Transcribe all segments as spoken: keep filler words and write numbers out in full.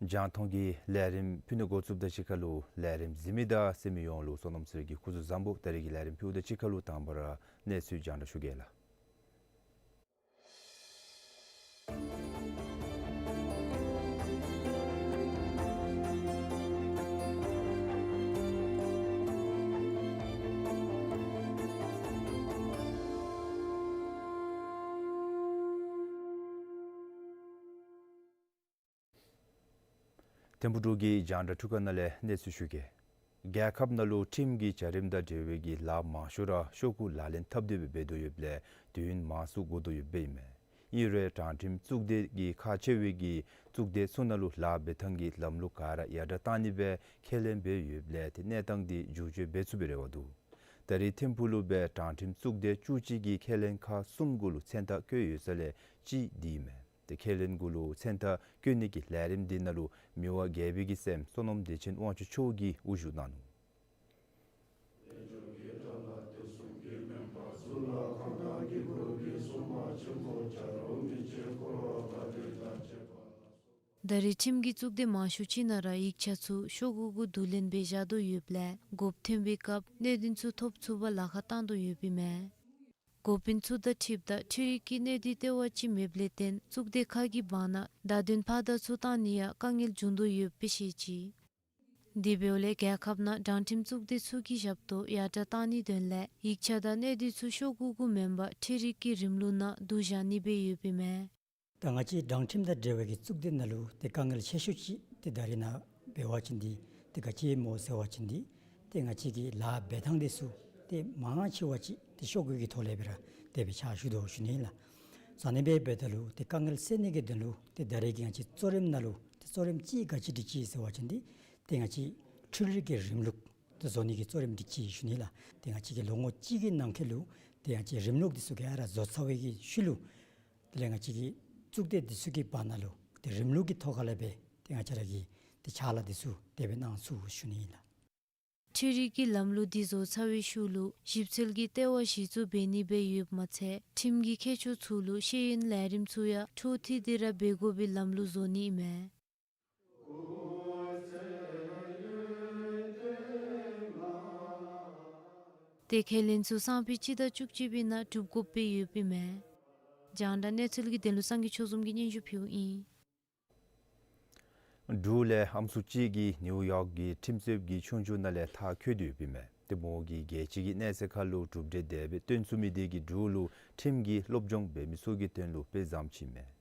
རྒྱང་མཐོང་གི་ལས་རིམ་ཕུལ་ནི་འགོ་བཙུགསཔ་དང་གཅིག་ཁར་ལུ་ལས་རིམ་གཟིགས་མི་དང་གསན་མི་ཡོངས་ལུ་བསོད་ནམས་ཚེ་རིང་གིས་སྐུ་གཟུགས་བཟང་པོ། ད་རིས་ཀྱི་ལས་རིམ་ཕུལཝ་དང་གཅིག་ཁར་ལུ་དང་པ་ར་གནས་ཚུལ་རྒྱང་བསྒྲགས་ཞུ་གེ་ལགས། ཐིམ་ཕུག་འབྲུག་གི་རྒྱང་བསྒྲགས་འཕྲུལ་ཁང་ནང་ལས་གནས་ཚུལ་ཞུ་གེ། རྒྱལ་ཁབ་ནང་ལུ་ཁྲིམས་ཀྱི་བྱ་རིམ་དང་འབྲེལ་བའི་གི་ལཱ་མང་ཤོས་ར་ཤོག་གུ་ལག་ལེན་འཐབ་སྟེ་སྦེ་འབད་དོ་ཡོདཔ་ལས་དུས་ཡུན་མང་སུ་འགོར་དོ་ཡོདཔ་ཨིན་མས། ཨིན་རུང་དྲང་ཁྲིམས་གཙུག་སྡེ་གི་ཁག་ཆེ་བའི་གི་གཙུག་སྡེ་ཚུ་ནང་ལུ་ལཱ་འབད་ཐངས་ཀྱི་ལམ་ལུགས་ག་ར་ཡར་དྲག་བཏང་ནི་སྦེ་ཁས་ལེན་འབད་ཡོདཔ་ལས་ཏེ་གནས་སྟངས་འདི་འགྱུར་བཅོས་འབད་ཚུགས་པའི་རེ་བ་འདུག། ད་རིས་ཐིམ་ཕུག་ལུ་སྦེ་དྲང་ཁྲིམས་གཙུག་སྡེ་བཅུ་གཅིག་གི་ཁས་ལེན་ཁག་གསུམ་གུ་ལུ་མཚན་རྟགས་བཀོད་ཡོད་ས་ལས་གཅིག་འདི་ཨིན་མས། ཏེ་ཁས་ལེན་གུ་ལུ་མཚན་རྟགས་བཀོད་ནི་གི་ལས་རིམ་འདི་ནང་ལུ་མི་དབང་རྒྱལ་པོའི་གི་སྲསམོ་བསོད་ནམས་བདེ་ཆེན་དབང་ཕྱུག་མཆོག་གིས་དབུ་བཞུགས་གནང་ནུག། ད་རིས་ཁྲིམས་ཀྱི་གཙུག་སྡེ་མང་ཤོས་ཅིག་ནང་ར་ཡིག་ཆ་ཚུ་ཤོག་གུ་གུ་བསྡུ་ལེན་འབད་བཞག་དོ་ཡོདཔ་ལས་དགོཔ་ཐོན་པའི་སྐབས་གནད་དོན་ཚུ་ཐོབ་ཚུགས་པར་ལཱ་ཁག་བཏང་དོ་ཡོདཔ་ཨིན་མས། འགོ་དཔོན་ཚུ་དང་འཁྲིལཝ་ད་འཕྲུལ་རིག་གི་གནད་དོན་ལྟེ་བ་ཅིག་མེདཔ་ལས་བརྟེན་གཙུག་སྡེ་ཁག་གི་བར་ན་བརྡ་དོན་ཕར་དང་ཚུར་བཏང་ནི་ཡང་དཀའ་ངལ་བྱུང་དོ་ཡོདཔ་སྦེ་བཤད་ཅི། དེ་འབདཝ་ལས་རྒྱལ་ཁབ་ནང་དྲང་ཁྲིམས་གཙུག་སྡེ་ཚུ་གི་ཞབས་ཏོག་ཡར་དྲག་བཏང་ནིའི་དོན་ལས་ཡིག་ཆ་དང་གནད་དོན་ཚུ་ཤོག་གུ་གུ་མེན་པར་འཕྲུལ་རིག་གི་རིམ་ལུགས་ནང་བསྡུ་བཞག་ནི་སྦེ་ཡོདཔ་ཨིན་མས། ད་ང་བཅས་དྲང་ཁྲིམས་དང་འབྲེལ་བའི་གི་གཙུག་སྡེ་ནང་ལུ་ཏེ་དཀའ་ངལ་ཆེ་ཤོས་ཅིག་ཏེ་ད་རིས་ནཱ་འབད་བ་ཅིན་འདི་ཏེ་ག་ཅི་སྨོ་ཟེར་བ་ཅིན་འདི་ཏེ་ང་བཅས་ཀྱི་ལཱ་འབད་ཐངས་འདི་ཚུ་ཏེ་མང་ཆེ་བ་ཅིག་ཏེ་ཤོག་གུ་གི་ཐོག་ལས་སྦེ་ར་དེ་སྦེ་ཕྱག་ཞུ་དོ་ཞུ་ནི་ལགས། ཨ་ནི་སྦེ་འབདཝ་ད་ལུ་ཏེ་དཀའ་ངལ་སེལ་ནི་གི་དོན་ལུ་ཏེ་ད་རིས་ཀྱི་ང་བཅས་གཙོ་རིམ་ནང་ལུ་ཏེ་གཙོ་རིམ་ཅིག་ག་ཅི་སྒྲིག་ཅི་ཟེར་བ་ཅིན་འདི་ཏེ་ང་བཅས་འཕྲུལ་རིག་གི་རིམ་ལུགས་ཏེ་བཟོ་ནི་གི་གཙོ་རིམ་སྒྲིག་ཅི་ཞུ་ནི་ལགས། ཏེ་ང་བཅས་ཀྱིས་ལོ་ངོ་གཅིག་གི་ནང་འཁོད་ལུ་ཏེ་ང་བཅས་རིམ་ལུགས་འདི་ཚུ་ག་ར་བཟོ་ཚར་བའི་གི་ཤུལ་ལུ་དེ་ལས་ང་བཅས་ཀྱི་གཙུག་སྡེ་འདི་ཚུ་གི་བར་ན་ལུ་ཏེ་རིམ་ལུགས་ཀྱི་ཐོག་ཁ་ལས་སྦེ་ཏེ་ང་བཅས་ར་གིས་ཏེ་ཕྱག་ལཱ་འདི་ཚུ་དེ་སྦེ་གནང་ཚུགས་ཞུ་ནི་ཨིན་ལགས། འཕྲུལ་རིག་གི་ལམ་ལུགས་འདི་བཟོ་ཚར་བའི་ཤུལ་ལུ་ཞིབ་འཚོལ་གྱི་ལྟེ་བ་གཞི་བཙུགས་འབད་ནི་སྦེ་ཡོདཔ་མ་ཚད་ཁྲིམས་ཀྱི་ཁྱད་ཆོས་ཚུ་ལུ་ཤེས་ཡོན་ལས་རིམ་ཚུ་ཡང་འཕྲོ་མཐུད་དེ་ར་འབད་དགོ་པའི་ལམ་ལུགས་བཟོ་ནི་ཨིན་མས། ཏེ་ཁས་ལེན་ཚུ་སང་ཕོད་སྤྱི་ཟླ་བཅུ་གཅིག་པའི་ནང་གྲུབ་དགོཔ་སྦེ་ཡོདཔ་ཨིན་མས། རྒྱང་བསྒྲགས་གནས་ཚུལ་གྱི་དོན་ལུ་སངས་རྒྱས་ཆོས་འཛོམས་ཀྱིས་སྙན་ཞུ་ཕུལཝ་ཨིན། འབྲུག་ལས་ཨམ་སྲུ་གཅིག་གིས་ནིའུ་ཡོག་གི་ཁྲིམས་རྩོདཔ་གི་ཆོས་རྒྱུགས་ནང་ལས་མཐར་འཁྱོལ་ཏེ་ཡོདཔ་ཨིན་མས། ཏེ་མོ་གིས་རྒྱལ་སྤྱི་གི་གནས་ཚད་ཁར་ལུ་གྲུབ་འབྲས་དེ་སྦེ་སྟོན་ཚུགས་མི་དེ་གིས་འབྲུག་ལུ་ཁྲིམས་ཀྱི་སློབ་སྦྱོང་འབད་མི་ཚུ་གི་དོན་ལུ་དཔེ་བཟངམ་ཅིག་ཨིན་མས།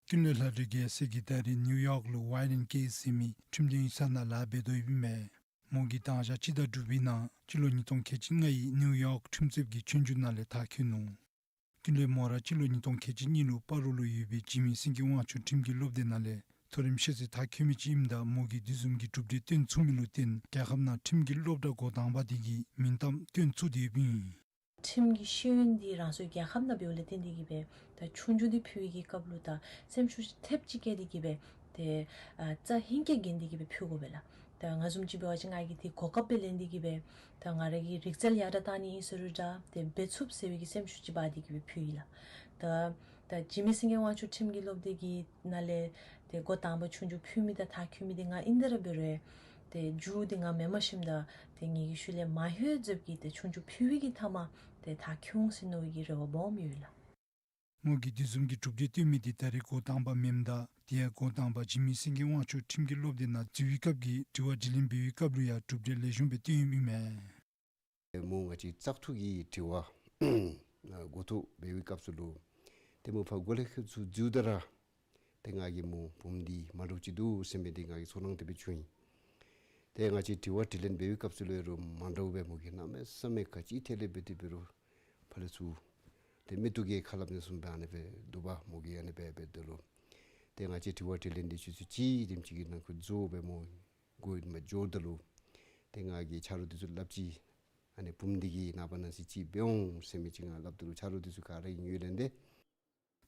ཀུན་ལེགས་ལྷ་སྒྲོན་རྒྱལ་མཚན་གྱིས་ད་རིས་ནིའུ་ཡོག་ལུ་ཝའི་ལེན་ཀེསི་ཟེར་མི་ཁྲིམས་དོན་ཡིག་ཚང་ནང་ལཱ་འབད་དོ་ཡོདཔ་ཨིན་མས། མོ་གིས་དང་ཞག་སྤྱི་ཟླ་དྲུག་པའི་ནང་སྤྱི་ལོ་ཉིས་སྟོང་ཁལ་གཅིག་ལྔའི་ནིའུ་ཡོག་ཁྲིམས་རྩོདཔ་གི་ཆོས་རྒྱུགས་ནང་ལས་མཐར་འཁྱོལ་ནུག། ཀུན་ལེགས་མོ་ར་སྤྱི་ལོ་ཉིས་སྟོང་ཁལ་གཅིག་གཉིས་ལུ་སྤ་རོ་ལུ་ཡོད་པའི་འཇིགས་མེད་སེང་གེ་དབང་ཕྱུག་ཁྲིམས་ཀྱི་སློབ་སྡེ་ནང་ལས་མཐོ་རིམ་ཤེས་ཚད་མཐར་འཁྱོལ་མི་ཅིག་ཨིནམ་ད་མོ་གིས་དེ་བཟུམ་གྱི་གྲུབ་འབྲས་སྟོན་ཚུགས་མི་ལུ་བརྟེན་རྒྱལ་ཁབ་ནང་ཁྲིམས་ཀྱི་སློབ་གྲྭ་འགོ་དང་པ་དེ་གི་མིང་གཏམ་སྟོན་ཚུགས་ཏེ་ཡོདཔ་ཨིན། ཁྲིམས་ཀྱི་ཤེས་ཡོན་འདི་རང་སོའི་རྒྱལ་ཁབ་ནང་འབདཝ་ལས་བརྟེན་ཏེ་གིས་སྦེ་ད་ཆོས་རྒྱུགས་འདི་ཕུལ་བའི་གི་སྐབས་ལུ་ད་སེམས་ཤུགས་ཐེབས་ཅིག་བསྐྱེད་དེ་གིས་སྦེ་ཏེ་ཨ་རྩ་ཧིང་སྐད་བརྒྱན་ཏེ་གིས་སྦེ་ཕུལ་དགོ་པས་ལགས། ད་ང་བཟུམ་ཅིག་འབད་བ་ཅིན་ང་གིས་འདི་གོ་སྐབས་སྦེ་ལེན་ཏེ་གིས་སྦེ་ད་ང་ར་གི་རིག་རྩལ་ཡར་དྲག་བཏང་ནི་ཨིན་ཟེར་རུང་འདྲ་ཏེ་འབད་ཚུགས་ཟེར་བའི་གི་སེམས་ཤུགས་ཅིག་འབག་སྟེ་གིས་སྦེ་ཕུལ་ཡི་ལགས། ད་ད་འཇིགས་མེད་སེང་གེ་དབང་ཕྱུག་ཁྲིམས་ཀྱི་སློབ་སྡེ་གི་ནང་ལས་ཏེ་འགོ་དང་པ་ཆོས་རྒྱུགས་ཕུལ་མི་དང་མཐར་འཁྱོལ་མི་འདི་ང་ཨིན་ཏེ་ར་འབད་རུང་ཏེ་མཇུག་འདི་ང་མེནམ་ཞིནམ་ད་ཏེ་ངེ་གི་ཤུལ་ལས་མ་ལྷོད་ཟེར་བའི་གི་ཏེ་ཆོས་རྒྱུགས་ཕུལ་བའི་གི་མཐའ་མ་ཏེ་མཐར་འཁྱོལ་འོང་ཟེར་མནོ་བའི་གི་རེ་བ་སྦོམ་ཡོད་ལགས། མོ་གིས་དེ་བཟུམ་གྱི་གྲུབ་འབྲས་སྟོན་མི་འདི་ད་རིས་འགོ་དང་པ་མེནམ་ད་དེ་ཡང་འགོ་དང་པ་འཇིགས་མེད་སེང་གེ་དབང་ཕྱུག་ཁྲིམས་ཀྱི་སློབ་སྡེ་ནང་འཛུལ་བའི་སྐབས་ཀྱི་དྲི་བ་དྲིས་ལན་འབད་བའི་སྐབས་ལུ་ཡང་གྲུབ་འབྲས་ལེགས་ཤོམ་སྦེ་སྟོན་ཡོདཔ་ཨིན་མས། མོ་ང་བཅས་བཙག་འཐུ་གི་དྲི་བ་འགོ་ཐོག་འབད་བའི་སྐབས་སུ་ལུ་ཏེ་མོ་ཕར་གོ་ལས་ཁེབ་ཚུ་འཛུལཝ་ད་ར་ཏེ་ང་གིས་མོ་བུམོ་འདི་མ་འདྲཝ་ཅིག་འདུག་ཟེར་མི་འདི་ང་གིས་ཚོར་སྣང་དེ་སྦེ་བྱུང་ཡི། ཏེ་ང་བཅས་དྲི་བ་དྲིས་ལན་འབད་བའི་སྐབས་སུ་ལུ་རུང་མ་འདྲཝ་སྦེ་མོ་གིས་གནམ་མེད་ས་མེད་ག་ཅི་ཐད་ལས་འབད་དེ་འབད་རུང་ཕར་ལས་ཚུར་ཏེ་མིག་ཏོ་གིས་ཁ་སླབ་ནི་བཟུམ་སྦེ་ཨ་ནི་སྦེ་འདུག་པ། མོ་གིས་ཨ་ནི་སྦེ་འབད་དོ་ལོ། ཏེ་ང་བཅས་དྲི་བ་དྲིས་ལན་འདི་ཚུ་ཅིག་དེམ་ཅིག་གི་ནང་འཁོད་རྫོགས་སྦེ་མོ་སྒོ་མ་འགྱོཝ་ད་ལུ་ཏེ་ང་གིས་ཆ་རོགས་འདི་ཚུ་སླབ་ཅི། ཨ་ནི་བུམོ་འདི་གིས་ནངས་པ་གནངས་ཚེ་ཅིག་འབད་འོང་ཟེར་མི་ཅིག་ང་སླབ་ད་ལུ་ཆ་རོགས་འདི་ཚུ་ག་ར་གིས་ངོས་ལེན་ཏེ།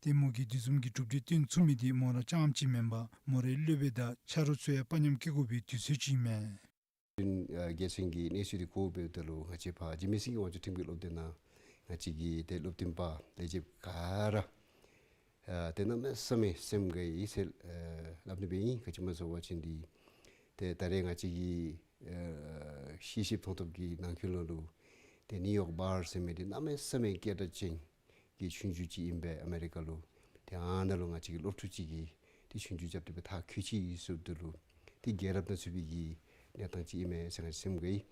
ཏེ་མོ་གིས་དེ་བཟུམ་གྱི་གྲུབ་འབྲས་སྟོན་ཚུགས་མི་འདི་མོ་ར་རྐྱངམ་གཅིག་མེན་པར་མོ་རའི་སློབ་དཔོན་དང་ཆ་རོགས་ཚུ་ཡང་དཔའ་ཉམས་བསྐྱེད་དགོ་པའི་དུས་ཚོད་ཅིག་ཨིན་མས། ཨ་རྒྱལ་མཚན་གྱིས་གནས་ཚུལ་འདི་གོཝ་འབདཝ་ད་ལུ་ང་བཅས་ཕར་འཇིགས་མེད་སེང་གེ་དབང་ཕྱུག་ཁྲིམས་ཀྱི་སློབ་སྡེ་ནང་ང་བཅས་ཀྱི་ཏེ་སློབ་སྟོན་པ་ལས་བྱེདཔ་ག་ར་ ཨ་ཏེ་གནམ་མེད་ས་མེད་སེམས་དགའ་ཡི་ཟེར་ཨ་སླབ་ནི་སྦེ་ཨིན། ག་ཅི་སྨོ་ཟེར་བ་ཅིན་འདི་ཏེ་ད་རེས་ང་བཅས་ཀྱི་ཨ་ཤེས་ཤེསཔ་མཐོང་ཐོབ་ཀྱི་ནང་འཁོད་ལུ་ཏེ་ནིའུ་ཡོག་བཱར་ཟེར་མི་འདི་གནམ་མེད་ས་མེད་སྐད་གྲགས་ཅན་གྱི་ཆོས་རྒྱུགས་ཅིག་ཨིན་པས་ཨ་མེ་རི་ཀ་ལུ། ཏེ་ཨ་ནཱ་ལུ་ང་བཅས་ཀྱི་སློབ་ཕྲུག་ཅིག་གིས་ཏེ་ཆོས་རྒྱུགས་རྐྱབ་སྟེ་སྦེ་མཐར་འཁྱོལ་ཅི་ཟེརཝ་ད་ལུ་ཏེ་རྒྱལ་རབས་ནང་ཚུད་པའི་གི་གནས་སྟངས་ཅིག་ཨིན་མས་ཟེར་ང་བཅས་སེམས་དགའ་ཡི།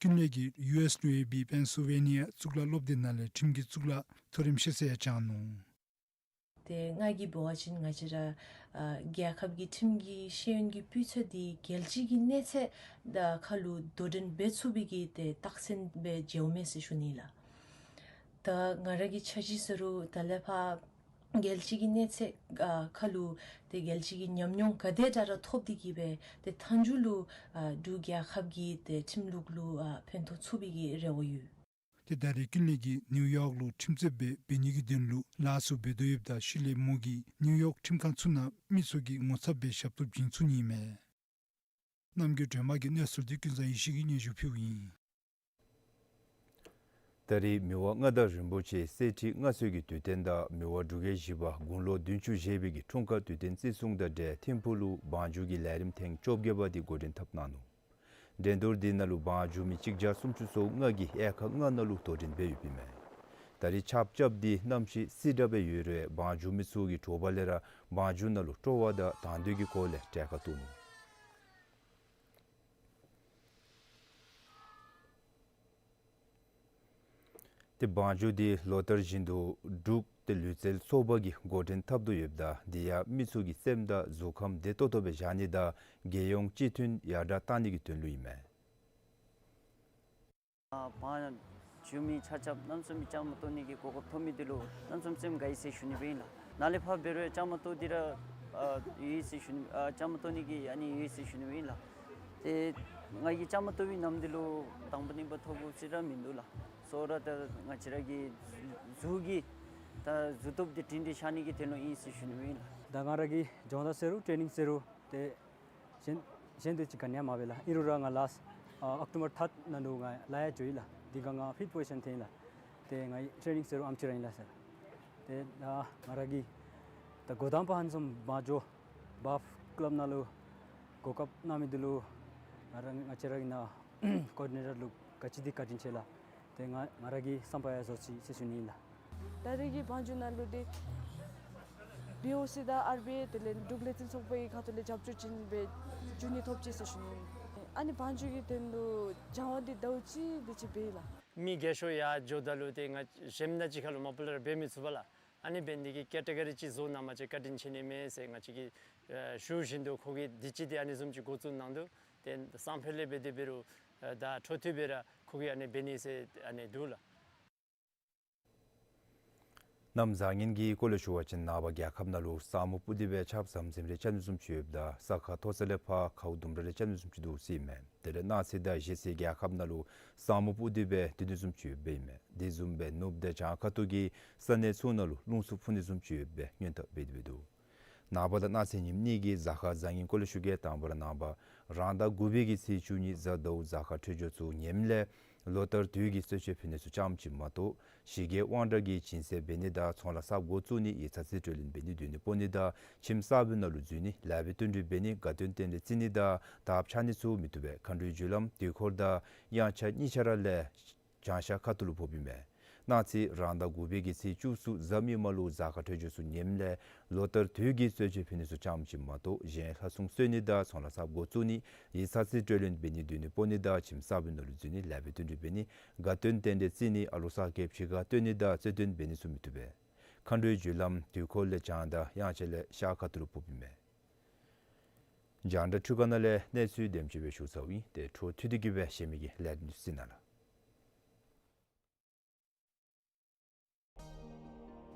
ཀུན་ལེགས་ཀྱིས་ཡུ་ཨེསི་ལུ་ཡོད་པའི་པེན་སིལ་ཝེ་ནི་ཡ་གཙུག་ལག་སློབ་སྡེ་ནང་ལས་ཁྲིམས་ཀྱི་གཙུག་ལག་མཐོ་རིམ་ཤེས་ཚད་ཡང་སྦྱངས་ནུག། ཏེ་ང་གིས་འབད་བ་ཅིན་ང་བཅས་ར་ཨ་རྒྱལ་ཁབ་ཀྱི་ཁྲིམས་ཀྱི་ཤེས་ཡོན་གྱི་སྤུས་ཚད་འདི་རྒྱལ་སྤྱི་གི་གནས་ཚད་དང་ཁར་ལུ་དོ་འགྲན་འབད་ཚུགས་པའི་གི་ཏེ་རྟགས་མཚན་སྦེ་མཇལཝ་མས་ཟེར་ཞུ་ནི་ལགས། ད་ང་ར་གི་ཆ་ཅིག་ཟེར་རུང་ད་ལས་ཕར་རྒྱལ་སྤྱི་གི་གནས་ཚད་ཨ་ཁར་ལུ་ཏེ་རྒྱལ་སྤྱི་གི་ཉམས་མྱོང་ག་དེ་དྲག་ར་ཐོབ་སྟེ་གི་སྦེ་ཏེ་མཐའ་མཇུག་ལུ་ཨ་འབྲུག་རྒྱལ་ཁབ་ཀྱི་ཏེ་ཁྲིམས་ལུགས་ལུ་ཨ་ཕན་ཐོགས་ཚུགས་པའི་གི་རེ་བ་ཡོད། ཏེ་ད་རེས་ཀུན་ལེགས་ཀྱིས་ནིའུ་ཡོག་ལུ་ཁྲིམས་རྩོདཔ་སྦེ་འབད་ནི་གི་དོན་ལུ་ལཱ་ཚུ་འབད་དོ་ཡོདཔ་ད་ཤུལ་ལས་མོ་གིས་ནིའུ་ཡོག་ཁྲིམས་ཁང་ཚུ་ནང་མི་ཚུ་གི་ངོ་ཚབ་སྦེ་ཞབས་ཏོག་བྱིན་ཚུགས་ནི་ཨིན་མས། རྣམ་རྒྱལ་སྒྲོལ་མ་གིས་གནས་ཚུལ་འདི་ཀུན་བཟང་ཡེ་ཤེས་ཀྱིས་སྙན་ཞུ་ཕུལཝ་ཨིན། ད་རེས་མི་དབང་མངའ་བདག་རིན་པོ་ཆེ་གསེར་ཁྲི་མངའ་གསོལ་གྱི་དུས་སྟོན་དང་མི་དབང་འབྲུག་རྒྱལ་བཞི་པ་དགུང་ལོ་བདུན་ཅུ་བཞེས་པའི་གི་འཁྲུངས་སྐར་དུས་སྟོན་བརྩི་སྲུང་དང་འབྲེལ་ཐིམ་ཕུག་ལུ་བང་རྒྱུག་གི་ལས་རིམ་ཐེངས་བཅོ་བརྒྱད་པ་འདི་འགོ་འདྲེན་འཐབ་གནང་ནུག། འགྲན་བསྡུར་འདི་ནང་ལུ་བང་རྒྱུག་མི་གཅིག་བརྒྱ་སུམ་ཅུ་སོ་ལྔ་གིས་དབྱར་ཁ་ལྔ་ནང་ལུ་དོ་འགྲན་འབད་ཡོདཔ་ཨིན་མས། ད་རེས་ཆརཔ་རྐྱབ་སྟེ་གནམ་གཤིས་བསིལ་དྲགས་སྦེ་ཡོད་རུང་བང་རྒྱུག་མི་ཚུ་གིས་དྲོ་པ་ལས་ར་བང་རྒྱུག་ནང་ལུ་སྤྲོ་བ་དང་དང་འདོད་ཀྱི་སྒོ་ལས་གྲལ་ཁར་གཏོགས་ནུག། ཏེ་བང་རྒྱུག་འདི་ལོ་ལྟར་བཞིན་དུ་འབྲུག་ཏེ་ལུས་རྩལ་ཚོགས་པ་གིས་འགོ་འདྲེན་འཐབ་དོ་ཡོདཔ་ད་འདི་ཡང་མི་ཚུ་གི་སེམས་དང་གཟུགས་ཁམས་བདེ་ཏོག་ཏོ་སྦེ་བཞག་ནི་དང་རྒྱལ་ཡོངས་སྤྱི་མཐུན་ཡར་དྲགས་གཏང་ནི་གི་དོན་ལུ་ཨིན་མས། ཨ་བང་རྒྱུག་མི་ཆ་ཁྱབ་རྣམ་གསུམ་གྱིས་བཅའ་མར་གཏོགས་ནི་གི་གོ་སྐབས་ཐོབ་མི་འདི་ལུ་རྣམ་གསུམ་སེམས་དགའ་ཡི་ཟེར་ཞུ་ནི་སྦེ་ཨིན་ལགས། ནཱ་ལས་ཕར་འབད་རུང་བཅའ་མར་གཏོགས་ཏེ་ར་ཨ་ཡོད་ཟེར་ཞུ་ནི་ཨ་བཅའ་མར་གཏོགས་ནི་གི་ཨ་ནི་ཡོད་ཟེར་ཞུ་ནི་སྦེ་ཨིན་ལགས། ཏེ་ང་གིས་བཅའ་མར་གཏོགས་པའི་ནམ་འདི་ལུ་དང་པ་གཉིས་པ་ཐོབ་དགོཔ་ཅིག་ར་མིན་འདུག་ལགས། གཙོ་བོ་ར་ད་ང་བཅས་ར་གི་གཟུགས་ཀྱི་ད་གཟུགས་སྟོབས་འདི་སྒྲིང་སྒྲིང་བཞག་ནི་གི་དོན་ལུ་ཨིན་ཟེར་ཞུ་ནི་སྦེ་ཨིན་ལགས། ད་ང་ར་གིས་སྦྱོང་བརྡར་ཟེར་རུང་ཊེ་ནིང་ཟེར་རུང་ཏེ་གཞན་གཞན་དེ་ཅིག་ག་ནི་ཡང་མ་འབད་ལགས། ཨིན་རུང་ར་ང་ལཱསཊ་ཨ་ཨོག་ཊོ་བར་ཐརཌ་ནང་ལུ་ང་ལཱ་ཡང་འགྱོ་ཡི་ལགས། དེ་སྒང་ང་ཕིཊ་པོ་ཟི་ཤཱན་ཐོན་ཡི་ལགས། ཏེ་ང་གི་ཊེ་ནིང་ཟེར་རུང་ཨམ་ཅིག་ར་ཨིན་ལགས་ཟེར། ཏེ་ད་ང་ར་གིས་ད་འགོ་དང་པ་ཧན་སམ་བང་རྒྱུག་བཱཕ་ཀི་ལབ་ནང་ལུ་གོ་སྐབས་གནང་མི་འདི་ལུ་ང་ར་ང་བཅས་ར་གི་ནཱ་ཀོ་ཨོར་ཌི་ནེ་ཊར་ལུ་ག་ཅི་འདི་བཀའ་དྲིན་ཆེ་ལགས། ཏེ་ང་ང་ར་གི་བསམ་པ་ཡང་རྫོགས་ཅི་ཟེར་ཞུ་ནི་ཨིན་ལགས། ད་རེས་ཀྱི་བང་རྒྱུག་ནང་ལུ་འདི་བི་ཨོ་སི་དང་ཨར་བི་ཨེ་དེ་ལས་འབྲུག་ལས་འཛིན་ཚོགས་པའི་ཁ་ཐུག་ལས་རྒྱབ་སྐྱོར་བྱིན་སྦེ་རྒྱུག་ནི་ཐོབ་ཅི་ཟེར་ཞུ་ནི་ཨིན། ཨ་ནི་བང་རྒྱུག་གི་དོན་ལུ་སྦྱང་བ་འདི་ཟླཝ་གཅིག་དེ་ཅིག་འབད་ཡི་ལགས། མི་རྒས་ཤོས་ཡར་འགྱོཝ་ད་ལུ་ཏེ་ང་གཞན་མི་ནང་གཅིག་ཁར་ལུ་མ་པ་ལས་ར་འབད་མི་ཚུགས་པས་ལགས། ཨ་ནི་འབད་ནི་གི་ཀེ་ཊི་ག་རི་ཅིག་བཟོ་གནང་པ་ཅིན་བཀའ་དྲིན་ཆེ་ནི་མས་ཟེར་ང་བཅས་ཀྱིས་ཨ་ཞུ་བཞིན་དུ་ཁོ་གིས་དུས་ཅི་ཏེ་ཨ་ནི་བཟུམ་ཅིག་འགོ་བཙུགས་གནང་དོ། ཏེ་སང་ཕོད་ལས་འབད་དེ་འབད་རུང་ཨ་ད་འཕྲོ་མཐུད་སྦེ་ར་ཁོ་གིས་ཨ་ནི་འབད་ནི་ཟེར་ཨ་ནི་འདུག་ལགས། གནམ་བཟང་ངན་གྱི་སྐོར་ལས་ཞུ་བ་ཅིན་ནངས་པ་རྒྱལ་ཁབ་ནང་ལུ་ས་སྨུག་སྤུབས་ཏེ་སྦེ་ཆརཔ་ཟམ་ཟིམ་རེ་རྐྱབ་ནི་བཟུམ་ཅིག་ཡོདཔ་ད་ས་ཁ་མཐོ་ས་ལས་ཕར་ཁཝ་ལྡུམ་ར་རེ་རྐྱབ་ནི་བཟུམ་ཅིག་འདུག་ཟེར་ཨིན་མས། དེ་ལས་གནངས་ཚེ་དང་གཞེས་ཚེ་རྒྱལ་ཁབ་ནང་ལུ་ས་སྨུག་སྤུབས་ཏེ་སྦེ་སྡོད་ནི་བཟུམ་ཅིག་ཡོདཔ་ཨིན་མས། དེ་བཟུམ་སྦེ་ནུབ་དང་བྱང་ཁ་ཐུག་གི་ས་གནས་ཚུ་ནང་ལུ་རླུང་འཚུབ་འཕུ་ནི་བཟུམ་ཅིག་ཡོདཔ་སྦེ་སྔོན་དཔག་འབད་དེ་འབད་དོ། ནངས་པ་དང་གནངས་ཚེ་ཉིནམ་གཉིས་ཀྱི་གཟའ་སྐར་བཟང་ངན་སྐོར་ལས་ཞུ་གེ། དང་པ་ར་ནངས་པ་རང་ཟླ་དགུ་པའི་གི་ཚེས་བཅུ་གཉིས་གཟའ་ཟླཝ་གཟའ་སྐར་འཕྲོད་སྦྱོར་ཚུ་ངནམ་ལས་ལོ་ལྟར་དུས་ཀྱི་གསོལ་མཆོད་ཕུལ་ནི་ཚུ་ཙམ་ཅིག་མ་གཏོགས་ཞི་རྒྱས་དབང་དྲག་གི་སྦྱིན་སྲེག་འབད་ནི་དང་ཚོང་ལཱ་གསརཔ་འགོ་བཙུགས་ནི་ཡིག་ཚང་རྩིས་སྤྲོད་ལེན་འབད་ནི་སྡོད་གནས་སྤོ་ནི་དང་ཁྱིམ་གསརཔའི་ནང་ལུ་འཛུལ་ནི་ལེགས་པའི་བསྟུན་གྲོས་འབད་ནི་དགའ་སྟོན་རྟེན་འབྲེལ་བརྩི་ནི་དང་དར་འཕྱར་ནི་ཚུ་མི་བཏུབ་པས། མཁའ་འགྲོའི་རྒྱུ་ལམ་དུས་འཁོར་དང་དབྱངས་འཆར་གཉིས་ཆ་ར་ལས་བྱང་ཤར་ཁ་ཐུག་ལུ་ཕོགཔ་ཨིན་མས། གནངས་ཚེ་རང་ཟླ་དགུ་པའི་གི་ཚེས་བཅུ་གསུམ་གཟའ་མིག་དམར་ལུ་གཟའ་སྐར་འཕྲོད་སྦྱོར་ཚུ་ངནམ་ལས་ལོ་ལྟར་དུས་ཀྱི་གསོལ་མཆོད་ཕུལ་ནི་ཚུ་ཙམ་ཅིག་མ་གཏོགས་གཞན་ལྷ་སྲུང་གསོལ་ནི་དང་ཚོང་ལཱ་གསརཔ་འགོ་བཙུགས་ནི་ཡིག་ཚང་རྩིས་སྤྲོད་ལེན་འབད་ནི་སྡོད་གནས་སྤོ་ནི་དང་ཁྱིམ་གསརཔའི་ནང་ལུ་འཛུལ་ནི་ལེགས་པའི་བསྟུན་གྲོས་འབད་ནི་དགའ་སྟོན་རྟེན་འབྲེལ་བརྩི་ནི་ཨ་ལོ་གསར་གྱི་ཕྱི་ཁར་སྟོན་ནི་དང་རྩེ་སྟོན་འབད་ནི་ཚུ་མི་བཏུབ་པས། མཁའ་འགྲོའི་རྒྱུ་ལམ་དུས་འཁོར་ལས་བྱང་དང་དབྱངས་འཆར་ལས་ཤར་ཁ་ཐུག་ལུ་ཕོགཔ་ཨིན་མས། རྒྱང་བསྒྲགས་འཕྲུལ་ཁང་ནང་ལས་གནས་ཚུལ་དེམ་ཅིག་སྦེ་ཞུ་ཚརཝ་ཨིན། ཏེ་འཕྲོ་མཐུད་དེ་གི་སྦེ་གཞན་མི་གི་ལས་དོན་ཚུ་གཟིགས་གནང་ལགས།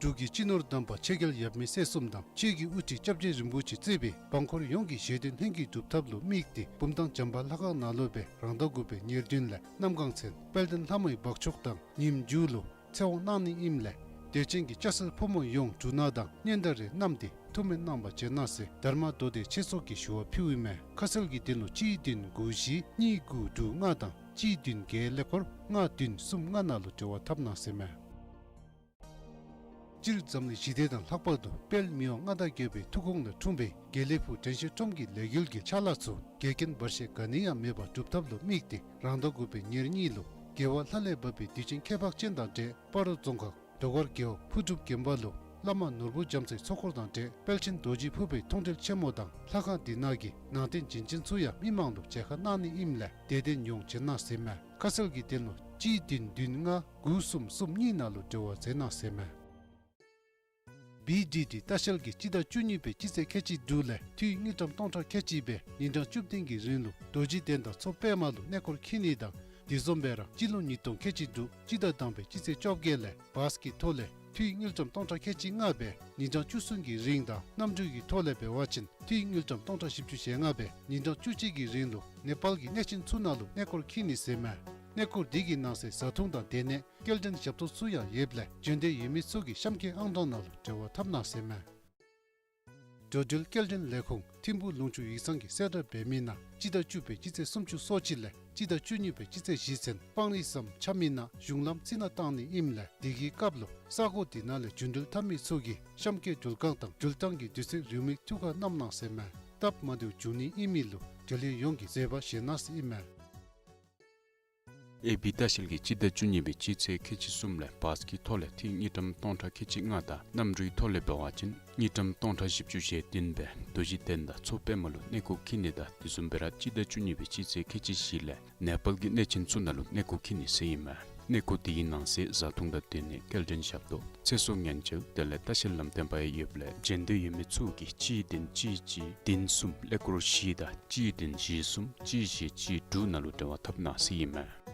འབྲུག་གི་སྤྱི་ནོར་དམ་པ་ཆོས་རྒྱལ་ཡབ་མེས་སྲས་གསུམ་དང་ཆོས་ཀྱི་དབུ་ཁྲིད་སྐྱབས་རྗེ་རིན་པོ་ཆེ་གཙོས་པའི་འབངས་འཁོར་ཡོངས་ཀྱི་བཞེད་དོན་ལྷུན་གྱིས་གྲུབ་ཐབས་ལུ་དམིགས་ཏེ་བུམ་ཐང་བྱམས་པ་ལྷ་ཁང་ནང་ལུ་སྦེ་རང་ཟླ་དགུ་པའི་ཉེར་བདུན་ལས་གནམ་གང་མཚན་དཔལ་ལྡན་ལྷ་མོའི་འབག་མཆོག་དང་ཉིནམ་མཇུག་ལུ་ཚེ་དབང་གནང་ནི་ཨིནམ་ལས་དད་ཅན་གྱི་སྐྱ་སེར་ཕོ་མོ་ཡོངས་འབྲུ་སྣ་དང་སྙན་དར་རེ་བསྣམས་ཏེ་ཐུགས་སྨོན་གནང་བར་བྱོན་གནང་ཟེར་དྷརྨ་མདོ་སྡེ་ཆོས་ཚོགས་ཀྱིས་ཞུ་བ་ཕུལཝ་ཨིན་མས། ཁ་གསལ་གྱི་དོན་ལུ་གཅིག་བདུན་དགུ་བཞི་གཉིས་དགུ་དྲུག་ལྔ་དང་གཅིག་བདུན་བརྒྱད་ཀླད་ཀོར་ལྔ་བདུན་གསུམ་ལྔ་ནང་ལུ་འབྲེལ་བ་འཐབ་གནང་ཟེར་མས། སྤྲེལ་འཛམ་གླིང་ཞི་བདེ་དང་ལྷག་པར་དུ་དཔལ་མི་དབང་མངའ་བདག་རྒྱལ་པོའི་ཐུགས་དགོངས་ལས་འཁྲུངས་པའི་དགེ་ལེགས་ཕུག་དྲན་ཤེས་ཁྲོམ་གྱི་ལས་འགུལ་གྱི་ཕྱག་ལཱ་ཚུ་འགལ་རྐྱེན་བར་ཆད་ག་ནི་ཡང་མེད་པར་སྒྲུབ་ཐབས་ལུ་དམིགས་ཏེ་རང་ཟླ་དགུ་པའི་ཉེར་གཉིས་ལུ་རྒྱལ་བ་ལྷ་ལས་བབས་པའི་དུས་ཆེན་ཁྱད་འཕགས་ཅན་དང་འབྲེལ་སྤ་རོ་རྫོང་ཁག་ཟློས་གར་རྒེད་འོག་ཕུར་སྒྲུབ་དགོན་པ་ལུ་བླ་མ་ནོར་བུ་རྒྱ་མཚོའི་ཚོགས་འཁོར་དང་འབྲེལ་དཔལ་ཆེན་རྡོ་རྗེ་ཕུར་པའི་མཐོང་གྲོལ་ཆེན་མོ་དང་ལྷ་ཁང་འདི་ནང་གི་ནང་རྟེན་བྱིན་ཅན་ཚུ་ཡང་མི་མང་ལུ་མཇལ་ཁ་གནང་ནི་ཨིནམ་ལས་དད་ལྡན་ཡོངས་བྱོན་གནང་ཟེར་མས། ཁ་གསལ་གྱི་དོན་ལུ་གཅིག་བདུན་བདུན་ལྔ་དགུ་གསུམ་གསུམ་གཉིས་ནང་ལུ་འབྲེལ་བ་མཛད་གནང་ཟེར་མས། བི་ཌི་ཌི་ལྟ་བཤལ་གྱིས་སྤྱི་ཟླ་བཅུ་གཉིས་པའི་སྤྱི་ཚེས་ཁལ་གཅིག་དྲུག་ལས་དུས་དངུལ་ཀྲམ་སྟོང་ཕྲག་ཁལ་གཅིག་སྦེ་ཉིན་གྲངས་བཅུ་བདུན་གྱི་རིང་ལུ་རྡོ་རྗེ་གདན་དང་མཚོ་པདྨ་ལུ་གནས་སྐོར་འཁྱིད་ནི་དང་དེ་བཟུམ་སྦེ་ར་སྤྱི་ལོ་ཉིས་སྟོང་ཁལ་གཅིག་དྲུག་སྤྱི་ཟླ་དང་པའི་སྤྱི་ཚེས་བཅོ་བརྒྱད་ལས་བཱས་ཀྱི་ཐོག་ལས་དུས་དངུལ་ཀྲམ་སྟོང་ཕྲག་ཁལ་གཅིག་ལྔ་སྦེ་ཉིན་གྲངས་བཅུ་གསུམ་གྱི་རིང་དང་གནམ་གྲུ་གི་ཐོག་ལས་འབད་བ་ཅིན་དུས་དངུལ་ཀྲམ་སྟོང་ཕྲག་བཞི་བཅུ་ཞེ་ལྔ་སྦེ་ཉིན་གྲངས་བཅུ་གཅིག་གི་རིང་ལུ་ནེ་པཱལ་གྱི་གནས་ཆེན་ཚུ་ནང་ལུ་གནས་སྐོར་འཁྱིད་ནི་ཟེར་མས། གནས་སྐོར་འདི་གི་ནང་གསེས་བཟའ་འཐུང་དང་སྡོད་གནས་སྐྱེལ་འདྲེན་ཞབས་ཏོག་ཚུ་ཡང་ཡོདཔ་ལས་བྱོན་འདོད་ཡོད་མི་ཚུ་གིས་གཤམ་འཁོད་ཨང་གྲངས་ནང་ལུ་འབྲེལ་བ་འཐབ་གནང་ཟེར་མས། འགྲོ་འགྲུལ་སྐྱེལ་འདྲེན་ལས་ཁུངས་ཐིམ་ཕུག་ལུང་ཕྱོགས་ཡིག་ཚང་གིས་གསལ་བསྒྲགས་འབད་མི་ནང་སྤྱི་ཟླ་བཅུ་པའི་སྤྱི་ཚེས་སུམ་ཅུ་སོ་གཅིག་ལས་སྤྱི་ཟླ་བཅུ་གཉིས་པའི་སྤྱི་ཚེས་བཞི་ཚུན་སྤང་རི་ཟམ་ཆགས་མི་ནང་གཞུང་ལམ་རྩི་ནག་བཏང་ནི་ཨིནམ་ལས་དེ་གི་སྐབས་ལུ་ས་གོ་དེ་ནང་ལས་འགྲོ་འགྲུལ་འཐབ་མི་ཚུ་གིས་གཤམ་འཁོད་འགྲུལ་ཁང་དང་འགྲུལ་ཐངས་ཀྱི་དུས་ཚོད་རེའུ་མིག་ཐུགས་ཁར་བསྣམ་གནང་ཟེར་མས། སྟབས་མ་བདེཝ་འབྱུང་ནི་ཨིན་མི་ལུ་འབྲེལ་ཡོད་ཡོངས་ཀྱིས་བཟོད་པ་བཞེས་གནང་ཟེར་ཨིན་མས། ཨེ་བི་ལྟ་བཤལ་གྱིས་སྤྱི་ཟླ་བཅུ་གཉིས་པའི་སྤྱི་ཚེས་ཁལ་གཅིག་གསུམ་ལས་བཱས་ཀྱི་ཐོག་ལས་དུས་དངུལ་ཀྲམ་སྟོང་ཕྲག་ཁལ་གཅིག་ལྔ་དང་གནམ་གྲུའི་ཐོག་ལས་འབད་བ་ཅིན་དངུལ་ཀྲམ་སྟོང་ཕྲག་བཞི་བཅུ་ཞེ་བདུན་སྦེ་རྡོ་རྗེ་གདན་དང་མཚོ་པདྨ་ལུ་གནས་སྐོར་འཁྱིད་ནི་དང་དེ་བཟུམ་སྦེ་ར་སྤྱི་ཟླ་བཅུ་གཉིས་པའི་སྤྱི་ཚེས་ཁལ་གཅིག་བཞི་ལས་ནེ་པཱལ་གྱི་གནས་ཆེན་ཚུ་ནང་ལུ་གནས་སྐོར་འཁྱིད་ནི་ཟེར་ཨིན་མས། གནས་སྐོར་དེ་གི་ནང་གསེས་བཟའ་འཐུང་དང་སྡོད་གནས་སྐྱེལ་འདྲེན་ཞབས་ཏོག་ཚེ་སྲོག་ཉེན་བཅོལ་དེ་ལས་ལྟ་བཤལ་ལམ་སྟོན་པ་ཡང་ཡོདཔ་ལས་བྱོན་འདོད་ཡོད་མི་ཚུ་གིས་གཅིག་བདུན་གཅིག་གཅིག་བདུན་གསུམ་ཀླད་ཀོར་བཞི་དང་གཅིག་བདུན་བཞི་གསུམ་གཅིག་བཞི་གཅིག་དྲུག་ནང་ལུ་འབྲེལ་བ་འཐབ་གནང་ཟེར་ཨིན་མས།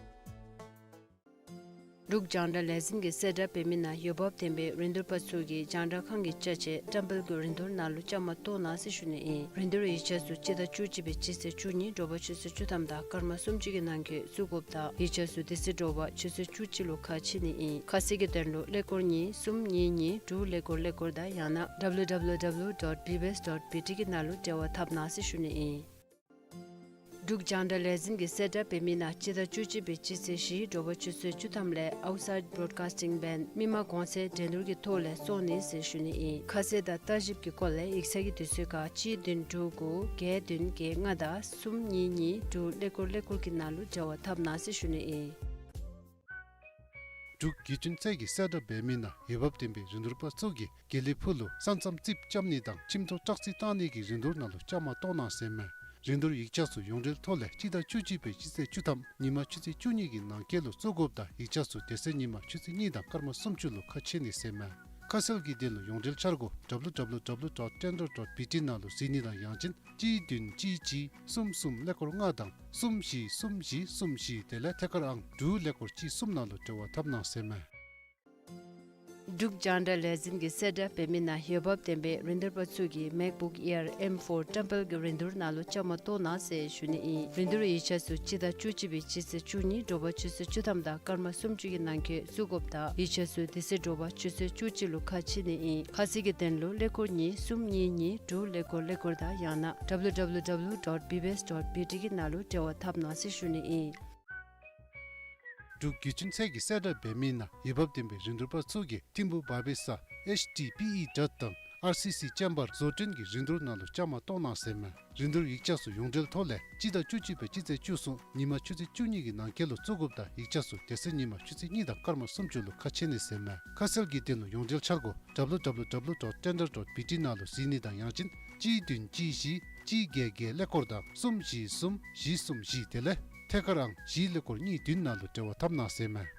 འབྲུག་རྒྱང་བསྒྲགས་ལས་འཛིན་གྱིས་གསལ་བསྒྲགས་འབད་མི་ནང་འོས་འབབ་ལྡན་པའི་རིན་བསྡུར་པ་ཚུ་གིས་རྒྱང་བསྒྲགས་ཁང་གི་ཅ་ཆས་བཀྲམ་སྤེལ་གྱི་རིན་བསྡུར་ནང་ལུ་བཅའ་མར་གཏོགས་གནང་ཟེར་ཞུ་ནི་ཨིན། རིན་བསྡུར་ཡིག་ཆ་ཚུ་སྤྱི་ཟླ་བཅུ་གཅིག་པའི་སྤྱི་ཚེས་བཅུ་གཉིས་དྲོ་པ་ཆུ་ཚོད་བཅུ་ཐམ་དང་སྐར་མ་སུམ་ཅུ་གི་ནང་འཁོད་བཙུགས་དགོཔ་དང་ཡིག་ཆ་ཚུ་དེ་ཚེ་དྲོ་པ་ཆུ་ཚོད་བཅུ་གཅིག་ལུ་ཁ་ཕྱེ་ནི་ཨིན། ཁ་གསལ་གྱི་དོན་ལུ་ཀླད་ཀོར་གཉིས་གསུམ་གཉིས་གཉིས་དྲུག་ཀླད་ཀོར་ཀླད་ཀོར་དང་ཡང་ན་W W W dot B B S dot B T གི་ནང་ལུ་འབྲེལ་བ་འཐབ་གནང་ཟེར་ཞུ་ནི་ཨིན། འབྲུག་རྒྱང་བསྒྲགས་ལས་འཛིན་གྱིས་གསལ་བསྒྲགས་འབད་མི་ནང་སྤྱི་ཟླ་བཅུ་གཅིག་པའི་སྤྱི་ཚེས་བཞི་དྲོ་པ་ཆུ་ཚོད་བཅུ་ཐམ་ལས་Outside Broadcasting Band མི་མང་གོང་ཚད་འགྲན་བསྡུར་གྱི་ཐོག་ལས་བཙོང་ནི་ཟེར་ཞུ་ནི་ཨིན། ཁ་གསལ་དང་བརྟག་ཞིབ་ཀྱི་སྐོར་ལས་ཡིག་ཚང་གི་དུས་ཚོད་ཁར་གཅིག་བདུན་དྲུག་དགུ་བརྒྱད་བདུན་བརྒྱད་ལྔ་དང་གསུམ་གཉིས་གཉིས་དྲུག་ཀླད་ཀོར་ཀླད་ཀོར་གྱི་ནང་ལུ་འབྲེལ་བ་འཐབ་གནང་ཟེར་ཞུ་ནི་ཨིན། འབྲུག་བརྒྱུད་འཕྲིན་ཚད་ཀྱིས་གསལ་བསྒྲགས་འབད་མི་ནང་འོས་འབབ་ལྡན་པའི་རིན་བསྡུར་པ་ཚུ་གིས་དགེ་ལེགས་ཕུག་ལུ་ས་མཚམས་རྩིགཔ་རྐྱབ་ནི་དང་ཁྱིམ་ཐོག་བཀྲག་རྩི་བཏང་ནི་གི་རིན་བསྡུར་ནང་ལུ་བཅའ་མར་གཏོགས་གནང་ཟེར་མས། རིན་བསྡུར་ཡིག་ཆ་ཚུ་ཡོངས་འབྲེལ་ཐོག་ལས་སྤྱི་ཟླ་བཅུ་གཅིག་པའི་སྤྱི་ཚེས་བཅུ་ཐམ་ཉིན་མ་ཆུ་ཚོད་བཅུ་གཉིས་ཀྱི་ནང་འཁོད་ལུ་བཙུགས་དགོཔ་དང་ཡིག་ཆ་ཚུ་དེ་ཚེ་ཉིན་མ་ཆུ་ཚོད་གཉིས་དང་སྐར་མ་སུམ་ཅུ་ལུ་ཁ་ཕྱེ་ནི་ཟེར་མས། ཁ་གསལ་གྱི་དོན་ལུ་ཡོངས་འབྲེལ་འཆར་སྒོ་W W W dot tender dot B T ནང་ལུ་གཟིགས་ནི་དང་ཡང་ཅིན་གཅིག་བདུན་གཅིག་གཅིག་གསུམ་གསུམ་ཀླད་ཀོར་ལྔ་དང་གསུམ་བཞི་གསུམ་བཞི་གསུམ་བཞི་དེ་ལས་ཐད་ཀར་ཨང་དྲུག་ཀླད་ཀོར་གཅིག་གསུམ་ནང་ལུ་འབྲེལ་བ་འཐབ་གནང་ཟེར་མས། འབྲུག་རྒྱང་བསྒྲགས་ལས་འཛིན་གྱིས་གསལ་བསྒྲགས་འབད་མི་ནང་འོས་འབབ་ལྡན་པའི་རིན་བསྡུར་པ་ཚུ་གིས་MacBook Air M four བཀྲམ་སྤེལ་གྱི་རིན་བསྡུར་ནང་ལུ་བཅའ་མར་གཏོགས་གནང་ཟེར་ཞུ་ནི་ཨིན། རིན་བསྡུར་ཡིག་ཆ་ཚུ་སྤྱི་ཟླ་བཅུ་གཅིག་པའི་སྤྱི་ཚེས་བཅུ་གཉིས་དྲོ་པ་ཆུ་ཚོད་བཅུ་ཐམ་དང་སྐར་མ་སུམ་ཅུ་གི་ནང་འཁོད་བཙུགས་དགོཔ་དང་ཡིག་ཆ་ཚུ་དེ་ཚེ་དྲོ་པ་ཆུ་ཚོད་བཅུ་གཅིག་ལུ་ཁ་ཕྱེ་ནི་ཨིན། ཁ་གསལ་གྱི་དོན་ལུ་ཀླད་ཀོར་གཉིས་གསུམ་གཉིས་གཉིས་དྲུག་ཀླད་ཀོར་ཀླད་ཀོར་དང་ཡང་ན་W W W dot B B S dot B T གི་ནང་ལུ་འབྲེལ་བ་འཐབ་གནང་ཟེར་ཞུ་ནི་ཨིན། འབྲུག་བརྒྱུད་འཕྲིན་ཚད་ཀྱིས་གསལ་བསྒྲགས་འབད་མི་ནང་འོས་འབབ་ལྡན་པའི་རིན་བསྡུར་པ་ཚུ་གིས་ཐིམ་ཕུག་བར་པའི་ས་H D P E གྲྭ་དང་R C C ཅེམ་བར་བཟོ་སྐྲུན་གྱི་རིན་བསྡུར་ནང་ལུ་བཅའ་མར་གཏོགས་གནང་ཟེར་མས། རིན་བསྡུར་ཡིག་ཆ་ཚུ་ཡོངས་འབྲེལ་ཐོག་ལས་སྤྱི་ཟླ་བཅུ་གཅིག་པའི་སྤྱི་ཚེས་བཅུ་གསུམ་ཉིན་མ་ཆུ་ཚོད་བཅུ་གཉིས་ཀྱི་ནང་འཁོད་ལུ་བཙུགས་དགོཔ་དང་ཡིག་ཆ་ཚུ་དེ་ཚེ་ཉིན་མ་ཆུ་ཚོད་གཉིས་དང་སྐར་མ་སུམ་ཅུ་ལུ་ཁ་ཕྱེ་ནི་ཟེར་མས། ཁ་གསལ་གྱི་དོན་ལུ་ཡོངས་འབྲེལ་འཆར་སྒོ་W W W dot tender dot B T ནང་ལུ་གཟིགས་ནི་དང་ཡང་ཅིན་གཅིག་བདུན་གཅིག་བཞི་གཅིག་བརྒྱད་བརྒྱད་ཀླད་ཀོར་དང་གསུམ་བཞི་གསུམ་བཞི་གསུམ་བཞི་དེ་ལས་ཐད་ཀར་ཨང་བཞི་ཀླད་ཀོར་གཉིས་བདུན་ནང་ལུ་འབྲེལ་བ་འཐབ་གནང་ཟེར་མས།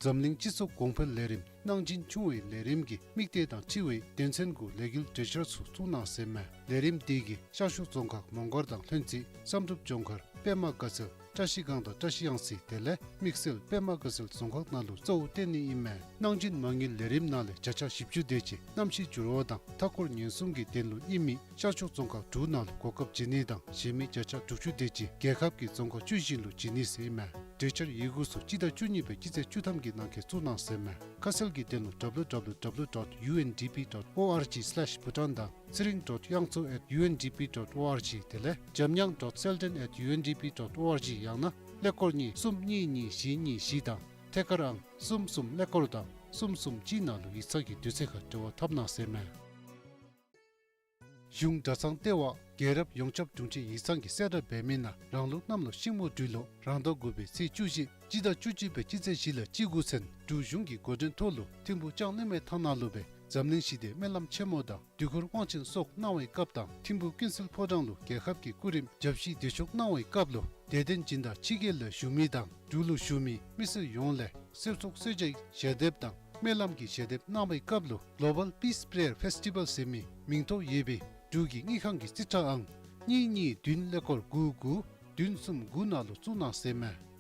འཛམ་གླིང་སྤྱི་ཚོགས་གོང་འཕེལ་ལས་རིམ་གནང་སྦྱིན་ཆུང་བའི་ལས་རིམ་གྱི་དམིགས་གཏད་དང་འཁྲིལ་བའི་དོན་ཚན་དགུ་ལས་འགུལ་གྲོས་འཆར་ཚུ་བཙུགས་གནང་ཟེར་མས། ལས་རིམ་དེ་གིས་ཤར་ཕྱོགས་རྫོང་ཁག་མོང་སྒར་དང་ལྷུན་རྩེ་བསམ་གྲུབ་ལྗོངས་མཁར་པདྨ་དགའ་ཚལ་བཀྲ་ཤིས་སྒང་དང་བཀྲ་ཤིས་གཡང་རྩེ་དེ་ལས་དམིགས་བསལ་པདྨ་དགའ་ཚལ་རྫོང་ཁག་ནང་ལུ་གཙོ་བོ་བཏོན་ནི་ཨིན་མས། གནང་སྦྱིན་མ་དངུལ་ལས་རིམ་ནང་ལས་བརྒྱ་ཆ་བཞི་བཅུ་དེ་ཅིག་གནམ་གཤིས་འགྱུར་བ་དང་མཐའ་འཁོར་ཉེན་སྲུང་གི་དོན་ལུ་ཨིན་མི་ཤར་ཕྱོགས་རྫོང་ཁག་དྲུག་ནང་ལུ་གོ་སྐབས་བྱིན་ནི་དང་གཞན་མི་བརྒྱ་ཆ་དྲུག་ཅུ་དེ་ཅིག་རྒྱལ་ཁབ་ཀྱི་རྫོང་ཁག་བཅུ་བཞི་ལུ་བྱིན་ནི་ཟེར་མས། གྲོས་འཆར་ཡི་གུ་ཚུ་སྤྱི་ཟླ་བཅུ་གཉིས་པའི་སྤྱི་ཚེས་བཅུ་ཐམ་གྱི་ནང་འཁོད་བཙུགས་གནང་ཟེར་མས། ཁ་གསལ་གྱི་དོན་ལུ་W W W dot U N D P dot O R G slash Bhutan དང་ཚེ་རིང་dot གཡང་མཚོ་at U N D P dot O R G དེ་ལས་འཇམ་དབྱངས་dot selden at U N D P dot O R G ཡང་ན་ཀླད་ཀོར་གཉིས་གསུམ་གཉིས་གཉིས་བཞི་གཉིས་བཞི་དང་ ཐད་ཀར་ཨང་གསུམ་གསུམ་ཀླད་ཀོར་དང་གསུམ་གསུམ་གཅིག་ནང་ལུ་ཡིག་ཚང་གི་དུས་ཚོད་ཁར་འབྲེལ་བ་འཐབ་གནང་ཟེར་མས། གཞུང་གྲྭ་ཚང་ལྟེ་བ་རྒྱལ་རབས་ཡོངས་ཁྱབ་དྲུང་ཆེ་ཡིག་ཚང་གིས་གསལ་བསྒྲགས་འབད་མི་ནང་རང་ལུགས་གནམ་ལོ་ཤིང་མོ་སྦྲུལ་ལོ་རང་ཟླ་དགུ་པའི་ཚེས་བཅུ་བཞི་སྤྱི་ཟླ་བཅུ་གཅིག་པའི་སྤྱི་ཚེས་བཞི་ལས་སྤྱི་འགོ་ཚུན་འབྲུག་གཞུང་གི་འགོ་འདྲེན་ཐོག་ལུ་ཐིམ་ཕུག་ལྕང་གླིང་མའི་ཐང་ནང་ལུ་སྦེ་འཛམ་གླིང་ཞི་བདེའི་སྨོན་ལམ་ཆེན་མོ་དང་དུས་འཁོར་དབང་ཆེན་སོགས་གནང་བའི་སྐབས་དང་ཐིམ་ཕུག་ཀུན་གསལ་ཕོ་བྲང་ལུ་རྒྱལ་ཁབ་ཀྱི་སྐུ་རིམ་བརྒྱ་བཞི་བརྟན་བཞུགས་གནང་བའི་སྐབས་ལུ་དད་ལྡན་སྦྱིན་བདག་ཕྱི་རྒྱལ་ལས་བཞུགས་མི་དང་འབྲུག་ལུ་བཞུགས་མི་མི་སེར་ཡོངས་ལས་གསོལ་ཚོགས་གསོལ་ཇའི་ཞལ་འདེབས་དང་སྨོན་ལམ་གྱི་ཞལ་འདེབས་གནང་བའི་སྐབས་ལུ་Global Peace Prayer Festival ཟེར་མི་མིང་ཐོ་ཡོད་པའི་འབྲུག་གི་དངུལ་ཁང་གི་རྩིས་ཁྲ་ཨང་གཉིས་གཉིས་བདུན་ཀླད་ཀོར་དགུ་དགུ་བདུན་གསུམ་དགུ་ནང་ལུ་བཙུགས་གནང་ཟེར་མས།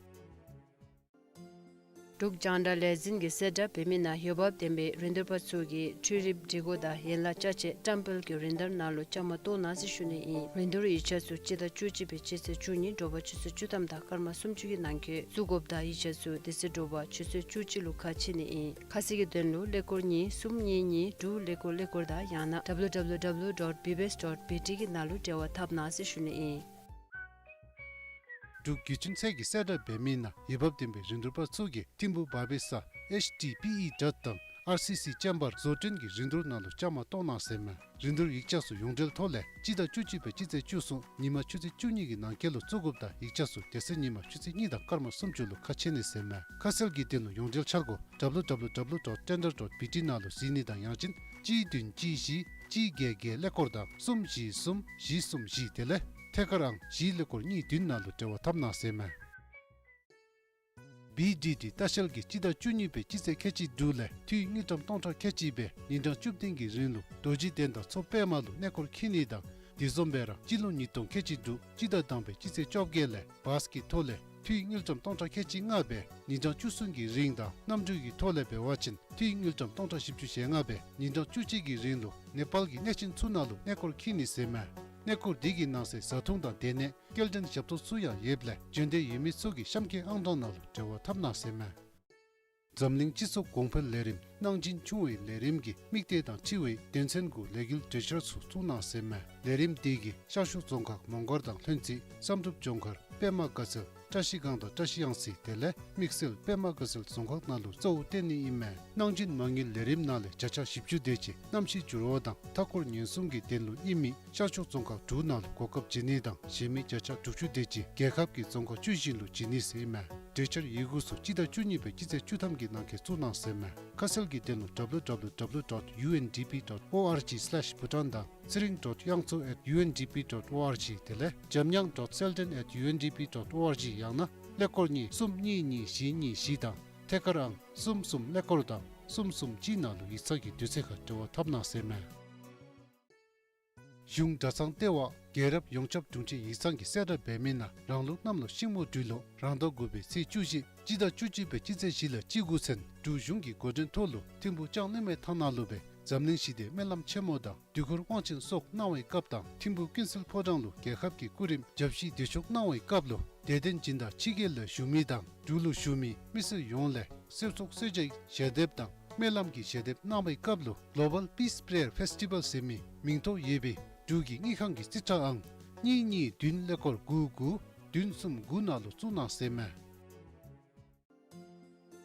འབྲུག་རྒྱང་བསྒྲགས་ལས་འཛིན་གྱིས་གསལ་བསྒྲགས་འབད་མི་ནང་འོས་འབབ་ལྡན་པའི་རིན་བསྡུར་པ་ཚུ་གིས་འཕྲུལ་རིག་སྒྲིག་གོ་དང་ཡན་ལག་ཅ་ཆས་བཀྲམ་སྤེལ་གྱི་རིན་བསྡུར་ནང་ལུ་བཅའ་མར་གཏོགས་གནང་ཟེར་ཞུ་ནི་ཨིན། རིན་བསྡུར་ཡིག་ཆ་ཚུ་སྤྱི་ཟླ་བཅུ་གཅིག་པའི་སྤྱི་ཚེས་བཅུ་གཉིས་དྲོ་པ་ཆུ་ཚོད་བཅུ་ཐམ་དང་སྐར་མ་སུམ་ཅུ་གི་ནང་འཁོད་བཙུགས་དགོཔ་དང་ཡིག་ཆ་ཚུ་དེ་ཚེ་དྲོ་པ་ཆུ་ཚོད་བཅུ་གཅིག་ལུ་ཁ་ཕྱེ་ནི་ཨིན། ཁ་གསལ་གྱི་དོན་ལུ་ཀླད་ཀོར་གཉིས་གསུམ་གཉིས་གཉིས་དྲུག་ཀླད་ཀོར་ཀླད་ཀོར་དང་ཡང་ན་W W W dot B B S dot B T གི་ནང་ལུ་འབྲེལ་བ་འཐབ་གནང་ཟེར་ཞུ་ནི་ཨིན། འབྲུག་བརྒྱུད་འཕྲིན་ཚད་ཀྱིས་གསལ་བསྒྲགས་འབད་མི་ནང་འོས་འབབ་ལྡན་པའི་རིན་བསྡུར་པ་ཚུ་གིས་ཐིམ་ཕུག་བར་པའི་ས་H T P E དྲ་དང་R C C ཅེམ་བར་བཟོ་སྐྲུན་གྱི་རིན་བསྡུར་ནང་ལུ་བཅའ་མར་གཏོགས་གནང་ཟེར་མས། རིན་བསྡུར་ཡིག་ཆ་ཚུ་ཡོངས་འབྲེལ་ཐོག་ལས་སྤྱི་ཟླ་བཅུ་གཅིག་པའི་སྤྱི་ཚེས་བཅུ་གསུམ་ཉིན་མ་ཆུ་ཚོད་བཅུ་གཉིས་ཀྱི་ནང་འཁོད་ལུ་བཙུགས་དགོཔ་དང་ཡིག་ཆ་ཚུ་དེ་ཚེ་ཉིན་མ་ཆུ་ཚོད་གཉིས་དང་སྐར་མ་སུམ་ཅུ་ལུ་ཁ་ཕྱེ་ནི་ཟེར་མས། ཁ་གསལ་གྱི་དོན་ལུ་ཡོངས་འབྲེལ་འཆར་སྒོ་W W W dot tender dot B T ནང་ལུ་གཟིགས་ནི་དང་ཡང་ཅིན་གཅིག་བདུན་གཅིག་བཞི་གཅིག་བརྒྱད་བརྒྱད་ཀླད་ཀོར་དང་གསུམ་བཞི་གསུམ་བཞི་གསུམ་བཞི་དེ་ལས་ཐད་ཀར་ཨང་བཞི་ཀླད་ཀོར་གཉིས་བདུན་ནང་ལུ་འབྲེལ་བ་འཐབ་གནང་ཟེར་མས། B D D ལྟ་བཤལ་གྱིས་སྤྱི་ཟླ་བཅུ་གཉིས་པའི་སྤྱི་ཚེས་ཁལ་གཅིག་དྲུག་ལས་འཐུས་དངུལ་ཀྲམ་སྟོང་ཕྲག་ཁལ་གཅིག་སྦེ་ཉིན་གྲངས་བཅུ་བདུན་གྱི་རིང་ལུ་རྡོ་རྗེ་གདན་དང་མཚོ་པདྨ་ལུ་གནས་སྐོར་འཁྱིད་ནི་དང་དེ་བཟུམ་སྦེ་ར་སྤྱི་ལོ་ཉིས་སྟོང་ཁལ་གཅིག་དྲུག་སྤྱི་ཟླ་དང་པའི་སྤྱི་ཚེས་བཅོ་བརྒྱད་ལས་བཱས་ཀྱི་ཐོག་ལས་འཐུས་དངུལ་ཀྲམ་སྟོང་ཕྲག་ཁལ་གཅིག་ལྔ་སྦེ་ཉིན་གྲངས་བཅུ་གསུམ་གྱི་རིང་དང་གནམ་གྲུ་གི་ཐོག་ལས་འབད་བ་ཅིན་འཐུས་དངུལ་ཀྲམ་སྟོང་ཕྲག་བཞི་བཅུ་ཞེ་ལྔ་སྦེ་ཉིན་གྲངས་བཅུ་གཅིག་གི་རིང་ལུ་ནེ་པཱལ་གྱི་གནས་ཆེན་ཚུ་ནང་ལུ་གནས་སྐོར་འཁྱིད་ནི་ཟེར་མས། གནས་སྐོར་འདི་གི་ནང་གསེས་བཟའ་འཐུང་དང་སྡོད་གནས་སྐྱེལ་འདྲེན་ཞབས་ཏོག་ཚུ་ཡང་ཡོདཔ་ལས་བྱོན་འདོད་ཡོད་མི་ཚུ་གིས་གཤམ་འཁོད་ཨང་གྲངས་ནང་ལུ་འབྲེལ་བ་འཐབ་གནང་ཟེར་མས། འཛམ་གླིང་སྤྱི་ཚོགས་གོང་འཕེལ་ལས་རིམ་གནང་སྦྱིན་ཆུང་བའི་ལས་རིམ་གྱི་དམིགས་གཏད་དང་འཁྲིལ་བའི་དོན་ཚན་དགུ་ལས་འགུལ་གྲོས་འཆར་ཚུ་བཙུགས་གནང་ཟེར་མས། ལས་རིམ་འདི་གིས་ཤར་ཕྱོགས་རྫོང་ཁག་མོང་སྒར་དང་ལྷུན་རྩེ་བསམ་གྲུབ་ལྗོངས་མཁར་པདྨ་དགའ་ཚལ་བཀྲ་ཤིས་སྒང་དང་བཀྲ་ཤིས་གཡང་རྩེ་དེ་ལས་དམིགས་བསལ་པདྨ་དགའ་ཚལ་རྫོང་ཁག་ནང་ལུ་གཙོ་བོ་བཏོན་ནི་ཨིན་མས། གནང་སྦྱིན་མ་དངུལ་ལས་རིམ་ནང་ལས་བརྒྱ་ཆ་བཞི་བཅུ་དེ་ཅིག་གནམ་གཤིས་འགྱུར་བ་དང་མཐའ་འཁོར་ཉེན་སྲུང་གི་དོན་ལུ་ཨིན་མི་ཤར་ཕྱོགས་རྫོང་ཁག་དྲུག་ནང་ལུ་གོ་སྐབས་བྱིན་ནི་དང་གཞན་མི་བརྒྱ་ཆ་དྲུག་ཅུ་དེ་ཅིག་རྒྱལ་ཁབ་ཀྱི་རྫོང་ཁག་བཅུ་བཞི་ལུ་བྱིན་ནི་ཟེར་ཨིན་མས། གྲོས་འཆར་ཡི་གུ་ཚུ་སྤྱི་ཟླ་བཅུ་གཉིས་པའི་སྤྱི་ཚེས་བཅུ་ཐམ་གྱི་ནང་འཁོད་བཙུགས་གནང་ཟེར་མས། ཁ་གསལ་གྱི་དོན་ལུ W W W dot U N D P dot O R G slash Bhutan དང་ཚེ་རིང་ཌོཊ་དབྱངས་མཚོ་ཨེཊ་ཡུ་ཨེན་ཌི་པི་ཌོཊ་ཨོ་ཨར་ཇི་དེ་ལས་འཇམ་དབྱངས་ཌོཊ་སེལ་ཌན་ཨེཊ་ཡུ་ཨེན་ཌི་པི་ཌོཊ་ཨོ་ཨར་ཇི་ཡང་ན་ཀླད་ཀོར་གཉིས་གསུམ་གཉིས་གཉིས་བཞི་གཉིས་བཞི་དང་ཐད་ཀར་ཨང་གསུམ་གསུམ་ཀླད་ཀོར་དང་གསུམ་གསུམ་གཅིག་ནང་ལུ་ཡིག་ཚང་གི་དུས་ཚོད་ཁར་འབྲེལ་བ་འཐབ་གནང་ཟེར་མས། གཞུང་གྲྭ་ཚང་ལྟེ་བ་རྒྱལ་རབས་ཡོངས་ཁྱབ་དྲུང་ཆེ་ཡིག་ཚང་གིས་གསལ་བསྒྲགས་འབད་མི་ནང་རང་ལུགས་གནམ་ལོ་ཤིང་མོ་སྦྲུལ་ལོ་རང་ཟླ་དགུ་པའི་ཚེས་བཅུ་བཞི་སྤྱི་ཟླ་བཅུ་གཅིག་པའི་སྤྱི་ཚེས་བཞི་ལས་སྤྱི་འགོ་ཚུན་འབྲུག་གཞུང་གི་འགོ་འདྲེན་ཐོག་ལུ་ཐིམ་ཕུག་ལྕང་གླིང་མའི་ཐང་ནང་ལུ་སྦེ་འཛམ་གླིང་ཞི་བདེའི་སྨོན་ལམ་ཆེན་མོ་དང་དུས་འཁོར་དབང་ཆེན་སོགས་གནང་བའི་སྐབས་དང་ཐིམ་ཕུག་ཀུན་གསལ་ཕོ་བྲང་ལུ་རྒྱལ་ཁབ་ཀྱི་སྐུ་རིམ་བརྒྱ་བཞི་བརྟན་བཞུགས་གནང་བའི་སྐབས་ལུ་དད་ལྡན་སྦྱིན་བདག་ཕྱི་རྒྱལ་ལས་བཞུགས་མི་དང་འབྲུག་ལུ་བཞུགས་མི་མི་སེར་ཡོངས་ལས་གསོལ་ཚོགས་གསོལ་ཇའི་ཞལ་འདེབས་དང་སྨོན་ལམ་གྱི་ཞལ་འདེབས་གནང་བའི་སྐབས་ལུ་Global Peace Prayer Festival ཟེར་མི་མིང་ཐོ་ཡོད་པའི་འབྲུག་གི་དངུལ་ཁང་གི་རྩིས་ཁྲ་ཨང་གཉིས་གཉིས་བདུན་ཀླད་ཀོར་དགུ་དགུ་བདུན་གསུམ་དགུ་ནང་ལུ་བཙུགས་གནང་ཟེར་མས།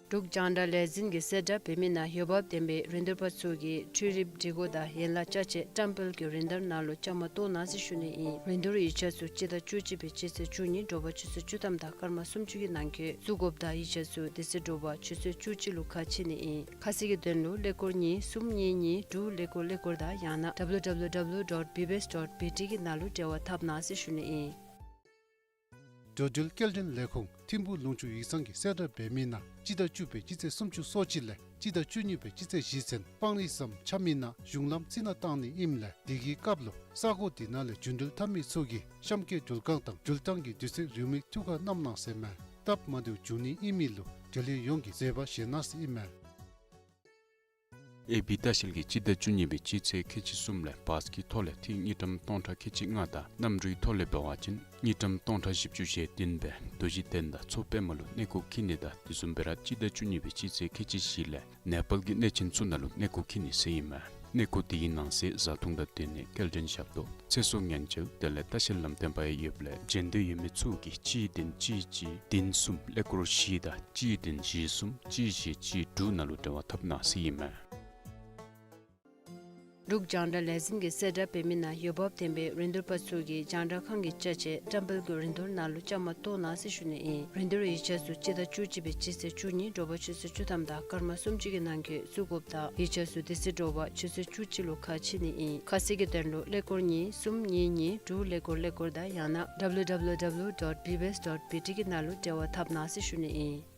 འབྲུག་རྒྱང་བསྒྲགས་ལས་འཛིན་གྱིས་གསལ་བསྒྲགས་འབད་མི་ནང་འོས་འབབ་ལྡན་པའི་རིན་བསྡུར་པ་ཚུ་གིས་འཕྲུལ་རིག་སྒྲིག་གོ་དང་ཡན་ལག་ཅ་ཆས་བཀྲམ་སྤེལ་གྱི་རིན་བསྡུར་ནང་ལུ་བཅའ་མར་གཏོགས་གནང་ཟེར་ཞུ་ནི་ཨིན། རིན་བསྡུར་ཡིག་ཆ་ཚུ་སྤྱི་ཟླ་བཅུ་གཅིག་པའི་སྤྱི་ཚེས་བཅུ་གཉིས་དྲོ་པ་ཆུ་ཚོད་བཅུ་ཐམ་དང་སྐར་མ་སུམ་ཅུ་གི་ནང་འཁོད་བཙུགས་དགོཔ་དང་ཡིག་ཆ་ཚུ་དེ་ཚེ་དྲོ་པ་ཆུ་ཚོད་བཅུ་གཅིག་ལུ་ཁ་ཕྱེ་ནི་ཨིན། ཁ་གསལ་གྱི་དོན་ལུ་ཀླད་ཀོར་གཉིས་གསུམ་གཉིས་གཉིས་དྲུག་ཀླད་ཀོར་ཀླད་ཀོར་དང་ཡང་ན་W W W dot B B S dot B T གི་ནང་ལུ་འབྲེལ་བ་འཐབ་གནང་ཟེར་ཞུ་ནི་ཨིན། འགྲོ་འགྲུལ་སྐྱེལ་འདྲེན་ལས་ཁུངས་ཐིམ་ཕུག་ལུང་ཕྱོགས་ཡིག་ཚང་གིས་གསལ་བསྒྲགས་འབད་མི་ནང་སྤྱི་ཟླ་བཅུ་པའི་སྤྱི་ཚེས་སུམ་ཅུ་སོ་གཅིག་ལས་སྤྱི་ཟླ་བཅུ་གཉིས་པའི་སྤྱི་ཚེས་བཞི་ཚུན་སྤང་རི་ཟམ་ཆགས་མི་ནང་གཞུང་ལམ་རྩི་ནག་བཏང་ནི་ཨིནམ་ལས་དེ་གི་སྐབས་ལུ་ས་གོ་དེ་ནང་ལས་རྒྱུ་འགྲུལ་འཐབ་མི་ཚུ་གིས་གཤམ་འཁོད་འགྲུལ་ཁང་དང་འགྲུལ་བཏང་གི་དུས་ཚོད་རེའུ་མིག་ཐུགས་ཁར་བསྣམས་གནང་ཟེར་མས། སྟབས་མ་བདེཝ་འབྱུང་ནི་ཨིན་མི་ལུ་འབྲེལ་ཡོད་ཡོངས་ཀྱིས་བཟོད་པ་བཞེས་གནང་ཟེར་ཨིན་མས། ཨེ་བི་ལྟ་བཤལ་གྱིས་སྤྱི་ཟླ་བཅུ་གཉིས་པའི་སྤྱི་ཚེས་ཁལ་གཅིག་གསུམ་ལས་བཱས་ཀྱི་ཐོག་ལས་འཐུས་དངུལ་ཀྲམ་སྟོང་ཕྲག་ཁལ་གཅིག་ལྔ་དང་གནམ་གྲུའི་ཐོག་ལས་འབད་བ་ཅིན་དངུལ་ཀྲམ་སྟོང་ཕྲག་བཞི་བཅུ་ཞེ་བདུན་སྦེ་རྡོ་རྗེ་གདན་དང་མཚོ་པདྨ་ལུ་གནས་སྐོར་འཁྱིད་ནི་དང་དེ་བཟུམ་སྦེ་ར་སྤྱི་ཟླ་བཅུ་གཉིས་པའི་སྤྱི་ཚེས་ཁལ་གཅིག་བཞི་ལས་ནེ་པཱལ་གྱི་གནས་ཆེན་ཚུ་ནང་ལུ་གནས་སྐོར་འཁྱིད་ནི་ཟེར་ཨིན་མས། གནས་སྐོར་དེའི་ནང་གསེས་བཟའ་འཐུང་དང་སྡོད་གནས་སྐྱེལ་འདྲེན་ཞབས་ཏོག་ཚེ་སྲོག་ཉེན་བཅོལ་དེ་ལས་ལྟ་བཤལ་ལམ་སྟོན་པ་ཡང་ཡོདཔ་ལས་བྱོན་འདོད་ཡོད་མི་ཚུ་གིས་གཅིག་བདུན་གཅིག་གཅིག་བདུན་གསུམ་ཀླད་ཀོར་བཞི་དང་གཅིག་བདུན་བཞི་གསུམ་གཅིག་བཞི་གཅིག་དྲུག་ནང་ལུ་འབྲེལ་བ་འཐབ་གནང་ཟེར་ཨིན་མས། འབྲུག་རྒྱང་བསྒྲགས་ལས་འཛིན་གྱིས་གསལ་བསྒྲགས་འབད་མི་ནང་འོས་འབབ་ལྡན་པའི་རིན་བསྡུར་པ་ཚུ་གིས་རྒྱང་བསྒྲགས་ཁང་གི་ཅ་ཆས་བཀྲམ་སྤེལ་གྱི་རིན་བསྡུར་ནང་ལུ་བཅའ་མར་གཏོགས་གནང་ཟེར་ཞུ་ནི་ཨིན། རིན་བསྡུར་ཡིག་ཆ་ཚུ་སྤྱི་ཟླ་བཅུ་གཅིག་པའི་སྤྱི་ཚེས་བཅུ་གཉིས་དྲོ་པ་ཆུ་ཚོད་བཅུ་ཐམ་དང་སྐར་མ་སུམ་ཅུ་གི་ནང་འཁོད་བཙུགས་དགོཔ་དང་ཡིག་ཆ་ཚུ་དེ་ཚེ་དྲོ་པ་ཆུ་ཚོད་བཅུ་གཅིག་ལུ་ཁ་ཕྱེ་ནི་ཨིན། ཁ་གསལ་གྱི་དོན་ལུ་ཀླད་ཀོར་གཉིས་གསུམ་གཉིས་གཉིས་དྲུག་ཀླད་ཀོར་ཀླད་ཀོར་དང་ཡང་ན་W W W dot B B S dot B T གི་ནང་ལུ་འབྲེལ་བ་འཐབ་གནང་ཟེར་ཞུ་ནི་ཨིན།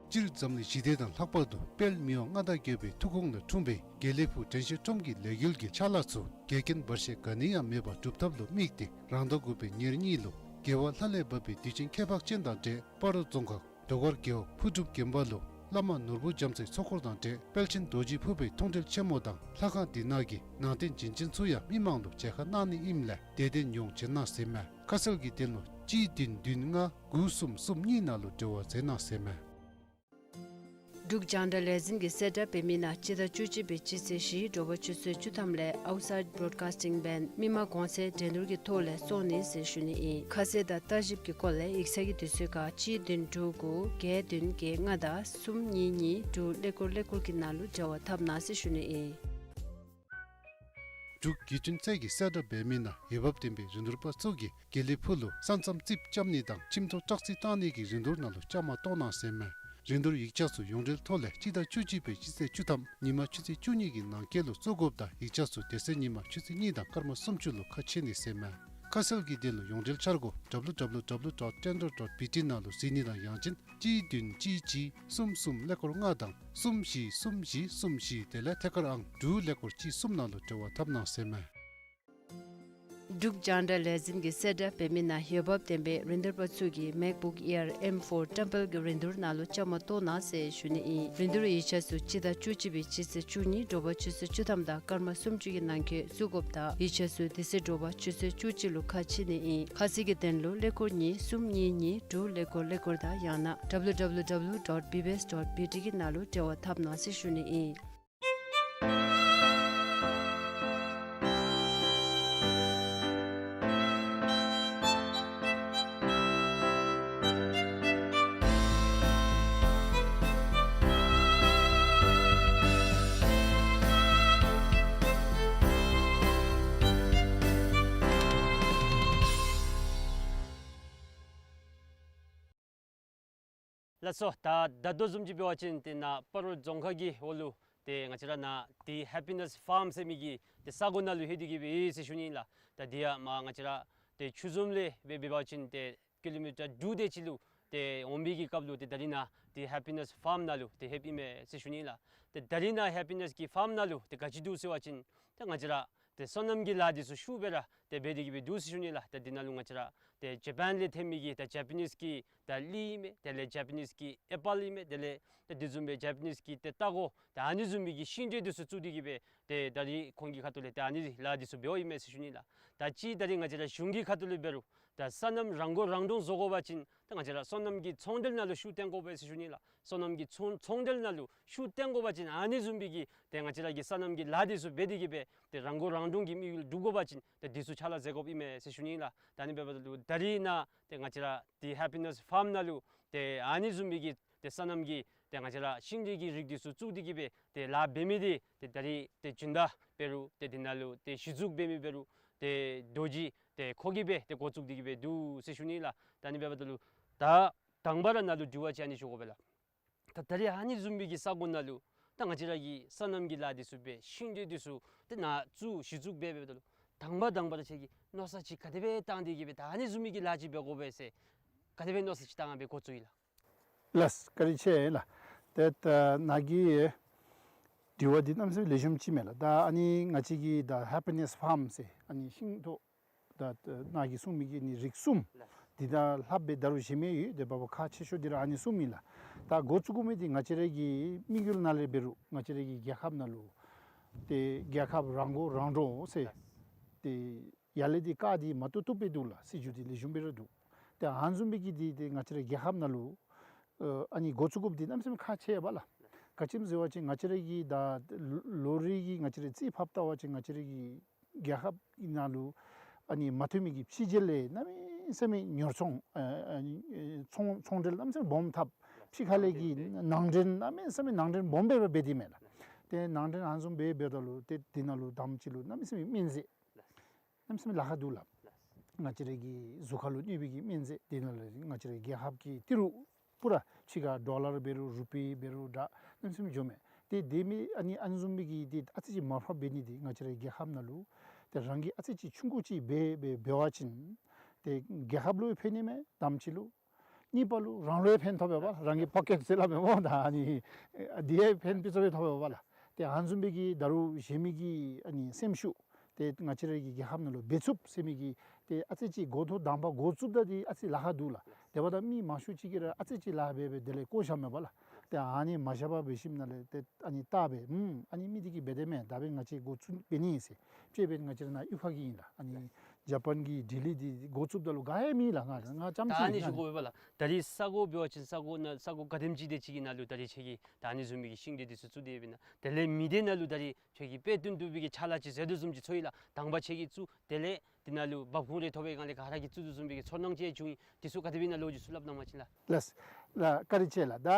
སྤྱིར་འཛམ་གླིང་ཞི་བདེ་དང་ལྷག་པར་དུ་དཔལ་མི་དབང་མངའ་བདག་རྒྱལ་པོའི་ཐུགས་དགོངས་ལས་འཁྲུངས་པའི་དགེ་ལེགས་ཕུག་དྲན་ཤེས་ཁྲོམ་གྱི་ལས་འགུལ་གྱི་ཕྱག་ལཱ་ཚུ་འགལ་རྐྱེན་བར་ཆད་ག་ནི་ཡང་མེད་པར་སྒྲུབ་ཐབས་ལུ་དམིགས་ཏེ་རང་ཟླ་དགུ་པའི་ཉེར་གཉིས་ལུ་རྒྱལ་བ་ལྷ་ལས་བབས་པའི་དུས་ཆེན་ཁྱད་འཕགས་ཅན་དང་འབྲེལ་སྤ་རོ་རྫོང་ཁག་འགྲོ་མགར་རྒེད་འོག་ཕུར་སྒྲུབ་དགོན་པ་ལུ་བླ་མ་ནོར་བུ་རྒྱ་མཚོའི་ཚོགས་འཁོར་དང་འབྲེལ་དཔལ་ཆེན་རྡོ་རྗེ་ཕུར་པའི་མཐོང་གྲོལ་ཆེན་མོ་དང་ལྷ་ཁང་འདི་ནང་གི་ནང་རྟེན་བྱིན་ཅན་ཚུ་ཡང་མི་མང་ལུ་མཇལ་ཁ་གནང་ནི་ཨིནམ་ལས་དད་ལྡན་ཡོངས་བྱོན་གནང་ཟེར་མས། ཁ་གསལ་གྱི་དོན་ལུ་གཅིག་བདུན་བདུན་ལྔ་དགུ་གསུམ་གསུམ་གཉིས་ནང་ལུ་འབྲེལ་བ་མཛད་གནང་ཟེར་མས། འབྲུག་རྒྱང་བསྒྲགས་ལས་འཛིན་གྱིས་གསལ་བསྒྲགས་འབད་མི་ནང་སྤྱི་ཟླ་བཅུ་གཅིག་པའི་སྤྱི་ཚེས་བཞི་དྲོ་པ་ཆུ་ཚོད་བཅུ་ཐམ་ལས་Outside Broadcasting Band མི་མང་གོང་ཚད་འགྲན་བསྡུར་གྱི་ཐོག་ལས་སོང་ནི་ཟེར་ཞུ་ནི་ཨིན། ཁ་གསལ་དང་ལྟ་ཞིབ་ཀྱི་སྐོར་ལས་ཡིག་ཚང་གི་དུས་ཚོད་ཁར་གཅིག་བདུན་དྲུག་དགུ་བརྒྱད་བདུན་བརྒྱད་ལྔ་དང་གསུམ་གཉིས་གཉིས་དྲུག་ཀླད་ཀོར་ཀླད་ཀོར་གྱི་ནང་ལུ་འབྲེལ་བ་འཐབ་གནང་ཟེར་ཞུ་ནི་ཨིན། འབྲུག་བརྒྱུད་འཕྲིན་ཚད་ཀྱིས་གསལ་བསྒྲགས་འབད་མི་ནང་འོས་འབབ་ལྡན་པའི་རིན་བསྡུར་པ་ཚུ་གིས་དགེ་ལེགས་ཕུག་ལུ་ས་མཚམས་རྩིགཔ་རྐྱབ་ནི་དང་ཁྱིམ་ཐོག་བཀྲག་རྩི་བཏང་ནི་གི་རིན་བསྡུར་ནང་ལུ་བཅའ་མར་གཏོགས་གནང་ཟེར་མས། རིན་བསྡུར་ཡིག་ཆ་ཚུ་ཡོངས་འབྲེལ་ཐོག་ལས་སྤྱི་ཟླ་བཅུ་གཅིག་པའི་སྤྱི་ཚེས་བཅུ་ཐམ་ཉིན་མ་ཆུ་ཚོད་བཅུ་གཉིས་ཀྱི་ནང་འཁོད་ལུ་བཙུགས་དགོཔ་དང་ཡིག་ཆ་ཚུ་དེ་ཚེ་ཉིན་མ་ཆུ་ཚོད་གཉིས་དང་སྐར་མ་སུམ་ཅུ་ལུ་ཁ་ཕྱེ་ནི་ཟེར་མས། ཁ་གསལ་གྱི་དོན་ལུ་ཡོངས་འབྲེལ་འཆར་སྒོ་W W W dot tender dot B T ནང་ལུ་གཟིགས་ནི་དང་ཡང་ཅིན་གཅིག་བདུན་གཅིག་གཅིག་གསུམ་གསུམ་ཀླད་ཀོར་ལྔ་དང་གསུམ་བཞི་གསུམ་བཞི་གསུམ་བཞི་དེ་ལས་ཐད་ཀར་ཨང་དྲུག་ཀླད་ཀོར་གཅིག་གསུམ་ནང་ལུ་འབྲེལ་བ་འཐབ་གནང་ཟེར་མས། འབྲུག་རྒྱང་བསྒྲགས་ལས་འཛིན་གྱིས་གསལ་བསྒྲགས་འབད་མི་ནང་འོས་འབབ་ལྡན་པའི་རིན་བསྡུར་པ་ཚུ་གིས་MacBook Air M four བཀྲམ་སྤེལ་གྱི་རིན་བསྡུར་ནང་ལུ་བཅའ་མར་གཏོགས་གནང་ཟེར་ཞུ་ནི་ཨིན། རིན་བསྡུར་ཡིག་ཆ་ཚུ་སྤྱི་ཟླ་བཅུ་གཅིག་པའི་སྤྱི་ཚེས་བཅུ་གཉིས་དྲོ་པ་ཆུ་ཚོད་བཅུ་ཐམ་དང་སྐར་མ་སུམ་ཅུ་གི་ནང་འཁོད་བཙུགས་དགོཔ་དང་ཡིག་ཆ་ཚུ་དེ་ཚེ་དྲོ་པ་ཆུ་ཚོད་བཅུ་གཅིག་ལུ་ཁ་ཕྱེ་ནི་ཨིན། ཁ་གསལ་གྱི་དོན་ལུ་ཀླད་ཀོར་གཉིས་གསུམ་གཉིས་གཉིས་དྲུག་ཀླད་ཀོར་ཀླད་ཀོར་དང་ཡང་ན་W W W dot B B S dot B T གི་ནང་ལུ་འབྲེལ་བ་འཐབ་གནང་ཟེར་ཞུ་ནི་ཨིན། ལགས་སོ། ད་ད་ལྟོ་བཟུམ་ཅིག་འབད་བ་ཅིན་ཏེ་ནཱ་སྤ་རོ་རྫོང་ཁག་གི་འོག་ལུ་ཏེ་ང་བཅས་ར་ནཱ་ཏེ་Happiness Farm ཟེར་མི་གི་ཏེ་ས་གོ་ནང་ལུ་ལྷོད་དེ་གི་སྦེ་ཡོད་ཟེར་ཞུ་ནི་ལགས། ད་འདི་ཡང་མར་ང་བཅས་ར་ཏེ་ཆུ་འཛོམས་ལས་སྦེ་འབད་བ་ཅིན་ཏེ་ཀི་ལོ་མི་ཊར་དྲུག་དེ་ཅིག་ལུ་ཏེ་འོང་བའི་གི་སྐབས་ལུ་ཏེ་ད་རིས་ནཱ་ཏེ་Happiness Farm ནང་ལུ་ཏེ་ལྷོདཔ་ཨིན་མས་ཟེར་ཞུ་ནི་ལགས། ཏེ་ད་རིས་ནཱ་Happiness གི་ཕཱམ་ནང་ལུ་ཏེ་ག་ཅི་འདུག་ཟེར་བ་ཅིན་ཏེ་ང་བཅས་ར་ཏེ་སོ་ནམ་གྱི་ལཱ་འདི་ཚུ་ཤུགས་སྦེ་ར་ཏེ་འབད་དེ་གི་སྦེ་འདུག་ཟེར་ཞུ་ནི་ལགས། ཏེ་འདི་ནང་ལུ་ང་བཅས་ར་ཏེ་ཇ་པཱན་ལས་ཐོན་མི་གི་ཏེ་ཇ་པ་ནིས་ཀྱི་ད་གླི་ཨིན་མས། དེ་ལས་ཇ་པ་ནིས་ཀྱི་ཨེ་པཱལ་ཨིན་མས། དེ་ལས་ཏེ་དེ་བཟུམ་སྦེ་ཇ་པ་ནིས་ཀྱི་ཏེ་ཏ་གོ་ད་ཨ་ནི་བཟུམ་མའི་གི་ཤིང་འབྲས་འདི་ཚུ་བཙུགས་ཏེ་གི་སྦེ་ཏེ་ད་རིས་ཁོང་གི་ཁ་ཐུག་ལས་ཏེ་ཨ་ནི་ལཱ་འདི་ཚུ་འབདཝ་ཨིན་མས་ཟེར་ཞུ་ནི་ལགས། ད་ཅི་ད་རིས་ང་བཅས་ར་གཞུང་གི་ཁ་ཐུག་ལས་འབད་རུང་ད་སོ་ནམ་རང་མགོ་རང་འདྲོངས་བཟོ་དགོ་པ་ཅིན་ད་ང་བཅས་ར་སོ་ནམ་གྱི་ཚོང་འབྲེལ་ནང་ལུ་ཤུགས་བཏོན་དགོ་པས་ཟེར་ཞུ་ནི་ལགས། སོ་ནམ་གྱི་ཚོང་ཚོང་འབྲེལ་ནང་ལུ་ཤུགས་བཏོན་དགོ་པ་ཅིན་ཨ་ནི་བཟུམ་མའི་གི་ཏེ་ང་བཅས་ར་གི་སོ་ནམ་གྱི་ལཱ་འདི་ཚུ་འབད་དེ་གི་སྦེ་ཏེ་རང་མགོ་རང་འདྲོངས་ཀྱི་དམིགས་ཡུལ་འགྲུབ་དགོ་པ་ཅིན་ཏེ་འདི་ཚུ་ཕྱག་ལཱ་མཛད་དགོཔ་ཨིན་མས་ཟེར་ཞུ་ནི་ལགས། ད་ཨ་ནི་འབདཝ་ད་ལུ་ད་རིས་ནཱ་ཏེ་ང་བཅས་ར་ཏེ་Happiness Farm ནང་ལུ་ཏེ་ཨ་ནི་བཟུམ་མའི་གི་ཏེ་སོ་ནམ་གྱི་ཏེ་ང་བཅས་ར་ཤིང་འབྲས་ཀྱི་རིགས་འདི་ཚུ་བཙུགས་ཏེ་གི་སྦེ་ཏེ་ལཱ་འབད་མི་འདི་ཏེ་ད་རིས་ཏེ་སྦྱིན་བདག་འབད་རུང་ཏེ་འདི་ནང་ལུ་ཏེ་གཞི་བཙུགས་འབད་མི་འབད་རུང་ཏེ་རྡོ་རྗེ་ཏེ་ཁོ་གིས་སྦེ་ཏེ་འགོ་བཙུགས་ཏེ་གི་སྦེ་འདུག་ཟེར་ཞུ་ནི་ལགས། ད་ཨ་ནི་འབདཝ་ད་ལུ་ད་དང་པ་ར་ནཱ་ལུ་དྲི་བ་ཅིག་ཨ་ནི་ཞུ་དགོ་པས་ལགས། ད་ད་རིས་ཨ་ནི་བཟུམ་མའི་གི་ས་གོ་ནང་ལུ་ད་ང་བཅས་ར་གིས་སོ་ནམ་གྱི་ལཱ་འདི་ཚུ་འབད་ཤིང་འབྲས་འདི་ཚུ་ཏེ་ནཱ་བཙུགས་གཞི་བཙུགས་འབད་འབདཝ་ད་ལུ་དང་པ་དང་པ་ར་ཁྱེད་ཀྱིས་མནོ་བསམ་ཅིག་ག་དེ་སྦེ་བཏང་སྟེ་གི་སྦེ་ད་ཨ་ནི་བཟུམ་མའི་གི་ལཱ་ཅིག་འབད་དགོ་པས་ཟེར་ག་དེ་སྦེ་མནོ་བསམ་ཅིག་བཏང་སྦེ་འགོ་བཙུགས་ཡི་ལགས། ལགས་བཀའ་དྲིན་ཆེ་ལགས། ཏེ་ད་ནཱ་གི་དྲི་བ་འདི་གནམ་མེད་ས་མེད་ལེགས་ཤོམ་ཅིག་མས་ལགས། ད་ཨ་ནི་ང་བཅས་ཀྱི་ད་Happiness Farm ཟེར་ཨ་ནི་ཤིང་ཐོག་ད་ནཱ་གིས་གསུངས་མི་གི་ནི་རིགས་གསུམ་འདི་དང་ལྷག་སྦེ་ད་རུང་གཞན་མི་ཡོད། ཏེ་འབདཝ་ཁག་ཆེ་ཤོས་འདི་ར་ཨ་ནི་གསུམ་ཨིན་ལགས། ད་འགོ་བཙུགས་དགོ་མི་འདི་ང་བཅས་ར་གི་དམིགས་ཡུལ་ནང་ལས་འབད་རུང་ང་བཅས་ར་གི་རྒྱལ་ཁབ་ནང་ལུ་ཏེ་རྒྱལ་ཁབ་རང་མགོ་རང་འདྲོངས་ཟེར་ཏེ་ཡར་ལས་འདི་བཀག་སྟེ་མ་བཏུབ་བཏུབ་སྦེ་འདུག་ལགས། སྲིད་བྱུས་འདི་ལེགས་ཤོམ་སྦེ་ར་འདུག། ཏེ་ཨ་ནི་བཟུམ་མའི་གི་འདི་ཏེ་ང་བཅས་ར་རྒྱལ་ཁབ་ནང་ལུ་ཨ་ནི་འགོ་བཙུགས་དགོཔ་འདི་གནམ་མེད་ས་མེད་ཁག་ཆེ་བས་ལགས། ག་ཅི་སྨོ་ཟེར་བ་ཅིན་ང་བཅས་ར་གི་ད་ལོ་རེ་གི་ང་བཅས་ར་རྩིས་ཕབ་བལྟ་བ་ཅིན་ང་བཅས་ར་གི་རྒྱལ་ཁབ་ནང་ལུ་ཨ་ནི་མ་ཐོན་མི་གི་ཕྱི་རྒྱལ་ལས་གནམ་མེད་ས་མེད་ཉོ་ཚོང་ཨ་ཨ་ནི་ཚོང་ཚོང་འབྲེལ་གནམ་མེད་ས་མེད་སྦོམ་འཐབ། ཕྱི་ཁ་ལས་ཀྱི་ནང་འདྲེན་གནམ་མེད་ས་མེད་ནང་འདྲེན་སྦོམ་སྦེ་འབད་དེ་མས་ལགས། ཏེ་ནང་འདྲེན་ཨ་ནི་བཟུམ་སྦེ་འབདཝ་ད་ལུ་ཏེ་དེ་ནང་ལུ་དང་པ་ཅིག་ལུ་གནམ་མེད་ས་མེད་སྨན་རྫས་གནམ་མེད་ས་མེད་ལཱ་ཁག་འདུག་ལགས། ང་བཅས་ར་གི་གཟུགས་ཁར་ལུ་གནོད་པའི་གི་སྨན་རྫས་དེ་ནང་ལུ་ང་བཅས་ར་རྒྱལ་ཁབ་ཀྱི་ཏི་རུ་པུ་ར་ཕྱི་ཁར་ཌོ་ལར་འབད་རུང་རུ་པི་འབད་རུང་འདྲ་གནམ་མེད་ས་མེད་འགྱོཝ་མས། ཏེ་དེ་མི་ཨ་ནི་ཨ་ནི་བཟུམ་མའི་གི་ཏེ་ཨ་ཙི་ཅིག་མར་ཕབ་འབད་ནི་འདི་ང་བཅས་ར་རྒྱལ་ཁབ་ནང་ལུ་ཏེ་རང་གིས་ཨ་ཙི་ཅིག་ཆུང་ཀུ་ཅིག་འབད་འབད་འབད་བ་ཅིན་ཏེ་རྒྱལ་ཁབ་ལུ་ཕན་ནི་མས་དང་པ་ཅིག་ལུ། གཉིས་པ་ལུ་རང་ལུ་ཡང་ཕན་ཐོགས་པས་པ་ལགས། རང་གི་པོ་ཀེཊ་ཟེར་སླབ་མས་སྨོ་ད་ཨ་ནི་འདི་ཡང་ཕན་པི་ཚུ་ཡང་ཐོགས་པས་པ་ལགས། ཏེ་ཨ་ནི་བཟུམ་མའི་གི་ད་རུང་གཞན་མི་གི་ཨ་ནི་སེམས་ཤུགས་ཏེ་ང་བཅས་ར་གི་རྒྱལ་ཁབ་ནང་ལུ་འབད་ཚུགསཔ་ཟེར་མི་གི་ཏེ་ཨ་ཙི་ཅིག་འགོ་ཐོག་དང་པ་འགོ་བཙུགསཔ་ད་འདི་ཨ་ཙི་ལཱ་ཁག་འདུག་ལགས། དེ་འབདཝ་ད་མི་མང་ཤོས་ཅིག་གིས་ར་ཨ་ཙི་ཅིག་ལཱ་འབད་འབད་དེ་ལས་བཀོ་བཞགཔ་མས་པ་ལགས། ཏེ་ཨ་ནི་མ་བཞག་པར་འབད་ཞིནམ་ལས་ཏེ་ཨ་ནི་བལྟ་སྦེ་ཨུམ་ཨ་ནི་མི་འདི་གིས་འབད་དེ་མས། ད་འབདན་ང་བཅས་འགོ་བཙུགས་འབད་ནི་ཟེར་ཅིག་འབདན་ང་བཅས་ར་ནཱ་གཡུས་ཁ་གི་ཨིན་ལགས། ཨ་ནི་ཇ་པཱན་གྱི་ལྡི་ལི་འདི་འགོ་བཙུགསཔ་ད་ལུ་ག་ཡང་མེད་ལགས། ང་ང་རྐྱངམ་ད་ཨ་ཅིག་ནི་ཨིན་ཞུ་ལགས། དགོ་པས་པ་ལགས། ད་རིས་ས་གོ་འབད་བ་ཅིན་ས་གོ་ནང་ས་གོ་ག་དེམ་ཅིག་དེ་ཅིག་གི་ནང་ལུ་ད་རིས་ཁྱེད་ཀྱིས་ད་ཨ་ནི་བཟུམ་མའི་གི་ཤིང་འབྲས་འདི་ཚུ་བཙུགས་ཏེ་འབདན་དེ་ལས་མི་སྡེ་ནང་ལུ་ད་རིས་ཁྱེད་ཀྱིས་དཔེ་སྟོན་བཏུབ་པའི་གི་ཕྱག་ལཱ་ཅིག་མཛད་དོ་བཟུམ་ཅིག་ཚོར་ཡི་ལགས། དང་པ་ཁྱེད་ཀྱིས་བཙུགས་དེ་ལས་འདི་ནང་ལུ་འབབ་ཁུངས་རེ་ཐོབ་པའི་སྒང་ལས་ག་ར་གིས་བཙུགས་དོ་བཟུམ་མའི་གི་ཚོར་སྣང་ཅིག་བྱུང་ཡི། འདི་ཚུ་ག་དེ་སྦེ་ཨིན་ན་ལོ་རྒྱུས་ཚུ་སླབ་གནང་བ་ཅིན་ལགས། ལགས་ལགས། བཀའ་དྲིན་ཆེ་ལགས། ད་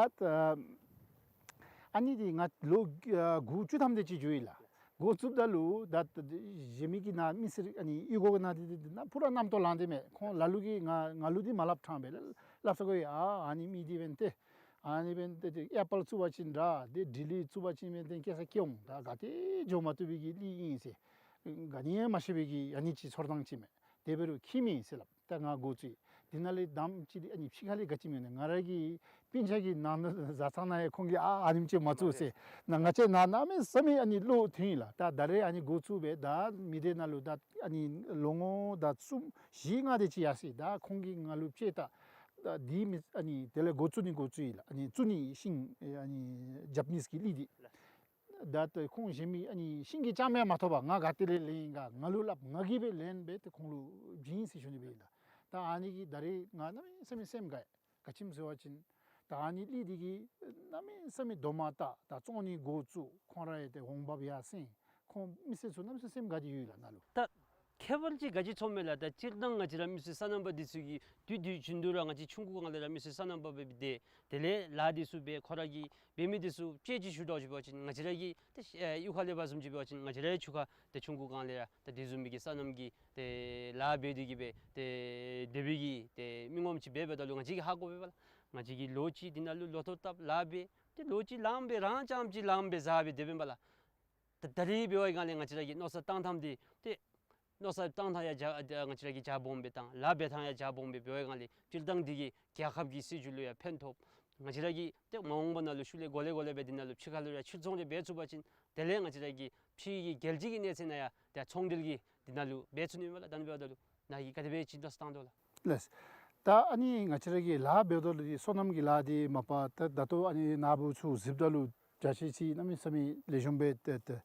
ཨ་ནི་འདི་ང་ལོ་ཨ་དགུ་བཅུ་ཐམ་དེ་ཅིག་འགྱོ་ཡི་ལགས། འགོ་བཙུགསཔ་ད་ལུ་ད་གཞན་མི་གི་ནཱ་མི་སེར་ཨ་ནི་གཡུས་སྒོ་གི་ནང་འདི་འདི་ནཱ་པུ་ར་རྣམ་རྟོག་ལངས་ཏེ་མས། ཁོང་ལ་ལུ་གིས་ང་ང་ལུ་འདི་མ་སླབ་ཕྲང་སྦེ་སླབ་ས་གོ་ཡི། ཨ་ཨ་ནི་མི་འདི་འབདན་ཏེ་ཨ་ནི་འབདན་ཏེ་ཏེ་ཨེ་པཱལ་བཙུགས་པ་ཅིན་འདྲ་ཏེ་ཌི་ལི་བཙུགས་པ་ཅིན་འབདན་ཏེ་སྐྱེ་ས་སྐྱེ་འོང་། ད་ག་ཏེ་འགྱོ་མ་བཏུབ་པའི་གི་གླིང་ཨིན་ཟེར། ག་ནི་ཡང་མ་ཤེས་པའི་གི་ཨ་ནི་ཅིག་ཚོར་སྣང་ཅིག་མས། དེ་འབད་རུང་ཁྱད་མེད་ཟེར་སླབ། ད་ང་འགོ་བཙུགས་ཡི། དེ་ནང་ལས་དང་པ་ཅིག་འདི་ཨ་ནི་ཕྱི་ཁ་ལས་ག་ཅི་སྨོ་ནི་ང་ར་གི་སྤུན་ཆ་གི་ནང་ན་བཟའ་ཚང་ནང་ཡང་ཁོང་གིས་ཨ་ཨ་ནེམ་ཅིག་མ་བཙུགས་ཟེར། ནཱ་ང་བཅས་ནཱ་གནམ་མེད་ས་མེད་ཨ་ནི་བློ་ཐོན་ཡི་ལགས། ད་ད་རེས་ཨ་ནི་འགོ་བཙུགས་སྦེ་ད་མི་སྡེ་ནང་ལུ་ད་ཨ་ནི་ལོ་ངོ་ད་གསུམ་བཞི་ལྔ་དེ་ཅིག་ཡར་སོ་ཡི། ད་ཁོང་གིས་ང་ལུ་དཔྱད་ད་ད་འདི་མི་ཨ་ནི་དེ་ལས་འགོ་བཙུགས་ནི་འགོ་བཙུགས་ཡི་ལགས། ཨ་ནི་བཙུགས་ནི་ཤིང་ཨ་ནི་ཇ་པ་ནིས་ཀྱི་གླི་འདི། ད་ལྟོ་ཁོང་གཞན་མི་ཨ་ནི་ཤིང་གི་རྐྱངམ་ཡང་མ་ཐོབ་པར་ང་ག་ཏེ་ལས་ལེན་ཡི་ག་ང་ལུ་སླབ། ང་གིས་སྦེ་ལེན་སྦེ་ཏེ་ཁོང་ལུ་བྱིན་ཟེར་ཞུ་ནི་སྦེ་ཨིན་ལགས། ད་ཨ་ནི་གིས་ད་རེས་ང་གནམ་མེད་ས་མེད་སེམས་དགའ་ཡི། ག་ཅི་སྨོ་ཟེར་བ་ཅིན་ད་ཨ་ནི་གླི་འདི་གིས་གནམ་མེད་ས་མེད་རྡོག་མ་བཏགས། ད་བཙོང་ནི་འགོ་བཙུགས། ཁོང་ར་ཡང་ཏེ་འོང་འབབ་ཡར་སེང་། ཁོང་མི་སེར་ཚུ་གནམ་མེད་ས་མེད་སེམས་དགའ་སྟེ་ཡོད་ལགས་ནཱ་ལུ། ད་ཁྱད་པར་ཅིག་ག་ཅི་ཚོརཝ་མས་ལགས། ད་སྤྱིར་བཏང་ང་བཅས་ར་མི་སེར་སོ་ནམ་པ་འདི་ཚུ་གིས་དུས་དུས་རྒྱུན་དུ་ར་ང་བཅས་ཆུང་ཀུ་སྒང་ལས་ར་མི་སེར་སོ་ནམ་པ་སྦེ་སྡོད། དེ་ལས་ལཱ་འདི་ཚུ་འབད། ཁོ་ར་གིས་འབད་མི་འདི་ཚུ་དཔྱེ་ཅིག་ཞུ་དོ་ཅིག་འབད་བ་ཅིན་ང་བཅས་ར་གི་ཏེ་ཨེ་གཡུས་ཁ་ལས་འབད་བཟུམ་ཅིག་འབད་བ་ཅིན་ང་བཅས་རའི་ཆུ་ཁ་ཏེ་ཆུང་ཀུ་སྒང་ལས་ར་ད་དེ་བཟུམ་མའི་གི་སོ་ནམ་གྱི་ཏེ་ལཱ་འབད་དེ་གི་སྦེ་ཏེ་དེ་སྦེ་གི་ཏེ་མི་ངོམ་ཅིག་འབད་འབདཝ་ད་ལུ་ང་བཅས་ཀྱིས་ཧ་གོ་བས་པ་ལགས། ང་བཅས་ཀྱིས་ལོ་གཅིག་འདི་ནང་ལུ་ལོ་ཐོག་བཏབ་ལཱ་འབད། ཏེ་ལོ་གཅིག་ལངམ་སྦེ་རང་རྐྱངམ་ཅིག་ལངམ་སྦེ་བཟའ་སྦེ་སྡོད་པས་པ་ལགས། ད་ད་རེས་འབད་བའི་སྒང་ལས་ང་བཅས་ར་གི་མནོ་བསམ་བཏང་ཐངས་འདི་ཏེ་མནོ་བསམ་བཏང་ཐངས་ཡང་རྒྱ་ང་བཅས་ར་གིས་རྒྱ་སྦོམ་སྦེ་བཏང་། ལཱ་འབད་ཐངས་ཡང་རྒྱ་སྦོམ་སྦེ་འབད་བའི་སྒང་ལས་སྤྱིར་བཏང་འདི་གིས་རྒྱལ་ཁབ་ཀྱི་སྲིད་བྱུས་ལུ་ཡང་ཕན་ཐོགས། ང་བཅས་ར་གིས་ཏེ་མ་འོངས་པ་ནང་ལུ་ཤུལ་ལས་གོ་ལེ་གོ་ལེ་སྦེ་འདི་ནང་ལུ་ཕྱི་ཁ་ལུ་ཡང་ཕྱིར་ཚོང་རེ་འབད་ཚུགས་པ་ཅིན་དེ་ལས་ང་བཅས་ར་གི་ཕྱི་གི་རྒྱལ་སྤྱི་གི་གནས་ཚད་ནང་ཡང་ཏེ་ཚོང་འབྲེལ་གྱི་འདི་ནང་ལུ་འབད་ཚུགས་ནི་མས་པ་ལགས། ད་ནི་འབདཝ་ད་ལུ་ནཱ་གིས་ག་དེ་སྦེ་ཅིག་མནོ་བསམ་བཏང་དོ་ལགས། ལགས། ད་ཨ་ནི་ང་བཅས་ར་གིས་ལཱ་འབདཝ་ད་ལུ་འདི་སོ་ནམ་གྱི་ལཱ་འདི་མ་པ་ད་ད་ལྟོ་ཨ་ནི་ནཱ་བུ་ཚུ་གཟིགསཔ་ད་ལུ་འཇའ་ཆི་ཆི་གནམ་མེད་ས་མེད་ལེགས་ཤོམ་སྦེ་ཏེ་ཏེ་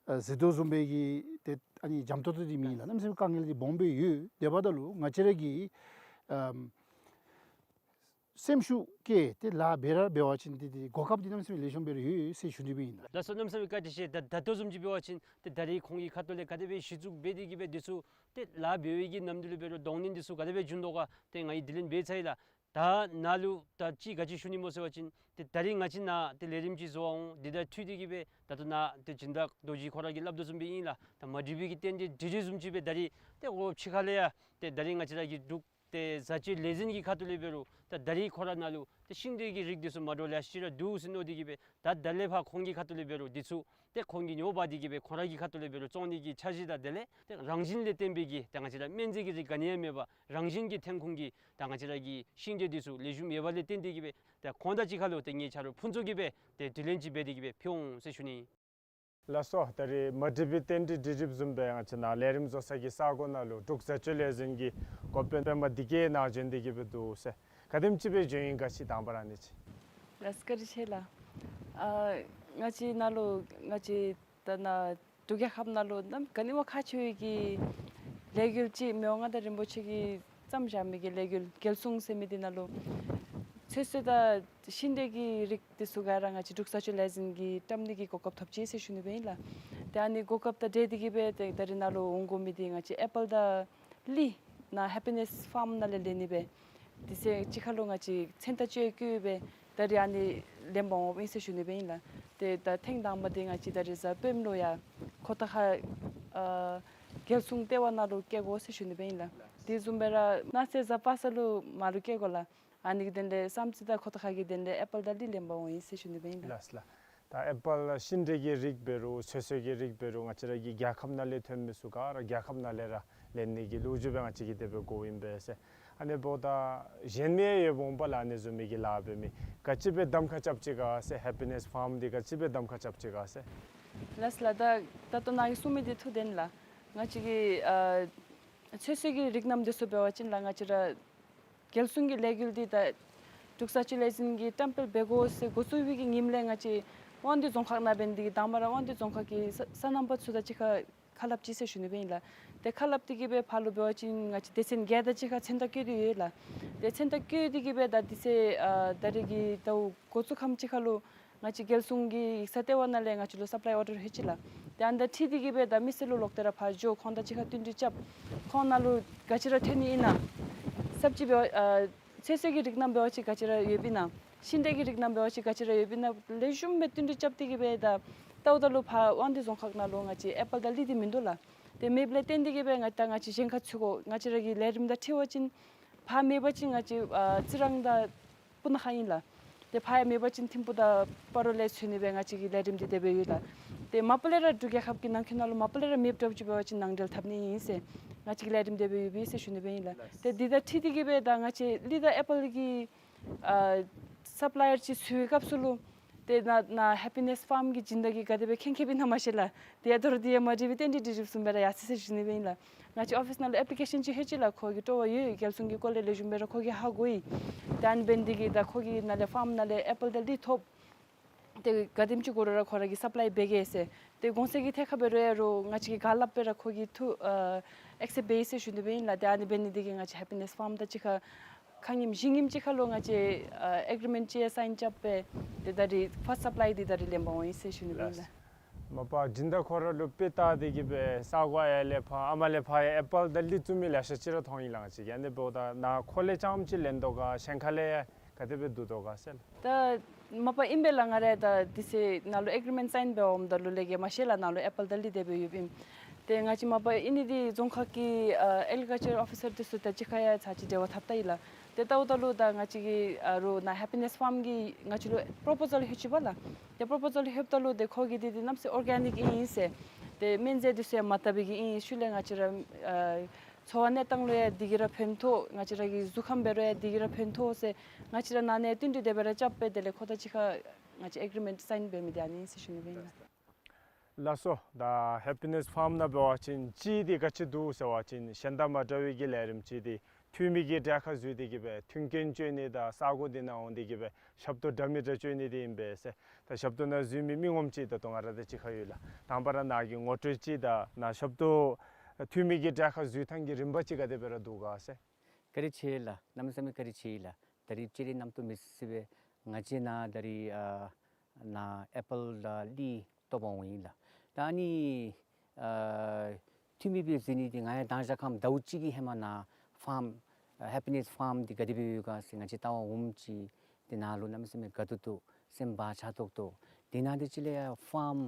ཨ་གཟིགས་དོ་བཟུམ་སྦེ་གི་ཏེ་ཨ་ནི་འཇམ་ཏོང་ཏོ་འདི་མེད་ལགས། གནམ་མེད་ས་མེད་དཀའ་ངལ་འདི་སྦོམ་སྦེ་ཡོད། དེ་འབདཝ་ད་ལུ་ང་བཅས་ར་གིས་ཨམ་སེམས་ཤུགས་བསྐྱེད་དེ་ལཱ་འབད་ར་འབད་བ་ཅིན་ཏེ་ཏེ་གོ་སྐབས་འདི་གནམ་མེད་ས་མེད་ལེགས་ཤོམ་སྦེ་ར་ཡོད་ཟེར་ཞུ་ནི་སྦེ་ཨིན་ལགས། ལགས་སོ། གནམ་མེད་ས་མེད་བཀའ་དྲིན་ཆེ། ད་ད་ལྟོ་བཟུམ་ཅིག་འབད་བ་ཅིན་ཏེ་ད་རེས་ཁོང་གི་ཁ་ཐུག་ལས་ག་དེ་སྦེ་གཞི་བཙུགས་འབད་དེ་གི་སྦེ་འདི་ཚུ་ཏེ་ལཱ་འབད་བའི་གི་ནམ་དུས་ལུ་འབད་རུང་གདོང་ལེན་འདི་ཚུ་ག་དེ་སྦེ་བྱུང་དོ་ག་ཏེ་ང་གིས་དྲི་ལན་འབད་ཚར་ཡི་ལགས། ད་ནཱ་ལུ་ད་ཅི་ག་ཅི་ཞུ་ནི་སྨོ་ཟེར་བ་ཅིན་ཏེ་ད་རེས་ང་བཅས་ནཱ་ཏེ་ལས་རིམ་ཅིག་བཟོ་བར་འོང་། འདི་དང་འཁྲིལ་ཏེ་གི་སྦེ་ད་ལྟོ་ནཱ་ཏེ་སྦྱིན་བདག་རྡོ་རྗེ་ཁོ་ར་གིས་སླབ་དོ་བཟུམ་སྦེ་ཨིན་ལགས། ད་མ་འགྲིག་པའི་གི་རྟེན་འབྲེལ་འགྲིག་འགྲིག་བཟུམ་ཅིག་སྦེ་ད་རེས་ཏེ་འོ་ཕྱི་ཁ་ལས་ཡང་ཏེ་ད་རེས་ང་བཅས་ར་གི་འབྲུག་ཏེ་བཟའ་སྤྱོད་ལས་འཛིན་གྱི་ཁ་ཐུག་ལས་འབད་རུང་ད་ད་རེས་ཁོ་ར་ནཱ་ལུ་ཏེ་ཤིང་འབྲས་ཀྱི་རིགས་འདི་ཚུ་མ་འདྲཝ་ལེ་ཤ་ཅིག་ར་འདུག་ཟེར་མནོ་སྟེ་གི་སྦེ་ད་ད་ལས་ཕར་ཁོང་གི་ཁ་ཐུག་ལས་འབད་རུང་འདི་ཚུ་ཏེ་ཁོང་གིས་ཉོ་འབག་སྟེ་གི་སྦེ་ཁོང་ར་གི་ཁ་ཐུག་ལས་འབད་རུང་བཙོང་ནི་གི་འཆར་གཞི་དང་དེ་ལས་ཏེ་རང་བཞིན་ལས་བརྟེན་པའི་གི་ད་ང་བཅས་ར་སྨན་རྫས་ཀྱི་རིགས་ག་ནི་ཡང་མེད་པར་རང་བཞིན་གྱི་ཐོན་ཁུངས་ཀྱི་ད་ང་བཅས་ར་གི་ཤིང་འབྲས་འདི་ཚུ་ལེགས་ཤོམ་ཡོད་པ་ལས་བརྟེན་ཏེ་གི་སྦེ་ད་ཁོང་དང་གཅིག་ཁར་ལུ་ཏེ་ངེའི་ཆ་རོགས་ཕུན་ཚོགས་ཀྱིས་སྦེ་ཏེ་དྲི་ལན་ཅིག་འབད་དེ་གི་སྦེ་ཕུལ་འོང་ཟེར་ཞུ་ནི། ལགས་སོ། ད་རེས་མ་འགྲིག་པའི་རྟེན་འབྲེལ་འགྲིག་འགྲིགཔ་བཟུམ་སྦེ་ང་བཅས་ནཱ་ལས་རིམ་བཟོ་ས་གི་ས་གོ་ནང་ལུ་འབྲུག་བཟའ་སྤྱོད་ལས་འཛིན་གྱི་འགོ་དཔོན་པདྨ་བདེ་སྐྱིད་ནཱ་བྱོན་ཏེ་གི་སྦེ་འདུག་ཟེར། ག་དེམ་ཅིག་སྦེ་བྱོན་ཡི་ག་ཅིག་དང་པ་ར་ཨ་ནི་ཅིག། ལགས་བཀའ་དྲིན་ཆེ་ལགས། ཨ་ང་བཅས་ནཱ་ལུ་ང་བཅས་ད་ནཱ་འབྲུག་རྒྱལ་ཁབ་ནང་ལུ་གནམ་ག་ནི་བ་ཁག་ཆེ་བའི་གི་ལས་འགུལ་ཅིག་མི་དབང་མངའ་བདག་རིན་པོ་ཆེ་གིས་བརྩམས་བཞག་མི་གི་ལས་འགུལ་རྒྱལ་སྲུང་ཟེར་མི་འདི་ནང་ལུ་ ཚོད་བསྲེ་དང་ཤིང་འབྲས་ཀྱི་རིགས་འདི་ཚུ་ག་ར་ང་བཅས་འབྲུག་བཟའ་སྤྱོད་ལས་འཛིན་གྱིས་བཀྲམ་ནི་གི་གོ་སྐབས་ཐོབ་ཅི་ཟེར་ཞུ་ནི་སྦེ་ཨིན་ལགས། ཏེ་ཨ་ནི་གོ་སྐབས་དང་འབྲེལ་ཏེ་གིས་སྦེ་ཏེ་ད་རིས་ནཱ་ལུ་འོང་དགོ་མི་འདི་ང་བཅས་ཨེ་པཱལ་དང་གླི་ནཱ་ཧེ་པི་ནེས་ཕཱརམ་ནང་ལས་ལེན་ནི་སྦེ་དེ་ཚེ་གཅིག་ཁར་ལུ་ང་བཅས་མཚན་རྟགས་བཅས་བཀོད་སྦེ་ད་རིས་ཨ་ནི་ལེན་པར་འོངམ་ཨིན་ཟེར་ཞུ་ནི་སྦེ་ཨིན་ལགས། ཏེ་ད་ཐེངས་དང་པ་འདི་ང་བཅས་ད་རིས་གཟའ་སྤེནམ་ལུ་ཡར་ཁོ་ཐང་ཁ་ཨ་རྒྱལ་སྲུང་ལྟེ་བ་ནང་ལུ་བསྐྱལ་དགོ་ཟེར་ཞུ་ནི་སྦེ་ཨིན་ལགས། དེ་བཟུམ་སྦེ་ར་གནངས་ཚེ་གཟའ་པ་སངས་ལུ་མར་ལུ་བསྐྱལ་དགོ་ལགས། ཨ་ནི་གི་དོན་ལས་བསམ་རྩེ་དང་ཁོ་ཐང་ཁ་གི་དོན་ལས་ཨེ་པཱལ་དང་གླི་ལེན་པར་འོང་ཡི་ཟེར་ཞུ་ནི་སྦེ་ཨིན་ལགས། ལགས་ལགས། ད་ཨེ་པཱལ་ཤིང་འབྲས་ཀྱི་རིགས་འབད་རུང་ཚོད་བསྲེ་གི་རིགས་འབད་རུང་ང་བཅས་ར་གི་རྒྱལ་ཁབ་ནང་ལས་ཐོན་མི་ཚུ་ག་ར་རྒྱལ་ཁབ་ནང་ལས་ར་ལེན་ནི་གི་ལོ་རྒྱུས་སྦེ་ང་བཅས་ཀྱིས་དེ་སྦེ་གོཝ་ཨིན་པས་ཟེར། ཨ་ནི་འབདཝ་ད་གཞན་མི་ཡང་ཡོདཔ་འོང་པ་ལགས། ཨ་ནི་བཟུམ་མའི་གི་ལཱ་འབད་མི་ག་ཅི་སྦེ་གདམ་ཁ་རྐྱབ་ཅི་ག་ཟེར། ཧེ་པི་ནེས་ཕཱརམ་འདི་ག་ཅི་སྦེ་གདམ་ཁ་རྐྱབ་ཅི་ག་ཟེར། ལགས་ལགས། ད་ད་ལྟོ་ནཱ་གིས་གསུངས་མི་འདི་ཐུགས་བདེན་ལགས། ང་བཅས་ཀྱི་ཨ་ཚོད་བསྲེ་གི་རིགས་རྣམས་འདི་ཚུ་འབད་བ་ཅིན་ལགས་ང་བཅས་ར་རྒྱལ་སྲུང་གི་ལས་འགུལ་འདི་ད་འབྲུག་བཟའ་སྤྱོད་ལས་འཛིན་གྱིས་བཀྲམ་སྤེལ་འབད་དགོ་ཟེར་འགོ་བཙུགས་པའི་གི་ཉིནམ་ལས་ང་བཅས་དབང་འདུས་རྫོང་ཁག་ནང་འབད་ནི་འདི་གིས་དང་པ་ར་དབང་འདུས་རྫོང་ཁག་གི་ས་སོ་ནམ་པ་ཚུ་དང་གཅིག་ཁར་ཁ་སླབ་ཅི་ཟེར་ཞུ་ནི་སྦེ་ཨིན་ལགས། ཏེ་ཁ་སླབ་སྟེ་གིས་སྦེ་ཕར་ལུ་འབད་བ་ཅིན་ང་བཅས་སྡེ་ཚན་བརྒྱད་དང་གཅིག་ཁར་མཚན་རྟགས་བཀོད་དེ་ཡོད་ལགས། ཏེ་མཚན་རྟགས་བཀོད་དེ་གིས་སྦེ་ད་དེ་ཚེ་ཨ་ད་རིས་ཀྱི་ཟླཝ་འགོ་བཙུགས་ཁམས་ཅིག་ཁར་ལུ་ང་བཅས་རྒྱལ་སྲུང་གི་ཡིག་ཚང་ལྟེ་བ་ནང་ལས་ང་བཅས་ལུ་སབ་ལའི་ཨོར་ཌར་ལྷོད་ཅི་ལགས། ཏེ་ཨ་ནི་དང་འཁྲིལ་ཏེ་གིས་སྦེ་ད་མི་སེར་ལུ་ལོག་སྟེ་ར་ཕར་འགྱོ་ཁོང་དང་གཅིག་ཁར་བསྟུན་གྲོས་རྐྱབ། ཁོང་ནང་ལུ་ག་ཅི་ར་ཐོན་ནི་ཨིན་ན་ཚབ་ཅིག་འབད་བ་ཨ་ཚོད་བསྲེ་གི་རིགས་རྣམས་འབད་བ་ཅིན་ག་ཅི་ར་ཡོདཔ་ཨིན་ན། ཤིང་འབྲས་ཀྱི་རིགས་རྣམས་འབད་བ་ཅིན་ག་ཅི་ར་ཡོདཔ་ཨིན་ན་ལེགས་ཤོམ་སྦེ་བསྟུན་གྲོས་རྐྱབ་སྟེ་གིས་སྦེ་ད་ལྟཝ་ད་ལུ་ཕར་དབང་འདུས་རྫོང་ཁག་ནང་ལུ་ང་བཅས་ཨེ་པཱལ་དང་གླི་འདི་མིན་འདུག་ལགས། ཏེ་མེདཔ་ལས་བརྟེན་ཏེ་གིས་སྦེ་ང་ད་ང་བཅས་གཞན་ཁར་འཚོལ་དགོ། ང་བཅས་ར་གི་ལས་རིམ་དང་འཁྲིལ་བ་ཅིན་ཕར་མེད་པ་ཅིན་ང་བཅས་ཨ་རྩི་རང་དང་སྤུ་ན་ཁ་ཨིན་ལགས། ཏེ་ཕར་ཡང་མེད་པ་ཅིན་ཐིམ་ཕུག་དང་སྤ་རོ་ལས་འཚོལ་ནི་སྦེ་ང་བཅས་ཀྱི་ལས་རིམ་འདི་དེ་སྦེ་ཡོད་ལགས། ཏེ་མ་པ་ལས་ར་འབྲུག་རྒྱལ་ཁབ་ཀྱི་ནང་འཁོད་ནང་ལུ་མ་པ་ལས་ར་མེདཔ་འདྲཝ་ཅིག་འབད་བ་ཅིན་ནང་འབྲེལ་འཐབ་ནི་ཨིན་ཟེར་ང་བཅས་ཀྱི་ལས་རིམ་དེ་སྦེ་ཡོད་པས་ཟེར་ཞུ་ནི་སྦེ་ཨིན་ལགས། ཏེ་འདི་དང་འཁྲིལ་ཏེ་གིས་སྦེ་ད་ང་བཅས་གླི་དང་ཨེ་པཱལ་གྱི་ཨ་སབ་ལའི་ཡར་ཅིག་འཚོལ་བའི་སྐབས་སུ་ལུ་ཏེ་ནཱ་ནཱ་ཧེ་པི་ནེས་ཕཱརམ་གྱི་སྦྱིན་བདག་གིས་ག་དེ་སྦེ་མཁྱེན་མཁྱེནམ་ཨིན་ན་མ་ཤེས་ལགས། ཏེ་ཡར་དོ་རུང་འདི་ཡང་མ་དྲིས་པར་རྟེན་འབྲེལ་སྒྲིག་སྒྲིགཔ་བཟུམ་སྦེ་ར་ཡར་སོ་ཡི་ཟེར་ཞུ་ནི་སྦེ་ཨིན་ལགས། ང་བཅས་ཨོ་ཕིསི་ནང་ལུ་ཨེཔ་ལི་ཀེ་ཤཱན་ཅིག་ལྷོད་ཅི་ལགས། ཁོ་གིས་སྤྲོ་བ་ཡོད། རྒྱལ་སྲུང་གི་སྐོར་ལས་ལེགས་ཤོམ་སྦེ་ར་ཁོ་གིས་ཧ་གོ་ཡི། ཏེ་ཨ་ནི་འབད་ནི་འདི་གིས་ད་ཁོ་གིས་ནཱ་ལས་ཕཱརམ་ནང་ལས་ཨེ་པཱལ་དང་གླི་ཐོབ། ཏེ་ག་དེམ་ཅིག་དགོ་རུང་ར་ཁོ་ར་གིས་སབ་ལའི་འབད་གེ་ཟེར། ཏེ་གོང་ཚད་ཀྱི་ཐད་ཁར་འབད་རུང་ཡང་རུང་ང་བཅས་ཀྱིས་ག་སླབ་སྦེ་ར་ཁོ་གིས་ཐུགས་ཨ་ཨེག་སེབཊ་འབད་ཡི་ཟེར་ཞུ་ནི་སྦེ་ཨིན་ལགས། ཏེ་ཨ་ནི་འབད་ནི་འདི་གིས་ང་བཅས་ཧེ་པི་ནེས་ཕཱརམ་དང་གཅིག་ཁར་ཁ་ཉིནམ་བཞི་ཉིནམ་ཅིག་ཁར་ལུ་ང་བཅས་ཨ་ཨེག་རི་མེནཊ་ཅིག་ཡང་སའིན་རྐྱབ་སྦེ་ཏེ་ད་རིས་ཕཱསཊ་སབ་ལའི་འདི་ད་རིས་ལེན་པར་འོང་ཡི་ཟེར་ཞུ་ནི་སྦེ་ཨིན་ལགས། མ་པ་སྦྱིན་བདག་ཁོ་ར་ལུ་དཔེ་བལྟ་སྟེ་གིས་སྦེ་ས་གོ་ཨ་ཡར་ལས་ཕར་ཨ་མར་ལས་ཕར་ཡང་ཨེ་པཱལ་དང་གླི་བཙུགས་མི་ལེ་ཤ་ཅིག་ར་མཐོང་ཡི་ལགས། ང་བཅས་ཀྱིས་ཨ་ནི་འབདཝ་ད་ནཱ་ཁོ་ལས་རྐྱངམ་ཅིག་ལེན་དོ་ག་གཞན་ཁ་ལས་ག་དེ་སྦེ་བསྡུ་དོ་ག་ཟེར་ལགས། ད་མ་པ་ཨིན་པས་ལགས། ང་ར་ད་དེ་ཚེ་ནཱ་ལུ་ཨེག་རི་མེནཊ་སའིན་འབད་འོངམ་ད་ལུ་ལས་ཀྱི་མ་ཤེས་ལགས། ནཱ་ལུ་ཨེ་པཱལ་དང་གླི་དེ་སྦེ་ཡོདཔ་ཨིནམ། ཏེ་ང་བཅས་མ་པ་ཨིན་ནི་འདི་རྫོང་ཁག་གི་ཨ་ཨེག་རི་ཀལ་ཅར་ཨོ་ཕི་སར་འདི་ཚུ་དང་གཅིག་ཁར་ཡང་ཚར་གཅིག་འབྲེལ་བ་འཐབ་ད་ཡི་ལགས། ཏེ་ལྟཝ་ད་ལུ་ད་ང་བཅས་ཀྱིས་ཨ་རུང་ནཱ་ཧེ་པི་ནེས་ཕཱརམ་གྱིས་ང་བཅས་ལུ་པོརོ་པོ་ཟཱལ་ལྷོད་ཅི་པ་ལགས། ཏེ་པོརོ་པོ་ཟཱལ་ལྷོདཔ་ད་ལུ་ཏེ་ཁོ་གིས་འདི་འདི་གནམ་མེད་ས་མེད་ཨོར་གེ་ནིཀ་ཨིན་ཟེར། ཏེ་སྨན་རྫས་འདི་ཚུ་ཡང་མ་བཏབ་པའི་གི་ཨིན། ཤུལ་ལས་ང་བཅས་ར་ཨ་འཚོ་བ་གནས་སྟངས་ལུ་ཡང་འདི་གིས་ར་ཕན་ཐོགས། ང་བཅས་ར་གི་གཟུགས་ཁམས་འབད་རུང་ཡང་འདི་གིས་ར་ཕན་ཐོགས་ཟེར་ང་བཅས་ར་ནཱ་ནས་བསྟུན་གྲོས་དེ་སྦེ་ར་རྐྱབ་སྦེ་དེ་ལས་ཁོ་དང་གཅིག་ཁར་ང་བཅས་ཨེག་རི་མེནཊ་སའིན་འབད་མི་འདི་ཨ་ནི་ཨིན་ཟེར་ཞུ་ནི་སྦེ་ཨིན་ལགས། ལགས་སོ། ད་ཧེ་པི་ནེས་ཕཱརམ་ནང་འབད་བ་ཅིན་གཅིག་འདི་ག་ཅི་འདུག་ཟེར་བ་ཅིན་གཞན་དང་མ་འདྲ་བའི་གི་ལས་རིམ་གཅིག་འདི་འཐུས་མི་གི་གྲལ་ཁར་འཛུལ་ཏེ་གིས་སྦེ་མཐུན་རྐྱེན་སྤྱོད་ནི་དང་ས་གོ་འདི་ནང་འོང་སྟེ་གིས་སྦེ་ཞབས་ཏོག་འདྲ་མི་འདྲ་སྤྱོད་ནི་འདི་ཨིན་པས་ཟེར། ད་ཞབས་ཏོག་ནང་འཛུལ་མི་མི་ངོམ་ཅིག་ད་ལྟོ་ང་ར་དང་གཅིག་ཁར་ཡོད་ལགས། དང་པ་ར་ནཱ་གི་ངོ་སྤྲོད་ཅིག་དང་ནཱ་ཞབས་ཏོག་འཐུས་མི་གི་གྲལ་ཁར་འཛུལ་ཐངས་ཀྱི་རིམ་པ་ཅིག་ག་དེ་སྦེ་ར་འདུག་ག་ཟེར། བཀའ་དྲིན་ཆེ་ལགས། གནམ་མེད་ས་མེད་བཀའ་དྲིན་ཆེ་ལགས། ད་རིས་སྤྱིར་ར་རྣམ་རྟོག་མེད་ས་སྦེ་ང་བཅས་ནཱ་ད་རིས་ཨ་ནཱ་ཨེ་པཱལ་དང་གླི་བཏོག་པར་འོང་ཡི་ལགས། ད་ཨ་ནི་ཨ་འཐུས་མི་སྦེ་འཛུལ་ནི་འདི་ང་ཡང་དང་ཞག་ཁམས་ཟླཝ་གཅིག་གི་ཧེ་མ་ནཱ་ཕཱརམ་ཨ་ཧེ་པི་ནེས་ཕཱརམ་འདི་ག་དེ་སྦེ་ཡོད་ག་ཟེར་ང་བཅས་བལྟ་བར་འོངམ་ཅིག་ཏེ་ནཱ་ལུ་གནམ་མེད་ས་མེད་དགའ་ཏོག་ཏོ་སེམས་བག་ཆགས་ཏོག་ཏོ། དེ་ནང་འདི་ཅིག་ལས་ཡང་ཕཱརམ་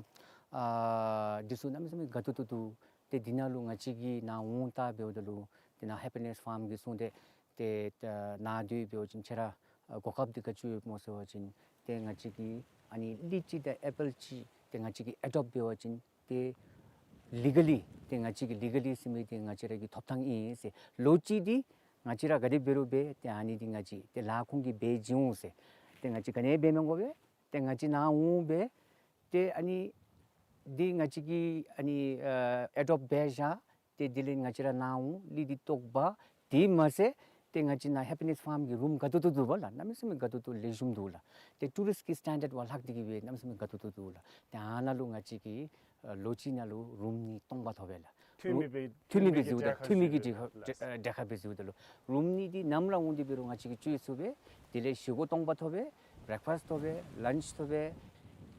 ཨ་འདི་ཚུ་གནམ་མེད་ས་མེད་དགའ་ཏོག་ཏོ་འདུག། ཏེ་འདི་ནང་ལུ་ང་བཅས་ཀྱིས་ནཱ་འོང་བལྟ་འབདཝ་ད་ལུ་ཏེ་ནཱ་ཧེ་པི་ནེས་ཕཱརམ་གྱིས་གསུངས་ཏེ་ཏེ་ད་ནཱ་སྡོད་འབད་བ་ཅིན་ཁྱེད་ར་ཨ་གོ་སྐབས་འདི་ག་ཅི་ཡོདཔ་སྨོ་ཟེར་བ་ཅིན་ཏེ་ང་བཅས་ཀྱིས་ཨ་ནི་གླི་ཅིག་དང་ཨེ་པཱལ་ཅིག་ཏེ་ང་བཅས་ཀྱིས་ཨེ་ཌོབཊ་འབད་བ་ཅིན་ཏེ་ལི་ག་ལི་ཏེ་ང་བཅས་ཀྱི་ལི་ག་ལི་ཟེར་མི་འདི་ང་བཅས་ར་གི་ཐོབ་ཐངས་ཨིན་ཟེར། ལོ་གཅིག་འདི་ང་བཅས་ར་ག་དེ་འབད་རུང་འབད་ཏེ་ཨ་ནི་འདི་ང་བཅས་ཏེ་ལཱ་ཁོང་གིས་འབད་བྱིན་འོང་ཟེར། ཏེ་ང་བཅས་ག་ནི་འབད་མི་དགོ་པས། ཏེ་ང་བཅས་ནཱ་འོང་འབད་ཏེ་ཨ་ནི་འདི་ང་བཅས་ཀྱིས་ཨ་ནི་ཨ་ཨེ་ཌོབཊ་འབད་བཞག། ཏེ་དེ་ལས་ང་བཅས་ར་ནཱ་འོང་གླི་འདི་བཏོག་འབག། དེ་མ་ཚད་ཏེ་ང་བཅས་ནཱ་ཧེ་པི་ནེས་ཕཱརམ་གྱི་རུམ་དགའ་ཏོག་ཏོ་འདུག་པ་ལགས། གནམ་མེད་ས་མེད་དགའ་ཏོག་ཏོ་ལེགས་ཤོམ་འདུག་ལགས། ཏེ་ཊུ་རིསཊ་ཀྱི་སི་ཊེན་ཌརཌ་བ་ལྷག་སྟེ་གིས་སྦེ་གནམ་མེད་ས་མེད་དགའ་ཏོག་ཏོ་འདུག་ལགས། ཏེ་ཨ་ནཱ་ལུ་ང་བཅས་ཀྱིས་ཨ་ལོ་གཅིག་ནང་ལུ་རུམ་གཉིས་སྟོང་པ་ཐོབ་པས་ལགས། འཐུས་མི་སྦེ་འཐུས་མི་སྦེ་འཛུལཝ་ད་འཐུས་མི་གི་གྲལ་ཁར་འཛུལཝ་ད་ལུ་རུམ་གཉིས་འདི་ནམ་ར་འོང་སྟེ་འབད་རུང་ང་བཅས་ཀྱིས་སྤྱོད་ཚུགས་པས། དེ་ལས་བཞེས་སྒོ་སྟོང་པ་ཐོབ་པས། བྲེག་ཕཱསཊ་ཐོབ་པས། ལཱནཆ་ཐོབ་པས།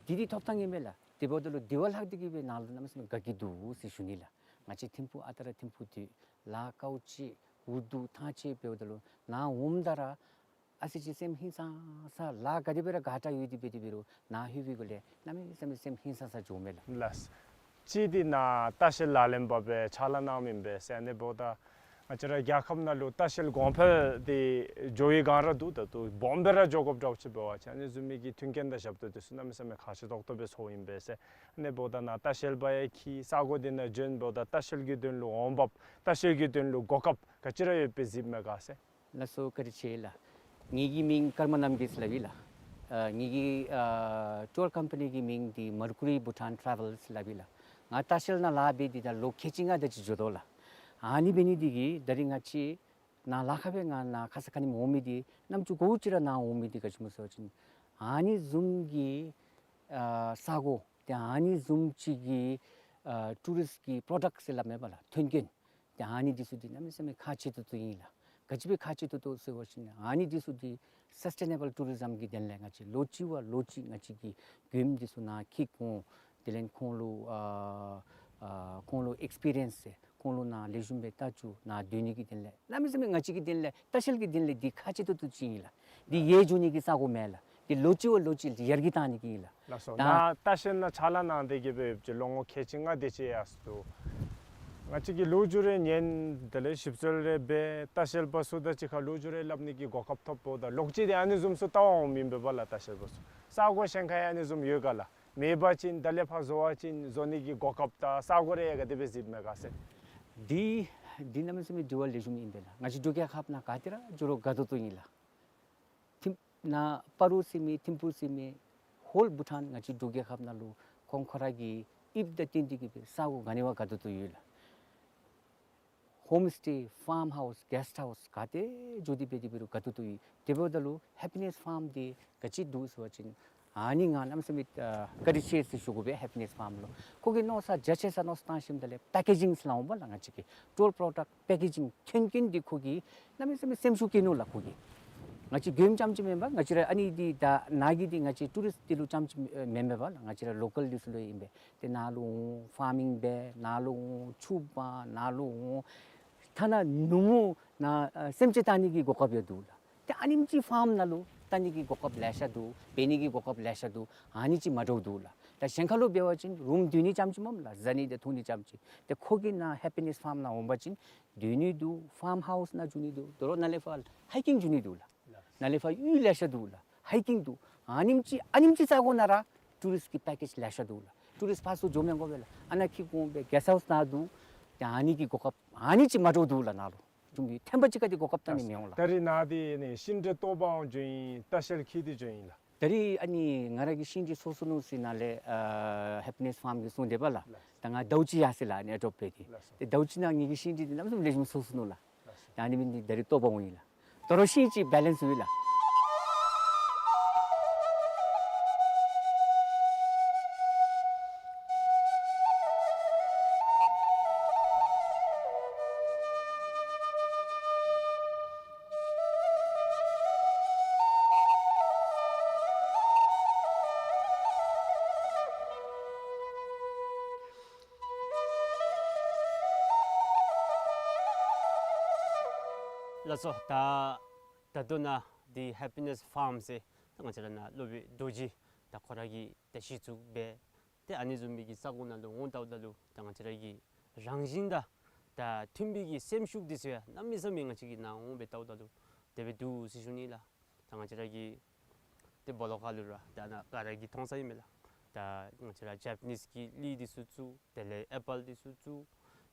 དེ་དེ་ཐོབ་ཐངས་ཨིན་མས་ལགས། དེ་འབདཝ་ད་ལུ་དེ་བ་ལྷག་སྟེ་གི་སྦེ་ནཱ་ལུ་གནམ་མེད་ས་མེད་དགའ་སྐྱིད་འདུག་ཟེར་ཞུ་ནི་ལགས། ང་བཅས་ཐིམ་ཕུག་ཨ་རྟག་ར་ཐིམ་ཕུག་འདི་ལཱ་དཀའཝ་སྤྱད་འུ་སྡུག་ཐང་ཆད་འབདཝ་ད་ལུ་ནཱ་འོངམ་ད་ར་ཨ་ཙི་ཅིག་སེམས་ཧིང་སངས་ས་ལཱ་ག་དེ་སྦེ་ར་དགའ་དྲགས་ཡོད་དེ་འབད་དེ་འབད་རུང་ནཱ་ལྷོད་པའི་སྒང་ལས་གནམ་མེད་ས་མེད་སེམས་ཧིང་སངས་ས་འགྱོཝ་མས་ལགས། ལགས། གཅིག་འདི་ནཱ་ལྟ་བཤལ་ལག་ལེན་པ་སྦེ་ཕྱག་ལཱ་གནངམ་ཨིན་པས་ཟེར། ཨ་ནི་འབདཝ་ད་ང་བཅས་ར་རྒྱལ་ཁབ་ནང་ལུ་ལྟ་བཤལ་གོང་འཕེལ་འདི་འགྱོ་བའི་སྒང་ར་འདུག། ད་ལྟོ་སྦོམ་སྦེ་ར་འགྱོ་དགོཔ་འདྲཝ་ཅིག་འབད་བ་ཅིན་ཨ་ནི་བཟུམ་མའི་གི་མཐུན་རྐྱེན་དང་ཞབས་ཏོག་འདི་ཚུ་གནམ་མེད་ས་མེད་ཁག་ཆེ་ཏོག་ཏོ་སྦེ་ཚོརཝ་ཨིན་པས་ཟེར། ཨ་ནི་འབདཝ་ད་ནཱ་ལྟ་བཤལ་པ་ཡང་འཁྱིད། ས་གོ་འདི་ནང་བྱོན་འབདཝ་ད་ལྟ་བཤལ་གྱི་དོན་ལུ་འོང་འབབ་ལྟ་བཤལ་གྱི་དོན་ལུ་གོ་སྐབས་ག་ཅི་ར་ཡོདཔ་སྦེ་གཟིགསཔ་མས་ག་ཟེར། ལགས་སོ། བཀའ་དྲིན་ཆེ་ལགས། ངེ་གི་མིང་ཀརྨ་རྣམ་རྒྱལ་ཟེར་སླབ་ཨིན་ལགས། ཨ་ངེ་གི་ཨ་ཊུར་ཀམ་པ་ནི་གི་མིང་འདི་མར་ཀུ་རི་བྷུ་ཊཱན་ཊ་རེ་ཝལ་ཟེར་སླབ་ཨིན་ལགས། ང་ལྟ་བཤལ་ནང་ལཱ་འབད་དེ་ད་ལོ་ཁལ་གཅིག་ལྔ་དེ་ཅིག་འགྱོ་དོ་ལགས། ཨ་ནི་འབད་ནི་འདི་གིས་ད་རིས་ང་བཅས་ནཱ་ལཱ་ཁག་སྦེ་ང་ནཱ་ཁ་ཙ་ཁ་ཉིནམ་འོང་མི་འདི་རྣམ་ཅོ་ག་ཅི་ར་ནཱ་འོང་མི་འདི་ག་ཅི་སྨོ་ཟེར་བ་ཅིན་ཨ་ནི་བཟུམ་གྱི་ཨ་ས་གོ་ཏེ་ཨ་ནི་བཟུམ་ཅིག་གི་ཨ་ཊུ་རིསཊ་ཀྱི་པྲོ་ཌཀཊ་ཟེར་སླབ་མས་པ་ལགས། མཐུན་རྐྱེན་ཏེ་ཨ་ནི་འདི་ཚུ་འདི་གནམ་མེད་ས་མེད་ཁག་ཆེ་ཏོག་ཏོ་ཨིན་ལགས། ག་ཅི་སྦེ་ཁག་ཆེ་ཏོག་ཏོ་ཟེར་བ་ཅིན་ཨ་ནི་འདི་ཚུ་འདི་སཱསི་ཊེ་ནེ་བཱལ་ཊུ་རི་ཛམ་གི་དོན་ལས་ང་བཅས་ལོ་གཅིག་བ་ལོ་གཅིག་ང་བཅས་ཀྱིས་མགྱོནམ་འདི་ཚུ་ནཱ་འཁྱིད་འོང་། དེ་ལས་ཁོང་ལུ་ཨ་ཨ་ཁོང་ལུ་ཨེགསི་པི་རི་ཡནསི་ཟེར་ཁོང་ལུ་ནཱ་ལེགས་ཤོམ་སྦེ་ལྟ་བཅུག། ནཱ་སྡོད་ནི་གི་དོན་ལས་གནམ་མེད་ས་མེད་ང་བཅས་ཀྱི་དོན་ལས་ལྟ་བཤལ་གྱི་དོན་ལས་འདི་ཁག་ཆེ་ཏོག་ཏོ་ཅིག་ཨིན་ལགས། འདི་ཡལ་འགྱོ་ནི་གི་ས་གོ་མེན་ལགས། འདི་ལོ་གཅིག་བ་ལོ་གཅིག་ཡར་རྒྱས་བཏང་ནི་གི་ཨིན་ལགས། ལགས་སོ། ད་ནཱ་ལྟ་བཤལ་ནང་ཕྱག་ལཱ་གནང་སྟེ་གི་སྦེ་ཡོདཔ་ཅིག་ལོ་ངོ་ཁལ་གཅིག་ལྔ་དེ་ཅིག་ཡར་སོང་འདུག། ང་བཅས་ཀྱི་ལོ་རྒྱུས་རེ་ཉན། དེ་ལས་ཞིབ་འཚོལ་རེ་འབད། ལྟ་བཤལ་པ་ཚུ་དང་གཅིག་ཁར་ལོ་རྒྱུས་རེ་སླབ་ནི་གི་གོ་སྐབས་ཐོབ་འབདཝ་ད་ལོག་ཅི་དེ་ཨ་ནི་བཟུམ་ཚུ་བལྟ་བར་འོང་མི་ཨིན་པས་པ་ལགས། ལྟ་བཤལ་པ་ཚུ་ས་གོ་གཞན་ཁར་ཡང་ཨ་ནི་བཟུམ་ཡོད་ག་ལགས། མེད་པ་ཅིན་ད་ལས་ཕར་བཟོ་བ་ཅིན་བཟོ་ནི་གི་གོ་སྐབས་དང་ས་གོ་རེ་ཡང་ག་དེ་སྦེ་གཟིགསཔ་མས་ག་ཟེར། འདི་འདི་གནམ་མེད་ས་མེད་དྲི་བ་ལེགས་ཤོམ་ཨིན་པས་ལགས། ང་བཅས་འབྲུག་རྒྱལ་ཁབ་ནང་ག་ཏེ་ར་འགྱོ་རུང་དགའ་ཏོག་ཏོ་ཨིན་ལགས། ཐིམ་ནཱ་སྤ་རོ་ཟེར་མི་ཐིམ་ཕུག་ཟེར་མི་ཧོལ་བྷུ་ཊཱན་ང་བཅས་འབྲུག་རྒྱལ་ཁབ་ནང་ལུ་ཁོང་ཁོ་ར་གི་དབྱིབས་དང་བསྟུན་ཏེ་གི་སྦེ་ས་གོ་ག་ནི་བ་དགའ་ཏོག་ཏོ་ཡོད་ལགས། ཧོམ་སི་ཊེ་ཕཱརམ་ཧའུསི་གེསཊ་ཧའུསི་ག་ཏེ་འགྱོ་སྟེ་འབད་དེ་འབད་རུང་དགའ་ཏོག་ཏོ་ཡོད། དེ་འབདཝ་ད་ལུ་ཧེ་པི་ནེསི་ཕཱརམ་འདི་ག་ཅི་འདུག་ཟེར་བ་ཅིན་ཨ་ནི་ང་གནམ་མེད་ས་མེད་ཨ་བཀའ་དྲིན་ཆེ་ཟེར་ཞུ་དགོ་པས། ཧེ་པི་ནེསི་ཕཱརམ་ལུ་ཁོ་གིས་མནོ་བསམ་རྒྱ་ཆེ་ས་མནོ་བསམ་བཏང་ཞིནམ་ད་ལས་པེ་ཀེ་ཇིང་ཟེར་སླབ་འོང་པ་ལགས། ང་བཅས་ཀྱི་ཊུར་པྲོ་ཌཀཊ་པེ་ཀེ་ཇིང་མཐུན་རྐྱེན་འདི་ཁོ་གིས་གནམ་མེད་ས་མེད་སེམས་ཤུགས་བསྐྱེད་ནུག་ལགས། ཁོ་གིས་ང་བཅས་མགྱོནམ་རྐྱངམ་ཅིག་མེན་པར་ང་བཅས་ར་ཨ་ནི་འདི་ད་ནཱ་གི་འདི་ང་བཅས་ཊུ་རིསཊ་འདི་ལུ་རྐྱངམ་ཅིག་མེན་མེན་པ་ལགས། ང་བཅས་ར་ལོ་ཀཱལ་འདི་ཚུ་ལུ་ཨིན་པས། ཏེ་ནཱ་ལུ་འོང་ཕཱར་མིང་འབད། ནཱ་ལུ་འོང་ཕྱུརཔ་འབག། ནཱ་ལུ་འོང་ཐ་ན་ནུབ་མོ་ནཱ་ཨ་སེམས་ཅན་བལྟ་ནི་གི་གོ་སྐབས་ཡང་འདུག་ལགས། ཏེ་ཨ་ནེམ་ཅིག་ཕཱརམ་ནང་ལུ་བལྟ་ནི་གི་གོ་སྐབས་ལེ་ཤ་འདུག། འབད་ནི་གི་གོ་སྐབས་ལེ་ཤ་འདུག། ཨ་ནི་ཅིག་མ་འདྲཝ་འདུག་ལགས། ད་གཞན་ཁར་ལུ་འབད་བ་ཅིན་རུམ་སྡོད་ནི་རྐྱངམ་ཅིག་མས་ལགས། བཟའ་ནི་དང་འཐུང་ནི་རྐྱངམ་ཅིག། ཏེ་ཁོ་གི་ནཱ་ཧེ་པི་ནེསི་ཕཱརམ་ནང་འོང་པ་ཅིན་སྡོད་ནི་འདུག། ཕཱརམ་ཧའུསི་ནང་འགྱོ་ནི་འདུག། དོ་རུང་ནཱ་ལས་ཕར་ཧའི་ཀིང་འགྱོ་ནི་འདུག་ལགས། ནཱ་ལས་ཕར་གཡུས་ལེ་ཤ་འདུག་ལགས། ཧའི་ཀིང་འདུག། ཨ་ནེམ་ཅིག་ཨ་ནེམ་ཅིག་ས་གོ་ནང་ར་ཊུ་རིསཊ་ཀྱི་པེ་ཀེཇ་ལེ་ཤ་འདུག་ལགས། ཊུ་རིསཊ་ཕར་ཚུར་འགྱོ་མི་དགོ་པས་ལགས། ཨ་ནཱ་འཁྱིད་འོང་སྦེ་གེསཊ་ཧའུསི་ནང་འདུག། ཏེ་ཨ་ནི་གི་གོ་སྐབས་ཨ་ནི་ཅིག་མ་འདྲཝ་འདུག་ལགས། ནཱ་ལུ་བྱུང་བའི་ཐེམ་པ་ཅིག་ག་དེ་གོ་སྐབས་བལྟ་ནི་མི་འོང་ལགས། ད་རིས་ནཱ་འདི་ནི་ཤིང་འབྲས་གཏོར་བར་འོང་འགྱོ་ཡི། ལྟ་བཤལ་འཁྱིད་དེ་འགྱོ་ཡི་ལགས། ད་རིས་ཨ་ནི་ང་ར་གི་ཤིང་འབྲས་སོ་སོ་ནུག་ཟེར་ནཱ་ལས་ཨ་ཧེ་པི་ནེསི་ཕཱརམ་གྱིས་གསུངས་ཏེ་པ་ལགས། ལགས། ད་ང་ཟླཝ་གཅིག་ཡར་སོ་ཡི་ལགས། ཨ་ནི་ཨེ་ཌོབ་འབད་དེ། ལགས་སོ། ཏེ་ཟླཝ་གཅིག་ནང་ངེ་གི་ཤིང་འབྲས་འདི་གནམ་མེད་ས་མེད་ལེགས་ཤོམ་སོ་སོ་ནུག་ལགས། ལགས་སོ། ད་ཨ་ནི་འབད་ནི་འདི་ད་རིས་གཏོར་བར་འོང་ཡི་ལགས། དོ་རུང་ཤིང་ཅིག་བེ་ལེནསི་ཡོད་ལགས། ལགས་སོ། ད་ད་ལྟོ་ནཱ་འདི་ཧེ་པི་ནེསི་ཕཱརམ་ཟེར་ད་ང་བཅས་ར་ནཱ་སློབ་དཔོན་རྡོ་རྗེ་ད་ཁོ་ར་གིས་ད་གཞི་བཙུགས་འབད། ཏེ་ཨ་ནི་བཟུམ་མའི་གི་ས་གོ་ནང་ལུ་འོང་ལྟཝ་ད་ལུ་ད་ང་བཅས་ར་གི་རང་བཞིན་དང་ད་མཐུན་པའི་གི་སེམས་ཤུགས་འདི་ཚུ་ཡང་གནམ་མེད་ས་མེད་ང་བཅས་ཀྱིས་ནཱ་འོང་སྦེ་ལྟཝ་ད་ལུ་དེ་སྦེ་འདུག་ཟེར་ཞུ་ནི་ལགས། ད་ང་བཅས་ར་གི་ཏེ་སྦོ་ལོགས་ཁར་ལུ་ར་ད་ནཱ་ག་ར་གིས་མཐོང་ས་ཨིན་མས་ལགས། ད་ང་བཅས་ར་ཇེཔ་ནིསི་གི་གླིང་འདི་ཚུ་བཙུགས། དེ་ལས་ཨེ་པཱལ་འདི་ཚུ་བཙུགས།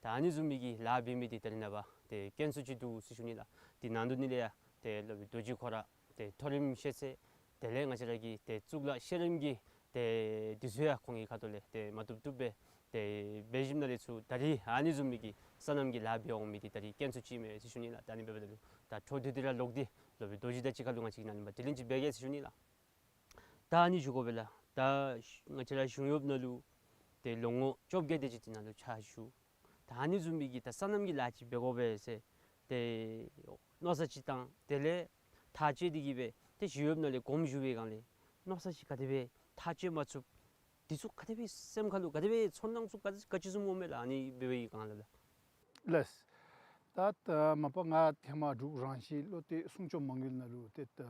ད་ཨ་ནི་བཟུམ་མའི་གི་ལཱ་འབད་མི་འདི་ད་རེས་ནངས་པ་ཏེ་དཀོན་སུ་ཅིག་འདུག་ཟེར་ཞུ་ནི་ལགས། དེ་ནང་དོག་ནི་ལས་ཡང་ཏེ་སློབ་དཔོན་རྡོ་རྗེ་ཁོ་ར་ཏེ་མཐོ་རིམ་ཤེས་ཚད་དེ་ལས་ང་བཅས་ར་གི་ཏེ་གཙུག་ལག་ཤེས་རིག་གི་ཏེ་འདི་ཚུ་ཡང་ཁོང་གི་ཁ་ཐུག་ལས་ཏེ་མ་བཏུབ་བཏུབ་སྦེ་ཏེ་འབད་ཞིནམ་ལས་ཚུར་ད་རིས་ཨ་ནི་བཟུམ་མའི་གི་སོ་ནམ་གྱི་ལཱ་འབད་འོང་མི་འདི་ད་རིས་དཀོན་སུ་ཅིག་མས་ཟེར་ཞུ་ནི་ལགས། ད་ཨ་ནི་འབདཝ་ད་ལུ་ད་འཕྲོ་མཐུད་དེ་ར་ལོག་སྟེ་སློབ་དཔོན་རྡོ་རྗེ་དང་གཅིག་ཁར་ལུ་ང་བཅས་ཀྱིས་ནཱ་ལུ་འབད་དྲི་ལན་ཅིག་འབད་གེ་ཟེར་ཞུ་ནི་ལགས། ད་ཨ་ནི་ཞུ་དགོ་པས་ལགས། ད་ང་བཅས་ར་གཞུང་གཡོགཔ་ནང་ལུ་ཏེ་ལོ་ངོ་བཅོ་བརྒྱད་དེ་ཅིག་དེ་ནང་ལུ་ཕྱག་ཞུ། ད་ཨ་ནི་བཟུམ་མའི་གི་ད་སོ་ནམ་གྱི་ལཱ་ཅིག་འབད་དགོ་པས་ཟེར་ཏེ་མནོ་བསམ་ཅིག་བཏང་། དེ་ལས་ཐག་བཅད་དེ་གི་སྦེ་ ཏེ་ཞི་གཡོགཔ་ནང་ལས་དགོངསམ་ཞུ་བའི་སྒང་ལས་མནོ་བསམ་ཅིག་ག་དེ་སྦེ་ཐག་བཅད་མ་ཚུགས། དེ་ཚུ་ག་དེ་སྦེ་སེམས་ཁ་ལུ་ག་དེ་སྦེ་ཚོར་སྣང་ཚུ་ག་ག་ཅི་བཟུམ་འོང་མས་ལགས། ཨ་ནི་འབད་བའི་སྒང་ལས་ལགས། ལགས། ད་ད་མ་པ་ང་ཧེ་མ་འབྲུག་རང་བཞིན་བློ་གཏད་སྲུང་སྐྱོབ་མ་དངུལ་ནང་ལུ་ཏེ་ད་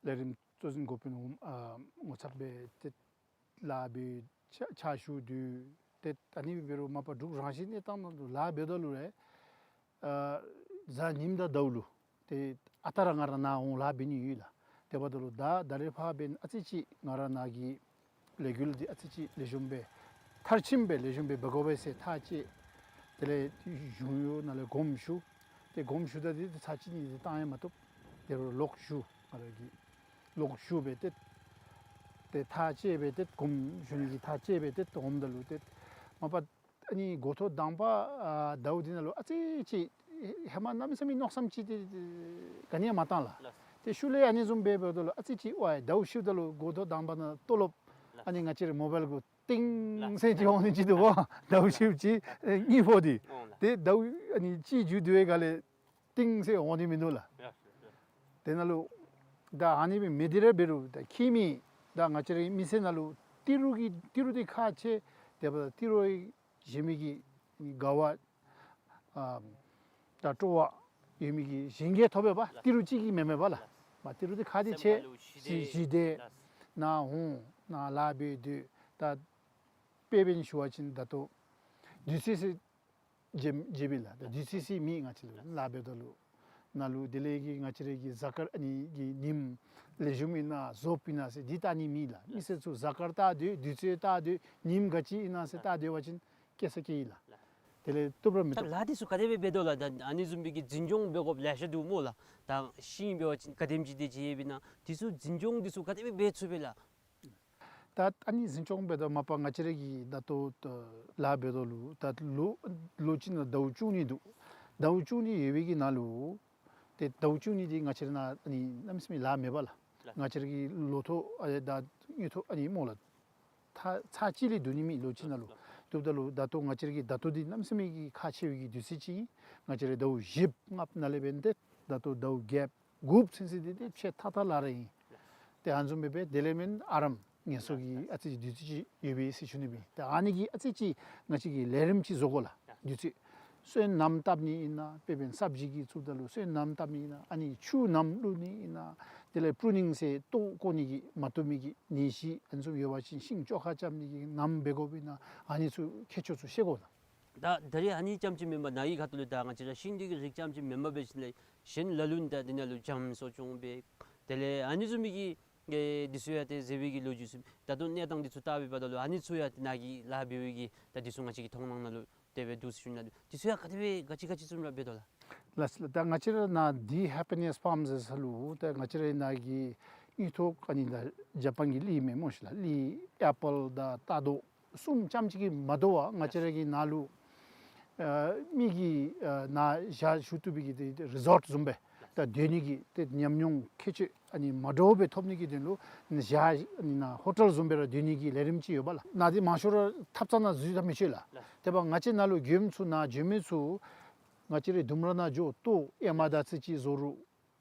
ལས་རིམ་གཙོ་འཛིན་འགོ་དཔོན་འོགམ་ཨ་ངོ་ཚབ་སྦེ་ཏེ་ལཱ་འབད་ཕྱག་ཕྱག་ཞུ་དོ། ཏེ་ཨ་ནི་འབད་རུང་མ་པ་འབྲུག་རང་བཞིན་གནས་སྟངས་ནང་ལུ་ལཱ་འབད་དོ་ལུ་ར་ཨ་གཟའ་ཉིམ་དང་ཟླཝ་ལུ་ཏེ་ཨ་རྟག་ར་ང་ར་ནཱ་འོང་ལཱ་འབད་ནི་ཡོད་ལགས། དེ་འབདཝ་ད་ལུ་ད་ད་རེས་ཕར་འབདན་ཨ་ཙི་ཅིག་ང་ར་ནཱ་གི་ལས་འགུལ་འདི་ཨ་ཙི་ཅིག་ལེགས་ཤོམ་སྦེ་མཐར་ཕྱིནམ་སྦེ་ལེགས་ཤོམ་སྦེ་འབད་དགོ་པས་ཟེར་ཐག་བཅད། དེ་ལས་གཞུང་གཡོག་ནང་ལས་དགོངསམ་ཞུ། ཏེ་དགོངསམ་ཞུ་ད་འདི་ཚར་གཅིག་གཉིས་འདི་བཏང་ཡང་མ་བཏུབ། དེ་རུ་ལོག་ཞུ། ང་ར་གིས་ལོག་ཞུ་སྦེ་ཏེ་ཏེ་ཐག་བཅད་སྦེ་ཏེ་དགོངསམ་ཞུ་ནི་གི་ཐག་བཅད་སྦེ་ཏེ་འོངམ་ད་ལུ་ཏེ་མ་པ་ཨ་ནི་འགོ་ཐོག་དང་པ་ཨ་ཟླཝ་འདི་ནང་ལུ་ཨ་ཙི་ཅིག་ཧེ་མ་གནམ་མེད་ས་མེད་མནོ་བསམ་ཅིག་ཏེ་ག་ནི་ཡང་མ་བཏང་ལགས། ལགས། ཏེ་ཤུལ་ལས་ཨ་ནི་བཟུམ་སྦེ་འབདཝ་ད་ལུ་ཨ་ཙི་ཅིག་ཝའི་ཟླཝ་ཤིཝ་ད་ལུ་འགོ་ཐོག་དང་པ་ནང་ལྟོ་ལོབ། ལགས། ཨ་ནི་ང་བཅས་རའི་མོ་བཱའིལ་གུ་ཏིང་ཟེར་ཅིག་འོང་ནི་ཅིག་འདུག་པ། ཟླཝ་ཤིཝ་ཅིག་ཨེ་གཉིས་པོ་འདི། འོང་ལགས། ཏེ་ཟླཝ་ཨ་ནི་གཅིག་མཇུག་བསྡུ་བའི་སྒང་ལས་ཏིང་ཟེར་འོང་ནི་མིན་འདུག་ལགས། ཡ་ཡ། དེ་ནང་ལུ་ད་ཨ་ནི་སྦེ་མི་འདི་ར་འབད་རུང་ད་ཁྱིམ་མི་ད་ང་བཅས་རའི་མི་སེར་ནང་ལུ་ཏི་རུ་གི་ཏི་རུ་འདི་ཁག་ཆེ། དེ་འབདཝ་ད་ཏི་རུ་གཞན་མི་གི་དགའ་བ་ཨ་ད་སྤྲོ་བ་ཡོད་མི་གི་གཞན་གྱིས་ཐོབ་པས་པ། ཏི་རུ་གཅིག་གིས་མེན་མས་པ་ལགས། མ་ཏི་རུ་འདི་ཁག་འདི་ཆེ། སེམས་ཁ་ལུ་ཞི་བདེ། ཞི་བདེ། ལགས། ནཱ་འོང་ནཱ་ལཱ་འབད་སྡོད། ད་དཔེ་འབད་ནི་ཞུ་བ་ཅིན་ད་ལྟོ་དུས་ཚོད་ཟེར་བརྗེད་བརྗེད་པས་ལགས། ད་དུས་ཚོད་ཟེར་མེད། ང་བཅས་ལུ་ལཱ་འབདཝ་ད་ལུ་ནཱ་ལུ་དེ་ལས་ཀྱི་ང་བཅས་རའི་གི་གཟའ་སྐར་ཨ་ནི་གི་ཉིནམ་ལེགས་ཤོམ་ཨིན་ན་རྫོགསཔ་ཨིན་ན་ཟེར་འདི་བལྟ་ནི་མེད་ལགས། མི་སེར་ཚུ་གཟའ་སྐར་བལྟ་སྡོད། དུས་ཚོད་བལྟ་སྡོད། ཉིནམ་ག་ཅི་ཨིན་ན་ཟེར་བལྟ་སྡོད་པ་ཅིན་སྐྱེལ་ས་སྐྱེལ་ཡི་ལགས། དེ་ལས་བཏུབ་ར་མི་ད་བཏུབ། ལཱ་འདི་ཚུ་ག་དེ་སྦེ་འབད་དོ་ལགས། ད་ཨ་ནི་བཟུམ་སྦེ་གི་འཛིན་སྐྱོང་འབད་དགོཔ་ལེ་ཤ་འདུག་སྨོ་ལགས། ད་ཤིང་འབད་བ་ཅིན་ག་དེམ་ཅིག་དེ་ཅིག་ཡོདཔ་ཨིན་ན་དེ་ཚུ་འཛིན་སྐྱོང་འདི་ཚུ་ག་དེ་སྦེ་འབད་ཚུགས་པས་ལགས། ད་ཨ་ནི་འཛིན་སྐྱོང་འབད་དོ་མ་པ་ང་བཅས་ར་གི་ད་ལྟོ་ད་ལཱ་འབད་དོ་ལུ་ད་ལོ་ལོ་གཅིག་ནང་ཟླཝ་བཅུ་གཉིས་འདུག། ཟླཝ་བཅུ་གཉིས་ཡོད་པའི་གི་ནང་ལུ་ཏེ་ཟླཝ་བཅུ་གཉིས་འདི་ང་བཅས་ར་ནཱ་ཨ་ནི་གནམ་མེད་ས་མེད་ལཱ་མེད་པ་ལགས། ལགས། ང་བཅས་ར་གི་ལོ་ཐོག་ཨ་ད་དངུལ་ཐོག་ཨ་ནི་སྨོ་ལགས། ཚར་ཚར་གཅིག་ལས་བསྡུ་ནི་མེད་ལོ་གཅིག་ནང་ལུ། བཏུབ་ད་ལུ་ད་ལྟོ་ང་བཅས་ར་གི་ད་ལྟོ་འདི་གནམ་མེད་ས་མེད་ཀྱི་ཁག་ཆེ་བའི་གི་དུས་ཚོད་ཅིག་ཨིན། ང་བཅས་ར་ཟླཝ་བཞི་ལྔ་ནང་ལས་འབད་ཏེ་ད་ལྟོ་ཟླཝ་བརྒྱད་དགུ་ཚུན་ཚོད་འདི་ཏེ་ཕྱེད་ཐག་ཐག་ལཱ་ར་ཨིན། ཏེ་ཨ་ནི་བཟུམ་སྦེ་འབད་དེ་ལས་མེན་ཨ་རམ་ངལ་གསོ་གི་ཨ་ཙི་དུས་ཚོད་ཅིག་ཡོད་པས་ཟེར་ཞུ་ནི་སྦེ། ཏེ་ཨ་ནི་གི་ཨ་ཙི་ཅིག་ང་བཅས་ཀྱིས་ལས་རིམ་ཅིག་བཟོ་དགོ་ལགས། དུས་ཚོད་སོན་སྣུམ་བཏབ་ནི་ཨིན་ན་དཔེ་འབད་ན་སབ་ཇི་གི་བཙུགསཔ་ད་ལུ་སོན་སྣུམ་བཏབ་ནི་ཨིན་ན་ཨ་ནི་ཆུ་སྣུམ་བླུག་ནི་ཨིན་ན་དེ་ལས་པྲུ་ནིང་ཟེར་ལྟོ་བཀོག་ནི་གི་མ་བཏུབ་མི་གི་ནད་གཞི་ཨ་ནི་བཟུམ་ཡོད་པ་ཅིན་ཤིང་བཅོ་ཁ་རྐྱབ་ནི་གི་སྣུམ་འབད་དགོཔ་ཨིན་ན་ཨ་ནི་ཚུ་ཁྱད་ཆོས་ཚུ་ཤེས་དགོ་ལགས། ད་ད་རེས་ཨ་ནི་རྐྱངམ་ཅིག་མེན་པར་ནཱ་གི་ཁ་ཐུག་ལས་ད་ང་བཅས་ར་ཤིང་འདི་གི་རིགས་རྐྱངམ་ཅིག་མེན་པར་འབད་ཞིནམ་ལས་གཞན་ལ་ལུ་ད་འདི་ནང་ལུ་འཇམ་གསོ་སྐྱོང་འབད་དེ་ལས་ཨ་ནི་བཟུམ་མའི་གི་ཨེ་འདི་ཚུ་ཡང་ཏེ་མཛད་པའི་གི་ལོ་རྒྱུས་ཚུ་ད་ལྟོ་གནས་སྟངས་འདི་ཚུ་བལྟ་བའི་བར་ན་ལུ་ཨ་ནི་ཚུ་ཡང་ཏེ་ནཱ་གི་ལཱ་འབད་བའི་གི་ད་འདི་ཚུ་ང་བཅས་ཀྱི་མཐོང་སྣང་ནང་ལུ་དེ་སྦེ་འདུག་ཟེར་ཞུ་ནི་ལགས། འདི་ཚུ་ཡང་ག་དེ་སྦེ་ག་ཅི་ག་ཅི་བཟུམ་ར་འབད་དོ་ལགས། ལགས་ལགས། ད་ང་བཅས་ར་ནཱ་འདི་ཧེ་པི་ནེས་ཕཱམ་ཟེར་ས་ལུ་ད་ང་བཅས་ར་ནཱ་གི་དངུལ་ཐོག་ཨ་ནི་ད་ཇ་པཱན་གྱི་གླི་མས་སྨོ་ཤིག་ལགས། གླི་ཨེ་པཱལ་དང་རྟ་རྡོ་གསུམ་རྐྱངམ་ཅིག་གིས་མ་དོ་བར་ང་བཅས་ར་གི་ནཱ་ལུ་ཨ་མི་གིས་ཨ་ནཱ་ཞག་བཞུགས་བཏུབ་པའི་གི་ཏེ་རི་ཟོཊ་བཟུམ་སྦེ་ད་སྡོད་ནི་གི་ཏེ་ཉམས་མྱོང་ཁྱད་ཆོས་ཨ་ནི་མ་འདྲཝ་སྦེ་ཐོབ་ནི་གི་དོན་ལུ་ཞག་ཨ་ནི་ནཱ་ཧོ་ཊེལ་བཟུམ་སྦེ་ར་སྡོད་ནི་གི་ལས་རིམ་ཅིག་ཡོད་པ་ལགས། ནཱ་འདི་མང་ཤོས་ར་ཐབ་ཚང་ནང་འཛུལ་ད་མི་ཆོག་ལགས། དེ་འབདཝ་ང་བཅས་ནཱ་ལུ་མགྱོནམ་ཚུ་ནཱ་འགྱོ་མི་ཚུ་ང་བཅས་རའི་ལྡུམ་ར་ནང་འགྱོ་ལྟོ་ཨེ་མ་དར་ཚིལ་ཅིག་བཟོ་རུང་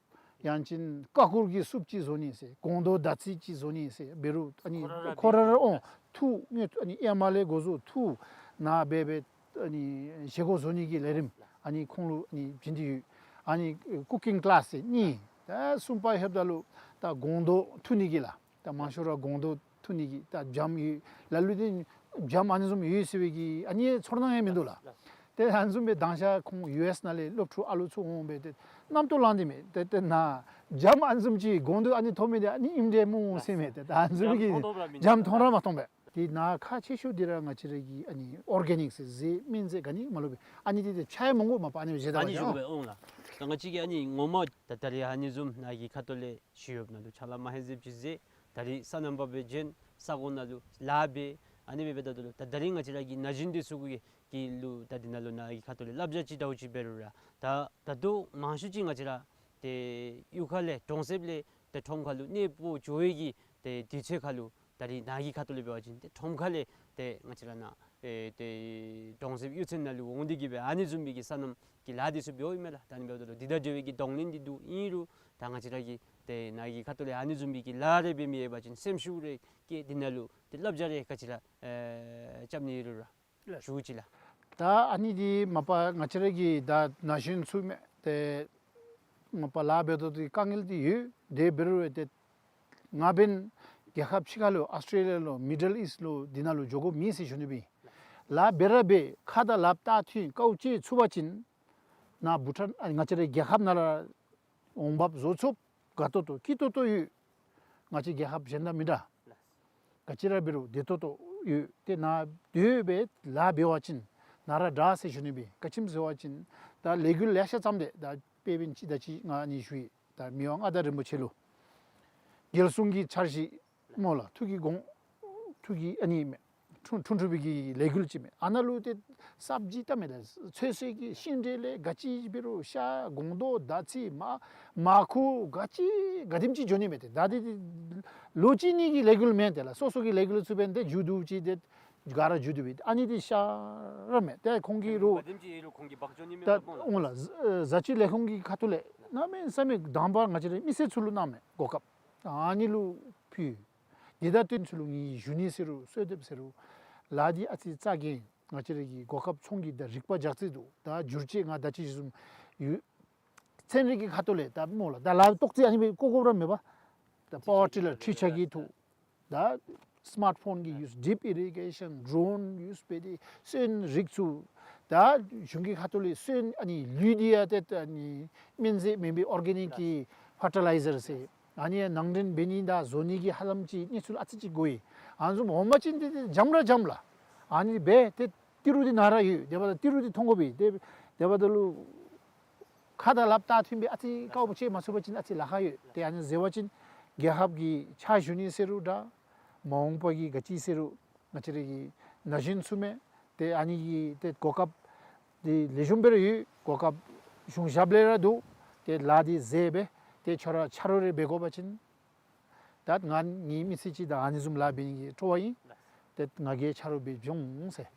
ཡང་ཅིན་ཀ་ཀུར་གྱི་སུབ་ཅིག་བཟོ་ནི་ཟེར་སྒོང་རྡོག་དར་ཚིལ་ཅིག་བཟོ་ནི་ཟེར་འབད་རུང་ཨ་ནི་ཁོ་ར་ར་ཁོ་ར་ར་འོང་འཐུ་དངུལ་ཨ་ནི་ཨེ་མ་ལས་འགོ་བཟུང་འཐུ་ནཱ་འབད་འབད་ཨ་ནི་བཞེས་སྒོ་བཟོ་ནི་གི་ལས་རིམ་ཨ་ནི་ཁོང་ལུ་ཨ་ནི་བྱིན་ཏེ་ཡོད། ཨ་ནི་ཀུ་ཀིང་ཀི་ལཱསི་ཟེར་གཉིས། ད་གསུམ་པ་ལྷོདཔ་ད་ལུ་ད་སྒོང་རྡོག་འཐུ་ནི་གི་ལགས། ད་མང་ཤོས་ར་སྒོང་རྡོག་འཐུ་ནི་གི་ད་འཇམ་ཡོད་ལ་ལུ་ཏེ་འཇམ་ཨ་ནི་བཟུམ་ཡོད་ཟེར་བའི་གི་ཨ་ནི་ཚོར་སྣང་ཡང་མིན་འདུག་ལགས། ཏེ་ཨ་ནི་བཟུམ་སྦེ་དང་ཤ་ཁོང་ཡུ་ཨེསི་ནང་ལས་སློབ་ཕྲུག་ཨ་ལུ་ཚུ་འོང་སྦེ་ཏེ་རྣམ་རྟོག་ལངས་ཏེ་མས། ཏེ་ཏེ་ནཱ་འཇམ་ཨ་ནི་བཟུམ་ཅིག་སྒོང་རྡོག་ཨ་ནི་ཐོབ་མི་འདི་ཨ་ནི་ཨིནམ་འདྲས་སྨོ་ཟེར་མས། ཏེ་ད་ཨ་ནི་བཟུམ་གྱི་འཇམ་མཐོང་ར་མ་མཐོང་པས། ཏེ་ནཱ་ཁག་ཆེ་ཤོས་འདི་ར་ང་བཅས་ར་གི་ཨ་ནི་ཨོར་གེ་ནིཀ་ཟེར་ཟས་སྨན་རྫས་ག་ནི་མ་ལུ་སྦེ་ཨ་ནི་འདི་ཏེ་ཆ་ཡང་མི་དགོ་མ་པ་ཨ་ནི་བཞེས་ད་ཨ་ནི་བཞེས་དགོ་པས། འོང་ལགས། ད་ང་བཅས་ཀྱིས་ཨ་ནི་ངོ་མ་ད་ད་རེས་ཨ་ནི་བཟུམ་ནཱ་གི་ཁ་ཐུག་ལས་ཞི་གཡོགཔ་ནང་ལུ་ཕྱག་ལཱ་མ་ཧེ་ཟེར་ཅིག་མཛད། ད་རེས་སོ་ནམ་པ་སྦེ་བྱོན། ས་གོ་ནང་ལུ་ལཱ་འབད། ཨ་ནི་སྦེ་འབདཝ་ད་ལུ་ད་ད་རེས་ང་བཅས་ར་གི་ན་གཞོན་འདི་ཚུ་གུ་གི་ལུ་ད་འདི་ནང་ལུ་ནཱ་གི་ཁ་ཐུག་ལས་བསླབ་བྱ་ཅིག་འདྲཝ་ཅིག་འབད་རུང་ར་ད་ད་ལྟོ་མང་ཤོས་ཅིག་ང་བཅས་ར་ཏེ་གཡུས་ཁ་ལས་གྲོང་གསེབ་ལས་ཏེ་ཁྲོམ་ཁ་ལུ་གནས་སྤོ་འགྱོ་བའི་གི་ཏེ་དུས་ཚོད་ཁ་ལུ་ད་རེས་ནཱ་གི་ཁ་ཐུག་ལས་འབད་བ་ཅིན་ཏེ་ཁྲོམ་ཁ་ལས་ཏེ་ང་བཅས་ར་ནཱ་ཨེ་ཏེ་གྲོང་གསེབ་གཡུས་ཚན་ནང་ལུ་འོང་སྟེ་གི་སྦེ་ཨ་ནི་བཟུམ་མའི་གི་སོ་ནམ་གྱི་ལཱ་འདི་ཚུ་འབདཝ་ཨིན་མས་ལགས། ད་ཨ་ནི་འབདཝ་ད་ལུ་འདི་དང་འབྲེལ་བའི་གི་གདོང་ལེན་འདི་འདུག། ཨིན་རུང་ད་ང་བཅས་ར་གི་ ཏེ་ནཱ་གི་ཁ་ཐུག་ལས་ཨ་ནི་བཟུམ་མའི་གི་ལཱ་རེ་འབད་མི་ཡོད་པ་ཅིན་སེམས་ཤུགས་རེ་བསྐྱེད་དེ་ནཱ་ལུ་ཏེ་བསླབ་བྱ་རེ་ག་ཅི་ར་ཨེ་རྐྱབ་ནི་ཡོད་རུང་ར་ལགས། ཞུ་ཅི་ལགས། ད་ཨ་ནི་འདི་མ་པ་ང་བཅས་ར་གི་ད་ན་གཞོན་ཚུ་མས། ཏེ་མ་པ་ལཱ་འབད་དོ་དེ་དཀའ་ངལ་འདི་ཡོད། དེ་འབད་རུང་ཏེ་ང་འབདན་རྒྱལ་ཁབ་ཕྱི་ཁ་ལུ་ཨཱོས་ཊྲེ་ལི་ཡ་ལུ་མི་ཌལ་ཨིསཊ་ལུ་འདི་ནང་ལུ་འགྱོ་དགོཔ་མེད་ཟེར་ཞུ་ནི་སྦེ་ཨིན། ལཱ་འབད་ར་འབད་ཁ་དང་ལགཔ་བཏགས་ཐོན་དཀའཝ་སྤྱད་ཚུགས་པ་ཅིན་ནཱ་བྷུ་ཊཱན་ཨ་ང་བཅས་རའི་རྒྱལ་ཁབ་ནང་ར་འོང་འབབ་བཟོ་ཚུགས། དགའ་ཏོག་ཏོ་སྐྱིད་ཏོག་ཏོ་ཡོད། ང་བཅས་རྒྱལ་ཁབ་གཞན་དང་མི་འདྲ། ག་ཅི་ར་འབད་རུང་བདེ་ཏོག་ཏོ་ཡོད། ཏེ་ནཱ་སྡོད་སྦེ་ལཱ་འབད་བ་ཅིན་ནཱ་ར་དྲག་ཟེར་ཞུ་ནི་སྦེ་ག་ཅི་སྨོ་ཟེར་བ་ཅིན་ད་ལས་འགུལ་ལེ་ཤ་བརྩམས་ཏེ་ད་དཔེ་འབད་བ་ཅིན་ད་ཅི་ང་ཨ་ནི་ཞུ་ཡི། ད་མི་དབང་མངའ་བདག་རིན་པོ་ཆེ་ལུ་རྒྱལ་སྲུང་གི་འཆར་གཞི་སྨོ་ལགས། ཐུགས་ཀྱི་དགོངས་ཐུགས་ཀྱི་ཨ་ནི་མས། འཁྲུངས་འཁྲུངས་འཁྲུངས་པའི་གི་ལས་འགུལ་ཅིག་མས། ཨ་ནཱ་ལུ་ཏེ་གསརཔ་ཅིག་བཏབ་མས། ད་ཚོད་བསྲེ་གི་ཤིང་འབྲས་ལས་ག་ཅི་འབད་རུང་ཤ་སྒོང་རྡོག་མདའ་རྩེད་མ་མར་ཁུ་ག་ཅི་ག་དེམ་ཅིག་འགྱོ་ནི་མས། ཏེ་ད་འདི་ལོ་གཅིག་གཉིས་ཀྱི་ལས་འགུལ་མེན། ཏེ་ལགས་སོ་སོ་གི་ལས་འགུལ་ཚུ་འབདན་ཏེ་མཇུག་བསྡུ་ཅི། ཏེ་ག་ར་མཇུག་བསྡུ་སྦེ་ཨ་ནི་འདི་ཤ་ར་མས། ཏེ་ཁོང་གིས་རུང་ག་དེམ་ཅིག་ཡོད་རུང་ཁོང་གིས་འབག་འགྱོ་ནི་མས་ད་པ་སྨོ་ལགས། འོང་ལགས། བཟའ་བཅའི་ལས་ཁུངས་ཀྱི་ཁ་ཐུག་ལས་གནམ་མེད་ས་མེད་དང་པ་ང་བཅས་རའི་མི་སེར་ཚུ་ལུ་གནང་མས་གོ་སྐབས། ཨ་ནི་ལུ་ཕུལ། དེ་དང་བསྟུན་ཚུ་ལུ་ངེའི་ཞུ་ནི་ཟེར་རུང་གསོལ་འདེབས་ཟེར་རུང་ལཱ་འདི་ཨ་ཙི་རྩ་འགེངས། ང་བཅས་ར་གི་གོ་སྐབས་ཚོང་གི་ད་རིག་པ་རྒྱག་རྩིས་འདུག། ད་བསྒྱུར་བཅོས་ང་ད་ཅི་ཞུ་བཟུམ་ཡོད། ཚན་རིག་གི་ཁ་ཐུག་ལས་ད་སྨོ་ལགས། ད་ལཱ་ཏོག་ཙི་ཨ་ནི་སྦེ་བཀོ་དགོཔ་ར་མེད་པ། ད་པ་ཝར་ཊི་ལར་འཕྲུལ་ཆས་ཀྱི་ཐོག། ད་སི་མཱརཊ་ཕོན་གྱི་ཡུས་ཌིབ་ཨི་རི་གེ་ཤཱན་ཌོ་རོན་ཡུས་འབད་དེ་སོན་རིགས་ཚུ། ད་གཞུང་གི་ཁ་ཐུག་ལས་སོན་ཨ་ནི་ལུད་འདི་ཡང་ཏེ་ཨ་ནི་སྨན་རྫས་མེན་པའི་ཨོར་གེ་ནིག་གི་ཕར་ཊི་ལའི་ཟར་ཟེར། ཨ་ནི་ཡང་ནང་འདྲེན་འབད་ནི་དང་བཟོ་ནི་གི་ཧ་ལམ་ཅིག་གནས་ཚུལ་ཨ་ཙི་ཅིག་གོ་ཡི། ཨ་ནི་བཟུམ་འོང་པ་ཅིན་ཏེ་ཏེ་འཇམ་ར་འཇམ་ལགས། ཨ་ནི་སྦེ་ཏེ་ཏི་རུ་འདི་ནཱ་ར་ཡོད། དེ་འབདཝ་ད་ཏི་རུ་འདི་མཐོང་དགོ་པས། ཏེ་དེ་འབདཝ་ད་ལུ་ཁ་དང་ལགཔ་བཏགས་ཐོན་སྦེ་ཨ་ཙི་དཀའཝ་སྤྱད་མ་ཚུགས་པ་ཅིན་ཨ་ཙི་ལཱ་ཁག་ཡོད། ཏེ་ཨ་ནི་ཟེར་བ་ཅིན་རྒྱལ་ཁབ་ཀྱི་ཕྱག་ཞུ་ནི་ཟེར་རུང་འདྲ། མ་འོངས་པ་གི་ག་ཅི་ཟེར་རུང་ང་བཅས་ར་གི་ན་གཞོན་ཚུ་མས། ཏེ་ཨ་ནི་གི་ཏེ་གོ་སྐབས་འདི་ལེགས་ཤོམ་སྦེ་ར་ཡོད། གོ་སྐབས་གཞུང་ཞབས་ལས་ར་འདུག། ཏེ་ལཱ་འདི་མཛད་སྦེ་ཏེ་ཁྱོད་ར་ཆ་རོགས་རེ་འབད་དགོ་པ་ཅིན་ད་ང་ངེའི་མི་ཚེ་གཅིག་ད་ཨ་ནི་བཟུམ་ལཱ་འབད་ནི་གི་སྤྲོ་བ་ཨིན། ཏེ་ང་གིས་ཆ་རོགས་འབད་འོང་ཟེར་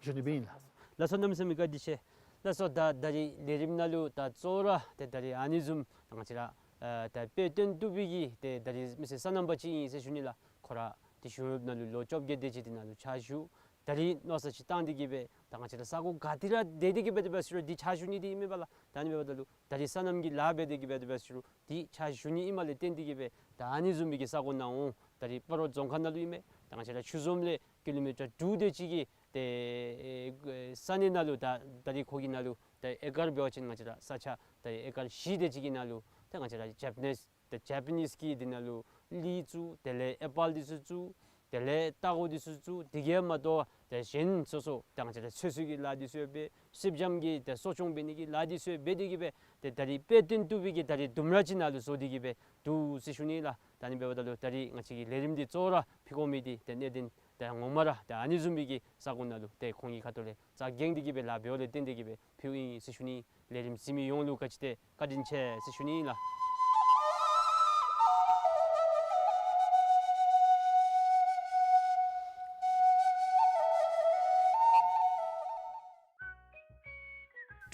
ཞུ་ནི་སྦེ་ཨིན་ལགས། ལགས་སོ། གནམ་མེད་ས་མེད་བཀའ་དྲིན་ཆེ། ལགས་སོ། ད་ད་རིས་ལས་རིམ་ནང་ལུ་ད་གཙོ་བོ་ར་ཏེ་ད་རིས་ཨ་ནི་བཟུམ་ད་ང་བཅས་ར་ཨ་ད་དཔེ་སྟོན་བཏུབ་པའི་གི་ཏེ་ད་རིས་མི་སེར་སོ་ནམ་པ་ཅིག་ཨིན་ཟེར་ཞུ་ནི་ལགས། ཁོ་ར་ཏེ་གཞུང་གཡོགཔ་ནང་ལུ་ལོ་བཅོ་བརྒྱད་དེ་ཅིག་འདི་ནང་ལུ་ཕྱག་ཞུ། ད་རིས་མནོ་བསམ་ཅིག་བཏང་སྟེ་གི་སྦེ་ད་ང་བཅས་ར་ས་གོ་ག་ཏེ་ར་སྡོད་དེ་གི་སྦེ་དེ་སྦེ་ཟེར་རུང་འདི་ཕྱག་ཞུ་ནི་འདི་ཨིན་མས་པ་ལགས། ད་ཨ་ནི་འབདཝ་ད་ལུ་ད་རིས་སོ་ནམ་གྱི་ལཱ་འབད་དེ་གི་སྦེ་དེ་སྦེ་ཟེར་རུང་འདི་ཕྱག་ཞུ་ནི་ཨིནམ་ལས་བརྟེན་ཏེ་གི་སྦེ་ད་ཨ་ནི་བཟུམ་མའི་གི་ས་གོ་ནང་འོང་། ད་རིས་སྤ་རོ་རྫོང་ཁག་ནང་ལུ་ཨིན་མས། ད་ང་བཅས་ར་ཆུ་འཛོམས་ལས་ཀི་ལོ་མི་ཊར་དྲུག་དེ་ཅིག་གི་ཏེ་ས་གནས་ནང་ལུ་ད་ད་རིས་ཁོ་གི་ནང་ལུ་ད་ཨེ་ཀར་འབད་བ་ཅིན་ང་བཅས་ར་ས་ཆ་ད་ཨེ་ཀར་བཞི་དེ་ཅིག་གི་ནང་ལུ་ད་ང་བཅས་ར་ཇེ་པ་ནིས་ད་ཇེ་པ་ནིས་ཀྱི་འདི་ནང་ལུ་ལི་བཙུགས། དེ་ལས་ཨེ་པཱལ་འདི་ཚུ་བཙུགས། དེ་ལས་སྟར་གོ་འདི་ཚུ་བཙུགས། དེ་གིས་མ་དོ་ད་གཞན་སོ་སོ་ད་ང་བཅས་ར་ཚོད་བསྲེ་གི་ལཱ་འདི་ཚུ་འབད། སེར་སྦྱངམ་གྱི་ད་གསོ་སྐྱོང་འབད་ནི་གི་ལཱ་འདི་ཚུ་འབད་དེ་གི་སྦེ་ཏེ་ད་རིས་དཔེ་སྟོན་བཏུབ་པའི་གི་ད་རིས་ལྡུམ་ར་ཅིག་ནང་ལུ་བཟོ་སྟེ་གི་སྦེ་འདུག་ཟེར་ཞུ་ནི་ལགས། ད་ཨ་ནི་འབདཝ་ད་ལུ་ད་རིས་ང་བཅས་ཀྱི་ལས་རིམ་འདི་གཙོ་བོ་ར་ཕུལ་དགོ་མི་འདི་ཏེ་གནད་དོན་ད་ངོ་མ་ར་ད་ཨ་ནི་བཟུམ་མའི་གི་ས་གོ་ནང་ལུ་ཏེ་ཁོང་གི་ཁ་ཐུག་ལས་རྩ་འགེངས་ཏེ་གི་སྦེ་ལཱ་འབདཝ་ལས་བརྟེན་ཏེ་གི་སྦེ་ཕུལཝ་ཨིན་ཟེར་ཞུ་ནི། ལས་རིམ་གཟིགས་མི་ཡོངས་ལུ་ག་ཅི་ཏེ་བཀའ་དྲིན་ཆེ་ཟེར་ཞུ་ནི་ལགས།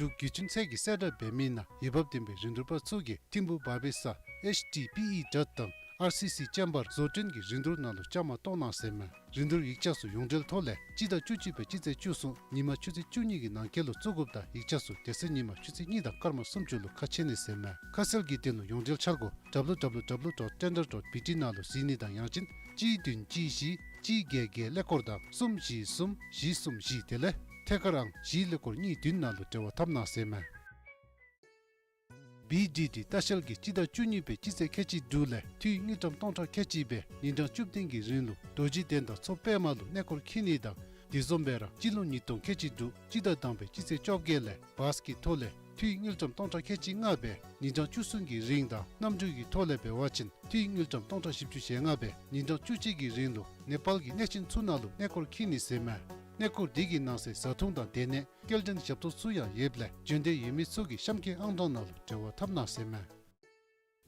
འབྲུག་བརྒྱུད་འཕྲིན་ཚད་ཀྱིས་གསལ་བསྒྲགས་འབད་མི་ནང་འོས་འབབ་ལྡན་པའི་རིན་བསྡུར་པ་ཚུ་གིས་ཐིམ་ཕུག་བར་པའི་ས་ཨེཆ་ཌི་པི་ཨི་ཌོཊ་དང་ཨར་སི་སི་ཅེམ་བར་བཟོ་སྐྲུན་གྱི་རིན་བསྡུར་ནང་ལུ་བཅའ་མར་གཏོགས་གནང་ཟེར་མས། རིན་བསྡུར་ཡིག་ཆ་ཚུ་ཡོངས་འབྲེལ་ཐོག་ལས་སྤྱི་ཟླ་བཅུ་གཅིག་པའི་སྤྱི་ཚེས་བཅུ་གསུམ་ཉིན་མ་ཆུ་ཚོད་བཅུ་གཉིས་ཀྱི་ནང་འཁོད་ལུ་བཙུགས་དགོཔ་དང་ཡིག་ཆ་ཚུ་དེ་ཚེ་ཉིན་མ་ཆུ་ཚོད་གཉིས་དང་སྐར་མ་སུམ་ཅུ་ལུ་ཁ་ཕྱེ་ནི་ཟེར་མས། ཁ་གསལ་གྱི་དོན་ལུ་ཡོངས་འབྲེལ་འཆར་སྒོ་ཌབ་ལུ་ཌབ་ལུ་ཌབ་ལུ་ཌོཊ་ཊེན་ཌར་ཌོཊ་བི་ཊི་ནང་ལུ་གཟིགས་ནི་དང་ཡང་ཅིན་གཅིག་བདུན་གཅིག་བཞི་གཅིག་བརྒྱད་བརྒྱད་ཀླད་ཀོར་དང་གསུམ་བཞི་གསུམ་བཞི་གསུམ་བཞི་དེ་ལས་ཐད་ཀར་ཨང་བཞི་ཀླད་ཀོར་གཉིས་བདུན་ནང་ལུ་འབྲེལ་བ་འཐབ་གནང་ཟེར་མས། བི་ཌི་ཌི་ལྟ་བཤལ་གྱིས་སྤྱི་ཟླ་བཅུ་གཉིས་པའི་སྤྱི་ཚེས་ཁལ་གཅིག་དྲུག་ལས་འཐུས་དངུལ་ཀྲམ་སྟོང་ཕྲག་ཁལ་གཅིག་སྦེ་ཉིན་གྲངས་བཅུ་བདུན་གྱི་རིང་ལུ་རྡོ་རྗེ་གདན་དང་མཚོ་པདྨ་ལུ་གནས་སྐོར་འཁྱིད་ནི་དང་དེ་བཟུམ་སྦེ་ར་སྤྱི་ལོ་ཉིས་སྟོང་ཁལ་གཅིག་དྲུག་སྤྱི་ཟླ་དང་པའི་སྤྱི་ཚེས་བཅོ་བརྒྱད་ལས་བཱས་ཀྱི་ཐོག་ལས་འཐུས་དངུལ་ཀྲམ་སྟོང་ཕྲག་ཁལ་གཅིག་ལྔ་སྦེ་ཉིན་གྲངས་བཅུ་གསུམ་གྱི་རིང་དང་གནམ་གྲུ་གི་ཐོག་ལས་འབད་བ་ཅིན་འཐུས་དངུལ་ཀྲམ་སྟོང་ཕྲག་བཞི་བཅུ་ཞེ་ལྔ་སྦེ་ཉིན་གྲངས་བཅུ་གཅིག་གི་རིང་ལུ་ནེ་པཱལ་གྱི་གནས་ཆེན་ཚུ་ནང་ལུ་གནས་སྐོར་འཁྱིད་ནི་ཟེར་མས། གནས་སྐོར་དེ་གི་ནང་གསེས་བཟའ་འཐུང་དང་སྡོད་གནས་སྐྱེལ་འདྲེན་ཞབས་ཏོག་ཚུ་ཡང་ཡོདཔ་ལས་འབྱོན་འདོད་ཡོད་མི་ཚུ་གིས་གཤམ་གྱི་ཨང་གྲངས་ནང་ལུ་འབྲེལ་བ་འཐབ་གནང་ཟེར་མས།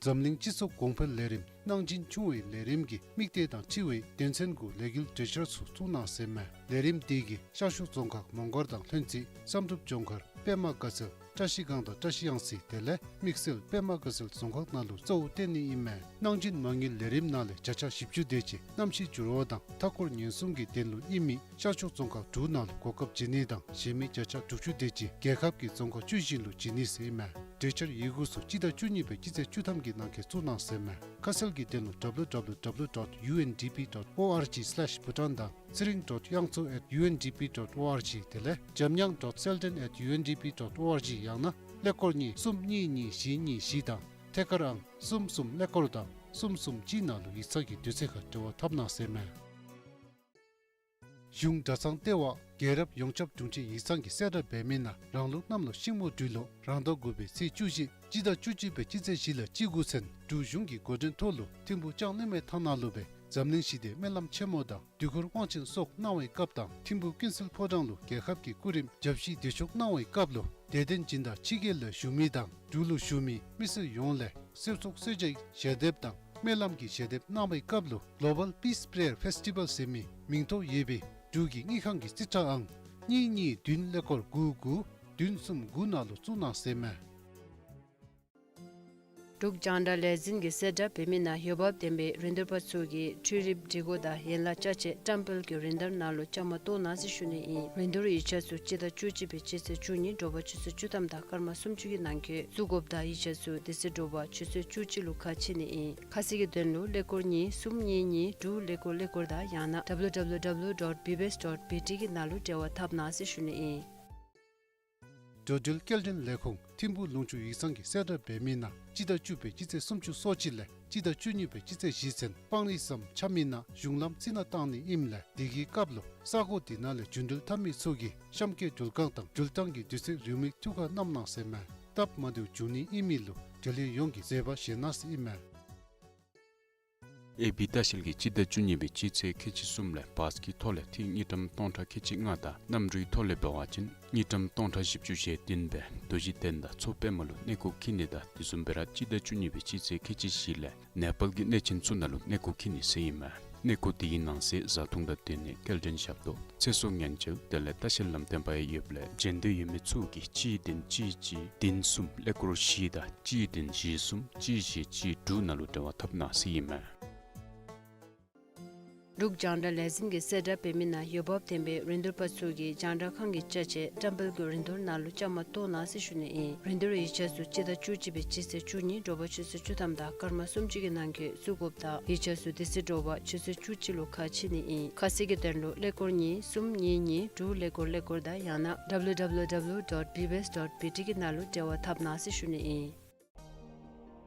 འཛམ་གླིང་སྤྱི་ཚོགས་གོང་འཕེལ་ལས་རིམ་གནང་སྦྱིན་ཆུང་བའི་ལས་རིམ་གྱི་དམིགས་གཏད་དང་འཁྲིལ་བའི་དོན་ཚན་དགུ་ལས་འགུལ་གྲོས་འཆར་ཚུ་བཙུགས་གནང་ཟེར་མས། ལས་རིམ་དེ་གིས་ཤར་ཕྱོགས་རྫོང་ཁག་མོང་སྒར་དང་ལྷུན་རྩེ་བསམ་གྲུབ་ལྗོངས་མཁར་པདྨ་དགའ་ཚལ་ བཀྲ་ཤིས་སྒང་དང་བཀྲ་ཤིས་གཡང་རྩེ་དེ་ལས་དམིགས་བསལ་པདྨ་དགའ་ཚལ་རྫོང་ཁག་ནང་ལུ་གཙོ་བོ་བཏོན་ནི་ཨིན་མས། གནང་སྦྱིན་མ་དངུལ་ལས་རིམ་ནང་ལས་བརྒྱ་ཆ་བཞི་བཅུ་དེ་ཅིག་གནམ་གཤིས་འགྱུར་བ་དང་མཐའ་འཁོར་ཉེན་སྲུང་གི་དོན་ལུ་ཨིན་མི་ཤར་ཕྱོགས་རྫོང་ཁག་དྲུག་ནང་ལུ་གོ་སྐབས་བྱིན་ནི་དང་གཞན་མི་བརྒྱ་ཆ་དྲུག་ཅུ་དེ་ཅིག་རྒྱལ་ཁབ་ཀྱི་རྫོང་ཁག་བཅུ་བཞི་ལུ་བྱིན་ནི་ཟེར་ཨིན་མས། གྲོས་འཆར་ཡི་གུ་ཚུ་སྤྱི་ཟླ་བཅུ་གཉིས་པའི་སྤྱི་ཚེས་བཅུ་ཐམ་གྱི་ནང་འཁོད་བཙུགས་གནང་ཟེར་མས། ཁ་གསལ་གྱི་དོན་ལུ་W W W dot U N D P dot O R G slash Bhutan དང་ཚེ་རིང་dot དབྱངས་མཚོ་at U N D P dot O R G དེ་ལས་འཇམ་དབྱངས་dot selden at U N D P dot O R G ཡང་ན་ཀླད་ཀོར་གཉིས་གསུམ་གཉིས་གཉིས་བཞི་གཉིས་བཞི་དང་ཐད་ཀར་ཨང་གསུམ་གསུམ་ཀླད་ཀོར་དང་གསུམ་གསུམ་གཅིག་ནང་ལུ་ཡིག་ཚང་གི་དུས་ཚོད་ཁར་འབྲེལ་བ་འཐབ་གནང་ཟེར་མས། གཞུང་གྲྭ་ཚང་ལྟེ་བ་རྒྱལ་རབས་ཡོངས་ཁྱབ་དྲུང་ཆེ་ཡིག་ཚང་གིས་གསལ་བསྒྲགས་འབད་མི་ནང་རང་ལུགས་གནམ་ལོ་ཤིང་མོ་སྦྲུལ་ལོ་རང་ཟླ་དགུ་པའི་ཚེས་བཅུ་བཞི་སྤྱི་ཟླ་བཅུ་གཅིག་པའི་སྤྱི་ཚེས་བཞི་ལས་སྤྱི་དགུ་ཚུན་འབྲུག་གཞུང་གི་འགོ་འདྲེན་ཐོག་ལུ་ཐིམ་ཕུ་ལྕང་གླིང་མའི་ཐང་ནང་ལུ་སྦེ་འཛམ་གླིང་ཞི་བདེའི་སྨོན་ལམ་ཆེན་མོ་དང་དུས་འཁོར་དབང་ཆེན་སོགས་གནང་བའི་སྐབས་དང་ཐིམ་ཕུ་ཀུན་གསལ་ཕོ་བྲང་ལུ་རྒྱལ་ཁབ་ཀྱི་སྐུ་རིམ་བརྒྱ་བཞི་བདེ་མཆོག་གནང་བའི་སྐབས་ལུ་དད་རྟེན་སྦྱིན་བདག་ཕྱི་རྒྱལ་ལས་བཞུགས་མི་དང་འབྲུག་ལུ་བཞུགས་མི་མི་སེར་ཡོངས་ལས་གསེར་ཚོགས་གསོལ་ཇའི་ཞལ་འདེབས་དང་སྨོན་ལམ་གྱི་ཞལ་འདེབས་གནང་བའི་སྐབས་ལུ་Global Peace Prayer Festival ཟེར་མི་མིང་ཐོ་ཡོད་པའི་འབྲུག་གི་དངུལ་ཁང་གི་རྩིས་ཁྲ་ཨང་གཉིས་གཉིས་བདུན་ཀླད་ཀོར་དགུ་དགུ་བདུན་གསུམ་དགུ་ནང་ལུ་བཙུགས་གནང་ཟེར་མས། འབྲུག་རྒྱང་བསྒྲགས་ལས་འཛིན་གྱིས་གསལ་བསྒྲགས་འབད་མི་ནང་འོས་འབབ་ལྡན་པའི་རིན་བསྡུར་པ་ཚུ་གིས་འཕྲུལ་རིག་སྒྲིག་གོ་དང་ཡན་ལག་ཅ་ཆས་བཀྲམ་སྤེལ་གྱི་རིན་བསྡུར་ནང་ལུ་བཅའ་མར་གཏོགས་གནང་ཟེར་ཞུ་ནི་ཨིན། རིན་བསྡུར་ཡིག་ཆ་ཚུ་སྤྱི་ཟླ་བཅུ་གཅིག་པའི་སྤྱི་ཚེས་བཅུ་གཉིས་དྲོ་པ་ཆུ་ཚོད་བཅུ་ཐམ་དང་སྐར་མ་སུམ་ཅུ་གི་ནང་འཁོད་བཙུགས་དགོཔ་དང་ཡིག་ཆ་ཚུ་དེ་ཚེ་དྲོ་པ་ཆུ་ཚོད་བཅུ་གཅིག་ལུ་ཁ་ཕྱེ་ནི་ཨིན། ཁ་གསལ་གྱི་དོན་ལུ་ཀླད་ཀོར་གཉིས་གསུམ་གཉིས་གཉིས་དྲུག་ཀླད་ཀོར་ཀླད་ཀོར་དང་ཡང་ན W W W dot B B S dot B T གི་ནང་ལུ་འབྲེལ་བ་འཐབ་གནང་ཟེར་ཞུ་ནི་ཨིན། འགྲོ་འགྲུལ་སྐྱེལ་འདྲེན་ལས་ཁུངས་ཐིམ་ཕུ་ལུང་ཕྱོགས་ཡིག་ཚང་གིས་གསལ་བསྒྲགས་འབད་མི་ནང་སྤྱི་ཟླ་བཅུ་པའི་སྤྱི་ཚེས་སུམ་ཅུ་སོ་གཅིག་ལས་སྤྱི་ཟླ་བཅུ་གཉིས་པའི་སྤྱི་ཚེས་བཞི་ཚུན་སྤང་རི་ཟམ་ཆགས་མི་ནང་གཞུང་ལམ་རྩི་ནག་བཏང་ནི་ཨིནམ་ལས་དེ་གི་སྐབས་ལུ་ས་གོ་དེ་ནང་ལས་འགྲོ་འགྲུལ་འཐབ་མི་ཚུ་གིས་གཤམ་འཁོད་འགྲུལ་ཁང་དང་འགྲུལ་བཏང་གི་དུས་ཚོད་རེའུ་མིག་ཐུགས་ཁར་བསྣམ་གནང་ཟེར་མས། སྟབས་མ་བདེཝ་འབྱུང་ནི་ཨིན་མི་ལུ་འབྲེལ་ཡོད་ཡོངས་ཀྱིས་བཟོད་པ་བཞེས་གནང་ཟེར་ཨིན་མས། ཨེ་བི་ལྟ་བཤལ་གྱིས་སྤྱི་ཟླ་བཅུ་གཉིས་པའི་སྤྱི་ཚེས་ཁལ་གཅིག་གསུམ་ལས་བཱས་ཀྱི་ཐོག་ལས་ཐིག་དངུལ་ཀྲམ་སྟོང་ཕྲག་ཁལ་གཅིག་ལྔ་དང་གནམ་གྲུའི་ཐོག་ལས་འབད་བ་ཅིན་དངུལ་ཀྲམ་སྟོང་ཕྲག་བཞི་བཅུ་ཞེ་བདུན་སྦེ་རྡོ་རྗེ་གདན་དང་མཚོ་པདྨ་ལུ་གནས་སྐོར་འཁྱིད་ནི་དང་དེ་བཟུམ་སྦེ་ར་སྤྱི་ཟླ་བཅུ་གཉིས་པའི་སྤྱི་ཚེས་ཁལ་གཅིག་བཞི་ལས་ནེ་པཱལ་གྱི་གནས་ཆེན་ཚུ་ནང་ལུ་གནས་སྐོར་འཁྱིད་ནི་ཟེར་ཨིན་མས། གནས་སྐོར་དེའི་ནང་གསེས་བཟའ་འཐུང་དང་སྡོད་གནས་སྐྱེལ་འདྲེན་ཞབས་ཏོག་ཚེ་སྲོག་ཉེན་བཅོལ་དེ་ལས་ལྟ་བཤལ་ལམ་སྟོན་པ་ཡང་ཡོདཔ་ལས་འབྱོན་འདོད་ཡོད་མི་ཚུ་གིས་གཅིག་བདུན་གཅིག་གཅིག་བདུན་གསུམ་ཀླད་ཀོར་བཞི་དང་གཅིག་བདུན་བཞི་གསུམ་གཅིག་བཞི་གཅིག་དྲུག་ནང་ལུ་འབྲེལ་བ་འཐབ་གནང་ཟེར་ཨིན་མས། འབྲུག་རྒྱང་བསྒྲགས་ལས་འཛིན་གྱིས་གསལ་བསྒྲགས་འབད་མི་ནང་འོས་འབབ་ལྡན་པའི་རིན་བསྡུར་པ་ཚུ་གིས་རྒྱང་བསྒྲགས་ཁང་གི་ཅ་ཆས་བཀྲམ་སྤེལ་གྱི་རིན་བསྡུར་ནང་ལུ་བཅའ་མར་གཏོགས་གནང་ཟེར་ཞུ་ནི་ཨིན། རིན་བསྡུར་ཡིག་ཆ་ཚུ་སྤྱི་ཟླ་བཅུ་གཅིག་པའི་སྤྱི་ཚེས་བཅུ་གཉིས་དྲོ་པ་ཆུ་ཚོད་བཅུ་ཐམ་དང་སྐར་མ་སུམ་ཅུ་གི་ནང་འཁོད་བཙུགས་དགོཔ་དང་ཡིག་ཆ་ཚུ་དེ་ཚེ་དྲོ་པ་ཆུ་ཚོད་བཅུ་གཅིག་ལུ་ཁ་ཕྱེ་ནི་ཨིན། ཁ་གསལ་གྱི་དོན་ལུ་ཀླད་ཀོར་གཉིས་གསུམ་གཉིས་གཉིས་དྲུག་ཀླད་ཀོར་ཀླད་ཀོར་དང་ཡང་ན་W W W dot B B S dot B T གི་ནང་ལུ་འབྲེལ་བ་འཐབ་གནང་ཟེར་ཞུ་ནི་ཨིན།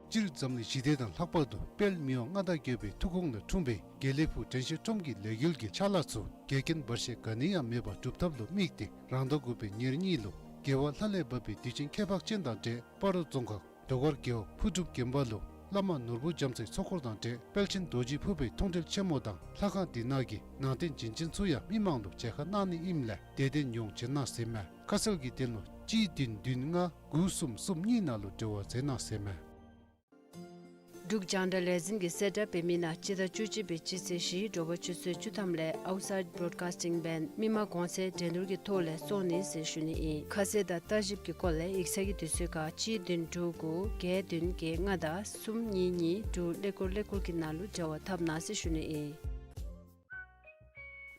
སྤྱིར་འཛམ་གླིང་ཞི་བདེ་དང་ལྷག་པར་དུ་དཔལ་མི་དབང་མངའ་བདག་རྒྱལ་པོའི་ཐུགས་དགོངས་ལས་འཁྲུངས་པའི་དགེ་ལེགས་ཕུག་དྲན་ཤེས་ཁྲོམ་གྱི་ལས་འགུལ་གྱི་ཕྱག་ལཱ་ཚུ་འགལ་རྐྱེན་བར་ཆད་ག་ནི་ཡང་མེད་པར་སྒྲུབ་ཐབས་ལུ་དམིགས་ཏེ་རང་ཟླ་དགུ་པའི་ཉེར་གཉིས་ལུ་རྒྱལ་བ་ལྷ་ལས་བབས་པའི་དུས་ཆེན་ཁྱད་འཕགས་ཅན་དང་འབྲེལ་སྤ་རོ་རྫོང་ཁག་ཟློས་གར་རྒེད་འོག་ཕུར་སྒྲུབ་དགོན་པ་ལུ་བླ་མ་ནོར་བུ་རྒྱ་མཚོའི་ཚོགས་འཁོར་དང་འབྲེལ་དཔལ་ཆེན་རྡོ་རྗེ་ཕུར་པའི་མཐོང་གྲོལ་ཆེན་མོ་དང་ལྷ་ཁང་དེ་ནང་གི་ནང་རྟེན་བྱིན་ཅན་ཚུ་ཡང་མི་མང་ལུ་མཇལ་ཁ་གནང་ནི་ཨིནམ་ལས་དད་ལྡན་ཡོངས་བྱོན་གནང་ཟེར་མས། ཁ་གསལ་གྱི་དོན་ལུ་གཅིག་བདུན་བདུན་ལྔ་དགུ་གསུམ་གསུམ་གཉིས་ནང་ལུ་འབྲེལ་བ་མཛད་གནང་ཟེར་མས། འབྲུག་རྒྱང་བསྒྲགས་ལས་འཛིན་གྱིས་གསལ་བསྒྲགས་འབད་མི་ནང་སྤྱི་ཟླ་བཅུ་གཅིག་པའི་སྤྱི་ཚེས་བཞི་དྲོ་པ་ཆུ་ཚོད་བཅུ་ཐམ་ལས་Outside Broadcasting Band མི་མང་གོང་ཚད་འགྲན་བསྡུར་གྱི་ཐོག་ལས་བཙོང་ནི་ཟེར་ཞུ་ནི་ཨིན། ཁ་གསལ་དང་ལྟ་ཞིབ་ཀྱི་སྐོར་ལས་ཡིག་ཚང་གི་དུས་ཚོད་ཁར་གཅིག་བདུན་དྲུག་དགུ་བརྒྱད་བདུན་བརྒྱད་ལྔ་དང་གསུམ་གཉིས་གཉིས་དྲུག་ཀླད་ཀོར་ཀླད་ཀོར་གྱི་ནང་ལུ་འབྲེལ་བ་འཐབ་གནང་ཟེར་ཞུ་ནི་ཨིན།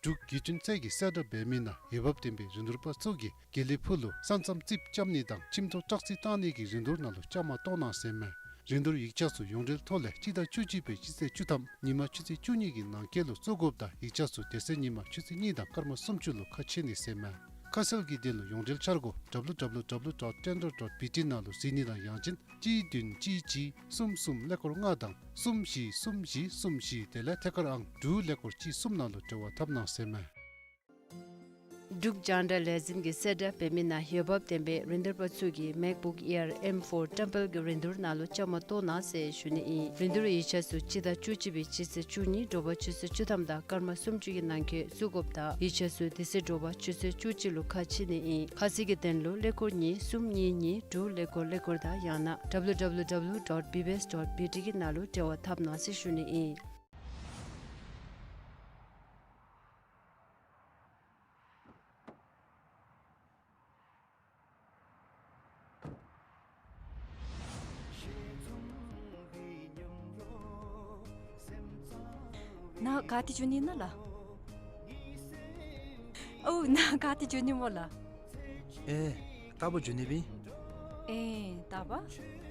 འབྲུག་བརྒྱུད་འཕྲིན་ཚད་ཀྱིས་གསལ་བསྒྲགས་འབད་མི་ནང་འོས་འབབ་ལྡན་པའི་རིན་བསྡུར་པ་ཚུ་གིས་དགེ་ལེགས་ཕུག་ལུ་ས་མཚམས་རྩིགཔ་རྐྱབ་ནི་དང་ཁྱིམ་ཐོག་བཀྲག་རྩི་བཏང་ནི་གི་རིན་བསྡུར་ནང་ལུ་བཅའ་མར་གཏོགས་གནང་ཟེར་མས། རིན་བསྡུར་ཡིག་ཆ་ཚུ་ཡོངས་འབྲེལ་ཐོག་ལས་སྤྱི་ཟླ་བཅུ་གཅིག་པའི་སྤྱི་ཚེས་བཅུ་ཐམ་ཉིན་མ་ཆུ་ཚོད་བཅུ་གཉིས་ཀྱི་ནང་འཁོད་ལུ་བཙུགས་དགོཔ་དང་ཡིག་ཆ་ཚུ་དེ་ཚེ་ཉིན་མ་ཆུ་ཚོད་གཉིས་དང་སྐར་མ་སུམ་ཅུ་ལུ་ཁ་ཕྱེ་ནི་ཟེར་མས། ཁ་གསལ་གྱི་དོན་ལུ་ཡོངས་འབྲེལ་འཆར་སྒོ་W W W dot tender dot B T ནང་ལུ་གཟིགས་ནི་དང་ཡང་ཅིན་གཅིག་བདུན་གཅིག་གཅིག་གསུམ་གསུམ་ཀླད་ཀོར་ལྔ་དང་གསུམ་བཞི་གསུམ་བཞི་གསུམ་བཞི་དེ་ལས་ཐད་ཀར་ཨང་དྲུག་ཀླད་ཀོར་གཅིག་གསུམ་ནང་ལུ་འབྲེལ་བ་འཐབ་གནང་ཟེར་མས། འབྲུག་རྒྱང་བསྒྲགས་ལས་འཛིན་གྱིས་གསལ་བསྒྲགས་འབད་མི་ནང་འོས་འབབ་ལྡན་པའི་རིན་བསྡུར་པ་ཚུ་གིས་MacBook Air M four བཀྲམ་སྤེལ་གྱི་རིན་བསྡུར་ནང་ལུ་བཅའ་མར་གཏོགས་གནང་ཟེར་ཞུ་ནི་ཨིན། རིན་བསྡུར་ཡིག་ཆ་ཚུ་སྤྱི་ཟླ་བཅུ་གཅིག་པའི་སྤྱི་ཚེས་བཅུ་གཉིས་དྲོ་པ་ཆུ་ཚོད་བཅུ་ཐམ་དང་སྐར་མ་སུམ་ཅུ་གི་ནང་འཁོད་བཙུགས་དགོཔ་དང་ཡིག་ཆ་ཚུ་དེ་ཚེ་དྲོ་པ་ཆུ་ཚོད་བཅུ་གཅིག་ལུ་ཁ་ཕྱེ་ནི་ཨིན། ཁ་གསལ་གྱི་དོན་ལུ་ཀླད་ཀོར་གཉིས་གསུམ་གཉིས་གཉིས་དྲུག་ཀླད་ཀོར་ཀླད་ཀོར་དང་ཡང་ན་W W W dot B B S dot B T གི་ནང་ལུ་འབྲེལ་བ་འཐབ་གནང་ཟེར་ཞུ་ནི་ཨིན། ནཱ་ག་ཏེ་འགྱོ་ནི་ཨིན་ན་ལགས། ཨོ་ནཱ་ག་ཏེ་འགྱོ་ནི་སྨོ་ལགས། ཨེ་རྟག་པར་འགྱོ་ནི་སྦེ་ཨིན། ཨེ་རྟག་པར།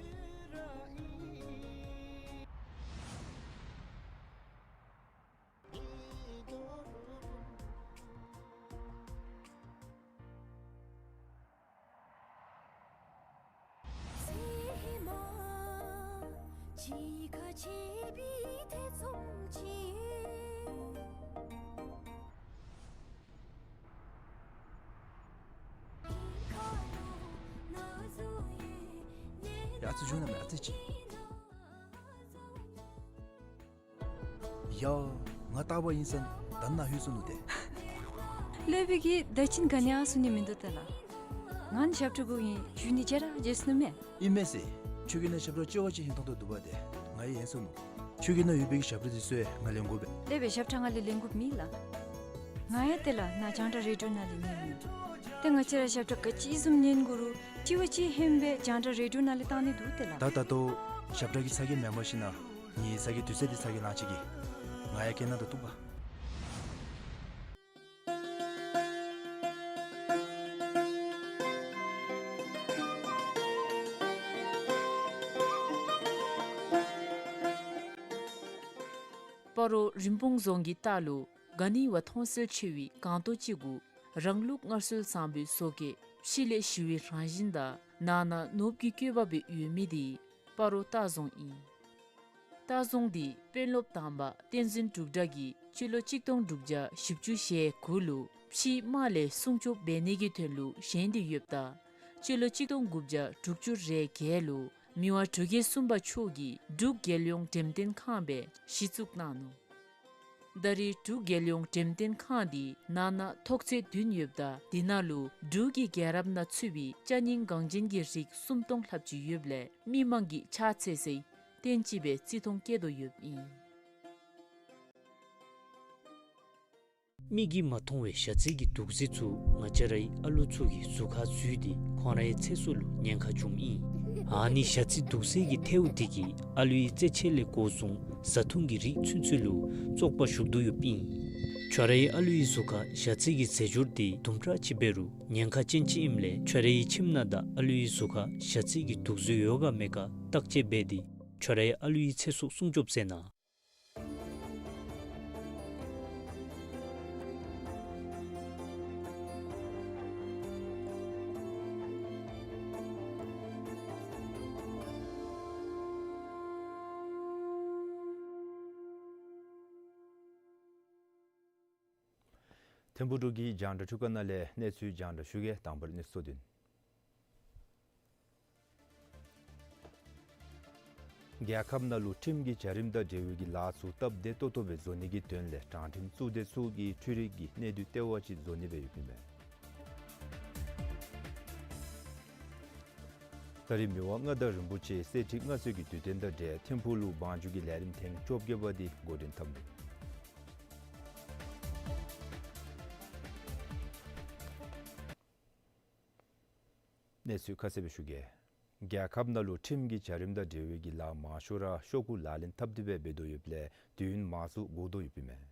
ཡ་ཨ་ཙི་བྱུང་ན་མེད་ཨ་ཙི་ཅིག། ཡ་ང་རྟག་པར་ཨིན་ཟེར་ད་ནཱ་ལྷོད་སོ་ནུག་ཏེ། ལྷོད་པའི་གི་ད་ཅི་ག་ནི་ཡང་གསུང་ནི་མིན་འདུག་ཏེ་ལགས། ང་ནི་ཞབས་ཁྲ་གུ་ཨིན་ཞུ་ནི་བརྗེད་ར་བརྗེད་སོ་ནུག་མས། ཨིན་མས་ཟེར། ཁྱོད་ཀྱི་ནང་ཞབས་ཁྲ་ལྕི་བ་ཅིག་ཧིང་ཐང་དོ་འདུག་པ་ཏེ། ང་ཡང་ཧན་སོ་ནུག། ཁྱོད་ཀྱི་ནང་ཡོད་པའི་གི་ཞབས་ཁྲ་འདི་ཚུ་ཡང་ང་ལེན་དགོ་པས། ལེགས་པའི་ཞབས་ཁྲ་ང་ལས་ལེན་དགོཔ་མེད་ལགས། ང་ཡང་ཏེ་ལགས་ནཱ་རྒྱང་བསྒྲགས་རེ་ཌིའོ་ནང་ལས་ཉན་ནི། ཏེ་ང་བཅས་ར་ཞབས་ཁྲ་ག་ཅི་བཟུམ་ཉན་དགོ་རུང་ལྕི་བ་ཅིག་ཧན་སྦེ་རྒྱང་བསྒྲགས་རེ་ཌིའོ་ནང་ལས་བཏང་ནི་འདུག་ཏེ་ལགས། ད་ད་ལྟོ་ཞབས་ཁྲ་གི་ཚ་གྱང་མེན་པར་ཞིན་ན་ངེའི་ཚ་གྱང་དུས་ཚོད་འདི་ཚ་གྱང་ལང་ཅི་གི། ང་ཡང་སྐད་ནང་དུ་གཏུགས་པ། སྤ་རོ་རིན་སྤུངས་རྫོང་གི་ལྟག་ལུ་ག་ནི་བ་མཐོང་གསལ་ཆེ་བའི་སྒང་ཏོག་ཅིག་གུ་རང་ལུགས་སྔར་སྲོལ་བཟང་པོའི་བཟོ་བཀོད་ཕྱི་ལས་ཞི་བའི་རང་བཞིན་དང་ནང་ན་ནོར་བུ་གི་བཀོད་པ་སྦེ་ཡོད་མི་འདི་སྤ་རོ་ལྟ་རྫོང་ཨིན། ལྟ་རྫོང་འདི་དཔོན་སློབ་དང་པ་བསྟན་འཛིན་འབྲུག་གྲགས་ཀྱིས་སྤྱི་ལོ་གཅིག་སྟོང་དྲུག་བརྒྱ་བཞི་བཅུ་ཞེ་དགུ་ལུ་ཕྱིའི་དམག་ལས་སྲུང་སྐྱོབ་འབད་ནི་གི་དོན་ལུ་བཞེངས་ཏེ་ཡོདཔ་ད་སྤྱི་ལོ་གཅིག་སྟོང་དགུ་བརྒྱ་དྲུག་ཅུ་རེ་བརྒྱད་ལུ་མི་དབང་འབྲུག་རྒྱལ་གསུམ་པ་མཆོག་གིས་འབྲུག་རྒྱལ་ཡོངས་འགྲེམས་སྟོན་ཁང་སྦེ་གཞི་བཙུགས་གནང་ནུག། ད་རེས་འབྲུག་རྒྱལ་ཡོངས་འགྲེམས་སྟོན་ཁང་འདི་ནང་ན་ཐོག་ཚད་བདུན་ཡོདཔ་ད་འདི་ནང་ལུ་འབྲུག་གི་རྒྱལ་རབས་ནང་ཚུད་པའི་ཅ་རྙིང་འགངས་ཅན་གྱི་རིགས་སུམ་སྟོང་ལྷགཔ་ཅིག་ཡོདཔ་ལས་མི་མང་གིས་ཕྱག་འཚལ་སའི་རྟེན་ཅིག་སྦེ་བརྩི་མཐོང་བསྐྱེད་དོ་ཡོདཔ་ཨིན། མིག་གིས་མ་མཐོང་བའི་ཞ་རྩི་གི་དུག་རྫས་ཚུ་ང་བཅས་རའི་ཨ་ལུ་ཚུ་གི་གཟུགས་ཁར་འཛུལ་ཏེ་ཁོང་རའི་ཚེ་སྲོག་ལུ་ཉེན་ཁ་བྱུངམ་ཨིན། ཨ་ནི་ཞ་རྩི་དུག་རྫས་ཀྱི་ཐལཝ་འདི་གིས་ཨ་ལུའི་རྩེད་ཆས་ལས་འགོ་བཟུང་བཟའ་འཐུང་གི་རིགས་ཚུན་ཚོད་ལུ་བཙོག་པ་ཞུགས་དོ་ཡོདཔ་ཨིན། ཁྱོད་རའི་ཨ་ལུའི་གཟུགས་ཁར་ཞ་རྩི་གི་རྫས་སྦྱོར་འདི་དུམ་གྲ་ཅིག་འབད་རུང་ཉེན་ཁ་ཅན་ཅིག་ཨིནམ་ལས་ཁྱོད་རའི་ཁྱིམ་ནང་དང་ཨ་ལུའི་གཟུགས་ཁར་ཞ་རྩི་གི་དུག་རྫས་ཡོད་ག་མེད་ག་བརྟག་དཔྱད་འབད་དེ་ཁྱོད་རའི་ཨ་ལུའི་ཚེ་སྲོག་སྲུང་སྐྱོབ་མཛད་གནང་། ཐིམ་ཕུག་འབྲུག་གི་རྒྱང་བསྒྲགས་འཕྲུལ་ཁང་ནང་ལས་གནས་ཚུལ་རྒྱང་བསྒྲགས་ཞུ་གེ། དང་པ་ར་གནས་ཚུལ་བསྡུ་ནི། རྒྱལ་ཁབ་ནང་ལུ་ཁྲིམས་ཀྱི་བྱ་རིམ་དང་འབྲེལ་བའི་གི་ལཱ་ཚུ་སྟབས་བདེ་ཏོག་ཏོ་སྦེ་བཟོ་ནི་གི་དོན་ལས་དྲང་ཁྲིམས་གཙུག་སྡེ་ཚུ་གིས་འཕྲུལ་རིག་གི་གནད་བསྡུས་ལྟེ་བ་ཅིག་བཟོ་ནི་སྦེ་ཡོདཔ་ཨིན་མས། ད་རེས་མི་དབང་མངའ་བདག་རིན་པོ་ཆེ་གསེར་ཁྲི་མངའ་གསོལ་གྱི་དུས་སྟོན་དང་འབྲེལ་ཐིམ་ཕུག་ལུ་བང་རྒྱུག་གི་ལས་རིམ་ཐེངས་བཅོ་བརྒྱད་པ་འདི་འགོ་འདྲེན་འཐབ་ནུག། གནས་ཚུལ་ཁ་གསལ་སྦེ་ཞུ་གེ། རྒྱལ་ཁབ་ནང་ལུ་ཁྲིམས་ཀྱི་བྱ་རིམ་དང་འབྲེལ་བའི་གི་ལཱ་མང་ཤོས་ར་ཤོག་གུ་ལག་ལེན་འཐབ་སྟེ་སྦེ་འབད་དོ་ཡོདཔ་ལས་དུས་ཡུན་མང་སུ་འགོར་དོ་ཡོདཔ་ཨིན་མས།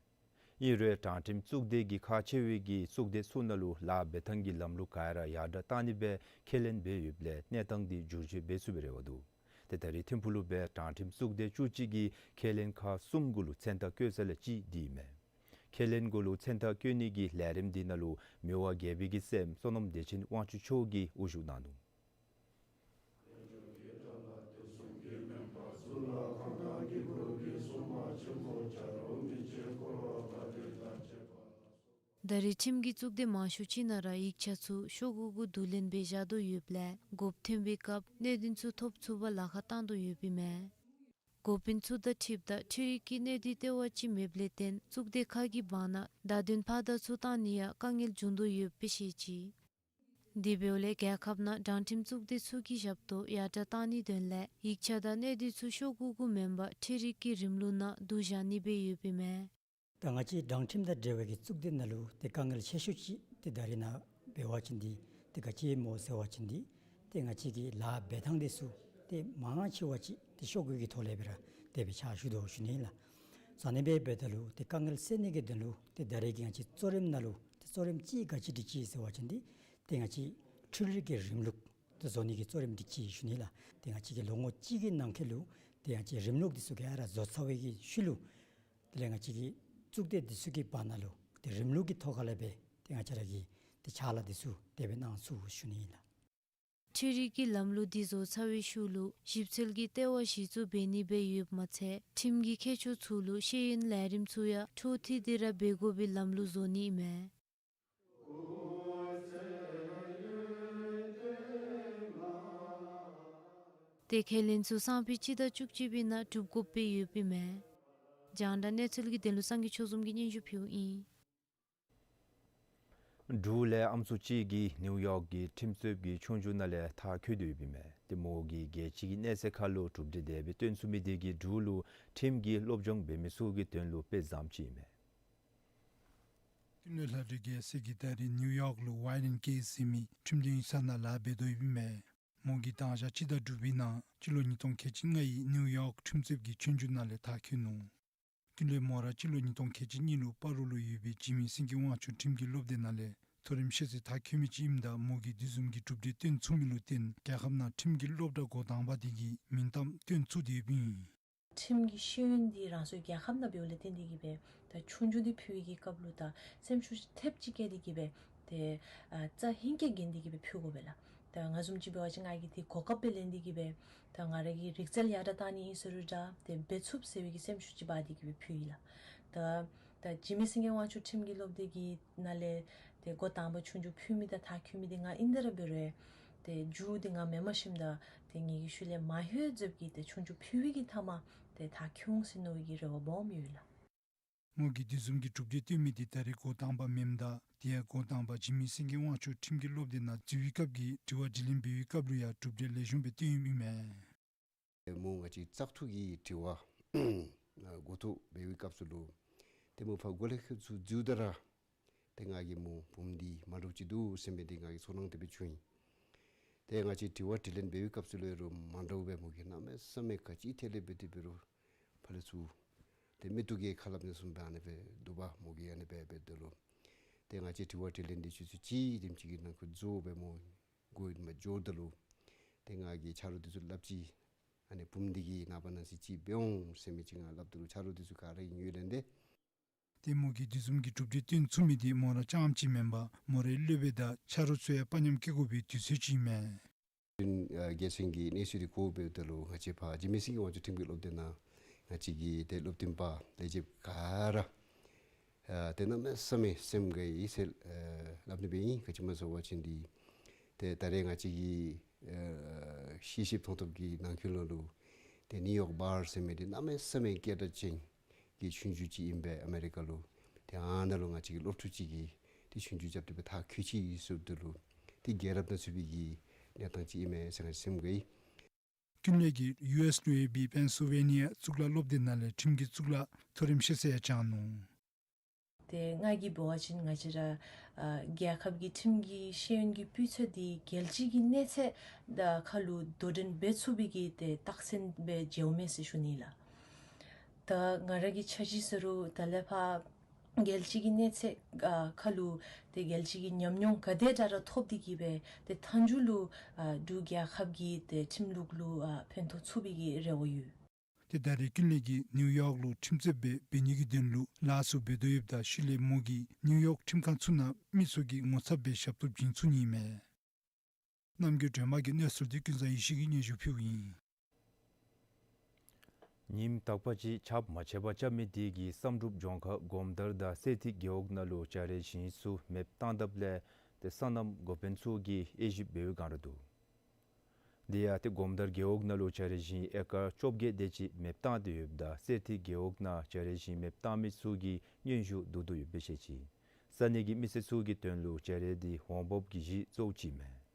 ཨིན་རུང་དྲང་ཁྲིམས་གཙུག་སྡེ་གི་ཁག་ཆེ་བའི་གི་གཙུག་སྡེ་ཚུ་ནང་ལུ་ལཱ་འབད་ཐངས་ཀྱི་ལམ་ལུགས་ག་ར་ཡར་དྲག་བཏང་ནི་སྦེ་ཁས་ལེན་འབད་ཡོདཔ་ལས་གནས་སྟངས་འདི་བསྒྱུར་བཅོས་འབད་ཚུགས་པའི་རེ་བ་འདུག། ཏེ་ད་རེས་ཐིམ་ཕུག་ལུ་སྦེ་དྲང་ཁྲིམས་གཙུག་སྡེ་བཅུ་གཅིག་གི་ཁས་ལེན་ཁག་གསུམ་གུ་ལུ་མཚན་རྟགས་བཀོད་ས་ལས་གཅིག་འདི་ཨིན་མས། ཁས་ལེན་གུ་ལུ་མཚན་རྟགས་བཀོད་ནི་གི་ལས་རིམ་འདི་ནང་ལུ་མི་དབང་རྒྱལ་པོའི་གི་སྲསམོ་བསོད་ནམས་བདེ་ཆེན་དབང་ཕྱུག་མཆོག་གིས་དབུ་བཞུགས་གནང་ནུག། ད་རེས་ཁྲིམས་ཀྱི་གཙུག་སྡེ་མང་ཤོས་ཅིག་ནང་ར་ཡིག་ཆ་ཚུ་ཤོག་གུ་གུ་བསྡུ་ལེན་འབད་བཞག་དོ་ཡོདཔ་ལས་དགོཔ་ཐོན་པའི་སྐབས་གནད་དོན་ཚུ་ཐོབ་ཚུགས་པར་ལཱ་ཁག་བཏང་དོ་ཡོདཔ་ཨིན་མས། འགོ་དཔོན་ཚུ་དང་འཁྲིལཝ་ད་འཕྲུལ་རིག་གི་གནད་བསྡུས་ལྟེ་བ་ཅིག་མེདཔ་ལས་བརྟེན་གཙུག་སྡེ་ཁག་གི་བར་ན་བརྡ་དོན་ཕར་དང་ཚུར་བཏང་ནི་ཡང་དཀའ་ངལ་འབྱུང་དོ་ཡོདཔ་སྦེ་བཤད་ཅི། དེ་འབདཝ་ལས་རྒྱལ་ཁབ་ནང་དྲང་ཁྲིམས་གཙུག་སྡེ་ཚུ་གི་ཞབས་ཏོག་ཡར་དྲག་བཏང་ནིའི་དོན་ལས་ཡིག་ཆ་དང་གནད་བསྡུས་ཚུ་ཤོག་གུ་གུ་མེན་པར་འཕྲུལ་རིག་གི་རིམ་ལུགས་ནང་བསྡུ་བཞག་ནི་སྦེ་ཡོདཔ་ཨིན་མས། ད་ང་བཅས་དྲང་ཁྲིམས་དང་འབྲེལ་བའི་གི་གཙུག་སྡེ་ནང་ལུ་ཏེ་དཀའ་ངལ་ཆེ་ཤོས་ཅིག་ཏེ་ད་རེས་ནངས་འབད་བ་ཅིན་འདི་ཏེ་ག་ཅི་སྨོ་ཟེར་བ་ཅིན་འདི་ཏེ་ང་བཅས་ཀྱི་ལཱ་འབད་ཐངས་འདི་ཚུ་ཏེ་མང་ཆེ་བ་ཅིག་ཏེ་ཤོག་གུ་གི་ཐོག་ལས་སྦེ་ར་དེ་སྦེ་ཕྱག་ཞུ་དོ་ཞུ་ནི་ལགས། ཟ་ནི་སྦེ་འབདཝ་ད་ལུ་ཏེ་དཀའ་ངལ་སེལ་ནི་གི་དོན་ལུ་ཏེ་ད་རེས་ཀྱི་ང་བཅས་གཙོ་རིམ་ནང་ལུ་ཏེ་གཙོ་རིམ་ཅིག་ག་ཅི་སྒྲིག་ཅི་ཟེར་བ་ཅིན་ཏེ་ཏེ་ང་བཅས་འཕྲུལ་རིག་གི་རིམ་ལུགས་ཏེ་བཟོ་ནི་གི་གཙོ་རིམ་སྒྲིག་ཅི་ཞུ་ནི་ལགས། ཏེ་ང་བཅས་ཀྱིས་ལོ་ངོ་གཅིག་གི་ནང་འཁོད་ལུ་ཏེ་ང་བཅས་རིམ་ལུགས་འདི་ཚུ་ག་ར་བཟོ་ཚར་བའི་གི་ཤུལ་ལུ་དེ་ལས་ང་བཅས་ཀྱི་གཙུག་སྡེ་འདི་ཚུ་གི་བར་ན་ལུ་ཏེ་རིམ་ལུགས་ཀྱི་ཐོག་ཁ་ལས་སྦེ་ཏེ་ང་བཅས་ར་གི་ཏེ་ཕྱག་ལཱ་འདི་ཚུ་དེ་སྦེ་གནང་ཚུགས་ཞུ་ནི་ཨིན་ལགས། འཕྲུལ་རིག་གི་ལམ་ལུགས་འདི་བཟོ་ཚར་བའི་ཤུལ་ལུ་ཞིབ་འཚོལ་གྱི་ལྟེ་བ་གཞི་བཙུགས་འབད་ནི་སྦེ་ཡོདཔ་མ་ཚད་ཁྲིམས་ཀྱི་མཁས་མཆོག་ཚུ་ལུ་ཤེས་ཡོན་ལས་རིམ་ཚུ་ཡང་འཕྲོ་མཐུད་དེ་ར་འབད་དགོ་པའི་ལམ་ལུགས་བཟོ་ནི་ཨིན་མས། ཏེ་ཁས་ལེན་ཚུ་སང་ཕོད་སྤྱི་ཟླ་བཅུ་གཅིག་པའི་ནང་གྲུབ་དགོཔ་སྦེ་ཡོདཔ་ཨིན་མས། རྒྱང་བསྒྲགས་གནས་ཚུལ་གྱི་དོན་ལུ་སངས་རྒྱས་ཆོས་འཛོམས་ཀྱིས་སྙན་ཞུ་ཕུལཝ་ཨིན། འབྲུག་ལས་ཨམ་སྲུ་ཅིག་གིས་ནིའུ་ཡོག་གི་ཁྲིམས་རྩོདཔ་གི་ཆོས་རྒྱུགས་ནང་ལས་མཐར་འཁྱོལ་ཏེ་ཡོདཔ་ཨིན་མས། ཏེ་མོ་གིས་རྒྱལ་སྤྱི་གི་གནས་ཚད་ཁར་ལུ་གྲུབ་འབྲས་དེ་སྦེ་སྟོན་ཚུགས་མི་དེ་གིས་འབྲུག་ལུ་ཁྲིམས་ཀྱི་སློབ་སྦྱོང་འབད་མི་ཚུ་གི་དོན་ལུ་དཔེ་བཟང་ཅིག་ཨིན་མས། ཀུན་ལེགས་ལྷ་སྒྲོན་རྒྱལ་མཚན་གྱིས་ད་རེས་ནིའུ་ཡོག་ལུ་ཝའི་ལེན་ཀེསི་ཟེར་མི་ཁྲིམས་དོན་ཡིག་ཚང་ནང་ལཱ་འབད་དོ་ཡོདཔ་ཨིན་མས། མོ་གིས་དང་ཞག་སྤྱི་ཟླ་དྲུག་པའི་ནང་སྤྱི་ལོ་ཉིས་སྟོང་ཁལ་གཅིག་ལྔ་ཡི་ནིའུ་ཡོག་ཁྲིམས་རྩོདཔ་གི་ཆོས་རྒྱུགས་ནང་ལས་མཐར་འཁྱོལ་ནུག། ཀུན་ལེགས་མོ་ར་སྤྱི་ལོ་ཉིས་སྟོང་ཁལ་གཅིག་གཉིས་ལུ་སྤ་རོ་ལུ་ཡོད་པའི་འཇིགས་མེད་སེང་གེ་དབང་ཕྱུག་ཁྲིམས་ཀྱི་སློབ་སྡེ་ནང་ལས་མཐོ་རིམ་ཤེས་ཚད་མཐར་འཁྱོལ་མི་ཅིག་ཨིནམ་ད་མོ་གིས་དེ་བཟུམ་གྱི་གྲུབ་འབྲས་སྟོན་ཚུགས་མི་ལུ་བརྟེན་རྒྱལ་ཁབ་ནང་ཁྲིམས་ཀྱི་སློབ་གྲྭ་འགོ་དང་པ་དེ་གི་མིང་གཏམ་བཏོན་ཚུགས་ཏེ་ཡོདཔ་ཨིན། ཁྲིམས་ཀྱི་ཤེས་ཡོན་འདི་རང་སོའི་རྒྱལ་ཁབ་ནང་འབདཝ་ལས་བརྟེན་ཏེ་གིས་སྦེ་ད་ཆོས་རྒྱུགས་འདི་ཕུལ་བའི་གི་སྐབས་ལུ་ད་སེམས་ཤུགས་ཐེབས་ཅིག་བསྐྱེད་དེ་གིས་སྦེ་ཏེ་ཨ་རྩ་ཧིང་བསྐྱེད་བརྒྱན་ཏེ་གིས་སྦེ་ཕུལ་དགོ་པས་ལགས། ད་ང་བཟུམ་ཅིག་འབད་བ་ཅིན་ང་གིས་འདི་གོ་སྐབས་སྦེ་ལེན་ཏེ་གིས་སྦེ་ད་ང་ར་གི་རིག་རྩལ་ཡར་དྲག་བཏང་ནི་ཨིན་ཟེར་རུང་འདྲ་ཏེ་འབད་ཚུགསཔ་ཟེར་བའི་གི་སེམས་ཤུགས་ཅིག་འབག་སྟེ་གིས་སྦེ་ཕུལ་ཡི་ལགས། ད་ད་འཇིགས་མེད་སེང་གེ་དབང་ཕྱུག་ཁྲིམས་ཀྱི་སློབ་སྡེ་གི་ནང་ལས་ཏེ་འགོ་དང་པ་ཆོས་རྒྱུགས་ཕུལ་མི་དང་མཐར་འཁྱོལ་མི་འདི་ང་ཨིན་ཏེ་ར་འབད་རུང་ཏེ་མཇུག་འདི་ང་མེནམ་ཞིནམ་ད་ཏེ་ངེ་གི་ཤུལ་ལས་མ་ལྷོད་ཟེརཝ་གི་ཏེ་ཆོས་རྒྱུགས་ཕུལ་བའི་གི་མཐའ་མ་ཏེ་མཐར་འཁྱོལ་འོང་ཟེར་མནོ་བའི་གི་རེ་བ་སྦོམ་ཡོད་ལགས། མོ་གིས་དེ་བཟུམ་གྱི་གྲུབ་འབྲས་སྟོན་མི་འདི་ད་རེས་འགོ་དང་པ་མེནམ་ད་དེ་ཡང་འགོ་དང་པ་འཇིགས་མེད་སེང་གེ་དབང་ཕྱུག་ཁྲིམས་ཀྱི་སློབ་སྡེ་ནང་འཛུལ་བའི་སྐབས་ཀྱི་དྲི་བ་དྲིས་ལན་འབད་བའི་སྐབས་ལུ་ཡང་གྲུབ་འབྲས་ལེགས་ཤོམ་སྦེ་སྟོན་ཡོདཔ་ཨིན་མས། མོ་ང་བཅས་བཙག་འཐུ་གི་དྲི་བ་འགོ་ཐོག་འབད་བའི་སྐབས་སུ་ལུ་ཏེ་མོ་ཕར་གོ་ལེགས་ཤོམ་ཚུ་འཛུལཝ་ད་ར་ཏེ་ང་གིས་མོ་བུམོ་འདི་མ་འདྲཝ་ཅིག་འདུག་ཟེར་མི་འདི་ང་གིས་ཚོར་སྣང་དེ་སྦེ་བྱུང་ཡི། ཏེ་ང་བཅས་དྲི་བ་དྲིས་ལན་འབད་བའི་སྐབས་སུ་ལུ་ཡང་རུང་མ་འདྲཝ་སྦེ་མོ་གིས་གནམ་མེད་ས་མེད་ག་ཅི་ཐད་ལས་འབད་དེ་འབད་རུང་ཕར་ལས་ཚུར་ཏེ་མིག་ཏོ་གིས་ཁ་སླབ་ནི་བཟུམ་སྦེ་ཨ་ནི་སྦེ་འདུག་པ། མོ་གིས་ཨ་ནི་སྦེ་འབདཝ་ད་ལུ་ཏེ་ང་བཅས་དྲི་བ་དྲིས་ལན་འདི་ཆུ་ཚོད་གཅིག་དེམ་ཅིག་གི་ནང་འཁོད་རྫོགས་སྦེ་མོ་སྒོ་མ་འགྱོཝ་ད་ལུ་ཏེ་ང་གིས་ཆ་རོགས་འདི་ཚུ་སླབ་ཅི། ཨ་ནི་བུམོ་འདི་གིས་ནངས་པ་གནངས་ཚེ་ཅིག་འབད་འོང་ཟེར་མི་ཅིག་ང་སླབ་ད་ལུ་ཆ་རོགས་འདི་ཚུ་ག་ར་གིས་ངོས་ལེན་ཏེ། ཏེ་མོ་གིས་དེ་བཟུམ་གྱི་གྲུབ་འབྲས་སྟོན་ཚུགས་མི་འདི་མོ་ར་རྐྱངམ་ཅིག་མེན་པར་མོ་རའི་སློབ་དཔོན་དང་ཆ་རོགས་ཚུ་ཡང་དཔའ་ཉམས་བསྐྱེད་དགོ་པའི་དུས་ཚོད་ཅིག་ཨིན་མས། ཨ་རྒྱལ་མཚན་གྱི་གནས་ཚུལ་འདི་གོཝ་འབདཝ་ད་ལུ་ང་བཅས་ཕར་འཇིགས་མེད་སེང་གེ་དབང་ཕྱུག་ཁྲིམས་ཀྱི་སློབ་སྡེ་ནང་ང་བཅས་ཀྱི་ཏེ་སློབ་སྟོན་པ་ལས་བྱེདཔ་ག་ར་ཨ་ཏེ་གནམ་མེད་ས་མེད་སེམས་དགའ་ཡི་ཟེར་ཨ་སླབ་ནི་སྦེ་ཨིན། ག་ཅི་སྨོ་ཟེར་བ་ཅིན་འདི་ཏེ་ད་རེས་ང་བཅས་ཀྱི་ཨ་ཤེས་ཤེསཔ་མཐོང་ཐོབ་ཀྱི་ནང་འཁོད་ལུ་ཏེ་ནིའུ་ཡོག་བར་ཟེར་མི་འདི་གནམ་མེད་ས་མེད་སྐད་གྲགས་ཅན་གྱི་ཆོས་རྒྱུགས་ཅིག་ཨིན་པས་ཨ་མེ་རི་ཀ་ལུ། ཏེ་ཨ་ནཱ་ལུ་ང་བཅས་ཀྱི་སློབ་ཕྲུག་ཅིག་གིས་ཏེ་ཆོས་རྒྱུགས་རྐྱབ་སྟེ་སྦེ་མཐར་འཁྱོལ་ཅི་ཟེརཝ་ད་ལུ་ཏེ་རྒྱལ་རབས་དང་མཚུངས་པའི་གི་གནས་སྟངས་ཅིག་ཨིན་མས་ཟེར་ང་བཅས་སེམས་དགའ་ཡི། ཀུན་ལེགས་ཀྱིས་ཡུ་ཨེསི་ལུ་ཡོད་པའི་པེན་སིལ་ཝེ་ནི་ཡ་གཙུག་ལག་སློབ་སྡེ་ནང་ལས་ཁྲིམས་ཀྱི་གཙུག་ལག་མཐོ་རིམ་ཤེས་ཚད་ཡང་སྦྱངས་ནུག། ཏེ་ང་གིས་འབད་བ་ཅིན་ང་བཅས་ར་ཨ་རྒྱལ་ཁབ་ཀྱི་ཁྲིམས་ཀྱི་ཤེས་ཡོན་གྱི་སྤུས་ཚད་འདི་རྒྱལ་སྤྱི་གི་གནས་ཚད་དང་ཁར་ལུ་དོ་འགྲན་འབད་ཚུགས་པའི་གི་ཏེ་རྟགས་མཚན་སྦེ་མཇལཝ་མས་ཟེར་ཞུ་ནི་ལགས། ད་ང་ར་གིས་ཆ་བཞག་ཟེར་རུང་ད་ལས་ཕར་རྒྱལ་སྤྱི་གི་གནས་ཚད་ཨ་ཁར་ལུ་ཏེ་རྒྱལ་སྤྱི་གི་ཉམས་མྱོང་ག་དེ་དྲག་ར་ཐོབ་སྟེ་གིས་སྦེ་ཏེ་མཐའ་མཇུག་ལུ་ཨ་འབྲུག་རྒྱལ་ཁབ་ཀྱི་ཏེ་ཁྲིམས་ལུགས་ལུ་ཨ་ཕན་ཐོགས་ཚུགས་པའི་གི་རེ་བ་ཡོད། ཏེ་ད་རེས་ཀུན་ལེགས་ཀྱིས་ནིའུ་ཡོག་ལུ་ཁྲིམས་རྩོདཔ་སྦེ་འབད་ནི་གི་དོན་ལུ་ལཱ་ཚུ་འབད་དོ་ཡོདཔ་ད་ཤུལ་ལས་མོ་གིས་ནིའུ་ཡོག་ཁྲིམས་ཁང་ཚུ་ནང་མི་ཚུ་གི་ངོ་ཚབ་སྦེ་ཞབས་ཏོག་བྱིན་ཚུགས་ནི་མས། རྣམ་རྒྱལ་སྒྲོལ་མ་གི་གནས་ཚུལ་འདི་ཀུན་བཟང་ཡེ་ཤེས་ཀྱིས་སྙན་ཞུ་ཕུལཝ་ཨིན། ཉིནམ་དག་པ་ཅིག་ཆརཔ་མ་ཆད་པར་རྐྱབ་མི་དེ་གིས་བསམ་གྲུབ་ལྗོངས་མཁར་སྒོམ་དར་དང་གསེར་ཐིག་རྒེད་འོག་ནང་ལུ་བྱ་རལ་ཞིང་ཚུ་མེདཔ་བཏང་དཔ་ལས་ཏེ་སོ་ནམ་འགོ་དཔོན་ཚུ་གིས་དབྱེ་ཞིབ་འབད་བའི་བསྒང་ར་འདུག། དེ་ཡང་ཏེ་སྒོམ་དར་རྒེད་འོག་ནང་ལུ་བྱ་རལ་ཞིང་ཨེ་ཀར་བཅོ་བརྒྱད་དེ་ཅིག་མེདཔ་བཏང་སྟེ་ཡོདཔ་ད་གསེར་ཐིག་རྒེད་འོག་ནང་བྱ་རལ་ཞིང་མེདཔ་བཏང་མི་ཚུ་གི་སྙན་ཞུ་བསྡུ་བསྡུ་ཡོདཔ་སྦེ་བཤད་ཅི། ས་གནས་ཀྱི་མི་སེར་ཚུ་གི་དོན་ལུ་བྱ་རལ་འདི་འོང་འབབ་ཀྱི་གཞི་གཙོ་བོ་ཅིག་མས།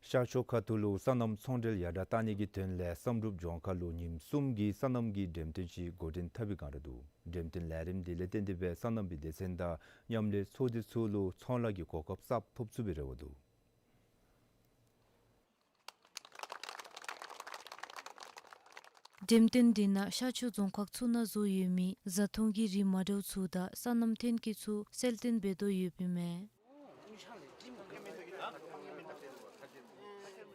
ཤར་ཕྱོགས་ཁ་ཐུག་ལུ་སོ་ནམ་ཚོང་འབྲེལ་ཡར་དྲག་བཏང་ནི་གི་དོན་ལས་བསམ་གྲུབ་ལྗོངས་མཁར་ལུ་ཉིནམ་གསུམ་གྱི་སོ་ནམ་གྱི་འགྲེམས་སྟོན་ཅིག་འགོ་འདྲེན་འཐབ་པའི་བསྒང་ར་འདུག། འགྲེམས་སྟོན་ལས་རིམ་འདི་ལས་བརྟེན་ཏེ་སྦེ་སོ་ནམ་པའི་སྡེ་ཚན་དང་མཉམ་ལས་ཚོགས་སྡེ་ཚུ་ལུ་ཚོང་ལཱ་གི་གོ་སྐབས་གསརཔ་ཐོབ་ཚུགས་པའི་རེ་བ་འདུག། འགྲེམས་སྟོན་འདི་ནང་ཤར་ཕྱོགས་རྫོང་ཁག་ཚུ་ནང་བཟོ་ཡོད་མི་བཟའ་འཐུང་གི་རིགས་མ་འདྲཝ་ཚུ་དང་སོ་ནམ་ཐོན་སྐྱེད་ཚུ་གསལ་སྟོན་འབད་དོ་ཡོདཔ་ཨིན་མས།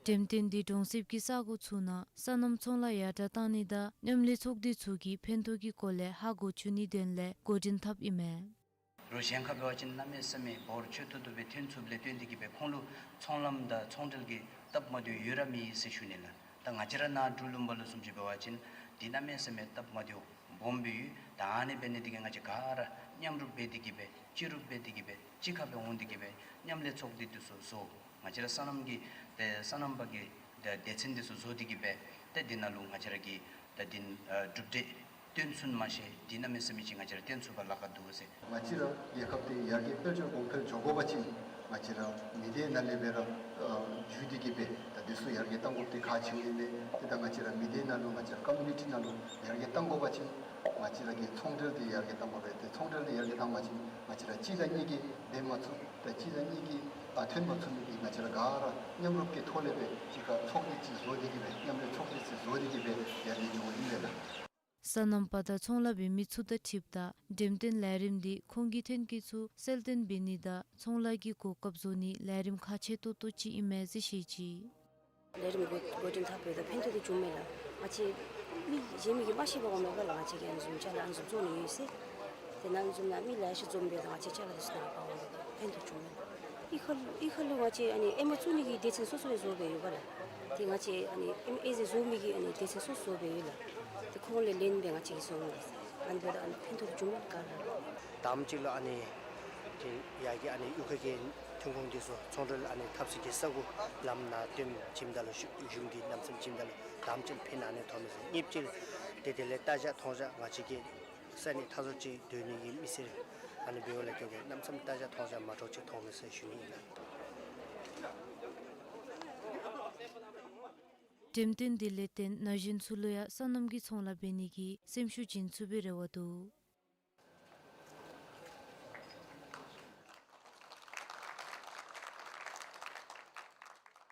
འགྲེམས་སྟོན་འདི་གྲོང་གསེབ་ཀྱི་ས་གོ་ཚུ་ནང་སོ་ནམ་ཚོང་ལཱ་ཡར་དྲག་གཏང་ནི་དང་མཉམ་ལས་ཚོགས་སྡེ་ཚུ་གིས་ཕན་ཐོགས་ཀྱི་སྐོར་ལས་ཧ་གོ་བཅུག་ནིའི་དོན་ལས་འགོ་འདྲེན་འཐབ་ཨིན་མས། རོགས་གཞན་ཁར་འབད་བ་ཅིན་གནམ་མེད་ས་མེད་འབོར་ཆེ་ཏོག་ཏོ་སྦེ་ཐོན་ཚུགསཔ་ལས་བརྟེན་ཏེ་གིས་སྦེ་ཁོང་ལུ་ཚོང་ལམ་དང་ཚོང་འབྲེལ་གྱི་སྟབས་མ་བདེཝ་ཡོད་ར་མེད་ཟེར་ཞུ་ནི་ལགས། ད་ང་བཅས་ར་ནཱ་འབྲུག་ལུང་པ་ལུ་བཟུམ་ཅིག་འབད་བ་ཅིན་འདི་གནམ་མེད་ས་མེད་སྟབས་མ་བདེཝ་སྦོམ་སྦེ་ཡོད། ད་ཨ་ནི་འབད་ནི་འདི་གིས་ང་བཅས་ག་ར་མཉམ་རུབ་འབད་དེ་གིས་སྦེ་སྤྱི་རུབ་འབད་དེ་གིས་སྦེ་གཅིག་ཁར་སྦེ་འོང་སྟེ་གིས་སྦེ་མཉམ་ལས་ཚོགས་སྡེ་འདི་ཚུ་བཟོ། ང་བཅས་ར་སོ་ནམ་གྱི་ཏེ་སོ་ནམ་པ་གི་ཏེ་སྡེ་ཚན་འདི་ཚུ་བཟོ་སྟེ་གིས་སྦེ་ཏེ་འདི་ནང་ལུ་ང་བཅས་ར་གིས་ཏེ་འདི་ཨ་གྲུབ་འབྲས་སྟོན་ཚུགས་མ་ཤེས་འདི་གནམ་མེད་ས་མེད་ཅིག་ང་བཅས་ར་སྟོན་ཚུགས་པར་ལཱ་ཁག་འདུག་ཟེར། ང་བཅས་ར་རྒྱལ་ཁབ་འདི་ཡར་རྒྱས་དཔལ་འབྱོར་གོང་འཕེལ་འགྱོ་དགོ་པ་ཅིན་ང་བཅས་ར་མི་སྡེ་ནང་ལས་སྦེ་ར་ཨ་འགྱོ་སྟེ་གིས་སྦེ་ད་འདི་ཚུ་ཡར་རྒྱས་གཏང་དགོཔ་འདི་ཁག་ཆེཝ་ཨིན་པས། ཏེ་ད་ང་བཅས་ར་མི་སྡེ་ནང་ལུ་ང་བཅས་ར་ཀོ་མིའུ་ནི་ཊི་ནང་ལུ་ཡར་རྒྱས་གཏང་དགོ་པ་ཅིན་ང་བཅས་ར་གི་ཚོང་འབྲེལ་འདི་ཡར་རྒྱས་གཏང་དགོ་པས། ཏེ་ཚོང་འབྲེལ་འདི་ཡར་རྒྱས་གཏང་པ་ཅིན་ང་བཅས་ར་གཅིག་དང་གཉིས་ཀྱིས་འབད་མ་ཚུགས། ད་གཅིག་དང་གཉིས་ཀྱིས་ཨ་ཐོན་མ་ཚུགས་མི་འདི་ང་བཅས་ར་ག་ར་མཉམ་རུབ་ཀྱི་ཐོག་ལས་སྦེ་གཅིག་ཁར་ཚོགས་སྡེ་ཅིག་བཟོ་སྟེ་གིས་སྦེ་མཉམ་ལས་ཚོགས་སྡེ་ཅིག་བཟོ་སྟེ་གིས་སྦེ་ཡར་རྒྱས་འགྱོཝ་ཨིན་པས་ལགས། སོ་ནམ་པ་དང་ཚོང་ལཱ་འབད་མི་ཚུ་དང་འཁྲིལཝ་ད་འགྲེམས་སྟོན་ལས་རིམ་འདི་ཁོང་གི་ཐོན་སྐྱེད་ཚུ་གསལ་སྟོན་འབད་ནི་དང་ཚོང་ལཱ་གི་གོ་སྐབས་བཟོ་ནིའི་ལས་རིམ་ཁག་ཆེ་ཏོག་ཏོ་ཅིག་ཨིན་མས་ཟེར་བཤད་ཅི། ལས་རིམ་འགོ་འགོ་འདྲེན་འཐབ་པའི་ད་ཕན་ཐོགས་འདི་བྱུངམ་མས་ལགས། ང་བཅས་མི་གཞན་མི་གིས་མ་ཤེས་པར་འོང་མས་པ་ལགས། ང་བཅས་ཀྱིས་ཨ་ནི་བཟུམ་ཅ་ལ་ཨ་ནི་བཟུམ་བཙུགས་ནི་ཡོད་ཟེར། ཏེ་ནཱ་བཟུམ་ནང་མི་ལེ་ཤ་འཛོམས་པས། ད་ང་བཅས་ཅ་ལ་འདི་ཚུ་ནང་པར་འོང་ནི་ཕན་ཐོགས་བྱུངམ་མས་ལགས། གཡུས་ཁ་ལུ་གཡུས་ཁ་ལུ་ང་བཅས་ཨ་ནི་ཨེ་མ་བཙུགས་ནི་གི་སྡེ་ཚན་སོ་སོ་སྦེ་བཟོ་སྦེ་ཡོད་པ་ལགས། ཏེ་ང་བཅས་ཨ་ནི་ཨེ་མ་ཨེ་ཟེར་བཟོ་མི་གི་ཨ་ནི་སྡེ་ཚན་སོ་སོ་སྦེ་ཡོད་ལགས། ཏེ་ཁོང་ལས་ལེན་སྦེ་ང་བཅས་ཀྱིས་བཟོ་ནི་ཨ་ནི་འབདཝ་ད་ཨ་ནི་ཕན་ཐོགས་བྱུངམ་མས་ག་ར། དང་པ་ཅིག་ལུ་ཨ་ནི་ཏེ་ཡར་གྱི་ཨ་ནི་གཡུས་ཁ་གི་ཐོན་ཁུངས་འདི་ཚུ་ཚོང་འབྲེལ་ཨ་ནི་འཐབ་ས་གི་ས་གོ་ལམ་ནང་སྟོནམ་བྱིནམ་ད་ལུ་གཞུང་གཞུང་གིས་གནམ་མེད་ས་མེད་བྱིནམ་ད་ལུ་དང་པ་ཅིག་ཕན་ཨ་ནི་ཐོགས་མས་ཟེར། གཉིས་པ་ཅིག་ཏེ་དེ་ལས་ལྟ་བཞག་མཐོང་བཞག་ང་བཅས་ཀྱི་ས་གནས་མཐའ་ཟུར་ཅིག་སྡོད་ནི་གི་མི་སེར་ཨ་ནི་འབདཝ་ལས་བརྟེན་ཏེ་གནམ་མེད་ས་མེད་ལྟ་བཞག་མཐོང་བཞག་མ་འདྲཝ་ཅིག་ཐོབ་མས་ཟེར་ཞུ་ནི་ཨིན་ལགས། འགྲེམས་སྟོན་འདི་ལས་བརྟེན་ན་གཞོན་ཚུ་ལུ་ཡང་སོ་ནམ་གྱི་ཚོང་ལཱ་འབད་ནི་གི་སེམས་ཤུགས་བྱིན་ཚུགས་པའི་རེ་བ་འདུག།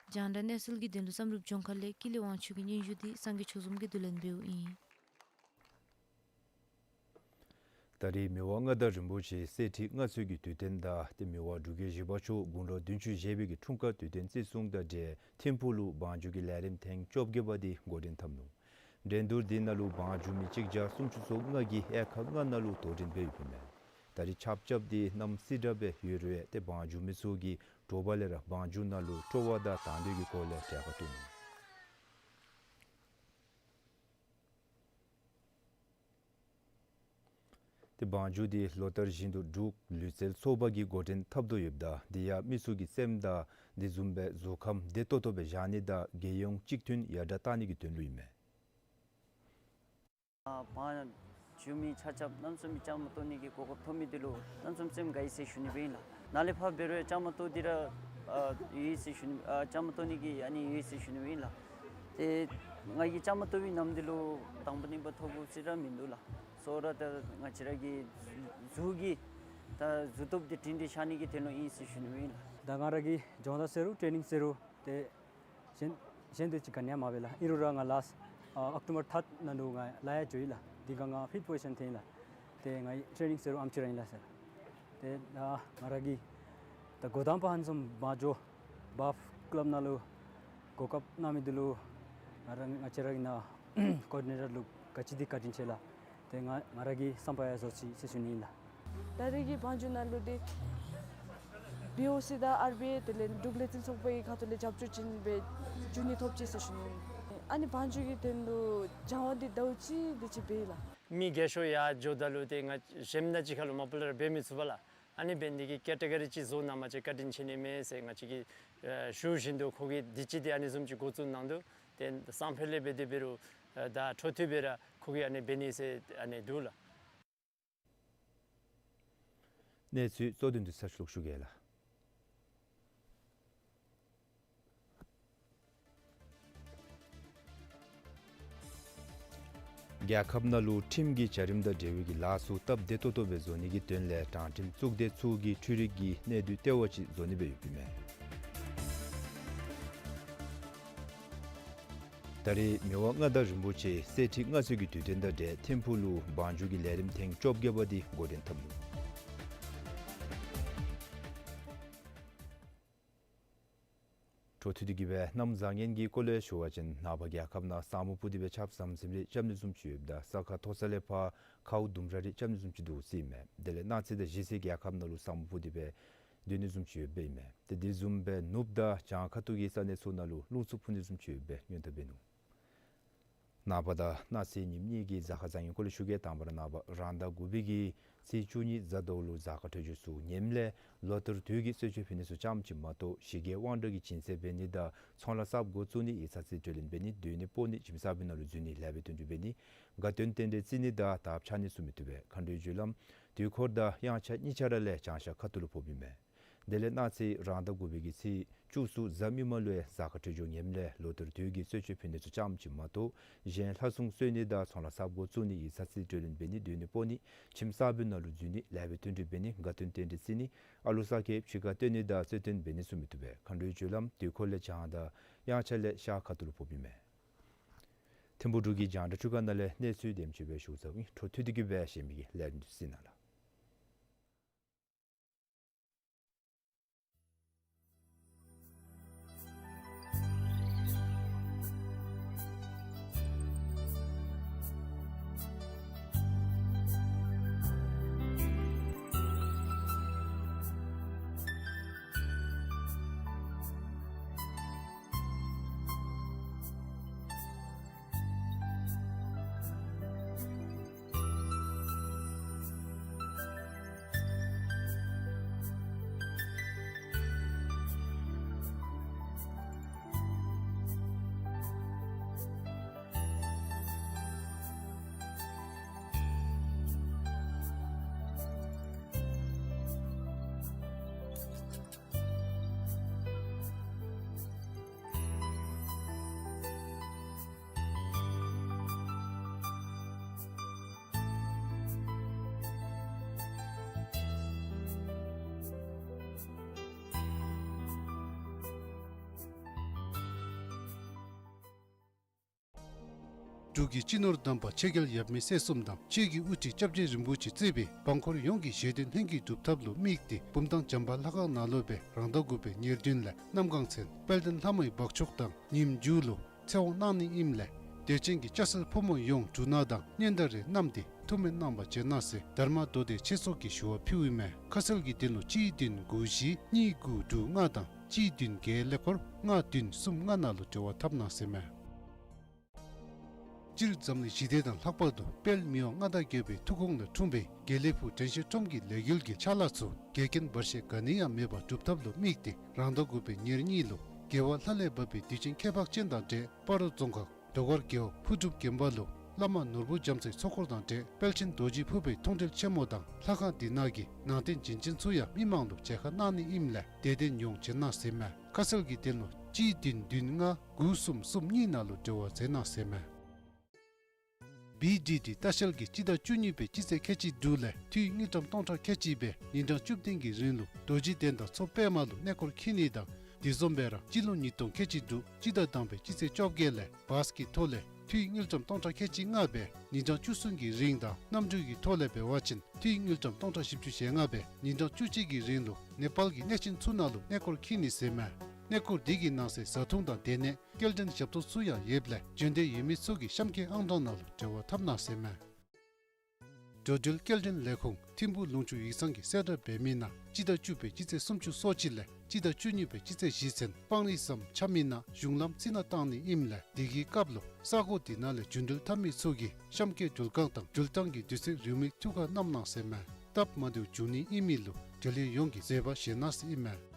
རྒྱང་བསྒྲགས་གནས་ཚུལ་གྱི་དོན་ལུ་བསམ་གྲུབ་ལྗོངས་མཁར་ལས་ཀུན་ལེགས་དབང་ཕྱུག་གི་སྙན་ཞུ་འདི་སངས་རྒྱས་ཆོས་འཛོམས་ཀྱིས་བསྡུ་ལེན་འབདཝ་ཨིན། ད་རེས་མི་དབང་མངའ་བདག་རིན་པོ་ཆེ་གསེར་ཁྲི་མངའ་གསོལ་གྱི་དུས་སྟོན་དང་ཏེ་མི་དབང་འབྲུག་རྒྱལ་བཞི་པ་མཆོག་དགུང་ལོ་བདུན་ཅུ་བཞེས་པའི་གི་འཁྲུངས་སྐར་དུས་སྟོན་བརྩི་སྲུང་དང་འབྲེལ་ཐིམ་ཕུག་ལུ་བང་རྒྱུག་གི་ལས་རིམ་ཐེངས་བཅོ་བརྒྱད་པ་འདི་འགོ་འདྲེན་འཐབ་ནུག། འགྲན་བསྡུར་འདི་ནང་ལུ་བང་རྒྱུག་མི་གཅིག་བརྒྱ་སུམ་ཅུ་སོ་ལྔ་གིས་དབྱེ་ཁག་ལྔ་ནང་ལུ་དོ་འགྲན་འབད་ཡོདཔ་ཨིན་མས། ད་རེས་ཆརཔ་རྐྱབ་སྟེ་གནམ་བསིལ་དྲགས་སྦེ་ཡོད་རུང་ཏེ་བང་རྒྱུག་མི་ཚུ་གིས་དྲོ་པ་ལས་ར་བང་རྒྱུག་ནང་ལུ་སྤྲོ་བ་དང་དང་འདོད་ཀྱི་སྒོ་ལས་གྲལ་ཁར་གཏུགས་ནུག། ཏེ་བང་རྒྱུག་འདི་ལོ་ལྟར་བཞིན་དུ་འབྲུག་ལུས་རྩལ་ཚོགས་པ་གིས་འགོ་འདྲེན་འཐབ་དོ་ཡོདཔ་ད་འདི་ཡང་མི་ཚུ་གི་སེམས་དང་འདི་བཟུམ་སྦེ་གཟུགས་ཁམས་བདེ་ཏོག་ཏོ་སྦེ་བཞག་ནི་དང་རྒྱལ་ཡོངས་གཅིག་མཐུན་ཡར་དྲགས་གཏང་ནི་གི་དོན་ལུ་ཨིན་མས། ཨ་བང་རྒྱུག་མི་ཆ་ཁྱབ་གནམ་མེད་ས་མེད་བཅའ་མར་གཏོགས་ནི་གི་གོ་སྐབས་ཐོབ་མི་འདི་ལུ་གནམ་མེད་ས་མེད་སེམས་དགའ་ཡི་ཟེར་ཞུ་ནི་སྦེ་ཨིན་ལགས། ནཱ་ལས་ཕར་འབད་རུང་བཅའ་མར་གཏོགས་ཏེ་ར་ཨ་ཡོད་ཟེར་ཞུ་ནི་ཨ་བཅའ་མར་གཏོགས་ནི་གི་ཨ་ནི་ཡོད་ཟེར་ཞུ་ནི་སྦེ་ཨིན་ལགས། ཏེ་ང་གིས་བཅའ་མར་གཏོགས་པའི་ནམ་འདི་ལུ་དང་པ་གཉིས་པ་ཐོབ་དགོ་ཟེར་ར་མིན་འདུག་ལགས། གཙོ་བོ་ར་ད་ང་བཅས་ར་གི་གཟུགས་ཀྱི་ད་གཟུགས་སྟོབས་འདི་སྒྲིང་སྒྲིང་བཞག་ནི་གི་དོན་ལུ་ཨིན་ཟེར་ཞུ་ནི་སྦེ་ཨིན་ལགས། ད་ང་ར་གིས་སྦྱོང་བརྡར་ཟེར་རུང་ཊེ་ནིང་ཟེར་རུང་ཏེ་གཞན་གཞན་དེ་ཅིག་ག་ནི་ཡང་མ་འབད་ལགས། ཨིན་རུང་ར་ང་ལཱསཊ་ཨ་ཨོག་ཊོ་བར་ཐརཌ་ནང་ལུ་ང་ལཱ་ཡང་འགྱོ་ཡི་ལགས། དེ་སྒང་ང་ཕིཕཐ་པོ་ཟི་ཤཱན་ཐོན་ཡི་ལགས། ཏེ་ངེའི་ཊེ་ནིང་ཟེར་རུང་ཨམ་ཅི་ར་ཨིན་ལགས་ཟེར། ཏེ་ད་ང་ར་གིས་ད་འགོ་དང་པ་ཧན་སམ་བང་རྒྱུག་བཱབ་ཀི་ལབ་ནང་ལུ་གོ་སྐབས་གནང་མི་འདི་ལུ་ང་ར་ང་བཅས་ར་གི་ནཱ་ཀོ་ཨོར་ཌི་ནེ་ཊར་ལུ་ག་ཅི་དེ་བཀའ་དྲིན་ཆེ་ལགས། ཏེ་ང་ང་ར་གི་བསམ་པ་ཡང་རྫོགས་ཅི་ཟེར་ཞུ་ནི་ཨིན་ལགས། ད་རེས་ཀྱི་བང་རྒྱུག་ནང་ལུ་ཏེ་བི་ཨོ་སི་དང་ཨར་བི་ཨེ་དེ་ལས་འབྲུག་ལུས་རྩལ་ཚོགས་པའི་ཁ་ཐུག་ལས་རྒྱབ་སྐྱོར་ཅིག་སྦེ་འབྱུང་ནི་ཐོབ་ཅི་ཟེར་ཞུ་ནི་ཨིན། ཨ་ནི་བང་རྒྱུག་གི་དོན་ལུ་སྦྱང་བ་འདི་ཟླཝ་གཅིག་དེ་ཅིག་འབད་ཡི་ལགས། མི་རྒས་ཤོས་ཡར་འགྱོཝ་ད་ལུ་ཏེ་ང་གཞན་མི་ནང་གཅིག་ཁར་ལུ་མ་པ་ལས་ར་འབད་མི་ཚུགས་པས་ལགས། ཨ་ནི་འབད་ནི་དེ་གིས་ཀེ་ཊེ་གོ་རི་ཅིག་བཟོ་གནང་པ་ཅིན་བཀའ་དྲིན་ཆེ་ནི་མས་ཟེར་ང་བཅས་ཀྱིས་ཨེ་ཞུ་བཞིན་དུ་ཁོ་གིས་དུས་ཅི་དེ་ཨ་ནི་བཟུམ་ཅིག་འགོ་བཙུགས་གནང་དོ། ཏེ་སང་ཕོད་ལས་འབད་དེ་འབད་རུང་ཨེ་ད་འཕྲོ་མཐུད་སྦེ་ར་ཁོ་གིས་ཨ་ནི་འབད་ནི་ཟེར་ཨ་ནི་འདུག་ལགས། གནས་ཚུལ་གཙོ་དོན་འདི་ཚར་ཞུ་ཞུ་གེ་ལགས། རྒྱལ་ཁབ་ནང་ལུ་ཁྲིམས་ཀྱི་བྱ་རིམ་དང་འབྲེལ་བའི་གི་ལཱ་ཚུ་སྟབས་བདེ་ཏོག་ཏོ་སྦེ་བཟོ་ནི་གི་དོན་ལས་དྲང་ཁྲིམས་གཙུག་སྡེ་ཚུ་གིས་འཕྲུལ་རིག་གི་གནད་སྡུད་ལྟེ་བ་ཅིག་བཟོ་ནི་སྦེ་ཡོདཔ་ཨིན་མས། ད་རེས་མི་དབང་མངའ་བདག་རིན་པོ་ཆེ་གསེར་ཁྲི་མངའ་གསོལ་གྱི་དུས་སྟོན་དང་འབྲེལ་ཐིམ་ཕུག་ལུ་བང་རྒྱུགས་ཀྱི་ལས་རིམ་ཐེངས་བཅོ་བརྒྱད་པ་འདི་འགོ་འདྲེན་འཐབ་ནུག། འཕྲོ་མཐུད་དེ་གི་སྦེ་གནམ་བཟང་ངན་གྱི་སྐོར་ལས་ཞུ་བ་ཅིན་ནངས་པ་རྒྱལ་ཁབ་ནང་ས་སྨུག་སྤུབས་ཏེ་སྦེ་ཆརཔ་ཟམ་ཟིམ་རེ་རྐྱབ་ནི་བཟུམ་ཅིག་ཡོདཔ་ད་ས་ཁ་མཐོ་ས་ལས་ཕར་ཁཝ་ལྡུམ་ར་རེ་རྐྱབ་ནི་བཟུམ་ཅིག་འདུག་ཟེར་ཨིན་མས། དེ་ལས་གནངས་ཚེ་དང་གཞེས་ཚེ་རྒྱལ་ཁབ་ནང་ལུ་ས་སྨུག་སྤུབས་ཏེ་སྦེ་སྡོད་ནི་བཟུམ་ཅིག་ཡོདཔ་ཨིན་མས། ཏེ་དེ་བཟུམ་སྦེ་ནུབ་དང་བྱང་ཁ་ཐུག་གི་ས་གནས་ཚུ་ནང་ལུ་རླུང་འཚུབ་འཕུ་ནི་བཟུམ་ཅིག་ཡོདཔ་སྦེ་སྔོན་བརྡ་འབད་ནུག། ནངས་པ་དང་གནངས་ཚེ་ཉིནམ་གཉིས་ཀྱི་གཟའ་སྐར་བཟང་ངན་སྐོར་ལས་ཞུ་གེ། དང་པ་ར་ནངས་པ་རང་ཟླ་དགུ་པའི་གི་ཚེས་བཅུ་གཉིས་གཟའ་ཟླཝ་ལུ་གཟའ་སྐར་འཕྲོད་སྦྱོར་ཚུ་ངནམ་ལས་ལོ་ལྟར་དུས་ཀྱི་གསོལ་མཆོད་ཕུལ་ནི་ཚུ་ཙམ་ཅིག་མ་གཏོགས་ཞི་རྒོལ་དབང་གྲགས་ཀྱི་བྱིན་ཚད་འབད་ནི་དང་ཚོང་ལཱ་གསརཔ་འགོ་བཙུགས་ནི་ཡིག་ཚང་རྩིས་སྤྲོད་ལེན་འབད་ནི་སྡོད་གནས་སྤོ་ནི་ཁྱིམ་གསར་པའི་ནང་ལུ་འཛུལ་ནི་ལེགས་པའི་དོན་འགྲུབ་འབད་ནི་དགའ་སྟོན་རྟེན་འབྲེལ་བརྩི་ནི་དང་དརཔ་འཕྱར་ནི་ཚུ་མི་བཏུབ་པས། མཁའ་འགྲོའི་རྒྱུ་ལམ་དུས་འཁོར་དང་དབྱངས་འཆར་གཉིས་ཆ་ར་ལས་བྱང་ཤར་ཁ་ཐུག་ལུ་ཕོགཔ་ཨིན་མས། དེ་ལས་གནངས་ཚེ་རང་ཟླ་དགུ་པའི་གི་ཚེས་བཅུ་གསུམ་གཟའ་མིག་དམར་ལུ་ཡང་གཟའ་སྐར་འཕྲོད་སྦྱོར་ངནམ་ལས་ལོ་ལྟར་དུས་ཀྱི་གསོལ་མཆོད་ཕུལ་ནི་ཚུ་ཙམ་ཅིག་མ་གཏོགས་གཞན་ལྷ་སྲུང་གསོལ་ནི་དང་ཚོང་ལཱ་གསརཔ་འགོ་བཙུགས་ནི་ཡིག་ཚང་རྩིས་སྤྲོད་ལེན་འབད་ནི་སྡོད་གནས་སྤོ་ནི་ཁྱིམ་གསར་པའི་ནང་ལུ་འཛུལ་ནི་ལེགས་པའི་དོན་འགྲུབ་འབད་ནི་དགའ་སྟོན་རྟེན་འབྲེལ་བརྩི་ནི་ཨ་ལུ་ས་ཁྱི་ཕྱི་ཁར་སྟོན་ནི་དང་རྩོད་འགྲན་འབད་ནི་ཚུ་མི་བཏུབ་པས། མཁའ་འགྲོའི་རྒྱུ་ལམ་དུས་འཁོར་ལས་བྱང་དང་དབྱངས་འཆར་ལས་ཤར་ཁ་ཐུག་ལུ་ཕོགཔ་ཨིན་མས། ཐིམ་ཕུག་འབྲུག་གི་རྒྱང་བསྒྲགས་ཁྲི་ཁང་ནང་ལས་གནས་ཚུལ་དེམ་ཅིག་སྦེ་ཞུ་ཚརཝ་ཨིན། འཕྲོ་མཐུད་དེ་གི་སྦེ་གཞན་མི་གི་ལས་རིམ་ཚུ་གཟིགས་གནང་ལགས། འབྲུག་གི་སྤྱི་ནོར་དམ་པ་ཆོས་རྒྱལ་ཡབ་མེས་སྲས་གསུམ་དང་ཆོས་ཀྱི་དབུ་ཁྲིད་སྐྱབས་རྗེ་རིན་པོ་ཆེ་གཙོས་པའི་འབངས་འཁོར་ཡོངས་ཀྱི་བཞེད་དོན་ལྷུན་གྱིས་གྲུབ་ཐབས་ལུ་དམིགས་ཏེ་བུམ་ཐང་བྱམས་པ་ལྷ་ཁང་ནང་ལུ་སྦེ་རང་ཟླ་དགུ་པའི་ཉེར་བདུན་ལས་གནམ་གང་ཚེ་དཔལ་ལྡན་ལྷ་མོའི་འབག་ཆོག་དང་ཉིནམ་མཇུག་ལུ་ཚེ་དབང་གནང་ནི་ཨིནམ་ལས་དད་ཅན་གྱི་སྐྱ་སེར་ཕོ་མོ་ཡོངས་འབྲུ་སྣ་དང་སྙན་དར་རེ་བསྣམས་ཏེ་ཐུགས་སྨོན་གནང་བར་བྱོན་གནང་ཟེར་དྷརྨ་མདོ་སྡེ་ཆོས་ཚོགས་ཀྱིས་ཞུ་བ་ཕུལཝ་ཨིན་མས། ཁ་གསལ་གྱི་དོན་ལུ་གཅིག་བདུན་དགུ་བཞི་གཉིས་དགུ་དྲུག་ལྔ་དང་གཅིག་བདུན་བརྒྱད་ཀླད་ཀོར་ལྔ་བདུན་གསུམ་ལྔ་ནང་ལུ་འབྲེལ་བ་འཐབ་གནང་ཟེར་མས། སྤྱིར་འཛམ་གླིང་ཞི་བདེ་དང་ལྷག་པར་དུ་དཔལ་མི་དབང་མངའ་བདག་རྒྱལ་པོའི་ཐུགས་དགོངས་ལས་འཁྲུངས་པའི་དགེ་ལེགས་ཕུག་དྲན་ཤེས་ཁྲོམ་གྱི་ལས་འགུལ་གྱི་ཕྱག་ལཱ་ཚུ་འགལ་རྐྱེན་བར་ཆད་ག་ནི་ཡང་མེད་པར་སྒྲུབ་ཐབས་ལུ་དམིགས་ཏེ་རང་ཟླ་དགུ་པའི་ཉེར་གཉིས་ལུ་རྒྱལ་བ་ལྷ་ལས་བབས་པའི་དུས་ཆེན་ཁྱད་འཕགས་ཅན་དང་འབྲེལ་སྤ་རོ་རྫོང་ཁག་ཟློས་གར་རྒེད་འོག་ཕུར་སྒྲུབ་དགོན་པ་ལུ་བླ་མ་ནོར་བུ་རྒྱ་མཚོའི་ཚོགས་འཁོར་དང་འབྲེལ་དཔལ་ཆེན་རྡོ་རྗེ་ཕུར་པའི་མཐོང་གྲོལ་ཆེན་མོ་དང་ལྷ་ཁང་འདི་ནང་གི་ནང་རྟེན་བྱིན་ཅན་ཚུ་ཡང་མི་མང་ལུ་མཇལ་ཁ་གནང་ནི་ཨིནམ་ལས་དད་ལྡན་ཡོངས་བྱོན་གནང་ཟེར་མས། ཁ་གསལ་གྱི་དོན་ལུ་གཅིག་བདུན་བདུན་ལྔ་དགུ་གསུམ་གསུམ་གཉིས་ནང་ལུ་འབྲེལ་བ་མཛད་གནང་ཟེར་མས། བི་ཌི་ཌི་ལྟ་བཤལ་གྱིས་སྤྱི་ཟླ་བཅུ་གཉིས་པའི་སྤྱི་ཚེས་ཁལ་གཅིག་དྲུག་ལས་འཐུས་དངུལ་ཀྲམ་སྟོང་ཕྲག་ཁལ་གཅིག་སྦེ་ཉིན་གྲངས་བཅུ་བདུན་གྱི་རིང་ལུ་རྡོ་རྗེ་གདན་དང་མཚོ་པདྨ་ལུ་གནས་སྐོར་འཁྱིད་ནི་དང་དེ་བཟུམ་སྦེ་ར་སྤྱི་ལོ་ཉིས་སྟོང་ཁལ་གཅིག་དྲུག་སྤྱི་ཟླ་དང་པའི་སྤྱི་ཚེས་བཅོ་བརྒྱད་ལས་བཱས་ཀྱི་ཐོག་ལས་འཐུས་དངུལ་ཀྲམ་སྟོང་ཕྲག་ཁལ་གཅིག་ལྔ་སྦེ་ཉིན་གྲངས་བཅུ་གསུམ་གྱི་རིང་དང་གནམ་གྲུ་གི་ཐོག་ལས་འབད་བ་ཅིན་འཐུས་དངུལ་ཀྲམ་སྟོང་ཕྲག་བཞི་བཅུ་ཞེ་ལྔ་སྦེ་ཉིན་གྲངས་བཅུ་གཅིག་གི་རིང་ལུ་ནེ་པཱལ་གྱི་གནས་ཆེན་ཚུ་ནང་ལུ་གནས་སྐོར་འཁྱིད་ནི་ཟེར་མས། གནས་སྐོར་འདི་གི་ནང་གསེས་བཟའ་འཐུང་དང་སྡོད་གནས་སྐྱེལ་འདྲེན་ཞབས་ཏོག་ཚུ་ཡང་ཡོདཔ་ལས་བྱོན་འདོད་ཡོད་མི་ཚུ་གིས་གཤམ་གྱི་ཨང་གྲངས་ནང་ལུ་འབྲེལ་བ་འཐབ་གནང་ཟེར་མས། འགྲོ་འགྲུལ་སྐྱེལ་འདྲེན་ལས་ཁུངས་ཐིམ་ཕུག་ལུང་ཕྱོགས་ཡིག་ཚང་གིས་གསལ་བསྒྲགས་འབད་མི་ནང་སྤྱི་ཟླ་བཅུ་པའི་སྤྱི་ཚེས་སུམ་ཅུ་སོ་གཅིག་ལས་སྤྱི་ཟླ་བཅུ་གཉིས་པའི་སྤྱི་ཚེས་བཞི་ཚུན་སྤང་རི་ཟམ་འཁྱམས་མི་ནང་གཞུང་ལམ་རྩི་ནག་བཏང་ནི་ཨིནམ་ལས་དེ་གི་སྐབས་ལུ་ས་གོ་དེ་ནང་ལས་འགྲོ་འགྲུལ་འཐབ་མི་ཚུ་གིས་གཤམ་གྱི་འགྲུལ་ཁང་དང་འགྲུལ་ཐང་གི་དུས་ཚོད་རེའུ་མིག་ཐུགས་ཁར་བསྣམ་གནང་ཟེར་མས། སྟབས་མ་བདེཝ་འབྱུང་ནི་ཨིན་མི་ལུ་འབྲེལ་ཡོད་ཡོངས་ཀྱིས་བཟོད་པ་བཞེས་གནང་ཟེར་ཨིན་མས།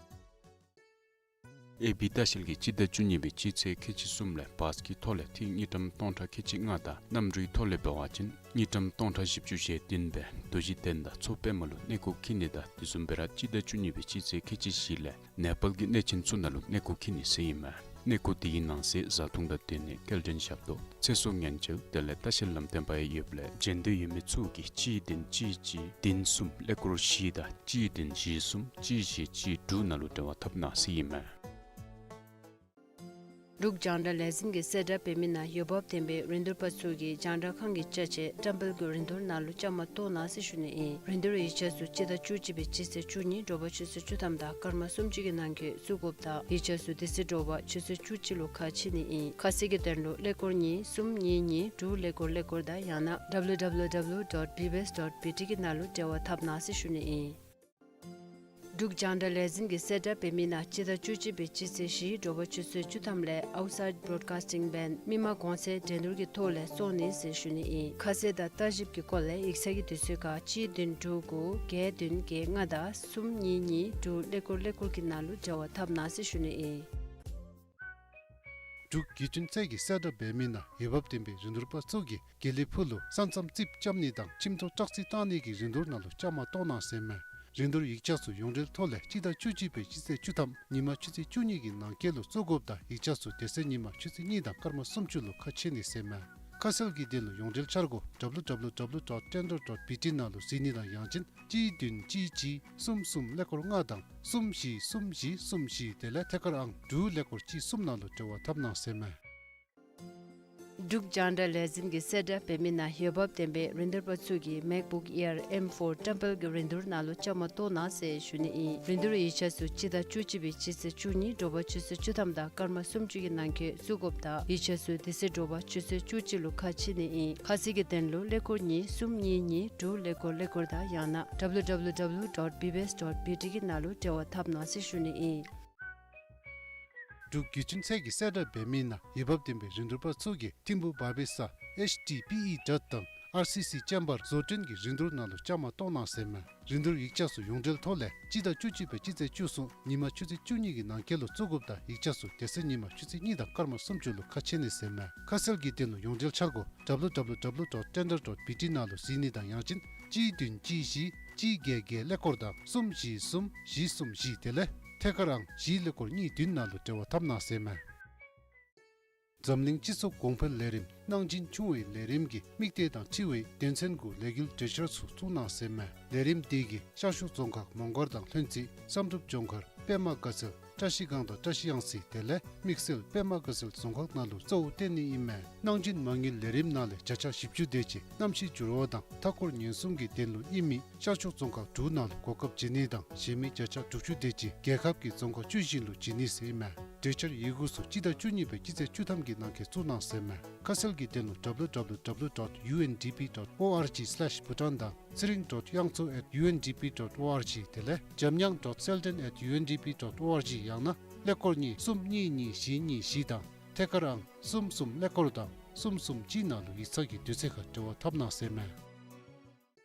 ཨེ་བི་ལྟ་བཤལ་གྱིས་སྤྱི་ཟླ་བཅུ་གཉིས་པའི་སྤྱི་ཚེས་ཁལ་གཅིག་གསུམ་ལས་བཱས་ཀྱི་ཐོག་ལས་འཐུས་དངུལ་ཀྲམ་སྟོང་ཕྲག་ཁལ་གཅིག་ལྔ་དང་གནམ་གྲུའི་ཐོག་ལས་འབད་བ་ཅིན་དངུལ་ཀྲམ་སྟོང་ཕྲག་བཞི་བཅུ་ཞེ་བདུན་སྦེ་རྡོ་རྗེ་གདན་དང་མཚོ་པདྨ་ལུ་གནས་སྐོར་འཁྱིད་ནི་དང་དེ་བཟུམ་སྦེ་ར་སྤྱི་ཟླ་བཅུ་གཉིས་པའི་སྤྱི་ཚེས་ཁལ་གཅིག་བཞི་ལས་ནེ་པཱལ་གྱི་གནས་ཆེན་ཚུ་ནང་ལུ་གནས་སྐོར་འཁྱིད་ནི་ཟེར་ཨིན་མས། གནས་སྐོར་དེ་གི་ནང་གསེས་བཟའ་འཐུང་དང་སྡོད་གནས་སྐྱེལ་འདྲེན་ཞབས་ཏོག་ཚེ་སྲོག་ཉེན་བཅོལ་དེ་ལས་ལྟ་བཤལ་ལམ་སྟོན་པ་ཡང་ཡོདཔ་ལས་བྱོན་འདོད་ཡོད་མི་ཚུ་གིས་གཅིག་བདུན་གཅིག་གཅིག་བདུན་གསུམ་ཀླད་ཀོར་བཞི་དང་གཅིག་བདུན་བཞི་གསུམ་གཅིག་བཞི་གཅིག་དྲུག་ནང་ལུ་འབྲེལ་བ་འཐབ་གནང་ཟེར་ཨིན་མས། འབྲུག་རྒྱང་བསྒྲགས་ལས་འཛིན་གྱིས་གསལ་བསྒྲགས་འབད་མི་ནང་འོས་འབབ་ལྡན་པའི་རིན་བསྡུར་པ་ཚུ་གིས་རྒྱང་བསྒྲགས་ཁང་གི་ཅ་ཆས་བཀྲམ་སྤེལ་གྱི་རིན་བསྡུར་ནང་ལུ་བཅའ་མར་གཏོགས་གནང་ཟེར་ཞུ་ནི་ཨིན། རིན་བསྡུར་ཡིག་ཆ་ཚུ་སྤྱི་ཟླ་བཅུ་གཅིག་པའི་སྤྱི་ཚེས་བཅུ་གཉིས་དྲོ་པ་ཆུ་ཚོད་བཅུ་ཐམ་དང་སྐར་མ་སུམ་ཅུ་གི་ནང་འཁོད་བཙུགས་དགོཔ་དང་ཡིག་ཆ་ཚུ་དེ་ཚེ་དྲོ་པ་ཆུ་ཚོད་བཅུ་གཅིག་ལུ་ཁ་ཕྱེ་ནི་ཨིན། ཁ་གསལ་གྱི་དོན་ལུ་ཀླད་ཀོར་གཉིས་གསུམ་གཉིས་གཉིས་དྲུག་ཀླད་ཀོར་ཀླད་ཀོར་དང་ཡང་ན་W W W dot B B S dot B T གི་ནང་ལུ་འབྲེལ་བ་འཐབ་གནང་ཟེར་ཞུ་ནི་ཨིན། འབྲུག་རྒྱང་བསྒྲགས་ལས་འཛིན་གྱིས་གསལ་བསྒྲགས་འབད་མི་ནང་སྤྱི་ཟླ་བཅུ་གཅིག་པའི་སྤྱི་ཚེས་བཞི་དྲོ་པ་ཆུ་ཚོད་བཅུ་ཐམ་ལས་Outside Broadcasting Band མི་མང་གོང་ཚད་འགྲན་བསྡུར་གྱི་ཐོག་ལས་བཙོང་ནི་ཟེར་ཞུ་ནི་ཨིན། ཁ་གསལ་དང་བརྟག་ཞིབ་ཀྱི་སྐོར་ལས་ཡིག་ཚང་གི་དུས་ཚོད་ཁར་གཅིག་བདུན་དྲུག་དགུ་བརྒྱད་བདུན་བརྒྱད་ལྔ་དང་གསུམ་གཉིས་གཉིས་དྲུག་ཀླད་ཀོར་ཀླད་ཀོར་གྱི་ནང་ལུ་འབྲེལ་བ་འཐབ་གནང་ཟེར་ཞུ་ནི་ཨིན། འབྲུག་བརྒྱུད་འཕྲིན་ཚད་ཀྱིས་གསལ་བསྒྲགས་འབད་མི་ནང་འོས་འབབ་ལྡན་པའི་རིན་བསྡུར་པ་ཚུ་གིས་དགེ་ལེགས་ཕུག་ལུ་ས་མཚམས་རྩིགཔ་རྐྱབ་ནི་དང་ཁྱིམ་ཐོག་བཀྲག་རྩི་བཏང་ནི་གི་རིན་བསྡུར་ནང་ལུ་བཅའ་མར་གཏོགས་གནང་ཟེར་མས། རིན་བསྡུར་ཡིག་ཆ་ཚུ་ཡོངས་འབྲེལ་ཐོག་ལས་སྤྱི་ཟླ་བཅུ་གཅིག་པའི་སྤྱི་ཚེས་བཅུ་ཐམ་ཉིན་མ་ཆུ་ཚོད་བཅུ་གཉིས་ཀྱི་ནང་འཁོད་ལུ་བཙུགས་དགོཔ་དང་ཡིག་ཆ་ཚུ་དེ་ཚེ་ཉིན་མ་ཆུ་ཚོད་གཉིས་དང་སྐར་མ་སུམ་ཅུ་ལུ་ཁ་ཕྱེ་ནི་ཟེར་མས། ཁ་གསལ་གྱི་དོན་ལུ་ཡོངས་འབྲེལ་འཆར་སྒོ་W W W dot tender dot B T ནང་ལུ་གཟིགས་ནི་དང་ཡང་ཅིན་གཅིག་བདུན་གཅིག་གཅིག་གསུམ་གསུམ་ཀླད་ཀོར་ལྔ་དང་གསུམ་བཞི་གསུམ་བཞི་གསུམ་བཞི་དེ་ལས་ཐད་ཀར་ཨང་དྲུག་ཀླད་ཀོར་གཅིག་གསུམ་ནང་ལུ་འབྲེལ་བ་འཐབ་གནང་ཟེར་མས། འབྲུག་རྒྱང་བསྒྲགས་ལས་འཛིན་གྱིས་གསལ་བསྒྲགས་འབད་མི་ནང་འོས་འབབ་ལྡན་པའི་རིན་བསྡུར་པ་ཚུ་གིས་MacBook Air M four བཀྲམ་སྤེལ་གྱི་རིན་བསྡུར་ནང་ལུ་བཅའ་མར་གཏོགས་གནང་ཟེར་ཞུ་ནི་ཨིན། རིན་བསྡུར་ཡིག་ཆ་ཚུ་སྤྱི་ཟླ་བཅུ་གཅིག་པའི་སྤྱི་ཚེས་བཅུ་གཉིས་དྲོ་པ་ཆུ་ཚོད་བཅུ་ཐམ་དང་སྐར་མ་སུམ་ཅུ་གི་ནང་འཁོད་བཙུགས་དགོཔ་དང་ཡིག་ཆ་ཚུ་དེ་ཚེ་དྲོ་པ་ཆུ་ཚོད་བཅུ་གཅིག་ལུ་ཁ་ཕྱེ་ནི་ཨིན། ཁ་གསལ་གྱི་དོན་ལུ་ཀླད་ཀོར་གཉིས་གསུམ་གཉིས་གཉིས་དྲུག་ཀླད་ཀོར་ཀླད་ཀོར་དང་ཡང་ན W W W dot B B S dot B T གི་ནང་ལུ་འབྲེལ་བ་འཐབ་གནང་ཟེར་ཞུ་ནི་ཨིན། འབྲུག་བརྒྱུད་འཕྲིན་ཚད་ཀྱིས་གསལ་བསྒྲགས་འབད་མི་ནང་འོས་འབབ་ལྡན་པའི་རིན་བསྡུར་པ་ཚུ་གིས་ཐིམ་ཕུག་བར་པའི་ས་H T T P E dot དང་R C C chamber བཟོ་སྐྲུན་གྱི་རིན་བསྡུར་ནང་ལུ་བཅའ་མར་གཏོགས་གནང་ཟེར་མས། རིན་བསྡུར་ཡིག་ཆ་ཚུ་ཡོངས་འབྲེལ་ཐོག་ལས་སྤྱི་ཟླ་བཅུ་གཅིག་པའི་སྤྱི་ཚེས་བཅུ་གསུམ་ཉིན་མ་ཆུ་ཚོད་བཅུ་གཉིས་ཀྱི་ནང་འཁོད་ལུ་བཙུགས་དགོཔ་དང་ཡིག་ཆ་ཚུ་དེ་ཚེ་ཉིན་མ་ཆུ་ཚོད་གཉིས་དང་སྐར་མ་སུམ་ཅུ་ལུ་ཁ་ཕྱེ་ནི་ཟེར་མས། ཁ་གསལ་གྱི་དོན་ལུ་ཡོངས་འབྲེལ་འཆར་སྒོ་W W W dot tender dot B T ནང་ལུ་གཟིགས་ནི་དང་ཡང་ཅིན་གཅིག་བདུན་གཅིག་བཞི་གཅིག་བརྒྱད་བརྒྱད་ཀླད་ཀོར་དང་གསུམ་བཞི་གསུམ་བཞི་གསུམ་བཞི་དེ་ལས་ཐད་ཀར་ཨང་བཞི་ཀླད་ཀོར་གཉིས་བདུན་ནང་ལུ་འབྲེལ་བ་འཐབ་གནང་ཟེར་མས། འཛམ་གླིང་སྤྱི་ཚོགས་གོང་འཕེལ་ལས་རིམ་གནང་སྦྱིན་ཆུང་བའི་ལས་རིམ་གྱི་དམིགས་གཏད་དང་འཁྲིལ་བའི་དོན་ཚན་དགུ་ལས་འགུལ་གྲོས་འཆར་ཚུ་བཙུགས་གནང་ཟེར་མས། ལས་རིམ་དེ་གིས་ཤར་ཕྱོགས་རྫོང་ཁག་མོང་སྒར་དང་ལྷུན་རྩེ་བསམ་གྲུབ་ལྗོངས་མཁར་པདྨ་དགའ་ཚལ་བཀྲ་ཤིས་སྒང་དང་བཀྲ་ཤིས་གཡང་རྩེ་དེ་ལས་དམིགས་བསལ་པདྨ་དགའ་ཚལ་རྫོང་ཁག་ནང་ལུ་གཙོ་བོ་བཏོན་ནི་ཨིན་མས། གནང་སྦྱིན་མ་དངུལ་ལས་རིམ་ནང་ལས་བརྒྱ་ཆ་བཞི་བཅུ་དེ་ཅིག་གནམ་གཤིས་འགྱུར་བ་དང་མཐའ་འཁོར་ཉེན་སྲུང་གི་དོན་ལུ་ཨིན་མི་ཤར་ཕྱོགས་རྫོང་ཁག་དྲུག་ནང་ལུ་གོ་སྐབས་བྱིན་ནི་དང་གཞན་མི་བརྒྱ་ཆ་དྲུག་ཅུ་དེ་ཅིག་རྒྱལ་ཁབ་ཀྱི་རྫོང་ཁག་ཅུ་བཞི་ལུ་བྱིན་ནི་ཟེར་ཨིན་མས། གྲོས་འཆར་ཡི་གུ་ཚུ་སྤྱི་ཟླ་བཅུ་གཉིས་པའི་སྤྱི་ཚེས་བཅུ་ཐམ་གྱི་ནང་འཁོད་བཙུགས་གནང་ཟེར་མས། ཁ་གསལ་གྱི་དོན་ལུ W W W dot U N D P dot O R G slash Bhutan དང་ཚེ་རིང་dot གཡང་མཚོ་at U N D P dot O R G དེ་ལས་འཇམ་དབྱངས་dot selden at U N D P dot O R G ཡང་ན་ཀླད་ཀོར་གཉིས་གསུམ་གཉིས་གཉིས་བཞི་གཉིས་བཞི་དང་ཐད་ཀར་ཨང་གསུམ་གསུམ་ཀླད་ཀོར་དང་གསུམ་གསུམ་གཅིག་ནང་ལུ་ཡིག་ཚང་གི་དུས་ཚོད་ཁར་འབྲེལ་བ་འཐབ་གནང་ཟེར་མས།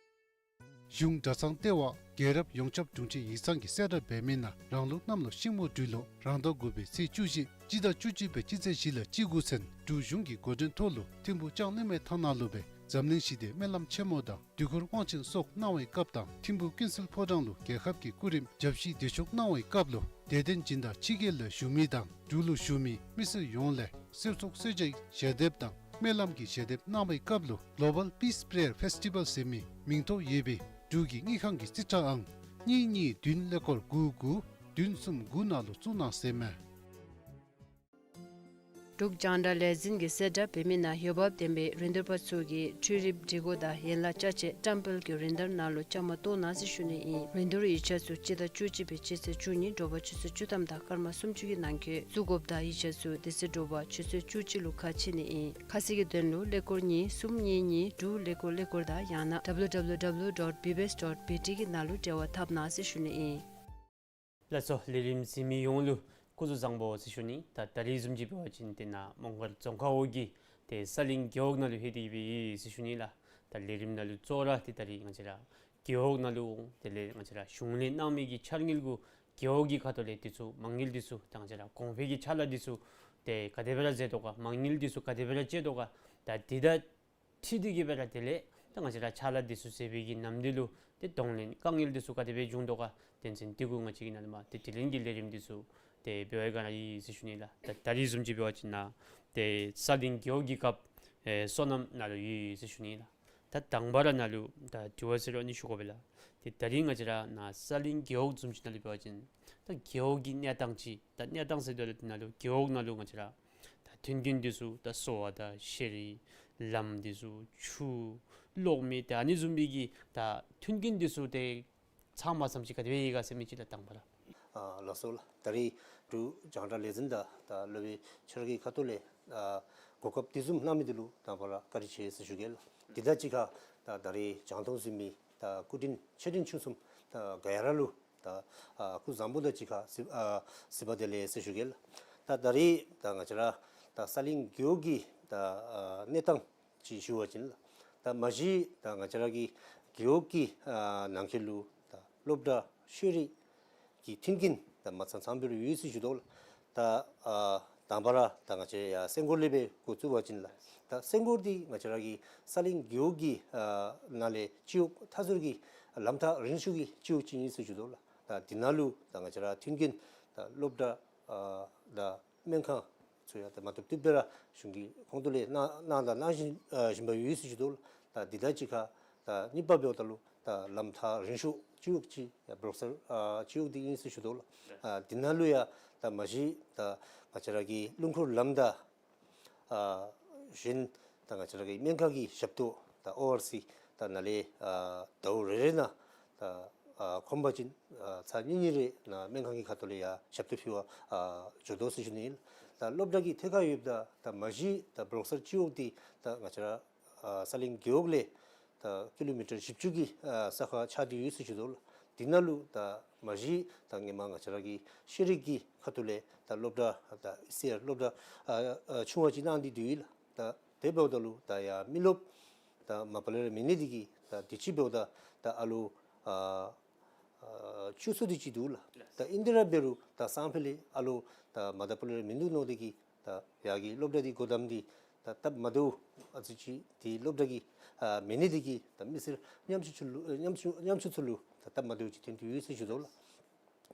གཞུང་གྲྭ་ཚང་ལྟེ་བ་རྒྱལ་རབས་ཡོངས་ཁྱབ་དྲུང་ཆེན་ཡིག་ཚང་གིས་གསལ་བསྒྲགས་འབད་མི་ནང་རང་ལུགས་གནམ་ལོ་ཤིང་མོ་སྦྲུལ་ལོ་རང་ཟླ་དགུ་པའི་ཚེས་བཅུ་བཞི་སྤྱི་ཟླ་བཅུ་གཅིག་པའི་སྤྱི་ཚེས་བཞི་ལས་བཅུ་དགུ་ཚུན་འབྲུག་གཞུང་གི་འགོ་འདྲེན་ཐོག་ལུ་ཐིམ་ཕུག་ལྕང་གླིང་མའི་ཐང་ནང་ལུ་སྦེ་འཛམ་གླིང་ཞི་བདེའི་སྨོན་ལམ་ཆེན་མོ་དང་དུས་འཁོར་དབང་ཆེན་སོགས་གནང་བའི་སྐབས་དང་ཐིམ་ཕུག་ཀུན་གསལ་ཕོ་བྲང་ལུ་རྒྱལ་ཁབ་ཀྱི་སྐུ་རིམ་བརྒྱ་བཞི་བདེ་མཆོག་གནང་བའི་སྐབས་ལུ་དད་ལྡན་སྦྱིན་བདག་ཕྱི་རྒྱལ་ལས་བཞུགས་མི་དང་འབྲུག་ལུ་བཞུགས་མི་མི་སེར་ཡོངས་ལས་གསོལ་ཚོགས་གསོལ་ཇའི་ཞལ་འདེབས་དང་སྨོན་ལམ་གྱི་ཞལ་འདེབས་གནང་བའི་སྐབས་ལུ་Global Peace Prayer Festival ཟེར་མི་མིང་ཐོ་ཡོད་པའི་འབྲུག་གི་དངུལ་ཁང་གི་རྩིས་ཁྲ་ཨང་གཉིས་གཉིས་བདུན་ཀླད་ཀོར་དགུ་དགུ་བདུན་གསུམ་དགུ་ནང་ལུ་བཙུགས་གནང་ཟེར་མས། འབྲུག་རྒྱང་བསྒྲགས་ལས་འཛིན་གྱིས་གསལ་བསྒྲགས་འབད་མི་ནང་འོས་འབབ་ལྡན་པའི་རིན་བསྡུར་པ་ཚུ་གིས་འཕྲུལ་རིགཔ་སྒྲིག་གོ་དང་ཡན་ལག་ཅ་ཆས་བཀྲམ་སྤེལ་གྱི་རིན་བསྡུར་ནང་ལུ་བཅའ་མར་གཏོགས་གནང་ཟེར་ཞུ་ནི་ཨིན། རིན་བསྡུར་ཡིག་ཆ་ཚུ་སྤྱི་ཟླ་བཅུ་གཅིག་པའི་སྤྱི་ཚེས་བཅུ་གཉིས་དྲོ་པ་ཆུ་ཚོད་བཅུ་ཐམ་དང་སྐར་མ་སུམ་ཅུ་གི་ནང་འཁོད་བཙུགས་དགོཔ་དང་ཡིག་ཆ་ཚུ་དེ་ཚེ་དྲོ་པ་ཆུ་ཚོད་བཅུ་གཅིག་ལུ་ཁ་ཕྱེ་ནི་ཨིན། ཁ་གསལ་གྱི་དོན་ལུ་ཀླད་ཀོར་གཉིས་གསུམ་གཉིས་གཉིས་དྲུག་ཀླད་ཀོར་ཀླད་ཀོར་དང་ཡང་ན་W W W dot B B S dot B T གི་ནང་ལུ་འབྲེལ་བ་འཐབ་གནང་ཟེར་ཞུ་ནི་ཨིན། ལགས་སོ། ལས་རིམ་གཟིགས་མི་ཡོངས་ལུ་སྐུ་གཟུགས་བཟང་པོ་ཟེར་ཞུ་ནི། ད་ད་རིས་བཟུམ་ཅིག་འབད་བ་ཅིན་ཏེ་ནཱ་མོང་སྒར་རྫོང་ཁག་འོག་གི་ཏེ་ས་གླིང་རྒེད་འོག་ནང་ལུ་ལྷོད་དེ་ཡོདཔ་ཨིན་ཟེར་ཞུ་ནི་ལགས། ད་ལས་རིམ་ནང་ལུ་གཙོ་བོ་ར་ཏེ་ད་རིས་ང་བཅས་ར་རྒེད་འོག་ནང་ལུ་དེ་ལས་ང་བཅས་ར་གཞུང་ལས་གནང་མི་གི་འཆར་དངུལ་གུ་རྒེད་འོག་གི་ཁ་ཐུག་ལས་དེ་ཚུ་མ་དངུལ་དེ་ཚུ་ད་ང་བཅས་ར་གོང་འཕེལ་གྱི་ཕྱག་ལཱ་དེ་ཚུ་ཏེ་ག་དེ་སྦེ་ར་མཛད་དོ་ག། མ་དངུལ་དེ་ཚུ་ག་དེ་སྦེ་ར་སྤྱོད་དོ་ག། ད་དེ་ད་འཁྲིལ་ཏེ་གི་སྦེ་ར་དེ་ལས་ད་ང་བཅས་ར་ཕྱག་ལཱ་དེ་ཚུ་མཛད་པའི་གི་ནམ་དུས་ལུ་ཏེ་གདོང་ལེན་དཀའ་ངལ་དེ་ཚུ་ག་དེ་སྦེ་བྱུང་དོ་ག། དོན་ཚན་དེ་གུ་ང་བཅས་ཀྱིས་ནཱ་ལས་མར་ཏེ་དྲི་ལན་གྱི་ལས་རིམ་དེ་ཚུ་ཏེ་འབད་བའི་སྒང་ར་ཡོད་ཟེར་ཞུ་ནི་ལགས། ད་ད་རིས་བཟུམ་ཅིག་འབད་བ་ཅིན་ནཱ་ཏེ་ས་གླིང་རྒེད་འོག་གི་སྐབས་ཨེ་སོ་ནམ་ནང་ལུ་ཡོད་ཟེར་ཞུ་ནི་ལགས། ད་དང་པ་ར་ནཱ་ལུ་ད་དྲི་བ་ཟེར་རུང་ཨ་ནི་ཞུ་དགོ་པས་ལགས། ཏེ་ད་རིས་ང་བཅས་ར་ནཱ་ས་གླིང་རྒེད་འོག་བཟུམ་ཅིག་ནང་ལུ་འབད་བ་ཅིན་ད་རྒེད་འོག་གི་གནས་སྟངས་ཅིག་ད་གནས་སྟངས་ཟེར་དོ་ལགས། ཏེ་ནཱ་ལུ་རྒེད་འོག་ནང་ལུ་ང་བཅས་ར་ མཐུན་རྐྱེན་འདི་ཚུ་ད་གསོ་བ་དང་ཤེས་རིག་ལམ་འདི་ཚུ་ཆུ་གློག་མེ་ད་ཨ་ནི་བཟུམ་མའི་གི་ད་མཐུན་རྐྱེན་འདི་ཚུ་ཏེ་ཚང་མ་ཚང་ཅིག་ག་དེ་སྦེ་ཡོད་ག་ཟེར་མི་ཅིག་ལགས་དང་པ་ར། ཨ་ལགས་སོ་ལགས། ད་རིས་འབྲུག་རྒྱང་བསྒྲགས་ལས་འཛིན་དང་ད་སློབ་དཔོན་ཁྱོད་ར་གི་ཁ་ཐུག་ལས་ཨ་གོ་སྐབས་དེ་བཟུམ་གནང་མི་འདི་ལུ་དང་པ་ར་བཀའ་དྲིན་ཆེ་ཟེར་ཞུ་གེ་ལགས། དེ་དང་གཅིག་ཁར་ད་ད་རིས་རྒྱང་མཐོང་གཟིགས་མི་ད་སྐུ་མགྲོན་ཆེ་འབྲིང་ཆུང་གསུམ་ད་ག་ཡ་ར་ལུ་ད་ཨ་སྐུ་གཟུགས་བཟང་པོ་དང་གཅིག་ཁར་གཟིགས་ཨ་གཟིགས་པ་བདེ་ལེགས་ཟེར་ཞུ་གེ་ལགས། ད་ད་རིས་ད་ང་བཅས་ར་ད་ས་གླིང་རྒེད་འོག་གི་ད་ཨ་གནས་སྟངས་ཅིག་ཞུ་བ་ཅིན་ལགས། ད་མ་གཞི་ད་ང་བཅས་ར་གི་རྒེད་འོག་གི་ཨ་ནང་འཁོད་ལུ་ད་སློབ་གྲྭ་ཤེས་རིག་གི་མཐུན་རྐྱེན་ད་མ་ཚང་ཚངམ་སྦེ་ར་ཡོད་ཟེར་ཞུ་དོ་ལགས། ད་ཨ་དང་པ་ར་ད་ང་བཅས་ཡར་སེང་སྒོར་ལས་སྦེ་འགོ་བཙུགས་པ་ཅིན་ལགས། ད་སེང་སྒོར་འདི་ང་བཅས་ར་གི་ས་གླིང་རྒེད་འོག་གི་ཨ་ནང་ལས་སྤྱི་འོག་མཐའ་ཟུར་གྱི་ལམ་ཐག་རིང་ཤོས་ཀྱི་སྤྱི་འོག་ཅིག་ཨིན་ཟེར་ཞུ་དོ་ལགས། ད་འདི་ནང་ལུ་ད་ང་བཅས་ར་མཐུན་རྐྱེན་ད་སློབ་གྲྭ་ཨ་ད་སྨན་ཁང་ཚུ་ཡང་ད་མ་བཏུབ་བཏུབ་སྦེ་ར་གཞུང་གི་ཁོངས་གཏོགས་ལས་གནང་གནང་དང་གནང་བཞིན་ཨ་བཞིན་པ་ཡོད་ཟེར་ཞུ་དོ་ལགས། ད་འདི་དང་གཅིག་ཁར་ད་གཉིས་པ་འབདཝ་ད་ལུ་ད་ལམ་ཐག་རིང་ཤོས་སྤྱི་འོག་ཅིག་ཡར་འབྲོག་སར་ཨ་སྤྱི་འོག་འདི་ཨིན་ཟེར་ཞུ་དོ་ལགས། ཨ་འདི་ནང་ལུ་ཡང་ད་མ་གཞི་ད་ང་བཅས་ར་གི་སྣུམ་འཁོར་ལམ་དང་ཨ་གཞན་ད་ང་བཅས་ར་གི་སྨན་ཁང་གི་ཞབས་ཏོག་ད་ཨོ་ཨར་སི་ད་ནཱ་ལས་ཨ་ཟླཝ་རེ་རེ་ནང་ད་ཨ་ཁོམ་པ་ཅིན་ཨ་ཚར་གཉིས་གཉིས་རེ་ནང་སྨན་ཁང་གི་ཁ་ཐུག་ལས་ཡར་ཞབས་ཏོག་ཕུལ་བར་ཨ་འགྱོ་དོ་ཟེར་ཞུ་ནི་ཨིན། ད་སློབ་གྲྭ་གི་ཐད་ཁར་ཡོདཔ་ད་ད་མ་གཞི་ད་འབྲོག་སར་སྤྱི་འོག་འདི་ད་ང་བཅས་ར་ཨ་ས་གླིང་རྒེད་འོག་ལས་ད་ཀི་ལོ་མི་ཊར་བཞི་བཅུ་གི་ཨ་ས་ཁར་ཆགས་ཏེ་ཡོད་ཟེར་ཞུ་དོ་ལགས། འདི་ནང་ལུ་ད་མ་གཞི་ད་སྔོན་མ་ང་བཅས་ར་གི་ཤེས་རིག་གི་ཁ་ཐུག་ལས་ད་སློབ་གྲྭ་ད་ཨི་སི་ཨར་སློབ་གྲྭ་ཨ་ཨ་ཆུང་བ་ཅིག་གནང་སྟེ་ཡོད་ལགས། ད་དེ་འབདཝ་ད་ལུ་ད་ཡར་མི་རློབས་ད་མ་པ་ལས་ར་མེད་ནི་འདི་གིས་ད་དུས་ཅི་འབདཝ་ད་ད་ཨ་ལོ་ཨ་ཨ་བཅུ་གསུམ་དེ་ཅིག་འདུག་ལགས། ད་ཨིན་དེ་ར་འབད་རུང་ད་སང་ཕོད་ལས་ཨ་ལོ་ད་མ་ད་པ་ལས་ར་མིན་འདུག་མནོ་སྟེ་གིས་ད་ཡར་གྱི་སློབ་གྲྭ་འདི་སྒོ་བསྡམས་ཏེ་ད་སྟབས་མ་བདེཝ་ཨ་ཙི་ཅིག་འདི་སློབ་གྲྭ་གི་ཨ་མེད་ནི་འདི་གིས་ད་མི་སེར་ཉམ་ཆུང་ཚུ་ལུ་ཉམ་ཆུང་ཉམ་ཆུང་ཚུ་ལུ་ད་སྟབས་མ་བདེཝ་ཅིག་ཐོན་ཏེ་ཡོད་ཟེར་ཞུ་དོ་ལགས།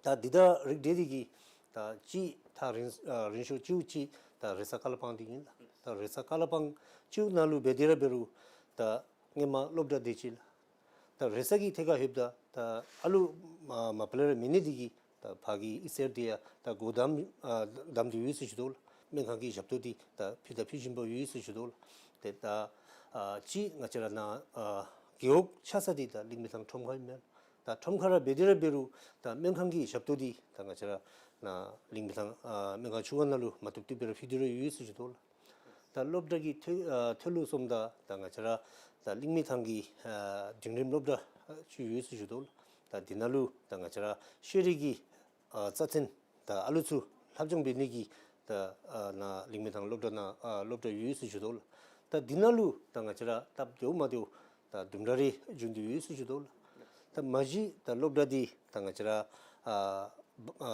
ད་འདི་དང་རིགས་བསྒྲེས་ཏེ་གིས་ད་གཅིག་ཐག་རིང་ཨ་རིང་ཤོས་སྤྱི་འོག་ཅིག་ད་རེས་གཟའ་ཀ་ལ་པང་འདི་ཨིན་ལགས། ད་རེས་གཟའ་ཀ་ལ་པང་སྤྱི་འོག་ནང་ལུ་འབད་དེ་ར་འབད་རུང་ད་སྔོན་མ་སློབ་གྲྭ་དེ་ཅིག་ལགས། ད་རེས་གཟའ་གི་ཐད་ཁར་ལྷོདཔ་ད་ད་ཨ་ལུ་མ་མ་པ་ལས་ར་མེད་ནི་འདི་གིས་ད་ཕར་གྱི་ཨི་སི་ཨར་འདི་ཡང་ད་སྒོ་བསྡམས་ཨ་བསྡམས་ཏེ་ཡོད་ཟེར་ཞུ་དོ་ལགས། སྨན་ཁང་གི་ཞབས་ཏོག་འདི་ད་ཕུལ་དང་ཕུལ་བཞིན་པ་ཡོད་ཟེར་ཞུ་དོ་ལགས། ཏེ་ད་ཨ་གཅིག་ང་བཅས་ར་ནཱ་ཨ་རྒེད་འོག་ཆགས་ས་འདི་ད་གླིང་མི་ཐང་ཁྲོམ་ཁར་ཨིན་མས། ད་ཁྲོམ་ཁར་ར་འབད་དེ་ར་འབད་རུང་ད་སྨན་ཁང་གི་ཞབས་ཏོག་འདི་ད་ང་བཅས་ར་ནཱ་གླིང་མི་ཐང་ཨ་སྨན་ཁང་ཆུང་བ་ནང་ལུ་མ་བཏུབ་བཏུབ་སྦེ་ར་ཕུལ་ཏེ་ར་ཡོད་ཟེར་ཞུ་དོ་ལགས། ད་སློབ་གྲྭ་གི་ཐོག་ཨ་ཐོག་ལུ་སོངམ་ད་ད་ང་བཅས་ར་ད་གླིང་མི་ཐང་གི་ཨ་འབྲིང་རིམ་སློབ་གྲྭ་ཨ་ཅིག་ཡོད་ཟེར་ཞུ་དོ་ལགས། ད་འདི་ནང་ལུ་ད་ང་བཅས་ར་ཤེས་རིག་གི་ཨ་རྩ་ཚན་ད་ཨ་ལུ་ཚུ་ལྷབ་སྦྱང་འབད་ནི་གི་ད་ཨ་ནཱ་གླིང་མི་ཐང་སློབ་གྲྭ་ནང་ཨ་སློབ་གྲྭ་ཡོད་ཟེར་ཞུ་དོ་ལགས། ད་འདི་ནང་ལུ་ད་ང་བཅས་ར་སྟབས་བདེཝ་མ་བདེཝ་ད་དུམ་གྲ་རེ་བྱུང་སྟེ་ཡོད་ཟེར་ཞུ་དོ་ལགས། ད་མ་གཞི་ད་སློབ་གྲྭ་འདི་ད་ང་བཅས་ར་ཨ་ཨ་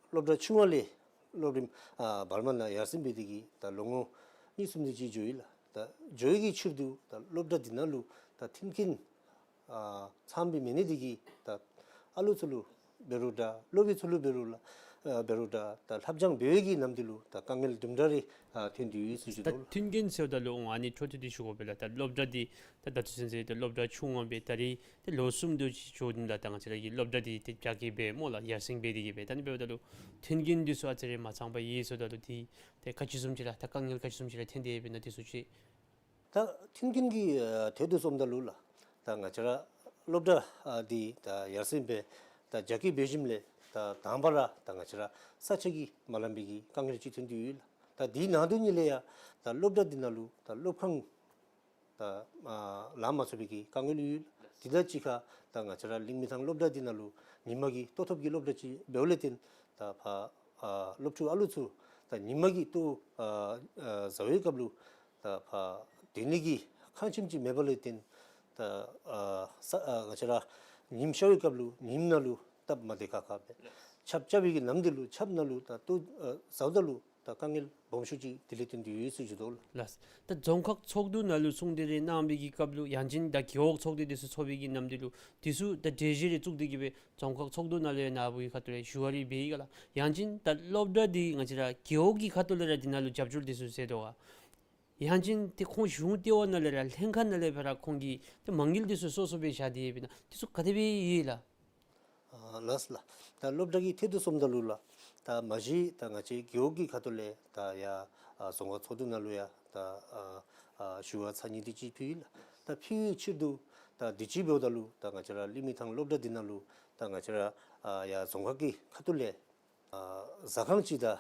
སློབ་གྲྭ་ཆུང་བ་ལས་སློབ་རིམ་ཨ་བར་མ་ནང་ཡར་སེང་འབད་དེ་གིས་ད་ལོ་ངོ་གཉིས་གསུམ་དེ་ཅིག་འགྱོ་ཡི་ལགས། ད་འགྱོ་ཡི་གི་ཕྱིར་དུ་ད་སློབ་གྲྭ་འདི་ནང་ལུ་ད་མཐུན་རྐྱེན་ཨ་ཚངམ་སྦེ་མེད་ནི་འདི་གིས་ད་ཨ་ལུ་ཚུ་ལུ་འབད་རུང་འདྲ་སློབ་དཔོན་ཚུ་ལུ་འབད་རུང་ལགས་ཨ་འབད་རུང་འདྲ་ད་ལྷབ་སྦྱང་འབད་བའི་གི་ནམ་དུས་ལུ་ད་དཀའ་ངལ་དུམ་གྲ་རེ་ཨ་ཐོན་ཏེ་ཡོད་ཟེར་ཞུ་ད་དོ་ལགས། མཐུན་རྐྱེན་ཟེརཝ་ད་ལུ་ཨ་ནི་འཕྲོ་མཐུད་དེ་ཞུ་དགོ་པས་ལགས། ད་སློབ་གྲྭ་འདི་ད་ད་ལྟོ་ཚུན་ཚོད་ད་སློབ་གྲྭ་ཆུང་བ་སྦེ་ད་རིས་ཏེ་ལོ་གསུམ་དེ་ཅིག་འགྱོ་ནི་ལགས། ད་ང་བཅས་ར་གི་སློབ་གྲྭ་འདི་ཏེ་རྒྱ་སྐྱེད་སྦེ་སྨོ་ལགས་ཡར་སེང་འབད་དེ་གིས་སྦེ། ད་ཨ་ནི་འབདཝ་ད་ལུ་མཐུན་རྐྱེན་འདི་ཚུ་ཨ་ཙི་རེ་མ་ཚངམ་ཡོད་ཟེརཝ་ད་ལུ་ཏེ་ཏེ་ག་ཅི་བཟུམ་ཅིག་ལགས་ད་དཀའ་ངལ་ག་ཅི་བཟུམ་ཅིག་ལགས་ཐོན་ཏེ་ཡོདཔ་ཨིན་ན་འདི་ཚུ་ཅིག། ད་མཐུན་རྐྱེན་གྱི་ཨ་ཐད་དུ་སོངམ་ད་ལུ་ལགས་ད་ང་བཅས་ར་སློབ་གྲྭ་ཨ་འདི་ད་ཡར་སེང་སྦེ་ད་རྒྱ་སྐྱེད་འབད་ཞིནམ་ལས་ད་དང་པ་ར་ད་ང་བཅས་ར་ས་ཆ་གིས་མ་ལང་པའི་གི་དཀའ་ངལ་ཅིག་ཐོན་ཏེ་ཡོད་ལགས། ད་འདི་ནང་དོན་ཉིད་ལས་ཡང་ད་སློབ་གྲྭ་འདི་ནང་ལུ་ད་སློབ་ཁང་ད་ཨ་ལང་མ་ཚུགས་པའི་གི་དཀའ་ངལ་ཡོད། དེ་དང་གཅིག་ཁར་ད་ང་བཅས་ར་གླིང་མི་ཐང་སློབ་གྲྭ་འདི་ནང་ལུ་ཉིན་མ་གི་ལྟོ་ཐབས་ཀྱི་སློབ་གྲྭ་ཅིག་འབདཝ་ལས་བརྟེན་ད་ཕར་ཨ་སློབ་ཕྲུག་ཨ་ལུ་ཚུ་ད་ཉིན་མ་གི་ལྟོ་ཨ་ཨ་བཟའ་བའི་སྐབས་ལུ་ད་ཕར་སྡོད་ནི་གི་ཁང་ཁྱིམ་ཅིག་མེདཔ་ལས་བརྟེན་ད་ཨ་ས་ཨ་ང་བཅས་ར་ཉིམ་ཤར་བའི་སྐབས་ལུ་ཉིམ་ནང་ལུ་སྟབས་མ་བདེ་ཁག་ཁ་སྦེ་ཆརཔ་རྐྱབ་པའི་གི་ནམ་དུས་ལུ་ཆརཔ་ནང་ལུ་ད་ལྟོ་ཨ་བཟའཝ་ད་ལུ་ད་དཀའ་ངལ་སྦོམ་ཤོས་ཅིག་དེ་ལས་བརྟེན་ཏེ་ཡོད་ཟེར་ཞུ་དོ་ལགས། ལགས། ད་རྫོང་ཁག་ཚོགས་འདུ་ནང་ལུ་གསུང་གྲོས་རེ་གནང་བའི་གི་སྐབས་ལུ་ཡང་ཅིན་ད་རྒེད་འོག་ཚོགས་སྡེ་འདི་ཚུ་ཚོགས་པའི་གི་ནམ་དུས་ལུ་འདི་ཚུ་ད་གྲོས་གཞི་རེ་བཙུགས་ཏེ་གིས་སྦེ་རྫོང་ཁག་ཚོགས་འདུ་ནང་ལུ་ཡང་ནཱ་བུ་གི་ཁ་ཐུག་ལས་ཞུ་བ་རེ་འབད་ཡི་ག་ལགས། ཡང་ཅིན་ད་སློབ་གྲྭ་འདི་ང་བཅས་ར་རྒེད་འོག་གི་ཁ་ཐུག་ལས་ར་འདི་ནང་ལུ་རྒྱབ་སྐྱོར་འདི་ཚུ་མཛད་དོ་ག། ཡང་ཅིན་ཏེ་ཁོང་གཞུང་ལྟེ་བ་ནང་ལས་ར་ལྷན་ཁག་ནང་ལས་སྦེ་ར་ཁོང་གིས་ཏེ་མ་དངུལ་འདི་ཚུ་སོ་སོ་སྦེ་བཞག་སྟེ་ཡོདཔ་ཨིན་ན་འདི་ཚུ་ག་དེ་སྦེ་ཡོད་ལགས། ཨ་ལགས་ལགས། ད་སློབ་གྲྭ་གི་ཐད་དུ་སོངམ་ད་ལུ་ལགས་ད་མ་གཞི་ད་ང་བཅས་རྒེད་འོག་གི་ཁ་ཐུག་ལས་ད་ཡར་ ཨ་རྫོང་ཁག་ཚོགས་འདུ་ནང་ལུ་ཡང་ད་ཨ་ཨ་ཞུ་བ་ཚར་གཉིས་དེ་ཅིག་ཕུལ་ཡི་ལགས། ད་ཕུལ་བའི་ཕྱིར་དུ་ད་དུས་ཅི་འབདཝ་ད་ལུ་ད་ང་བཅས་ར་གླིང་མི་ཐང་སློབ་གྲྭ་འདི་ནང་ལུ་ད་ང་བཅས་ར་ཨ་ཡར་རྫོང་ཁག་གི་ཁ་ཐུག་ལས་ཨ་ཟ་ཁང་ཅིག་དང་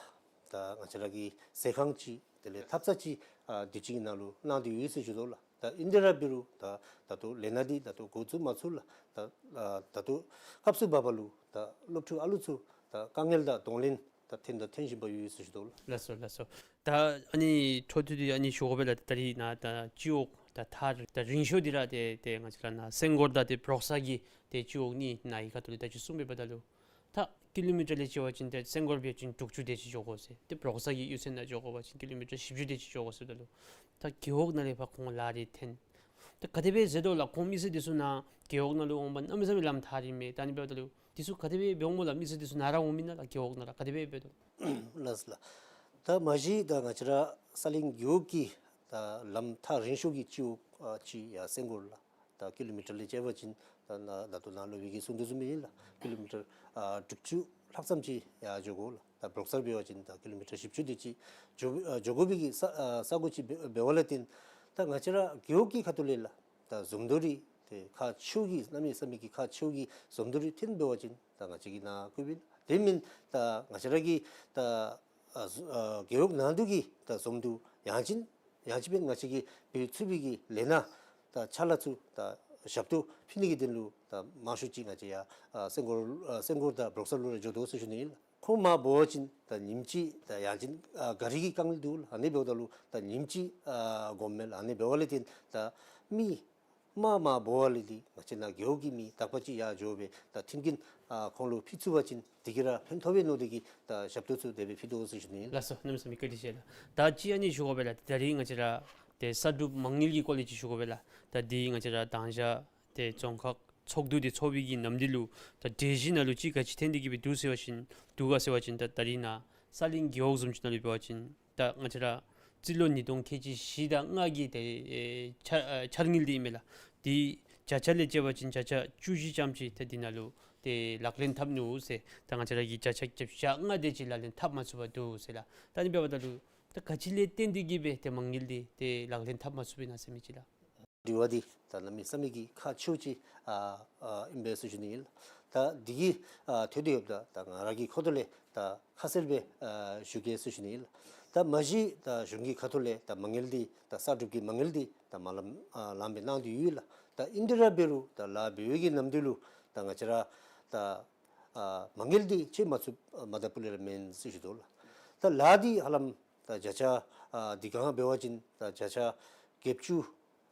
ད་ང་བཅས་ར་གི་ཟས་ཁང་ཅིག་དེ་ལས་ཐབ་ཚང་ཅིག་ཨ་དུས་ཅི་གི་ནང་ལུ་གནང་སྟེ་ཡོད་ཟེར་ཞུ་དོ་ལགས། ད་ཨིན་དེ་ར་འབད་རུང་ད་ད་ལྟོ་ལས་སྣ་འདི་ད་ལྟོ་འགོ་བཙུགས་མ་ཚུགས་ལགས། ད་ཨ་ད་ལྟོ་སྐབས་སུ་བབ་པ་ལུ་ད་སློབ་ཕྲུག་ཨ་ལུ་ཚུ་ད་དཀའ་ངལ་དང་གདོང་ལེན་ད་ཐོན་དང་ཐོན་བཞིན་པ་ཡོད་ཟེར་ཞུ་དོ་ལགས། ལགས་སོ་ལགས་སོ། ད་ཨ་ནི་འཕྲོ་མཐུད་དེ་ཨ་ནི་ཞུ་དགོ་པས་ལགས། ད་རིས་ནཱ་ད་སྤྱི་འོག་ད་ཐག་ད་རིང་ཤོས་འདི་ར་ཏེ་ཏེ་ང་བཅས་ར་ནཱ་སེང་སྒོར་དང་ཏེ་འབྲོག་ས་གི་ཏེ་སྤྱི་འོག་གཉིས་ནཱ་གི་ཁ་ཐུག་ལས་ད་ཅི་གསུངས་པའི་འབདཝ་ད་ལུ་ད་ཀི་ལོ་མི་ཊར་ལས་བྱས་པ་ཅིན་ཏེ་སེང་སྒོར་འབད་བ་ཅིན་དྲུག་ཅུ་དེ་ཅིག་འགྱོ་དགོ་ཟེར། ཏེ་འབྲོག་ས་གི་གཡུས་ཚན་ནང་འགྱོ་དགོ་པ་ཅིན་ཀི་ལོ་མི་ཊར་བཞི་བཅུ་དེ་ཅིག་འགྱོ་དགོ་ཟེརཝ་ད་ལུ་ད་རྒེད་འོག་ནང་ལས་ཕར་ཁོང་ལཱ་རེ་འཐེན། ད་ག་དེ་སྦེ་ཟེར་དོ་ལགས། ཁོང་མི་སེར་འདི་ཚུ་ནཱ་རྒེད་འོག་ནང་ལུ་འོང་པ་གནམ་མེད་ས་མེད་ལམ་ཐག་རིང་མས། ད་ཨ་ནི་འབདཝ་ད་ལུ་འདི་ཚུ་ག་དེ་སྦེ་འབད་འོང་སྨོ་ལགས། མི་སེར་འདི་ཚུ་ནཱ་ར་འོང་མི་ནང་ལགས། རྒེད་འོག་ནང་ར་ག་དེ་སྦེ་འབད་དོ་ལགས། ལགས་སོ་ལགས། ད་མ་གཞི་ད་ང་བཅས་ར་ས་གླིང་རྒེད་འོག་གི་ད་ལམ་ཐག་རིང་ཤོས་ཀྱི་སྤྱི་འོག་ཨ་ཅིག་ཡར་སེང་སྒོར་ལགས། ད་ཀི་ལོ་མི་ཊར་ལས་བྱས་པ་ཅིན་ད་ནཱ་ད་ལྟོ་ནཱ་སློབ་དཔོན་གྱིས་གསུངས་དོ་བཟུམ་སྦེ་ཨིན་ལགས། ཀི་ལོ་མི་ཊར་ཨ་དྲུག་ཅུ་ལྷག་ཙམ་ཅིག་ཡར་འགྱོ་དགོ་ལགས། ད་འབྲོག་སར་འབད་བ་ཅིན་ད་ཀི་ལོ་མི་ཊར་བཞི་བཅུ་དེ་ཅིག་འགྱོ་ཨ་འགྱོ་དགོ་པའི་གི་ས་ཨ་ས་གོ་ཅིག་འབད་འབད་བ་ལས་བརྟེན་ད་ང་བཅས་ར་རྒེད་འོག་གི་ཁ་ཐུག་ལས་ལགས། ད་འཛོམས་འདུ་རེ་ཏེ་ཁག་ཆེཝ་གི་གནམ་མེད་ས་མེད་ཀྱི་ཁག་ཆེཝ་གི་འཛོམས་འདུ་རེ་ཐོན་འབད་བ་ཅིན་ད་ང་བཅས་ཀྱིས་ནཱ་བཀོད་པས་ལགས། དེ་མེན་ད་ང་བཅས་ར་གི་ད་ཨ་ཨ་རྒེད་འོག་ནང་འདུས་ཀྱི་ད་འཛོམས་འདུ་ཡང་ཅིན་ཡང་ཅིན་སྦེ་ང་བཅས་ཀྱིས་འབད་ཚུགས་པའི་གི་ལས་སྣ་ད་ཕྱག་ལཱ་ཚུ་ད་ཞབས་ཏོག་ཕུལ་ནི་གི་དོན་ལུ་ད་མང་ཤོས་ཅིག་ང་བཅས་ཡར་ཨ་སེང་སྒོར་ཨ་སེང་སྒོར་དང་འབྲོག་སར་ལུ་ར་འགྱོ་དོ་ཟེར་ཞུ་ནི་ཨིན་ལགས། ཁོང་མར་འབོ་བ་ཅིན་ད་ཉིནམ་གཅིག་ད་ཡང་ཅིན་ཨ་གཱ་རི་གི་དཀའ་ངལ་འདུག་ལགས། ཨ་ནི་འབདཝ་ད་ལུ་ད་ཉིནམ་གཅིག་ཨ་འགོརཝ་མས་ལགས། ཨ་ནི་འབདཝ་ལས་བརྟེན་ད་མི་མར་མར་འབོ་བ་ལས་འདི་ང་བཅས་ནཱ་རྒེད་འོག་གི་མི་དག་པ་ཅིག་ཡར་འགྱོ་སྦེ་ད་མཐུན་རྐྱེན་ཨ་ཁོང་ལུ་ཕུལ་ཚུགས་པ་ཅིན་དེ་གིས་ར་ཕན་ཐོགས་པས་མནོ་སྟེ་གིས་ད་ཞབས་ཏོག་ཚུ་དེ་སྦེ་ཕུལ་དོ་ཟེར་ཞུ་ནི་ཨིན། ལགས་སོ། གནམ་མེད་ས་མེད་བཀའ་དྲིན་ཆེ་ལགས། ད་ཅི་ཨ་ནི་ཞུ་དགོ་པས་ལགས། ད་རིས་ང་བཅས་ར་ཏེ་གསར་སྒྲུབ་མ་དངུལ་གྱི་སྐོར་ལས་ཅིག་ཞུ་དགོ་པས་ལགས། ད་འདི་ང་བཅས་ར་དང་ཞག་ཏེ་རྫོང་ཁག་ཚོགས་འདུ་འདི་ཚོགས་པའི་གི་ནམ་དུས་ལུ་ད་གྲོས་གཞི་ནང་ལུ་ཅིག་ག་ཅི་ཐོན་ཏེ་གིས་སྦེ་འདུག་ཟེར་བ་ཅིན་འདུག་ག་ཟེར་བ་ཅིན་ད་ད་རིས་ནཱ་ས་གླིང་རྒེད་འོག་བཟུམ་ཅིག་ནང་ལུ་འབད་བ་ཅིན་ད་ང་བཅས་ར་རྩིས་ལོ་ཉིས་སྟོང་ཁལ་གཅིག་བཞི་དང་ལྔ་གི་ཏེ་ཨེ་འཆར་ཨེ་འཆར་དངུལ་འདི་ཨིན་མས་ལགས། འདི་བརྒྱ་ཆ་ལས་བྱས་པ་ཅིན་བརྒྱ་ཆ་བཅུ་བཞི་ཙམ་ཅིག་ཏེ་འདི་ནང་ལུ་ཏེ་ལག་ལེན་འཐབ་ནུག་ཟེར། ད་ང་བཅས་ར་གིས་བརྒྱ་ཆ་བརྒྱད་ཅུ་གྱ་ལྔ་དེ་ཅིག་ལག་ལེན་འཐབ་མ་ཚུགས་པར་འདུག་ཟེར་ལགས། ད་ཨ་ནི་འབདཝ་ད་ལུ་ད་ག་ཅི་ལས་བརྟེན་ཏེ་གིས་སྦེ་ཏེ་མ་དངུལ་འདི་ཏེ་ལག་ལེན་འཐབ་མ་ཚུགས་པས་ན་ཟེར་མི་ཅིག་ལགས། དྲི་བ་འདི་ད་གནམ་མེད་ས་མེད་ཀྱི་ཁག་ཆེཝ་ཅིག་ཨ་ཨ་ཨིན་པས་ཟེར་ཞུ་ནི་ཨིན་ལགས། ད་འདི་གི་ཨ་ཐོས་ཏེ་ཡོདཔ་ད་ད་ང་ར་གི་ཁ་ཐུག་ལས་ད་ཁ་གསལ་སྦེ་ཨ་ཞུ་གེ་ཟེར་ཞུ་ནི་ཨིན་ལགས། ད་མ་གཞི་ད་གཞུང་གི་ཁ་ཐུག་ལས་ད་མ་དངུལ་འདི་ད་གསར་སྒྲུབ་ཀྱི་མ་དངུལ་འདི་ད་མ་ལམ་ཨ་ལམ་སྦེ་གནང་སྟེ་ཡོད་ལགས། ད་ཨིན་དེ་ར་འབད་རུང་ད་ལཱ་འབད་བའི་གི་ནམ་དུས་ལུ་ད་ང་བཅས་ར་ད་ཨ་མ་དངུལ་འདི་ཆད་མ་ཚུགས་མ་ད་པུ་ལས་ར་མེན་ཟེར་ཞུ་དོ་ལགས། ད་ལཱ་འདི་ཧ་ལམ་ད་བརྒྱ་ཆ་ཨ་འདི་གང་འབད་བ་ཅིན་ད་བརྒྱ་ཆ་བརྒྱད་ཅུ་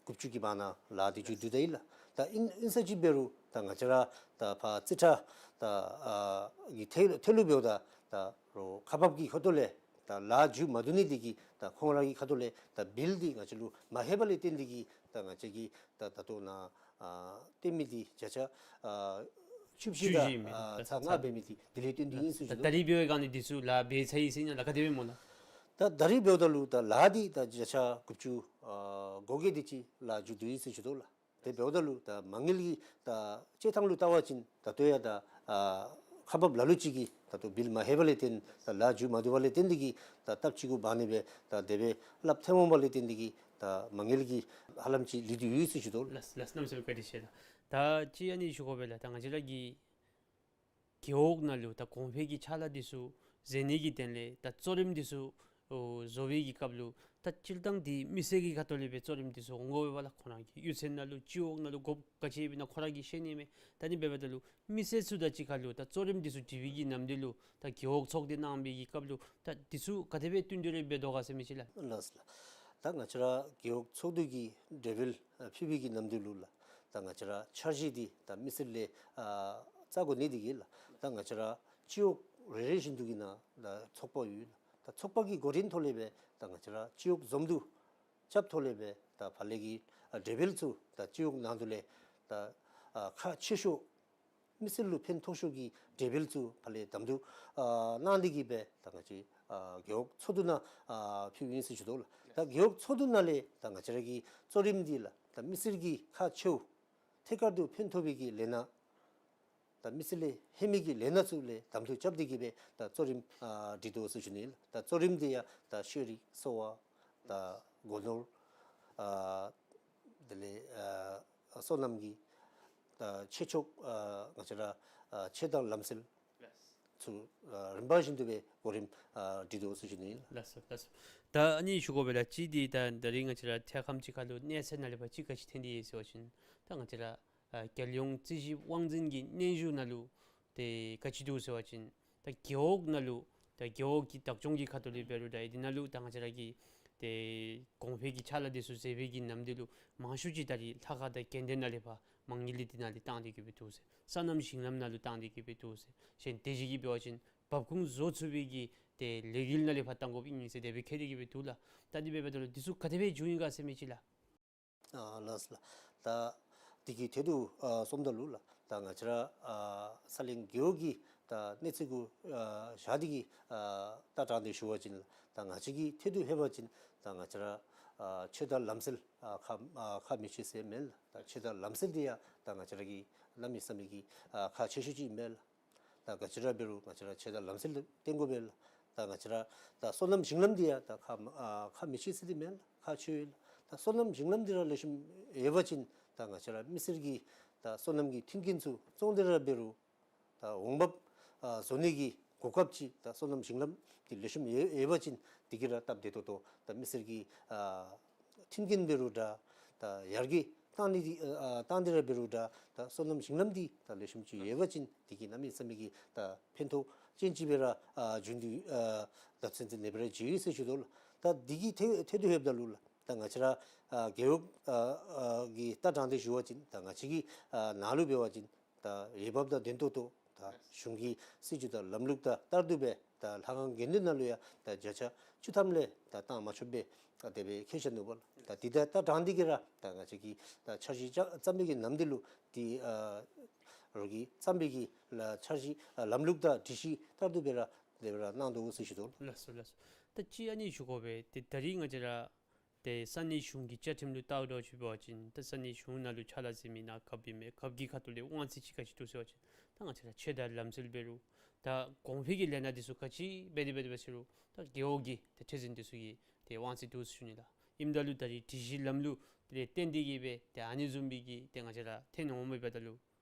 དགུ་བཅུ་གི་བར་ན་ལཱ་འདི་མཇུག་བསྡུ་ད་ཡི་ལགས། ད་ཨིན་ཨིན་ས་ཅིག་འབད་རུང་ད་ང་བཅས་ར་ད་ཕར་རྩིས་ཁྲ་ད་ཨ་གི་ཐད་ཐད་ལུ་འབདཝ་ད་ད་རོགས་ཁག་འབག་གི་ཁ་ཐུག་ལས་ད་ལཱ་མཇུག་མ་བསྡུ་ནི་འདི་གིས་ད་ཁོང་ར་གི་ཁ་ཐུག་ལས་ད་བིལ་འདི་ང་བཅས་ལུ་མ་ལྷོད་པ་ལས་བརྟེན་ཏེ་གིས་ད་ང་བཅས་ཀྱིས་ད་ད་ལྟོ་ནཱ་ཨ་སྟོན་མི་འདི་བརྒྱ་ཆ་ཨ་བཅུ་བཞི་དང་བཅུ་བཞི་མས། ཨ་ཚག་ལྔ་འབད་མི་འདི་དེ་ལས་བརྟེན་ཏེ་ཨིན་ཟེར་ཞུ་དོ། ད་རིས་འབད་བའི་སྒང་ལས་འདི་ཚུ་ལཱ་འབད་ཚར་ཡི་ཟེར་ཨིན་ན་ལགས། ག་དེ་སྦེ་སྨོ་ལགས། ད་ད་རིས་འབདཝ་ད་ལུ་ད་ལཱ་འདི་ད་བརྒྱ་ཆ་དགུ་བཅུ་ཨ་གོ་བརྒྱད་དེ་ཅིག་ལཱ་མཇུག་བསྡུ་ཡི་ཟེར་ཞུ་དོ་ལགས། དེ་འབདཝ་ད་ལུ་ད་མ་དངུལ་གྱི་ད་སྤྱོད་ཐངས་ལུ་བལྟ་བ་ཅིན་ད་ལྟོ་ཡང་ད་ཨ་ཁག་འབག་ལ་ལུ་ཅིག་གིས་ད་ལྟོ་བིལ་མ་ལྷོད་པ་ལས་བརྟེན་ད་ལཱ་མཇུག་མ་བསྡུ་བ་ལས་བརྟེན་ཏེ་གིས་ད་སྟབས་གཅིག་གུ་འབག་ནི་སྦེ་ད་དེ་སྦེ་སླབ་ཐོནམ་འོང་པ་ལས་བརྟེན་ཏེ་གིས་ད་མ་དངུལ་གྱི་ཧ་ལམ་ཅིག་ལུས་ཏེ་ཡོད་ཟེར་ཞུ་དོ་ལགས། ལགས་ལགས། གནམ་མེད་ས་མེད་བཀའ་དྲིན་ཆེ་ལགས། ད་ཅི་ཨ་ནི་ཞུ་དགོ་པས་ལགས། ད་ང་བཅས་ར་གི་རྒེད་འོག་ནང་ལུ་ད་གོང་འཕེལ་གྱི་ཕྱག་ལཱ་འདི་ཚུ་མཛད་ནི་གི་དོན་ལས་ད་གཙོ་རིམ་འདི་ཚུ་ཨོ་བཟོ་བའི་གི་སྐབས་ལུ་ད་སྤྱིར་བཏང་འདི་མི་སེར་གྱི་ཁ་ཐུག་ལས་སྦེ་གཙོ་རིམ་འདི་ཚུ་འོང་དགོ་པས་ལགས། ཁོང་ར་གི་གཡུས་ཚན་ནང་ལུ་སྤྱི་འོག་ནང་ལུ་དགོཔ་ག་ཅི་ཡོདཔ་ཨིན་ན་ཁོང་ར་གིས་ཤེས་ནི་མས། ད་ཨ་ནི་འབདཝ་ད་ལུ་མི་སེར་ཚུ་དང་གཅིག་ཁར་ལུ་ད་གཙོ་རིམ་འདི་ཚུ་སྒྲིག་པའི་གི་ནམ་དུས་ལུ་ད་རྒེད་འོག་ཚོགས་སྡེ་གནང་བའི་གི་སྐབས་ལུ་ད་འདི་ཚུ་ག་དེ་སྦེ་བསྟུན་གྲོས་རེ་འབད་དོ་ག་ཟེར་མི་ཅིག་ལགས། ལགས་ལགས། ད་ང་བཅས་ར་རྒེད་འོག་ཚོགས་འདུ་གི་གྲོས་འབུལ་ཨ་ཕུལ་བའི་གི་ནམ་དུས་ལུ་ལགས། ད་ང་བཅས་ར་འཆར་གཞི་འདི་ད་མི་སེར་ལས་ཨ་བཙག་དགོ་ནི་འདི་གིས་ལགས། ད་ང་བཅས་ར་སྤྱི་འོག་རེ་རེ་བཞིན་དུ་གི་ནང་ད་ཚོགས་པ་ཡོད་ལགས། ད་ཚོགས་པ་གི་འགོ་འདྲེན་ཐོག་ལས་སྦེ་ད་ང་བཅས་ར་སྤྱི་འོག་འཛོམས་འདུ་རྐྱབ་ཐོག་ལས་སྦེ་ད་ཕར་ལས་ཀྱི་ཨ་གྲོས་འབུལ་ཚུ་ད་སྤྱི་འོག་ནང་དུ་ལས་ད་ཨ་ཁག་ཆེ་ཤོས་མི་སེར་ལུ་ཕན་ཐོགས་ཤོས་ཀྱི་གྲོས་འབུལ་ཚུ་ཕར་ལས་དམ་འཛིན་ཨ་གནང་སྟེ་གིས་སྦེ་ད་ང་བཅས་ཨ་རྒེད་འོག་ཚོགས་འདུ་ནང་ཨ་ཕུལཝ་ཨིན་ཟེར་ཞུ་དོ་ལགས། ད་རྒེད་འོག་ཚོགས་འདུ་ནང་ལས་ད་ང་བཅས་ར་གི་གཙོ་རིམ་འདི་ལགས་ད་མི་སེར་གྱི་ཁག་ཆེཝ་ཐད་ཀར་དུ་ཕན་ཐོགས་པའི་གི་ལས་སྣ་ད་ ད་མི་སེར་ལས་ལྷད་མེད་ཀྱི་ལས་སྣ་ཚུ་ལས་གདམ་འཐུ་རྐྱབ་སྟེ་གི་སྦེ་ད་གཙོ་རིམ་ཨ་སྒྲིག་དོ་ཟེར་ཞུ་ནི་ལགས། ད་གཙོ་རིམ་འདི་ཡང་ད་ཤེས་རིག་གསོ་བ་ད་སྒོ་ནོར་ཨ་དེ་ལས་ཨ་སོ་ནམ་གྱི་ད་ཆོས་ཕྱོགས་ཨ་ང་བཅས་ར་ཨ་ཆོས་དང་ལམ་སྲོལ་ཚུ་ཨ་རིམ་པ་བཞིན་དུ་སྦེ་གོ་རིམ་ཨ་སྒྲིག་དོ་ཟེར་ཞུ་ནི་ལགས། ལགས་སོ་ལགས་སོ། ད་ཨ་ནི་ཞུ་དགོ་པས་ལགས། གཅིག་འདི་ད་ད་རིས་ང་བཅས་ར་ཐད་རི་ཁ་ཅིག་ཁ་ལུ་གནས་ཚད་ནང་ལས་ཕར་གཅིག་ག་ཅི་ཐོན་ཏེ་ཡོད་ཟེར་བ་ཅིན་ད་ང་བཅས་ར་ཨ་རྒྱལ་ཡོངས་རྩིས་ཞིབ་དབང་འཛིན་གྱི་སྙན་ཞུ་ནང་ལུ་ཏེ་ག་ཅི་འདུག་ཟེར་བ་ཅིན་ད་རྒེད་འོག་ནང་ལུ་ད་རྒེད་འོག་གི་བདག་སྐྱོང་གི་ཁ་ཐུག་ལས་འབད་རུང་ད་ཨེ་འདི་ནང་ལུ་ད་ང་བཅས་ར་གི་ཏེ་གོང་འཕེལ་གྱི་ཕྱག་ལཱ་འདི་ཚུ་མཛད་པའི་གི་ནམ་དུས་ལུ་མང་ཤོས་ཅིག་ད་རིས་ལྷ་ཁང་དང་དགོན་སྡེ་ནང་ལས་ཕར་མ་དངུལ་འདི་ནང་ལས་བཏང་སྟེ་གི་སྦེ་འདུག་ཟེར། སོ་ནམ་ཞིང་ལམ་ནང་ལུ་བཏང་སྟེ་གི་སྦེ་འདུག་ཟེར། གཞན་དེ་བཞིན་གྱི་འབད་བ་ཅིན་འབབ་ཁུངས་བཟོ་ཚུགས་པའི་གི་ཏེ་ལས་འགུལ་ནང་ལས་ཕར་བཏང་དགོཔ་ཨིན་ཟེར་དེ་སྦེ་བཀོད་དེ་གི་སྦེ་འདུག་ལགས། ད་འདི་འབདཝ་ད་ལུ་འདི་ཚུ་ག་དེ་སྦེ་བྱུང་ཡི་ག་ཟེར་མི་ཅིག་ལགས། ཨ་ལགས་སོ་ལགས། ད་འདི་གི་ཐད་དུ་ཨ་སོངམ་ད་ལུ་ལགས། ད་ང་བཅས་ར་ཨ་ས་གླིང་རྒེད་འོག་གི་ད་གནས་ཚད་གུ་ཨ་བཞག་སྟེ་གི་ཨ་ལྟ་སྟངས་འདི་ཞུ་བ་ཅིན་ལགས། ད་ང་བཅས་ཀྱི་ཐད་དུ་ལྷོད་པ་ཅིན་ད་ང་བཅས་ར་ཨ་ཆོས་དང་ལམ་སྲོལ་ཨ་ཁ་ཨ་ཁ་མི་ཕྱེ་ཟེར་མེན་ལགས། ད་ཆོས་དང་ལམ་སྲོལ་འདི་ཡང་ད་ང་བཅས་ར་གི་གནམ་མེད་ས་མེད་ཀྱི་ཨ་ཁག་ཆེ་ཤོས་ཅིག་མེན་ལགས། ད་ག་ཅི་ར་འབད་རུང་ང་བཅས་ར་ཆོས་དང་ལམ་སྲོལ་བསྟེན་དགོ་པས་ལགས། ད་ང་བཅས་ར་ད་སོ་ནམ་ཞིང་ལམ་འདི་ཡང་ད་ཁ་ཨ་ཁ་མི་ཕྱེ་ཟེར་འདི་མེན་ལགས། ཁག་ཆེ་ཡོད་ལགས། ད་སོ་ནམ་ཞིང་ལམ་འདི་ར་ལེགས་ཤོམ་ཡོད་པ་ཅིན་ད་ང་བཅས་ར་མི་སེར་གྱིས་ད་སོ་ནམ་གྱི་མཐུན་རྐྱེན་ཚུ་བཙོང་སྟེ་ར་འབད་རུང་ད་འོང་འབབ་ཨ་བཟོ་ནི་གི་གོ་སྐབས་ཅིག་ད་སོ་ནམ་ཞིང་ལམ་འདི་ལེགས་ཤོམ་ཡོད་ཡོད་པ་ཅིན་འདི་གིས་ར་སྟབས་བདེ་ཏོག་ཏོ་ད་མི་སེར་གྱི་ཨ་མཐུན་རྐྱེན་འབད་རུང་འདྲ་ད་ཡར་རྒྱས་བཏང་ནི་འདི་ཨ་བཏང་སྟེ་ར་འབད་རུང་འདྲ་ད་སོ་ནམ་ཞིང་ལམ་འདི་ད་ལེགས་ཤོམ་ཅིག་ཡོད་པ་ཅིན་འདི་གིས་གནམ་མེད་ས་མེད་ཀྱི་ད་ཕན་ཐོགས་ཅན་ཅིག་སྦེ་ར་ཨ་བྱུང་སྟེ་ཨ་ད་ཚུན་ཚོད་ནེ་སྦེ་ར་བྱུང་ཡི་ཟེར་ཞུ་དོ་ལགས། ད་འདི་གི་ཐད་ཐད་དུ་ལྷོདཔ་ད་ལུ་ལགས། ད་ང་བཅས་ར་ཨ་རྒེད་འོག་ཨ་ཨ་གི་ལྟ་སྟངས་འདི་ཞུ་བ་ཅིན་ད་ང་བཅས་ཀྱི་ཨ་ནང་ལུ་འབད་བ་ཅིན་ད་འོས་འབབ་དང་ལྡན་ཏོག་ཏོ་ད་གཞུང་གི་སྲིད་བྱུས་དང་ལམ་ལུགས་དང་ལྟར་དུ་སྦེ་ད་ལྷ་ཁང་དགོན་སྡེ་ནང་ལུ་ཡང་ད་བརྒྱ་ཆ་བཅུ་ཐམ་ལས་ད་བཏང་མ་ཆོགཔ་སྦེ་ད་དེ་སྦེ་བཀོད་བཞག་ནུག་པ་ལགས། ད་འདི་ད་ལྟ་སྟངས་འདི་གིས་ར་ད་ང་བཅས་ཀྱིས་ད་འཆར་གཞི་བརྩམ་པའི་གི་ནམ་དུས་ལུ་འདི་ཨ་རོགས་ཀྱིས་བརྩམས་པའི་གི་ལ་འཆར་གཞི་ཨ་ལམ་ལུགས་དང་སྒྲིག་གཞི་ལྟར་དུ་སྦེ་ར་དེ་སྦེ་ར་གནང་དོ་ཟེར་ཞུ་དོ་ལགས། ལགས་སོ་ལགས་སོ། ད་ཅི་ཨ་ནི་ཞུ་དགོ་པས། ཏེ་ད་རིས་ང་བཅས་ར་ཏེ་ས་གནས་གཞུང་གི་བཅའ་ཁྲིམས་ལུ་བལྟཝ་ད་ཅིག་འབད་བ་ཅིན་ད་ས་གནས་གཞུང་ནང་ལུ་ཕྱག་ལཱ་མཛད་མི་གནང་རྐྱབ་ཨིན་མས། རྐྱབ་ཀྱི་ཁ་ཐུག་ལས་དབང་ཚད་ཅིག་ག་ཅི་འདུག་ཟེར་བ་ཅིན་ད་ང་བཅས་ར་ཆོས་དང་ལམ་སྲོལ་འབད་རུང་ད་གོང་འཕེལ་གྱི་ལས་སྣ་འདི་ཚུ་ག་ཅི་འབད་དེ་འབད་དེ་འབད་ཟེར་རུང་ད་རྒེད་འོག་གི་ཏེ་ཁྲི་འཛིན་འདི་ཚུ་གི་ཏེ་དབང་ཚད་འདུག་ཟེར་ཞུ་ནི་ལགས། ཨིནམ་ད་ལུ་ད་རིས་སྒྲིག་གཞི་ལམ་ལུགས་དེ་ལས་བརྟེན་ཏེ་གིས་སྦེ་ཏེ་ཨ་ནི་བཟུམ་སྦེ་གི་ཏེ་ང་བཅས་ར་ཐོན་འོངམ་འབདཝ་ད་ལུ་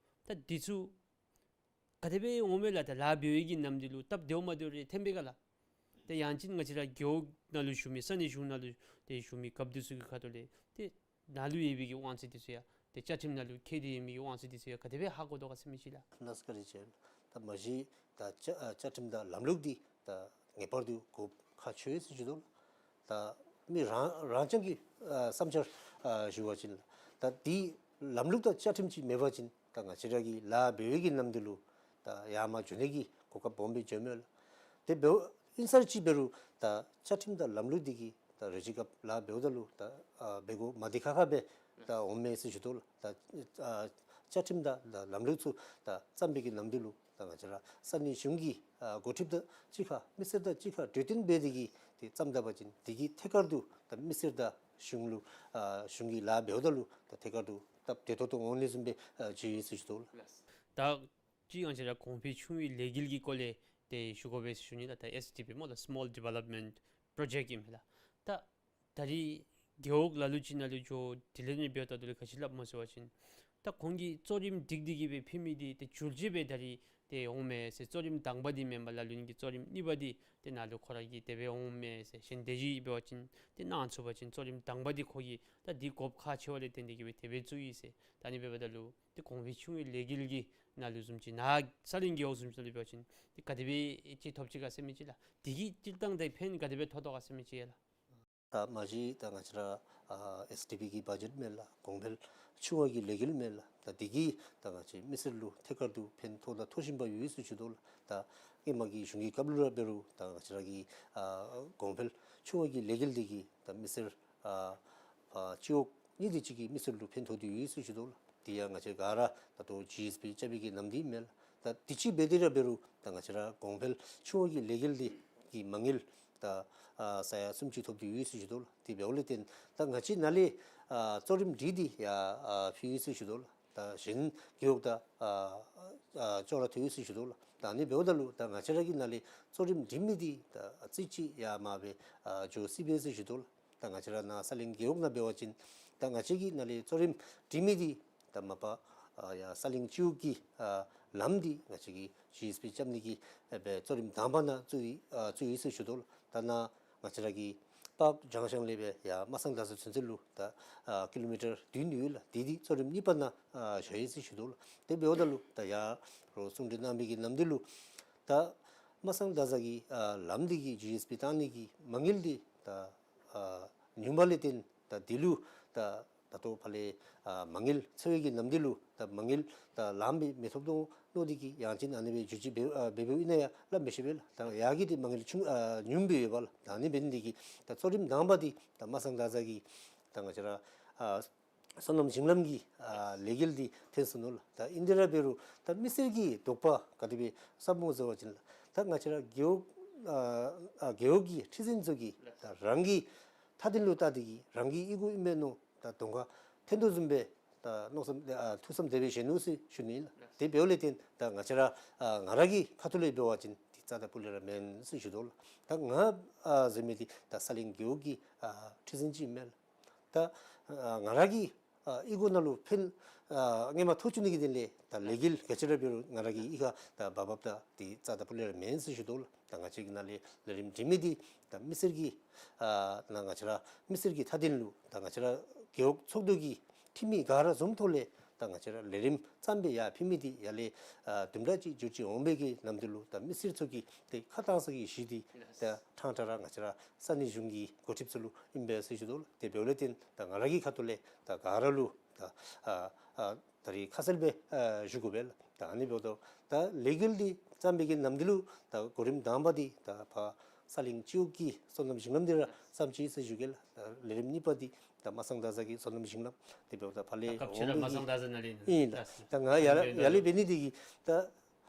ད་འདི་ཚུ་ག་དེ་སྦེ་འོང་མས་ལགས། ད་ལཱ་འབད་བའི་གི་ནམ་དུས་ལུ་སྟབས་བདེཝ་མ་བདེཝ་རེ་ཐོན་པས་ག་ལགས། ཏེ་ཡང་ཅིན་ང་བཅས་ར་རྒེད་འོག་ནང་ལུ་བཞུགས་མི་ས་གནས་གཞུང་ནང་ལུ་ཏེ་བཞུགས་མི་རྒཔོ་འདི་ཚུ་གི་ཁ་ཐུག་ལས་ཏེ་ནཱ་ལུ་ཡོད་པའི་གི་དབང་ཚད་འདི་ཚུ་ཡང་ཏེ་བཅའ་ཁྲིམས་ནང་ལུ་འཁོད་དེ་ཡོད་མི་གི་དབང་ཚད་འདི་ཚུ་ཡང་ག་དེ་སྦེ་ཧ་གོ་དོ་ག་ཟེར་མི་ཅིག་ལགས། ལགས་སོ་བཀའ་དྲིན་ཆེ། ད་མ་གཞི་ད་བཅའ་ཨ་བཅའ་ཁྲིམས་དང་ལམ་ལུགས་འདི་ད་ངེས་པར་དུ་དགོཔ་ཁག་ཆེ་ཟེར་ཞུ་དོ་ལགས། ད་མི་རང་རང་རྐྱང་གི་ཨ་བསམ་འཆར་ཨ་ཞུ་བ་ཅིན་ལགས། ད་འདི་ལམ་ལུགས་དང་བཅའ་ཁྲིམས་ཅིག་མེད་པ་ཅིན་ད་ང་བཅས་ར་གི་ལཱ་འབད་བའི་གི་ནམ་དུས་ལུ་ད་ཡར་མར་འགྱོ་ནི་གི་གོ་སྐབས་སྦོམ་སྦེ་འགྱོཝ་མས་ལགས། དེ་འབདཝ་ཨིན་ས་ཅིག་འབད་རུང་ད་བཅའ་ཁྲིམས་དང་ལམ་ལུགས་འདི་གིས་ད་རེ་ཅིག་སྐབས་ལཱ་འབདཝ་ད་ལུ་ད་ཨ་འབད་དགོཔ་མ་བདེ་ཁག་ཁ་སྦེ་ད་འོང་མས་ཟེར་ཞུ་དོ་ལགས། ད་ཨ་བཅའ་ཁྲིམས་དང་ད་ལམ་ལུགས་ཚུ་ད་བརྩམས་པའི་གི་ནམ་དུས་ལུ་ད་ང་བཅས་ར་ས་གནས་གཞུང་གི་ཨ་འགོ་ཁྲིདཔ་དང་གཅིག་ཁར་མི་སེར་དང་གཅིག་ཁར་གྲོས་བསྟུན་འབད་དེ་གིས་ཏེ་བརྩམ་ད་པ་ཅིན་དེ་གི་ཐད་ཀར་དུ་ད་མི་སེར་དང་གཞུང་ལུ་ཨ་གཞུང་གི་ལཱ་འབདཝ་ད་ལུ་ད་ཐད་ཀར་དུ་སྟབས་བདེ་ཏོག་ཏོ་འོང་ནི་བཟུམ་སྦེ་ཨ་ཅིག་ཡོད་ཟེར་ཞུ་དོ་ལགས། ད་ཅི་ང་བཅས་ར་གོང་འཕེལ་ཆུང་བའི་ལས་འགུལ་གྱི་སྐོར་ལས་ཏེ་ཞུ་དགོ་པས་ཟེར་ཞུ་ནི་ལགས། ད་ཨེསི་ཌི་པི་སྨོ་ལགས། Small Development Project ཨིན་མས་ལགས། ད་ད་རིས་རྒེད་འོག་ལ་ལུ་ཅིག་ནང་ལུ་འགྱོ་དེ་ལས་ནི་འབདཝ་ད་ལུ་ག་ཅི་སླབ་སྨོ་ཟེར་བ་ཅིན་ད་ཁོང་གིས་གཙོ་རིམ་སྒྲིག་སྟེ་གིས་སྦེ་ཕུལ་མི་འདི་ཏེ་འགྱུར་བཅོས་འབད་ད་རིས་ཏེ་འོང་མས་ཟེར། གཙོ་རིམ་དང་པ་འདི་མེན་པར་ལ་ལུ་ནི་གི་གཙོ་རིམ་གཉིས་པ་འདི་ཏེ་ནཱ་ལུ་ཁོ་ར་གིས་དེ་སྦེ་འོང་མས་ཟེར། གཞན་དེ་བཞིན་འབད་བ་ཅིན་ཏེ་གནང་ཚུགས་པ་ཅིན་གཙོ་རིམ་དང་པ་འདི་ཁོ་གིས་ད་འདི་དགོཔ་ཁག་ཆེ་བ་ལས་བརྟེན་ཏེ་གིས་སྦེ་དེ་སྦེ་བཙུགས་ཡི་ཟེར། ད་ཨ་ནི་འབདཝ་ད་ལུ་ཏེ་གོང་འཕེལ་ཆུང་བའི་ལས་འགུལ་གྱི་ནང་ལུ་བཟུམ་ཅིག་ནཱ་ས་གླིང་རྒེད་འོག་བཟུམ་ཅིག་ནང་ལུ་འབད་བ་ཅིན་ཏེ་ག་དེ་སྦེ་ཅིག་ཐོབ་ཅི་ག་ཟེར་མི་ཅིག་ལགས། དེ་གི་སྤྱིར་བཏང་ཏེ་ཕན་ག་དེ་སྦེ་ཐོགས་དོ་ག་ཟེར་མི་ཅིག་ལགས། ད་མ་གཞི་ད་ང་བཅས་ར་ཨ་ཨེསི་ཌི་པི་གི་བ་ཇེཊ་མས་ལགས། གོང་འཕེལ་ཆུང་བ་གི་ལས་འགུལ་མས་ལགས། ད་འདི་གིས་ད་ང་བཅས་མི་སེར་ལུ་ཐད་ཀར་དུ་ཕན་ཐོགས་དང་ཐོགས་བཞིན་པ་ཡོད་ཟེར་ཞུ་དོ་ལགས། ད་ཧེ་མ་གི་གཞུང་གི་སྐབས་ལུ་ར་འབད་རུང་ད་ང་བཅས་ར་གི་ཨ་གོང་འཕེལ་ཆུང་བ་གི་ལས་འགུལ་འདི་གིས་ད་མི་སེར་ཨ་ཨ་སྤྱི་འོག་གཉིས་དེ་ཅིག་གི་མི་སེར་ལུ་ཕན་ཐོགས་ཏེ་ཡོད་ཟེར་ཞུ་དོ་ལགས། དེ་ཡང་ང་བཅས་ག་ར་ད་ལྟོ་ཇི་ཨེསི་བི་རྐྱབ་པའི་གི་ནམ་དུས་མས་ལགས། ད་དེ་ཅིག་འབད་དེ་ར་འབད་རུང་ད་ང་བཅས་ར་གོང་འཕེལ་ཆུང་བ་གི་ལས་འགུལ་འདི་གི་མ་དངུལ་ད་ཨ་ས་ཡ་སུམ་ཅུ་ཐོབ་སྟེ་ཡོད་ཟེར་ཞུ་དོ་ལགས། དེ་འབདཝ་ལས་བརྟེན་ད་ང་བཅས་ནཱ་ལས་ཨ་གཙོ་རིམ་སྒྲིག་སྟེ་ཡར་ཨ་ཕུལ་ཡི་ཟེར་ཞུ་དོ་ལགས། ད་གཞན་རྒེད་འོག་དང་ཨ་ཨ་ཅོག་ར་འཐདཔ་ཨིན་ཟེར་ཞུ་དོ་ལགས། ད་ཨ་ནི་འབདཝ་ད་ལུ་ད་ང་བཅས་ར་གི་ནང་ལས་གཙོ་རིམ་སྒྲིག་མི་འདི་ད་རྩིས་ཅིག་ཡར་མར་སྦེ་ཨ་འགྱོ་སྲིད་པས་ཟེར་ཞུ་དོ་ལགས། ད་ང་བཅས་ར་ནཱ་ས་གླིང་རྒེད་འོག་ནང་འབད་བ་ཅིན་ད་ང་བཅས་ཀྱི་ནང་ལས་གཙོ་རིམ་སྒྲིག་མི་འདི་ད་མ་པ་ཨ་ཡར་ས་གླིང་སྤྱི་འོག་གི་ཨ་ལམ་འདི་ང་བཅས་ཀྱིས་ཇི་ཨེསི་བི་རྐྱབ་ནི་གི་ཨ་སྦེ་གཙོ་རིམ་དང་པ་ནང་བཙུགས་ཡི་ཨ་བཙུགས་ཡི་ཟེར་ཞུ་དོ་ལགས། ད་ནཱ་ང་བཅས་ར་གི་པརཀ་ཇང་ཤང་ལས་སྦེ་ཡར་མ་སང་ད་ས་ཚུན་ཚོད་ལུ་ད་ཨ་ཀི་ལོ་མི་ཊར་བདུན་ཡོད་ལགས། དེ་འདི་གཙོ་རིམ་གཉིས་པ་ནང་ཨ་བཞག་ཡི་ཟེར་ཞུ་དོ་ལགས། དེ་འབདཝ་ད་ལུ་ད་ཡར་རོགས་གསུང་གྲོས་གནང་མི་གི་ནམ་དུས་ལུ་ད་མ་སང་ད་ས་གི་ཨ་ལམ་འདི་གི་ཇི་ཨེསི་བི་བཏང་ནི་གི་མ་དངུལ་འདི་ད་ཨ་ཉུང་བ་ལས་བརྟེན་ད་འདི་ལུ་ད་ད་ལྟོ་ཕར་ལས་ཨ་མ་དངུལ་འཚོལ་བའི་གི་ནམ་དུས་ལུ་ད་མ་དངུལ་ད་ལངམ་སྦེ་མི་ཐོབ་དོ་མནོ་སྟེ་གིས་ཡང་ཅིན་ཨ་ནི་སྦེ་བསྒྱུར་བཅོས་འབད་ཨ་འབད་འབདཝ་ཨིན་ན་ཡང་སླབ་མི་ཤེས་པས་ལགས། ད་ཡར་གྱི་འདི་མ་དངུལ་ཆུང་ཨ་ཉུངམ་སྦེ་ཡོདཔ་ལགས། ད་ཨ་ནི་འབད་ནི་འདི་གིས་ད་གཙོ་རིམ་དང་པ་འདི་ད་མ་སང་ད་ས་གི་ད་ང་བཅས་ར་ཨ་སོ་ནམ་ཞིང་ལམ་གྱི་ཨ་ལས་འགུལ་འདི་འཐོན་སོ་ནུག་ལགས། ད་ཨིན་དེ་ར་འབད་རུང་ད་མི་སེར་གྱི་དོགས་པ་ག་དེ་སྦེ་ཟབ་སྨོ་ཟེར་བ་ཅིན་ལགས། ད་ང་བཅས་ར་རྒེད་འོག་ཨ་ཨ་རྒེད་འོག་གི་ཁྲི་འཛིན་ཚུ་གིས་ད་རང་གི་མཐའ་དོན་ལུ་བལྟ་སྟེ་གིས་རང་གི་ཨི་གོ་ཨིན་མས་མནོ་ད་གདོང་ཁར་འཐོན་དོ་བཟུམ་སྦེ་ད་མནོ་བསམ་ཨ་ཐུགས་བསམ་དེ་སྦེ་བཞེས་ནུག་ཟེར་ཞུ་ནི་ལགས། དེ་འབདཝ་ལས་བརྟེན་ད་ང་བཅས་ར་ཨ་ང་ར་གི་ཁ་ཐུག་ལས་འབད་བ་ཅིན་འདི་རྩ་དང་སྤུ་ལས་ར་མེན་ཟེར་ཞུ་དོ་ལགས། ད་ང་ཨ་ཟེར་མི་འདི་ད་ས་གླིང་རྒེད་འོག་གི་ཨ་ཁྲི་འཛིན་ཅིག་ཨིན་མས་ལགས། ད་ཨ་ང་ར་གི་ཨ་ཨི་གོ་ནང་ལུ་ཕན་ཨ་ཧེ་མ་ཐོགས་བཅུག་ནི་གི་དོན་ལས་ད་ལས་འགུལ་ག་ཅི་ར་འབད་རུང་ང་ར་གི་ཨི་ཁར་ད་འབབ་འབབ་ད་འདི་རྩ་དང་སྤུ་ལས་ར་མེན་ཟེར་ཞུ་དོ་ལགས། ད་ང་བཅས་ཀྱི་ནང་ལས་ལས་རིམ་སྒྲིག་མི་འདི་ད་མི་སེར་གྱི་ཨ་ནཱ་ང་བཅས་ར་མི་སེར་གྱི་མཐའ་དོན་ལུ་ད་ང་བཅས་ར་རྒེད་འོག་ཚོགས་འདུ་གི་འཐུས་མི་ག་ར་འཛོམས་ཐོག་ལས་ད་ང་བཅས་ར་ལས་རིམ་བརྩམས་སྦེ་ཡར་ཕུལ་མི་འདི་ཡར་ལས་ཨ་དུམ་གྲ་ཅིག་འགྱུར་བཅོས་འོང་བའི་གི་ནམ་དུས་ལུ་ད་མི་སེར་ཚུ་གི་ཏེ་ཁ་གཏང་ས་གི་གཞི་འདི་ད་ཕྲང་ཕྲང་ར་ང་བཅས་ར་ས་གནས་གཞུང་གི་འགོ་ཁྲིདཔ་ཚུ་ལུ་ཨིན་པས་ཟེར་ཞུ་དོ་ལགས། དེ་འབདཝ་ལས་བརྟེན་ད་ང་ར་གི་ཁ་ཐུག་ལས་ད་ག་ར་ལུ་ད་ཨ་ཨ་ད་རིས་ཁ་གསལ་སྦེ་ཨ་ཞུ་དགོ་པས་ལགས། ད་ཨ་ནི་འབདཝ་ད་ད་ལས་འགུལ་འདི་བརྩམས་པའི་གི་ནམ་དུས་ལུ་ད་གོ་རིམ་དང་པ་འདི་ད་ཕར་ས་གླིང་སྤྱི་འོག་གི་སོ་ནམ་ཞིང་ལམ་འདི་ར་བརྩམས་ཅི་ཟེར་ཞུ་གེ་ལགས། ད་ལས་རིམ་གཉིས་པ་འདི་ད་མ་སང་ད་ས་གི་སོ་ནམ་ཞིང་ལམ་འདི་འབདཝ་ད་ཕར་ལས་ད་སྐབས་ཅིག་ར་མ་སང་ད་ས་ནང་ལས་ཨིན་ལགས། ད་ང་ཡར་ལས་ཡར་ལས་འབད་ནི་འདི་གིས་ད་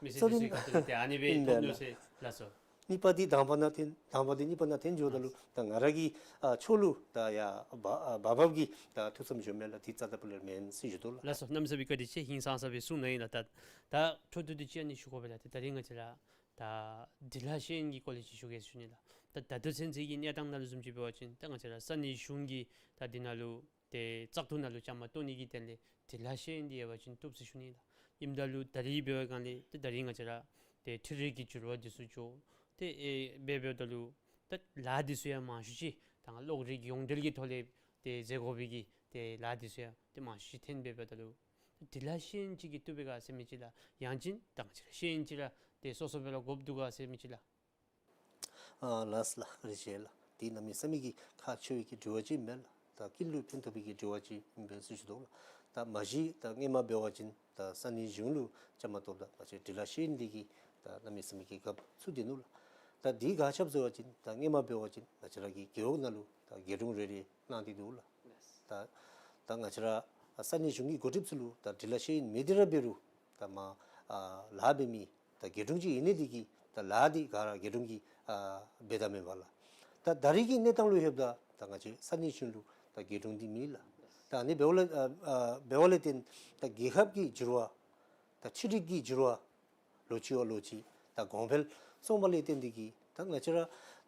མི་སེར་ཚུ་གི་ཁ་ཐུག་ལས་ཏེ་ཨ་ནི་སྦེ་ཨིན་མཐོང་ནུག་ཟེར་ལགས་སོ། གཉིས་པ་འདི་དང་པ་ནང་འཐོན་དང་པ་འདི་གཉིས་པ་ནང་འཐོན་འགྱོཝ་ད་ལུ་ད་ང་ར་གི་ཨ་ཕྱོགས་ལུ་ད་ཡར་འབབ་ཨ་འབབ་འབབ་ཀྱི་ད་ཐུགས་བསམ་བཞེས་མི་ལགས། འདི་རྩ་དང་སྤུ་ལས་མེན་ཟེར་ཞུ་དོ་ལགས། ལགས་སོ། གནམ་མེད་ས་མེད་བཀའ་དྲིན་ཆེ། ཧིང་སངས་ས་སྦེ་གསུངས་གནང་ཡི་ལགས། ད་ད་འཕྲོ་མཐུད་དེ་ཅིག་ཨ་ནི་ཞུ་དགོ་པས་ལགས། ཏེ་ད་རིས་ང་བཅས་ར་ད་འབྲི་ལྷག་ཤེས་ཡོན་གྱི་སྐོར་ལས་ཅིག་ཞུ་གེ་ཟེར་ཞུ་ནི་ལགས། ད་ད་ལྟོ་ཚུན་ཚོད་ཀྱི་གནས་སྟངས་ནང་ལུ་བཟུམ་ཅིག་འབད་བ་ཅིན་ད་ང་བཅས་ར་ས་གནས་གཞུང་གིས་ད་འདི་ནང་ལུ་ཏེ་བཙག་འཐུ་ནང་ལུ་བཅའ་མར་གཏོགས་ནི་གི་དོན་ལས་འབྲི་ལྷག་ཤེས་ཡོན་འདི་ཡོད་པ་ཅིན་བཏུབ་ཟེར་ཞུ་ནི་ལགས། ཨིནམ་ད་ལུ་ད་རིས་འབད་བའི་སྒང་ལས་ཏེ་ད་རིས་ང་བཅས་ར་ཏེ་འཕྲུལ་རིག་གི་འགྱུར་བ་འདི་ཚུ་འགྱོ་ཏེ་ཨེ་འབད་འབདཝ་ད་ལུ་ད་ལཱ་འདི་ཚུ་ཡང་མང་ཤོས་ཅིག་ད་གློག་རིག་ཡོངས་འབྲེལ་གྱི་ཐོག་ལས་ཏེ་མཛད་དགོ་པའི་གི་ཏེ་ལཱ་འདི་ཚུ་ཡང་ཏེ་མང་ཤོས་ཅིག་འཐོན་འབད་འབདཝ་ད་ལུ་འབྲི་ལྷག་ཤེས་ཡོན་ཅིག་གིས་བཏུབ་པས་ག་ཟེར་མི་ཅིག་ལགས། ཡང་ཅིན་ད་ང་བཅས་ར་ཤེས་ཡོན་ཅིག་ར་ཏེ་སོ་སོ་སྦེ་ར་དགོཔ་འདུག་ག་ཟེར་མི་ཅིག་ལགས། ཨ་ལགས་ལགས། བཀའ་དྲིན་ཆེ་ལགས། འདི་གནམ་མེད་ས་མེད་ཀྱི་ཁག་ཆེ་བའི་གི་དྲི་བ་ཅིག་ཨིན་མས་ལགས། ད་ཀུན་ལུ་ཕན་ཐོགས་པའི་གི་དྲི་བ་ཅིག་ཨིན་པས་ཟེར་ཞུ་དོ་ལགས། ད་མ་གཞི་ད་སྔོན་མ་འབད་བ་ཅིན་ད་ས་གནས་གཞུང་ལུ་བཅའ་མར་གཏོགསཔ་ད་ང་བཅས་འབྲི་ལྷག་ཤེས་ཡོན་འདི་གིས་ད་གནམ་མེད་ས་མེད་ཀྱི་དགའ་ཚུགས་ཏེ་ནུག་ལགས། ད་འདི་ག་ཅི་འབད་ཟེར་བ་ཅིན་ད་སྔོན་མ་འབད་བ་ཅིན་ང་བཅས་ར་གི་རྒེད་འོག་ནང་ལུ་ད་དགེ་སྒྲུང་རེ་རེ་གནང་སྟེ་འདུག་ལགས། ད་ད་ང་བཅས་ར་ས་གནས་གཞུང་གི་འགོ་ཁྲིདཔ་ཚུ་ལུ་ད་འབྲི་ལྷག་ཤེས་ཡོན་མེད་དེ་ར་འབད་རུང་ད་མར་ཨ་ལཱ་འབད་མི་ད་དགེ་སྒྲུང་ཅིག་ཨིན་ནི་འདི་གིས་ད་ལཱ་འདི་ག་ར་དགེ་སྒྲུང་གིས་ཨ་འབད་ད་མེན་པ་ལགས། ད་ད་རིས་ཀྱི་གནས་སྟངས་ལུ་ལྷོདཔ་ད་ད་ང་བཅས་ས་གནས་གཞུང་ལུ་ད་དགེ་སྒྲུང་འདི་མེད་ལགས། ད་ཨ་ནི་འབདཝ་ལས་ཨ་ཨ་འབདཝ་ལས་བརྟེན་ད་རྒྱལ་ཁབ་ཀྱི་འགྱུར་བ་ད་ཕྱི་རིག་གི་འགྱུར་བ་ལོ་གཅིག་བ་ལོ་གཅིག་ད་གོང་འཕེལ་སོང་བ་ལས་བརྟེན་འདི་གིས་ད་ང་བཅས་ར་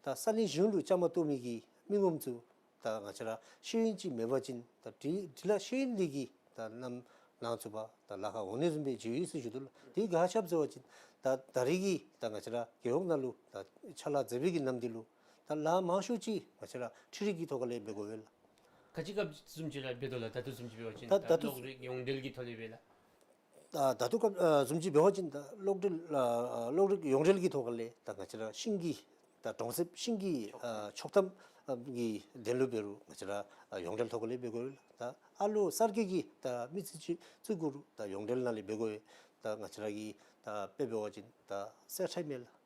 ད་ས་གནས་གཞུང་ལུ་བཅའ་མར་གཏོགས་མི་གི་མི་ངོམ་ཚུ་ད་ང་བཅས་ར་ཤེས་ཡོན་ཅིག་མེད་པ་ཅིན་ད་འབྲི་འབྲི་ལྷག་ཤེས་ཡོན་འདི་གིས་ད་ནམ་ནང་ཚུད་པ་ད་ལཱ་ཁར་འོང་ནི་བཟུམ་སྦེ་འགྱོ་ཡི་ཟེར་ཞུ་དོ་ལགས། འདི་ག་ཅི་འབད་ཟེར་བ་ཅིན་ད་ད་རིས་ཀྱི་ད་ང་བཅས་ར་རྒེད་འོག་ནང་ལུ་ད་ཕྱག་ལཱ་མཛད་པའི་གི་ནམ་དུས་ལུ་ད་ལཱ་མང་ཤོས་ཅིག་ང་བཅས་ར་འཕྲུལ་རིག་གི་ཐོག་ཁ་ལས་འབད་དགོ་པས་ལགས། ག་ཅི་སྐབས་བཟུམ་ཅིག་ར་འབད་དོ་ལགས། ད་ལྟོ་བཟུམ་ཅིག་འབད་བ་ཅིན་ད་ད་ད་ལྟོ་གློག་རིག་ཡོངས་འབྲེལ་གྱི་ཐོག་ལས་འབད་ལགས། ད་ད་ལྟོ་སྐབས་ཨ་བཟུམ་ཅིག་འབད་བ་ཅིན་ད་གློག་འཕྲུལ་ཨ་གློག་རིག་ཡོངས་འབྲེལ་གྱི་ཐོག་ཁ་ལས་ད་ང་བཅས་ར་ཤིང་གི་ད་གྲོང་གསེབ་ཤིང་གི་ཨ་ཆོག་ཐམ་ཨ་གི་དོན་ལུ་འབད་རུང་ང་བཅས་ར་ཨ་ཡོངས་འབྲེལ་ཐོག་ཁ་ལས་འབད་དགོ་པས་ལགས། ད་ཨ་ལོ་གསར་བསྐོས་ཀྱི་ད་མི་སེར་ཅིག་བཙུགས་དགོ་རུང་ད་ཡོངས་འབྲེལ་ནང་ལས་འབད་དགོ་པས། ད་ང་བཅས་ར་གི་ད་དཔེ་འབད་བ་ཅིན་ད་གསེར་ཁྲལ་མེད་ལགས།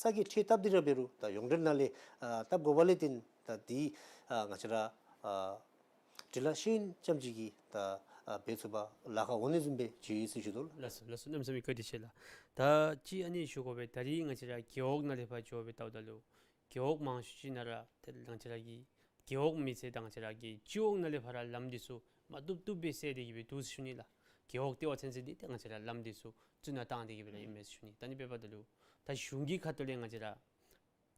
ས་གི་ཁྲལ་བཏབ་སྟེ་ར་འབད་རུང་ད་ཡོངས་འབྲེལ་ནང་ལས་ཨ་བཏབ་དགོ་པ་ལས་བརྟེན་ད་འདི་ཨ་ང་བཅས་ར་ཨ་འབྲི་ལྷག་ཤེས་ཡོན་ཙམ་ཅིག་གིས་ད་ཨ་འབད་ཚུགས་པར་ལཱ་ཁར་འོང་ནི་བཟུམ་སྦེ་འགྱོ་ཡི་ཟེར་ཞུ་དོ་ལགས། ལགས་སོ་ལགས་སོ། གནམ་མེད་ས་མེད་བཀའ་དྲིན་ཆེ་ལགས། ད་ཅིག་ཨ་ནི་ཞུ་དགོ་པས། ད་རིས་ང་བཅས་ར་རྒེད་འོག་ནང་ལས་ཕར་འགྱོ་སྦེ་བལྟཝ་ད་ལུ་རྒེད་འོག་མང་ཤོས་ཅིག་ནང་ར་ཏེ་ང་བཅས་ར་གི་རྒེད་འོག་མེན་ཟེར་ད་ང་བཅས་ར་གི་སྤྱི་འོག་ནང་ལས་ཕར་ར་ལམ་འདི་ཚུ་མ་བཏུབ་བཏུབ་སྦེ་བསལ་ཏེ་གི་སྦེ་འདུག་ཟེར་ཞུ་ནི་ལགས། རྒེད་འོག་ལྟེ་བ་ཚུན་ཚོད་འདི་ཏེ་ང་བཅས་ར་ལམ་འདི་ཚུ་བཙུགས་ནང་བཏང་སྟེ་གི་སྦེ་ར་ཨིན་མས་ཟེར་ཞུ་ནི། ད་ཨ་ནི་འབདཝ་ད་ལུ་ད་གཞུང་གི་ཁ་ཐུག་ལས་ང་བཅས་ར་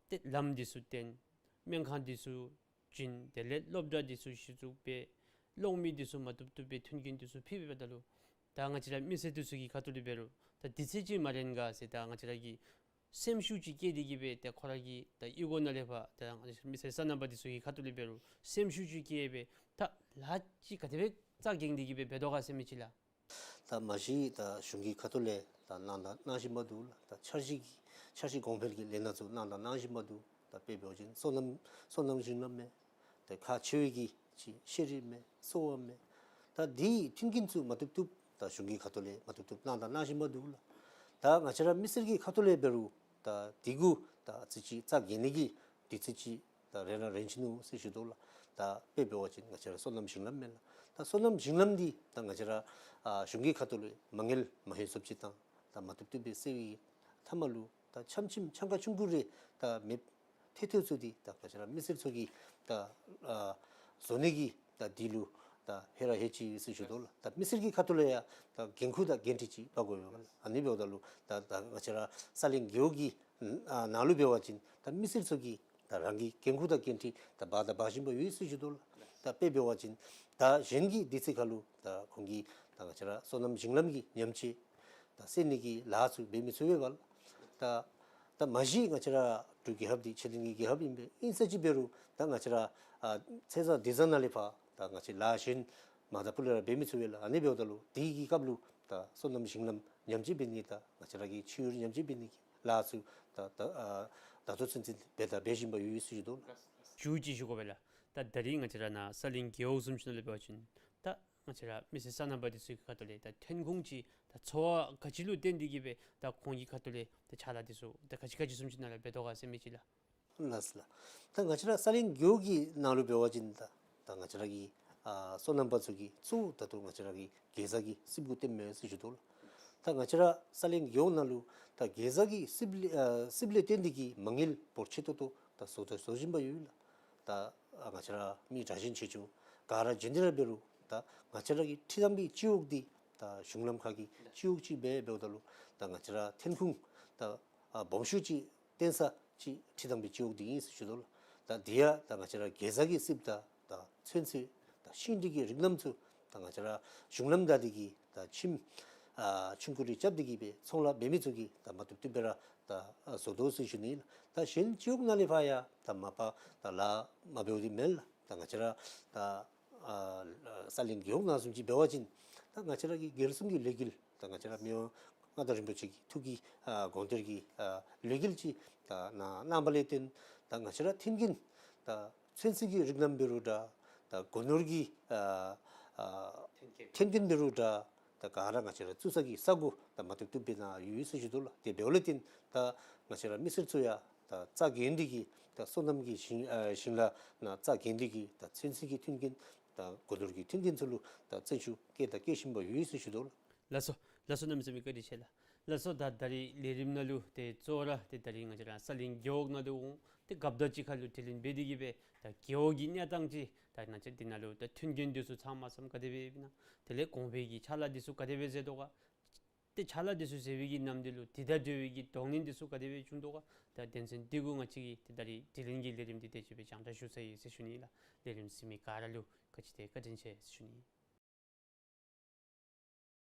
ཏེ་ལམ་འདི་ཚུ་བཏོན། སྨན་ཁང་འདི་ཚུ་བྱིན། དེ་ལས་སློབ་གྲྭ་འདི་ཚུ་གཞི་བཙུགས་འབད། གློག་མེ་འདི་ཚུ་མ་བཏུབ་བཏུབ་སྦེ་མཐུན་རྐྱེན་འདི་ཚུ་ཕུལ་འབདཝ་ད་ལུ་ད་ང་བཅས་ར་མི་སེར་འདི་ཚུ་གི་ཁ་ཐུག་ལས་འབད་རུང་ད་དུས་ཚོད་ཅིག་མ་རན་ག་ཟེར་ད་ང་བཅས་ར་གི་སེམས་ཤུགས་ཅིག་བསྐྱེད་དེ་གི་སྦེ་ད་ཁོ་ར་གི་ད་གཡུས་སྒོ་ནང་ལས་ཕར་ད་མི་སེར་སོ་ནམ་པ་འདི་ཚུ་གི་ཁ་ཐུག་ལས་འབད་རུང་སེམས་ཤུགས་ཅིག་བསྐྱེད་སྦེ་ད་ལཱ་ཅིག་ག་དེ་སྦེ་རྩ་འགེངས་ཏེ་གི་སྦེ་འབད་དོ་ག་ཟེར་མི་ཅིག་ལགས། ད་མ་གཞི་ད་གཞུང་གི་ཁ་ཐུག་ལས་ད་གནང་དང་གནང་བཞིན་པ་འདུག་ལགས། ད་འཆར་གཞི་གི་འཆར་གཞི་གོང་འཕེལ་གྱི་ལས་སྣ་ཚུ་གནང་དང་གནང་བཞིན་པ་འདུག། ད་དཔེ་འབད་བ་ཅིན་སོ་ནམ་སོ་ནམ་ཞིང་ལམ་མས། ད་ཁག་ཆེ་བའི་གི་ཅིག་ཤེས་རིག་མས། གསོ་བ་མས། ད་འདི་མཐུན་རྐྱེན་ཚུ་མ་བཏུབ་བཏུབ་ད་གཞུང་གི་ཁ་ཐུག་ལས་མ་བཏུབ་བཏུབ་གནང་དང་གནང་བཞིན་པ་འདུག་ལགས། ད་ང་བཅས་ར་མི་སེར་གྱི་ཁ་ཐུག་ལས་འབད་རུང་ད་འདི་གུ་ད་ཨ་ཙི་ཅིག་རྩ་འགེངས་ནི་གི་དུས་ཚོད་ཅིག་ད་རན་ར་རན་ཅི་ནུག་ཟེར་ཞུ་དོ་ལགས། ད་དཔེ་འབད་བ་ཅིན་ང་བཅས་ར་སོ་ནམ་ཞིང་ལམ་མས་ལགས། ད་སོ་ནམ་ཞིང་ལམ་འདི་ད་ང་བཅས་ར་ཨ་གཞུང་གི་ཁ་ཐུག་ལས་མ་དངུལ་མ་ལྷོད་སོངམ་ཅིག་དང་ད་མ་བཏུབ་བཏུབ་སྦེ་སེལ་བའི་མཐའ་མ་ལུ་ད་ཆམ་ཆིམ་ཆང་ཁ་ཆུང་ཀུ་རེ་ད་མེདཔ་ཐལ་ཐལཝ་ཚུ་འདི་ད་ང་བཅས་ར་མི་སེར་ཚུ་གིས་ད་ཨ་བཟོ་ནི་གི་ད་འདི་ལུ་ད་ཧེ་ར་ཧེ་ཅི་ཟེར་ཞུ་དོ་ལགས། ད་མི་སེར་གྱི་ཁ་ཐུག་ལས་ཡང་ད་འགན་ཁུར་དང་འགན་འཁྲི་ཅིག་འབག་དགོ་པས་ལགས། ཨ་ནི་འབདཝ་ད་ལུ་ད་ད་ང་བཅས་ར་ས་གླིང་རྒེད་འོག་གི་ཨ་ནང་ལུ་འབད་བ་ཅིན་ད་མི་སེར་ཚུ་གིས་ད་རང་གི་འགན་ཁུར་དང་འགན་འཁྲི་ད་འབག་དང་འབག་བཞིན་པ་ཡོད་ཟེར་ཞུ་དོ་ལགས། ད་དཔེ་འབད་བ་ཅིན་ད་གཞན་གྱི་དུས་ཚོད་ཁར་ལུ་ད་ཁོང་གིས་ད་ང་བཅས་ར་སོ་ནམ་ཞིང་ལམ་གྱི་ཉམས་བཅོས་ད་སེལ་ནི་གི་ལཱ་ཚུ་འབད་མི་ཚུགས་པས་ལགས། ད་ད་མ་གཞི་ང་བཅས་ར་འབྲུག་རྒྱལ་ཁབ་འདི་ཆེས་མཐོན་གྱི་རྒྱལ་ཁབ་ཨིན་པས། ཨིན་ས་ཅིག་འབད་རུང་ད་ང་བཅས་ར་ཨ་ཚེས་བཟང་དུས་བཟང་ནང་ལས་ཕར་ད་ང་བཅས་ལཱ་གཞན་མ་ད་ཕུ་ལས་ར་འབད་མི་ཚུགས་པས་ལགས། ཨ་ནི་འབདཝ་ད་ལུ་དེ་གི་སྐབས་ལུ་ད་སོ་ནམ་ཞིང་ལམ་ཉམས་བཅོས་འབད་ནི་དང་ང་བཅས་ར་གི་ཆུ་ཡུར་ཉམས་བཅོས་འབད་ནི་གི་ལཱ་ཚུ་ད་ད་ཨ་ད་ལྟོ་ཚུན་ཚོད་འབད་དང་འབད་བཞིན་པ་ཡོད་ཟེར་ཞུ་དོ་ལགས། ཞུ་ཅིག་ཞུ་དགོ་པས་ལགས། ད་ད་རིས་ང་བཅས་ར་ནཱ་ས་གླིང་རྒེད་འོག་བཟུམ་ཅིག་ནང་ལུ་འབད་བ་ཅིན་ད་ང་བཅས་ར་མི་སེར་སོ་ནམ་པ་འདི་ཚུ་གི་ཁ་ཐུག་ལས་ད་ཐོན་ཁུངས་ཅིག་ད་འཚོ་བ་ག་ཅི་ལུ་བརྟེན་ཏེ་གི་སྦེ་ད་ཁོང་གི་ཁ་ཐུག་ལས་ད་ཕྱག་ལཱ་འདི་ཚུ་ད་ག་ཅི་ག་ཅི་བཟུམ་ཅིག་ནང་ལུ་འབད་དོ་ག་ཟེར་མི་ཅིག་ལགས། ལགས་སོ་ལགས། ད་ང་བཅས་ར་ས་གླིང་རྒེད་འོག་གི་ནང་ལུ་འབད་བ་ཅིན་ད་ད་ང་བཅས་ར་གི་ཨ་སོ་ནམ་པ་ཚུ་གིས་གཙོ་བོ་ད་ལྟོ་ང་བཅས་ར་གི་གེ་ཛ་གི་རྩིགཔ་གུ་བརྟེན་མས་ཟེར་ཞུ་དོ་ལགས། ད་ང་བཅས་ར་ས་གླིང་རྒེད་འོག་ནང་ལུ་ད་གེ་ཛ་གི་རྩིགཔ་ལས་ཨ་རྩིགཔ་ལས་བརྟེན་ཏེ་གི་མ་དངུལ་འབོར་ཆེ་ཏོག་ཏོ་ད་བཟོ་ད་བཟོ་བཞིན་པ་ཡོད་ལགས། ད་ཨ་ང་བཅས་ར་མི་དྲག་ཞན་ཆེ་ཆུང་ག་ར་བྱོན་ཏེ་ར་འབད་རུང་ད་ང་བཅས་ར་གི་ཁྲི་ཐང་པའི་སྤྱི་འོག་འདི་ད་གཞུང་ལམ་ཁ་གི་སྤྱི་འོག་ཅིག་སྦེ་འབདཝ་ད་ལུ་ད་ང་བཅས་ར་ཐོན་ཁུངས་ད་ཨ་སྦོམ་ཤོས་ཅིག་བཏོན་ས་ཅིག་ཁྲི་ཐང་པའི་སྤྱི་འོག་འདི་ཨིན་ཟེར་ཞུ་དོ་ལགས། ད་འདི་ཡང་ད་ང་བཅས་ར་གེ་ཛ་གི་རྩིགཔ་དང་ད་ཚོད་བསྲེ་ད་ཤིང་འབྲས་ཀྱི་རིགས་རྣམས་ཚུ་ད་ང་བཅས་ར་གཞུང་ལམ་བདའ་སྟེ་གི་ད་ཁྱིམ་ཨ་ཆུང་ཀུ་རེ་རྐྱབ་སྟེ་གི་སྦེ་ཚོང་ལཱ་འབད་མི་ཚུ་གིས་ད་མ་བཏུབ་བཏུབ་སྦེ་ར་ད་ཨ་བཟོ་དོ་ཟེར་ཞུ་ནི་ལགས། ད་གཞན་སྤྱི་འོག་ནང་ལས་ཕར་ཡང་ད་མ་པ་ད་ལཱ་མ་འབདཝ་འདི་མེན་ལགས། ད་ང་བཅས་ར་ད་ཨ་ས་གླིང་རྒེད་འོག་ནང་བཟུམ་ཅིག་འབད་བ་ཅིན་ད་ང་བཅས་ར་གི་སྒེར་སྲུང་གི་ལས་འགུལ་ད་ང་བཅས་ར་མི་དབང་མངའ་བདག་རིན་པོ་ཆེ་གི་ཐུགས་ཀྱི་ཨ་དགོངས་དོན་གྱི་ཨ་ལས་འགུལ་ཅིག་ད་གནང་གནང་བ་ལས་བརྟེན་ད་ང་བཅས་ར་མཐུན་རྐྱེན་ད་ཚོད་བསྲེ་གི་རིགས་རྣམས་འབད་རུང་འདྲ་ད་སྒོ་ནོར་གྱི་ཨ་ཨ་མཐུན་རྐྱེན་མཐུན་རྐྱེན་འབད་རུང་འདྲ་ད་ག་ར་ང་བཅས་ར་བཙུགས་ས་གི་ས་གོ་ད་མ་བཏུབ་བཏུབ་སྦེ་ནཱ་ཡོད་ཟེར་ཞུ་དོ་ལགས། དེ་འབདཝ་ལས་བརྟེན་ད་ང་བཅས་ར་མི་སེར་ཚུ་ཡང་ད་རྩ་འགེངས་ཏེ་གི་ད་སོ་ནམ་གྱི་ཞིང་ཨ་ཞིང་ལཱ་ནང་རྩ་འགེངས་ཏེ་གི་ད་ཚོད་བསྲེ་གི་མཐུན་རྐྱེན་ད་སྒོ་ནོར་གྱི་མཐུན་རྐྱེན་ཚུ་ལུ་ད་བརྩོན་ཤུགས་བསྐྱེད་དང་བསྐྱེད་བཞིན་པ་ཡོད་ཟེར་ཞུ་དོ་ལགས། ལགས་སོ་ལགས་སོ། གནམ་མེད་ས་མེད་བཀའ་དྲིན་ཆེ་ལགས། ལགས་སོ། ད་ད་རིས་ལས་རིམ་ནང་ལུ་ཏེ་གཙོ་བོ་ར་ཏེ་ད་རིས་ང་བཅས་ར་ས་གླིང་རྒེད་འོག་ནང་ལུ་འོང་སྟེ་རྒཔོ་དང་གཅིག་ཁར་ལུ་དྲི་ལན་འབད་དེ་གི་སྦེ་ད་རྒེད་འོག་གི་གནས་སྟངས་ཅིག་ད་ང་བཅས་འདི་ནང་ལུ་ད་མཐུན་རྐྱེན་འདི་ཚུ་ཚང་མ་ཚང་ག་དེ་སྦེ་ཨིན་ན། དེ་ལས་གོང་འཕེལ་གྱི་ཕྱག་ལཱ་འདི་ཚུ་ག་དེ་སྦེ་མཛད་དོ་ག། ཏེ་ཕྱག་ལཱ་འདི་ཚུ་མཛད་པའི་གི་ནམ་དུས་ལུ་དེ་དང་འབྲེལ་བའི་གི་གདོང་ལེན་འདི་ཚུ་ག་དེ་སྦེ་བྱུང་དོ་ག། ད་དོན་ཚན་འདི་གུ་ང་བཅས་ཀྱི་ཏེ་ད་རིས་དྲི་ལན་གྱི་ལས་རིམ་འདི་དེ་ཅིག་སྦེ་རྒྱང་བསྒྲགས་ཞུ་ཚར་ཡི་ཟེར་ཞུ་ནི་ལགས། ལས་རིམ་གཟིགས་མི་ག་ར་ལུ་ག་ཅི་ཏེ་བཀའ་དྲིན་ཆེ་ཟེར་ཞུ་ནི།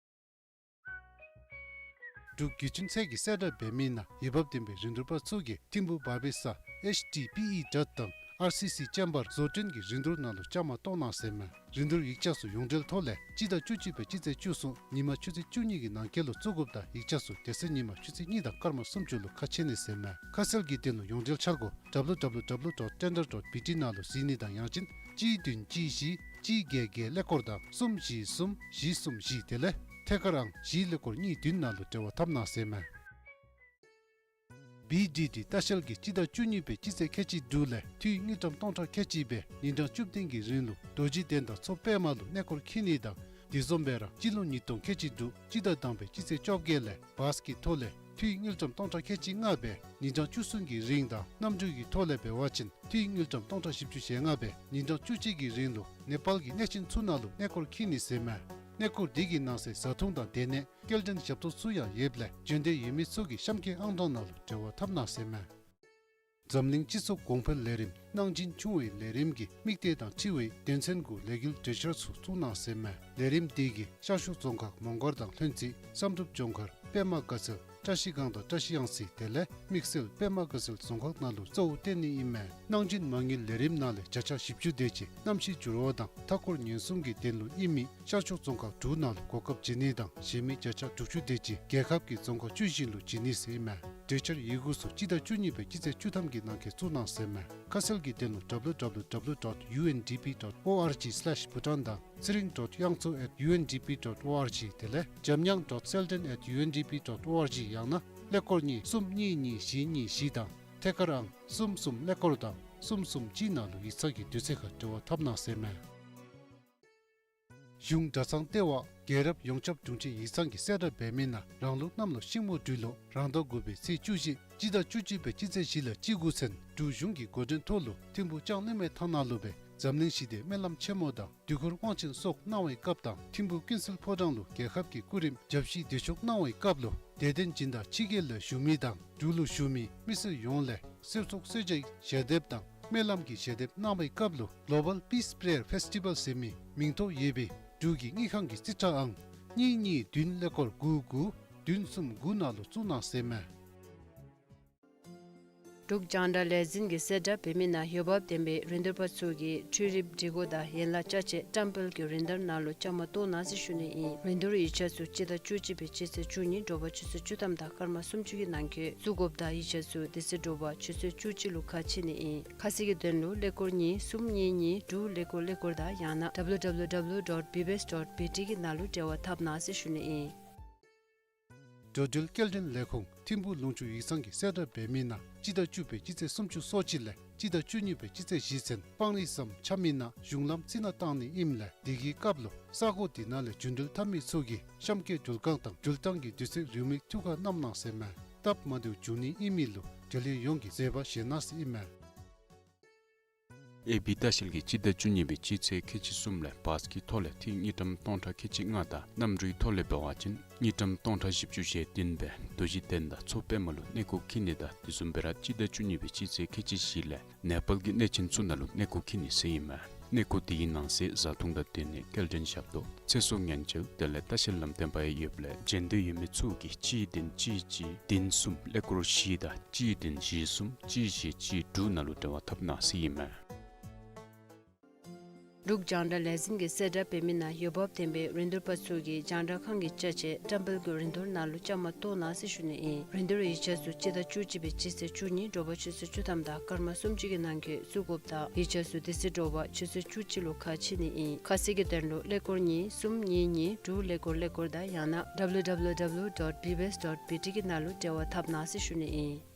འབྲུག་རྒྱུད་གཅན་ཚད་ཀྱི་གསལ་བསྒྲགས་འབད་མི་ནང་འོས་འབབ་ལྡན་པའི་རིན་བསྡུར་པ་ཚུ་གིས་ཐིམ་ཕུག་བར་པའི་ས་ཨེཆ་ཌི་པི་ཨི་གྲྭ་དང་ཨར་སི་སི་ཅེམ་བར་བཟོ་སྐྲུན་གྱི་རིན་བསྡུར་ནང་ལུ་བཅའ་མར་གཏོགས་གནང་ཟེར་མས། རིན་བསྡུར་ཡིག་ཆ་ཚུ་ཡོངས་འབྲེལ་ཐོག་ལས་སྤྱི་ཟླ་བཅུ་གཅིག་པའི་སྤྱི་ཚེས་བཅུ་གསུམ་ཉིན་མ་ཆུ་ཚོད་བཅུ་གཉིས་ཀྱི་ནང་འཁོད་ལུ་བཙུགས་དགོཔ་དང་ཡིག་ཆ་ཚུ་དེ་ཚེ་ཉིན་མ་ཆུ་ཚོད་གཉིས་དང་སྐར་མ་སུམ་ཅུ་ལུ་ཁ་ཕྱེ་ནི་ཟེར་མས། ཁ་གསལ་གྱི་དོན་ལུ་ཡོངས་འབྲེལ་འཆར་སྒོ་W W W dot tender dot B T ནང་ལུ་གཟིགས་ནི་དང་ཡང་ཅིན་གཅིག་བདུན་གཅིག་བཞི་གཅིག་བརྒྱད་བརྒྱད་ཀླད་ཀོར་དང་གསུམ་བཞི་གསུམ་བཞི་གསུམ་བཞི་དེ་ལས་ཐད་ཀར་ཨང་བཞི་ཀླད་ཀོར་གཉིས་བདུན་ནང་ལུ་འབྲེལ་བ་འཐབ་གནང་ཟེར་མས། བི་ཌི་ཌི་ལྟ་བཤལ་གྱིས་སྤྱི་ཟླ་བཅུ་གཉིས་པའི་སྤྱི་ཚེས་ཁལ་གཅིག་དྲུག་ལས་འཐུས་དངུལ་ཀྲམ་སྟོང་ཕྲག་ཁལ་གཅིག་སྦེ་ཉིན་གྲངས་བཅུ་བདུན་གྱི་རིང་ལུ་རྡོ་རྗེ་གདན་དང་མཚོ་པདྨ་ལུ་གནས་སྐོར་འཁྱིད་ནི་དང་དེ་བཟུམ་སྦེ་ར་སྤྱི་ལོ་ཉིས་སྟོང་ཁལ་གཅིག་དྲུག་སྤྱི་ཟླ་དང་པའི་སྤྱི་ཚེས་བཅོ་བརྒྱད་ལས་བཱས་ཀྱི་ཐོག་ལས་འཐུས་དངུལ་ཀྲམ་སྟོང་ཕྲག་ཁལ་གཅིག་ལྔ་སྦེ་ཉིན་གྲངས་བཅུ་གསུམ་གྱི་རིང་དང་གནམ་གྲུ་གི་ཐོག་ལས་འབད་བ་ཅིན་འཐུས་དངུལ་ཀྲམ་སྟོང་ཕྲག་བཞི་བཅུ་ཞེ་ལྔ་སྦེ་ཉིན་གྲངས་བཅུ་གཅིག་གི་རིང་ལུ་ནེ་པཱལ་གྱི་གནས་ཆེན་ཚུ་ནང་ལུ་གནས་སྐོར་འཁྱིད་ནི་ཟེར་མས། གནས་སྐོར་འདི་གི་ནང་གསེས་བཟའ་འཐུང་དང་སྡོད་གནས་སྐྱེལ་འདྲེན་ཞབས་ཏོག་ཚུ་ཡང་ཡོདཔ་ལས་བྱོན་འདོད་ཡོད་མི་ཚུ་གིས་གཤམ་འཁོད་ཨང་གྲངས་ནང་ལུ་འབྲེལ་བ་འཐབ་གནང་ཟེར་མས། འཛམ་གླིང་སྤྱི་ཚོགས་གོང་འཕེལ་ལས་རིམ་གནང་སྦྱིན་ཆུང་བའི་ལས་རིམ་གྱི་དམིགས་གཏད་དང་འཁྲིལ་བའི་དོན་ཚན་གུ་ལས་འགུལ་གྲོས་འཆར་ཚུ་བཙུགས་གནང་ཟེར་མས། ལས་རིམ་འདི་གིས་ཤར་ཕྱོགས་རྫོང་ཁག་མོང་སྒར་དང་ལྷུན་རྩེ་བསམ་གྲུབ་ལྗོངས་མཁར་པདྨ་དགའ་ཚལ་བཀྲ་ཤིས་སྒང་དང་བཀྲ་ཤིས་གཡང་རྩེ་དེ་ལས་དམིགས་བསལ་པདྨ་དགའ་ཚལ་རྫོང་ཁག་ནང་ལུ་གཙོ་བོ་བཏོན་ནི་ཨིན་མས། གནང་སྦྱིན་མ་དངུལ་ལས་རིམ་ནང་ལས་བརྒྱ་ཆ་བཞི་བཅུ་དེ་ཅིག་གནམ་གཤིས་འགྱུར་བ་དང་མཐའ་འཁོར་ཉེན་སྲུང་གི་དོན་ལུ་ཨིན་མི་ཤར་ཕྱོགས་རྫོང་ཁག་དྲུག་ནང་ལུ་གོ་སྐབས་བྱིན་ནི་དང་གཞན་མི་བརྒྱ་ཆ་དྲུག་ཅུ་དེ་ཅིག་རྒྱལ་ཁབ་ཀྱི་རྫོང་ཁག་བཅུ་བཞི་ལུ་བྱིན་ནི་ཟེར་ཨིན་མས། གྲོས་འཆར་ཡི་གུ་ཚུ་སྤྱི་ཟླ་བཅུ་གཉིས་པའི་སྤྱི་ཚེས་བཅུ་ཐམ་གྱི་ནང་འཁོད་བཙུགས་གནང་ཟེར་མས། ཁ་གསལ་གྱི་དོན་ལུ་W W W dot U N D P dot O R G slash Bhutan དང་ཚེ་རིང་ཌོཊ་དབྱངས་མཚོ་ཨེཊ་ཡུ་ཨེན་ཌི་པི་ཌོཊ་ཨོ་ཨར་ཇི་དེ་ལས་འཇམ་དབྱངས་ཌོཊ་སེལ་ཌན་ཨེཊ་ཡུ་ཨེན་ཌི་པི་ཌོཊ་ཨོ་ཨར་ཇི་ཡང་ན་ཀླད་ཀོར་གཉིས་གསུམ་གཉིས་གཉིས་བཞི་གཉིས་བཞི་དང་ཐད་ཀར་ཨང་གསུམ་གསུམ་ཀླད་ཀོར་དང་གསུམ་གསུམ་གཅིག་ནང་ལུ་ཡིག་ཚང་གི་དུས་ཚོད་ཁར་འབྲེལ་བ་འཐབ་གནང་ཟེར་མས། གཞུང་གྲྭ་ཚང་ལྟེ་བ་རྒྱལ་རབས་ཡོངས་ཁྱབ་དྲུང་ཆེ་ཡིག་ཚང་གིས་གསལ་བསྒྲགས་འབད་མི་ནང་རང་ལུགས་གནམ་ལོ་ཤིང་མོ་སྦྲུལ་ལོ་རང་ཟླ་དགུ་པའི་ཚེས་བཅུ་བཞི་སྤྱི་ཟླ་བཅུ་གཅིག་པའི་སྤྱི་ཚེས་བཞི་ལས་བཅུ་དགུ་ཚུན་འབྲུག་གཞུང་གི་འགོ་འདྲེན་ཐོག་ལུ་ཐིམ་ཕུ་ལྕང་གླིང་མའི་ཐང་ནང་ལུ་སྦེ་འཛམ་གླིང་ཞི་བདེའི་སྨོན་ལམ་ཆེན་མོ་དང་དུས་འཁོར་དབང་ཆེན་སོགས་གནང་བའི་སྐབས་དང་ཐིམ་ཕུ་ཀུན་གསལ་ཕོ་བྲང་ལུ་རྒྱལ་ཁབ་ཀྱི་སྐུ་རིམ་ཞབས་ཕྱི་དུས་མཆོད་གནང་བའི་སྐབས་ལུ་དད་ལྡན་སྦྱིན་བདག་ཕྱི་རྒྱལ་ལས་བཞུགས་མི་དང་འབྲུག་ལུ་བཞུགས་མི་མི་སེར་ཡོངས་ལས་གསེར་ཚོགས་གསོལ་ཇའི་ཞལ་འདེབས་དང་སྨོན་ལམ་གྱི་ཞལ་འདེབས་གནང་བའི་སྐབས་ལུ་གློ་བཱལ་པིས་པྲེ་ཡར་ཕེསི་ཊི་བཱལ་ཟེར་མི་མིང་ཐོ་ཡོད་པའི་འབྲུག་གི་དངུལ་ཁང་གི་རྩིས་ཁྲ་ཨང་གཉིས་གཉིས་བདུན་ཀླད་ཀོར་དགུ་དགུ་བདུན་གསུམ་དགུ་ནང་ལུ་བཙུགས་གནང་ཟེར་མས། འབྲུག་རྒྱང་བསྒྲགས་ལས་འཛིན་གྱིས་གསལ་བསྒྲགས་འབད་མི་ནང་འོས་འབབ་ལྡན་པའི་རིན་བསྡུར་པ་ཚུ་གིས་འཕྲུལ་རིག་སྒྲིག་གོ་དང་ཡན་ལག་ཅ་ཆས་བཀྲམ་སྤེལ་གྱི་རིན་བསྡུར་ནང་ལུ་བཅའ་མར་གཏོགས་གནང་ཟེར་ཞུ་ནི་ཨིན། རིན་བསྡུར་ཡིག་ཆ་ཚུ་སྤྱི་ཟླ་བཅུ་གཅིག་པའི་སྤྱི་ཚེས་བཅུ་གཉིས་དྲོ་པ་ཆུ་ཚོད་བཅུ་ཐམ་དང་སྐར་མ་སུམ་ཅུ་གི་ནང་འཁོད་བཙུགས་དགོཔ་དང་ཡིག་ཆ་ཚུ་དེ་ཚེ་དྲོ་པ་ཆུ་ཚོད་བཅུ་གཅིག་ལུ་ཁ་ཕྱེ་ནི་ཨིན། ཁ་གསལ་གྱི་དོན་ལུ་ཀླད་ཀོར་གཉིས་གསུམ་གཉིས་གཉིས་དྲུག་ཀླད་ཀོར་ཀླད་ཀོར་དང་ཡང་ན་W W W dot B B S dot B T གི་ནང་ལུ་འབྲེལ་བ་འཐབ་གནང་ཟེར་ཞུ་ནི་ཨིན། འགྲོ་འགྲུལ་སྐྱེལ་འདྲེན་ལས་ཁུངས་ཐིམ་ཕུ་ལུང་ཕྱོགས་ཡིག་ཚང་གིས་གསལ་བསྒྲགས་འབད་མི་ནང་སྤྱི་ཟླ་བཅུ་པའི་སྤྱི་ཚེས་སུམ་ཅུ་སོ་གཅིག་ལས་སྤྱི་ཟླ་བཅུ་གཉིས་པའི་སྤྱི་ཚེས་བཞི་ཚུན་སྤང་རི་ཟམ་ཆ་མི་ནང་གཞུང་ལམ་རྩི་ནག་བཏང་ནི་ཨིནམ་ལས་དེ་གི་སྐབས་ལུ་ས་གོ་དེ་ནང་ལས་རྒྱུ་འགྲུལ་འཐབ་མི་ཚུ་གིས་གཤམ་འཁོད་འགྲུལ་ཁང་དང་འགྲུལ་བཏང་གི་དུས་ཚོད་རེའུ་མིག་ཐུགས་ཁར་བསྣམས་གནང་ཟེར་མས། སྟབས་མ་བདེཝ་འབྱུང་ནི་ཨིན་མི་ལུ་འབྲེལ་ཡོད་ཡོངས་ཀྱིས་བཟོད་པ་བཞེས་གནང་ཟེར་ཨིན་མས། ཨེ་བི་ལྟ་བཤལ་གྱིས་སྤྱི་ཟླ་བཅུ་གཉིས་པའི་སྤྱི་ཚེས་ཁལ་གཅིག་གསུམ་ལས་བཱས་ཀྱི་ཐོག་ལས་ཐིག་དངུལ་ཀྲམ་སྟོང་ཕྲག་ཁལ་གཅིག་ལྔ་དང་གནམ་གྲུའི་ཐོག་ལས་འབད་བ་ཅིན་དངུལ་ཀྲམ་སྟོང་ཕྲག་བཞི་བཅུ་ཞེ་བདུན་སྦེ་རྡོ་རྗེ་གདན་དང་མཚོ་པདྨ་ལུ་གནས་སྐོར་འཁྱིད་ནི་དང་དེ་བཟུམ་སྦེ་ར་སྤྱི་ཟླ་བཅུ་གཉིས་པའི་སྤྱི་ཚེས་ཁལ་གཅིག་བཞི་ལས་ནེ་པཱལ་གྱི་གནས་ཆེན་ཚུ་ནང་ལུ་གནས་སྐོར་འཁྱིད་ནི་ཟེར་ཨིན་མས། གནས་སྐོར་དེའི་ནང་གསེས་བཟའ་འཐུང་དང་སྡོད་གནས་སྐྱེལ་འདྲེན་ཞབས་ཏོག་ཚེ་སྲོག་ཉེན་བཅོལ་དེ་ལས་ལྟ་བཤལ་ལམ་སྟོན་པ་ཡང་ཡོདཔ་ལས་བྱོན་འདོད་ཡོད་མི་ཚུ་གིས་གཅིག་བདུན་གཅིག་གཅིག་བདུན་གསུམ་ཀླད་ཀོར་བཞི་དང་གཅིག་བདུན་བཞི་གསུམ་གཅིག་བཞི་གཅིག་དྲུག་ནང་ལུ་འབྲེལ་བ་འཐབ་གནང་ཟེར་ཨིན་མས། འབྲུག་རྒྱང་བསྒྲགས་ལས་འཛིན་གྱིས་གསལ་བསྒྲགས་འབད་མི་ནང་འོས་འབབ་ལྡན་པའི་རིན་བསྡུར་པ་ཚུ་གིས་རྒྱང་བསྒྲགས་ཁང་གི་ཅ་ཆས་བཀྲམ་སྤེལ་གྱི་རིན་བསྡུར་ནང་ལུ་བཅའ་མར་གཏོགས་གནང་ཟེར་ཞུ་ནི་ཨིན། རིན་བསྡུར་ཡིག་ཆ་ཚུ་སྤྱི་ཟླ་བཅུ་གཅིག་པའི་སྤྱི་ཚེས་བཅུ་གཉིས་དྲོ་པ་ཆུ་ཚོད་བཅུ་ཐམ་དང་སྐར་མ་སུམ་ཅུ་གི་ནང་འཁོད་བཙུགས་དགོཔ་དང་ཡིག་ཆ་ཚུ་དེ་ཚེ་དྲོ་པ་ཆུ་ཚོད་བཅུ་གཅིག་ལུ་ཁ་ཕྱེ་ནི་ཨིན། ཁ་གསལ་གྱི་དོན་ལུ་ཀླད་ཀོར་གཉིས་གསུམ་གཉིས་གཉིས་དྲུག་ཀླད་ཀོར་ཀླད་ཀོར་དང་ཡང་ན་W W W dot B B S dot B T གི་ནང་ལུ་འབྲེལ་བ་འཐབ་གནང་ཟེར་ཞུ་ནི་ཨིན།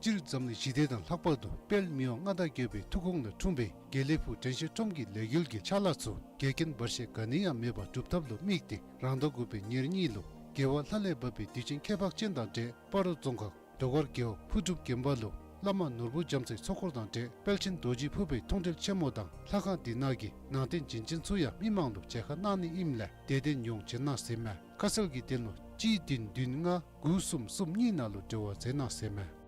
སྤྱིར་འཛམ་གླིང་ཞི་བདེ་དང་ལྷག་པར་དུ་དཔལ་མི་དབང་མངའ་བདག་རྒྱལ་པོའི་ཐུགས་དགོངས་ལས་འཁྲུངས་པའི་དགེ་ལེགས་ཕུག་དྲན་ཤེས་ཁྲོམ་གྱི་ལས་འགུལ་གྱི་ཕྱག་ལཱ་ཚུ་འགལ་རྐྱེན་བར་ཆད་ག་ནི་ཡང་མེད་པར་སྒྲུབ་ཐབས་ལུ་དམིགས་ཏེ་རང་ཟླ་དགུ་པའི་ཉེར་གཉིས་ལུ་རྒྱལ་བ་ལྷ་ལས་བབས་པའི་དུས་ཆེན་ཁྱད་འཕགས་ཅན་དང་འབྲེལ་སྤ་རོ་རྫོང་ཁག་ཟློས་གར་རྒེད་འོག་ཕུར་སྒྲུབ་དགོན་པ་ལུ་བླ་མ་ནོར་བུ་རྒྱ་མཚོའི་ཚོགས་འཁོར་དང་འབྲེལ་དཔལ་ཆེན་རྡོ་རྗེ་ཕུར་པའི་མཐོང་གྲོལ་ཆེན་མོ་དང་ལྷ་ཁང་འདི་ནང་གི་ནང་རྟེན་བྱིན་ཅན་ཚུ་ཡང་མི་མང་ལུ་མཇལ་ཁ་གནང་ནི་ཨིནམ་ལས་དད་ལྡན་ཡོངས་བྱོན་གནང་ཟེར་མས། ཁ་གསལ་གྱི་དོན་ལུ་གཅིག་བདུན་བདུན་ལྔ་དགུ་གསུམ་གསུམ་གཉིས་ནང་ལུ་འབྲེལ་བ་མཛད་གནང་ཟེར་མས།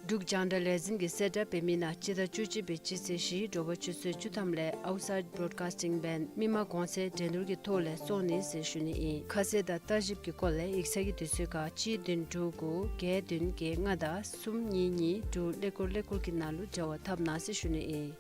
འབྲུག་རྒྱང་བསྒྲགས་ལས་འཛིན་གྱིས་གསལ་བསྒྲགས་འབད་མི་ནང་སྤྱི་ཟླ་བཅུ་གཅིག་པའི་སྤྱི་ཚེས་བཞི་དྲོ་པ་ཆུ་ཚོད་བཅུ་ཐམ་ལས་Outside Broadcasting Band མི་དམངས་གོང་ཚད་འགྲན་བསྡུར་གྱི་ཐོག་ལས་བཙོང་ནི་ཟེར་ཞུ་ནི་ཨིན། ཁ་གསལ་དང་བརྟག་ཞིབ་ཀྱི་སྐོར་ལས་ཡིག་ཚང་གི་དུས་ཚོད་ཁར་གཅིག་བདུན་དྲུག་དགུ་བརྒྱད་བདུན་བརྒྱད་ལྔ་དང་གསུམ་གཉིས་གཉིས་དྲུག་ཀླད་ཀོར་ཀླད་ཀོར་གྱི་ནང་ལུ་འབྲེལ་བ་འཐབ་གནང་ཟེར་ཞུ་ནི་ཨིན།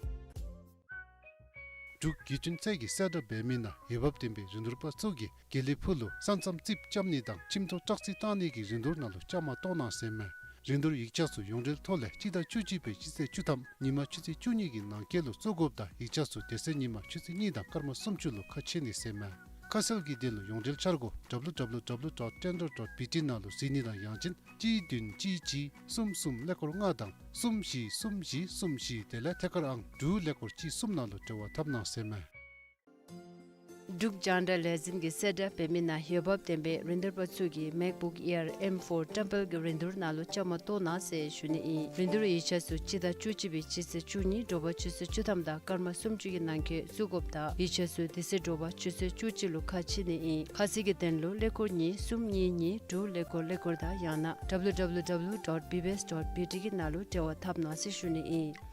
འབྲུག་བརྒྱུད་འཕྲིན་ཚད་ཀྱིས་གསལ་བསྒྲགས་འབད་མི་ནང་འོས་འབབ་ལྡན་པའི་རིན་བསྡུར་པ་ཚུ་གིས་དགེ་ལེགས་ཕུག་ལུ་ས་མཚམས་རྩིགཔ་རྐྱབ་ནི་དང་ཁྱིམ་ཐོག་བཀྲག་རྩི་བཏང་ནི་གི་རིན་བསྡུར་ནང་ལུ་བཅའ་མར་གཏོགས་གནང་ཟེར་མས། རིན་བསྡུར་ཡིག་ཆ་ཚུ་ཡོངས་འབྲེལ་ཐོག་ལས་སྤྱི་ཟླ་བཅུ་གཅིག་པའི་སྤྱི་ཚེས་བཅུ་ཐམ་ཉིན་མ་ཆུ་ཚོད་བཅུ་གཉིས་ཀྱི་ནང་འཁོད་ལུ་བཙུགས་དགོཔ་དང་ཡིག་ཆ་ཚུ་དེ་ཚེ་ཉིན་མ་ཆུ་ཚོད་གཉིས་དང་སྐར་མ་སུམ་ཅུ་ལུ་ཁ་ཕྱེ་ནི་ཟེར་མས། ཁ་གསལ་གྱི་དོན་ལུ་ཡོངས་འབྲེལ་འཆར་སྒོ་W W W dot tender dot B T ནང་ལུ་གཟིགས་ནི་དང་ཡང་ཅིན་གཅིག་བདུན་གཅིག་གཅིག་གསུམ་གསུམ་ཀླད་ཀོར་ལྔ་དང་གསུམ་བཞི་གསུམ་བཞི་གསུམ་བཞི་དེ་ལས་ཐད་ཀར་ཨང་དྲུག་ཀླད་ཀོར་གཅིག་གསུམ་ནང་ལུ་འབྲེལ་བ་འཐབ་གནང་ཟེར་མས། འབྲུག་རྒྱང་བསྒྲགས་ལས་འཛིན་གྱི་གསལ་བསྒྲགས་འབད་མི་ནང་འོས་འབབ་ལྡན་པའི་རིན་བསྡུར་པ་ཚུ་གིས་MacBook Air M four Temple གྱི་རིན་བསྡུར་ནང་ལུ་བཅའ་མར་གཏོགས་གནང་ཟེར་ཞུ་ནི་ཨིན། རིན་བསྡུར་ཡིག་ཆ་ཚུ་སྤྱི་ཟླ་བཅུ་གཅིག་པའི་སྤྱི་ཚེས་བཅུ་གཉིས་དྲོ་པ་ཆུ་ཚོད་བཅུ་ཐམ་དང་སྐར་མ་སུམ་ཅུ་གི་ནང་འཁོད་བཙུགས་དགོཔ་དང་ཡིག་ཆ་ཚུ་དེ་ཚེ་དྲོ་པ་ཆུ་ཚོད་བཅུ་གཅིག་ལུ་ཁ་ཕྱེ་ནི་ཨིན། ཁ་གསལ་གྱི་དོན་ལུ་ཀླད་ཀོར་གཉིས་གསུམ་གཉིས་གཉིས་དྲུག་ཀླད་ཀོར་ཀླད་ཀོར་དང་ཡང་ན་www dot bbs dot bt གི་ནང་ལུ་འབྲེལ་བ་འཐབ་གནང་ཟེར་ཞུ་ནི་ཨིན།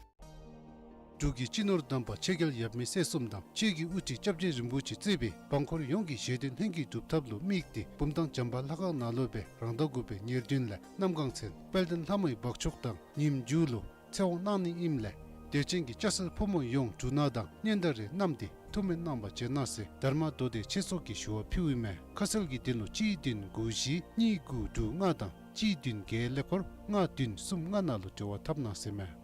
འབྲུག་གི་སྤྱི་ནོར་དམ་པ་ཆོས་རྒྱལ་ཡབ་མེས་སྲས་གསུམ་དང་ཆོས་ཀྱི་དབུ་ཁྲིད་སྐྱབས་རྗེ་རིན་པོ་ཆེ་གཙོས་པའི་འབངས་འཁོར་ཡོངས་ཀྱིས་བཞེད་དོན་ལྷུན་གྱིས་གྲུབ་ཐབས་ལུ་དམིགས་ཏེ་བུམ་ཐང་བྱམས་པ་ལྷ་ཁང་ནང་ལུ་སྦེ་རང་ཟླ་དགུ་པའི་ཉེར་བདུན་ལས་གནམ་གང་ཚེ་དཔལ་ལྡན་ལྷ་མོའི་འབག་མཆོག་དང་ཉིནམ་མཇུག་ལུ་ཚེ་དབང་གནང་ནི་ཨིནམ་ལས་དད་ཅན་གྱི་སྐྱ་སེར་ཕོ་མོ་ཡོངས་འབྲུ་སྣ་དང་སྙན་དར་རེ་བསྣམས་ཏེ་ཐུགས་སྨོན་གནང་བར་བྱོན་གནང་ཟེར་དྷརྨ་མདོ་སྡེ་ཆོས་ཚོགས་ཀྱིས་ཞུ་བ་ཕུལཝ་ཨིན་མས། ཁ་གསལ་གྱི་དོན་ལུ་གཅིག་བདུན་དགུ་བཞི་གཉིས་དགུ་དྲུག་ལྔ་དང་གཅིག་བདུན་བརྒྱད་ཀླད་ཀོར་ལྔ་བདུན་གསུམ་ལྔ་ནང་ལུ་འབྲེལ་བ་འཐབ་གནང་ཟེར་མས།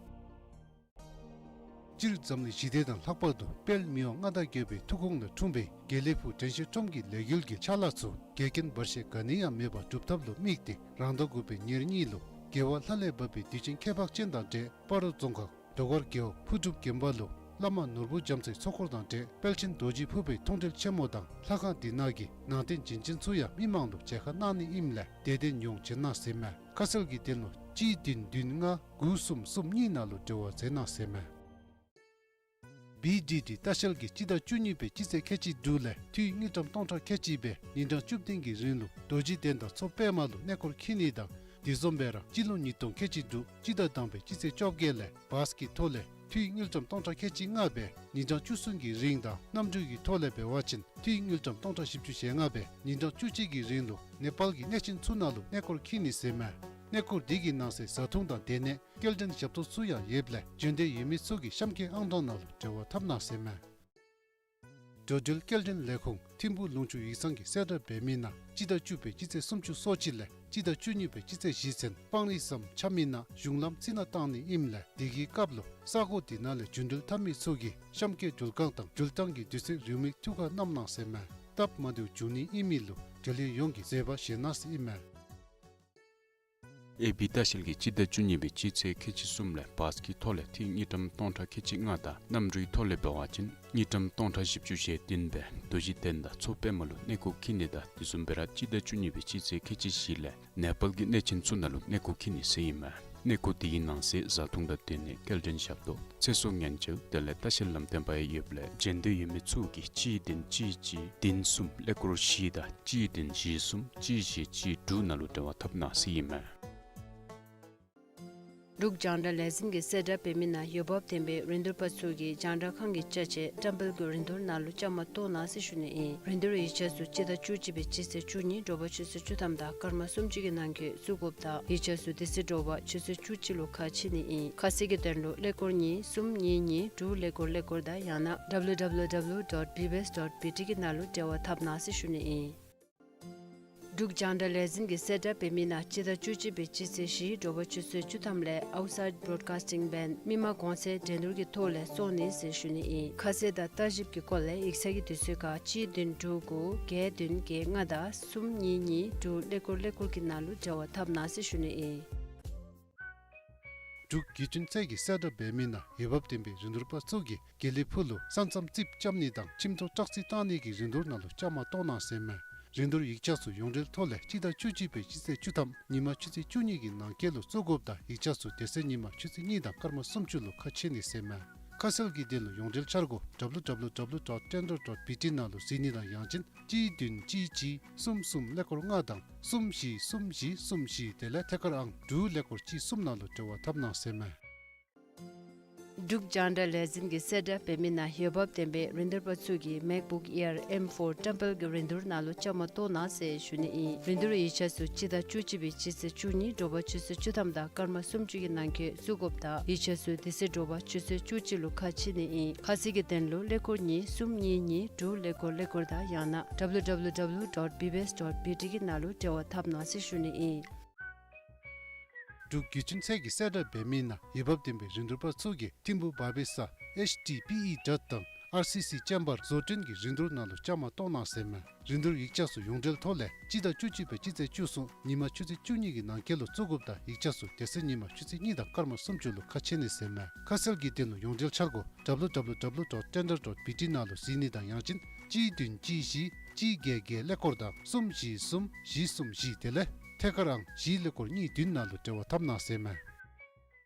སྤྱིར་འཛམ་གླིང་ཞི་བདེ་དང་ལྷག་པར་དུ་དཔལ་མི་དབང་མངའ་བདག་རྒྱལ་པོའི་ཐུགས་དགོངས་ལས་འཁྲུངས་པའི་དགེ་ལེགས་ཕུག་དྲན་ཤེས་ཁྲོམ་གྱི་ལས་འགུལ་གྱི་ཕྱག་ལཱ་ཚུ་འགལ་རྐྱེན་བར་ཆད་ག་ནི་ཡང་མེད་པར་སྒྲུབ་ཐབས་ལུ་དམིགས་ཏེ་རང་ཟླ་དགུ་པའི་ཉེར་གཉིས་ལུ་རྒྱལ་བ་ལྷ་ལས་བབས་པའི་དུས་ཆེན་ཁྱད་འཕགས་ཅན་དང་འབྲེལ་སྤ་རོ་རྫོང་ཁག་ཟློས་གར་རྒེད་འོག་ཕུར་སྒྲུབ་དགོན་པ་ལུ་བླ་མ་ནོར་བུ་རྒྱ་མཚོའི་ཚོགས་འཁོར་དང་འབྲེལ་དཔལ་ཆེན་རྡོ་རྗེ་ཕུར་པའི་མཐོང་གྲོལ་ཆེན་མོ་དང་ལྷ་ཁང་འདི་ནང་གི་ནང་རྟེན་བྱིན་ཅན་ཚུ་ཡང་མི་མང་ལུ་མཇལ་ཁ་གནང་ནི་ཨིནམ་ལས་དད་ལྡན་ཡོངས་བྱོན་གནང་ཟེར་མས། ཁ་གསལ་གྱི་དོན་ལུ་གཅིག་བདུན་བདུན་ལྔ་དགུ་གསུམ་གསུམ་གཉིས་ནང་ལུ་འབྲེལ་བ་མཛད་གནང་ཟེར་མས། བི་ཌི་ཌི་ལྟ་བཤལ་གྱིས་སྤྱི་ཟླ་བཅུ་གཉིས་པའི་སྤྱི་ཚེས་ཁལ་གཅིག་དྲུག་ལས་འཐུས་དངུལ་ཀྲམ་སྟོང་ཕྲག་ཁལ་གཅིག་སྦེ་ཉིན་གྲངས་བཅུ་བདུན་གྱི་རིང་ལུ་རྡོ་རྗེ་གདན་དང་མཚོ་པདྨ་ལུ་གནས་སྐོར་འཁྱིད་ནི་དང་དེ་བཟུམ་སྦེ་ར་སྤྱི་ལོ་ཉིས་སྟོང་ཁལ་གཅིག་དྲུག་སྤྱི་ཟླ་དང་པའི་སྤྱི་ཚེས་བཅོ་བརྒྱད་ལས་བཱས་ཀྱི་ཐོག་ལས་འཐུས་དངུལ་ཀྲམ་སྟོང་ཕྲག་ཁལ་གཅིག་ལྔ་སྦེ་ཉིན་གྲངས་བཅུ་གསུམ་གྱི་རིང་དང་གནམ་གྲུ་གི་ཐོག་ལས་འབད་བ་ཅིན་འཐུས་དངུལ་ཀྲམ་སྟོང་ཕྲག་བཞི་བཅུ་ཞེ་ལྔ་སྦེ་ཉིན་གྲངས་བཅུ་གཅིག་གི་རིང་ལུ་ནེ་པཱལ་གྱི་གནས་ཆེན་ཚུ་ནང་ལུ་གནས་སྐོར་འཁྱིད་ནི་ཟེར་མས། གནས་སྐོར་འདི་གི་ནང་གསེས་བཟའ་འཐུང་དང་སྡོད་གནས་སྐྱེལ་འདྲེན་ཞབས་ཏོག་ཚུ་ཡང་ཡོདཔ་ལས་བྱོན་འདོད་ཡོད་མི་ཚུ་གིས་གཤམ་འཁོད་ཨང་གྲངས་ནང་ལུ་འབྲེལ་བ་འཐབ་གནང་ཟེར་མས། འགྲོ་འགྲུལ་སྐྱེལ་འདྲེན་ལས་ཁུངས་ཐིམ་ཕུ་ལུང་ཕྱོགས་ཡིག་ཚང་གིས་གསལ་བསྒྲགས་འབད་མི་ནང་སྤྱི་ཟླ་བཅུ་པའི་སྤྱི་ཚེས་སུམ་ཅུ་སོ་གཅིག་ལས་སྤྱི་ཟླ་བཅུ་གཉིས་པའི་སྤྱི་ཚེས་བཞི་ཚུན་སྤང་རི་ཟམ་ཆ་མི་ནང་གཞུང་ལམ་རྩི་ནག་བཏང་ནི་ཨིནམ་ལས་དེ་གི་སྐབས་ལུ་ས་གོ་འདི་ནང་ལས་རྒྱུན་འགྲུལ་འཐབ་མི་ཚུ་གིས་གཤམ་འཁོད་འགྲུལ་ཁང་དང་འགྲུལ་ཐང་གི་དུས་ཚོད་རེའུ་མིག་ཐུགས་ཁར་བསྣམ་གནང་ཟེར་མས། སྟབས་མ་བདེཝ་འབྱུང་ནི་ཨིན་མི་ལུ་འབྲེལ་ཡོད་ཡོངས་ཀྱིས་བཟོད་པ་བཞེས་གནང་ཟེར་ཨིན་མས། ཨེ་བི་ལྟ་བཤལ་གྱིས་སྤྱི་ཟླ་བཅུ་གཉིས་པའི་སྤྱི་ཚེས་ཁལ་གཅིག་གསུམ་ལས་བཱས་ཀྱི་ཐོག་ལས་འཐུས་དངུལ་ཀྲམ་སྟོང་ཕྲག་ཁལ་གཅིག་ལྔ་དང་གནམ་གྲུའི་ཐོག་ལས་འབད་བ་ཅིན་དངུལ་ཀྲམ་སྟོང་ཕྲག་བཞི་བཅུ་ཞེ་བདུན་སྦེ་རྡོ་རྗེ་གདན་དང་མཚོ་པདྨ་ལུ་གནས་སྐོར་འཁྱིད་ནི་དང་དེ་བཟུམ་སྦེ་ར་སྤྱི་ཟླ་བཅུ་གཉིས་པའི་སྤྱི་ཚེས་ཁལ་གཅིག་བཞི་ལས་ནེ་པཱལ་གྱི་གནས་ཆེན་ཚུ་ནང་ལུ་གནས་སྐོར་འཁྱིད་ནི་ཟེར་ཨིན་མས། གནས་སྐོར་འདི་གི་ནང་གསེས་བཟའ་འཐུང་དང་སྡོད་གནས་སྐྱེལ་འདྲེན་ཞབས་ཏོག་ཚེ་སྲོག་ཉེན་བཅོལ་དེ་ལས་ལྟ་བཤལ་ལམ་སྟོན་པ་ཡང་ཡོདཔ་ལས་བྱོན་འདོད་ཡོད་མི་ཚུ་གིས་གཅིག་བདུན་གཅིག་གཅིག་བདུན་གསུམ་ཀླད་ཀོར་བཞི་དང་གཅིག་བདུན་བཞི་གསུམ་གཅིག་བཞི་གཅིག་དྲུག་ནང་ལུ་འབྲེལ་བ་འཐབ་གནང་ཟེར་ཨིན་མས། འབྲུག་རྒྱང་བསྒྲགས་ལས་འཛིན་གྱིས་གསལ་བསྒྲགས་འབད་མི་ནང་འོས་འབབ་ལྡན་པའི་རིན་བསྡུར་པ་ཚུ་གིས་རྒྱང་བསྒྲགས་ཁང་གི་ཅ་ཆས་ཊེམ་པལ་གྱི་རིན་བསྡུར་ནང་ལུ་བཅའ་མར་གཏོགས་གནང་ཟེར་ཞུ་ནི་ཨིན། རིན་བསྡུར་ཡིག་ཆ་ཚུ་སྤྱི་ཟླ་བཅུ་གཅིག་པའི་སྤྱི་ཚེས་བཅུ་གཉིས་དྲོ་པ་ཆུ་ཚོད་བཅུ་ཐམ་དང་སྐར་མ་སུམ་ཅུ་གི་ནང་འཁོད་བཙུགས་དགོཔ་དང་ཡིག་ཆ་ཚུ་དེ་ཚེ་དྲོ་པ་ཆུ་ཚོད་བཅུ་གཅིག་ལུ་ཁ་ཕྱེ་ནི་ཨིན། ཁ་གསལ་གྱི་དོན་ལུ་ཀླད་ཀོར་གཉིས་གསུམ་གཉིས་གཉིས་དྲུག་ཀླད་ཀོར་ཀླད་ཀོར་དང་ཡང་ན་www dot bbs dot bt གི་ནང་ལུ་འབྲེལ་བ་འཐབ་གནང་ཟེར་ཞུ་ནི་ཨིན། འབྲུག་རྒྱང་བསྒྲགས་ལས་འཛིན་གྱིས་གསལ་བསྒྲགས་འབད་མི་ནང་སྤྱི་ཟླ་བཅུ་གཅིག་པའི་སྤྱི་ཚེས་བཞི་དྲོ་པ་ཆུ་ཚོད་བཅུ་ཐམ་ལས་Outside Broadcasting Band མི་མང་གོང་ཚད་འགྲན་བསྡུར་གྱི་ཐོག་ལས་བཙོང་ནི་ཟེར་ཞུ་ནི་ཨིན། ཁ་གསལ་དང་ལྟ་ཞིབ་ཀྱི་སྐོར་ལས་ཡིག་ཚང་གི་དུས་ཚོད་ཁར་གཅིག་བདུན་དྲུག་དགུ་བརྒྱད་བདུན་བརྒྱད་ལྔ་དང་གསུམ་གཉིས་གཉིས་དྲུག་ཀླད་ཀོར་ཀླད་ཀོར་གྱི་ནང་ལུ་འབྲེལ་བ་འཐབ་གནང་ཟེར་ཞུ་ནི་ཨིན། འབྲུག་བརྒྱུད་འཕྲིན་ཚད་ཀྱིས་གསལ་བསྒྲགས་འབད་མི་ནང་འོས་འབབ་ལྡན་པའི་རིན་བསྡུར་པ་ཚུ་གིས་དགེ་ལེགས་ཕུག་ལུ་ས་མཚམས་རྩིགཔ་རྐྱབ་ནི་དང་ཁྱིམ་ཐོག་བཀྲག་རྩི་བཏང་ནི་གི་རིན་བསྡུར་ནང་ལུ་བཅའ་མར་གཏོགས་གནང་ཟེར་མས། རིན་བསྡུར་ཡིག་ཆ་ཚུ་ཡོངས་འབྲེལ་ཐོག་ལས་སྤྱི་ཟླ་བཅུ་གཅིག་པའི་སྤྱི་ཚེས་བཅུ་ཐམ་ཉིན་མ་ཆུ་ཚོད་བཅུ་གཉིས་ཀྱི་ནང་འཁོད་ལུ་བཙུགས་དགོཔ་དང་ཡིག་ཆ་ཚུ་དེ་ཚེ་ཉིན་མ་ཆུ་ཚོད་གཉིས་དང་སྐར་མ་སུམ་ཅུ་ལུ་ཁ་ཕྱེ་ནི་ཟེར་མས། ཁ་གསལ་གྱི་དོན་ལུ་ཡོངས་འབྲེལ་འཆར་སྒོ་www dot tender dot bt ནང་ལུ་གཟིགས་ནི་དང་ཡང་ཅིན་གཅིག་བདུན་གཅིག་གཅིག་གསུམ་གསུམ་ཀླད་ཀོར་ལྔ་དང་གསུམ་བཞི་གསུམ་བཞི་གསུམ་བཞི་དེ་ལས་ཐད་ཀར་ཨང་དྲུག་ཀླད་ཀོར་གཅིག་གསུམ་ནང་ལུ་འབྲེལ་བ་འཐབ་གནང་ཟེར་མས། འབྲུག་རྒྱང་བསྒྲགས་ལས་འཛིན་གྱིས་གསལ་བསྒྲགས་འབད་མི་ནང་འོས་འབབ་ལྡན་པའི་རིན་བསྡུར་པ་ཚུ་གིས་MacBook Air M four Temple གྱི་རིན་བསྡུར་ནང་ལུ་བཅའ་མར་གཏོགས་གནང་ཟེར་ཞུ་ནི་ཨིན། རིན་བསྡུར་ཡིག་ཆ་ཚུ་སྤྱི་ཟླ་བཅུ་གཅིག་པའི་སྤྱི་ཚེས་བཅུ་གཉིས་དྲོ་པ་ཆུ་ཚོད་བཅུ་ཐམ་དང་སྐར་མ་སུམ་ཅུ་གི་ནང་འཁོད་བཙུགས་དགོཔ་དང་ཡིག་ཆ་ཚུ་དེ་ཚེ་དྲོ་པ་ཆུ་ཚོད་བཅུ་གཅིག་ལུ་ཁ་ཕྱེ་ནི་ཨིན། ཁ་གསལ་གྱི་དོན་ལུ་ཀླད་ཀོར་གཉིས་གསུམ་གཉིས་གཉིས་དྲུག་ཀླད་ཀོར་ཀླད་ཀོར་དང་ཡང་ན་www dot bbs dot bt གི་ནང་ལུ་འབྲེལ་བ་འཐབ་གནང་ཟེར་ཞུ་ནི་ཨིན། འབྲུག་བརྒྱུད་འཕྲིན་ཚད་ཀྱིས་གསལ་བསྒྲགས་འབད་མི་ནང་འོས་འབབ་ལྡན་པའི་རིན་བསྡུར་པ་ཚུ་གིས་ཐིམ་ཕུ་བར་པའི་ས་ཨེཆ་ཌི་པི་ཨི་བྲག་དང་ཨར་སི་སི་ཅེམ་བར་བཟོ་སྐྲུན་གྱི་རིན་བསྡུར་ནང་ལུ་བཅའ་མར་གཏོགས་གནང་ཟེར་མས། རིན་བསྡུར་ཡིག་ཆ་ཚུ་ཡོངས་འབྲེལ་ཐོག་ལས་སྤྱི་ཟླ་བཅུ་གཅིག་པའི་སྤྱི་ཚེས་བཅུ་གསུམ་ཉིན་མ་ཆུ་ཚོད་བཅུ་གཉིས་ཀྱི་ནང་འཁོད་ལུ་བཙུགས་དགོཔ་དང་ཡིག་ཆ་ཚུ་དེ་ཚེ་ཉིན་མ་ཆུ་ཚོད་གཉིས་དང་སྐར་མ་སུམ་ཅུ་ལུ་ཁ་ཕྱེ་ནི་ཟེར་མས། ཁ་གསལ་གྱི་དོན་ལུ་ཡོངས་འབྲེལ་འཆར་སྒོ་www dot tender dot bt ནང་ལུ་གཟིགས་ནི་དང་ཡང་ཅིན་ གཅིག་བདུན་གཅིག་བཞི་གཅིག་བརྒྱད་བརྒྱད་ཀླད་ཀོར་དང་གསུམ་བཞི་གསུམ་བཞི་གསུམ་བཞི་དེ་ལས་ཐད་ཀར་ཨང་བཞི་ཀླད་ཀོར་གཉིས་བདུན་ནང་ལུ་འབྲེལ་བ་འཐབ་གནང་ཟེར་མས།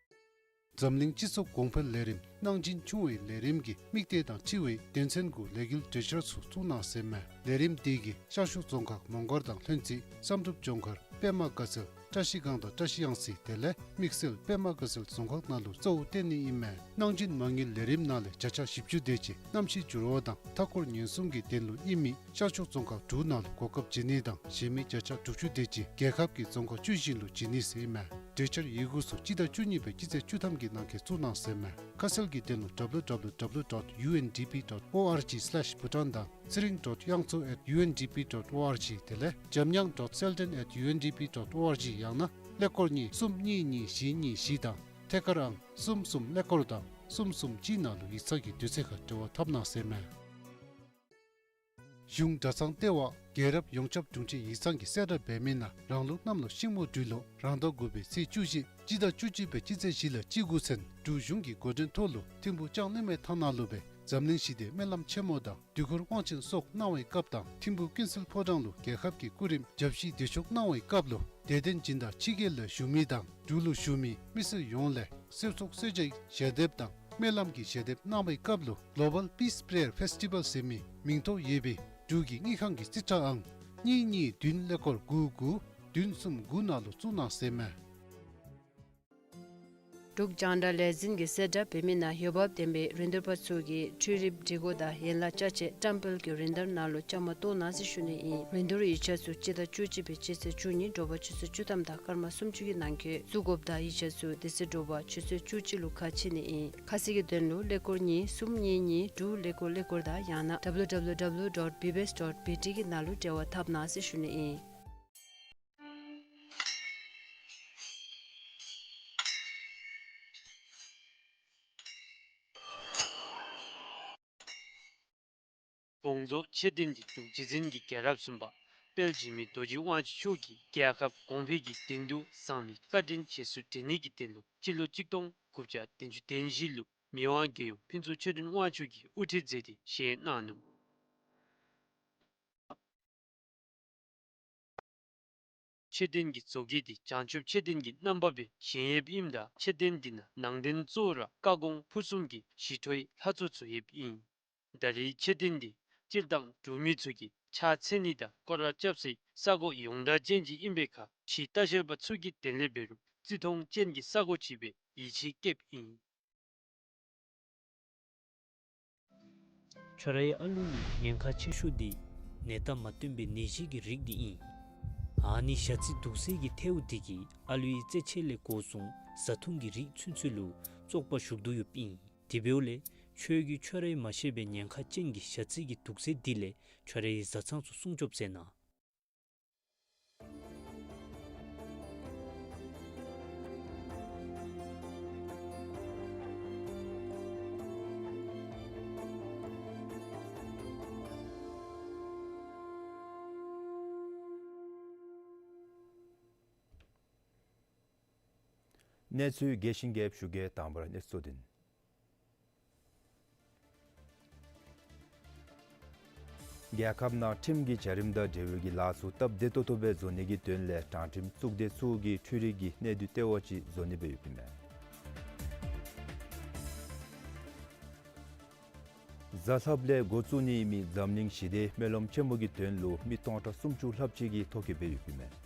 འཛམ་གླིང་སྤྱི་ཚོགས་གོང་འཕེལ་ལས་རིམ་གནང་སྦྱིན་ཆུང་བའི་ལས་རིམ་གྱི་དམིགས་གཏད་དང་འཁྲིལ་བའི་དོན་ཚན་དགུ་ལས་འགུལ་གྲོས་འཆར་ཚུ་བཙུགས་གནང་ཟེར་མས། ལས་རིམ་དེ་གིས་ཤར་ཕྱོགས་རྫོང་ཁག་མོང་སྒར་དང་ལྷུན་རྩེ་བསམ་གྲུབ་ལྗོངས་མཁར་པདྨ་དགའ་ཚལ་བཀྲ་ཤིས་སྒང་དང་བཀྲ་ཤིས་གཡང་རྩེ་དེ་ལས་དམིགས་བསལ་པདྨ་དགའ་ཚལ་རྫོང་ཁག་ནང་ལུ་གཙོ་བོ་བཏོན་ནི་ཨིན་མས། གནང་སྦྱིན་མ་དངུལ་ལས་རིམ་ནང་ལས་བརྒྱ་ཆ་བཞི་བཅུ་དེ་ཅིག་གནམ་གཤིས་འགྱུར་བ་དང་མཐའ་འཁོར་ཉེན་སྲུང་གི་དོན་ལུ་ཨིན་མི་ཤར་ཕྱོགས་རྫོང་ཁག་དྲུག་ནང་ལུ་གོ་སྐབས་བྱིན་ནི་དང་གཞན་མི་བརྒྱ་ཆ་དྲུག་ཅུ་དེ་ཅིག་རྒྱལ་ཁབ་ཀྱི་རྫོང་ཁག་བཅུ་བཞི་ལུ་བྱིན་ནི་ཟེར་ཨིན་མས། གྲོས་འཆར་ཡི་གུ་ཚུ་སྤྱི་ཟླ་བཅུ་གཉིས་པའི་སྤྱི་ཚེས་བཅུ་ཐམ་གྱི་ནང་འཁོད་བཙུགས་གནང་ཟེར་མས། ཁ་གསལ་གྱི་དོན་ལུ་W W W dot U N D P dot O R G slash Bhutan དང་ཚེ་རིང་dot གཡང་མཚོ་at U N D P dot O R G དེ་ལས་འཇམ་དབྱངས་dot selden at U N D P dot O R G ཡང་ན་ཀླད་ཀོར་གཉིས་གསུམ་གཉིས་གཉིས་བཞི་གཉིས་བཞི་དང་ཐད་ཀར་ཨང་གསུམ་གསུམ་ཀླད་ཀོར་དང་གསུམ་གསུམ་གཅིག་ནང་ལུ་ཡིག་ཚང་གི་དུས་ཚོད་ཁར་འབྲེལ་བ་འཐབ་གནང་ཟེར་མས། གཞུང་གྲྭ་ཚང་ལྟེ་བ་རྒྱལ་རབས་ཡོངས་ཁྱབ་དྲུང་ཆེ་ཡིག་ཚང་གི་གསལ་བསྒྲགས་འབད་མི་ནང་རང་ལུགས་གནམ་ལོ་ཤིང་མོ་སྦྲུལ་ལོ་རང་ཟླ་དགུ་པའི་ཚེས་བཅུ་བཞི་སྤྱི་ཟླ་བཅུ་གཅིག་པའི་སྤྱི་ཚེས་བཞི་ལས་གཅིག་དགུ་ཚུན་འབྲུག་གཞུང་གི་འགོ་འདྲེན་ཐོག་ལུ་ཐིམ་ཕུ་ལྕང་གླིང་མའི་ཐང་ནང་ལུ་སྦེ་འཛམ་གླིང་ཞི་བདེའི་སྨོན་ལམ་ཆེན་མོ་དང་དུས་འཁོར་དབང་ཆེན་སོགས་གནང་བའི་སྐབས་དང་ཐིམ་ཕུ་ཀུན་གསལ་ཕོ་བྲང་ལུ་རྒྱལ་ཁབ་ཀྱི་སྐུ་རིམ་བརྒྱ་བཞི་བདེ་མཆོག་གནང་བའི་སྐབས་ལུ་དད་ལྡན་སྦྱིན་བདག་ཕྱི་རྒྱལ་ལུ་བཞུགས་མི་དང་འབྲུག་ལུ་བཞུགས་མི་མི་སེར་ཡོངས་ལས་གསོལ་ཚོགས་གསོལ་ཇའི་ཞལ་འདེབས་དང་སྨོན་ལམ་གྱི་ཞལ་འདེབས་གནང་བའི་སྐབས་ལུ་Global Peace Prayer Festival ཟེར་མི་མིང་ཐོ་ཡོད་པའི་འབྲུག་གི་དངུལ་ཁང་གི་རྩིས་ཁྲ་ཨང་གཉིས་གཉིས་བདུན་ཀླད་ཀོར་དགུ་དགུ་བདུན་གསུམ་དགུ་ནང་ལུ་བཙུགས་གནང་ཟེར་མས། འབྲུག་རྒྱང་བསྒྲགས་ལས་འཛིན་གྱི་གསལ་བསྒྲགས་འབད་མི་ནང་འོས་འབབ་ལྡན་པའི་རིན་བསྡུར་པ་ཚུ་གིས་འཕྲུལ་རིག་སྒྲིག་གོ་དང་ཡན་ལག་ཅ་ཆས་བཀྲམ་སྤེལ་གྱི་རིན་བསྡུར་ནང་ལུ་བཅའ་མར་གཏོགས་གནང་ཟེར་ཞུ་ནི་ཨིན། རིན་བསྡུར་ཡིག་ཆ་ཚུ་སྤྱི་ཟླ་བཅུ་གཅིག་པའི་སྤྱི་ཚེས་བཅུ་གཉིས་དྲོ་པ་ཆུ་ཚོད་བཅུ་ཐམ་དང་སྐར་མ་སུམ་ཅུ་གི་ནང་འཁོད་བཙུགས་དགོཔ་དང་ཡིག་ཆ་ཚུ་དེ་ཚེ་དྲོ་པ་ཆུ་ཚོད་བཅུ་གཅིག་ལུ་ཁ་ཕྱེ་ནི་ཨིན། ཁ་གསལ་གྱི་དོན་ལུ་ཀླད་ཀོར་གཉིས་གསུམ་གཉིས་གཉིས་དྲུག་ཀླད་ཀོར་ཀླད་ཀོར་དང་ཡང་ན་W W W dot B B S dot B T གི་ནང་ལུ་འབྲེལ་བ་འཐབ་གནང་ཟེར་ཞུ་ནི་ཨིན། དགོངས་རྫོགས་མཆོད་རྟེན་གྱི་འབྲུག་རྗེ་བཙུན་གྱི་རྒྱལ་རབས་གསུམ་པ་དཔལ་འཇིགས་མེད་རྡོ་རྗེ་དབང་ཕྱུག་མཆོག་གིས་རྒྱལ་ཁབ་གོང་འཕེལ་གྱི་དོན་དུ་བཟང་ལས་བཀའ་དྲིན་རྗེས་སུ་དྲན་ནི་གི་དོན་ལུ་སྤྱི་ལོ་གཅིག་སྟོང་དགུ་བརྒྱ་བདུན་ཅུ་དོན་བཞི་ལུ་མི་དབང་རྒྱལ་ཡུམ་ཕུན་ཚོགས་ཆོས་སྒྲོན་དབང་ཕྱུག་གིས་དབུ་ཁྲིད་མཛད་དེ་བཞེངས་གནང་ནུག། མཆོད་རྟེན་གྱི་བཟོ་བཀོད་འདི་བྱང་ཆུབ་མཆོད་རྟེན་གྱི་རྣམ་པ་སྦེ་བཞེངས་ཡོདཔ་ཨིནམ་ད་མཆོད་རྟེན་འདི་ནང་ནང་རྟེན་གཙོ་བོ་ར་བཀའ་དགོངས་ཕུར་གསུམ་གྱི་ཞི་ཁྲོའི་ལྷ་ཚོགས་ཚུ་ཡོདཔ་ཨིན། ད་རེས་མཆོད་རྟེན་འདི་སྤྱིར་བཏང་འབྲུག་མི་ཚུ་གིས་ཕྱག་འཚལ་ནི་དང་སྐོར་ར་རྐྱབ་སའི་ས་གོ་ཡོངས་གྲགས་ཅན་ཅིག་ཨིན་པའི་ཁར་ཕྱིའི་ལྟ་བཤལ་པ་ཚུ་གིས་དེ་ལས་འབད་རུང་བརྩི་མཐོང་ཅན་གྱི་ས་གོ་ཅིག་སྦེ་ཡིད་ཆེས་བསྐྱེདཔ་ཨིན། ཁྱོད་རའི་ཨ་ལུ་ལུ་ཉེན་ཁ་ཆེ་ཤོས་འདི་ནད་རྟགས་མ་སྟོན་པའི་ནད་གཞི་གི་རིགས་འདི་ཨིན། ཨ་ནི་ཞ་རྩི་དུག་སེལ་གྱི་ཐལཝ་འདི་གིས་ཨ་ལུའི་རྩེད་ཆས་ལས་འགོ་བཟུང་བཟའ་འཐུང་གི་རིགས་ཚུན་ཚོད་ལུ་བཙོག་པ་ཞུགས་དོ་ཡོདཔ་ཨིན། དེ་འབདཝ་ལས་ཁྱོད་ཀྱིས་ཁྱོད་རའི་མ་ཤེས་པའི་ཉེན་ཁ་ཅན་གྱི་ཞ་རྩི་གི་དུག་སེལ་འདི་ལས་ཁྱོད་རའི་བཟའ་ཚང་ཚུ་སྲུང་སྐྱོབ་མཛད་གནང་། གནས་ཚུལ་རྒྱས་ཤིང་རྒྱསཔ་ཞུ་གེ། དང་པ་ར་གནས་ཚུལ་གཙོ་དོན། རྒྱལ་ཁབ་ནང་ཁྲིམས་ཀྱི་བྱ་རིམ་དང་འབྲེལ་བའི་གི་ལཱ་ཚུ་སྟབས་བདེ་ཏོག་ཏོ་སྦེ་བཟོ་ནི་གི་དོན་ལས་དྲང་ཁྲིམས་གཙུག་སྡེ་ཚུ་གིས་འཕྲུལ་རིག་གི་གནས་སྡུད་ལྟེ་བ་ཅིག་བཟོ་ནི་སྦེ་ཡོདཔ་ཨིན་མས། གཟའ་ལྷགཔ་ལས་འགོ་བཙུགས་ནི་ཨིན་མི་འཛམ་གླིང་ཞི་བདེའི་སྨོན་ལམ་ཆེན་མོ་གི་དོན་ལུ་མི་སྟོང་ཕྲག་སུམ་ཅུ་ལྷགཔ་ཅིག་གིས་ཐོ་བཀོད་འབད་ཡོདཔ་ཨིན་མས།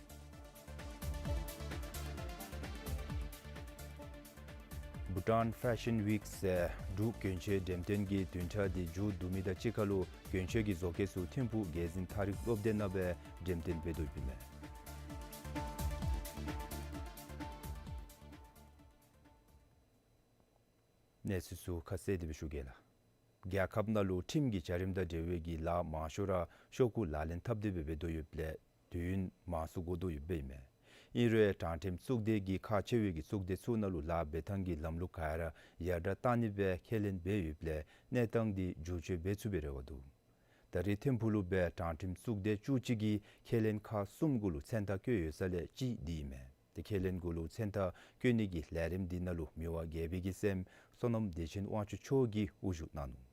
Bhutan Fashion Week ཟེར་འབྲུག་གྱོན་ཆས་འགྲེམས་སྟོན་གྱི་བདུན་ཕྲག་འདི་མཇུག་བསྡུ་མི་དང་གཅིག་ཁར་ལུ་གྱོན་ཆས་ཀྱི་བཟོ་བཀོད་ཚུ་ཐིམ་ཕུག་རྒྱལ་འཛིན་ཐང་རིག་སློབ་སྡེ་ནང་སྦེ་འགྲེམས་སྟོན་འབད་དོ་ཡོདཔ་ཨིན་མས། གནས་ཚུལ་ཚུ་ཁ་གསལ་དེ་སྦེ་ཞུ་གེ་ལགས། རྒྱལ་ཁབ་ནང་ལུ་ཁྲིམས་ཀྱི་བྱ་རིམ་དང་འབྲེལ་བའི་གི་ལཱ་མང་ཤོས་ར་ཤོག་གུ་ལག་ལེན་འཐབ་སྟེ་སྦེ་འབད་དོ་ཡོདཔ་ལས་དུས་ཡུན་མང་སུ་འགོར་དོ་ཡོདཔ་ཨིན་མས། ཨིན་རུང་དྲང་ཁྲིམས་གཙུག་སྡེ་གིས་ཁག་ཆེ་བའི་གི་གཙུག་སྡེ་ཚུ་ནང་ལུ་ལཱ་འབད་ཐངས་ཀྱི་ལམ་ལུགས་ག་ར་ཡར་དྲག་གཏང་ནི་སྦེ་ཁས་ལེན་འབད་ཡོདཔ་ལས་གནས་སྟངས་འདི་བསྒྱུར་བཅོས་འབད་ཚུགས་པའི་རེ་བ་འདུག། ད་རེས་ཐིམ་ཕུག་ལུ་སྦེ་དྲང་ཁྲིམས་གཙུག་སྡེ་བཅུ་གཅིག་གིས་ཁས་ལེན་ཁག་གསུམ་གུ་ལུ་མཚན་རྟགས་བཀོད་ཡོད་ས་ལས་གཅིག་འདི་ཨིན་མས། ཏེ་ཁས་ལེན་གུ་ལུ་མཚན་རྟགས་བཀོད་ནི་གི་ལས་རིམ་འདི་ནང་ལུ་མི་དབང་རྒྱལ་པོའི་གི་སྲསམོ་བསོད་ནམས་བདེ་ཆེན་དབང་ཕྱུག་མཆོག་གིས་དབུ་བཞུགས་གནང་ནུག།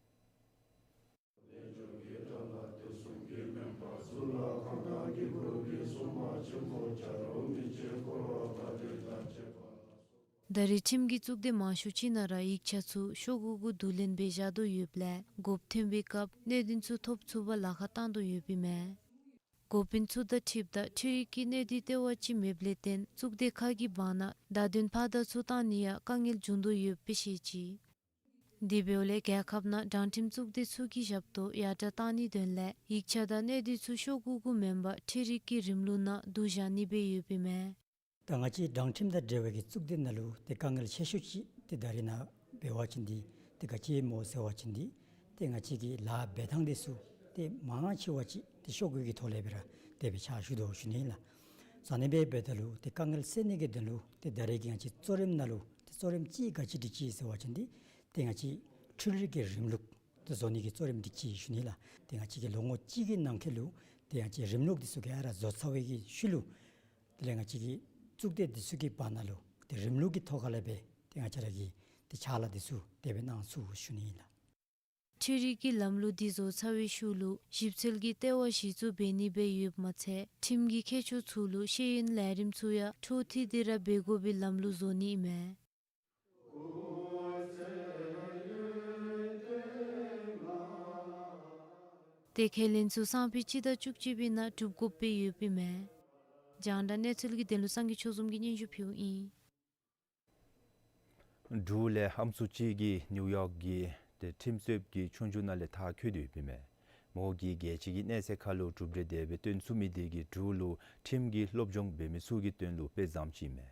ད་རེས་ཁྲིམས་ཀྱི་གཙུག་སྡེ་མང་ཤོས་ཅིག་ནང་ར་ཡིག་ཆ་ཚུ་ཤོག་གུ་གུ་བསྡུ་ལེན་འབད་བཞག་དོ་ཡོདཔ་ལས་དགོཔ་ཐོན་པའི་སྐབས་གནད་དོན་ཚུ་ཐོབ་ཚུགས་པར་ལཱ་ཁག་བཏང་དོ་ཡོདཔ་ཨིན་མས། འགོ་དཔོན་ཚུ་དང་འཁྲིལཝ་ད་འཕྲུལ་རིག་གི་གནད་དོན་ལྟེ་བ་ཅིག་མེདཔ་ལས་བརྟེན་གཙུག་སྡེ་ཁག་གི་བར་ན་བརྡ་དོན་ཕར་དང་ཚུར་བཏང་ནི་ཡང་དཀའ་ངལ་འབྱུང་དོ་ཡོདཔ་སྦེ་བཤད་ཅི། དེ་འབདཝ་ལས་རྒྱལ་ཁབ་ནང་དྲང་ཁྲིམས་གཙུག་སྡེ་ཚུ་གི་ཞབས་ཏོག་ཡར་དྲག་བཏང་ནིའི་དོན་ལས་ཡིག་ཆ་དང་གནད་དོན་ཚུ་ཤོག་གུ་གུ་མེན་པར་འཕྲུལ་རིག་གི་རིམ་ལུགས་ནང་བསྡུ་བཞག་ནི་སྦེ་ཡོདཔ་ཨིན་མས། ད་ང་བཅས་དྲང་ཁྲིམས་དང་འབྲེལ་བའི་གི་གཙུག་སྡེ་ནང་ལུ་ཏེ་དཀའ་ངལ་ཆེ་ཤོས་ཅིག་ཏེ་ད་རེས་ནངས་པ་འབད་བ་ཅིན་འདི་ཏེ་ག་ཅི་སྨོ་ཟེར་བ་ཅིན་འདི་ཏེ་ང་བཅས་ཀྱི་ལཱ་འབད་ཐངས་འདི་ཚུ་ཏེ་མང་ཆེ་བ་ཅིག་ཏེ་ཤོག་གུ་གི་ཐོག་ལས་སྦེ་ར་དེ་སྦེ་ཕྱག་ཞུ་དོ་ཞུ་ནི་ལགས། ཨ་ནི་སྦེ་འབདཝ་ད་ལུ་ཏེ་དཀའ་ངལ་སེལ་ནི་གི་དོན་ལུ་ཏེ་ད་རེས་ཀྱི་ང་བཅས་གཙོ་རིམ་ནང་ལུ་ཏེ་གཙོ་རིམ་ཅིག་ག་ཅི་སྒྲིག་ཅི་ཟེར་བ་ཅིན་འདི་ཏེ་ང་བཅས་འཕྲུལ་རིག་གི་རིམ་ལུགས་ཏེ་བཟོ་ནི་གི་གཙོ་རིམ་སྒྲིག་ཅི་ཞུ་ནི་ལགས། ཏེ་ང་བཅས་ཀྱིས་ལོ་ངོ་གཅིག་གི་ནང་འཁོད་ལུ་ཏེ་ང་བཅས་རིམ་ལུགས་འདི་ཚུ་ག་ར་བཟོ་ཚར་བའི་གི་ཤུལ་ལུ་དེ་ལས་ང་བཅས་ཀྱི་གཙུག་སྡེ་འདི་ཚུ་གི་བར་ན་ལུ་ཏེ་རིམ་ལུགས་ཀྱི་ཐོག་ཁ་ལས་སྦེ་ཏེ་ང་བཅས་ར་གིས་ཏེ་ཕྱག་ལཱ་འདི་ཚུ་དེ་སྦེ་གནང་ཚུགས་ཞུ་ནི་ཨིན་ལགས། འཕྲུལ་རིག་གི་ལམ་ལུགས་འདི་བཟོ་ཚར་བའི་ཤུལ་ལུ་ཞིབ་འཚོལ་གྱི་ལྟེ་བ་གཞི་བཙུགས་འབད་ནི་སྦེ་ཡོདཔ་མ་ཚད་ཁྲིམས་ཀྱི་མཁས་མཆོག་ཚུ་ལུ་ཤེས་ཡོན་ལས་རིམ་ཚུ་ཡང་འཕྲོ་མཐུད་དེ་ར་འབད་དགོ་པའི་ལམ་ལུགས་བཟོ་ནི་ཨིན་མས། ཏེ་ཁས་ལེན་ཚུ་སང་ཕོད་སྤྱི་ཟླ་བཅུ་གཅིག་པའི་ནང་གྲུབ་དགོཔ་སྦེ་ཡོདཔ་ཨིན་མས། རྒྱང་བསྒྲགས་གནས་ཚུལ་གྱི་དོན་ལུ་སངས་རྒྱས་ཆོས་འཛོམས་ཀྱིས་སྙན་ཞུ་ཕུལཝ་ཨིན། འབྲུག་ལས་ཨམ་སྲུ་ཅིག་གིས་ནིའུ་ཡོག་གི་ཏེ་ཁྲིམས་རྩོདཔ་གི་ཆོས་རྒྱུགས་ནང་ལས་མཐར་འཁྱོལ་ཏེ་ཡོདཔ་ཨིན་མས། མོ་གིས་རྒྱལ་སྤྱི་གི་གནས་ཚད་ཁར་ལུ་གྲུབ་འབྲས་དེ་སྦེ་སྟོན་ཚུགས་མི་དེ་གིས་འབྲུག་ལུ་ཁྲིམས་ཀྱི་སློབ་སྦྱོང་འབད་མི་ཚུ་གི་དོན་ལུ་དཔེ་བཟང་ཅིག་ཨིན་མས།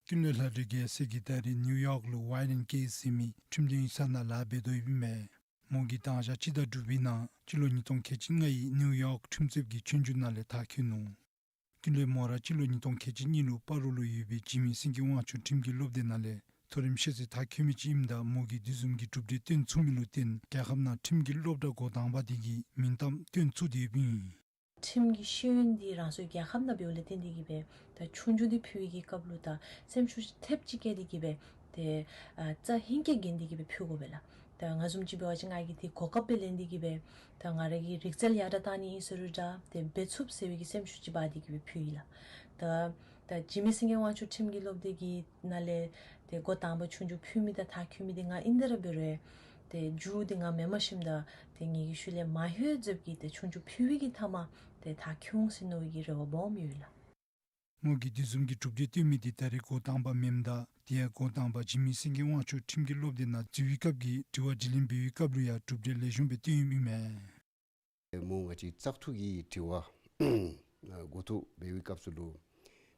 ཀུན་ལེགས་ལྷ་སྒྲོན་རྒྱལ་མཚན་གྱིས་ད་རེས་ནིའུ་ཡོག་ལུ་ཝའི་ཨེན་ཀེསི་ཟེར་མི་ཁྲིམས་དོན་ཡིག་ཚང་ནང་ལཱ་འབད་དོ་ཡོདཔ་ཨིན་མས། མོ་གིས་དང་ཞག་སྤྱི་ཟླ་དྲུག་པའི་ནང་སྤྱི་ལོ་ཉིས་སྟོང་ཁལ་གཅིག་ལྔའི་ནིའུ་ཡོག་ཁྲིམས་རྩོདཔ་གི་ཆོས་རྒྱུགས་ནང་ལས་མཐར་འཁྱོལ་ནུག། ཀུན་ལེགས་མོ་ར་སྤྱི་ལོ་ཉིས་སྟོང་ཁལ་གཅིག་གཉིས་ལུ་སྤ་རོ་ལུ་ཡོད་པའི་འཇིགས་མེད་སེང་གེ་དབང་ཕྱུག་ཁྲིམས་ཀྱི་སློབ་སྡེ་ནང་ལས་མཐོ་རིམ་ཤེས་ཚད་མཐར་འཁྱོལ་མི་ཅིག་ཨིནམ་ད་མོ་གིས་དེ་བཟུམ་གྱི་གྲུབ་འབྲས་སྟོན་ཚུགས་མི་ལུ་བརྟེན་རྒྱལ་ཁབ་ནང་ཁྲིམས་ཀྱི་སློབ་གྲྭ་འགོ་དང་པ་དེ་གིས་མིང་གཏམ་བཏོན་ཚུགས་ཏེ་ཡོདཔ་ཨིན། ཁྲིམས་ཀྱི་ཤེས་ཡོན་འདི་རང་སོའི་རྒྱལ་ཁབ་ནང་འབདཝ་ལས་བརྟེན་ཏེ་གིས་སྦེ་ད་ཆོས་རྒྱུགས་འདི་ཕུལ་བའི་གི་སྐབས་ལུ་ད་སེམས་ཤུགས་ཐེབས་ཅིག་བསྐྱེད་དེ་གིས་སྦེ་ཏེ་ཨ་རྩ་ཧིང་བསྐྱེད་བརྒྱན་ཏེ་གིས་སྦེ་ཕུལ་དགོ་པས་ལགས། ད་ང་བཟུམ་ཅིག་འབད་བ་ཅིན་ང་གིས་འདི་གོ་སྐབས་སྦེ་ལེན་ཏེ་གིས་སྦེ་ད་ང་ར་གི་རིག་རྩལ་ཡར་དྲག་བཏང་ནི་ཨིན་ཟེར་རུང་འདྲ་ཏེ་འབད་ཚུགས་ཟེར་བའི་གི་སེམས་ཤུགས་ཅིག་འབག་སྟེ་གིས་སྦེ་ཕུལ་ཡི་ལགས། ད་ད་འཇིགས་མེད་སེང་གེ་དབང་ཕྱུག་ཁྲིམས་ཀྱི་སློབ་སྡེ་གི་ནང་ལས་ཏེ་འགོ་དང་པ་ཆོས་རྒྱུགས་ཕུལ་མི་དང་མཐར་འཁྱོལ་མི་འདི་ང་ཨིན་ཏེ་ར་འབད་རུང་ཏེ་མཇུག་འདི་ང་མེནམ་ཞིནམ་ད་ཏེ་ངེ་གི་ཤུལ་ལས་མ་ལྷོད་ཟེར་གྱི་ཏེ་ཆོས་རྒྱུགས་ཕུལ་བའི་གི་མཐའ་མ་ཏེ་མཐར་འཁྱོལ་འོང་ཟེར་མནོ་བའི་གི་རེ་བ་སྦོམ་ཡོད་ལགས། མོ་གིས་དེ་བཟུམ་གྱི་གྲུབ་འབྲས་སྟོན་མི་འདི་ད་རེས་འགོ་དང་པ་མེནམ་ད་དེ་ཡང་འགོ་དང་པ་འཇིགས་མེད་སེང་གེ་དབང་ཕྱུག་ཁྲིམས་ཀྱི་སློབ་སྡེ་ནང་འཛུལ་བའི་སྐབས་ཀྱི་དྲི་བ་དྲིས་ལན་འབད་བའི་སྐབས་ལུ་ཡང་གྲུབ་འབྲས་ལེགས་ཤོམ་སྦེ་སྟོན་ཡོདཔ་ཨིན་མས། མོ་ང་བཅས་བཙག་འཐུ་གི་དྲི་བ་འགོ་ཐོག་འབད་བའི་སྐབས་སུ་ལུ་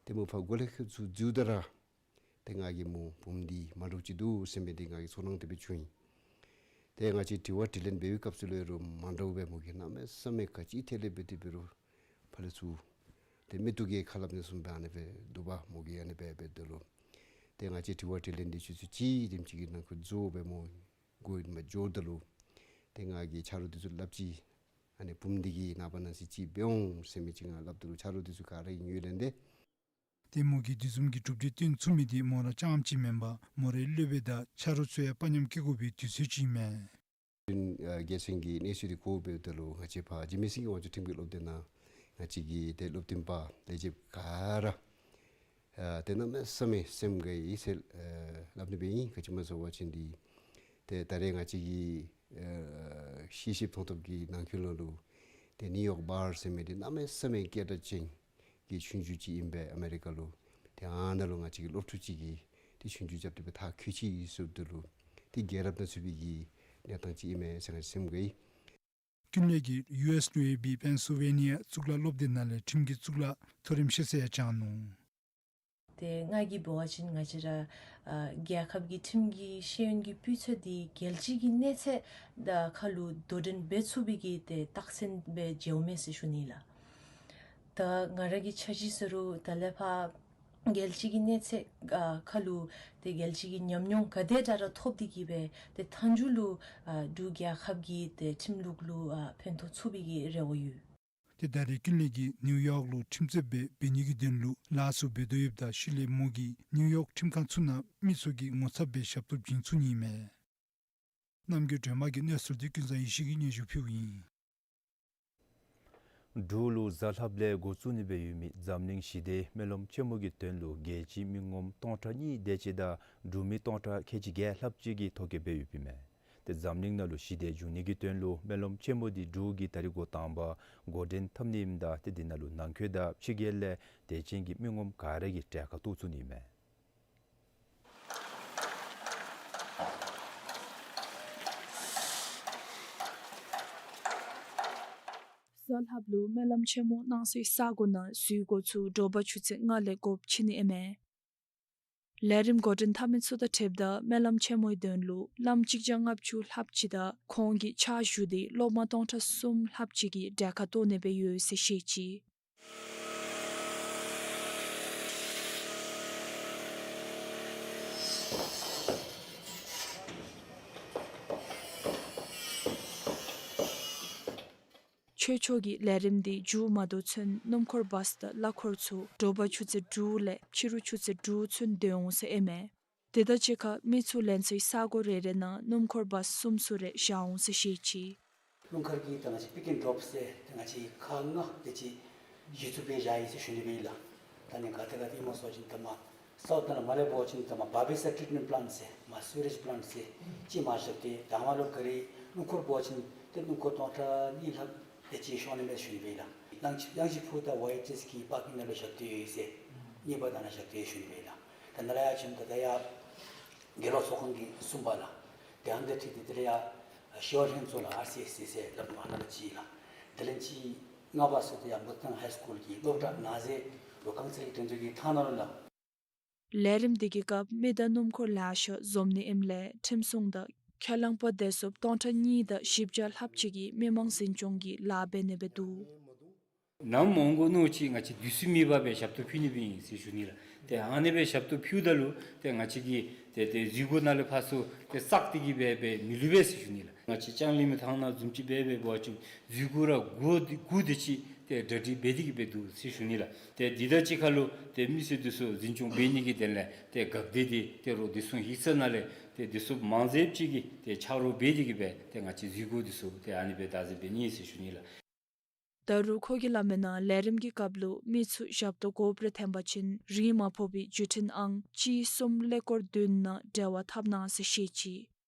ཏེ་མོ་ཕར་གོ་ལས་ཁོ་ཚུར་འཛུལཝ་ད་ར་ཏེ་ང་གིས་མོ་བུམོ་འདི་མ་འདྲཝ་ཅིག་འདུག་ཟེར་མི་འདི་ང་གིས་ཚོར་སྣང་དེ་སྦེ་བྱུང་ཡི། ཏེ་ང་བཅས་དྲི་བ་དྲིས་ལན་འབད་བའི་སྐབས་སུ་ལུ་ཡང་རུང་མ་འདྲཝ་སྦེ་མོ་གིས་གནམ་མེད་ས་མེད་ག་ཅི་ཐད་ལས་འབད་དེ་འབད་རུང་ཕར་ལས་ཚུར་ཏེ་མིག་ཏོ་གིས་ཁ་སླབ་ནི་བཟུམ་སྦེ་ཨ་ནི་སྦེ་འདུག་པ། མོ་གིས་ཨ་ནི་སྦེ་འབདཝ་ད་ལུ་ཏེ་ང་བཅས་དྲི་བ་དྲིས་ལན་འདི་ཚུ་ཚུ་ཅིག་དེམ་ཅིག་གི་ནང་འཁོད་རྫོགས་སྦེ་མོ་གོ་མ་འགྱོཝ་ད་ལུ་ཏེ་ང་གིས་ཆ་རོགས་འདི་ཚུ་སླབ་ཅི། ཨ་ནི་བུམོ་འདི་གིས་ནངས་པ་གནངས་ཚེ་ཅིག་འབད་འོང་ཟེར་མི་ཅིག་ང་སླབ་ད་ལུ་ཆ་རོགས་འདི་ཚུ་ག་ར་གིས་ཉན་ལན་ཏེ། ཏེ་མོ་གིས་དེ་བཟུམ་གྱི་གྲུབ་འབྲས་སྟོན་ཚུགས་མི་འདི་མོ་ར་རྐྱངམ་ཅིག་མེན་པར་མོ་རའི་སློབ་དཔོན་དང་ཆ་རོགས་ཚུ་ཡང་དཔའ་ཉམས་བསྐྱེད་དགོ་པའི་དུས་ཚོད་ཅིག་ཨིན་མས། ཨ་རྒྱལ་མཚན་གྱིས་གནས་ཚུལ་འདི་གོཝ་འབདཝ་ད་ལུ་ང་བཅས་ཕར་འཇིགས་མེད་སེང་གེ་དབང་ཕྱུག་ཁྲིམས་ཀྱི་སློབ་སྡེ་ནང་ང་བཅས་ཀྱི་ཏེ་སློབ་སྟོན་པ་ལས་བྱེདཔ་ག་ར་ཨ་ཏེ་གནམ་མེད་ས་མེད་སེམས་དགའ་ཡི་ཟེར་ཨ་སླབ་ནི་སྦེ་ཨིན། ག་ཅི་སྨོ་ཟེར་བ་ཅིན་འདི་ཏེ་ད་རེས་ང་བཅས་ཀྱི་ཨ་ཤེས་ཤེསཔ་མཐོང་ཐོབ་ཀྱི་ནང་འཁོད་ལུ་ཏེ་ནིའུ་ཡོག་བར་ཟེར་མི་འདི་གནམ་མེད་ས་མེད་སྐད་གྲགས་ཅན་གྱི་ཆོས་རྒྱུགས་ཅིག་ཨིན་པས་ཨ་མེ་རི་ཀ་ལུ། ཏེ་ཨ་ནཱ་ལུ་ང་བཅས་ཀྱི་སློབ་ཕྲུག་ཅིག་གིས་ཏེ་ཆོས་རྒྱུགས་རྐྱབ་སྟེ་སྦེ་མཐར་འཁྱོལ་ཅི་ཟེརཝ་ད་ལུ་ཏེ་རྒྱལ་རབས་དང་མཚུངས་པའི་གི་གནས་སྟངས་ཅིག་ཨིན་མས་ཟེར་ང་བཅས་སེམས་དགའ་ཡི། ཀུན་ལེགས་ཀྱིས་ཡུ་ཨེསི་ལུ་ཡོད་པའི་པེན་སིལ་ཝེ་ནི་ཡ་གཙུག་ལག་སློབ་སྡེ་ནང་ལས་ཁྲིམས་ཀྱི་གཙུག་ལག་མཐོ་རིམ་ཤེས་ཚད་ཡང་སྦྱངས་ནུག། ཏེ་ང་གིས་འབད་བ་ཅིན་ང་བཅས་ར་ཨ་རྒྱལ་ཁབ་ཀྱི་ཁྲིམས་ཀྱི་ཤེས་ཡོན་གྱི་སྤུས་ཚད་འདི་རྒྱལ་སྤྱི་གི་གནས་ཚད་དང་ཁར་ལུ་དོ་འགྲན་འབད་ཚུགས་པའི་གི་ཏེ་རྟགས་མཚན་སྦེ་མཇལཝ་མས་ཟེར་ཞུ་ནི་ལགས། ད་ང་ར་གི་ཆ་བཞག་ཟེར་རུང་ད་ལས་ཕར་རྒྱལ་སྤྱི་གི་གནས་ཚད་ཨ་ཁར་ལུ་ཏེ་རྒྱལ་སྤྱི་གི་ཉམས་མྱོང་ག་དེ་དྲག་ར་ཐོབ་སྟེ་གིས་སྦེ་ཏེ་མཐའ་མཇུག་ལུ་ཨ་འབྲུག་རྒྱལ་ཁབ་ཀྱི་ཏེ་ཁྲིམས་ལུགས་ལུ་ཨ་ཕན་ཐོགས་ཚུགས་པའི་གི་རེ་བ་ཡོད། ཏེ་ད་རེས་ཀུན་ལེགས་ཀྱིས་ནིའུ་ཡོག་ལུ་ཁྲིམས་རྩོདཔ་སྦེ་འབད་ནི་གི་དོན་ལུ་ལཱ་ཚུ་འབད་དོ་ཡོདཔ་ད་ཤུལ་ལས་མོ་གིས་ནིའུ་ཡོག་ཁྲིམས་ཁང་ཚུ་ནང་མི་ཚུ་གི་ངོ་ཚབ་སྦེ་ཞབས་ཏོག་བྱིན་ཚུགས་ནི་ཨིན་མས། རྣམ་རྒྱལ་སྒྲོལ་མ་གིས་གནས་ཚུལ་འདི་ཀུན་བཟང་ཡེ་ཤེས་ཀྱིས་སྙན་ཞུ་ཕུལཝ་ཨིན། འབྲུག་ལུ་གཟའ་ལྷགཔ་ལས་འགོ་བཙུགས་ནི་སྦེ་ཡོད་མི་འཛམ་གླིང་ཞི་བདེའི་སྨོན་ལམ་ཆེན་མོ་གི་དོན་ལུ་རྒྱལ་སྤྱིའི་མི་ངོམ་སྟོང་ཕྲག་གཉིས་དེ་ཅིག་དང་འབྲུག་མི་སྟོང་ཕྲག་ཁལ་གཅིག་བརྒྱད་ལྷགཔ་ཅིག་གིས་ཐོ་བཀོད་འབད་ཡོདཔ་ཨིན་མས། ཏེ་འཛམ་གླིང་ནང་ལུ་ཞི་བདེ་འབྱུང་ནི་གི་དོན་ལུ་སྨོན་ལམ་ཆེན་མོ་འདི་འབྲུག་གིས་ད་རིས་འགོ་དང་པ་འགོ་འདྲེན་འཐབ་ནི་ཨིནམ་ད་ཏེ་འདི་ནང་ལུ་ནང་འཁོད་དང་ཕྱི་རྒྱལ་ལས་དད་ཅན་གྱི་མི་ངོམ་ག་ར་གིས་གྲལ་ཁར་གཏོགས་ཚུགས་ནི་ཨིན་མས། གཟའ་ལྷགཔ་ལུ་སྨོན་ལམ་ཆེན་མོ་གནང་སའི་ས་གོ་ནང་འཛུལ་སྒོ་ཚུ་དྲོ་པ་ཆུ་ཚོད་ལྔ་ལས་སྒོ་ཕྱེ་ནི་ཨིན་མས། ལས་རིམ་འགོ་འདྲེན་འཐབ་མི་ཚུ་དང་འཁྲིལཝ་ད་སྨོན་ལམ་ཆེན་མོའི་དོན་ལུ་བླམ་གཅིག་བརྒྱ་ལྔ་བཅུ་ལྷགཔ་ཅིག་དང་ཁོང་གི་ཕྱག་ཞུ་སྟེ་སློབ་མ་སྟོང་ཕྲག་གསུམ་ལྷགཔ་ཅིག་གིས་གྲལ་ཁར་གཏོགས་ནི་སྦེ་ཡོད་ཟེར་བཤད་ཅི། ཆོས་ཕྱོགས་ཀྱི་ལས་རིམ་འདི་མཇུག་མ་བསྡུ་ཚུན་སྣུམ་འཁོར་བཱས་དང་གླ་འཁོར་ཚུ་དྲོ་པ་ཆུ་ཚོད་དྲུག་ལས་ཕྱི་རུ་ཆུ་ཚོད་དྲུག་ཚུན་སྡོད་འོང་ཟེར་ཨིན་མས། དེ་དང་གཅིག་ཁར་མི་ཚུ་ལེན་སའི་ས་གོ་རེ་རེ་ནང་སྣུམ་འཁོར་བཱས་གསུམ་ཚུ་རེ་བཞག་འོང་ཟེར་བཤད་ཅི། སྣུམ་འཁོར་གྱི་ད་ང་བཅས་པིཀ་ཨེན་ཌི་ཌོབ་ཟེར་ཏེ་ང་བཅས་ཁག་ལྔ་དེ་ཅིག་གཞི་བཙུགས་འབད་བཞག་ཡི་ཟེར་ཞུ་ནི་སྦེ་ཨིན་ལགས། ད་ནི་ག་ཏེ་ག་ཏེ་ཨིནམ་སྨོ་ཟེར་བ་ཅིན་ད་མ་སའུཐ་ནང་ལུ་མར་ལས་འབད་བ་ཅིན་ད་མ་བཱ་བི་སར་ཊིཊ་མེནཊ་པི་ལཱནཊ་ཟེར་མ་སུ་ཝེ་རེཇ་པི་ལཱནཊ་ཟེར་ཅིག་མར་བཞག་སྟེ་ད་མར་ལུ་ག་ར་སྣུམ་འཁོར་འབད་བ་ཅིན་ཏེ་སྣུམ་འཁོར་སྟོང་ཕྲག་གཉིས་ལྷགཔ་དེ་ཅིག་ཤོང་ནི་མས་ཟེར་ཞུ་ནི་སྦེ་ཨིན་ལགས། གླང་ཆེན་གླང་ཆེན་ཕུག་དང་ཝའི་ཨེཆ་ཨེསི་གི་པར་ཀིང་ནང་ལུ་བཞག་སྟེ་ཡོད་ཟེར། གཉིས་པ་ད་ནཱ་བཞག་སྟེ་ཡོད་ཟེར་ཞུ་ནི་སྦེ་ཨིན་ལགས། ད་ནཱ་ལས་ཡར་བྱོནམ་ད་ད་ཡར་དགེ་སློང་ཚོགས་ཁང་གི་གསུམ་པ་ལགས། དེ་ཨ་ནི་འདི་འཁྲིལ་ཏེ་དེ་ལས་ཡར་ཞི་གཡོག་ལྷན་ཚོགས་ལགས། ཨར་སི་ཨེསི་སི་ཟེར་སླབ་མི་ཨ་ནཱ་ལུ་ཅིག་ལགས། དེ་ལས་ཅིག་ལྔ་པ་ཚུ་དེ་ཡར་མུ་ཏིག་ཧའི་སི་ཀུལ་གྱི་སློབ་གྲྭ་ནང་ཟེར་རུ་རྐང་ཚུ་གི་དོན་དུ་གི་ཐང་ནང་ལུ་ལགས། ལས་རིམ་འདི་གི་སྐབས་མི་དང་སྣུམ་འཁོར་ལེ་ཤ་འཛོམས་ནི་ཨིནམ་ལས་ཁྲིམས་སྲུང་དང་ཁས་བླངས་པ་བདེ་སྲུངཔ་སྟོང་ཕྲག་གཉིས་དང་བཞི་བརྒྱ་ལྷགཔ་ཅིག་གིས་མི་མང་འཛིན་སྐྱོང་གི་ལཱ་འབད་ནི་སྦེ་འདུག། ནམ་འོང་དགོ་མནོ་ཅི་ང་བཅས་དུས་ཚོད་མེད་པར་སྦེ་ཞབས་ཏོག་ཕུལ་ནི་སྦེ་ཨིན་ཟེར་ཞུ་ནི་ལགས། ཏེ་ཨ་ནི་སྦེ་ཞབས་ཏོག་ཕུལཝ་ད་ལུ་ཏེ་ང་བཅས་ཀྱི་ཏེ་ཏེ་འཛུལ་སྒོ་ནང་ལས་ཕར་ཚུར་ཏེ་བསགས་ཏེ་གི་སྦེ་སྦེ་མི་ལུས་པས་ཟེར་ཞུ་ནི་ལགས། ང་བཅས་ལྕང་གླིང་མི་ཐང་ནང་བཟུམ་ཅིག་སྦེ་འབད་བ་ཅིན་འཛུལ་སྒོ་ར་དགུ་དེ་དགུ་དེ་ཅིག་ཏེ་གྲ་སྒྲིག་འབད་དེ་གི་སྦེ་འདུག་ཟེར་ཞུ་ནི་ལགས། ཏེ་འདི་དང་གཅིག་ཁར་ལུ་ཏེ་མི་སེར་འདི་ཚུ་འཛིན་སྐྱོང་འབད་ནི་གི་དོན་ལས་ཏེ་འགག་སྡེ་འདི་ཏེ་རོགས་བདེ་སྲུང་ཡིག་ཚང་ནང་ལས་ཏེ་བདེ་སྲུངཔ་མང་ཚད་ཅིག་གིས་ཏེ་ཆ་རོགས་འབད་དེ་གི་སྦེ་ཏེ་ང་བཅས་འཛུལ་སྒོ་འདི་ཚུ་ཏེ་ཨ་ནི་སྦེ་བདག་འཛིན་འབད་ནི་ཟེར་ཞུ་ནི་ལགས། ད་རུང་ཁོ་གིས་སླབ་མིའི་ནང་ལས་རིམ་གྱི་སྐབས་ལུ་མི་ཚུ་ཞབས་ཏོག་དགོཔ་རེ་ཐོན་པ་ཅིན་རིན་མ་ཕོག་པའི་བརྒྱུད་འཕྲིན་ཨང་གཅིག་གསུམ་ཀླད་ཀོར་བདུན་ནང་འབྲེལ་བ་འཐབ་གནང་ཟེར་བཤད་ཅི།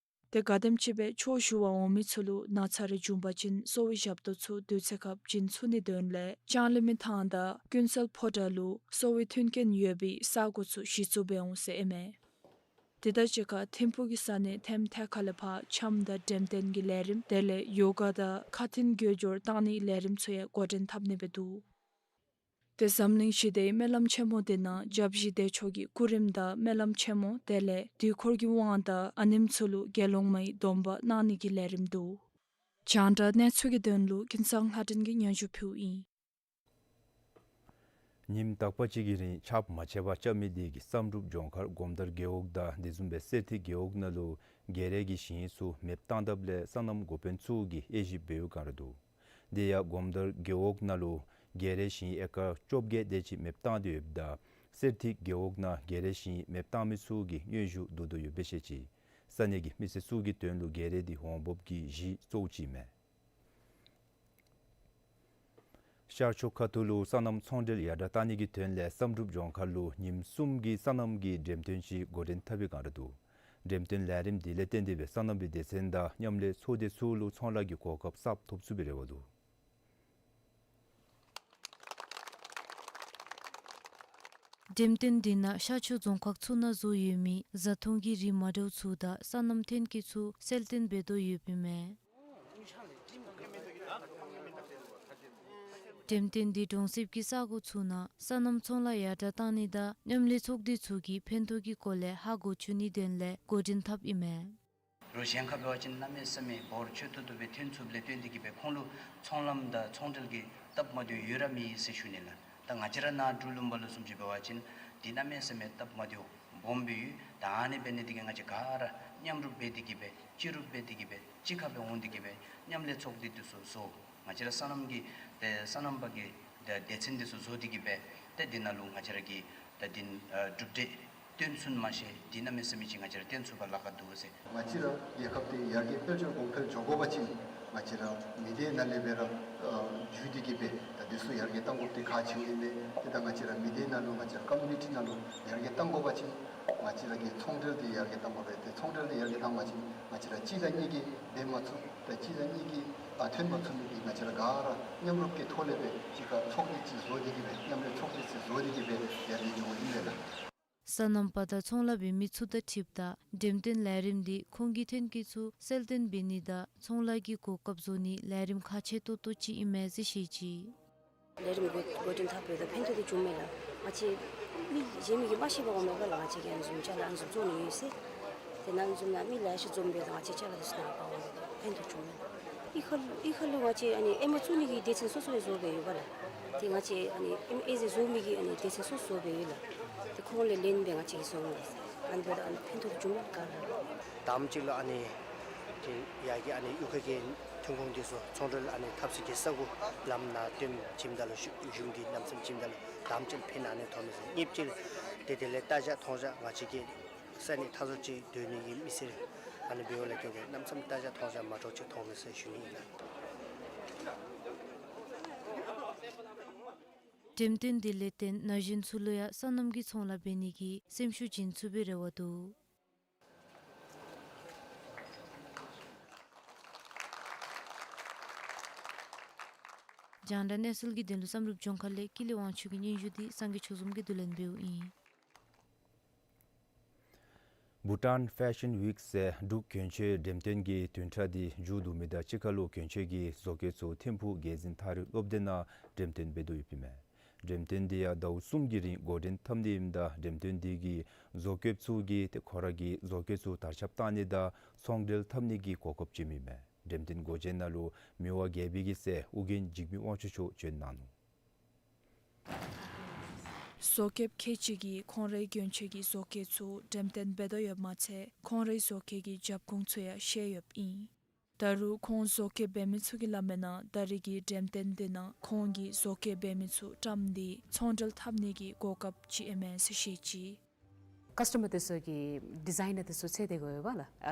ཏེ་ག་དེམ་ཅིག་སྦེ་ཆོས་ཞུ་བར་འོང་མི་ཚུ་ལུ་ན་ཚ་རེ་བྱུང་པ་ཅིན་གསོ་བའི་ཞབས་ཏོག་ཚུ་དུས་ཚོད་ཁར་བྱིན་ཚུགས་ནིའི་དོན་ལས་ལྕང་གླིང་མི་ཐང་དང་ཀུན་གསལ་ཕོ་བྲང་ལུ་གསོ་བའི་མཐུན་རྐྱེན་ཡོད་པའི་ས་གོ་ཚུ་གཞི་བཙུགས་འབད་འོང་ཟེར་ཨིན་མས། དེ་དང་གཅིག་ཁར་ཐིམ་ཕུག་གི་ས་གནས་ཐེམ་ཐེ་ཁ་ལས་ཕར་འཆམ་དང་འགྲེམས་སྟོན་གྱི་ལས་རིམ་དེ་ལས་ཡོ་ག་དང་ཁ་ཐུན་འགྱུར་བཅོས་བཏང་ནིའི་ལས་རིམ་ཚུ་ཡང་འགོ་འདྲེན་འཐབ་ནི་སྦེ་འདུག། ཏེ་འཛམ་གླིང་ཞི་བདེའི་སྨོན་ལམ་ཆེན་མོ་འདི་ནང་སྐྱབས་གཞི་བདེ་མཆོག་གི་སྐུ་རིམ་དང་སྨོན་ལམ་ཆེན་མོ་དེ་ལས་དུས་འཁོར་གྱི་དབང་དང་ཨ་ནེམ་ཚུ་ལུ་དགེ་སློང་མའི་སྡོམ་པ་གནང་ནི་གི་ལས་རིམ་འདུག། རྒྱང་བསྒྲགས་གནས་ཚུལ་གྱི་དོན་ལུ་ཀུན་བཟང་ལྷ་སྒྲོན་གྱིས་སྙན་ཞུ་ཕུལཝ་ཨིན། ཉིནམ་དག་པ་ཅིག་གི་རིང་ཆརཔ་མ་ཆད་པར་རྐྱབ་མི་དེ་གིས་བསམ་གྲུབ་ལྗོངས་མཁར་སྒོམ་དར་རྒེད་འོག་དང་དེ་བཟུམ་སྦེ་གསེར་ཐིག་རྒེད་འོག་ནང་ལུ་རྒྱལ་རས་ཀྱི་ཞིང་ཚུ་མེདཔ་བཏང་དཔ་ལས་སོ་ནམ་འགོ་དཔོན་ཚུ་གིས་དབྱེ་ཞིབ་འབད་བའི་བསྒང་ར་འདུག། དེ་ཡང་སྒོམ་དར་རྒེད་འོག་ནང་ལུ་རྒྱལ་རས་ཞིང་ཨེ་ཀར་བཅོ་བརྒྱད་དེ་ཅིག་མེདཔ་བཏང་སྟེ་ཡོདཔ་ད་གསེར་ཐིག་རྒེད་འོག་ནང་རྒྱལ་རས་ཞིང་མེདཔ་བཏང་མི་ཚུ་གི་སྙན་ཞུ་བསྡུ་དོ་ཡོདཔ་སྦེ་བཤད་ཅི། ས་གནས་ཀྱི་མི་སེར་ཚུ་གི་དོན་ལུ་རྒྱལ་རས་འདི་འོང་འབབ་ཀྱི་གཞི་གཙོ་བོ་ཅིག་ཨིན་མས། ཤར་ཕྱོགས་ཁ་ཐུག་ལུ་སོ་ནམ་ཚོང་འབྲེལ་ཡར་དྲག་བཏང་ནི་གི་དོན་ལས་བསམ་གྲུབ་ལྗོངས་མཁར་ལུ་ཉིནམ་གསུམ་གྱི་སོ་ནམ་གྱི་འགྲེམས་སྟོན་ཅིག་འགོ་འདྲེན་འཐབ་པའི་བསྒང་ར་འདུག། འགྲེམས་སྟོན་ལས་རིམ་འདི་ལས་བརྟེན་ཏེ་སྦེ་སོ་ནམ་པའི་སྡེ་ཚན་དང་མཉམ་ལས་ཚོགས་སྡེ་ཚུ་ལུ་ཚོང་ལཱ་གི་གོ་སྐབས་གསརཔ་ཐོབ་ཚུགས་པའི་རེ་བ་འདུག། འགྲེམས་སྟོན་འདི་ནང་ཤར་ཕྱོགས་རྫོང་ཁག་ཚུ་ནང་བཟོ་ཡོད་མི་བཟའ་འཐུང་གི་རིགས་མ་འདྲཝ་ཚུ་དང་སོ་ནམ་ཐོན་སྐྱེད་ཚུ་གསལ་སྟོན་འབད་དོ་ཡོདཔ་ཨིན་མས། འགྲེམས་སྟོན་འདི་གྲོང་གསེབ་ཀྱི་ས་གོ་ཚུ་ནང་སོ་ནམ་ཚོང་ལཱ་ཡར་དྲག་བཏང་ནི་དང་མཉམ་ལས་ཚོགས་སྡེ་ཚུ་གིས་ཕན་ཐོགས་ཀྱི་སྐོར་ལས་ཧ་གོ་བཅུག་ནིའི་དོན་ལས་འགོ་འདྲེན་འཐབ་ཨིན་མས། རོགས་གཞན་ཁར་འབད་བ་ཅིན་གནམ་མེད་ས་མེད་འབོར་ཆེ་ཏོག་ཏོ་སྦེ་ཐོན་ཚུགསཔ་ལས་བརྟེན་ཏེ་གིས་སྦེ་ཁོང་ལུ་ཚོང་ལམ་དང་ཚོང་འབྲེལ་གྱི་སྟབས་མ་བདེཝ་ཡོད་ར་མེད་ཟེར་ཞུ་ནི་ལགས། ད་ང་བཅས་ར་ནཱ་འབྲུག་ལུང་པ་ལུ་བཟུམ་ཅིག་འབད་བ་ཅིན་འདི་གནམ་མེད་ས་མེད་སྟབས་མ་བདེཝ་སྦོམ་སྦེ་ཡོད། ད་ཨ་ནི་འབད་ནི་དེ་གིས་ང་བཅས་ག་ར་མཉམ་རུབ་འབད་དེ་གིས་སྦེ་སྤྱི་རུབ་འབད་དེ་གིས་སྦེ་གཅིག་ཁར་སྦེ་འོང་སྟེ་གིས་སྦེ་མཉམ་ལས་ཚོགས་སྡེ་འདི་ཚུ་བཟོ། ང་བཅས་ར་སོ་ནམ་གྱི་ཏེ་སོ་ནམ་པ་གི་ཏེ་སྡེ་ཚན་འདི་ཚུ་བཟོ་སྟེ་གིས་སྦེ་ཏེ་འདི་ནང་ལུ་ང་བཅས་ར་གི་ཏེ་འདི་ཨ་གྲུབ་འབྲས་སྟོན་ཚུགས་མ་ཤེས། འདི་གནམ་མེད་ས་མེད་ཅིག་ང་བཅས་ར་སྟོན་ཚུགས་པར་ལཱ་ཁག་འདུག་ཟེར། ང་བཅས་ར་རྒྱལ་ཁབ་འདི་ཡར་རྒྱས་དཔལ་འབྱོར་གོང་འཕེལ་འགྱོ་དགོ་པ་ཅིན་ ང་བཅས་ར་མི་སྡེ་ནང་ལས་སྦེ་ར་ཨ་འཇུས་ཏེ་གི་སྦེ་ད་འདི་ཚུ་ཡར་རྒྱས་གཏང་དགོཔ་འདི་ཁག་ཆེཝ་ཨིན་པས། ཏེ་ད་ང་བཅས་ར་མི་སྡེ་ནང་ལུ་ང་བཅས་ར་ཀོ་མིའུ་ནི་ཊི་ནང་ལུ་ཡར་རྒྱས་གཏང་དགོ་པ་ཅིན་ང་བཅས་ར་གི་ཚོང་འབྲེལ་འདི་ཡར་རྒྱས་གཏང་དགོ་པས། ཏེ་ཚོང་འབྲེལ་འདི་ཡར་རྒྱས་གཏང་པ་ཅིན་ང་བཅས་ར་གཅིག་དང་གཉིས་ཀྱིས་འབད་མ་ཚུགས། ད་གཅིག་དང་གཉིས་ཀྱིས་ཨ་ཐོན་མ་ཚུགས་མི་འདི་ང་བཅས་ར་ག་ར་མཉམ་རུབ་ཀྱི་ཐོག་ལས་སྦེ་གཅིག་ཁར་ཚོགས་སྡེ་ཅིག་བཟོ་སྟེ་གི་སྦེ་མཉམ་འབྲེལ་ཚོགས་སྡེ་ཅིག་བཟོ་སྟེ་གི་སྦེ་ཡར་རྒྱས་འགྱོཝ་ཨིན་པས་ལགས། སོ་ནམ་པ་དང་ཚོང་ལཱ་འབད་མི་ཚུ་དང་འཁྲིལཝ་ད་འགྲེམས་སྟོན་ལས་རིམ་འདི་ཁོང་གི་ཐོན་སྐྱེད་ཚུ་གསལ་སྟོན་འབད་ནི་དང་ཚོང་ལཱ་གི་གོ་སྐབས་བཟོ་ནིའི་ལས་རིམ་ཁག་ཆེ་ཏོག་ཏོ་ཅིག་ཨིན་མས་ཟེར་བཤད་ཅི། ལས་རིམ་འགོ་འགོ་འདྲེན་འཐབ་པའི་ད་ཕན་ཐོགས་འདི་བྱུངམ་མས་ལགས། ང་བཅས་མི་གཞན་མི་གིས་མ་ཤེས་པ་འོང་མས་པ་ལགས། ང་བཅས་ཀྱིས་ཨ་ནི་བཟུམ་ཅ་ལ་ཨ་ནི་བཟུམ་བཙོང་ནི་ཡོད་ཟེར། དེ་ནང་བཟུམ་ན་མི་ལེ་ཤ་འཛོམས་པས་ལགས། ང་བཅས་ཅ་ལ་འདི་ཚུ་ནང་ཕར་འོང་ཕན་ཐོགས་བྱུངམ་མས་ལགས། གཡུས་ཁ་གཡུས་ཁ་ལུ་ང་བཅས་ཨ་ནི་ཨེ་མ་བཙུགས་ནི་གི་སྡེ་ཚན་སོ་སོ་སྦེ་བཟོ་སྦེ་ཡོད་པ་ལགས། ཏེ་ང་བཅས་ཨ་ནི་ཨེ་མ་ཨེ་ཟེར་བཟོ་མི་གི་ཨ་ནི་སྡེ་ཚན་སོ་སོ་སྦེ་ཡོད་ལགས། ཏེ་ཁོང་ལས་ལེན་སྦེ་ང་བཅས་ཀྱིས་བཟོ་འོང་ལགས། ཨ་ནི་འབདཝ་ད་ཨ་ནི་ཕན་ཐོགས་བྱུངམ་མས་ག་ར། དང་པ་ཅིག་ལུ་ཨ་ནི་ཏེ་ཡར་གྱི་ཨ་ནི་གཡུས་ཁ་གི་ཐོན་ཁུངས་འདི་ཚུ་ཚོང་འབྲེལ་ཨ་ནི་འཐབ་སའི་གི་ས་གོ་ལམ་ནང་བཏོན་བྱིནམ་ད་ལུ་གཞུང་གཞུང་གི་གནམ་མེད་ས་མེད་བྱིནམ་ད་ལུ་དང་པ་ཅིག་ཕན་ཨ་ནི་ཐོགས་མས་ཟེར། གཉིས་པ་ཅིག་ཏེ་དེ་ལས་ལྟ་རྒྱ་མཐོང་རྒྱ་ང་བཅས་ཀྱི་ས་གནས་མཐའ་ཟུར་ཅིག་སྡོད་ནི་གི་མི་སེར་ཨ་ནི་འབདཝ་ལས་བརྟེན་གནམ་མེད་ས་མེད་ལྟ་རྒྱ་མཐོང་རྒྱ་མ་འདྲཝ་ཅིག་ཐོགས་མས་ཟེར་ཞུ་ནི་ཨིན་ལགས། འགྲེམས་སྟོན་འདི་ལས་བརྟེན་ན་གཞོན་ཚུ་ལུ་ཡང་སོ་ནམ་གྱི་ཚོང་ལཱ་འབད་ནི་གི་སེམས་ཤུགས་བྱིན་ཚུགས་པའི་རེ་བ་འདུག། རྒྱང་བསྒྲགས་གནས་ཚུལ་གྱི་དོན་ལུ་བསམ་གྲུབ་ལྗོངས་མཁར་ལས་ཀུན་ལེགས་དབང་ཕྱུག་གི་སྙན་ཞུ་འདི་སངས་རྒྱས་ཆོས་འཛོམས་ཀྱིས་བསྡུ་ལེན་འབདཝ་ཨིན། Bhutan Fashion Week ཟེར་འབྲུག་གྱོན་ཆས་འགྲེམས་སྟོན་གྱི་བདུན་ཕྲག་འདི་མཇུག་བསྡུ་མི་དང་གཅིག་ཁར་ལུ་གྱོན་ཆས་ཀྱི་བཟོ་བཀོད་ཚུ་ཐིམ་ཕུག་རྒྱལ་འཛིན་ཐག་རིང་སློབ་སྡེ་ནང་འགྲེམས་སྟོན་འབད་དོ་ཡོདཔ་ཨིན་མས། འགྲེམས་སྟོན་འདི་ཡང་ཟླཝ་གསུམ་གྱི་རིང་འགོ་འདྲེན་འཐབ་ནི་ཨིནམ་ད་འགྲེམས་སྟོན་འདི་གིས་བཟོ་བཀོདཔ་ཚུ་གིས་ཏེ་ཁོང་ར་གི་བཟོ་བཀོད་ཚུ་དར་ཁྱབ་བཏང་ནི་དང་ཚོང་འབྲེལ་འཐབ་ནི་གི་གོ་སྐབས་བྱིནམ་ཨིན་མས། འགྲེམས་སྟོན་འགོ་འདྲེན་ནང་ལུ་མི་དབང་རྒྱལ་པོའི་གི་སྲས་ཨོ་རྒྱན་འཇིགས་མེད་དབང་ཕྱུག་མཆོག་བྱོན་གནང་ནུག། བཟོ་བཀོདཔ་ཁལ་གཅིག་གིས་ཁོང་རའི་གྱོན་ཆས་ཀྱི་བཟོ་བཀོད་ཚུ་འགྲེམས་སྟོན་འབད་དོ་ཡོདཔ་མ་ཚད་ཁོང་རའི་བཟོ་བཀོད་ཀྱི་རྒྱབ་ཁུངས་ཚུ་ཡང་བཤད་ཡོདཔ་ཨིན། ད་རུང་ཁོང་བཟོ་བཀོད་འབད་མི་ཚུ་གིས་སླབ་མིའི་ནང་ད་རེས་ཀྱི་འགྲེམས་སྟོན་འདི་ནང་ཁོང་གིས་བཟོ་བཀོད་འབད་མི་ཚུ་བཀྲམ་སྟེ་ཚོང་འབྲེལ་འཐབ་ནི་གི་གོ་སྐབས་ཅིག་ཨིན་མས་ཟེར་བཤད་ཅི། ཀཱསི་ཊོ་མར་འདི་ཚུ་གིས་ཌི་ཛའིན་ནར་འདི་ཚུ་འཚོལ་ཏེ་དགོ་པས་ལགས། ཨ་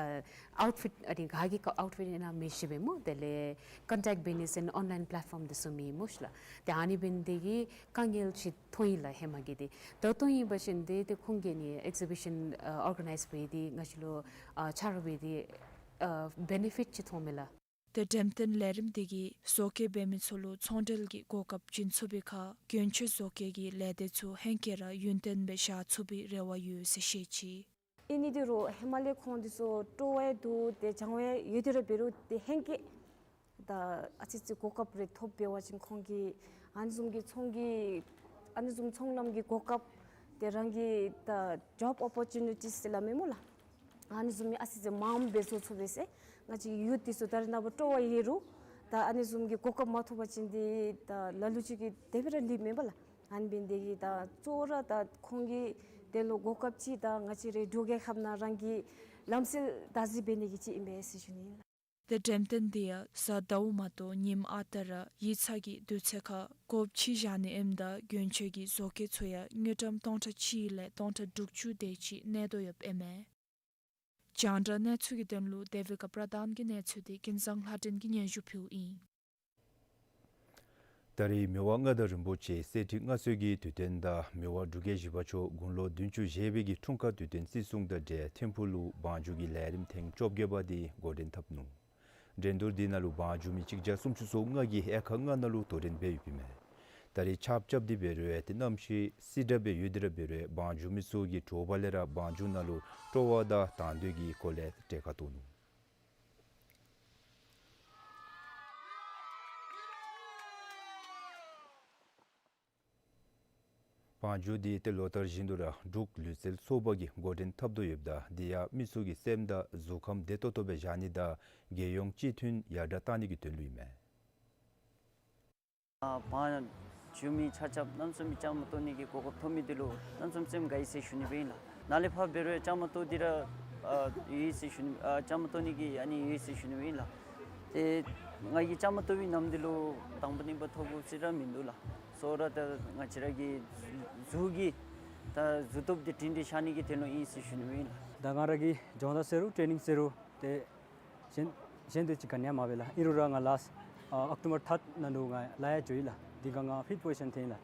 ཨའུཊ་ཕིཊ་ཨ་ནི་ག་གི་ཨའུཊ་ཕིཊ་ཨིན་ན་མི་ཤེས་པས་སྨོ། དེ་ལས་ཀོན་ཊེཀཊ་བྱིན་ནི་ཟེར་ཨོན་ལའིན་པ་ལེཊ་ཕོརམ་འདི་ཚུ་མེད་སྨོ་ཤིག་ལགས། ཏེ་ཨ་ནི་འབད་ནི་དེ་གིས་དཀའ་ངལ་ཅིག་མཐོང་ཡི་ལགས་ཧེ་མ་གི་འདི། ད་ལྟོ་ཨིན་པ་ཅིན་འདི་ཏེ་ཁོང་གིས་ནི་ཨེག་ཛི་བི་ཤཱན་ཨ་ཨོར་ག་ནའིཛ་འབད་དེ་ང་བཅས་ལུ་ཨ་ཆ་རོགས་འབད་དེ་ཨ་བེ་ནེ་ཕིཊ་ཅིག་མཐོངམ་མས་ལགས། ཏེ་འགྲེམས་སྟོན་ལས་རིམ་འདི་གིས་བཟོ་བཀོད་འབད་མི་ཚུ་ལུ་ཚོང་འབྲེལ་གྱི་གོ་སྐབས་བྱིན་ཚུགས་པའི་ཁར་གྱོན་ཆས་བཟོ་བཀོད་ཀྱི་ལས་སྡེ་ཚུ་ཧེང་སྐལ་ར་ཡུན་བརྟན་སྦེ་བཞག་ཚུགས་པའི་རེ་བ་ཡོད་ཟེར་བཤད་ཅི། ཨིན་ནི་འདི་རུང་ཧེ་མ་ལས་ཁོང་འདི་ཚུ་སྤྲོ་བ་འདུག། ཏེ་སྦྱང་བ་ཡོད་དེ་ར་འབད་རུང་ཏེ་ཧེང་སྐལ་ད་ཨ་ཙི་ཅིག་གོ་སྐབས་རེ་ཐོབ་འབད་བ་ཅིན་ཁོང་གིས་ཨ་ནི་བཟུམ་གྱི་ཚོང་གི་ཨ་ནི་བཟུམ་ཚོང་ལམ་གྱི་གོ་སྐབས་ཏེ་རང་གི་ད་ཇོབ་ཨོ་པོར་ཅུ་ནི་ཊིས་ཟེར་སླབ་མས་སྨོ་ལགས། ཨ་ནི་བཟུམ་མའི་ཨ་ཙི་ཅིག་མངམ་སྦེ་བཟོ་ཚུགས་པས་ཟེར། ང་བཅས་ཡུཐ་འདི་ཚུ་ད་རེས་ནངས་པ་སྤྲོ་བ་ཡོད་རུང་ད་ཨ་ནི་བཟུམ་གྱི་གོ་སྐབས་མ་ཐོབ་པ་ཅིན་འདི་ད་ལ་ལུ་ཅིག་གིས་དེ་སྦེ་ར་ལུས་མེན་པ་ལགས། ཨ་ནི་འབད་ནི་དེ་གིས་ད་གཙོ་བོ་ར་ད་ཁོང་གིས་དེ་ལུ་གོ་སྐབས་ཅིག་ད་ང་བཅས་རའི་འབྲུག་རྒྱལ་ཁབ་ནང་རང་གི་ལམ་སྲོལ་བདག་འཛིན་འབད་ནི་གི་ཅིག་ཨིན་པས་ཟེར་ཞུ་ནི་ཨིན་ལགས། ཏེ་འགྲེམས་སྟོན་འདི་ཡང་གཟའ་ཟླཝ་མ་གཏོགས་ཉིནམ་ཨ་རྟག་ར་ཡིག་ཚང་གི་དུས་ཚོད་ཁར་སྒོ་ཕྱེ་བཞག་ནི་ཨིནམ་ད་གྱོན་ཆས་ཀྱི་བཟོ་བཀོད་ཚུ་ཡང་དངུལ་ཀྲམ་སྟོང་ཕྲག་གཅིག་ལས་སྟོང་ཕྲག་དྲུག་ཅུ་དེ་ཅིག་གནས་དོ་ཡོདཔ་ཨིན་མས། རྒྱང་བསྒྲགས་གནས་ཚུལ་གྱི་དོན་ལུ་དེ་བི་ཀ་པྲ་དཱན་གྱི་གནས་ཚུལ་འདི་ཀུན་བཟང་ལྷ་སྒྲོན་གྱིས་སྙན་ཞུ་ཕུལཝ་ཨིན། ད་རེས་མི་དབང་མངའ་བདག་རིན་པོ་ཆེ་གསེར་ཁྲི་མངའ་གསོལ་གྱི་དུས་སྟོན་དང་མི་དབང་འབྲུག་རྒྱལ་བཞི་པ་མཆོག་དགུང་ལོ་བདུན་ཅུ་བཞེས་པའི་གི་འཁྲུངས་སྐར་དུས་སྟོན་བརྩི་སྲུང་དང་འབྲེལ་ཐིམ་ཕུག་ལུ་བང་རྒྱུག་གི་ལས་རིམ་ཐེངས་བཅོ་བརྒྱད་པ་འདི་འགོ་འདྲེན་འཐབ་ནུག། འགྲན་བསྡུར་འདི་ནང་ལུ་བང་རྒྱུག་མི་གཅིག་བརྒྱ་སུམ་ཅུ་སོ་ལྔ་གིས་དབྱར་ཁ་ལྔ་ནང་ལུ་དོ་འགྲན་འབད་ཡོདཔ་ཨིན་མས། ད་རེས་ཆརཔ་རྐྱབ་སྟེ་འབད་རུང་ཏེ་གནམ་གཤིས་བསིལ་དྲགས་སྦེ་ཡོད་དེ་ར་འབད་རུང་བང་རྒྱུག་མི་ཚུ་གིས་དྲོ་པ་ལས་ར་བང་རྒྱུག་ནང་ལུ་སྤྲོ་བ་དང་དང་འདོད་ཀྱི་སྒོ་ལས་གྲལ་ཁར་གཏོགས་ནུག། བང་རྒྱུག་འདི་ཏེ་ལོ་ལྟར་བཞིན་དུ་ར་འབྲུག་ལུས་རྩལ་ཚོགས་པ་གིས་འགོ་འདྲེན་འཐབ་དོ་ཡོདཔ་ད་འདི་ཡང་མི་ཚུ་གི་སེམས་དང་གཟུགས་ཁམས་བདེ་ཏོག་ཏོ་སྦེ་བཞག་ནི་དང་རྒྱལ་ཡོངས་གཅིག་མཐུན་ཡར་དྲགས་གཏང་ནི་གི་དོན་ལུ་ཨིན་མས། ཨ་བང་རྒྱུག་མི་ཆ་ཁྱབ་གནམ་མེད་ས་མེད་བཅའ་མར་གཏོགས་ནི་གི་གོ་སྐབས་ཐོབ་མི་འདི་ལུ་གནམ་མེད་ས་མེད་སེམས་དགའ་ཡི་ཟེར་ཞུ་ནི་སྦེ་ཨིན་ལགས། ནཱ་ལས་ཕར་འབད་རུང་བཅའ་མར་གཏོགས་ཏེ་ར་ཨ་ཡོད་ཟེར་ཞུ་ནི་ཨ་བཅའ་མར་གཏོགས་ནི་གི་ཨ་ནི་ཡོད་ཟེར་ཞུ་ནི་སྦེ་ཨིན་ལགས། ཏེ་ང་གིས་བཅའ་མར་གཏོགས་པའི་ནམ་འདི་ལུ་དང་པ་གཉིས་པ་ཐོབ་དགོཔ་ཅིག་ར་མིན་འདུག་ལགས། སོ་ར་ད་ང་བཅས་ར་གི་གཟུགས་ཀྱི་ད་གཟུགས་སྟོབས་འདི་སྒྲིང་སྒྲི་བཞག་ནི་གི་དོན་ལུ་ཨིན་ཟེར་ཞུ་ནི་སྦེ་ཨིན་ལགས། ད་ང་ར་གིས་སྦྱོང་བརྡར་ཟེར་རུང་ཊེ་ནིང་ཟེར་རུང་ཏེ་གཞན་ གཞན་དེ་ཅིག་ག་ནི་ཡང་མ་འབད་ལགས། ཨིན་རུང་ར་ང་ལཱསཊ་ཨ་ཨོཀ་ཊོ་བར་ཐརཌ་ནང་ལུ་ང་ལ་ཡ་འགྱོ་ཡི་ལགས། དེ་ཁར་ང་ཕིཊ་པོ་ཟི་ཤཱན་ཐོན་ཡི་ལགས།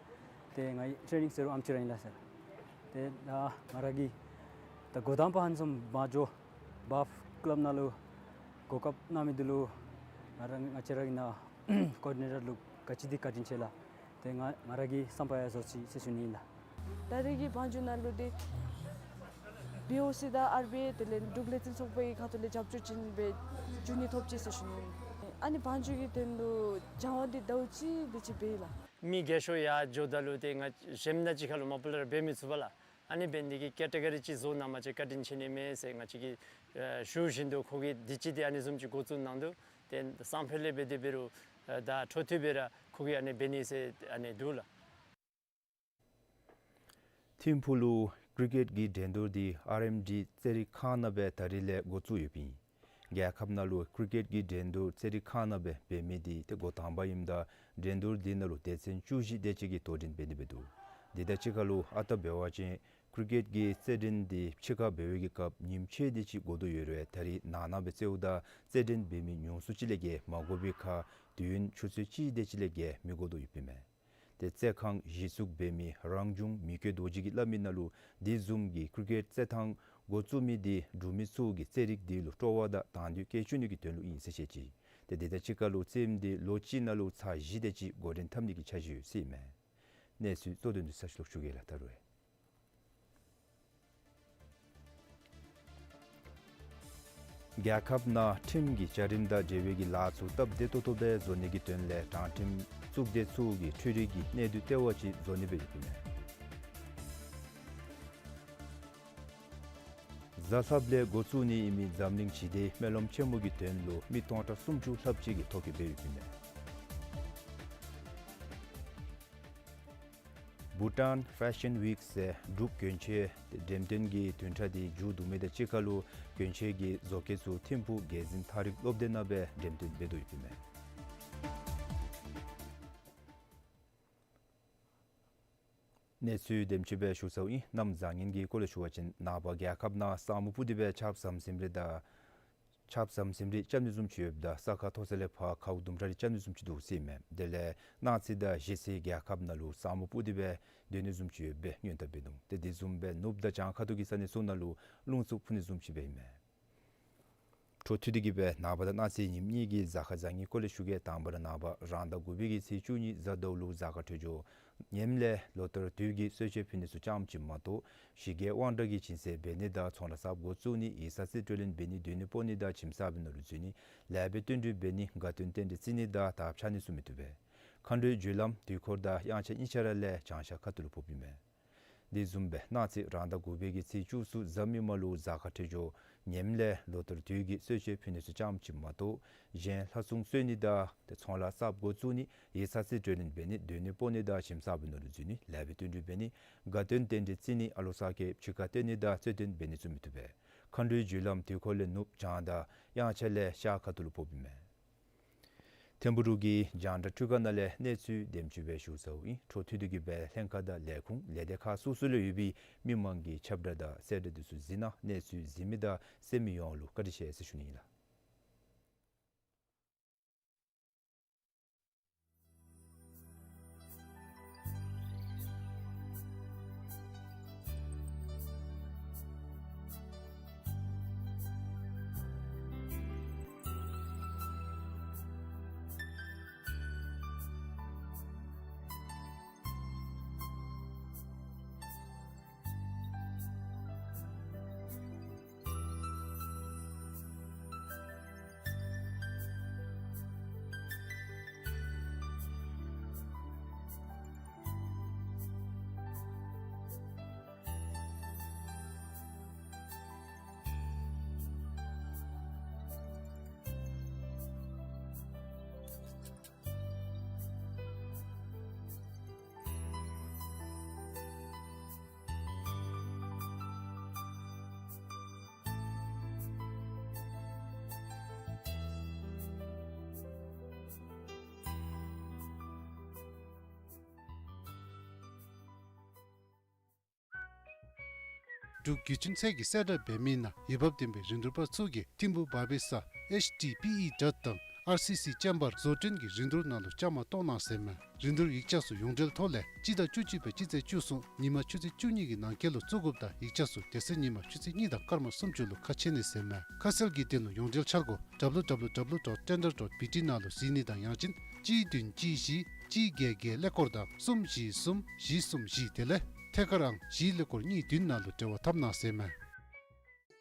ཏེ་ངེའི་ཊེ་ནིང་ཟེར་རུང་ཨམ་ཅིག་ར་ཨིན་ལགས་ཟེར། ཏེ་ད་ང་ར་གིས་ད་འགོ་དང་པ་ཧན་སམ་བང་ཇོ་བཱལཕ་ཀི་ལབ་ནང་ལུ་གོ་སྐབས་གནང་མི་འདི་ལུ་ང་ར་ང་བཅས་ར་གི་ནཱ་ཀོ་ཨོར་ཌི་ནེ་ཊར་ལུ་ག་ཅི་དེ་བཀའ་དྲིན་ཆེ་ལགས། ཏེ་ང་ང་ར་གི་བསམ་པ་ཡང་རྫོགས་ཅི་ཟེར་ཞུ་ནི་ཨིན་ལགས། ད་རེས་ཀྱི་བང་ཇོ་ནང་ལུ་འདི་བི་ཨོ་སི་དང་ཨར་བི་ཨའི་དེ་ལས་འབྲུག་ལས་བརྩོན་ཚོགས་པའི་ཁ་ཐུག་ལས་རྒྱབ་སྐྱོར་ཅིག་སྦེ་འབྱུང་ནི་ཐོབ་ཅི་ཟེར་ཞུ་ནི་ཨིན། ཨ་ནི་བང་ཇོ་གི་དོན་ལུ་སྦྱང་བ་འདི་ཟླཝ་གཅིག་དེ་ཅིག་འབད་ཡི་ལགས། མི་རྒས་ཤོས་ཡར་འགྱོཝ་ད་ལུ་ཏེ་ང་གཞན་མི་ནང་གཅིག་ཁར་ལུ་མ་པ་ལས་ར་འབད་མི་ཚུགས་པས་ལགས། ཨ་ནི་འབད་ནི་དེ་གིས་ཀེ་ཊི་ག་རི་ཅིག་བཟོ་གནང་པ་ཅིན་བཀའ་དྲིན་ཆེ་ནི་མས་ཟེར་ང་བཅས་ཀྱིས་ཨ་ཞུ་བཞིན་དུ་ཁོ་གིས་དུས་ཅི་དེ་ཨ་ནི་བཟུམ་ཅིག་འགོ་བཙུགས་གནང་དོ། ཏེ་སང་ཕོད་ལས་འབད་དེ་འབད་རུང་ཨ་ད་འཕྲོ་མཐུད་སྦེ་ར་ཁོ་གིས་ཨ་ནི་འབད་ནི་ཟེར་ཨ་ནི་འདུག་ལགས། ཐིམ་ཕུག་ལུ་ཀྲི་ཀེཊ་ཀྱི་འགྲན་བསྡུར་འདི་ཨར་ཨེམ་ཌི་རྩེད་རིགས་ཁང་ནང་སྦེ་ད་རིས་ལས་འགོ་བཙུགས་ཡོདཔ་ཨིན། རྒྱལ་ཁབ་ནང་ལུ་ཀྲི་ཀེཊ་ཀྱི་འགྲན་བསྡུར་རྩེད་རིགས་ཁང་ནང་སྦེ་འབད་མི་འདི་ཏེ་འགོ་དང་པ་ཨིནམ་ད་འགྲན་བསྡུར་འདི་ནང་ལུ་སྡེ་ཚན་བཅུ་བཞི་དེ་ཅིག་གིས་དོ་འགྲན་འབད་ནི་སྦེ་འདུག། དེ་དང་གཅིག་ཁར་ལུ་ཨ་རྟག་འབད་བ་ཅིན་ཀྲི་ཀེཊ་ཀྱི་རྩེད་འགྲན་འདི་ཕྱི་ཁར་འབད་བའི་གི་སྐབས་ཉིནམ་ཕྱེད་དེ་ཅིག་འགོར་དོ་ཡོད་རུང་ད་རིས་ནང་ན་སྦེ་རྩེདཔ་ད་རྩེད་འགྲན་འབད་མི་ཉུང་སུ་ཅིག་ལས་བརྒལ་མ་འགོར་བའི་ཁར་དུས་ཡུན་ཆུ་ཚོད་གཅིག་དེ་ཅིག་ལས་བརྒལ་མི་འགོར་དོ་ཡོདཔ་ཨིན་མས། ཏེ་རྩེད་ཁང་གཞི་བཙུགས་འབད་མི་རང་བྱུང་མི་བསྐྱོད་རྡོ་རྗེ་གིས་སླབ་མི་ནང་ལུ་དེ་བཟུམ་གྱི་ཀྲི་ཀེཊ་རྩེད་ཐང་འགོ་བཙུགས་མི་འདི་འབྲུག་མི་ཚུ་གིས་རྩེད་རིགས་འདི་ལུ་སྤྲོ་བ་དང་དང་འདོད་བསྐྱེད་བཅུག་ནི་གི་དོན་ལུ་ཨིན་ཟེར་བཤད་ཅི། ཏེ་དེ་དང་གཅིག་ཁར་ལུ་རྩེདམོ་འདི་ལོ་གཅིག་ནང་ལུ་ཚར་བཞི་དེ་ཅིག་འགོ་འདྲེན་འཐབ་ནི་གི་འཆར་གཞི་ཡོད་ཟེར་ཨིན་མས། གནས་ཚུལ་གཙོ་དོན་འདི་ཚར་ཅིག་ལོག་ཞུ་གེ་ལགས། ད་རུང་རྒྱལ་ཁབ་ནང་ཁྲིམས་ཀྱི་བྱ་རིམ་དང་འབྲེལ་བའི་གི་ལཱ་ཚུ་སྟབས་བདེ་ཏོག་ཏོ་སྦེ་བཟོ་ནི་གི་དོན་ལས་དྲང་ཁྲིམས་གཙུག་སྡེ་ཚུ་གིས་འཕྲུལ་རིག་གི་གནས་སྡུད་ལྟེ་བ་ཅིག་བཟོ་ནི་སྦེ་ཡོདཔ་ཨིན་མས། གཟའ་ལྷགཔ་ལས་འགོ་བཙུགས་ནི་ཨིན་མི་འཛམ་གླིང་ཞི་བདེའི་སྨོན་ལམ་ཆེན་མོ་གི་དོན་ལུ་མི་སྟོང་ཕྲག་སུམ་ཅུ་ལྷགཔ་ཅིག་གིས་ཐོ་བཀོད་འབད་ཡོདཔ་ཨིན་མས། བྷུ་ཊཱན་ཕེ་ཤཱན་ཝིཀ་ཟེར་འབྲུག་གྱོན་ཆས་འགྲེམས་སྟོན་གྱི་བདུན་ཕྲག་འདི་མཇུག་བསྡུ་མི་དང་གཅིག་ཁར་ལུ་གྱོན་ཆས་ཀྱི་བཟོ་བཀོད་ཚུ་ཐིམ་ཕུག་རྒྱལ་འཛིན་ཐང་རིག་སློབ་སྡེ་ནང་སྦེ་འགྲེམས་སྟོན་འབད་དོ་ཡོདཔ་ཨིན་མས། གནས་ཚུལ་དེམ་ཅིག་སྦེ་ཞུ་ཚརཝ་ཨིན། གནམ་བཟང་ངན་གྱི་སྐོར་ལས་ཞུ་བ་ཅིན་ནངས་པ་རྒྱལ་ཁབ་ནང་ས་སྨུག་སྤུབས་ཏེ་སྦེ་ཆརཔ་ཟམ་ཟིམ་རེ་དང་ཆརཔ་ཟམ་ཟིམ་རེ་རྐྱབ་ནི་བཟུམ་ཅིག་ཡོདཔ་ད་ས་ཁ་མཐོ་ས་ལས་ཕར་ཁཝ་དུམ་གྲ་རེ་རྐྱབ་ནི་བཟུམ་ཅིག་འདུག་ཟེར་ཨིན་མས། དེ་ལས་གནངས་ཚེ་དང་གཞེས་ཚེ་རྒྱལ་ཁབ་ནང་ལུ་ས་སྨུག་སྤུབས་ཏེ་སྦེ་སྡོད་ནི་བཟུམ་ཅིག་ཡོདཔ་སྦེ་སྔོན་དཔག་འབད་ནུག། ཏེ་དེ་བཟུམ་སྦེ་ནུབ་དང་བྱང་ཁ་ཐུག་གི་ས་གནས་ཚུ་ནང་ལུ་རླུང་འཚུབ་འཕུ་ནི་བཟུམ་ཅིག་སྦེ་ཨིན་མས། འཕྲོ་མཐུད་དེ་གི་སྦེ་ནངས་པ་དང་གནངས་ཚེ་ཉིནམ་གཉིས་ཀྱི་གཟའ་སྐར་བཟང་ངན་སྐོར་ལས་ཞུ་གེ། དང་པ་ར་ནངས་པ་རང་ཟླ་དགུ་པའི་གི་ཚེས་བཅུ་གཉིས་གཟའ་ཟླཝ་ལུ་གཟའ་སྐར་འཕྲོད་སྦྱོར་ངནམ་ལས་ལོ་ལྟར་དུས་ཀྱི་གསོལ་མཆོད་ཕུལ་ནི་ཚུ་ཙམ་ཅིག་མ་གཏོགས་ཞི་རྒྱས་དབང་དྲག་གི་སྦྱིན་སྲེག་འབད་ནི་དང་ཚོང་ལཱ་གསརཔ་འགོ་བཙུགས་ནི་ཡིག་ཚང་རྩིས་སྤྲོད་ལེན་འབད་ནི་སྡོད་གནས་སྤོ་ནི་དང་ཁྱིམ་གསར་པའི་ནང་ལུ་འཛུལ་ནི་ལེགས་པའི་བསྟུན་གྲོས་འབད་ནི་དགའ་སྟོན་རྟེན་འབྲེལ་བརྩི་ནི་དང་དར་འཕྱར་ནི་ཚུ་མི་བཏུབ་པས། མཁའ་འགྲོའི་རྒྱུ་ལམ་དུས་འཁོར་དང་དབྱངས་འཆར་གཉིས་ཆ་ར་ལས་བྱང་ཤར་ཁ་ཐུག་ལུ་ཕོགཔ་ཨིན་མས། དེ་བཟུམ་སྦེ་གནངས་ཚེ་རང་ཟླ་དགུ་པའི་གི་ཚེས་བཅུ་གསུམ་གཟའ་མིག་དམར་ལུ་གཟའ་སྐར་འཕྲོད་སྦྱོར་ངནམ་ལས་ལོ་ལྟར་དུས་ཀྱི་གསོལ་མཆོད་ཕུལ་ནི་ཚུ་ཙམ་ཅིག་མ་གཏོགས་གཞན་ལྷ་སྲུང་གསོལ་ནི་དང་ཏེ་ཚོང་ལཱ་གསརཔ་འགོ་བཙུགས་ནི་ཡིག་ཚང་རྩིས་སྤྲོད་ལེན་འབད་ནི་སྡོད་གནས་སྤོ་ནི་དང་ཁྱིམ་གསར་པའི་ནང་ལུ་འཛུལ་ནི་ལེགས་པའི་བསྟུན་གྲོས་འབད་ནི་དགའ་སྟོན་རྟེན་འབྲེལ་བརྩི་ནི་ཨ་ལོ་ས་ཁེབ་ཕྱི་ཁར་བཏོན་ནི་དང་རྩོད་ལྡན་འབད་ནི་ཚུ་མི་བཏུབ་པས། མཁའ་འགྲོའི་རྒྱུ་ལམ་དུས་འཁོར་ལས་ནུབ་བྱང་དང་དབྱངས་འཆར་ལས་ཤར་ཁ་ཐུག་ལུ་ཕོགཔ་ཨིན་མས། ཐིམ་ཕུག་འབྲུག་གི་རྒྱང་བསྒྲགས་འཕྲུལ་ཁང་ནང་ལས་གནས་ཚུལ་དེམ་ཅིག་སྦེ་ཞུ་ཚརཝ་ཨིན། འཕྲོ་མཐུད་དེ་གི་སྦེ་ལྷན་ཁག་དང་ལས་ཁུངས་ལས་སྡེ་ཁག་སོ་སོ་ལུ་ཡོད་པའི་མི་མང་གི་ཁྱབ་བསྒྲགས་དང་གསལ་བསྒྲགས་འདི་ཚུ་གཟིགས་གནང་། གནས་ཚུལ་གཟིགས་མི་དང་གསན་མི་ཡོངས་ལུ་བཀའ་དྲིན་ཆེ་ཟེར་ཞུ་ནི་ཨིན་ལགས། འབྲུག་བརྒྱུད་འཕྲིན་ཚད་ཀྱིས་གསལ་བསྒྲགས་འབད་མི་ནང་འོས་འབབ་ལྡན་པའི་རིན་བསྡུར་པ་ཚུ་གིས་ཐིམ་ཕུག་བར་བི་ས་ ཨེཆ་ཊི་ཊི་པི་ཨི་དྲོཊ་དང་ཨར་སི་སི་ཅེམ་བར་བཟོ་སྐྲུན་གྱི་རིན་བསྡུར་ནང་ལུ་བཅའ་མར་གཏོགས་གནང་ཟེར་མས། རིན་བསྡུར་ཡིག་ཆ་ཚུ་ཡོངས་འབྲེལ་ཐོག་ལས་སྤྱི་ཟླ་བཅུ་གཅིག་པའི་སྤྱི་ཚེས་བཅུ་གསུམ་ཉིན་མ་ཆུ་ཚོད་བཅུ་གཉིས་ཀྱི་ནང་འཁོད་ལུ་བཙུགས་དགོཔ་དང་ཡིག་ཆ་ཚུ་དེ་ཚེ་ཉིན་མ་ཆུ་ཚོད་གཉིས་དང་སྐར་མ་སུམ་ཅུ་ལུ་ཁ་ཕྱེ་ནི་ཟེར་མས། ཁ་གསལ་གྱི་དོན་ལུ་ཡོངས་འབྲེལ་འཆར་སྒོ་ཌབ་ལུ་ཌབ་ལུ་ཌབ་ལུ་ཌོཊ་ཊེན་ཌར་ཌོཊ་བི་ཊི་ནང་ལུ་གཟིགས་ནི་དང་ཡང་ཅིན་གཅིག་བདུན་གཅིག་བཞི་གཅིག་བརྒྱད་བརྒྱད་ཀླད་ཀོར་དང་གསུམ་བཞི་གསུམ་བཞི་གསུམ་བཞི་དེ་ལས་ཐད་ཀར་ཨང་བཞི་ཀླད་ཀོར་གཉིས་བདུན་ནང་ལུ་འབྲེལ་བ་འཐབ་གནང་ཟེར་མས།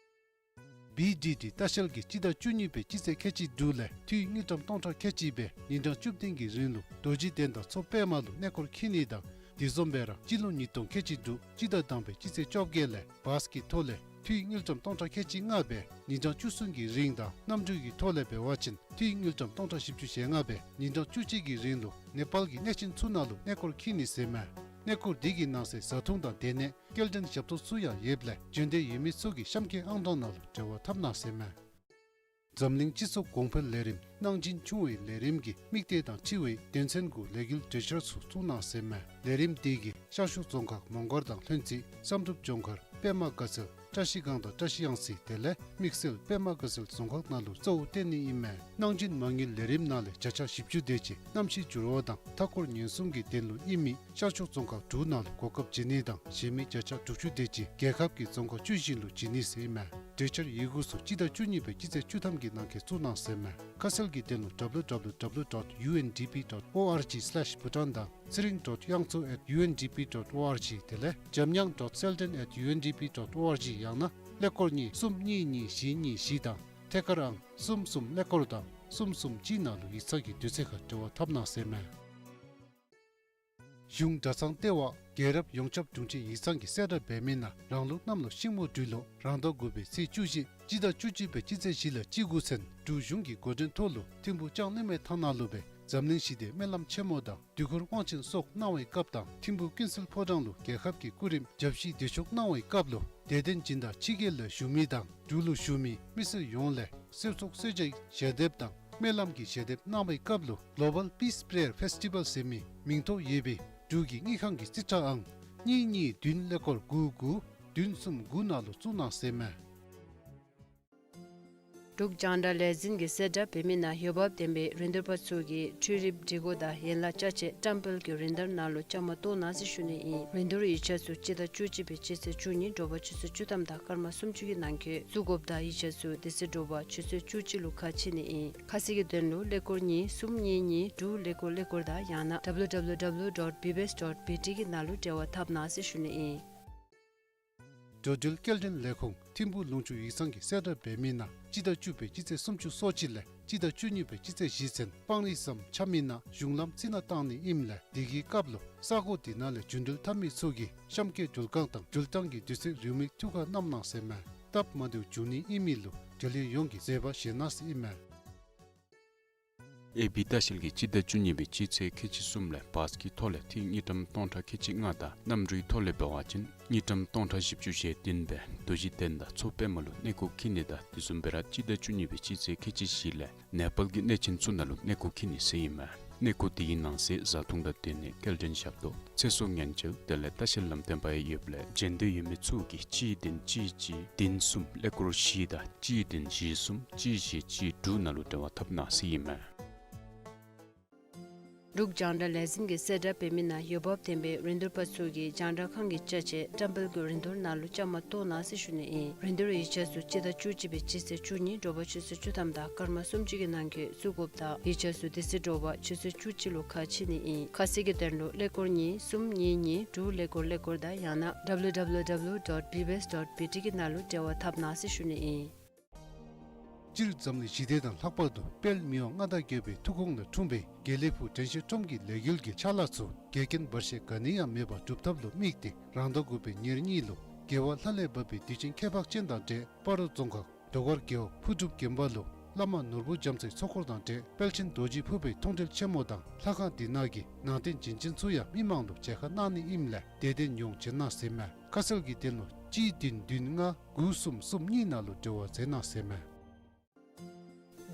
བི་ཌི་ཌི་ལྟ་བཤལ་གྱིས་སྤྱི་ཟླ་བཅུ་གཉིས་པའི་སྤྱི་ཚེས་ཁལ་གཅིག་དྲུག་ལས་འཐུས་དངུལ་ཀྲམ་སྟོང་ཕྲག་ཁལ་གཅིག་སྦེ་ཉིན་གྲངས་བཅུ་བདུན་གྱི་རིང་ལུ་རྡོ་རྗེ་གདན་དང་མཚོ་པདྨ་ལུ་གནས་སྐོར་འཁྱིད་ནི་དང་དེ་བཟུམ་སྦེ་ར་སྤྱི་ལོ་ཉིས་སྟོང་ཁལ་གཅིག་དྲུག་སྤྱི་ཟླ་དང་པའི་སྤྱི་ཚེས་བཅོ་བརྒྱད་ལས་བཱས་ཀྱི་ཐོག་ལས་འཐུས་དངུལ་ཀྲམ་སྟོང་ཕྲག་ཁལ་གཅིག་ལྔ་སྦེ་ཉིན་གྲངས་བཅུ་གསུམ་གྱི་རིང་དང་གནམ་གྲུ་གི་ཐོག་ལས་འབད་བ་ཅིན་འཐུས་དངུལ་ཀྲམ་སྟོང་ཕྲག་བཞི་བཅུ་ཞེ་ལྔ་སྦེ་ཉིན་གྲངས་བཅུ་གཅིག་གི་རིང་ལུ་ནེ་པཱལ་གྱི་གནས་ཆེན་ཚུ་ནང་ལུ་གནས་སྐོར་འཁྱིད་ནི་ཟེར་མས། གནས་སྐོར་འདི་གི་ནང་གསེས་བཟའ་འཐུང་དང་སྡོད་གནས་སྐྱེལ་འདྲེན་ཞབས་ཏོག་ཚུ་ཡང་ཡོདཔ་ལས་འབྱོན་འདོད་ཡོད་མི་ཚུ་གིས་གཤམ་འཁོད་ཨང་གྲངས་ནང་ལུ་འབྲེལ་བ་འཐབ་གནང་ཟེར་མས། འཛམ་གླིང་སྤྱི་ཚོགས་གོང་འཕེལ་ལས་རིམ་གནང་སྦྱིན་ཆུང་བའི་ལས་རིམ་གྱི་དམིགས་གཏད་དང་འཁྲིལ་བའི་དོན་ཚན་དགུ་ལས་འགུལ་གྲོས་འཆར་ཚུ་བཙུགས་གནང་ཟེར་མས། ལས་རིམ་འདི་གིས་ཤར་ཕྱོགས་རྫོང་ཁག་མོང་སྒར་དང་ལྷུན་རྩེ་བསམ་གྲུབ་ལྗོངས་མཁར་པདྨ་དགའ་ཚལ་བཀྲ་ཤིས་སྒང་དང་བཀྲ་ཤིས་གཡང་རྩེ་དེ་ལས་དམིགས་བསལ་པདྨ་དགའ་ཚལ་རྫོང་ཁག་ནང་ལུ་གཙོ་བོ་བཏོན་ནི་ཨིན་མས། གནང་སྦྱིན་མ་དངུལ་ལས་རིམ་ནང་ལས་བརྒྱ་ཆ་བཞི་བཅུ་དེ་ཅིག་གནམ་གཤིས་འགྱུར་བ་དང་མཐའ་འཁོར་ཉེན་སྲུང་གི་དོན་ལུ་ཨིན་མི་ཤར་ཕྱོགས་རྫོང་ཁག་དྲུག་ནང་ལུ་གོ་སྐབས་བྱིན་ནི་དང་གཞན་མི་བརྒྱ་ཆ་དྲུག་ཅུ་དེ་ཅིག་རྒྱལ་ཁབ་ཀྱི་རྫོང་ཁག་བཅུ་བཞི་ལུ་བྱིན་ནི་ཟེར་ཨིན་མས། གྲོས་འཆར་ཡི་གུ་ཚུ་སྤྱི་ཟླ་བཅུ་གཉིས་པའི་སྤྱི་ཚེས་བཅུ་ཐམ་གྱི་ནང་འཁོད་བཙུགས་གནང་ཟེར་མས། ཁ་གསལ་གྱི་དོན་ལུ་ཌབ་ལུ་ཌབ་ལུ་ཌབ་ལུ་ཌོཊ་ཡུ་ཨེན་ཌི་པི་ཌོཊ་ཨོ་ཨར་ཇི་སི་ལེཤ་བྷུ་ཊཱན་དང་ཚེ་རིང་ཌོཊ་དབྱངས་མཚོ་ཨེཊ་ཡུ་ཨེན་ཌི་པི་ཌོཊ་ཨོ་ཨར་ཇི་དེ་ལས་འཇམ་དབྱངས་ཌོཊ་སེལ་ཊོན་ཨེཊ་ཡུ་ཨེན་ཌི་པི་ཌོཊ་ཨོ་ཨར་ཇི་ཡང་ན་ཀླད་ཀོར་གཉིས་གསུམ་གཉིས་གཉིས་བཞི་གཉིས་བཞི་དང་ཐད་ཀར་ཨང་གསུམ་གསུམ་ཀླད་ཀོར་དང་གསུམ་གསུམ་གཅིག་ནང་ལུ་ཡིག་ཚང་གི་དུས་ཚོད་ཁར་འབྲེལ་བ་འཐབ་གནང་ཟེར་མས། གཞུང་གྲྭ་ཚང་ལྟེ་བ་རྒྱལ་རབས་ཡོངས་ཁྱབ་དྲུང་ཆེ་ཡིག་ཚང་གི་གསལ་བསྒྲགས་འབད་མི་ནང་རང་ལུགས་གནམ་ལོ་ཤིང་མོ་སྦྲུལ་ལོ་རང་ཟླ་དགུ་པའི་ཚེས་བཅུ་བཞི་སྤྱི་ཟླ་བཅུ་གཅིག་པའི་སྤྱི་ཚེས་བཞི་ལས་བཅུ་དགུ་ཚུན་འབྲུག་གཞུང་གི་འགོ་འདྲེན་ཐོག་ལུ་ཐིམ་ཕུ་ལྕང་གླིང་མའི་ཐང་ནང་ལུ་སྦེ་འཛམ་གླིང་ཞི་བདེའི་སྨོན་ལམ་ཆེན་མོ་དང་དུས་འཁོར་དབང་ཆེན་སོགས་གནང་བའི་སྐབས་དང་ཐིམ་ཕུ་ཀུན་གསལ་ཕོ་བྲང་ལུ་རྒྱལ་ཁབ་ཀྱི་སྐུ་རིམ་བརྒྱ་བཞི་བདེ་མཆོག་གནང་བའི་སྐབས་ལུ་དད་ལྡན་སྦྱིན་བདག་ཕྱི་རྒྱལ་ལུ་བཞུགས་མི་དང་འབྲུག་ལུ་བཞུགས་མི་མི་སེར་ཡོངས་ལས་གསོལ་ཚོགས་གསོལ་ཇའི་ཞལ་འདེབས་དང་སྨོན་ལམ་གྱི་ཞལ་འདེབས་གནང་བའི་སྐབས་ལུ་Global Peace Prayer Festival ཟེར་མི་མིང་ཐོ་ཡོད་པའི་འབྲུག་གི་དངུལ་ཁང་གི་རྩིས་ཁྲ་ཨང་གཉིས་གཉིས་བདུན་ཀླད་ཀོར་དགུ་དགུ་བདུན་གསུམ་དགུ་ནང་ལུ་བཙུགས་གནང་ཟེར་མས། འབྲུག་རྒྱང་བསྒྲགས་ལས་འཛིན་གྱི་གསལ་བསྒྲགས་འབད་མི་ནང་འོས་འབབ་ལྡན་པའི་རིན་བསྡུར་པ་ཚུ་གིས་འཕྲུལ་རིག་སྒྲིག་གོ་དང་ཡན་ལག་ཅ་ཆས་བཀྲམ་སྤེལ་གྱི་རིན་བསྡུར་ནང་ལུ་བཅའ་མར་གཏོགས་གནང་ཟེར་ཞུ་ནི་ཨིན། རིན་བསྡུར་ཡིག་ཆ་ཚུ་སྤྱི་ཟླ་བཅུ་གཅིག་པའི་སྤྱི་ཚེས་བཅུ་གཉིས་དྲོ་པ་ཆུ་ཚོད་བཅུ་ཐམ་དང་སྐར་མ་སུམ་ཅུ་གི་ནང་འཁོད་བཙུགས་དགོཔ་དང་ཡིག་ཆ་ཚུ་དེ་ཚེ་དྲོ་པ་ཆུ་ཚོད་བཅུ་གཅིག་ལུ་ཁ་ཕྱེ་ནི་ཨིན། ཁ་གསལ་གྱི་དོན་ལུ་ཀླད་ཀོར་གཉིས་གསུམ་གཉིས་གཉིས་དྲུག་ཀླད་ཀོར་ཀླད་ཀོར་དང་ཡང་ན་W W W dot B B S dot B T གི་ནང་ལུ་འབྲེལ་བ་འཐབ་གནང་ཟེར་ཞུ་ནི་ཨིན། འགྲོ་འགྲུལ་སྐྱེལ་འདྲེན་ལས་ཁུངས་ཐིམ་ཕུ་ལུང་ཕྱོགས་ཡིག་ཚང་གི་གསལ་བསྒྲགས་འབད་མི་ནང་སྤྱི་ཟླ་བཅུ་པའི་སྤྱི་ཚེས་སུམ་ཅུ་སོ་གཅིག་ལས་སྤྱི་ཟླ་བཅུ་གཉིས་པའི་སྤྱི་ཚེས་བཞི་ཚུན་སྤང་རི་ཟམ་ཆགས་མི་ནང་གཞུང་ལམ་རྩི་ནག་བཏང་ནི་ཨིནམ་ལས་དེ་གི་སྐབས་ལུ་ས་གོ་དེ་ནང་ལས་འགྲོ་འགྲུལ་འཐབ་མི་ཚུ་གིས་གཤམ་འཁོད་འགྲུལ་ཁང་དང་འགྲུལ་བཏང་གི་དུས་ཚོད་རེའུ་མིག་ཐུགས་ཁར་བསྣམས་གནང་ཟེར་མས། སྟབས་མ་བདེཝ་འབྱུང་ནི་ཨིན་མི་ལུ་འབྲེལ་ཡོད་ཡོངས་ཀྱིས་བཟོད་པ་བཞེས་གནང་ཟེར་ཨིན་མས། ཨེ་བི་ལྟ་བཤལ་གྱིས་སྤྱི་ཟླ་བཅུ་གཉིས་པའི་སྤྱི་ཚེས་ཁལ་གཅིག་གསུམ་ལས་བཱས་ཀྱི་ཐོག་ལས་འཐུས་དངུལ་ཀྲམ་སྟོང་ཕྲག་ཁལ་གཅིག་ལྔ་དང་གནམ་གྲུའི་ཐོག་ལས་འབད་བ་ཅིན་དངུལ་ཀྲམ་སྟོང་ཕྲག་བཞི་བཅུ་ཞེ་བདུན་སྦེ་རྡོ་རྗེ་གདན་དང་མཚོ་པདྨ་ལུ་གནས་སྐོར་འཁྱིད་ནི་དང་དེ་བཟུམ་སྦེ་ར་སྤྱི་ཟླ་བཅུ་གཉིས་པའི་སྤྱི་ཚེས་ཁལ་གཅིག་བཞི་ལས་ནེ་པཱལ་གྱི་གནས་ཆེན་ཚུ་ནང་ལུ་གནས་སྐོར་འཁྱིད་ནི་ཟེར་ཨིན་མས། གནས་སྐོར་དེ་གི་ནང་གསེས་བཟའ་འཐུང་དང་སྡོད་གནས་སྐྱེལ་འདྲེན་ཞབས་ཏོག་ཚེ་སྲོག་ཉེན་བཅོལ་དེ་ལས་ལྟ་བཤལ་ལམ་སྟོན་པ་ཡང་ཡོདཔ་ལས་འབྱོན་འདོད་ཡོད་མི་ཚུ་གིས་གཅིག་བདུན་གཅིག་གཅིག་བདུན་གསུམ་ཀླད་ཀོར་བཞི་དང་གཅིག་བདུན་བཞི་གསུམ་གཅིག་བཞི་གཅིག་དྲུག་ནང་ལུ་འབྲེལ་བ་འཐབ་གནང་ཟེར་ཨིན་མས། འབྲུག་རྒྱང་བསྒྲགས་ལས་འཛིན་གྱི་གསལ་བསྒྲགས་འབད་མི་ནང་འོས་འབབ་ལྡན་པའི་རིན་བསྡུར་པ་ཚུ་གིས་རྒྱང་བསྒྲགས་ཁང་གི་ཅ་ཆས་བཀྲམ་སྤེལ་གྱི་རིན་བསྡུར་ནང་ལུ་བཅའ་མར་གཏོགས་གནང་ཟེར་ཞུ་ནི་ཨིན། རིན་བསྡུར་ཡིག་ཆ་ཚུ་སྤྱི་ཟླ་བཅུ་གཅིག་པའི་སྤྱི་ཚེས་བཅུ་གཉིས་དྲོ་པ་ཆུ་ཚོད་བཅུ་ཐམ་དང་སྐར་མ་སུམ་ཅུ་གི་ནང་འཁོད་བཙུགས་དགོཔ་དང་ཡིག་ཆ་ཚུ་དེ་ཚེ་དྲོ་པ་ཆུ་ཚོད་བཅུ་གཅིག་ལུ་ཁ་ཕྱེ་ནི་ཨིན། ཁ་གསལ་གྱི་དོན་ལུ་ཀླད་ཀོར་གཉིས་གསུམ་གཉིས་གཉིས་དྲུག་ཀླད་ཀོར་ཀླད་ཀོར་དང་ཡང་ན་W W W dot B B S dot B T གི་ནང་ལུ་འབྲེལ་བ་འཐབ་གནང་ཟེར་ཞུ་ནི་ཨིན། སྤྱིར་འཛམ་གླིང་ཞི་བདེ་དང་ལྷག་པར་དུ་དཔལ་མི་དབང་མངའ་བདག་རྒྱལ་པོའི་ཐུགས་དགོངས་ལས་འཁྲུངས་པའི་དགེ་ལེགས་ཕུག་དྲན་ཤེས་ཁྲོམ་གྱི་ལས་འགུལ་གྱི་ཕྱག་ལཱ་ཚུ་འགལ་རྐྱེན་བར་ཆད་ག་ནི་ཡང་མེད་པར་སྒྲུབ་ཐབས་ལུ་དམིགས་ཏེ་རང་ཟླ་དགུ་པའི་ཉེར་གཉིས་ལུ་རྒྱལ་བ་ལྷ་ལས་བབས་པའི་དུས་ཆེན་ཁྱད་འཕགས་ཅན་དང་འབྲེལ་སྤ་རོ་རྫོང་ཁག་ཟློས་གར་རྒེད་འོག་ཕུག་གྲུབ་དགོན་པ་ལུ་བླ་མ་ནོར་བུ་རྒྱ་མཚོའི་ཚོགས་འཁོར་དང་འབྲེལ་དཔལ་ཆེན་རྡོ་རྗེ་ཕུར་པའི་མཐོང་གྲོལ་ཆེན་མོ་དང་ལྷ་ཁང་འདི་ནང་གི་ནང་རྟེན་བྱིན་ཅན་ཚུ་ཡང་མི་མང་ལུ་མཇལ་ཁ་གནང་ནི་ཨིནམ་ལས་དད་ལྡན་ཡོངས་བྱོན་གནང་ཟེར་མས། ཁ་གསལ་གྱི་དོན་ལུ་གཅིག་བདུན་བདུན་ལྔ་དགུ་གསུམ་གསུམ་གཉིས་ནང་ལུ་འབྲེལ་བ་མཛད་གནང་ཟེར་མས།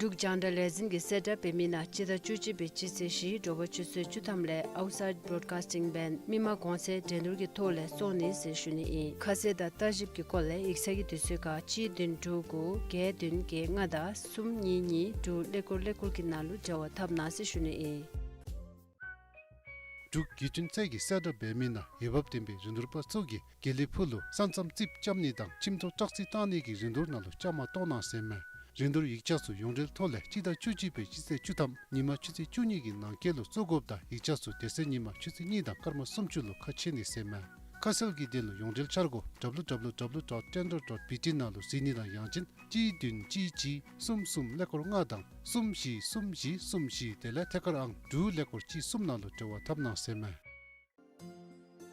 འབྲུག་རྒྱང་བསྒྲགས་ལས་འཛིན་གྱིས་གསལ་བསྒྲགས་འབད་མི་ནང་སྤྱི་ཟླ་བཅུ་གཅིག་པའི་སྤྱི་ཚེས་བཞི་དྲོ་པ་ཆུ་ཚོད་བཅུ་ཐམ་ལས་ཨའུཊ་སའིཌ་བྲོཌ་ཀཱསི་ཊིང་བེནཌ་མི་མང་གོང་ཚད་འགྲན་བསྡུར་གྱི་ཐོག་ལས་བཙོང་ནི་ཟེར་ཞུ་ནི་ཨིན། ཁ་གསལ་དང་ལྟ་ཞིབ་ཀྱི་སྐོར་ལས་ཡིག་ཚང་གི་དུས་ཚོད་ཁར་གཅིག་བདུན་དྲུག་དགུ་བརྒྱད་བདུན་བརྒྱད་ལྔ་དང་གསུམ་གཉིས་གཉིས་དྲུག་ཀླད་ཀོར་ཀླད་ཀོར་གྱི་ནང་ལུ་འབྲེལ་བ་འཐབ་གནང་ཟེར་ཞུ་ནི་ཨིན། འབྲུག་དགེ་ཐོན་ཚད་ཀྱིས་གསལ་བསྒྲགས་འབད་མི་ནང་འོས་འབབ་ལྡན་པའི་རིན་བསྡུར་པ་ཚུ་གིས་དགེ་ལེགས་ཕུག་ལུ་ས་མཚམས་རྩིགཔ་རྐྱབ་ནི་དང་ཁྱིམ་ཐོག་བཀྲག་རྩི་བཏང་ནི་གི་རིན་བསྡུར་ནང་ལུ་བཅའ་མར་གཏོགས་གནང་ཟེར་མས། རིན་བསྡུར་ཡིག་ཆ་ཚུ་ཡོངས་འབྲེལ་ཐོག་ལས་སྤྱི་ཟླ་བཅུ་གཅིག་པའི་སྤྱི་ཚེས་བཅུ་ཐམ་ཉིན་མ་ཆུ་ཚོད་བཅུ་གཉིས་ཀྱི་ནང་འཁོད་ལུ་བཙུགས་དགོཔ་དང་ཡིག་ཆ་ཚུ་དེ་ཚེ་ཉིན་མ་ཆུ་ཚོད་གཉིས་དང་སྐར་མ་སུམ་ཅུ་ལུ་ཁ་ཕྱེ་ནི་ཟེར་མས། ཁ་གསལ་གྱི་དོན་ལུ་ཡོངས་འབྲེལ་འཆར་སྒོ་W W W dot tender dot B T ནང་ལུ་གཟིགས་ནི་དང་ཡང་ཅིན་གཅིག་བདུན་གཅིག་གཅིག་གསུམ་གསུམ་ཀླད་ཀོར་ལྔ་དང་གསུམ་བཞི་གསུམ་བཞི་གསུམ་བཞི་དེ་ལས་ཐད་ཀར་ཨང་དྲུག་ཀླད་ཀོར་གཅིག་གསུམ་ནང་ལུ་འབྲེལ་བ་འཐབ་གནང་ཟེར་མས།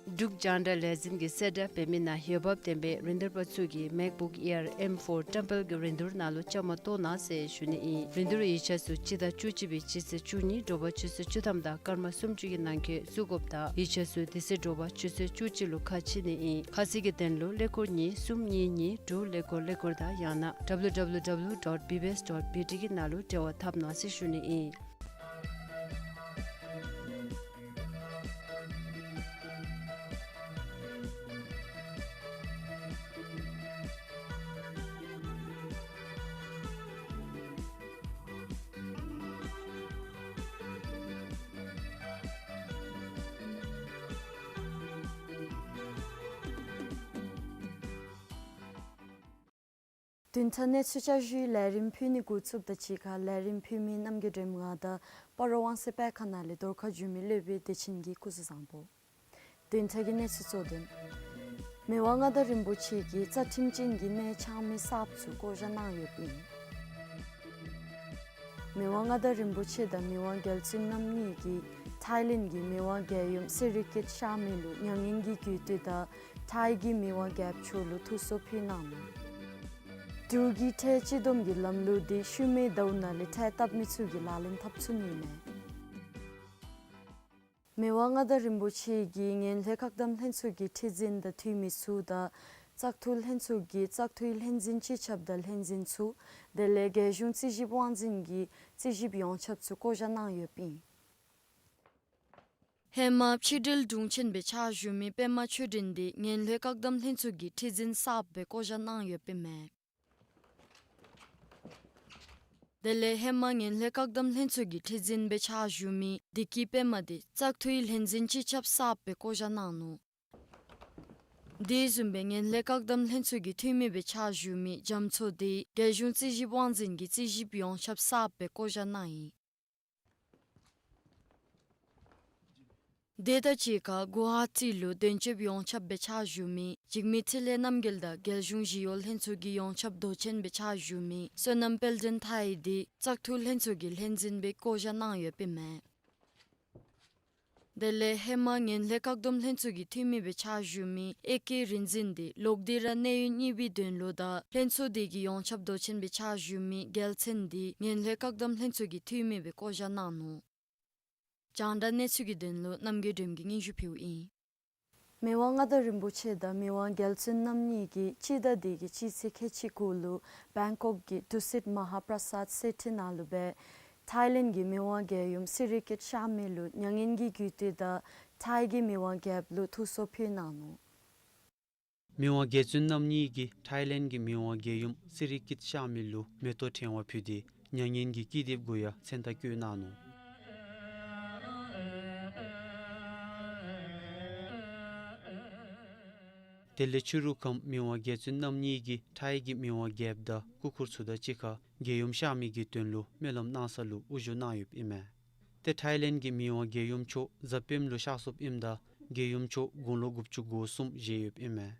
འབྲུག་རྒྱང་བསྒྲགས་ལས་འཛིན་གྱིས་གསལ་བསྒྲགས་འབད་མི་ནང་འོས་འབབ་ལྡན་པའི་རིན་བསྡུར་པ་ཚུ་གིས་MacBook Air M four ཏྲམ་དཔལ་གྱི་རིན་བསྡུར་ནང་ལུ་བཅའ་མར་གཏོགས་གནང་ཟེར་ཞུ་ནི་ཨིན། རིན་བསྡུར་ཡིག་ཆ་ཚུ་སྤྱི་ཟླ་བཅུ་གཅིག་པའི་སྤྱི་ཚེས་བཅུ་གཉིས་དྲོ་པ་ཆུ་ཚོད་བཅུ་ཐམ་དང་སྐར་མ་སུམ་ཅུ་གི་ནང་འཁོད་བཙུགས་དགོཔ་དང་ཡིག་ཆ་ཚུ་དེ་ཚེ་དྲོ་པ་ཆུ་ཚོད་བཅུ་གཅིག་ལུ་ཁ་ཕྱེ་ནི་ཨིན། ཁ་གསལ་གྱི་དོན་ལུ་ཀླད་ཀོར་གཉིས་གསུམ་གཉིས་གཉིས་དྲུག་ཀླད་ཀོར་ཀླད་ཀོར་དང་ཡང་ན་W W W dot B B S dot B T གི་ནང་ལུ་འབྲེལ་བ་འཐབ་གནང་ཟེར་ཞུ་ནི་ཨིན། བདུན་ཕྲག་གནས་ཚུལ་བསྐྱར་ཞུའི་ལས་རིམ་ཕུལ་ནི་འགོ་བཙུགསཔ་དང་གཅིག་ཁར་ལས་རིམ་ཕུལ་མི་རྣམ་རྒྱལ་སྒྲོལམ་ང་དང་སྤ་རོ་དབང་གསལ་སྤེལ་ཁང་ནང་ལས་རྫོང་ཁ་བྱོན་མི་སློབ་དཔོན་བདེ་ཆེན་གྱིས་སྐུ་གཟུགས་བཟང་པོ། བདུན་ཕྲག་གི་གནས་ཚུལ་གཙོ་དོན། མི་དབང་མངའ་བདག་རིན་པོ་ཆེ་གིས་རྩ་ཁྲིམས་ཅན་གྱི་གནས་ཆགས་མི་གསརཔ་ཚུ་བསྐོ་བཞག་གནང་ཡོདཔ་ཨིན། མི་དབང་མངའ་བདག་རིན་པོ་ཆེ་དང་མི་དབང་རྒྱལ་བཙུན་རྣམ་གཉིས་ཀྱིས་ཐའི་ལེནཌ་གི་མི་དབང་རྒྱལ་ཡུམ་སི་རི་ཀིཊ་ཤར་མི་ལུ་མྱ་ངན་གྱི་གུས་བཏུད་དང་ཐའི་གི་མི་དབང་རྒྱལཔོ་མཆོག་ལུ་ཐུགས་གསོ་ཕུལ་གནང་ནུག། འབྲུག་གི་ཁྲལ་སྤྱི་བསྡོམས་ཀྱི་ལམ་ལུགས་འདི་ཤུལ་མའི་ཟླཝ་ནང་ལས་ཁྲལ་བཏབ་མི་ཚུ་གིས་ལག་ལེན་འཐབ་ཚུགས་ནི་མས། མི་དབང་མངའ་བདག་རིན་པོ་ཆེ་གིས་ངན་ལྷད་བཀག་སྡོམ་ལྷན་ཚོགས་ཀྱི་ཁྲི་འཛིན་དང་འཐུས་མི་ཚུ་དང་བཙག་འཐུ་ལྷན་ཚོགས་ཀྱི་བཙག་འཐུའི་ལྷན་འཛིན་སྤྱི་ཁྱབ་དང་ལྷན་འཛིན་ཚུ་དེ་ལས་རྒྱལ་གཞུང་རྩིས་ཞིབ་དབང་འཛིན་གྱི་རྩིས་ཞིབ་ཡོངས་ཁྱབ་ཚུ་བསྐོ་བཞག་གནང་ཡོདཔ་ཨིན། ཧེ་མ་ཕྱི་འབྲེལ་དྲུང་ཆེན་སྦེ་ཕྱག་ཞུ་མི་པདྨ་ཆོས་སྒྲོན་འདི་ངན་ལྷད་བཀག་སྡོམ་ལྷན་ཚོགས་ཀྱི་ཁྲི་འཛིན་གསརཔ་སྦེ་བསྐོ་བཞག་གནང་ཡོདཔ་ཨིན་མས། དེ་ལས་ཧེ་མ་ངན་ལྷད་བཀག་སྡོམ་ལྷན་ཚོགས་ཀྱི་ཁྲི་འཛིན་སྦེ་ཕྱག་ཞུ་མི་བདེ་སྐྱིད་པདྨ་འདི་བཙག་འཐུའི་ལྷན་འཛིན་སྤྱི་ཁྱབ་གསརཔ་སྦེ་བསྐོ་བཞག་གནང་ནུག། དེ་བཟུམ་སྦེ་ངན་ལྷད་བཀག་སྡོམ་ལྷན་ཚོགས་ཀྱི་འཐུས་མི་སྦེ་ཕྱག་ཞུ་མི་རྒྱ་མཚོ་འདི་རྒྱལ་གཞུང་རྩིས་ཞིབ་དབང་འཛིན་གྱི་རྩིས་ཞིབ་ཡོངས་ཁྱབ་གསརཔ་སྦེ་བསྐོ་བཞག་གནང་ཡི། དེ་དང་གཅིག་ཁར་གུ་ཝ་ཧ་ཊི་ལུ་དོན་གཅོདཔ་ཡོངས་ཁྱབ་སྦེ་ཕྱག་ཞུ་མི་འཇིགས་མེད་ཚེ་ལྷ་རྣམ་རྒྱལ་དང་རྒྱལ་གཞུང་ཞི་གཡོག་ལྷན་ཚོགས་ཀྱི་ཡོངས་ཁྱབ་མདོ་ཆེན་སྦེ་ཕྱག་ཞུ་མི་བསོད་ནམས་དཔལ་ལྡན་མཐའ་ཡས་འདི་བཙག་འཐུ་ལྷན་ཚོགས་ཀྱི་ལྷན་འཛིན་སྦེ་བསྐོ་བཞག་གནང་ཡོདཔ་ཨིན་མས། དེ་ལས་ཧེ་མ་ངན་ལྷད་བཀག་སྡོམ་ལྷན་ཚོགས་ཀྱི་འཐུས་མི་སྦེ་ཕྱག་ཞུ་མི་ཨེ་ཀེ་རིག་འཛིན་འདི་ལོག་སྟེ་ར་གནས་ཡུན་གཉིས་པའི་དོན་ལུ་དང་ལྷན་ཚོགས་འདི་གི་ཡོངས་ཁྱབ་མདོ་ཆེན་སྦེ་ཕྱག་ཞུ་མི་རྒྱལ་མཚན་འདི་ངན་ལྷད་བཀག་སྡོམ་ལྷན་ཚོགས་ཀྱི་འཐུས་མི་སྦེ་བསྐོ་བཞག་གནང་ནུག། རྒྱང་བསྒྲགས་གནས་ཚུལ་གྱི་དོན་ལུ་རྣམ་རྒྱལ་སྒྲོལམ་གྱིས་སྙན་ཞུ་ཕུལཝ་ཨིན། མི་དབང་མངའ་བདག་རིན་པོ་ཆེ་དང་མི་དབང་རྒྱལ་བཙུན་རྣམ་གཉིས་ཀྱིས་སྤྱི་ཟླ་འདི་གི་སྤྱི་ཚེས་ཁལ་གཅིག་གུ་ལུ་བེང་ཀོག་གི་ཏུ་སིཊ་མ་ཧཱ་པྲ་སཱད་སེ་ཊི་ནང་ལུ་སྦེ་ཐའི་ལེནཌ་གི་མི་དབང་རྒྱལ་ཡུམ་སི་རི་ཀིཊ་ཤར་མི་ལུ་མྱ་ངན་གྱི་གུས་བཏུད་དང་ཐའི་གི་མི་དབང་རྒྱལཔོ་ལུ་ཐུགས་གསོ་ཕུལ་གནང་ནུག། མི་དབང་རྒྱལ་བཙུན་རྣམ་གཉིས་ཀྱིས་ཐའི་ལེནཌ་གི་མི་དབང་རྒྱལ་ཡུམ་སི་རི་ཀིཊ་ཤར་མི་ལུ་མེ་ཏོག་ཕྲེང་བ་ཕུལ་ཏེ་མྱ་ངན་གྱི་སྐྱིད་སྡེབ་གུ་ཡང་མཚན་རྟགས་བཀོད་གནང་ནུག། དེ་ལས་ཕྱི་རུ་ཁམས་མི་དབང་རྒྱལ་བཙུན་རྣམ་གཉིས་ཀྱིས་ཐའི་གི་མི་དབང་རྒྱལཔོ་དང་སྐུ་འཁོར་ཚུ་དང་གཅིག་ཁར་རྒྱལ་ཡུམ་གཤགས་མི་གི་དོན་ལུ་སྨོན་ལམ་གནང་ས་ལུ་དབུ་བཞུགས་གནང་ཡོདཔ་ཨིན་མས། ཏེ་ཐའི་ལེནཌ་གི་མི་དབང་རྒྱལ་ཡུམ་མཆོག་གཟའ་སྤེནམ་ལུ་གཤགས་སོཔ་ཨིནམ་ད་རྒྱལ་ཡུམ་མཆོག་དགུང་ལོ་དགུ་བཅུ་གོ་གསུམ་བཞེས་ཡོདཔ་ཨིན་མས།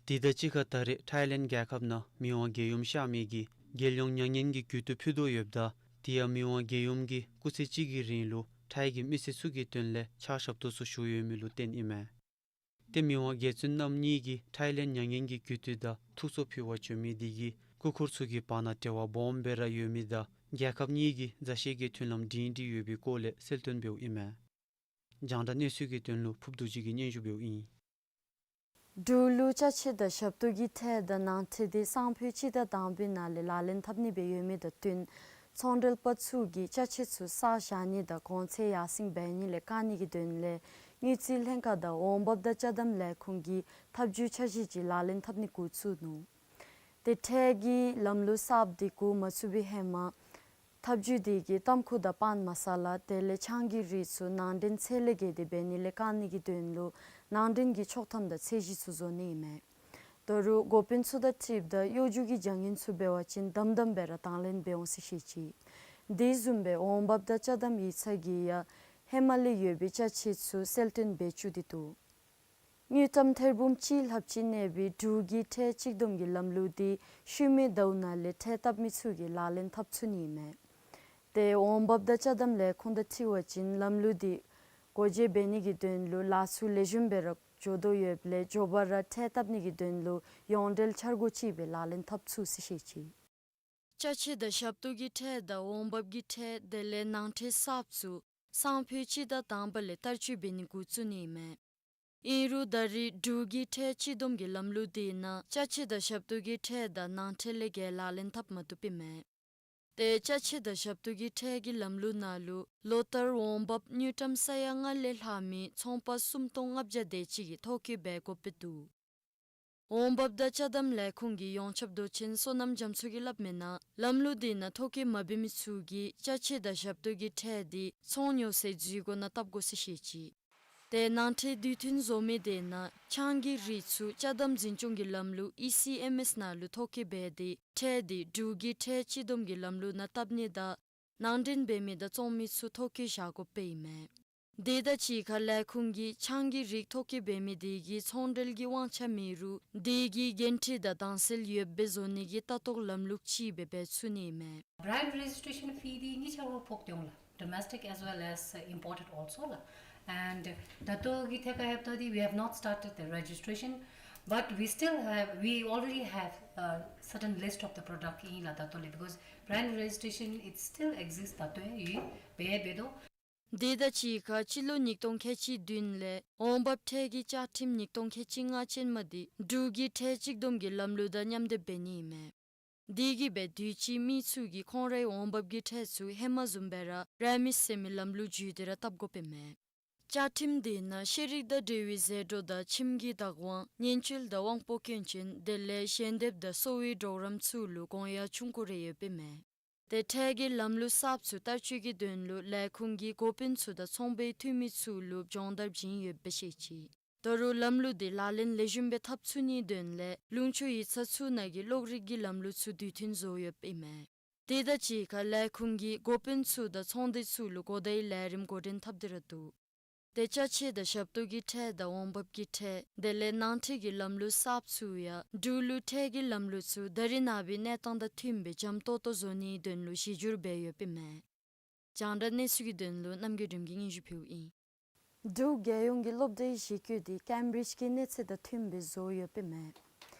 དེ་དང་གཅིག་ཁར་ད་རེས་ཐའི་ལེནཌ་རྒྱལ་ཁབ་ནང་མི་དབང་རྒྱལ་ཡུམ་གཤགས་མི་གིས་རྒྱལ་ཡོངས་མྱ་ངན་གྱི་གུས་བཏུད་ཕུལ་དོ་ཡོདཔ་ད་དེ་ཡང་མི་དབང་རྒྱལ་ཡུམ་གྱིས་སྐུ་ཚེ་གཅིག་གི་རིང་ལུ་ཐའི་གི་མི་སེར་ཚུ་གི་དོན་ལས་ཕྱག་ཞབས་ཏོག་ཚུ་ཞུ་ཡོད་མི་ལུ་བརྟེན་ཨིན་མས། ཏེ་མི་དབང་རྒྱལ་བཙུན་རྣམ་གཉིས་ཀྱིས་ཐའི་ལེནཌ་མྱ་ངན་གྱི་གུས་བཏུད་དང་ཐུགས་གསོ་ཕུལ་བར་བྱོན་མི་དེ་གིས་སྐུ་འཁོར་ཚུ་གི་བར་ན་འབྲེལ་བ་སྦོམ་སྦེ་ར་ཡོད་མི་དང་རྒྱལ་ཁབ་གཉིས་ཀྱི་མཛའ་བཤེས་ཀྱི་མཐུན་ལམ་སྒྲིང་སྒྲིང་ཡོད་པའི་སྐོར་ལས་གསལ་སྟོན་འབདཝ་ཨིན་མས། རྒྱང་བསྒྲགས་གནས་ཚུལ་གྱི་དོན་ལུ་ཕུབ་རྡོ་རྗེ་གིས་སྙན་ཞུ་འབདཝ་ཨིན། འབྲུག་ལུ་ཅ་ཆས་དང་ཞབས་ཏོག་གི་ཁྲལ་དང་ནང་ཁྲལ་དེ་སང་ཕོད་སྤྱི་ཟླ་དང་པའི་ནང་ལས་ལག་ལེན་འཐབ་ནི་སྦེ་ཡོད་མི་དང་བསྟུན་ ཚོང་འབྲེལ་པ་ཚུ་གིས་ཅ་ཆས་ཚུ་ས་བཞག་ནི་དང་གོང་ཚད་ཡར་སེང་འབད་ནི་ལས་བཀག་ནི་གི་དོན་ལས་དངུལ་རྩིས་ལྷན་ཁག་དང་འོང་འབབ་དང་ཅ་དམ་ལས་ཁུངས་ཀྱིས་ཐབས་བྱུས་འཆར་གཞི་ཅིག་ལག་ལེན་འཐབ་ནི་འགོ་བཙུགས་ནུག། ཏེ་ཁྲལ་གྱི་ལམ་ལུགས་གསརཔ་འདི་འགོ་མ་བཙུགས་པའི་ཧེ་མ་ཐབས་བྱུས་འདི་གིས་ཏམ་ཁུ་དང་པཱན་མ་ས་ལ་དེ་ལས་ཆང་གི་རིགས་ཚུ་ནང་འདྲེན་ཚད་ལས་བརྒལ་ཏེ་འབད་ནི་ལས་བཀག་ནི་གི་དོན་ལུ་ནང་འདྲེན་གྱི་ཆོག་ཐམ་དང་ཚད་གཞི་ཚུ་བཟོ་ནི་ཨིན་མས། ད་རུང་འགོ་དཔོན་ཚུ་དང་འཁྲིལཝ་ད་གཡོ་སྒྱུ་གི་བྱ་ངན་ཚུ་འབད་བ་ཅིན་དམ་དམ་སྦེ་ར་དང་ལེན་འབད་འོང་ཟེར་བཤད་ཅི། དེ་བཟུམ་སྦེ་འོང་འབབ་དང་ཅ་དམ་ཡིག་ཚང་གིས་ཡང་ཧེ་མ་ལས་ཡོད་པའི་ཅ་ཆས་ཚུ་གསལ་སྟོན་འབད་བཅུག་སྟེ་འདུག། དངུལ་ཀྲམ་ཐེར་འབུམ་གཅིག་ལྷགཔ་ཅིག་གནས་པའི་འབྲུག་གི་ཁྲལ་གཅིག་བསྡོམས་ཀྱི་ལམ་ལུགས་འདི་ཤུལ་མའི་ཟླཝ་ནང་ལས་ཁྲལ་བཏབ་མི་ཚུ་གིས་ལག་ལེན་འཐབ་ཚུགས་ནི་ཨིན་མས། ཏེ་འོང་འབབ་དང་ཅ་དམ་ལས་ཁུངས་དང་འཁྲིལ་བ་ཅིན་ལམ་ལུགས་འདི་སྒོ་འབྱེད་འབད་ནི་གི་དོན་ལུ་ལཱ་ཚུ་ལེགས་ཤོམ་སྦེ་ར་འགྱོ་དོ་ཡོདཔ་ལས་མགྱོགས་པ་ར་ཁྲལ་བཏབ་ནི་གི་དོན་ལུ་ཡོངས་འབྲེལ་འཆར་སྒོ་ཅིག་སྦེ་ལག་ལེན་འཐབ་ཚུགས་ཟེར་བཤད་ཅི། ཅ་ཆས་དང་ཞབས་ཏོག་གི་ཁྲལ་དང་འོང་འབབ་ཀྱི་ཁྲལ་དེ་ལས་ནང་ཁྲལ་གསརཔ་ཚུ་སང་ཕོད་སྤྱི་ཟླ་དང་པ་ལས་བསྟར་སྤྱོད་འབད་ནི་འགོ་བཙུགས་ནི་ཨིན་མས། ཨིན་རུང་ད་རེས་འབྲུག་གི་ཁྲལ་གཅིག་བསྡོམས་ཀྱི་ལམ་ལུགས་དེ་ནང་ཅ་ཆས་དང་ཞབས་ཏོག་གི་ཁྲལ་དང་ནང་ཁྲལ་ལས་བརྒལ་ལག་ལེན་འཐབ་མ་བཏུབ་པས་མས། ཏེ་ཅ་ཆས་དང་ཞབས་ཏོག་གི་ཁྲལ་གྱི་ལམ་ལུགས་ནང་ལུ་ལོ་ལྟར་འོང་འབབ་དངུལ་ཀྲམ་ས་ཡ་ལྔ་ལས་ལྷག་མི་ཚོང་པ་སུམ་སྟོང་ལྔ་བརྒྱ་དེ་ཅིག་གིས་ཐོ་བཀོད་འབད་དགོཔ་སྦེ་འདུག། འོང་འབབ་དང་ཅ་དམ་ལས་ཁུངས་ཀྱི་ཡོངས་ཁྱབ་མདོ་ཆེན་བསོད་ནམས་རྒྱ་མཚོ་གིས་སླབ་མིའི་ནང་ལམ་ལུགས་དེ་ནང་ཐོ་བཀོད་མ་འབད་མི་ཚུ་གིས་ཅ་ཆས་དང་ཞབས་ཏོག་གི་ཁྲལ་དེ་ཚོང་ཉོ་སའི་འཛུལ་སྒོ་ནང་བཏབ་དགོ་ཟེར་བཤད་ཅི། ཏེ་ནང་ཁྲལ་དུས་མཐུན་བཟོ་མི་དེ་ནང་ཆང་གི་རིགས་ཚུ་ཅ་དམ་འཛིན་སྐྱོང་གི་ལམ་ལུགས་ཨི་སི་ཨེམ་ཨེསི་ནང་ལུ་ཐོ་བཀོད་འབད་དེ་ཁྲལ་དེ་འབྲུག་གི་ཁྲལ་གཅིག་བསྡོམས་ཀྱི་ལམ་ལུགས་ནང་བཏབ་ནི་དང་ནང་འདྲེན་འབད་མི་དང་བཙོང་མི་ཚུ་ཐོ་བཀོད་བཞག་དགོཔ་ཨིན་མས། དེ་དང་གཅིག་ཁར་ལས་ཁུངས་ཀྱིས་ཆང་གི་རིགས་ཐོ་བཀོད་འབད་མི་དེ་གིས་ཚོང་འབྲེལ་གྱི་དབང་ཆ་མེད་རུང་དེ་གི་འགན་འཁྲི་དང་དྭངས་གསལ་ཡོདཔ་སྦེ་བཟོ་ནི་གི་ལྟ་རྟོག་ལམ་ལུགས་ཅིག་སྦེ་འབད་ཚུགས་ནི་ཨིན་མས། Brand registration fee འདི་གཉིས་ཆ་ར་ཕོག་སྟེ་འོང་ལགས། Domestic as well as, uh, imported also ལགས། And ད་ལྟོ་གི་ཐད་ཁར་འབདཝ་ད་འདི་we have not started the registration, but we still have, we already have a certain list of the product ཨིན་ལགས། ད་ལྟོ་ལས་because brand registration it still exists. ད་ལྟོ་ཡང་ཡོད་འབད་འབད་དོ། དེ་དང་གཅིག་ཁར་སྤྱི་ལོ་ཉིས་སྟོང་ཁལ་གཅིག་བདུན་ལས་འོང་འབབ་ཁྲལ་གྱི་བཅའ་ཁྲིམས་ཉིས་སྟོང་ཁལ་གཅིག་ལྔ་ཅན་མ་འདི་འབྲུག་གི་ཁྲལ་གཅིག་བསྡོམས་ཀྱི་ལམ་ལུགས་དང་མཉམ་སྡེབ་འབད་ནི་ཨིན་མས། དེ་གིས་སྦེ་དུས་ཅི་མི་ཚུ་གིས་ཁོང་རའི་འོང་འབབ་ཀྱི་ཁྲལ་ཚུ་ཧེ་མ་བཟུམ་སྦེ་ར་ར་མི་ཟེར་མི་ལམ་ལུགས་བརྒྱུད་དེ་ར་བཏབ་དགོཔ་ཨིན་མས། བཅའ་ཁྲིམས་དེ་ནང་ཤེས་རིག་དང་འབྲེལ་བའི་ཟད་འགྲོ་དང་ཁྱིམ་གྱི་བདག་དབང་ཉེན་བཅོལ་དང་དབང་པོ་སྐྱོན་ཅན་དེ་ལས་ཞལ་འདེབས་དང་གསོ་བའི་གྲོགས་རམ་ཚུ་ལུ་དགོངས་ཡངས་ཆུང་ཀུ་རེ་ཡོདཔ་ཨིན་མས། ཏེ་ཁྲལ་གྱི་ལམ་ལུགས་གསརཔ་ཚུ་བསྟར་སྤྱོད་ཀྱི་དོན་ལུ་ལས་ཁུངས་ཀྱིས་འགོ་དཔོན་ཚུ་དང་ཚོང་པའི་འཐུས་མི་ཚུ་ལུ་སྦྱོང་བརྡར་བྱིན་ཡོདཔ་སྦེ་བཤད་ཅི། ད་རུང་ལམ་ལུགས་དེ་ལག་ལེན་ལེགས་ཤོམ་སྦེ་འཐབ་ཚུགས་ནིའི་དོན་ལས་ལུང་ཕྱོགས་ཡིག་ཚང་ཚུ་ནང་གི་གློག་རིག་གི་ལམ་ལུགས་ཚུ་དུས་མཐུན་བཟོ་ཡོདཔ་ཨིན་མས། དེ་དང་གཅིག་ཁར་ལས་ཁུངས་ཀྱིས་འགོ་དཔོན་ཚུ་དང་ཚོང་སྡེ་ཚུ་ལུ་གོ་བརྡའི་ལས་རིམ་འགོ་འདྲེན་འཐབ་སྟེ་ར་འདུག། ཏེ་ཅ་ཆས་དང་ཞབས་ཏོག་གི་ཁྲལ་དང་འོང་འབབ་ཀྱི་ཁྲལ་དེ་ལས་ནང་ཁྲལ་གྱི་ལམ་ལུགས་གསརཔ་ཚུ་ཡང་འབྲུག་ལུ་ཁྲལ་གྱི་ལམ་ལུགས་ཚུ་ད་རེས་ནངས་པའི་གནས་སྟངས་དང་མཐུནམ་སྦེ་འཇམ་ཏོང་ཏོ་བཟོ་ནིའི་དོན་ལུ་གཞི་བསྒྱུར་འབད་ཡོདཔ་ཨིན་མས། རྒྱང་བསྒྲགས་གནས་ཚུལ་གྱི་དོན་ལུ་རྣམ་རྒྱལ་སྒྲོལམ་གིས་སྙན་ཞུ་ཕུལཝ་ཨིན། འབྲུག་རྒྱལ་ཡོངས་ཀྱི་སློབ་གྲྭའི་གཞི་བཀོད་དེ་ཀེམ་བི་རིཇ་གྱི་གནས་ཚད་དང་མཐུནམ་སྦེ་བཟོ་ཡོདཔ་ཨིན་མས།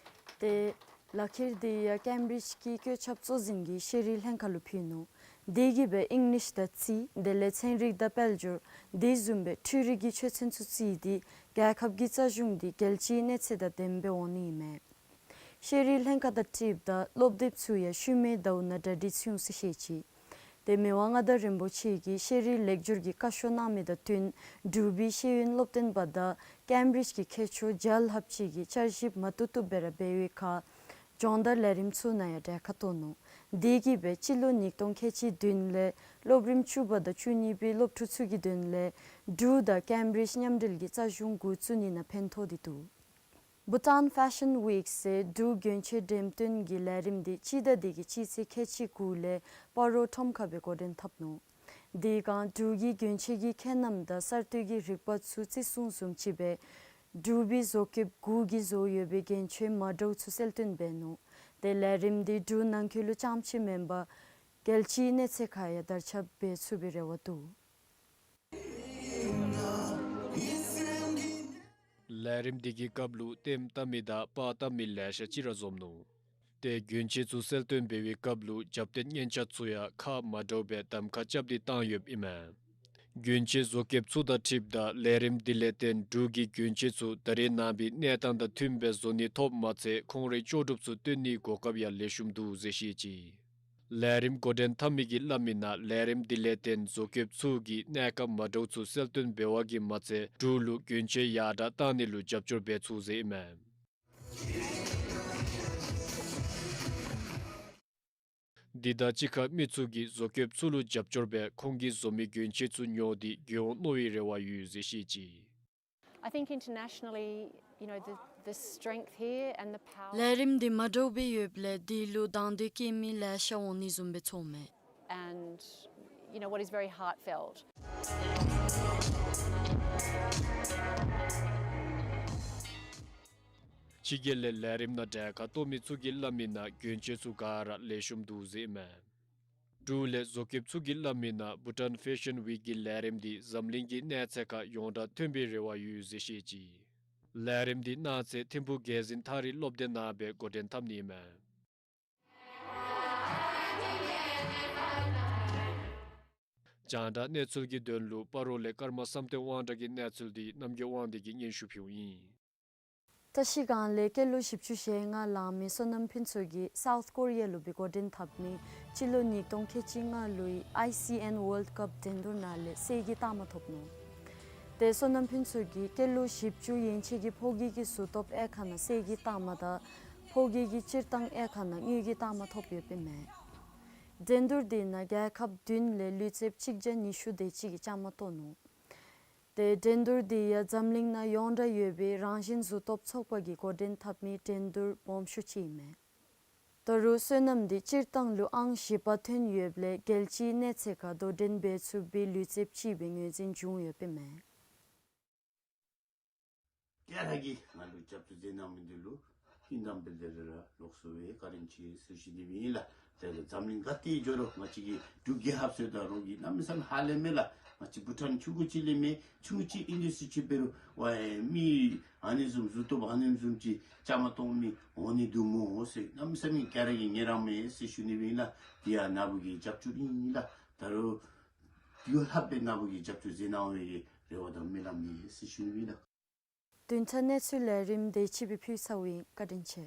ཏེ་ལག་ཁྱེར་དེ་ཡང་ཀེམ་བི་རིཇ་གྱི་བཀོད་ཁྱབ་གཙོ་འཛིན་གྱིས་ཤེས་རིག་ལྷན་ཁག་ལུ་ཕུལ་ནུག། དེ་གིས་སྦེ་ཨིང་ལིཤ་དང་རྩིས་དེ་ལས་ཚན་རིག་དང་དཔལ་འབྱོར་དེ་བཟུམ་སྦེ་འཕྲུལ་རིག་གི་ཆོས་ཚན་ཚུ་བརྩིས་ཏེ་རྒྱལ་ཁབ་ཀྱི་རྩ་གཞུང་དེ་རྒྱལ་སྤྱིའི་གནས་ཚད་དང་ལྡནམ་སྦེ་འོང་ནི་ཨིན་མས། ཤེས་རིག་ལྷན་ཁག་དང་འཁྲིལཝ་ད་སློབ་དེབ་ཚུ་ཡང་ཤུལ་མའི་ཟླཝ་ནང་གྲ་སྒྲིག་ཚུགས་འོང་ཟེར་བཤད་ཅི། ཏེ་མི་དབང་མངའ་བདག་རིན་པོ་ཆེ་གིས་ཤེས་རིག་ལེགས་བསྒྱུར་གྱི་བཀའ་ཤོག་གནང་མི་དང་བསྟུན་འབྲུག་པའི་ཤེས་ཡོན་སློབ་སྟོན་པ་དང་ཀེམ་བི་རིཇ་གྱི་མཁས་མཆོག་བརྒྱ་ལྷགཔ་ཅིག་གིས་བསྐྱར་ཞིབ་མ་བཏུབ་བཏུབ་སྦེ་ར་འབད་བའི་ཁར་སྦྱོང་བརྡར་ལས་རིམ་ཚུ་ནང་ཡང་གྲལ་ཁར་གཏོགས་ནུག། དེ་གིས་སྦེ་སྤྱི་ལོ་ཉིས་སྟོང་ཁལ་གཅིག་བདུན་ལས་སློབ་རིམ་བཅུ་པ་དང་བཅུ་གཉིས་པའི་སློབ་ཕྲུག་ཚུ་གི་དོན་ལས་འབྲུག་དང་ཀེམ་བི་རིཇ་མཉམ་འབྲེལ་གྱི་རྩ་གཞུང་འགོ་བཙུགས་ནི་ནང་ཕན་ཐོགས་ཏེ་འདུག། Bhutan Fashion Week ཟེར་འབྲུག་གྱོན་ཆས་འགྲེམས་སྟོན་གྱི་ལས་རིམ་དེ་སྤྱི་ཟླ་འདི་གི་སྤྱི་ཚེས་ཁལ་གཅིག་དགུ་ལས་སྤ་རོ་ཁྲོམ་ཁ་སྦེ་འགོ་འདྲེན་འཐབ་ནུག། དེ་སྒང་འབྲུག་གི་གྱོན་ཆས་ཀྱི་ཁྱད་རྣམ་དང་གསར་གཏོད་ཀྱི་རིག་པ་ཚུ་བརྩི་སྲུང་བཟུམ་ཅིག་སྦེ་འབྲུག་པའི་བཟོ་བཀོདཔ་དགུ་གིས་བཟོ་ཡོད་པའི་གྱོན་ཆས་མ་འདྲཝ་ཚུ་གསལ་སྟོན་འབད་ནུག། ཏེ་ལས་རིམ་དེ་འབྲུག་ནང་འཁོད་ལུ་རྐྱངམ་ཅིག་མེན་པར་རྒྱལ་སྤྱིའི་གནས་ཚད་ཁར་ཡང་དར་ཁྱབ་འབད་ཚུགས་པའི་རེ་བ་འདུག། ལས་རིམ་འདི་གི་སྐབས་ལུ་ལྟདམོ་བལྟ་མི་དང་པར་བཏབ་མི་ལེ་ཤ་ཅིག་ར་འཛོམས་ནུག། ཏེ་གྱོན་ཆས་ཚུ་གསལ་སྟོན་འབད་བའི་སྐབས་ལུ་རྒྱབ་རྟེན་མཉེན་ཆས་ཚུ་ཡང་ཁག་མ་འདྲཝ་སྦེ་གདམ་ཁ་རྐྱབ་སྟེ་བཏང་ཡོདཔ་ཨིན་མས། གྱོན་ཆས་བཟོ་བཀོདཔ་ཚུ་དང་འཁྲིལཝ་ད་ལས་རིམ་འདི་ལས་བརྟེན་འབྲུག་གི་གྱོན་ཆས་ཚུ་ད་རེས་ནངས་པའི་གནས་སྟངས་དང་མཐུནམ་སྦེ་བཟོ་ནི་ཐོབ་མ་ཚད་ཁོང་རའི་ལྕོགས་གྲུབ་ཚུ་སྟོན་ནིའི་གོ་སྐབས་ཡང་ལེགས་ཤོམ་འདུག་ཟེར་བཤད་ཅི། ལས་རིམ་འགོ་འདྲེན་འཐབ་མི་གིས་སླབ་མིའི་ནང་ལས་རིམ་འདི་ལས་བརྟེན་བཟོ་བཀོདཔ་ཚུ་གིས་གནས་སྐབས་མ་འདྲཝ་ཚུ་གསལ་སྟོན་འབད་བ་གིས་མ་ཚད་འབྲུག་ལུ་གྱོན་ཆས་ཡར་དྲགས་བཏང་ནི་ལུ་རྒྱབ་སྐྱོར་འབད་ཚུགས་ཟེར་ཨིན་མས། འདི་དང་གཅིག་ཁར་མི་ཚུ་གིས་བཟོ་བཀོདཔ་ཚུ་ལུ་རྒྱབ་སྐྱོར་འབད་ཁོང་གིས་བཟོ་མི་གྱོན་ཆས་ཚུ་ཉོ་སྟེ་གྱོན་འོང་མནོ་བའི་རེ་བ་ཡོད་ཟེར་བཤད་ཅི། I think internationally, you know, the, the strength here and the power. ལས་རིམ་འདི་མ་འདྲཝ་སྦེ་ཡོདཔ་ལས་འདི་ལུ་དང་འདོད་བསྐྱེད་མི་ལེ་ཤ་འོང་ནི་བཟུམ་སྦེ་ཚོརཝ་མས། And, you know, what is very heartfelt. ཕྱི་རྒྱལ་ལས་ལས་རིམ་ནང་གྲལ་ཁར་གཏོགས་མི་ཚུ་གིས་སླབ་མིའི་ནང་གྱོན་ཆས་ཚུ་ག་ར་ལེགས་ཤོམ་འདུག་ཟེར་ཨིན་མས། འབྲུག་ལས་བཟོ་བཀོདཔ་ཚུ་གིས་སླབ་མིའི་ནང་Bhutan Fashion Week གི་ལས་རིམ་འདི་འཛམ་གླིང་གི་གནས་ཚད་ཁར་ཡོངས་གྲགས་ཐོན་པའི་རེ་བ་ཡོད་ཟེར་བཤད་ཅི། ལས་རིམ་འདི་གནངས་ཚེ་ཐིམ་ཕུག་རྒྱལ་འཛིན་ཐག་རིང་སློབ་སྡེ་ནང་སྦེ་འགོ་འདྲེན་འཐབ་ནི་ཨིན་མས། རྒྱང་བསྒྲགས་གནས་ཚུལ་གྱི་དོན་ལུ་སྤ་རོ་ལས་ཀརྨ་བསམ་གཏན་དབང་གྲགས་ཀྱི་གནས་ཚུལ་འདི་རྣམ་རྒྱལ་དབང་འདུས་ཀྱིས་སྙན་ཞུ་ཕུལཝ་ཨིན། བཀྲིས་སྒང་ལས་སྐྱེས་ལོ་བཞི་བཅུ་ཞེ་ལྔ་ལང་མི་བསོད་ནམས་ཕུན་ཚོགས་ཀྱིས་སའུཐ་ཀོ་རི་ཡ་ལུ་སྦེ་འགོ་འདྲེན་འཐབ་མི་སྤྱི་ལོ་ཉིས་སྟོང་ཁལ་གཅིག་ལྔ་ལོའི་ཨའི་སི་ཨེན་ཝཱལཌ་ཀབ་འགྲན་བསྡུར་ནང་ལས་གསེར་གྱི་རྟགས་མ་ཐོབ་ནུག། ཏེ་བསོད་ནམས་ཕུན་ཚོགས་ཀྱིས་སྐྱེས་ལོ་བཞི་བཅུ་ཡན་ཆད་ཀྱི་ཕོ་སྐྱེས་ཀྱི་གཟུགས་སྟོབས་དབྱེ་ཁག་ནང་གསེར་གྱི་རྟགས་མ་དང་ཕོ་སྐྱེས་ཀྱི་སྤྱིར་བཏང་དབྱེ་ཁག་ནང་དངུལ་གྱི་རྟགས་མ་ཐོབ་ཡོདཔ་ཨིན་མས། འགྲན་བསྡུར་འདི་ནང་རྒྱལ་ཁབ་བདུན་ལས་ལུས་རྩལཔ་གཅིག་བརྒྱ་ཉི་ཤུ་དེ་ཅིག་གིས་བཅའ་མར་གཏོགས་ནུག། ཏེ་འགྲན་བསྡུར་འདི་ཡང་འཛམ་གླིང་ནང་ཡོངས་གྲགས་ཡོད་པའི་རང་བཞིན་གཟུགས་སྟོབས་ཚོགས་པ་གིས་འགོ་འདྲེན་འཐབ་མི་འགྲན་བསྡུར་སྦོམ་ཤོས་ཅིག་ཨིན་མས། ད་རུང་བསོད་ནམས་འདི་སྤྱིར་བཏང་ལུ་ཨང་བཞི་པ་ཐོན་ཡོདཔ་ལས་རྒྱལ་སྤྱིའི་གནས་ཚད་ཁར་དོ་འགྲན་འབད་ཚུགས་པའི་ལུས་རྩལཔ་ཅིག་སྦེ་ངོས་འཛིན་བྱུང་ཡོདཔ་ཨིན་མས། ག་ར་གིས་ང་ལུ་རྒྱབ་སྐྱོར་མཛད་གནང་མི་འདི་ལུ་ཧིང་དང་འབད་ལས་ར་ལོགས་སུ་སྦེ་བཀའ་དྲིན་ཆེ་ཟེར་ཞུ་ནི་ཨིན་ལགས། དེ་ལས་འཛམ་གླིང་ག་ཏེ་འགྱོ་རུང་ང་བཅས་ཀྱི་འབྲུག་རྒྱལ་ཁབ་ཟེརཝ་ད་རོགས་ཀྱིས་གནམ་མེད་ས་མེད་ཧ་ལས་མས་ལགས། ང་བཅས་བྷུ་ཊཱན་ཆུང་ཀུ་ཅིག་ལས་མེད། ཆུང་ཀུ་ཅིག་ཨིན་དེ་ཟེར་ཅིག་འབད་རུང་ཝའི་མི་ཨ་ནི་བཟུམ་གཟུགས་སྟོབས་ཨ་ནི་བཟུམ་ཅིག་བཅའ་མར་གཏོགས་མི་འོང་ནི་འདུག་སྨོ་ཟེར་གནམ་མེད་ས་མེད་ག་ར་གིས་ངལ་རངས་མས་ཟེར་ཞུ་ནི་ཨིན་ལགས། དེ་ཡང་ནཱ་བུ་གི་རྒྱབ་སྐྱོར་ཨིན་ལགས། ད་རུང་དེ་ལྷག་སྦེ་ནཱ་བུ་གིས་རྒྱབ་སྐྱོར་མཛད་གནང་བའི་རེ་བ་དང་སྨོན་ལམ་ཨིན་ཟེར་ཞུ་ནི་ཨིན་ལགས། བདུན་ཕྲག་གནས་ཚུལ་ལས་རིམ་དེ་ཅིག་སྦེ་ཕུལ་ཚརཝ་ཨིན། བཀའ་དྲིན་ཆེ།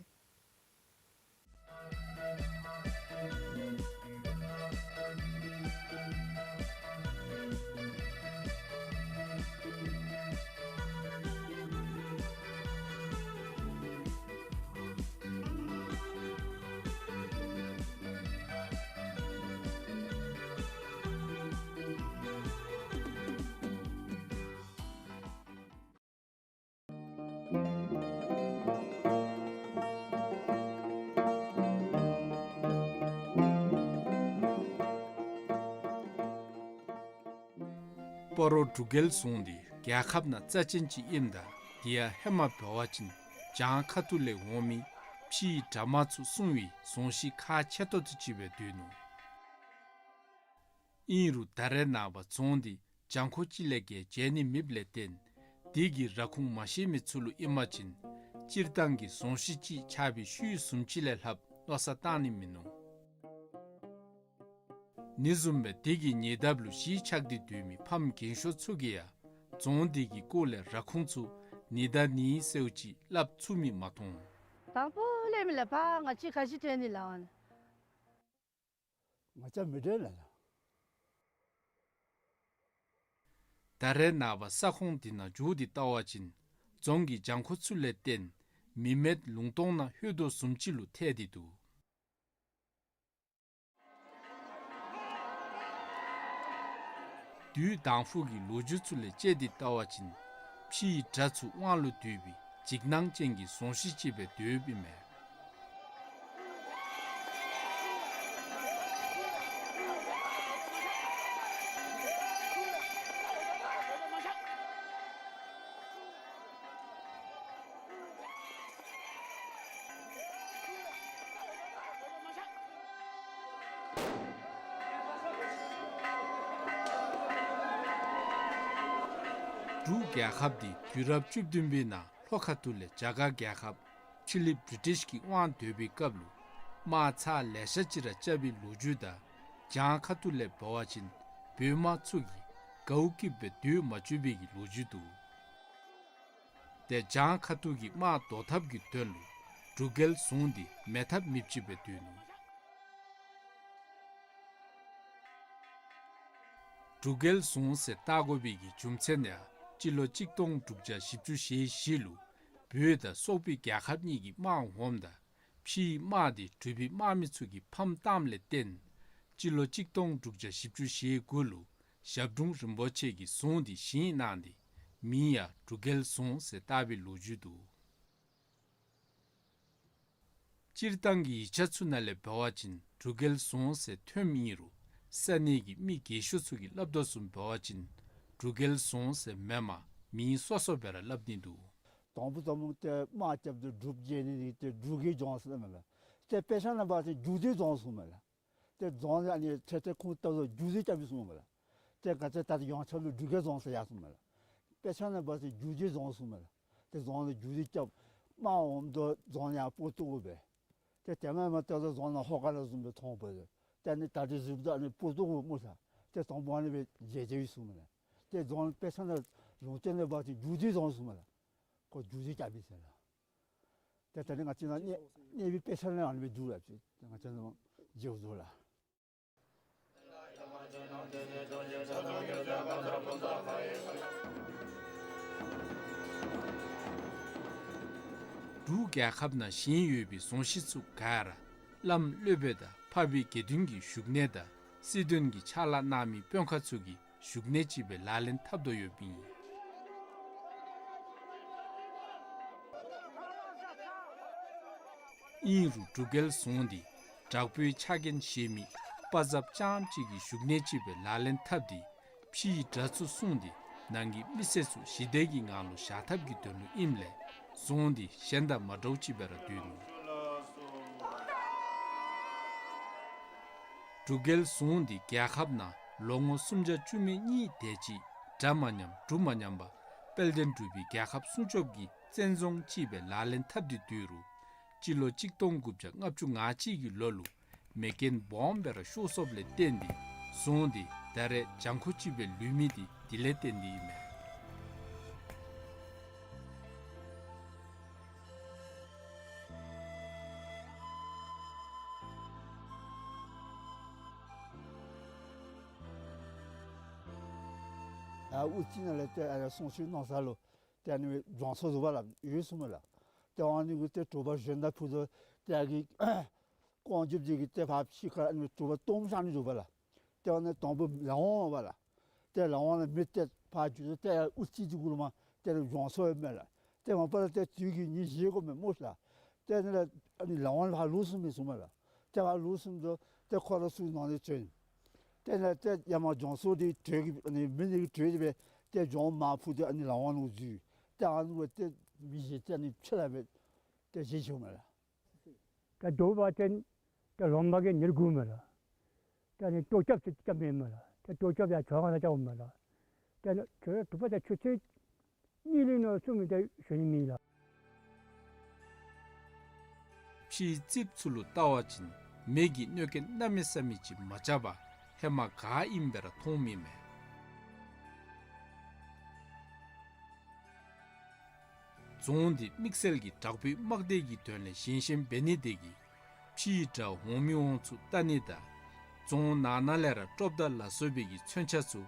སྤ་རོ་འབྲུག་རྒྱལ་རྫོང་འདི་རྒྱལ་ཁབ་ནང་རྩ་ཅན་ཅིག་ཨིནམ་ད་དེ་ཡང་ཧེ་མ་འབད་བ་ཅིན་བྱང་ཁ་ཐུག་ལས་འོང་མི་ཕྱིའི་དགྲ་དམག་ཚུ་སྲུང་བའི་རྫོང་གཞི་ཁག་ཆེ་ཏོག་ཏོ་ཅིག་སྦེ་འདུག་ནུག། ཨིན་རུང་ད་རེས་ནངས་པ་རྫོང་འདི་གྱང་ཁོག་ཅིག་ལས་བརྒལ་མཇལ་ནི་མེདཔ་ལས་བརྟེན་དེ་གི་ར་ཁུངས་མ་ཤེས་མི་ཚུ་ལུ་ཨིན་པ་ཅིན་སྤྱིར་བཏང་གི་རྫོང་གཞི་ཅིག་ཆགས་པའི་ཤུལ་བཟུམ་ཅིག་ལས་ལྷགཔ་མནོ་བསམ་བཏང་ནི་མིན་ནུག། ཨ་ནི་བཟུམ་སྦེ་དེ་གི་ཉེ་འདབས་ལུ་གཞིས་ཆགས་ཏེ་སྡོད་མི་ཕམ་རྒན་ཤོས་ཚུ་གིས་ཡང་རྫོང་འདི་གི་སྐོར་ལས་ར་ཁུངས་ཚུ་ནི་ད་ནི་ཟེརཝ་ཅིག་སླབ་ཚུགས་མི་མ་མཐོང་། དང་པོ་ལས་མི་ལས་ཕར་ང་བཅས་ག་ཅི་འདྲེན་ནི་ལགས། ང་བཅས་མི་འདྲེན་ལགས། ད་རེས་ནངས་པ་ས་ཁོངས་འདི་ནང་འགྱོ་སྟེ་བལྟ་བ་ཅིན་རྫོང་གི་གྱང་ཁོག་ཚུ་ལས་བརྟེན་མི་མེད་ལུང་སྟོང་ནང་ལྷོད་དོ་བཟུམ་ཅིག་ལུ་ཐལ་ཏེ་འདུག། དུས་དང་ཕུ་གི་ལོ་རྒྱུས་ཚུ་ལས་དཔྱད་དེ་བལྟ་བ་ཅིན་ཕྱིའི་དགྲ་ཚུ་དབང་ལུ་བསྡུས་པའི་འཇིགས་སྣང་ཅན་གྱི་རྫོང་གཞི་ཅིག་སྦེ་སྡོདཔ་ཨིན་མས། འབྲུག་རྒྱལ་ཁབ་འདི་དུས་རབས་བཅུ་བདུན་པའི་ནང་ལྷོ་ཁ་ཐུག་ལས་རྒྱ་གར་རྒྱལ་ཁབ་ཕྱི་གླིངཔ་བི་རི་ཊིཤ་གིས་དབང་སྡོད་པའི་སྐབས་ལུ་དམག་ཚར་ལེ་ཤ་ཅིག་ར་རྐྱབ་པའི་ལོ་རྒྱུས་དང་བྱང་ཁ་ཐུག་ལས་འབད་བ་ཅིན་བོད་དམག་ཚུ་གིས་གའུ་སྐྱིདཔ་སྦེ་སྡོད་མ་བཅུག་པའི་གི་ལོ་རྒྱུས་འདུག། ཏེ་བྱང་ཁ་ཐུག་གི་དམག་བཟློག་ཐབས་ཀྱི་དོན་ལུ་འབྲུག་རྒྱལ་རྫོང་འདི་མེད་ཐབས་མེདཔ་ཅིག་སྦེ་སྡོད་ནུག། འབྲུག་རྒྱལ་རྫོང་ཟེར་བཏགས་དགོ་པའི་གི་རྒྱུ་མཚན་ཡང་སྤྱི་ལོ་གཅིག་སྟོང་དྲུག་བརྒྱ་བཞི་བཅུ་ཞེ་བཞི་ལུ་བོད་དང་སོག་པོའི་རྒྱལ་ཁབ་གཉིས་ཀྱི་དམག་འོངམ་ད་ཕྱིའི་དམག་དེ་འབྲུག་པའི་དམག་མི་ཚུ་གིས་ཕམ་བཏངམ་ལས་བརྟེན་སྤྱི་ལོ་གཅིག་སྟོང་དྲུག་བརྒྱ་བཞི་བཅུ་ཞེ་དགུ་ལུ་ཞབས་དྲུང་རིན་པོ་ཆེ་གིས་རྫོང་དེ་བཞེངས་གནང་སྟེ་མིང་ཡང་འབྲུག་རྒྱལ་རྫོང་ཟེར་བཏགས་པའི་ལོ་རྒྱུས་འདུག། སྤྱིར་བཏང་གི་ཡིག་ཆ་ཚུ་ནང་ལས་འབད་བ་ཅིན་འབྲུག་རྒྱལ་རྫོང་ཟེར་ཐོནམ་ཨིན་རུང་ས་གནས་ཀྱི་མི་རྒས་ཤོས་ཚུ་གིས་སླབ་དོ་བཟུམ་འབད་བ་ཅིན་འབྲུག་རྒྱལ་རྫོང་ཟེར་མེན་པར་མིང་སོ་སོ་སྦེ་ར་སླབ་ནི་འདུག། དང་པོ་དང་པོ་ཏེ་དམག་རྐྱབ་སྟེ་འབྲུག་རྒྱལ་ནི་འདི་ཏེ་འབྲུག་གི་ལྗོངས་ཟེར་མས་ལགས། ཏེ་དཔེ་ཆ་ནང་འབད་བ་ཅིན་རྒྱུད་སྡེ་རྫོང་ཟེར་མས་ལགས། ཏེ་རྫོང་ཨ་ནི་ཏེ་ཏེ་ཁོང་ལྟ་བུ་རྒྱུད་སྡེ་རྐྱབ་ཡི་ཟེར་མས་ལགས། ཏེ་ག་ཏེ་ད་ཡོངས་ཁྱབ་ལུ་འབྲུག་རྒྱལ་རྫོང་ཟེར་ཡར་སོང་མས་ལགས། དཔེ་ཆ་ནང་འབད་བ་ཅིན་རྒྱུད་སྡེ་རྫོང་ཟེར་མས་ལགས། ཏེ་རྫོང་ལུ་རྒྱུད་སྡེ་རྐྱབ་དམག་འོངམ་ད་རྫོང་ཡར་སྤུར་བཏུབ་དགོ་པས། ཏེ་དེ་མེན་པར་ཏེ་རྫོང་ནང་ཧོ་ཀ་ལ་བཟུམ་སྦེ་མཐོང་པས། ཏེ་ཨ་ནི་ད་རེས་གཟིགསཔ་ད་ཨ་ནི་སྤུར་བཏུབ་དགོ་སྨོ་ཟེར། ཏེ་དང་པོ་ཨ་ནི་སྦེ་མཇལ་མཇལཝ་ཨིན་ཟེར་མས་ལགས། ཏེ་རྫོང་དཔེ་ཆ་ནང་ལུང་བསྟན་ནང་འབད་བ་ཅིན་རྒྱུད་སྡེ་རྫོང་ཟེར་མས་ལགས། ཁོ་རྒྱུད་སྡེ་རྐྱབ་ཡི་ཟེར་ལགས། ཏེ་ད་ནི་ང་བཅས་ནཱ་གནས་གནས་པའི་དཔེ་ཆ་ནང་ཨ་ནི་སྦེ་འདུག་ལགས། ཏེ་ང་བཅས་ནཱ་མཇལཝ་འདུག་ལགས། འབྲུག་རྒྱལ་ཁབ་ནང་བཞེངས་ཡོད་པའི་རྫོང་གཞི་ཚུ་ག་ར་བླམ་སློབ་དཔོན་དང་འཕགས་པའི་དགེ་འདུན་གྱི་བཞུགས་གནས་དང་སྲིད་དོན་གྱི་ཕྱག་ལཱ་གནང་མི་དཔོན་ཁག་ཚུ་གི་བཞུགས་གནས་ཅིག་སྦེ་ལག་ལེན་འཐབ་དོ་ཡོདཔ་ཨིན། ཨིན་རུང་འབྲུག་རྒྱལ་རྫོང་འདི་དྲག་པོའི་ཕྱག་འགན་བཞེས་མི་དཔའ་མཛངསཔ་རྐྱངམ་གཅིག་གི་བཞུགས་གནས་ཅིག་སྦེ་ལག་ལེན་འཐབ་སྟེ་ཕྱིའི་དགྲ་ཚུ་བསྲུང་སྟེ་ནང་གི་མི་སེར་ཚུ་ཞི་བདེ་གི་ངང་ལུ་བཞག་ཐབས་ཀྱི་དོན་ལུ་ཨིནམ་ལས་རྫོང་འདི་གཞན་དང་མ་འདྲཝ་ཅིག་སྦེ་ར་འདུག་ནུག། འབྲུག་རྒྱལ་རྫོང་འདི་རྒྱལ་ཁབ་ནང་ལོ་ངོ་སུམ་བརྒྱ་བཅུ་མེད་གཉིས་དེ་ཅིག་འདྲ་མ་ཉམས་གྲུབ་མ་ཉམས་པར་དཔལ་ལྡན་འབྲུག་པའི་རྒྱལ་ཁབ་སྲུང་སྐྱོབ་ཀྱི་བཙན་རྫོང་ཅིག་སྦེ་ལག་ལེན་འཐབ་སྟེ་འདུག་རུང་སྤྱི་ལོ་གཅིག་སྟོང་དགུ་བརྒྱ་ལྔ་བཅུ་ང་གཅིག་གི་ལོ་ལུ་མེ་རྐྱེན་སྦོམ་སྦེ་ར་ཤོར་སོཔ་ལས་བརྟེན་ཏེ་རྫོང་འདི་ད་རེས་གྱང་ཁོག་ཅིག་སྦེ་ལུས་མི་འདི་དེ་ལས་བརྟེན་ཏེ་ཨིན་མས། ཨ་དབུ་རྩེ་ནང་ལས་ཏེ་ཨ་གསུང་ཆོག་གནང་ས་ལུ་ཏེ་ཨ་ནི་སྦྱོང་ཚོགས་འདུག་པ་ལགས། ཡོད་ཟེར་མས་ལགས། ཏེ་ཨ་ནི་གུ་ཏེ་དྲོ་པ་གཞོན་དང་ཕུད་དོ་ཏེ་ཨ་གི་ཀོང་རྒྱབ་འདི་གིས་ཏེ་ཕར་ཕྱི་ཁར་ཨ་ནི་དྲོ་པ་སྟོངམ་བཞག་ནི་འདུག་པ་ལགས། ཏེ་ཨ་ནི་དང་པོ་ལས་དབང་པ་ལགས། ཏེ་ལས་དབང་ལས་མི་ཏེ་ཕར་འགྱོ་ཏེ་དབུ་རྩེ་འདི་གུ་ལུ་མར་ཏེ་ར་སྦྱོང་ཚོགས་ཡོད་མས་ལགས། ཏེ་མ་པ་ལས་ཏེ་དུས་ཀྱི་ཉིན་བཞེས་དགོ་མས་སྨོ་ལགས། ཏེ་ཨ་ནི་ལས་ཨ་ནི་ལས་དབང་ལས་ཕར་ལོག་སོང་མས་ཟེར་མས་ལགས། ཏེ་ཕར་ལོག་སོངམ་ད་ཏེ་ཁོ་ར་ཚུ་ནང་ལས་བྱོན། ཏེ་ནཱ་ཏེ་ཡར་མར་སྦྱོང་ཚོགས་འདི་གྲོལ་གི་ཨ་ནི་མི་ནི་གི་གྲོལ་ཏེ་སྦེ་ཏེ་སྦྱོང་མར་ཕུལ་ཏེ་ཨ་ནི་ལས་དབང་ལུ་འཛུལ། ཏེ་ཨ་ནི་སྦེ་ཏེ་མི་བཞེས་ཏེ་ཨ་ནི་ཕྱི་ལས་སྦེ་ཏེ་བཞེས་ཆོག་མས་ལགས། ཏེ་དོ་བ་ཅིན་ཏེ་ལོང་མ་གི་ཉེར་དགུ་མས་ལགས། ཏེ་ཨ་ནི་ལྟོ་རྐྱབ་ཅིག་རྐྱབ་མི་མས་ལགས། ཏེ་ལྟོ་རྐྱབ་ཡང་ཆོ་ག་ནང་རྐྱབ་མས་ལགས། ཏེ་ཨ་ནི་ཆོ་ག་དྲོ་པ་ཏེ་ཆུ་ཚོད་གཉིས་ལས་ནང་གསུམ་ལས་ཏེ་ཞུ་ནི་མེད་ལགས། ཕྱིའི་རྩིགཔ་ཚུ་ལུ་བལྟ་བ་ཅིན་མེ་གི་གནོད་རྐྱེན་གནམ་མེད་ས་མེད་ཅིག་མ་རྐྱབ་པར་ཧེ་མ་ག་ཨིནམ་སྦེ་ར་མཐོངམ་ཨིན་མས། རྫོང་འདི་དམིགས་བསལ་གྱི་དྲག་པོའི་དམག་སྡེ་གི་དོན་ལས་བཞེངས་བཞེངསམ་འབད་ནི་དེ་གིས་ཕྱིའི་དགྲ་འོང་མི་འོང་ཚུ་བལྟ་ནི་དང་རྫོང་ནང་ན་ལས་ར་ཀྲོབ་མདའ་ལ་སོགས་པའི་གི་མཚོན་ཆ་ཚུ་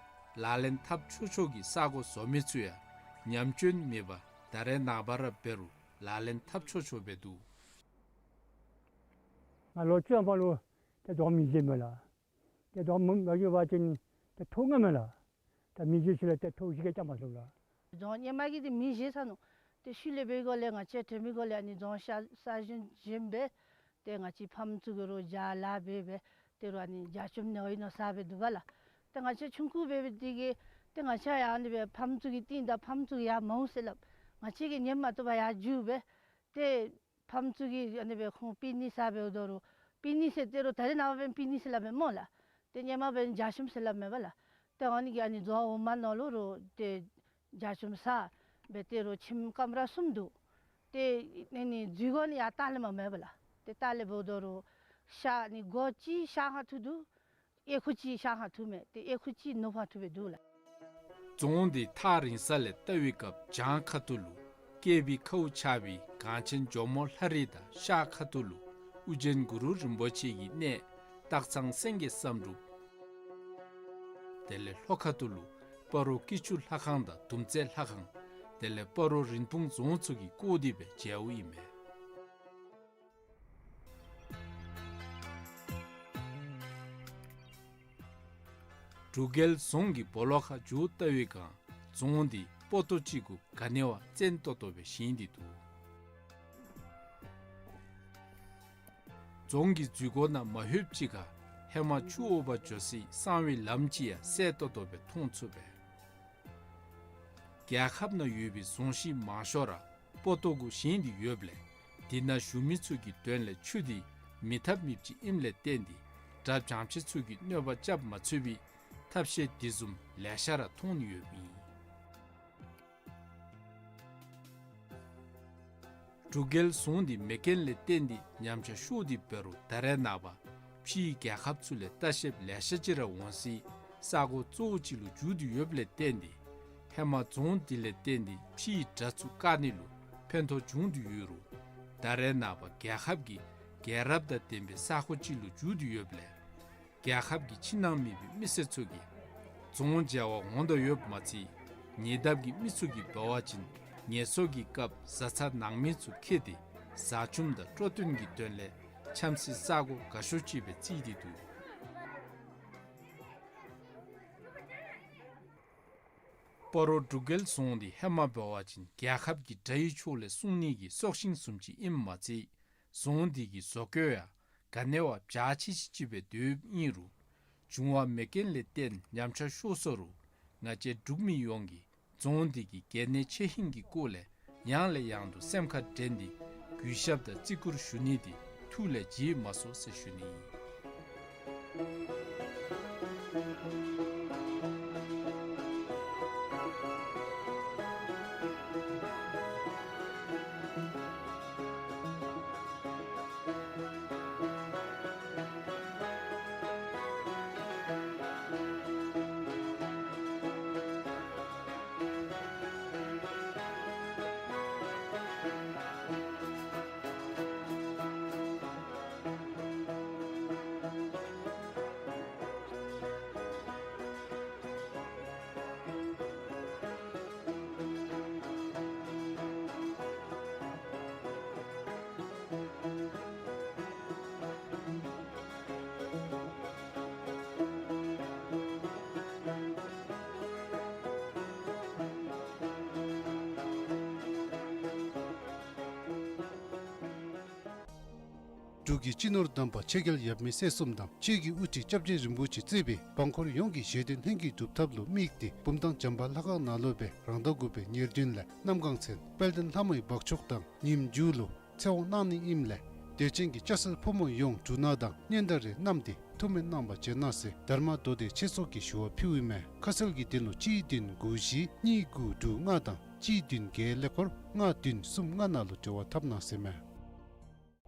ལག་ལེན་འཐབ་ཆོག་ཆོག་གི་ས་གོ་བཟོ་མི་ཚུ་ཡང་ཉམས་སྐྱོན་མེད་པར་ད་རེས་ནངས་པ་ར་འབད་རུང་ལག་ལེན་འཐབ་ཆོག་ཆོག་སྦེ་འདུག། ང་ལོ་བཅུ་ཐམ་པ་ལུ་ཏེ་རྫོང་མེ་བཞེས་མས་ལགས། ཏེ་རྫོང་མེ་མ་བཞེས་པ་ཅིན་ཏེ་ཐོག་ལྔ་མས་ལགས། ད་མེ་བཞེས་ཞིནམ་ལས་ཏེ་ཐོག་བཞི་ག་རྐྱབ་མ་ཚུགས་ལགས། རྫོང་ཧེ་མ་གི་འདི་མེ་བཞེས་ཚར་ནུག། ཏེ་ཤུལ་ལས་འབད་གོ་ལས་ང་བཅས་དྲན་མི་གོ་ལས་ཨ་ནི་རྫོང་ས་ས་ཞིང་བཞེངས་སྦེ་ཏེ་ང་བཅས་ཕམ་ཚུ་གིས་རོགས་རྒྱ་ལཱ་འབད་སྦེ་ཏེ་རོགས་ཨ་ནི་རྒྱ་ཆུམ་ནི་ཨིན་ནོ་ཟ་སྦེ་འདུག་པ་ལགས། ཏེ་ང་བཅས་ཆུང་ཀུ་འབད་བའི་དུས་ཀྱི་ཏེ་ང་བཅས་ཡང་ཨ་ནི་སྦེ་ཕམ་ཚུ་གིས་བཏིང་ད་ཕམ་ཚུ་གིས་ཡར་མ་འོང་ཟེར་སླབ། ང་བཅས་ཀྱིས་ཉན་མ་བཏུབ་པར་ཡར་རྒྱུག་སྦེ་ཏེ་ཕམ་ཚུ་གིས་ཨ་ནི་སྦེ་ཁོང་པི་ནི་ཟ་སྦེ་འོང་དོ་རུང་པི་ནི་ཟེར་ཏེ་རོགས་ད་རེས་ནངས་པ་འབདན་པི་ནི་ཟེར་སླབ་མས་སྨོ་ལགས། ཏེ་ཧེ་མ་འབདན་རྒྱ་ཆུམ་ཟེར་སླབ་མས་པ་ལགས། ཏེ་ཨ་ནི་གིས་ཨ་ནི་རྫོང་འོག་མ་ནང་ལུ་རོགས་ཏེ་རྒྱ་ཆུམ་ཟ་སྦེ་ཏེ་རོགས་ཁྱིམ་ཀམ་ར་གསུམ་འདུག། ཏེ་ཨ་ནི་འཛུལ་དགོ་ནི་ཡར་ལྟག་ལས་མ་མས་པ་ལགས། ཏེ་ལྟག་ལས་འབདཝ་ད་རོགས་ཤར་ཨ་ནི་སྒོ་གཅིག་ཤར་ཁ་ཐུག་འདུག། གཡས་ཁུག་གཅིག་ཤར་ཁ་ཐུག་མས། ཏེ་གཡས་ཁུག་གཅིག་ནུབ་ཁ་ཐུག་སྦེ་འདུག་ལགས། རྫོང་འདི་ཐག་རིང་ས་ལས་བལྟ་བའི་སྐབས་བྱང་ཁ་ཐུག་ལུ་བཀལ་བའི་ཁཝ་ཆགས་པའི་གངས་ཅན་ཇོ་མོ་ལྷ་རི་དང་ཤར་ཁ་ཐུག་ལུ་ཨོ་རྒྱན་གུ་རུ་རིན་པོ་ཆེ་གི་གནས་སྟག་ཚང་སེང་གེ་བསམ་འགྲུབ། དེ་ལས་ལྷོ་ཁ་ཐུག་ལུ་སྤ་རོ་སྐྱིད་ཆུ་ལྷ་ཁང་དང་དུམ་རྩེ་ལྷ་ཁང་དེ་ལས་སྤ་རོ་རིན་སྤུངས་རྫོང་ཚུ་གིས་བསྐོར་ཏེ་སྦེ་མཇལཝ་ཨིན་མས། འབྲུག་རྒྱལ་རྫོང་གི་སྦོ་ལོགས་ཁར་འགྱོ་བལྟ་བའི་སྒང་རྫོང་འདི་སྤོ་ཏོ་ཅིག་གུ་ག་ནི་བ་བཙན་ཏོག་ཏོ་སྦེ་བཞེངས་ཏེ་འདུག། རྫོང་གི་འཛུལ་སྒོ་ནང་མ་ལྷོདཔ་ཅིག་ཁར་ཧེ་མ་ཆུ་དབོག་པར་འགྱོ་སའི་གསང་བའི་ལམ་ཅིག་ཡང་གསལ་ཏོག་ཏོ་སྦེ་མཐོང་ཚུགས་པས། རྒྱལ་ཁབ་ནང་ཡོད་པའི་རྫོང་གཞི་མང་ཤོས་ར་སྤོ་ཏོ་གུ་བཞེངས་ཏེ་ཡོདཔ་ལས་དེ་ནང་བཞུགས་མི་ཚུ་གི་དོན་ལས་ཆུ་འདི་མེད་ཐབས་མེདཔ་ཅིག་ཨིནམ་ལས་བརྟེན་ཏེ་དགྲ་བྱང་ཆེ་ཚུ་གིས་གནོད་པ་རྐྱབ་མ་ཚུགས་པའི་ཐབས་ཤེས་དེ་བཟུམ་ལེ་ཤ་ར་མཐོང་ནི་ཡོདཔ་ཨིན། འབྲུག་རྒྱལ་རྫོང་འདི་མེ་རྐྱེན་ལས་བརྟེན་ཏེ་ཉམས་ཆག་ཤོར་ཏེ་འབད་རུང་ད་རེས་ནངས་པ་ཕྱིའི་རྒྱལ་ཁབ་ཚུ་ལས་ལྟ་བཤལཔ་ལེ་ཤ་ཅིག་ར་འོང་སའི་ས་གོ་གཙོ་བོ་ཅིག་ལུ་གྱུར་ཏེ་ཡོདཔ་ལས་བརྟེན་ཏེ་ཧེ་མ་རྫོང་འདི་ལས་བརྟེན་ཏེ་ཕྱིའི་དགྲ་ཚུ་བཀག་ནི་ལུ་ཕན་ཐོགས་བྱུང་སྟེ་ཡོད་རུང་ད་རེས་ནངས་པ་རྒྱལ་ཁབ་ཀྱི་རྒྱལ་རབས་དང་ལྡན་པའི་ས་གོ་ཅིག་ལུ་གྱུར་ཏེ་ཡོདཔ་ལས་རྒྱལ་ཁབ་ཀྱི་ཕྱི་ནང་མེད་པའི་མི་སེར་ཚུ་གིས་རྫོང་མཇལ་བར་འོང་དོ་ཡོདཔ་མ་ཚད་ཉེ་འདབས་ཀྱི་མི་ཚུ་གིས་འབད་བ་ཅིན་ངལ་གསོ་གི་སྐབས་བཟའ་ཚང་ནང་མི་ཚུ་འཁྱིད་དེ་བཟའ་བཅའམ་དང་སྤྲོ་སྟོན་གྱི་དོན་ལས་འཁྱམ་སའི་ས་གོ་དགའ་ཤོས་ཅིག་སྦེ་བརྩིས་ཏེ་འདུག། སྤ་རོ་འབྲུག་རྒྱལ་རྫོང་འདི་ཧེ་མ་འབད་བ་ཅིན་རྒྱལ་ཁབ་ཀྱི་དགྲ་ཡི་ཕྱོགས་ལས་སྲུང་ནི་གི་སྲོག་ཤིང་བཟུམ་ཅིག་ཨིནམ་མ་ཚད་རྫོང་འདི་གི་བཟོ་བཀོད་ཡང་ག་ནི་བ་འཇའ་ཆི་ཆི་ཅིག་སྦེ་སྡོདཔ་ཨིན་རུང་བྱུང་བ་མེ་རྐྱེན་ལས་བརྟེན་ཉམས་ཆག་ཤོར་སོ་རུང་ང་བཅས་འབྲུག་མི་ཡོངས་ཀྱིས་རྫོང་འདི་གི་གལ་གནད་ཆེ་ཧིང་གི་སྐོར་ལས་ཡང་ལས་ཡང་དུ་སེམས་ཁར་དྲན་ཏེ་གུས་ཞབས་དང་བརྩི་བཀུར་ཞུ་ནི་འདི་ཐུགས་ལས་བརྗེད་མ་སོང་ཟེར་ཞུ་ནི་ཨིན། འབྲུག་གི་སྤྱི་ནོར་དམ་པ་ཆོས་རྒྱལ་ཡབ་མེས་སྲས་གསུམ་དང་ཆོས་ཀྱི་དབུ་ཁྲིད་སྐྱབས་རྗེ་རིན་པོ་ཆེ་གཙོས་པའི་འབངས་འཁོར་ཡོངས་ཀྱིས་བཞེད་དོན་ལྷུན་གྱིས་གྲུབ་ཐབས་ལུ་དམིགས་ཏེ་བུམ་ཐང་བྱམས་པ་ལྷ་ཁང་ནང་ལུ་སྦེ་རང་ཟླ་དགུ་པའི་ཉེར་བདུན་ལས་གནམ་གང་ཚེ་དཔལ་ལྡན་ལྷ་མོའི་འབག་མཆོག་དང་ཉིནམ་མཇུག་ལུ་ཚེ་དབང་གནང་ནི་ཨིནམ་ལས་དད་ཅན་གྱི་སྐྱ་སེར་ཕོ་མོ་ཡོངས་འབྲུ་སྣ་དང་སྙན་དར་རེ་བསྣམས་ཏེ་ཐུགས་སྨོན་གནང་བར་བྱོན་གནང་ཟེར་དྷརྨ་མདོ་སྡེ་ཆོས་ཚོགས་ཀྱིས་ཞུ་བ་ཕུལཝ་ཨིན་མས། ཁ་གསལ་གྱི་དོན་ལུ་གཅིག་བདུན་དགུ་བཞི་གཉིས་དགུ་དྲུག་ལྔ་དང་གཅིག་བདུན་བརྒྱད་ཀླད་ཀོར་ལྔ་བདུན་གསུམ་ལྔ་ནང་ལུ་འབྲེལ་བ་འཐབ་གནང་ཟེར་མས།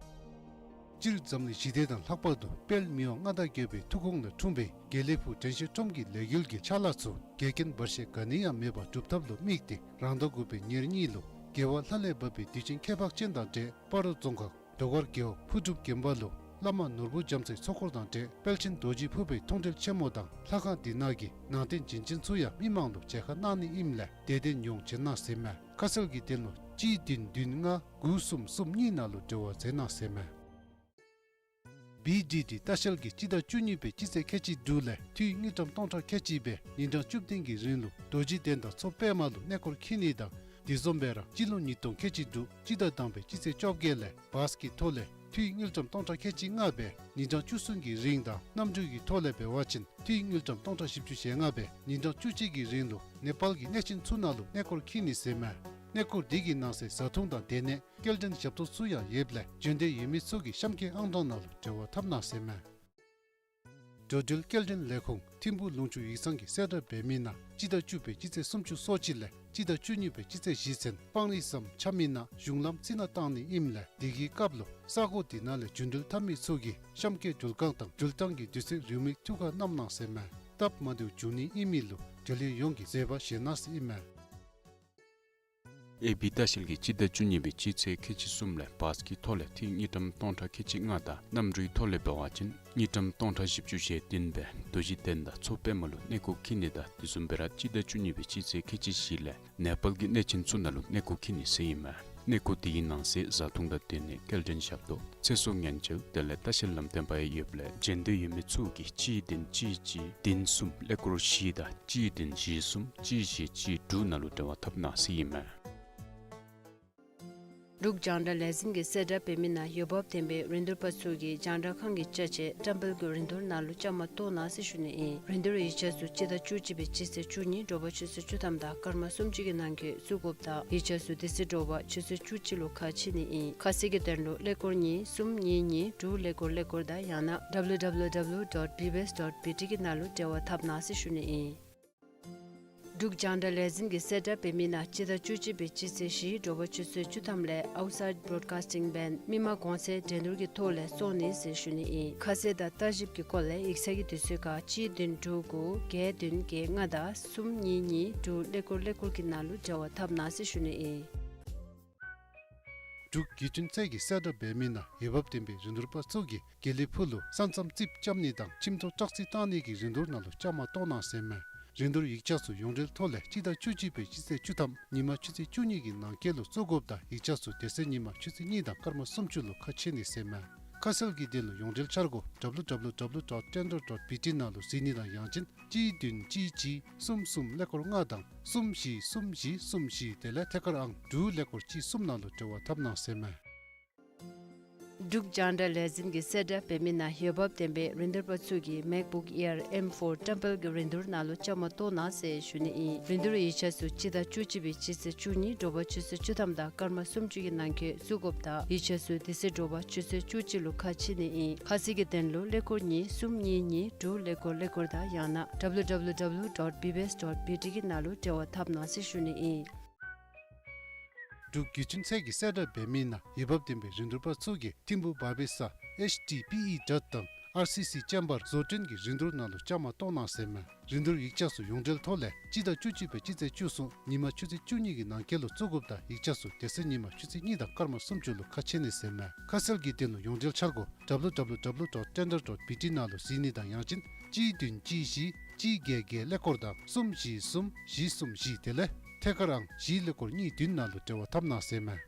སྤྱིར་འཛམ་གླིང་ཞི་བདེ་དང་ལྷག་པར་དུ་དཔལ་མི་དབང་མངའ་བདག་རྒྱལ་པོའི་ཐུགས་དགོངས་ལས་འཁྲུངས་པའི་དགེ་ལེགས་ཕུག་དྲན་ཤེས་ཁྲོམ་གྱི་ལས་འགུལ་གྱི་ཕྱག་ལཱ་ཚུ་འགལ་རྐྱེན་བར་ཆད་ག་ནི་ཡང་མེད་པར་སྒྲུབ་ཐབས་ལུ་དམིགས་ཏེ་རང་ཟླ་དགུ་པའི་ཉེར་གཉིས་ལུ་རྒྱལ་བ་ལྷ་ལས་བབས་པའི་དུས་ཆེན་ཁྱད་འཕགས་ཅན་དང་འབྲེལ་སྤ་རོ་རྫོང་ཁག་ཟློས་གར་རྒེད་འོག་ཕུ་སྒྲུབ་དགོན་པ་ལུ་བླ་མ་ནོར་བུ་རྒྱ་མཚོའི་ཚོགས་འཁོར་དང་འབྲེལ་དཔལ་ཆེན་རྡོ་རྗེ་ཕུར་པའི་མཐོང་གྲོལ་ཆེན་མོ་དང་ལྷ་ཁང་འདི་ནང་གི་ནང་རྟེན་བྱིན་ཅན་ཚུ་ཡང་མི་མང་ལུ་མཇལ་ཁ་གནང་ནི་ཨིནམ་ལས་དད་ལྡན་ཡོངས་བྱོན་གནང་ཟེར་མས། ཁ་གསལ་གྱི་དོན་ལུ་གཅིག་བདུན་བདུན་ལྔ་དགུ་གསུམ་གསུམ་གཉིས་ནང་ལུ་འབྲེལ་བ་མཛད་གནང་ཟེར་མས། བི་ཌི་ཌི་ལྟ་བཤལ་གྱིས་སྤྱི་ཟླ་བཅུ་གཉིས་པའི་སྤྱི་ཚེས་ཁལ་གཅིག་དྲུག་ལས་འཐུས་དངུལ་ཀྲམ་སྟོང་ཕྲག་ཁལ་གཅིག་སྦེ་ཉིན་གྲངས་བཅུ་བདུན་གྱི་རིང་ལུ་རྡོ་རྗེ་གདན་དང་མཚོ་པདྨ་ལུ་གནས་སྐོར་འཁྱིད་ནི་དང་དེ་བཟུམ་སྦེ་ར་སྤྱི་ལོ་ཉིས་སྟོང་ཁལ་གཅིག་དྲུག་སྤྱི་ཟླ་དང་པའི་སྤྱི་ཚེས་བཅོ་བརྒྱད་ལས་བཱས་ཀྱི་ཐོག་ལས་འཐུས་དངུལ་ཀྲམ་སྟོང་ཕྲག་ཁལ་གཅིག་ལྔ་སྦེ་ཉིན་གྲངས་བཅུ་གསུམ་གྱི་རིང་དང་གནམ་གྲུ་གི་ཐོག་ལས་འབད་བ་ཅིན་འཐུས་དངུལ་ཀྲམ་སྟོང་ཕྲག་བཞི་བཅུ་ཞེ་ལྔ་སྦེ་ཉིན་གྲངས་བཅུ་གཅིག་གི་རིང་ལུ་ནེ་པཱལ་གྱི་གནས་ཆེན་ཚུ་ནང་ལུ་གནས་སྐོར་འཁྱིད་ནི་ཟེར་མས། གནས་སྐོར་འདི་གི་ནང་གསེས་བཟའ་འཐུང་དང་སྡོད་གནས་སྐྱེལ་འདྲེན་ཞབས་ཏོག་ཚུ་ཡང་ཡོདཔ་ལས་འབྱོན་འདོད་ཡོད་མི་ཚུ་གིས་གཤམ་གྱི་ཨང་གྲངས་ནང་ལུ་འབྲེལ་བ་འཐབ་གནང་ཟེར་མས། འགྲོ་འགྲུལ་སྐྱེལ་འདྲེན་ལས་ཁུངས་ཐིམ་ཕུག་ལུང་ཕྱོགས་ཡིག་ཚང་གིས་གསལ་བསྒྲགས་འབད་མི་ནང་སྤྱི་ཟླ་བཅུ་པའི་སྤྱི་ཚེས་སུམ་ཅུ་སོ་གཅིག་ལས་སྤྱི་ཟླ་བཅུ་གཉིས་པའི་སྤྱི་ཚེས་བཞི་ཚུན་སྤང་རི་ཟམ་ཆགས་མི་ནང་གཞུང་ལམ་རྩི་ནག་བཏང་ནི་ཨིནམ་ལས་དེ་གི་སྐབས་ལུ་ས་གོ་འདི་ནང་ལས་འགྲོ་འགྲུལ་འཐབ་མི་ཚུ་གིས་གཤམ་གྱི་འགྲུལ་ཁང་དང་འགྲུལ་ཐང་གི་དུས་ཚོད་རེའུ་མིག་ཐུགས་ཁར་བསྣམས་གནང་ཟེར་མས། སྟབས་མ་བདེཝ་འབྱུང་ནི་ཨིན་མི་ལུ་འགྲུལ་ཡོན་ཡོངས་ཀྱིས་བཟོད་པ་བཞེས་གནང་ཟེར་ཨིན་མས། ཨེ་བི་ལྟ་བཤལ་གྱིས་སྤྱི་ཟླ་བཅུ་གཉིས་པའི་སྤྱི་ཚེས་ཁལ་གཅིག་གསུམ་ལས་བཱས་ཀྱི་ཐོག་ལས་ཐིག་དངུལ་ཀྲམ་སྟོང་ཕྲག་ཁལ་གཅིག་ལྔ་དང་གནམ་གྲུའི་ཐོག་ལས་འབད་བ་ཅིན་དངུལ་ཀྲམ་སྟོང་ཕྲག་བཞི་བཅུ་ཞེ་བདུན་སྦེ་རྡོ་རྗེ་གདན་དང་མཚོ་པདྨ་ལུ་གནས་སྐོར་འཁྱིད་ནི་དང་དེ་བཟུམ་སྦེ་ར་སྤྱི་ཟླ་བཅུ་གཉིས་པའི་སྤྱི་ཚེས་ཁལ་གཅིག་བཞི་ལས་ནེ་པཱལ་གྱི་གནས་ཆེན་ཚུ་ནང་ལུ་གནས་སྐོར་འཁྱིད་ནི་ཟེར་ཨིན་མས། གནས་སྐོར་དེའི་ནང་གསེས་བཟའ་འཐུང་དང་སྡོད་གནས་སྐྱེལ་འདྲེན་ཞབས་ཏོག་ཚེ་སྲོག་ཉེན་བཅོལ་དེ་ལས་ལྟ་བཤལ་ལམ་སྟོན་པ་ཡང་ཡོདཔ་ལས་བྱོན་འདོད་ཡོད་མི་ཚུ་གིས་གཅིག་བདུན་གཅིག་གཅིག་བདུན་གསུམ་ཀླད་ཀོར་བཞི་དང་གཅིག་བདུན་བཞི་གསུམ་གཅིག་བཞི་གཅིག་དྲུག་ནང་ལུ་འབྲེལ་བ་འཐབ་གནང་ཟེར་ཨིན་མས། འབྲུག་རྒྱང་བསྒྲགས་ལས་འཛིན་གྱིས་གསལ་བསྒྲགས་འབད་མི་ནང་འོས་འབབ་ལྡན་པའི་རིན་བསྡུར་པ་ཚུ་གིས་རྒྱང་བསྒྲགས་ཁང་གི་ཅ་ཆས་བཀྲམ་སྤེལ་གྱི་རིན་བསྡུར་ནང་ལུ་བཅའ་མར་གཏོགས་གནང་ཟེར་ཞུ་ནི་ཨིན། རིན་བསྡུར་ཡིག་ཆ་ཚུ་སྤྱི་ཟླ་བཅུ་གཅིག་པའི་སྤྱི་ཚེས་བཅུ་གཉིས་དྲོ་པ་ཆུ་ཚོད་བཅུ་ཐམ་དང་སྐར་མ་སུམ་ཅུ་གི་ནང་འཁོད་བཙུགས་དགོཔ་དང་ཡིག་ཆ་ཚུ་དེ་ཚེ་དྲོ་པ་ཆུ་ཚོད་བཅུ་གཅིག་ལུ་ཁ་ཕྱེ་ནི་ཨིན། ཁ་གསལ་གྱི་དོན་ལུ་ཀླད་ཀོར་གཉིས་གསུམ་གཉིས་གཉིས་དྲུག་ཀླད་ཀོར་ཀླད་ཀོར་དང་ཡང་ན་W W W dot B B S dot B T གི་ནང་ལུ་འབྲེལ་བ་འཐབ་གནང་ཟེར་ཞུ་ནི་ཨིན། འབྲུག་རྒྱང་བསྒྲགས་ལས་འཛིན་གྱིས་གསལ་བསྒྲགས་འབད་མི་ནང་སྤྱི་ཟླ་བཅུ་གཅིག་པའི་སྤྱི་ཚེས་བཞི་དྲོ་པ་ཆུ་ཚོད་བཅུ་ཐམ་ལས་Outside Broadcasting Band མི་མང་གོང་ཚད་འགྲན་བསྡུར་གྱི་ཐོག་ལས་བཙོང་ནི་ཟེར་ཞུ་ནི་ཨིན། ཁ་གསལ་དང་ལྟ་ཞིབ་ཀྱི་སྐོར་ལས་ཡིག་ཚང་གི་དུས་ཚོད་ཁར་གཅིག་བདུན་དྲུག་དགུ་བརྒྱད་བདུན་བརྒྱད་ལྔ་དང་གསུམ་གཉིས་གཉིས་དྲུག་ཀླད་ཀོར་ཀླད་ཀོར་གྱི་ནང་ལུ་འབྲེལ་བ་འཐབ་གནང་ཟེར་ཞུ་ནི་ཨིན། འབྲུག་བརྒྱུད་འཕྲིན་ཚད་ཀྱིས་གསལ་བསྒྲགས་འབད་མི་ནང་འོས་འབབ་ལྡན་པའི་རིན་བསྡུར་པ་ཚུ་གིས་དགེ་ལེགས་ཕུག་ལུ་ས་མཚམས་རྩིགཔ་རྐྱབ་ནི་དང་ཁྱིམ་ཐོག་བཀྲག་རྩི་བཏང་ནི་གི་རིན་བསྡུར་ནང་ལུ་བཅའ་མར་གཏོགས་གནང་ཟེར་མས། རིན་བསྡུར་ཡིག་ཆ་ཚུ་ཡོངས་འབྲེལ་ཐོག་ལས་སྤྱི་ཟླ་བཅུ་གཅིག་པའི་སྤྱི་ཚེས་བཅུ་ཐམ་ཉིན་མ་ཆུ་ཚོད་བཅུ་གཉིས་ཀྱི་ནང་འཁོད་ལུ་བཙུགས་དགོཔ་དང་ཡིག་ཆ་ཚུ་དེ་ཚེ་ཉིན་མ་ཆུ་ཚོད་གཉིས་དང་སྐར་མ་སུམ་ཅུ་ལུ་ཁ་ཕྱེ་ནི་ཟེར་མས། ཁ་གསལ་གྱི་དོན་ལུ་ཡོངས་འབྲེལ་འཆར་སྒོ་W W W dot tender dot B T ནང་ལུ་གཟིགས་ནི་དང་ཡང་ཅིན་གཅིག་བདུན་གཅིག་གཅིག་གསུམ་གསུམ་ཀླད་ཀོར་ལྔ་དང་གསུམ་བཞི་གསུམ་བཞི་གསུམ་བཞི་དེ་ལས་ཐད་ཀར་ཨང་དྲུག་ཀླད་ཀོར་གཅིག་གསུམ་ནང་ལུ་འབྲེལ་བ་འཐབ་གནང་ཟེར་མས། འབྲུག་རྒྱང་བསྒྲགས་ལས་འཛིན་གྱིས་གསལ་བསྒྲགས་འབད་མི་ནང་འོས་འབབ་ལྡན་པའི་རིན་བསྡུར་པ་ཚུ་གིས་MacBook Air M four བཀྲམ་སྤེལ་གྱི་རིན་བསྡུར་ནང་ལུ་བཅའ་མར་གཏོགས་གནང་ཟེར་ཞུ་ནི་ཨིན། རིན་བསྡུར་ཡིག་ཆ་ཚུ་སྤྱི་ཟླ་བཅུ་གཅིག་པའི་སྤྱི་ཚེས་བཅུ་གཉིས་དྲོ་པ་ཆུ་ཚོད་བཅུ་ཐམ་དང་སྐར་མ་སུམ་ཅུ་གི་ནང་འཁོད་བཙུགས་དགོཔ་དང་ཡིག་ཆ་ཚུ་དེ་ཚེ་དྲོ་པ་ཆུ་ཚོད་བཅུ་གཅིག་ལུ་ཁ་ཕྱེ་ནི་ཨིན། ཁ་གསལ་གྱི་དོན་ལུ་ཀླད་ཀོར་གཉིས་གསུམ་གཉིས་གཉིས་དྲུག་ཀླད་ཀོར་ཀླད་ཀོར་དང་ཡང་ན་W W W dot B B S dot B T གི་ནང་ལུ་འབྲེལ་བ་འཐབ་གནང་ཟེར་ཞུ་ནི་ཨིན། འབྲུག་བརྒྱུད་འཕྲིན་ཚད་ཀྱིས་གསལ་བསྒྲགས་འབད་མི་ནང་འོས་འབབ་ལྡན་པའི་རིན་བསྡུར་པ་ཚུ་གིས་ཐིམ་ཕུག་བ་བི་ས་H T P E དྲ་དང་R C C chamber བཟོ་སྐྲུན་གྱི་རིན་བསྡུར་ནང་ལུ་བཅའ་མར་གཏོགས་གནང་ཟེར་མས། རིན་བསྡུར་ཡིག་ཆ་ཚུ་ཡོངས་འབྲེལ་ཐོག་ལས་སྤྱི་ཟླ་བཅུ་གཅིག་པའི་སྤྱི་ཚེས་བཅུ་གསུམ་ཉིན་མ་ཆུ་ཚོད་བཅུ་གཉིས་ཀྱི་ནང་འཁོད་ལུ་བཙུགས་དགོཔ་དང་ཡིག་ཆ་ཚུ་དེ་ཚེ་ཉིན་མ་ཆུ་ཚོད་གཉིས་དང་སྐར་མ་སུམ་ཅུ་ལུ་ཁ་ཕྱེ་ནི་ཟེར་མས། ཁ་གསལ་གྱི་དོན་ལུ་ཡོངས་འབྲེལ་འཆར་སྒོ་W W W dot tender dot B T ནང་ལུ་གཟིགས་ནི་དང་ཡང་ཅིན་གཅིག་བདུན་གཅིག་བཞི་གཅིག་བརྒྱད་བརྒྱད་ཀླད་ཀོར་དང་གསུམ་བཞི་གསུམ་བཞི་གསུམ་བཞི་དེ་ལས་ཐད་ཀར་ཨང་བཞི་ཀླད་ཀོར་གཉིས་བདུན་ནང་ལུ་འབྲེལ་བ་འཐབ་གནང་ཟེར་མས།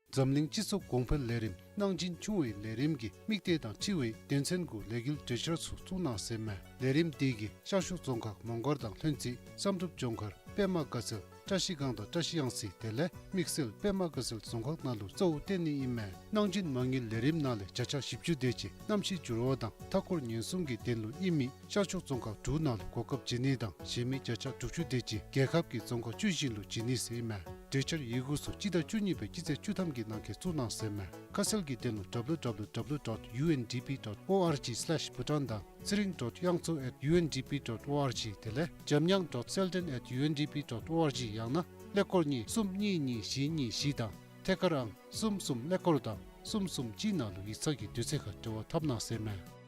འཛམ་གླིང་སྤྱི་ཚོགས་གོང་འཕེལ་ལས་རིམ་གནང་སྦྱིན་ཆུང་བའི་ལས་རིམ་གྱི་དམིགས་གཏད་དང་འཁྲིལ་བའི་དོན་ཚན་དགུ་ལས་འགུལ་གྲོས་འཆར་ཚུ་བཙུགས་གནང་ཟེར་མས། ལས་རིམ་དེ་གིས་ཤར་ཕྱོགས་རྫོང་ཁག་མོང་སྒར་དང་ལྷུན་རྩེ་བསམ་གྲུབ་ལྗོངས་མཁར་པདྨ་དགའ་ཚལ་བཀྲ་ཤིས་སྒང་དང་བཀྲ་ཤིས་གཡང་རྩེ་དེ་ལས་དམིགས་བསལ་པདྨ་དགའ་ཚལ་རྫོང་ཁག་ནང་ལུ་གཙོ་བོ་བཏོན་ནི་ཨིན་མས། གནང་སྦྱིན་མ་དངུལ་ལས་རིམ་ནང་ལས་བརྒྱ་ཆ་བཞི་བཅུ་དེ་ཅིག་གནམ་གཤིས་འགྱུར་བ་དང་མཐའ་འཁོར་ཉེན་སྲུང་གི་དོན་ལུ་ཨིན་མི་ཤར་ཕྱོགས་རྫོང་ཁག་དྲུག་ནང་ལུ་གོ་སྐབས་བྱིན་ནི་དང་གཞན་མི་བརྒྱ་ཆ་དྲུག་ཅུ་དེ་ཅིག་རྒྱལ་ཁབ་ཀྱི་རྫོང་ཁག་བཅུ་བཞི་ལུ་བྱིན་ནི་ཟེར་ཨིན་མས། གྲོས་འཆར་ཡི་གུ་ཚུ་སྤྱི་ཟླ་བཅུ་གཉིས་པའི་སྤྱི་ཚེས་བཅུ་ཐམ་གྱི་ནང་འཁོད་བཙུགས་གནང་ཟེར་མས། ཁ་གསལ་གྱི་དོན་ལུ W W W dot U N D P dot org slash Bhutan དང་ཚེ་རིང་dot དབྱངས་མཚོ་at U N D P dot org དེ་ལས་འཇམ་དབྱངས་dot selden at U N D P dot org ཡང་ན་ཀླད་ཀོར་གཉིས་གསུམ་གཉིས་གཉིས་བཞི་གཉིས་བཞི་དང་ཐད་ཀར་ཨང་གསུམ་གསུམ་ཀླད་ཀོར་དང་གསུམ་གསུམ་གཅིག་ནང་ལུ་ཡིག་ཚང་གི་དུས་ཚོད་ཁར་འབྲེལ་བ་འཐབ་གནང་ཟེར་མས།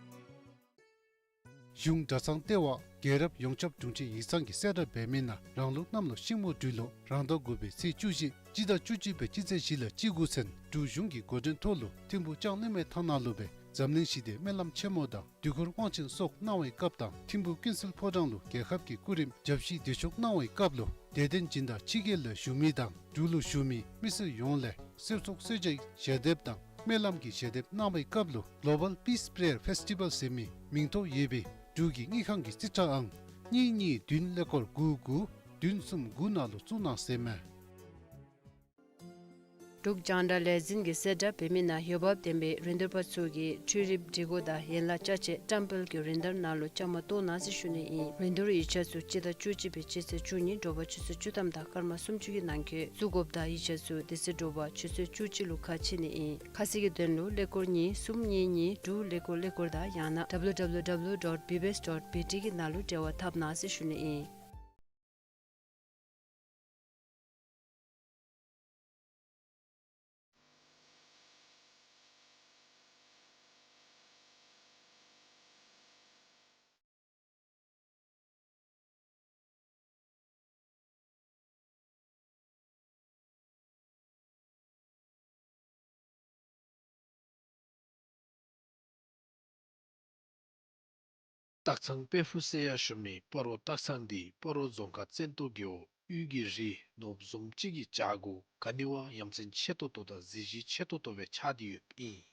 གཞུང་གྲྭ་ཚང་ལྟེ་བ་རྒྱལ་རབས་ཡོངས་ཁྱབ་དྲུང་ཆེ་ཡིག་ཚང་གིས་གསལ་བསྒྲགས་འབད་མི་ནང་རང་ལུགས་གནམ་ལོ་ཤིང་མོ་སྦྲུལ་ལོ་རང་ཟླ་དགུ་པའི་ཚེས་བཅུ་བཞི་སྤྱི་ཟླ་བཅུ་གཅིག་པའི་སྤྱི་ཚེས་བཞི་ལས་བཅུ་དགུ་ཚུན་འབྲུག་གཞུང་གི་འགོ་འདྲེན་ཐོག་ལུ་ཐིམ་ཕུག་ལྕང་གླིང་མའི་ཐང་ནང་ལུ་སྦེ་འཛམ་གླིང་ཞི་བདེའི་སྨོན་ལམ་ཆེན་མོ་དང་དུས་འཁོར་དབང་ཆེན་སོགས་གནང་བའི་སྐབས་དང་ཐིམ་ཕུག་ཀུན་གསལ་ཕོ་བྲང་ལུ་རྒྱལ་ཁབ་ཀྱི་སྐུ་རིམ་བརྒྱ་བཞི་བདེ་མཆོག་གནང་བའི་སྐབས་ལུ་དད་ལྡན་སྦྱིན་བདག་ཕྱི་རྒྱལ་ལུ་བཞུགས་མི་དང་འབྲུག་ལུ་བཞུགས་མི་མི་སེར་ཡོངས་ལས་གསེར་ཚོགས་གསོལ་ཇའི་ཞལ་འདེབས་དང་སྨོན་ལམ་གྱི་ཞལ་འདེབས་གནང་བའི་སྐབས་ལུ་Global Peace Prayer Festival ཟེར་མི་མིང་ཐོ་ཡོད་པའི་འབྲུག་གི་དངུལ་ཁང་གི་རྩིས་ཁྲ་ཨང་གཉིས་གཉིས་བདུན་ཀླད་ཀོར་དགུ་དགུ་བདུན་གསུམ་དགུ་ནང་ལུ་བཙུགས་གནང་ཟེར་མས། འབྲུག་རྒྱང་བསྒྲགས་ལས་འཛིན་གྱིས་གསལ་བསྒྲགས་འབད་མི་ནང་འོས་འབབ་ལྡན་པའི་རིན་བསྡུར་པ་ཚུ་གིས་འཕྲུལ་རིག་སྒྲིག་གོ་དང་ཡན་ལག་ཅ་ཆས་བཀྲམ་སྤེལ་གྱི་རིན་བསྡུར་ནང་ལུ་བཅའ་མར་གཏོགས་གནང་ཟེར་ཞུ་ནི་ཨིན། རིན་བསྡུར་ཡིག་ཆ་ཚུ་སྤྱི་ཟླ་བཅུ་གཅིག་པའི་སྤྱི་ཚེས་བཅུ་གཉིས་དྲོ་པ་ཆུ་ཚོད་བཅུ་ཐམ་དང་སྐར་མ་སུམ་ཅུ་གི་ནང་འཁོད་བཙུགས་དགོཔ་དང་ཡིག་ཆ་ཚུ་དེ་ཚེ་དྲོ་པ་ཆུ་ཚོད་བཅུ་གཅིག་ལུ་ཁ་ཕྱེ་ནི་ཨིན། ཁ་གསལ་གྱི་དོན་ལུ་ཀླད་ཀོར་གཉིས་གསུམ་གཉིས་གཉིས་དྲུག་ཀླད་ཀོར་ཀླད་ཀོར་དང་ཡང་ན་W W W dot B B S dot B T གི་ནང་ལུ་འབྲེལ་བ་འཐབ་གནང་ཟེར་ཞུ་ནི་ཨིན། སྟག་ཚང་དཔལ་ཕུག་ཟེར་ཡང་ཞུ་མི་སྤ་རོ་སྟག་ཚང་འདི་སྤ་རོ་རྫོང་ཁག་བཙན་ཏོ་རྒེད་འོག་དབུས་ཀྱི་རི་ནོར་བུ་བཟུམ་ཅིག་གི་བྱག་གུ་ག་ནི་བ་ཡ་མཚན་ཆེ་ཏོག་ཏོ་དང་གཟི་བརྗིད་ཆེ་ཏོག་ཏོ་སྦེ་ཆགས་ཏེ་ཡོདཔ་ཨིན།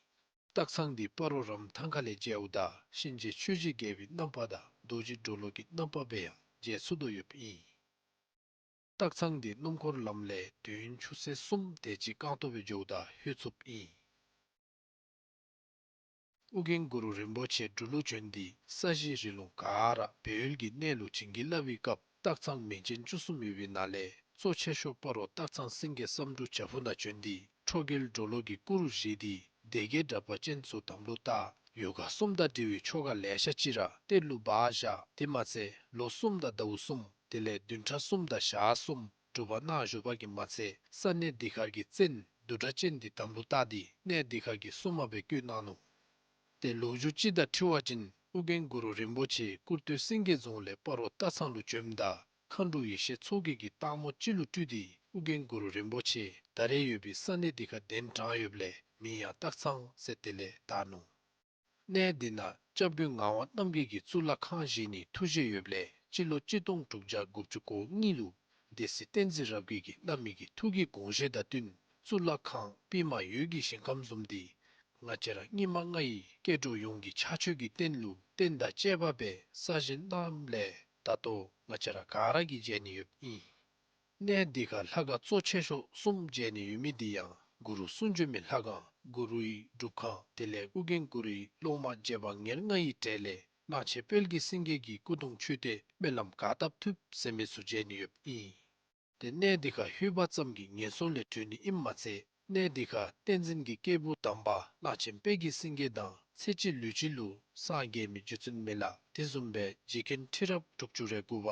སྟག་ཚང་འདི་སྤ་རོ་རམ་ཐང་ཁ་ལས་མཇལཝ་ད་གཤིན་རྗེ་ཆོས་རྗེ་རྒྱལ་པོའི་རྣམ་པ་དང་རྡོ་རྗེ་གྲོ་ལོད་ཀྱི་རྣམ་པ་སྦེ་ཡང་མཇལ་ཚུགས་དོ་ཡོདཔ་ཨིན། སྟག་ཚང་འདི་སྣུམ་འཁོར་ལམ་ལས་དུས་ཡུན་ཆུ་ཚོད་གསུམ་དེ་ཅིག་རྐང་སྟོང་སྦེ་འགྱོཝ་ད་ལྷོད་ཚུགསཔ་ཨིན། ཨོ་རྒྱན་གུ་རུ་རིན་པོ་ཆེ་འབྲུག་ལུ་བྱོན་ཏེ་ས་གཞི་རི་ལུང་ག་ར་སྦས་ཡུལ་གྱི་གནས་ལུ་བྱིན་གྱིས་བརླབས་པའི་སྐབས་སྟག་ཚང་མིང་ཅན་བཅུ་གསུམ་ཡོད་པའི་ནང་ལས་གཙོ་ཆེ་ཤོས་སྤ་རོ་སྟག་ཚང་སེང་གེ་བསམ་འགྲུབ་བྱག་ཕུག་ནང་བྱོན་ཏེ་ཁྲོ་རྒྱལ་གྲོ་ལོད་ཀྱི་སྐུ་རུ་བཞེངས་ཏེ་སྡེ་བརྒྱད་དྲེགས་པ་ཅན་ཚུ་དམ་ལུ་བཏགས། ཡོ་ག་གསུམ་དང་འབྲེལ་བའི་ཆོ་ག་ལེ་ཤ་ཅིག་ར་གཏེར་ལུ་སྦ་བཞག། དེ་མ་ཚད་ལོ་གསུམ་དང་ཟླཝ་གསུམ་དེ་ལས་བདུན་ཕྲག་གསུམ་དང་ཞག་གསུམ་སྒྲུབ་པ་གནང་བཞུགས་པ་གིས་མ་ཚད་ས་གནས་འདི་ཁར་གྱི་བཙན་བདུད་དྲེགས་ཅན་འདི་དམ་ལུ་བཏགས་ཏེ་གནས་འདི་ཁར་གྱི་སྲུང་མ་སྦེ་བསྐོས་གནང་ནུག། ཏེ་ལོ་རྒྱུས་ཅིག་དང་འཁྲིལ་བ་ཅིན་ཨོ་རྒྱན་གུ་རུ་རིན་པོ་ཆེ་ཀུར་སྟོད་སེང་གེ་རྫོང་ལས་སྤ་རོ་སྟག་ཚང་ལུ་བྱོནམ་ད་མཁའ་འགྲོ་ཡེ་ཤེས་མཚོ་རྒྱལ་གྱིས་སྟག་མོ་ཅིག་ལུ་སྤྲུལ་ཏེ་ཨོ་རྒྱན་གུ་རུ་རིན་པོ་ཆེ་ད་རེས་ཡོད་པའི་ས་གནས་འདི་ཁར་གདན་དྲངས་ཡོདཔ་ལས་མིང་ཡང་སྟག་ཚང་ཟེར་དེ་ལས་བཏགས་ནུག། གནས་འདི་ནང་སྐྱབས་མགོན་ངག་དབང་རྣམ་རྒྱལ་གྱིས་གཙུག་ལག་ཁང་བཞེངས་ནིའི་ཐུགས་བཞེད་ཡོདཔ་ལས་སྤྱི་ལོ་གཅིག་སྟོང་དྲུག་བརྒྱ་དགུ་བཅུ་གོ་གཉིས་ལུ་སྡེ་སྲིད་བསྟན་འཛིན་རབ་རྒྱས་ཀྱིས་གནང་མི་གི་ཐུགས་ཀྱི་དགོངས་བཞེད་དང་བསྟུན་གཙུག་ལག་ཁང་པདྨ་འོད་ཀྱི་ཞིང་ཁམས་བཟུམ་འདི་ང་བཅས་ར་སྙིགས་མ་ལྔ་ཡི་སྐྱེ་འགྲོ་ཡོངས་ཀྱི་ཕྱག་མཆོད་ཀྱི་རྟེན་ལུ་རྟེན་དང་བཅས་པ་སྦེ་གསར་བཞེངས་གནངམ་ལས་ད་ལྟོ་ང་བཅས་ར་ག་ར་གིས་མཇལ་ནི་ཡོདཔ་ཨིན། གནས་འདི་ཁར་ལྷ་ཁང་གཙོ་ཆེ་ཤོས་གསུམ་མཇལ་ནི་ཡོད་མི་འདི་ཡང་གུ་རུ་གསུང་བྱོན་མའི་ལྷ་ཁང་གུ་རུའི་སྒྲུབ་ཁང་དེ་ལས་ཨོ་རྒྱན་གུ་རུའི་སློབ་མ་རྗེ་འབངས་ཉེར་ལྔ་ཡི་གྲས་ལས་གླང་ཆེན་དཔལ་གྱི་སེང་གེ་གི་སྐུ་གདུང་མཆོད་རྟེན་སྨོན་ལམ་ག་བཏབ་ཐུབ་ཟེར་མི་ཚུ་མཇལ་ནི་ཡོདཔ་ཨིན། ཏེ་གནས་འདི་ཁར་ལྷོད་པ་ཙམ་གྱིས་ངན་སོང་ལས་གྲོལ་ནི་ཨིནམ་མ་ཚད་གནས་འདི་ཁར་བསྟན་འཛིན་གྱི་སྐྱེས་བུ་དམ་པ་གླང་ཆེན་དཔལ་གྱི་སེང་གེ་དང་ཚེ་གཅིག་ལུས་གཅིག་ལུ་སངས་རྒྱས་མི་རྗེ་བཙུན་མི་ལ་དེ་བཟུམ་སྦེ་རྗེ་མཁན་ཁྲི་རབས་དྲུག་ཅུ་རེ་དགུ་པ་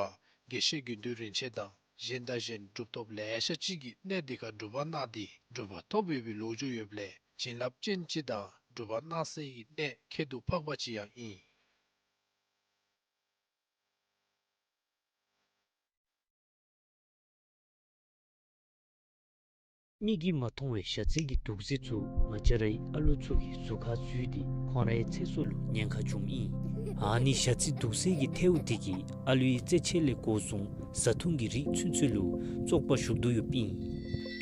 དགེ་བཤེས་དགེ་འདུན་རིན་ཆེན་དང་གཞན་དང་གཞན་གྲུབ་ཐོབ་ལེ་ཤ་ཅིག་གིས་གནས་འདི་ཁར་སྒྲུབ་པ་གནང་སྟེ་གྲུབ་པ་ཐོབ་ཡོད་པའི་ལོ་རྒྱུས་ཡོདཔ་ལས་བྱིན་རླབས་ཅན་ཅིག་དང་སྒྲུབ་པ་གནང་སའི་གནས་ཁྱད་དུ་འཕགས་པ་ཅིག་ཡང་ཨིན། མིག་གིས་མ་མཐོང་བའི་ཞ་རྩི་གི་དུག་རྫས་ཚུ་ང་བཅས་རའི་ཨ་ལུ་ཚུ་གི་གཟུགས་ཁར་འཛུལ་ཏེ་ཁོང་རའི་ཚེ་སྲོག་ལུ་ཉེན་ཁ་བྱུངམ་ཨིན། ཨ་ནི་ཞ་རྩི་དུག་རྫས་ཀྱི་ཐལཝ་འདི་གིས་ཨ་ལུའི་རྩེད་ཆས་ལས་འགོ་བཟུང་བཟའ་འཐུང་གི་རིགས་ཚུན་ཚོད་ལུ་བཙོག་པ་ཞུགས་དོ་ཡོདཔ་ཨིན།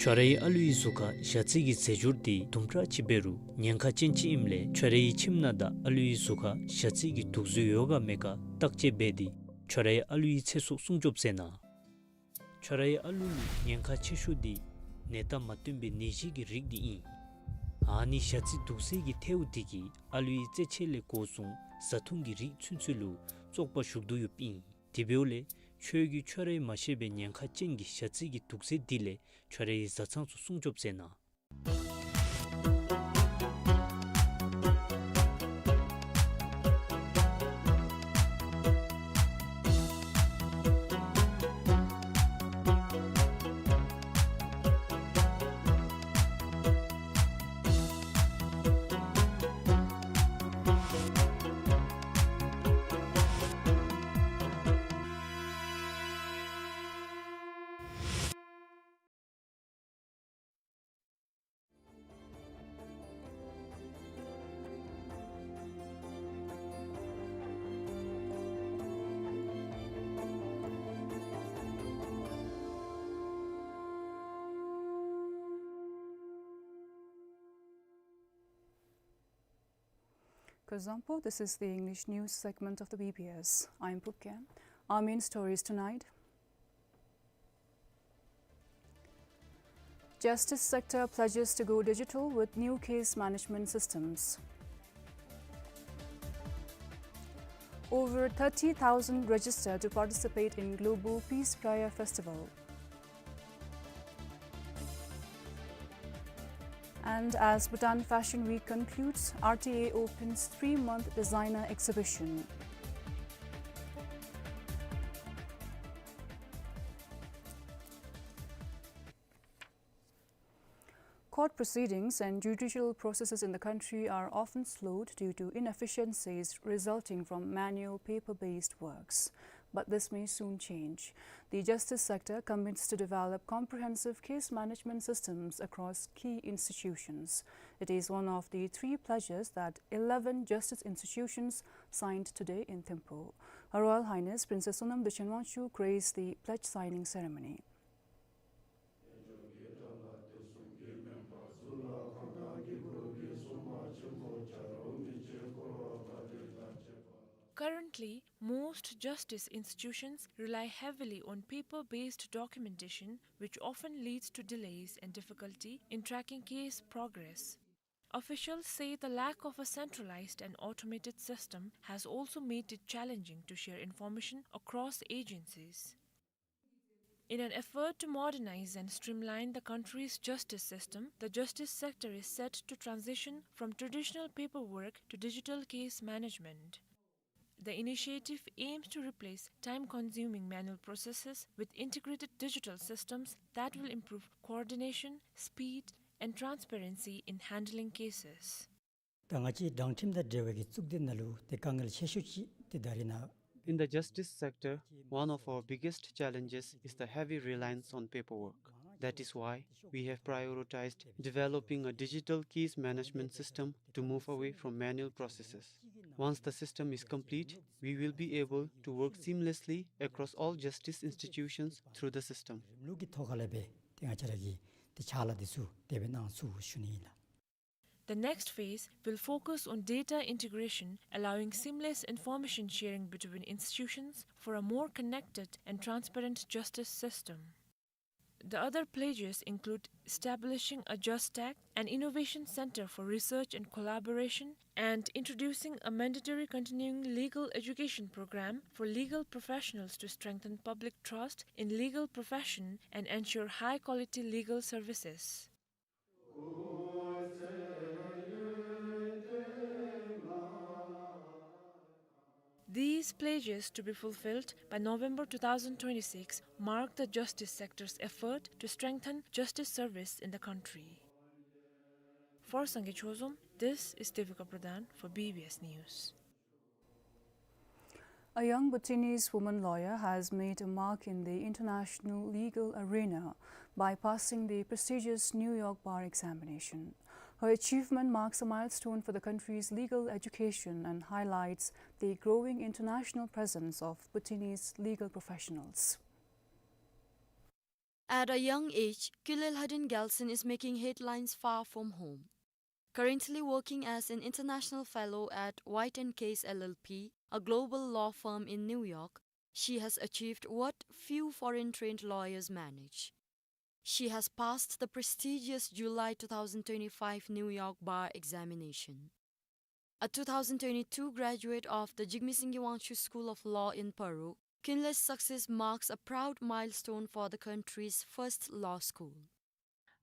ཁྱོད་རའི་ཨ་ལུའི་གཟུགས་ཁར་ཞ་རྩི་གི་རྫས་སྦྱོར་འདི་དུམ་གྲ་ཅིག་འབད་རུང་ཉེན་ཁ་ཅན་ཅིག་ཨིནམ་ལས་ཁྱོད་རའི་ཁྱིམ་ནང་དང་ཨ་ལུའི་གཟུགས་ཁར་ཞ་རྩི་གི་དུག་རྫས་ཡོད་ག་མེད་ག་བརྟག་དཔྱད་འབད་དེ་ཁྱོད་རའི་ཨ་ལུའི་ཚེ་སྲོག་སྲུང་སྐྱོབ་མཛད་གནང་། ཁྱོད་རའི་ཨ་ལུ་ལུ་ཉེན་ཁ་ཆེ་ཤོས་འདི་ནད་རྟགས་མ་སྟོན་པའི་ནད་གཞི་གི་རིགས་འདི་ཨིན། ཨ་ནི་ཞ་རྩི་དུག་རྫས་ཀྱི་ཐལཝ་འདི་གིས་ཨ་ལུའི་རྩེད་ཆས་ལས་འགོ་བཟུང་བཟའ་འཐུང་གི་རིགས་ཚུན་ཚོད་ལུ་བཙོག་པ་ཞུགས་དོ་ཡོདཔ་ཨིན། དེ་འབདཝ་ལས་ཁྱོད་ཀྱིས་ཁྱོད་རའི་མ་ཤེས་པའི་ཉེན་ཁ་ཅན་གྱི་ཞ་རྩི་གི་དུག་རྫས་འདི་ལས་ཁྱོད་རའི་བཟའ་ཚང་ཚུ་སྲུང་སྐྱོབ་མཛད་གནང་། Kuzuzangpo, this is the English news segment of the B B S. I'm Pukya. Our main stories tonight. Justice sector pledges to go digital with new case management systems. Over thirty thousand register to participate in Global Peace Prayer Festival. And as Bhutan Fashion Week concludes, R T A opens three-month designer exhibition. Court proceedings and judicial processes in the country are often slowed due to inefficiencies resulting from manual paper-based works. But this may soon change. The justice sector commits to develop comprehensive case management systems across key institutions. It is one of the three pledges that eleven justice institutions signed today in Thimphu. Her Royal Highness Princess Sonam Dorjee Wangchuck graced the pledge signing ceremony. Currently, most justice institutions rely heavily on paper-based documentation, which often leads to delays and difficulty in tracking case progress. Officials say the lack of a centralized and automated system has also made it challenging to share information across agencies. In an effort to modernize and streamline the country's justice system, the justice sector is set to transition from traditional paperwork to digital case management. The initiative aims to replace time-consuming manual processes with integrated digital systems that will improve coordination, speed, and transparency in handling cases. ད་ང་བཅས་དྲང་ཁྲིམས་དང་འབྲེལ་བའི་གི་གཙུག་སྡེ་ནང་ལུ་ཏེ་དཀའ་ངལ་ཆེ་ཤོས་ཅིག་ཏེ་ད་རེས་ནངས། In the justice sector, one of our biggest challenges is the heavy reliance on paperwork. That is why we have prioritized developing a digital case management system to move away from manual processes. Once the system is complete, we will be able to work seamlessly across all justice institutions through the system. རིམ་ལུགས་ཀྱི་ཐོག་ཁ་ལས་སྦེ་ཏེ་ང་བཅས་ར་གིས་ཏེ་ཕྱག་ལཱ་འདི་ཚུ་དེ་སྦེ་གནང་ཚུགས་ཞུ་ནི་ཨིན་ལགས། The next phase will focus on data integration, allowing seamless information sharing between institutions for a more connected and transparent justice system. The other pledges include establishing a JustAct, an innovation center for research and collaboration, and introducing a mandatory continuing legal education program for legal professionals to strengthen public trust in legal profession and ensure high-quality legal services. These pledges, to be fulfilled by November two thousand twenty-six, mark the justice sector's effort to strengthen justice service in the country. For Sangay Chozom, this is Devika Pradhan for B B S News. A young Bhutanese woman lawyer has made a mark in the international legal arena by passing the prestigious New York bar examination. Her achievement marks a milestone for the country's legal education and highlights the growing international presence of Bhutanese legal professionals. At a young age, Kule Lhadin Gyaltshen is making headlines far from home. Currently working as an international fellow at White and Case L L P, a global law firm in New York, she has achieved what few foreign-trained lawyers manage. She has passed the prestigious July two thousand twenty-five New York bar examination. A two thousand twenty-two graduate of the Jigme Singye Wangchuck School of Law in Paro, Kinle's success marks a proud milestone for the country's first law school.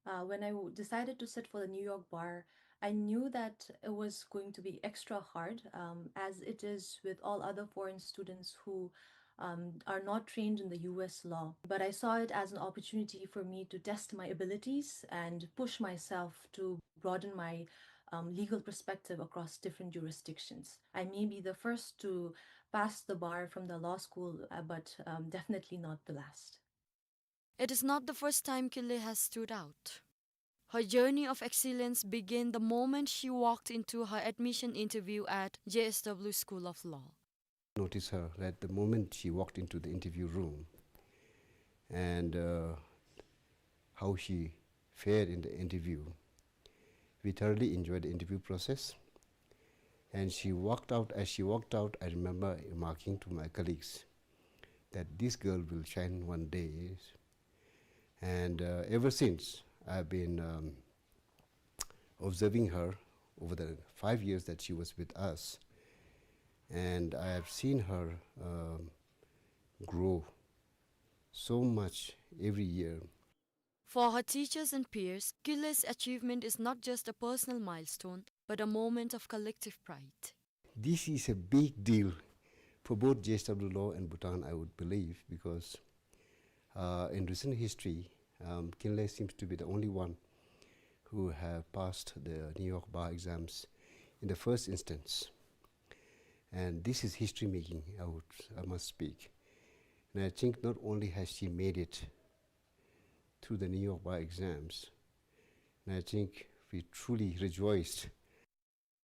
Uh, when I w-, decided to sit for the New York bar, I knew that it was going to be extra hard, um, as it is with all other foreign students who, um, are not trained in the U S law. But I saw it as an opportunity for me to test my abilities and push myself to broaden my, um, legal perspective across different jurisdictions. I may be the first to pass the bar from the law school, uh, but, um, definitely not the last. It is not the first time Kinle has stood out. Her journey of excellence began the moment she walked into her admission interview at J S W School of Law. Notice her at the moment she walked into the interview room and, uh, how she fared in the interview. We thoroughly enjoyed the interview process. And she walked out, as she walked out, I remember remarking to my colleagues that this girl will shine one day. And, uh, ever since, I've been, um, observing her over the five years that she was with us. And I have seen her, um, grow so much every year. For her teachers and peers, Kinle's achievement is not just a personal milestone, but a moment of collective pride. This is a big deal for both J S W Law and Bhutan, I would believe, because, uh, in recent history, um, Kinle seems to be the only one who have passed the New York bar exams in the first instance. And this is history making, I would, I must speak. And I think not only has she made it through the New York bar exams, and I think we truly rejoiced.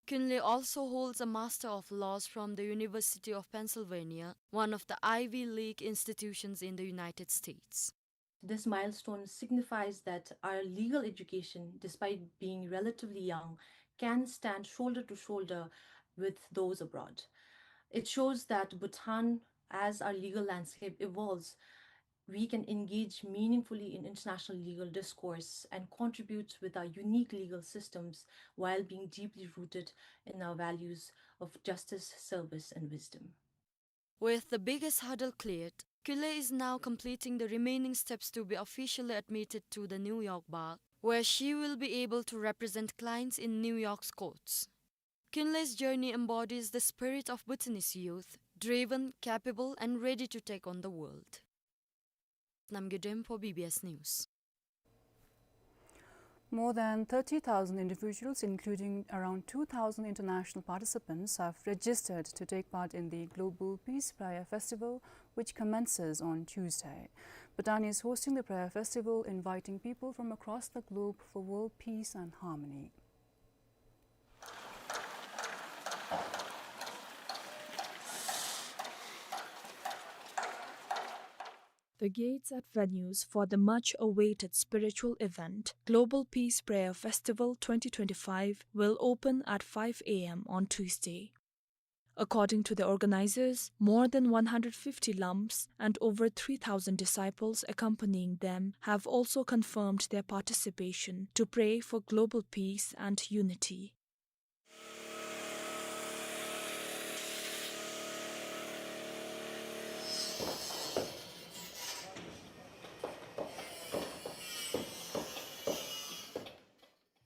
Kinley also holds a Master of Laws from the University of Pennsylvania, one of the Ivy League institutions in the United States. This milestone signifies that our legal education, despite being relatively young, can stand shoulder to shoulder with those abroad. It shows that Bhutan, as our legal landscape evolves, we can engage meaningfully in international legal discourse and contribute with our unique legal systems while being deeply rooted in our values of justice, service, and wisdom. With the biggest hurdle cleared, Kinley is now completing the remaining steps to be officially admitted to the New York bar, where she will be able to represent clients in New York's courts. Kinley's journey embodies the spirit of Bhutanese youth, driven, capable, and ready to take on the world. Namgay Dem for B B S News. More than thirty thousand individuals, including around two thousand international participants, have registered to take part in the Global Peace Prayer Festival, which commences on Tuesday. Bhutan is hosting the prayer festival, inviting people from across the globe for world peace and harmony. The gates at venues for the much-awaited spiritual event, Global Peace Prayer Festival twenty twenty-five, will open at five A M on Tuesday. According to the organizers, more than one hundred fifty lamps and over three thousand disciples accompanying them have also confirmed their participation to pray for global peace and unity.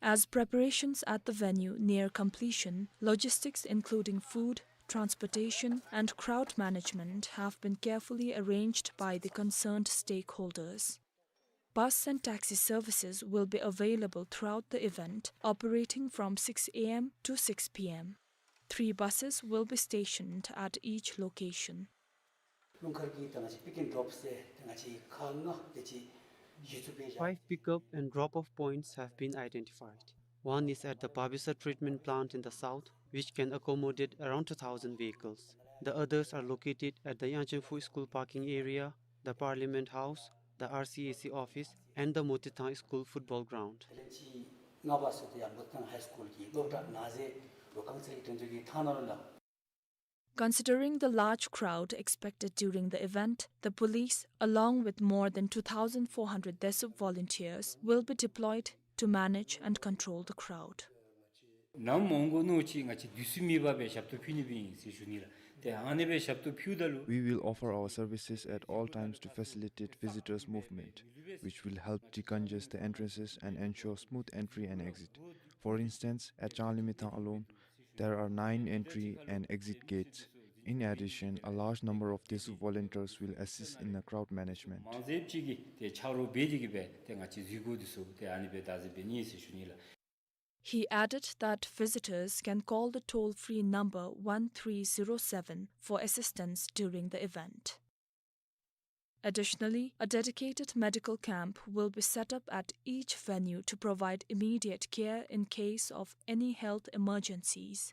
As preparations at the venue near completion, logistics including food, transportation, and crowd management have been carefully arranged by the concerned stakeholders. Bus and taxi services will be available throughout the event, operating from six A M to six P M. Three buses will be stationed at each location. ལུང་མཁར་གྱི་ད་ང་བཅས་pick and drop ཟེར་ད་ང་བཅས་ཁག་ལྔ་དེ་ཅིག་གཞི་བཙུགས་འབད་བཞག། Five pickup and drop-off points have been identified. One is at the Babisa treatment plant in the south, which can accommodate around two thousand vehicles. The others are located at the Yangchenfu School parking area, the Parliament House, the R C A C office, and the Motithang School football ground. དེ་ལས་ཅིག་ལྔ་པ་ཟེར་དེ་ཡང་མོ་ཏི་ཐང་ཧའི་སི་ཀུལ་གྱི་སློབ་གྲྭ་ནང་ཟེར་ལོ་རྐང་ཚད་ཀྱི་དོན་ཚུལ་གྱི་ཐང་ནང་ལུ་ལགས། Considering the large crowd expected during the event, the police, along with more than two thousand four hundred Desup volunteers, will be deployed to manage and control the crowd. ནམ་འོང་དགོ་མནོ་ཅི་ང་བཅས་དུས་སུ་མེད་པར་སྦེ་ཞབས་ཏོག་ཕུལ་ནི་སྦེ་ཨིན་ཟེར་ཞུ་ནི་ལགས། ཏེ་ཨ་ནི་སྦེ་ཞབས་ཏོག་ཕུལཝ་ད་ལུ། We will offer our services at all times to facilitate visitors' movement, which will help decongest the entrances and ensure smooth entry and exit. For instance, at Changlimithang alone, there are nine entry and exit gates. In addition, a large number of Desup volunteers will assist in the crowd management. མང་ཟེར་ཅིག་གིས་ཏེ་ཆ་རོགས་འབད་དེ་གིས་སྦེ་ཏེ་ང་བཅས་འཛུལ་སྒོ་འདི་ཚུ་ཏེ་ཨ་ནི་སྦེ་བདའ་ཟེར་འབད་ནི་ཟེར་ཞུ་ནི་ལགས། He added that visitors can call the toll-free number one three zero seven for assistance during the event. Additionally, a dedicated medical camp will be set up at each venue to provide immediate care in case of any health emergencies.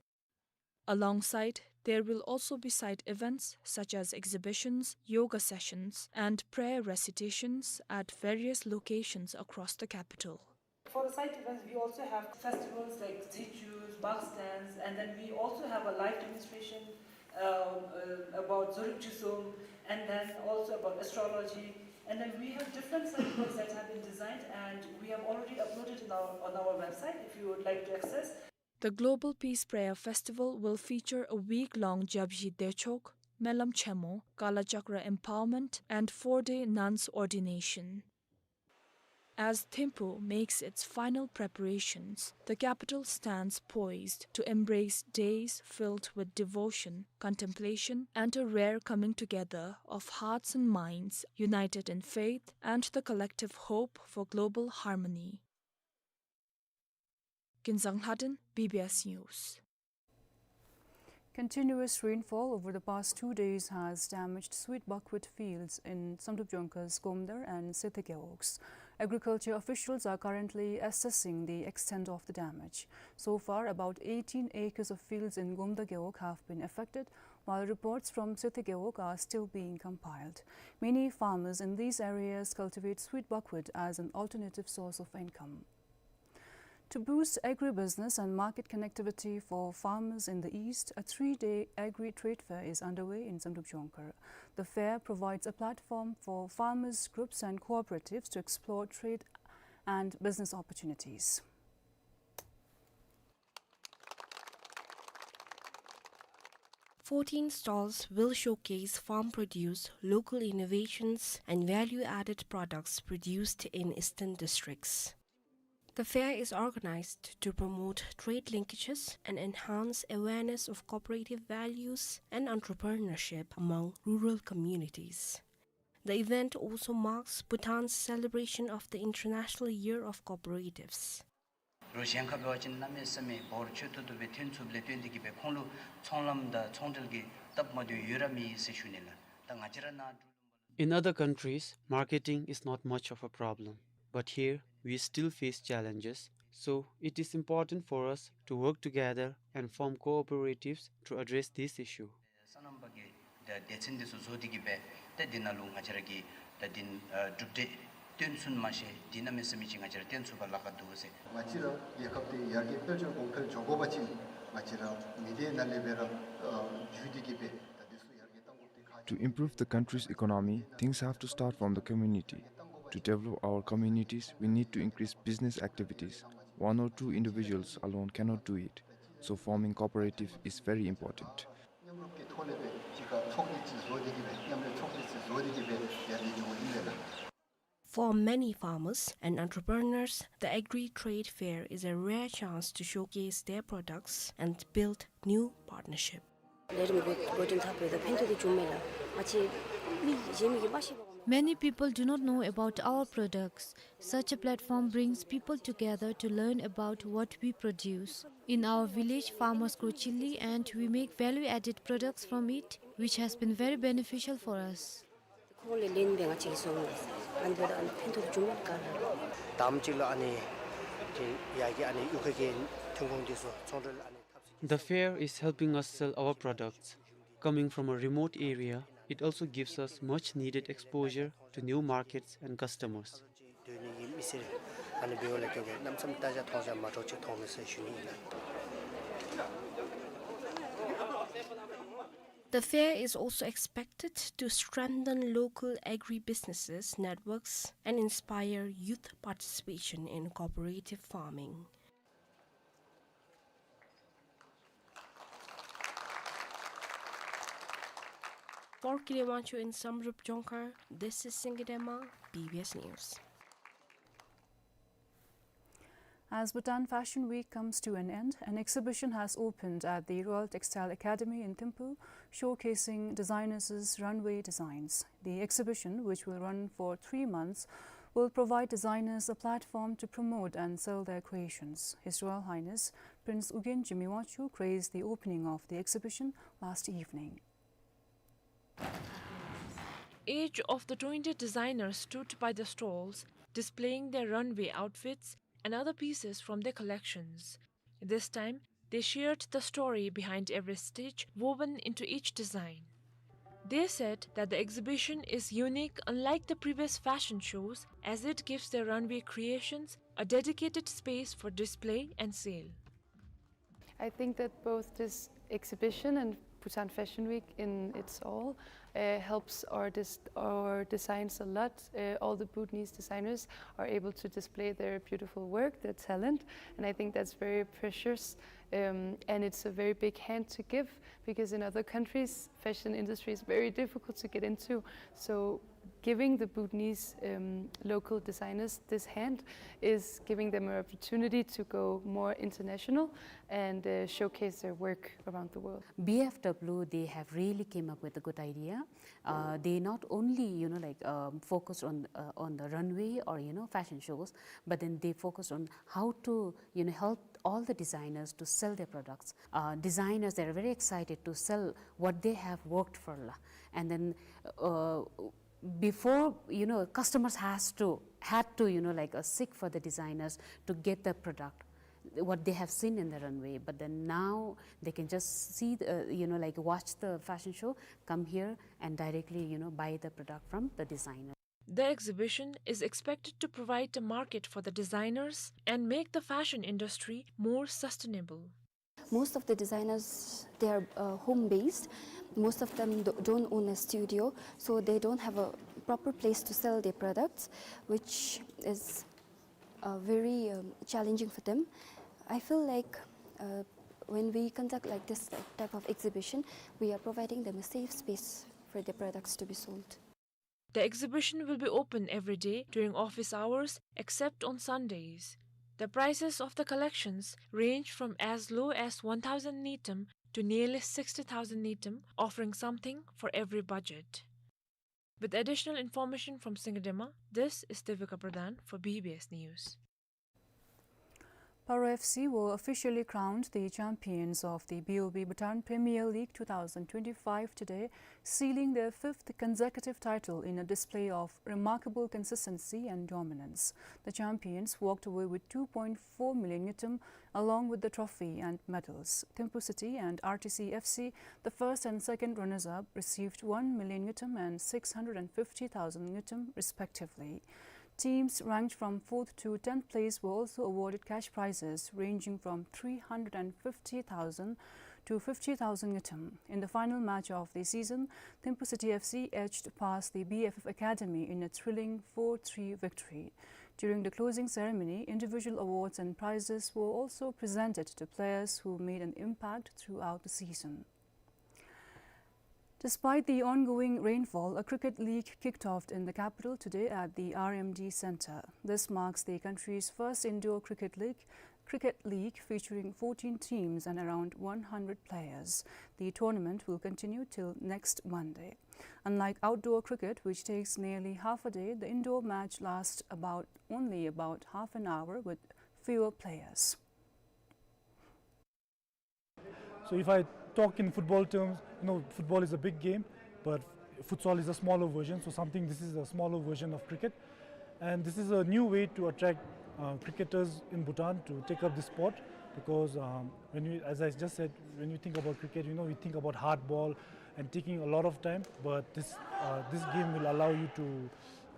Alongside, there will also be side events such as exhibitions, yoga sessions, and prayer recitations at various locations across the capital. For the side events, we also have festivals like Zechus, Bak stands, and then we also have a live demonstration, uh, uh, about Dzorip Chisum, and then also about astrology. And then we have different side events that have been designed, and we have already uploaded in our, on our website if you would like to access. The Global Peace Prayer Festival will feature a week-long Japji Dechok, Melam Chemo, Kala Chakra empowerment, and four-day nuns ordination. As Thimphu makes its final preparations, the capital stands poised to embrace days filled with devotion, contemplation, and a rare coming together of hearts and minds united in faith and the collective hope for global harmony. Kinzang Lhadon, B B S News. Continuous rainfall over the past two days has damaged sweet buckwheat fields in Samdrup Jongkhar's Gomdar and Sethe Gewogs. Agriculture officials are currently assessing the extent of the damage. So far, about eighteen acres of fields in Gomdar Gewog have been affected, while reports from Sethe Gewog are still being compiled. Many farmers in these areas cultivate sweet buckwheat as an alternative source of income. To boost agribusiness and market connectivity for farmers in the East, a three-day agri-trade fair is underway in Samdrup Jongkhar. The fair provides a platform for farmers, groups and cooperatives to explore trade and business opportunities. Fourteen stalls will showcase farm produce, local innovations, and value-added products produced in eastern districts. The fair is organized to promote trade linkages and enhance awareness of cooperative values and entrepreneurship among rural communities. The event also marks Bhutan's celebration of the International Year of Cooperatives. རོགས་གཞན་ཁར་འབད་བ་ཅིན་གནམ་མེད་ས་མེད་འབོར་ཆེ་ཏོག་ཏོ་སྦེ་ཐོན་ཚུགསཔ་ལས་བརྟེན་ཏེ་གིས་སྦེ་ཁོང་ལུ་ཚོང་ལམ་དང་ཚོང་འབྲེལ་གྱི་སྟབས་མ་བདེཝ་ཡོད་ར་མེད་ཟེར་ཞུ་ནི་ལགས། ད་ང་བཅས་ར་ནཱ་འབྲུག་ལུ་In other countries, marketing is not much of a problem, but here we still face challenges, so it is important for us to work together and form cooperatives to address this issue. སོ་ནམ་པ་གི་ད་སྡེ་ཚན་འདི་ཚུ་བཟོ་སྟེ་གིས་སྦེ་ད་འདི་ནང་ལུ་ང་བཅས་ར་གིས་ད་འདི་ཨ་གྲུབ་འབྲས་སྟོན་ཚུགས་མ་ཤེས། འདི་གནམ་མེད་ས་མེད་ཅིག་ང་བཅས་ར་སྟོན་ཚུགས་པར་ལཱ་ཁག་འདུག་ཟེར། ང་བཅས་ར་རྒྱལ་ཁབ་འདི་ཡར་རྒྱས་དཔལ་འབྱོར་གོང་འཕེལ་འགྱོ་དགོ་པ་ཅིན་ང་བཅས་ར་མི་སྡེ་ནང་ལས་སྦེ་ར་ཨ་འགྱོ་སྟེ་གིས་སྦེ་ད་འདི་ཚུ་ཡར་རྒྱས་གཏང་དགོཔ་འདི་ཁག་ཆེ། To improve the country's economy, things have to start from the community. To develop our communities, we need to increase business activities. One or two individuals alone cannot do it, so forming cooperative is very important. མཉམ་རུབ་ཀྱི་ཐོག་ལས་སྦེ་གཅིག་ཁར་ཚོགས་སྡེ་ཅིག་བཟོ་སྟེ་གིས་སྦེ་མཉམ་ལས་ཚོགས་སྡེ་ཅིག་བཟོ་སྟེ་གིས་སྦེ་ཡར་རྒྱས་འགྱོཝ་ཨིན་ལགས། For many farmers and entrepreneurs, the Agri Trade Fair is a rare chance to showcase their products and build new partnership. ལས་རིམ་འགོ་འགོ་འདྲེན་འཐབ་པའི་ད་ཕན་ཐོགས་འདི་བྱུང་མས་ལགས། ང་བཅས་མི་གཞན་མི་གིས་མ་ཤེས་པ་གོ་མས། Many people do not know about our products. Such a platform brings people together to learn about what we produce. In our village, farmers grow chilli and we make value-added products from it, which has been very beneficial for us. ཁོང་ལས་ལེན་སྦེ་ང་བཅས་ཀྱིས་བཟོ་མི་ཨ་ནི་འབདཝ་ད་ཨ་ནི་ཕན་ཐོགས་འདི་བྱུང་མས་ག་ལགས། དང་པ་ཅིག་ལུ་ཨ་ནི་ཏེ་ཡར་རྒྱས་ཨ་ནི་གཡུས་ཁ་གི་ཐོན་ཁུངས་འདི་ཚུ་ཚོང་འབྲེལ་ཨ་ནི་འཐབ་ས་The fair is helping us sell our products. Coming from a remote area, it also gives us much needed exposure to new markets and customers. སྡོད་ནི་གི་མི་སེར་ཨ་ནི་འབདཝ་ལས་བརྟེན་ཏེ་གནམ་མེད་ས་མེད་ལྟ་རྒྱ་མཐོང་རྒྱ་མ་འདྲཝ་ཅིག་མཐོང་མས་ཟེར་ཞུ་ནི་ཨིན་ལགས། The fair is also expected to strengthen local agribusinesses networks and inspire youth participation in cooperative farming. For Kile Wangchuk in Samdrup Jongkhar, this is Singye Dema, B B S News. As Bhutan Fashion Week comes to an end, an exhibition has opened at the Royal Textile Academy in Thimphu, showcasing designers' runway designs. The exhibition, which will run for three months, will provide designers a platform to promote and sell their creations. His Royal Highness Prince Ugyen Jigme Wangchuck graced the opening of the exhibition last evening. Each of the twenty designers stood by the stalls, displaying their runway outfits and other pieces from their collections. This time, they shared the story behind every stitch woven into each design. They said that the exhibition is unique, unlike the previous fashion shows, as it gives their runway creations a dedicated space for display and sale. I think that both this exhibition and Bhutan Fashion Week in its all, uh, helps our dis-, our designs a lot. Uh, all the Bhutanese designers are able to display their beautiful work, their talent, and I think that's very precious. Um, and it's a very big hand to give, because in other countries, fashion industry is very difficult to get into. So giving the Bhutanese, um, local designers this hand is giving them an opportunity to go more international and, uh, showcase their work around the world. B F W, they have really came up with a good idea. Uh, they not only, you know, like, um, focused on, uh, on the runway or, you know, fashion shows, but then they focused on how to, you know, help all the designers to sell their products. Uh, designers, they're very excited to sell what they have worked for, la. And then, uh, before, you know, customers has to, had to, you know, like, uh, seek for the designers to get the product, what they have seen in the runway. But then now they can just see, the, uh, you know, like, watch the fashion show, come here and directly, you know, buy the product from the designer. The exhibition is expected to provide a market for the designers and make the fashion industry more sustainable. Most of the designers, they are, uh, home-based. Most of them do-, don't own a studio, so they don't have a proper place to sell their products, which is, uh, very, um, challenging for them. I feel like, uh, when we conduct, like, this type of exhibition, we are providing them a safe space for their products to be sold. The exhibition will be open every day during office hours, except on Sundays. The prices of the collections range from as low as one thousand ngultrum to nearly sixty thousand ngultrum, offering something for every budget. With additional information from Singidema, this is Devika Pradhan for B B S News. Paro F C were officially crowned the champions of the B O B Bhutan Premier League two thousand twenty-five today, sealing their fifth consecutive title in a display of remarkable consistency and dominance. The champions walked away with two point four million ngultrum along with the trophy and medals. Thimphu City and R T C F C, the first and second runners-up, received one million ngultrum and six hundred and fifty thousand ngultrum respectively. Teams ranked from fourth to tenth place were also awarded cash prizes ranging from three hundred and fifty thousand to fifty thousand ngultrum. In the final match of the season, Thimphu City F C edged past the B F F Academy in a thrilling four three victory. During the closing ceremony, individual awards and prizes were also presented to players who made an impact throughout the season. Despite the ongoing rainfall, a cricket league kicked off in the capital today at the R M D Centre. This marks the country's first indoor cricket league, cricket league featuring fourteen teams and around one hundred players. The tournament will continue till next Monday. Unlike outdoor cricket, which takes nearly half a day, the indoor match lasts about, only about half an hour with fewer players. So if I talk in football terms, you know, football is a big game, but futsal is a smaller version. So something, this is a smaller version of cricket. And this is a new way to attract, uh, cricketers in Bhutan to take up this sport, because, um, when we, as I just said, when we think about cricket, you know, we think about hard ball and taking a lot of time, but this, uh, this game will allow you to,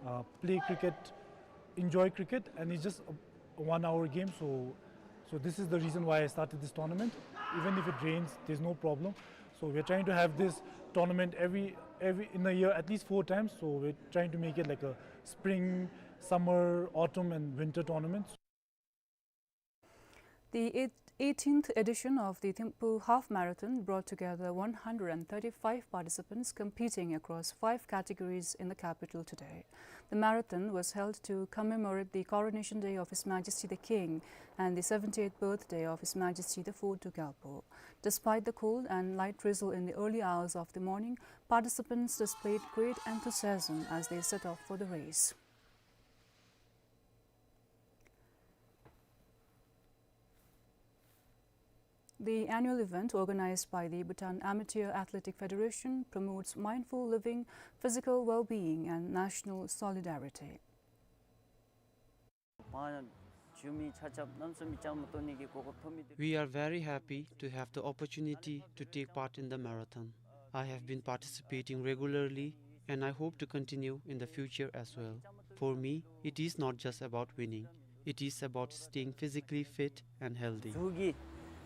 uh, play cricket, enjoy cricket, and it's just a one hour game. So, so this is the reason why I started this tournament. Even if it rains, there's no problem. So we're trying to have this tournament every, every, in a year, at least four times. So we're trying to make it like a spring, summer, autumn, and winter tournament. The eight-, eighteenth edition of the Thimphu Half Marathon brought together one hundred and thirty-five participants competing across five categories in the capital today. The marathon was held to commemorate the coronation day of His Majesty the King and the seventy-eighth birthday of His Majesty the Fourth Gyalpo. Despite the cold and light drizzle in the early hours of the morning, participants displayed great enthusiasm as they set off for the race. The annual event, organized by the Bhutan Amateur Athletic Federation, promotes mindful living, physical well-being, and national solidarity. We are very happy to have the opportunity to take part in the marathon. I have been participating regularly and I hope to continue in the future as well. For me, it is not just about winning. It is about staying physically fit and healthy. གཟུགས་ཀྱི་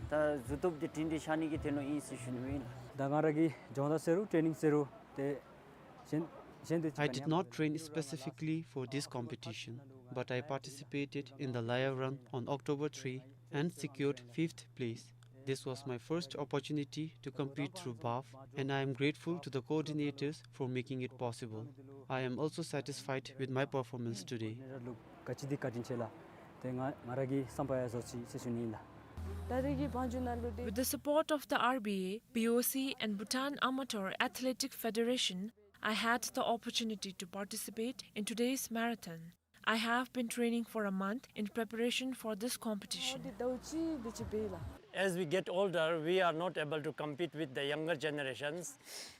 ད་གཟུགས་སྟོབས་འདི་སྒྲིང་སྒྲི་ཆགས་ནི་གི་དོན་ལུ་ཨིན་ཟེར་ཞུ་ནི་ཨིན། ད་ང་ར་གིས་སྦྱོང་བརྡར་ཟེར་རུང་ཊེ་ནིང་ཟེར་རུང་དེ་གཞན་དེ་གཞན་དེ། I did not train specifically for this competition, but I participated in the Layar Run on October three and secured fifth place. This was my first opportunity to compete through BAF, and I am grateful to the coordinators for making it possible. I am also satisfied with my performance today. ག་ཅི་འདི་བཀའ་དྲིན་ཆེ་ལགས། དེ་ང་ང་ར་གི་བསམ་པ་ཡང་རྫོགས་ཅི་ཟེར་ཞུ་ནི་ཨིན་ལགས། ད་རེས་ཀྱི་བང་རྒྱུག་ནང་ལུ་འདི། With the support of the R B A, B O C and Bhutan Amateur Athletic Federation, I had the opportunity to participate in today's marathon. I have been training for a month in preparation for this competition. As we get older, we are not able to compete with the younger generations.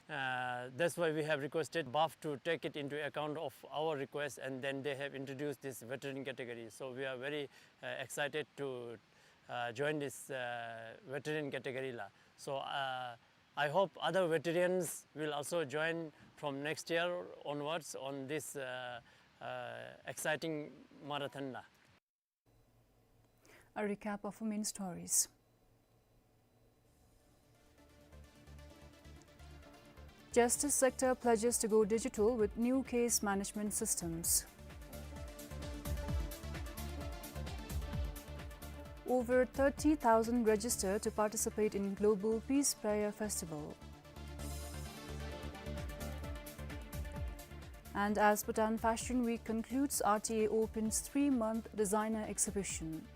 Uh, that's why we have requested BAF to take it into account of our request, and then they have introduced this veteran category. So we are very, uh, excited to, uh, join this, uh, veteran category la. So, uh, I hope other veterans will also join from next year onwards on this, uh, uh, exciting marathon la. A recap of our main stories. Justice sector pledges to go digital with new case management systems. Over thirty thousand register to participate in Global Peace Prayer Festival. And as Bhutan Fashion Week concludes, R T A opens three-month designer exhibition.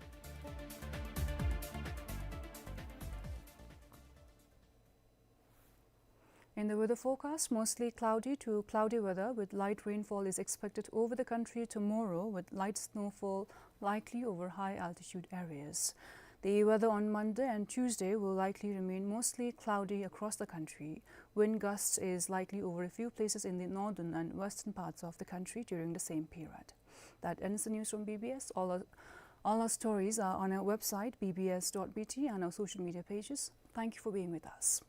In the weather forecast, mostly cloudy to cloudy weather with light rainfall is expected over the country tomorrow, with light snowfall likely over high altitude areas. The weather on Monday and Tuesday will likely remain mostly cloudy across the country. Wind gusts is likely over a few places in the northern and western parts of the country during the same period. That ends the news from B B S. All our, all our stories are on our website, B B S dot B T, and our social media pages. Thank you for being with us.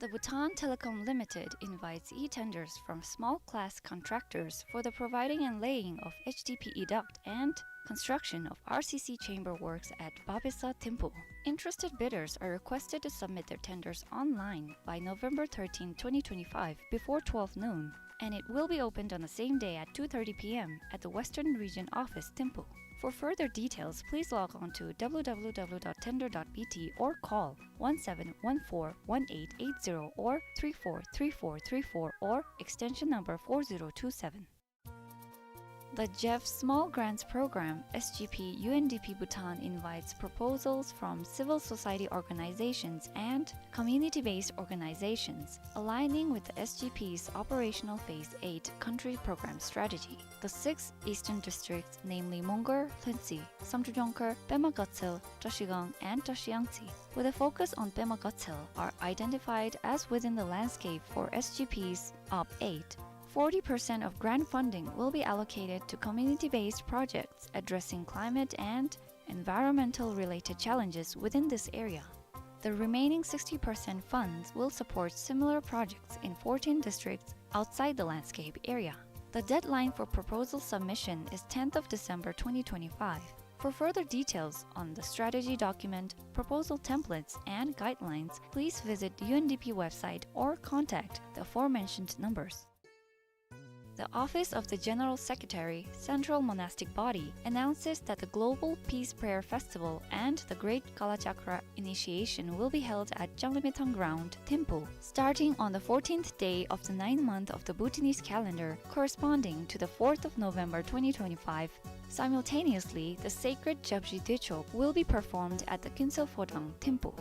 The Bhutan Telecom Limited invites e-tenders from small class contractors for the providing and laying of H D P E duct and construction of R C C chamber works at Babesa Thimphu. Interested bidders are requested to submit their tenders online by November thirteenth, twenty twenty-five, before twelve noon, and it will be opened on the same day at two thirty P M at the Western Region Office, Thimphu. For further details, please log on to W W W dot tender dot B T or call one seven one four one eight eight zero or three four three four three four or extension number four zero two seven. The Jeff Small Grants Program, S G P, U N D P Bhutan invites proposals from civil society organizations and community-based organizations, aligning with the S G P's Operational Phase eight country program strategy. The six eastern districts, namely Mongar, Lhuentse, Samdrup Jongkhar, Pema Gatshel, Trashigang, and Trashiyangtse, with a focus on Pema Gatshel, are identified as within the landscape for S G P's Op eight. Forty percent of grant funding will be allocated to community-based projects addressing climate and environmental-related challenges within this area. The remaining sixty percent funds will support similar projects in fourteen districts outside the landscape area. The deadline for proposal submission is tenth of December twenty twenty-five. For further details on the strategy document, proposal templates, and guidelines, please visit U N D P website or contact the aforementioned numbers. The Office of the General Secretary, Central Monastic Body, announces that the Global Peace Prayer Festival and the Great Kalachakra Initiation will be held at Changlimithang Ground, Thimphu, starting on the fourteenth day of the ninth month of the Bhutanese calendar, corresponding to the fourth of November twenty twenty-five. Simultaneously, the sacred Japji Dechok will be performed at the Kinsel Phodang, Thimphu.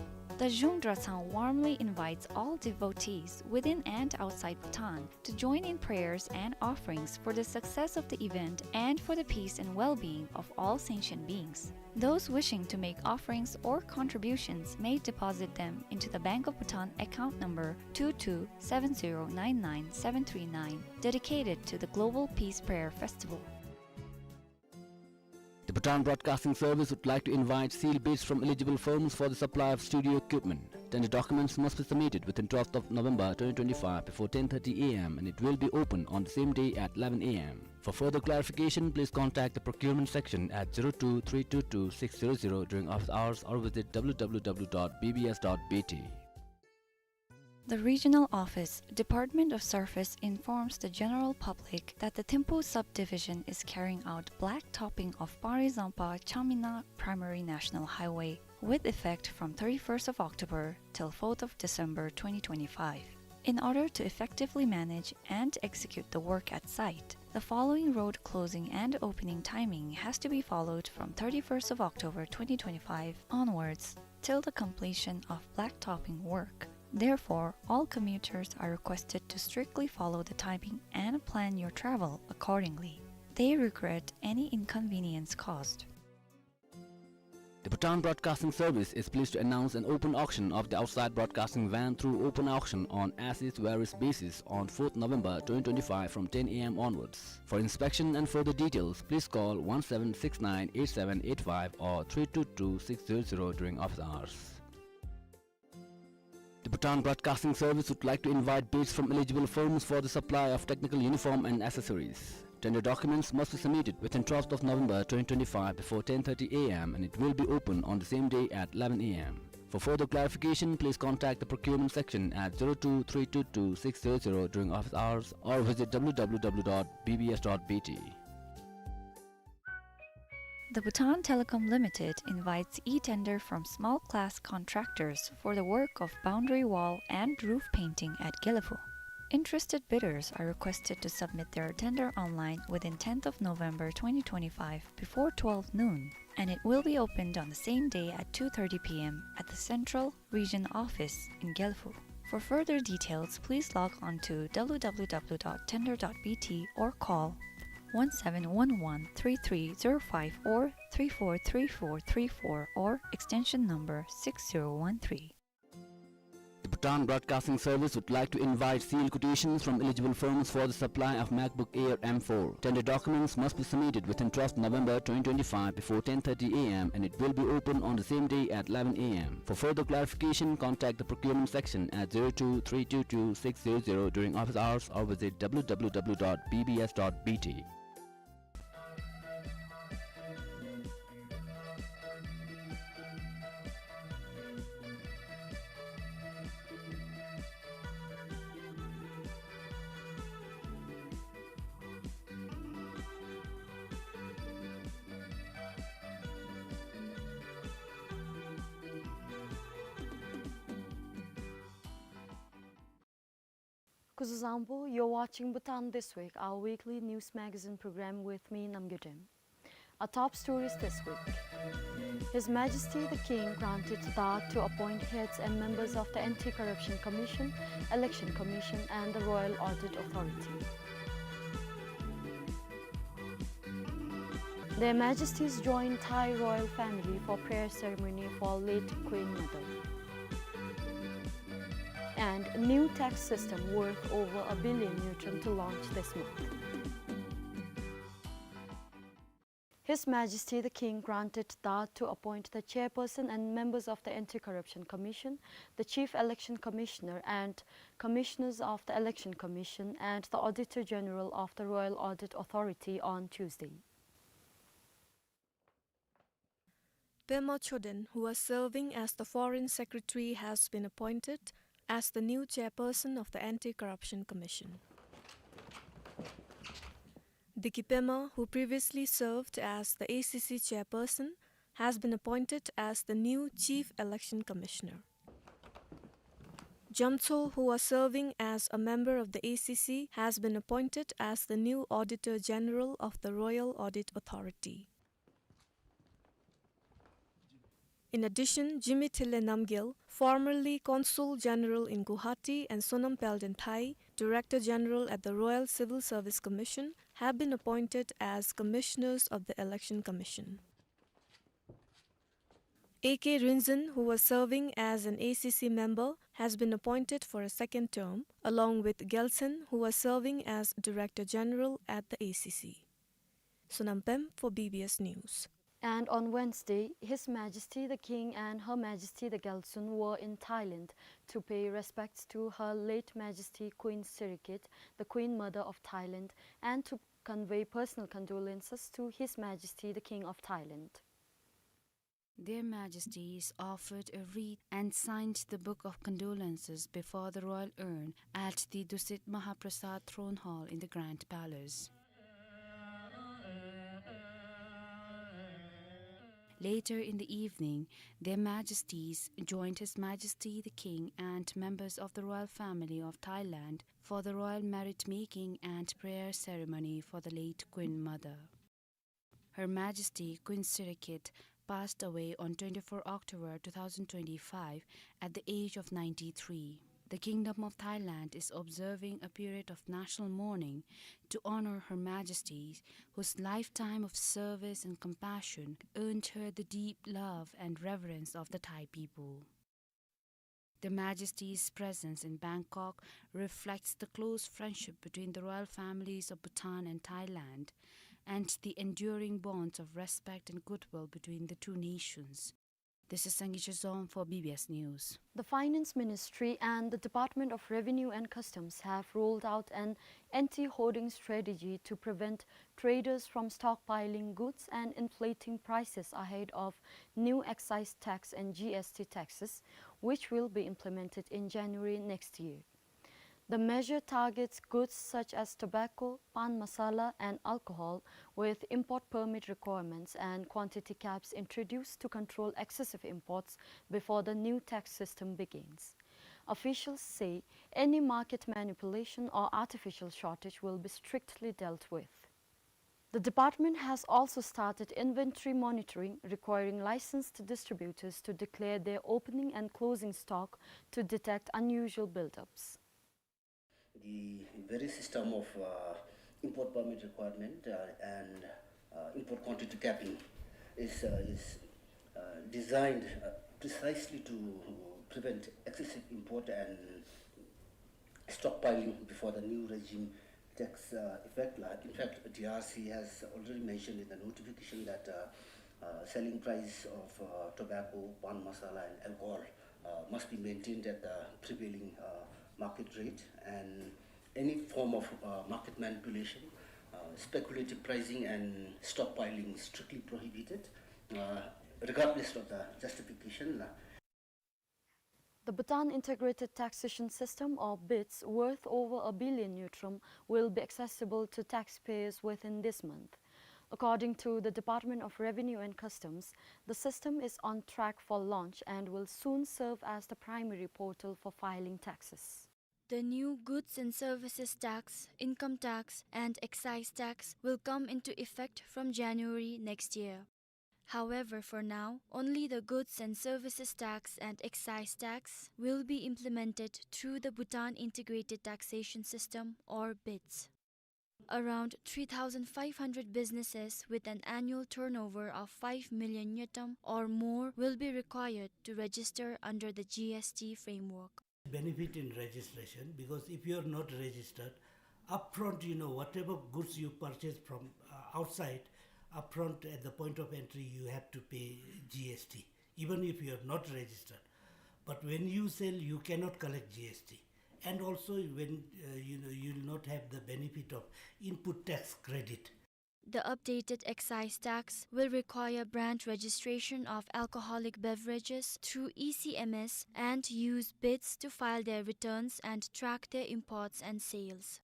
The Zhung Drachang warmly invites all devotees within and outside Bhutan to join in prayers and offerings for the success of the event and for the peace and well-being of all sentient beings. Those wishing to make offerings or contributions may deposit them into the Bank of Bhutan account number two two seven zero nine nine seven three nine, dedicated to the Global Peace Prayer Festival. The Bhutan Broadcasting Service would like to invite sealed bids from eligible firms for the supply of studio equipment. Tender documents must be submitted within twelfth of November twenty twenty-five before ten thirty A M and it will be open on the same day at eleven A M. For further clarification, please contact the procurement section at zero two three two two six zero zero during office hours or visit W W W dot B B S dot B T. The Regional Office, Department of Surface informs the general public that the Thimphu subdivision is carrying out black topping of Pari Zampa Chamina Primary National Highway with effect from thirty-first of October till fourth of December twenty twenty-five. In order to effectively manage and execute the work at site, the following road closing and opening timing has to be followed from thirty-first of October twenty twenty-five onwards till the completion of blacktopping work. Therefore, all commuters are requested to strictly follow the timing and plan your travel accordingly. They regret any inconvenience caused. The Bhutan Broadcasting Service is pleased to announce an open auction of the outside broadcasting van through open auction on as is where is basis on fourth November twenty twenty-five from ten A M onwards. For inspection and further details, please call one seven six nine eight seven eight five or three two two six zero zero during office hours. The Bhutan Broadcasting Service would like to invite bids from eligible firms for the supply of technical uniform and accessories. Tender documents must be submitted within twelfth of November twenty twenty-five before ten thirty A M and it will be open on the same day at eleven A M. For further clarification, please contact the procurement section at zero two three two two six zero zero during office hours or visit W W W dot B B S dot B T. The Bhutan Telecom Limited invites e-tender from small class contractors for the work of boundary wall and roof painting at Gelephu. Interested bidders are requested to submit their tender online within tenth of November twenty twenty-five before twelve noon, and it will be opened on the same day at two thirty P M at the Central Region Office in Gelephu. For further details, please log on to W W W dot tender dot B T or call one seven one one three three zero five or three four three four three four or extension number six zero one three. The Bhutan Broadcasting Service would like to invite sealed quotations from eligible firms for the supply of MacBook Air M four. Tender documents must be submitted within twelfth November twenty twenty-five before ten thirty A M and it will be open on the same day at eleven A M. For further clarification, contact the procurement section at zero two three two two six zero zero during office hours or visit W W W dot B B S dot B T. Kuzuzangpo, you're watching Bhutan This Week, our weekly news magazine program with me, Namgay Dem. Our top stories this week. His Majesty the King granted Da'at to appoint heads and members of the Anti-Corruption Commission, Election Commission and the Royal Audit Authority. Their Majesties join Thai royal family for prayer ceremony for late Queen Mother. And new tax system worth over a billion ngultrum to launch this month. His Majesty the King granted Da'at to appoint the chairperson and members of the Anti-Corruption Commission, the Chief Election Commissioner and Commissioners of the Election Commission and the Auditor General of the Royal Audit Authority on Tuesday. Pema Choden, who was serving as the Foreign Secretary, has been appointed as the new chairperson of the Anti-Corruption Commission. Diki Pema, who previously served as the A C C chairperson, has been appointed as the new Chief Election Commissioner. Jamtso, who was serving as a member of the A C C, has been appointed as the new Auditor General of the Royal Audit Authority. In addition, Jimmy Thille Namgyel, formerly Consul General in Guwahati, and Sonam Palden Thai, Director General at the Royal Civil Service Commission, have been appointed as Commissioners of the Election Commission. A K Rinzin, who was serving as an A C C member, has been appointed for a second term, along with Gyaltshen, who was serving as Director General at the A C C. Sonam Pem for B B S News. And on Wednesday, His Majesty the King and Her Majesty the Gyaltsuen were in Thailand to pay respects to Her late Majesty Queen Sirikit, the Queen Mother of Thailand, and to convey personal condolences to His Majesty the King of Thailand. Their Majesties offered a wreath and signed the book of condolences before the royal urn at the Dusit Mahaprasad Throne Hall in the Grand Palace. Later in the evening, Their Majesties joined His Majesty the King and members of the royal family of Thailand for the royal merit making and prayer ceremony for the late Queen Mother. Her Majesty Queen Sirikit passed away on twenty-four October two thousand twenty-five at the age of ninety-three. The Kingdom of Thailand is observing a period of national mourning to honor Her Majesty, whose lifetime of service and compassion earned her the deep love and reverence of the Thai people. Their Majesty's presence in Bangkok reflects the close friendship between the royal families of Bhutan and Thailand, and the enduring bonds of respect and goodwill between the two nations. This is Sangay Chazom for B B S News. The Finance Ministry and the Department of Revenue and Customs have rolled out an anti-hoarding strategy to prevent traders from stockpiling goods and inflating prices ahead of new excise tax and G S T taxes, which will be implemented in January next year. The measure targets goods such as tobacco, pan masala, and alcohol, with import permit requirements and quantity caps introduced to control excessive imports before the new tax system begins. Officials say any market manipulation or artificial shortage will be strictly dealt with. The department has also started inventory monitoring, requiring licensed distributors to declare their opening and closing stock to detect unusual buildups. The very system of, uh, import permit requirement, uh, and, uh, import quantity capping is, uh, is, uh, designed, uh, precisely to prevent excessive import and stockpiling before the new regime takes, uh, effect. Like, in fact, D R C has already mentioned in the notification that, uh, uh, selling price of, uh, tobacco, pan masala, and alcohol, uh, must be maintained at the prevailing, uh, market rate, and any form of, uh, market manipulation, uh, speculative pricing, and stockpiling is strictly prohibited, uh, regardless of the justification. The Bhutan Integrated Taxation System, or BITS, worth over a billion ngultrum, will be accessible to taxpayers within this month. According to the Department of Revenue and Customs, the system is on track for launch and will soon serve as the primary portal for filing taxes. The new goods and services tax, income tax, and excise tax will come into effect from January next year. However, for now, only the goods and services tax and excise tax will be implemented through the Bhutan Integrated Taxation System, or BITS. Around three thousand five hundred businesses with an annual turnover of five million ngultrum or more will be required to register under the G S T framework. Benefit in registration, because if you are not registered, upfront, you know, whatever goods you purchase from, uh, outside, upfront at the point of entry, you have to pay G S T, even if you are not registered. But when you sell, you cannot collect G S T. And also, when, uh, you know, you will not have the benefit of input tax credit. The updated excise tax will require brand registration of alcoholic beverages through E C M S and use BITS to file their returns and track their imports and sales.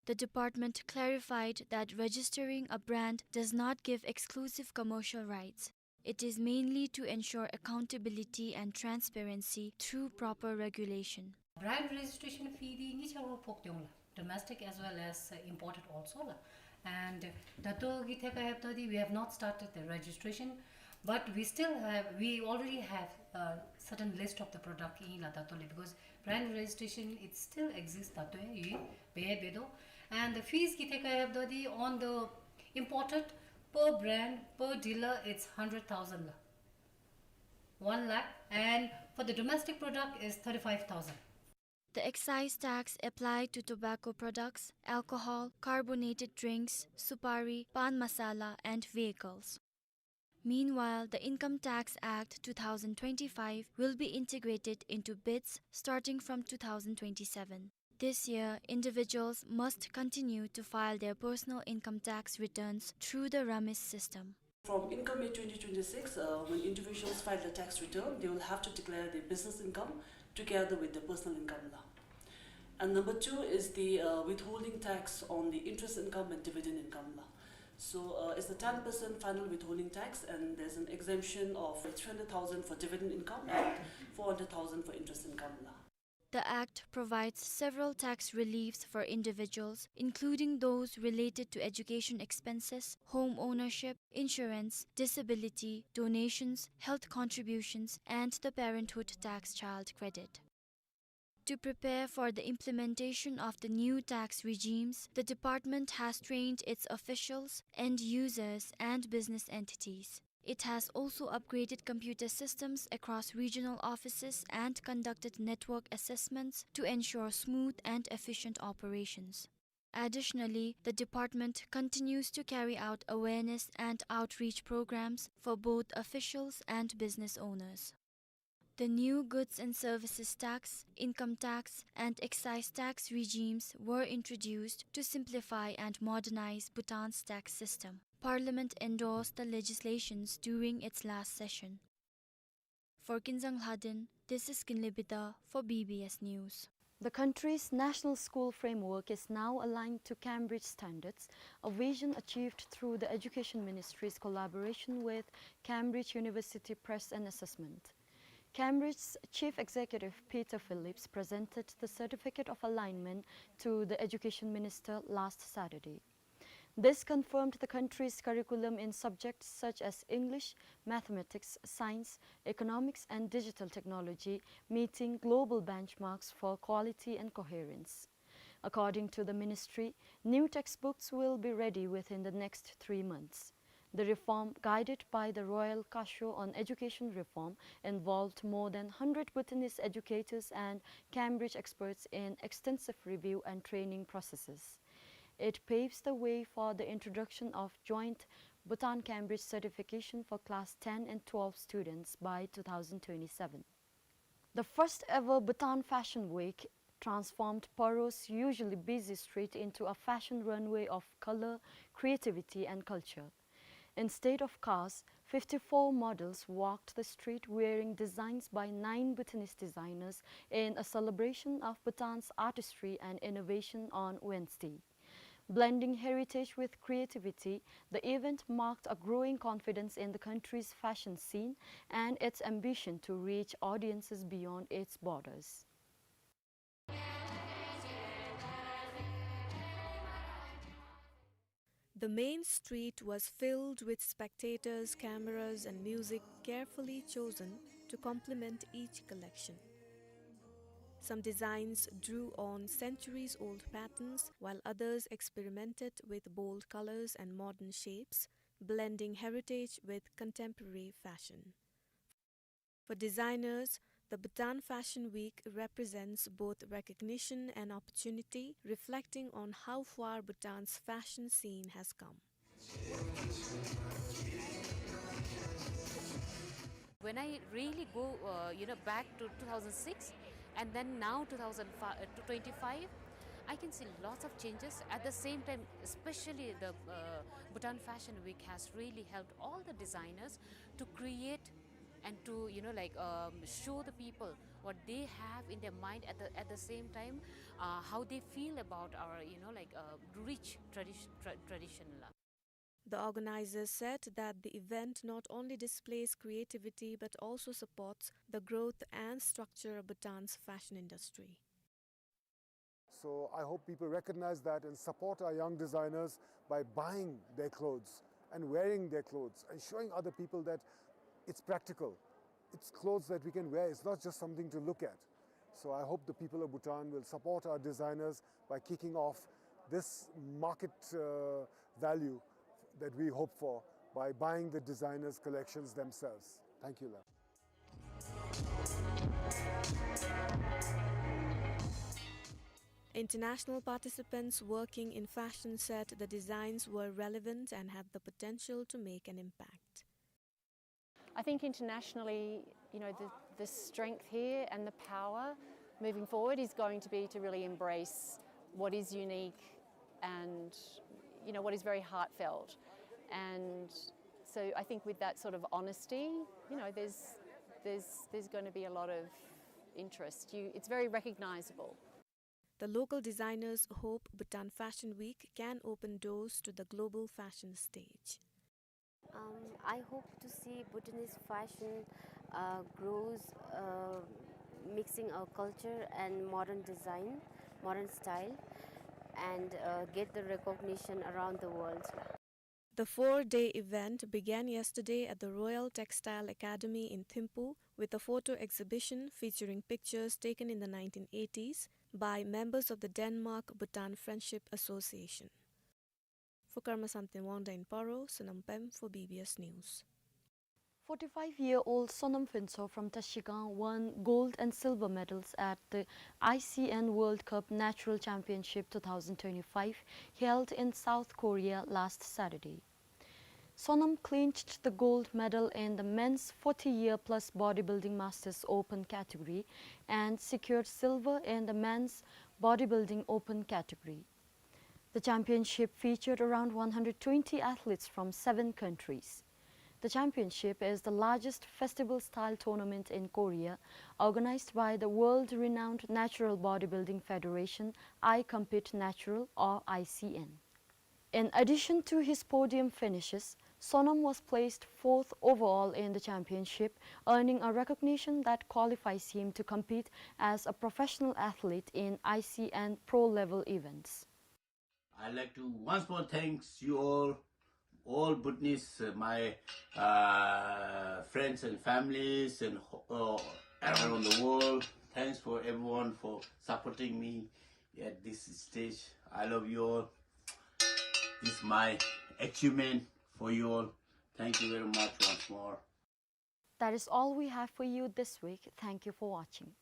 The department clarified that registering a brand does not give exclusive commercial rights. It is mainly to ensure accountability and transparency through proper regulation. Brand registration fee འདི་གཉིས་ཆ་ར་ཕོག་སྟེ་འོང་ལགས། Domestic as well as, uh, imported also ལགས། And ད་ལྟོ་གི་ཐད་ཁར་ཡོདཔ་ད་འདི་we have not started the registration, But we still have, we already have a certain list of the product in la tato le, because brand registration, it still exists tato e, ye, be, be do. And the fees ki te ka have do the, on the imported, per brand, per dealer, it's hundred thousand la. One lakh, and for the domestic product is thirty-five thousand. The excise tax applied to tobacco products, alcohol, carbonated drinks, supari, pan masala, and vehicles. Meanwhile, the Income Tax Act two thousand twenty-five will be integrated into BITS starting from two thousand twenty-seven. This year, individuals must continue to file their personal income tax returns through the RAMIS system. From income year twenty twenty-six, uh, when individuals file the tax return, they will have to declare their business income together with their personal income la. And number two is the, uh, withholding tax on the interest income and dividend income la. So, uh, it's the ten percent final withholding tax, and there's an exemption of three hundred thousand for dividend income and four hundred thousand for interest income la. The Act provides several tax reliefs for individuals, including those related to education expenses, home ownership, insurance, disability, donations, health contributions, and the Parenthood Tax Child Credit. To prepare for the implementation of the new tax regimes, the department has trained its officials, end users, and business entities. It has also upgraded computer systems across regional offices and conducted network assessments to ensure smooth and efficient operations. Additionally, the department continues to carry out awareness and outreach programs for both officials and business owners. The new goods and services tax, income tax, and excise tax regimes were introduced to simplify and modernize Bhutan's tax system. Parliament endorsed the legislations during its last session. For Kinzang Lhaden, this is Kinley Bida for B B S News. The country's national school framework is now aligned to Cambridge standards, a vision achieved through the Education Ministry's collaboration with Cambridge University Press and Assessment. Cambridge's Chief Executive Peter Phillips presented the Certificate of Alignment to the Education Minister last Saturday. This confirmed the country's curriculum in subjects such as English, mathematics, science, economics, and digital technology, meeting global benchmarks for quality and coherence. According to the ministry, new textbooks will be ready within the next three months. The reform, guided by the Royal Kasho on Education Reform, involved more than hundred Bhutanese educators and Cambridge experts in extensive review and training processes. It paves the way for the introduction of joint Bhutan-Cambridge certification for class ten and twelve students by two thousand twenty-seven. The first ever Bhutan Fashion Week transformed Paro's usually busy street into a fashion runway of color, creativity, and culture. Instead of cars, fifty-four models walked the street wearing designs by nine Bhutanese designers in a celebration of Bhutan's artistry and innovation on Wednesday. Blending heritage with creativity, the event marked a growing confidence in the country's fashion scene and its ambition to reach audiences beyond its borders. The main street was filled with spectators, cameras, and music carefully chosen to complement each collection. Some designs drew on centuries-old patterns, while others experimented with bold colors and modern shapes, blending heritage with contemporary fashion. For designers, the Bhutan Fashion Week represents both recognition and opportunity, reflecting on how far Bhutan's fashion scene has come. When I really go, uh, you know, back to two thousand six and then now two thousand twenty-five, I can see lots of changes. At the same time, especially the, uh, Bhutan Fashion Week has really helped all the designers to create and to, you know, like, um, show the people what they have in their mind, at the, at the same time, uh, how they feel about our, you know, like, uh, rich tradition, tra-, tradition la. The organizers said that the event not only displays creativity but also supports the growth and structure of Bhutan's fashion industry. So I hope people recognize that and support our young designers by buying their clothes and wearing their clothes and showing other people that it's practical. It's clothes that we can wear. It's not just something to look at. So I hope the people of Bhutan will support our designers by kicking off this market, uh, value that we hope for by buying the designers' collections themselves. Thank you, Lam. International participants working in fashion said the designs were relevant and have the potential to make an impact. I think internationally, you know, the, the strength here and the power moving forward is going to be to really embrace what is unique and, you know, what is very heartfelt. And so I think with that sort of honesty, you know, there's, there's, there's gonna be a lot of interest. You, it's very recognizable. The local designers hope Bhutan Fashion Week can open doors to the global fashion stage. Um, I hope to see Bhutanese fashion, uh, grows, uh, mixing our culture and modern design, modern style, and, uh, get the recognition around the world. The four-day event began yesterday at the Royal Textile Academy in Thimphu with a photo exhibition featuring pictures taken in the nineteen eighties by members of the Denmark Bhutan Friendship Association. For Karma Samten Wangda in Paro, Sonam Pem for B B S News. Forty-five-year-old Sonam Phuntsho from Trashigang won gold and silver medals at the I C N World Cup Natural Championship two thousand twenty-five, held in South Korea last Saturday. Sonam clinched the gold medal in the men's forty-year-plus bodybuilding Masters Open category and secured silver in the men's bodybuilding open category. The championship featured around one hundred twenty athletes from seven countries. The championship is the largest festival-style tournament in Korea, organized by the world-renowned Natural Bodybuilding Federation, I Compete Natural, or I C N. In addition to his podium finishes, Sonam was placed fourth overall in the championship, earning a recognition that qualifies him to compete as a professional athlete in I C N pro-level events. I'd like to once more thanks you all, all Bhutanese, uh, my, uh, friends and families and, uh, around the world. Thanks for everyone for supporting me at this stage. I love you all. This is my achievement for you all. Thank you very much once more. That is all we have for you this week. Thank you for watching.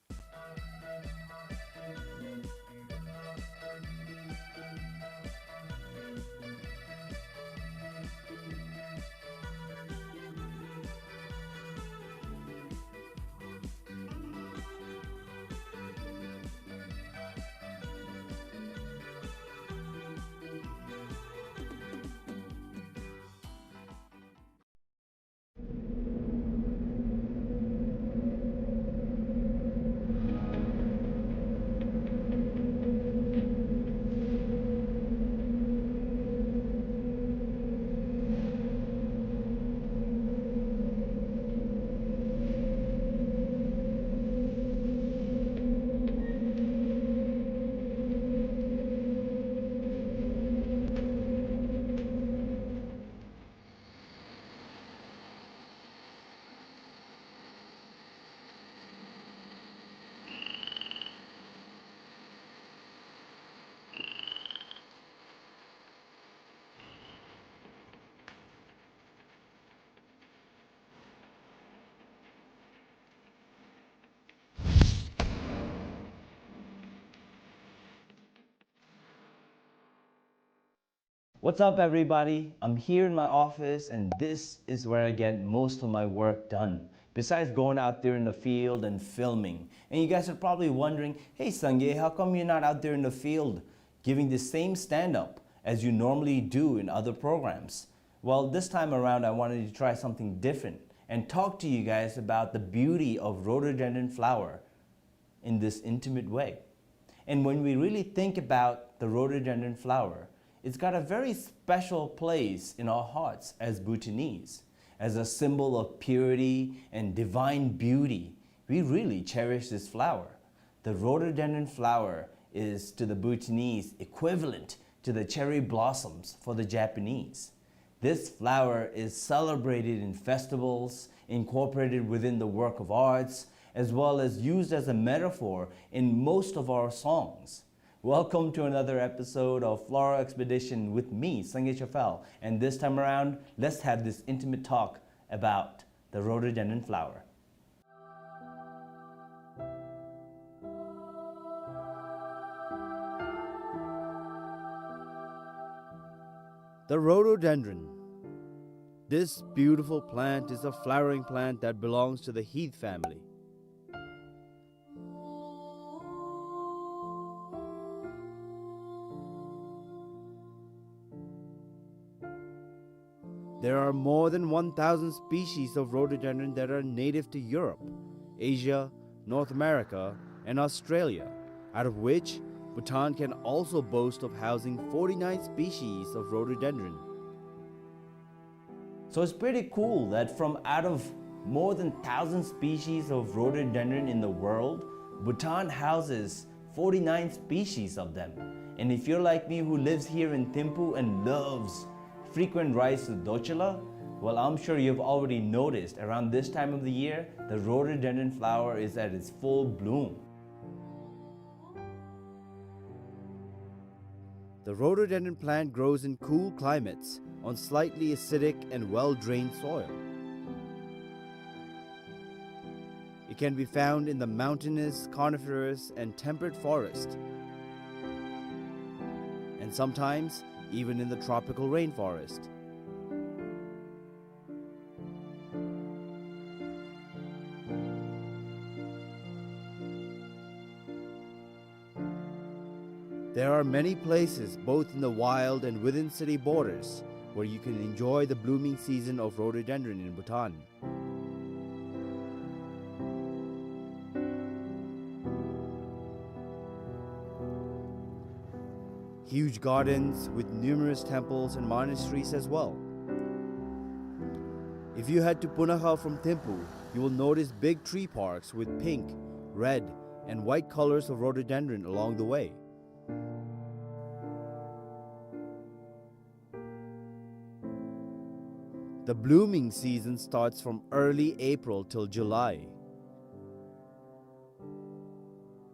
What's up, everybody? I'm here in my office, and this is where I get most of my work done, besides going out there in the field and filming. And you guys are probably wondering, "Hey, Sangay, how come you're not out there in the field giving the same stand-up as you normally do in other programs?" Well, this time around, I wanted to try something different and talk to you guys about the beauty of rhododendron flower in this intimate way. And when we really think about the rhododendron flower, it's got a very special place in our hearts as Bhutanese. As a symbol of purity and divine beauty, we really cherish this flower. The rhododendron flower is, to the Bhutanese, equivalent to the cherry blossoms for the Japanese. This flower is celebrated in festivals, incorporated within the work of arts, as well as used as a metaphor in most of our songs. Welcome to another episode of Floral Expedition with me, Sangay Chafal, and this time around, let's have this intimate talk about the rhododendron flower. The rhododendron. This beautiful plant is a flowering plant that belongs to the heath family. There are more than one thousand species of rhododendron that are native to Europe, Asia, North America, and Australia, out of which Bhutan can also boast of housing forty-nine species of rhododendron. So it's pretty cool that from out of more than thousand species of rhododendron in the world, Bhutan houses forty-nine species of them. And if you're like me, who lives here in Thimphu and loves frequent rides to Dorchula, well, I'm sure you've already noticed around this time of the year, the rhododendron flower is at its full bloom. The rhododendron plant grows in cool climates on slightly acidic and well-drained soil. It can be found in the mountainous, coniferous, and temperate forest, and sometimes even in the tropical rainforest. There are many places, both in the wild and within city borders, where you can enjoy the blooming season of rhododendron in Bhutan. Huge gardens with numerous temples and monasteries as well. If you head to Punakha from Thimphu, you will notice big tree parks with pink, red, and white colors of rhododendron along the way. The blooming season starts from early April till July,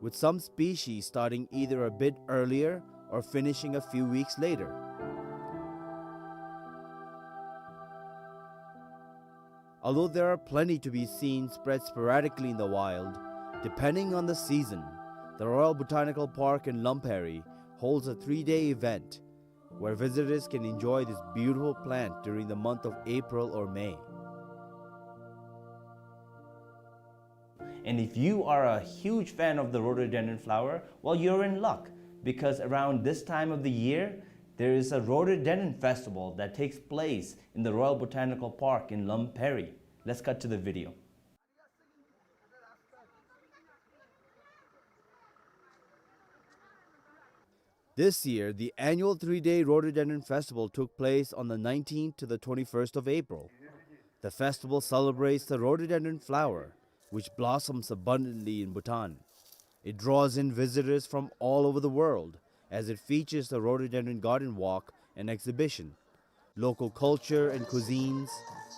with some species starting either a bit earlier or finishing a few weeks later. Although there are plenty to be seen spread sporadically in the wild, depending on the season, the Royal Botanical Park in Lamperi holds a three-day event where visitors can enjoy this beautiful plant during the month of April or May. And if you are a huge fan of the rhododendron flower, well, you're in luck, because around this time of the year, there is a rhododendron festival that takes place in the Royal Botanical Park in Lamperi. Let's cut to the video. This year, the annual three-day Rhododendron Festival took place on the nineteenth to the twenty-first of April. The festival celebrates the rhododendron flower, which blossoms abundantly in Bhutan. It draws in visitors from all over the world, as it features the Rhododendron Garden Walk and exhibition, local culture and cuisines,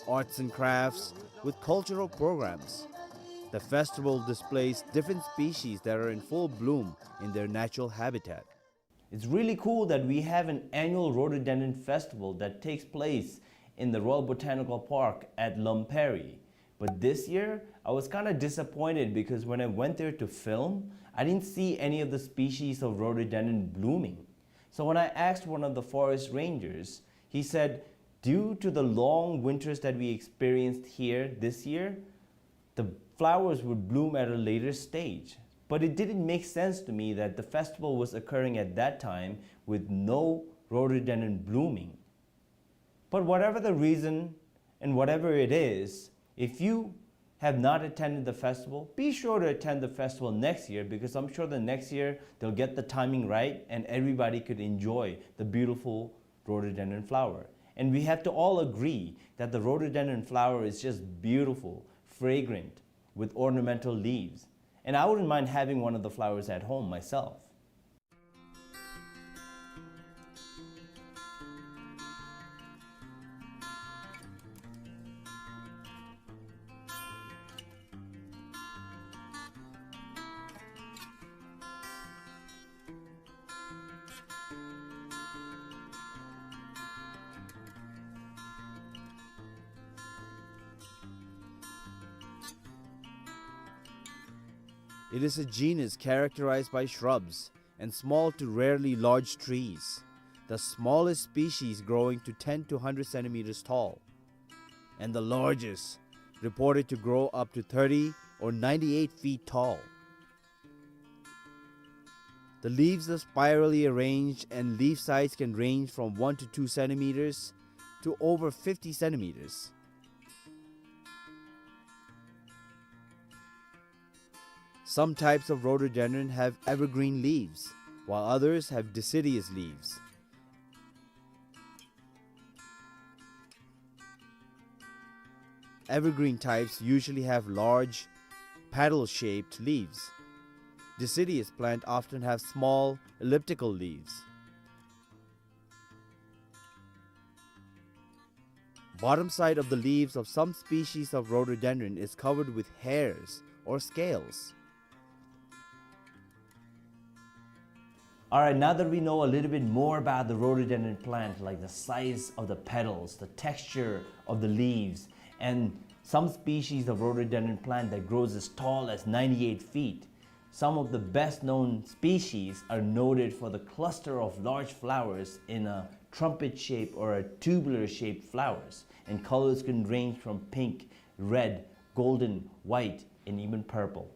arts and crafts, with cultural programs. The festival displays different species that are in full bloom in their natural habitat. It's really cool that we have an annual rhododendron festival that takes place in the Royal Botanical Park at Lamperi. But this year, I was kinda disappointed because when I went there to film, I didn't see any of the species of rhododendron blooming. So when I asked one of the forest rangers, he said, due to the long winters that we experienced here this year, the flowers would bloom at a later stage. But it didn't make sense to me that the festival was occurring at that time with no rhododendron blooming. But whatever the reason and whatever it is, if you have not attended the festival, be sure to attend the festival next year, because I'm sure the next year they'll get the timing right and everybody could enjoy the beautiful rhododendron flower. And we have to all agree that the rhododendron flower is just beautiful, fragrant, with ornamental leaves. And I wouldn't mind having one of the flowers at home myself. It is a genus characterized by shrubs and small to rarely large trees, the smallest species growing to ten to hundred centimeters tall, and the largest, reported to grow up to thirty or ninety-eight feet tall. The leaves are spirally arranged and leaf size can range from one to two centimeters to over fifty centimeters. Some types of rhododendron have evergreen leaves, while others have deciduous leaves. Evergreen types usually have large, petal-shaped leaves. Deciduous plant often have small, elliptical leaves. Bottom side of the leaves of some species of rhododendron is covered with hairs or scales. All right, now that we know a little bit more about the rhododendron plant, like the size of the petals, the texture of the leaves, and some species of rhododendron plant that grows as tall as ninety-eight feet, some of the best known species are noted for the cluster of large flowers in a trumpet shape or a tubular shaped flowers, and colors can range from pink, red, golden, white, and even purple.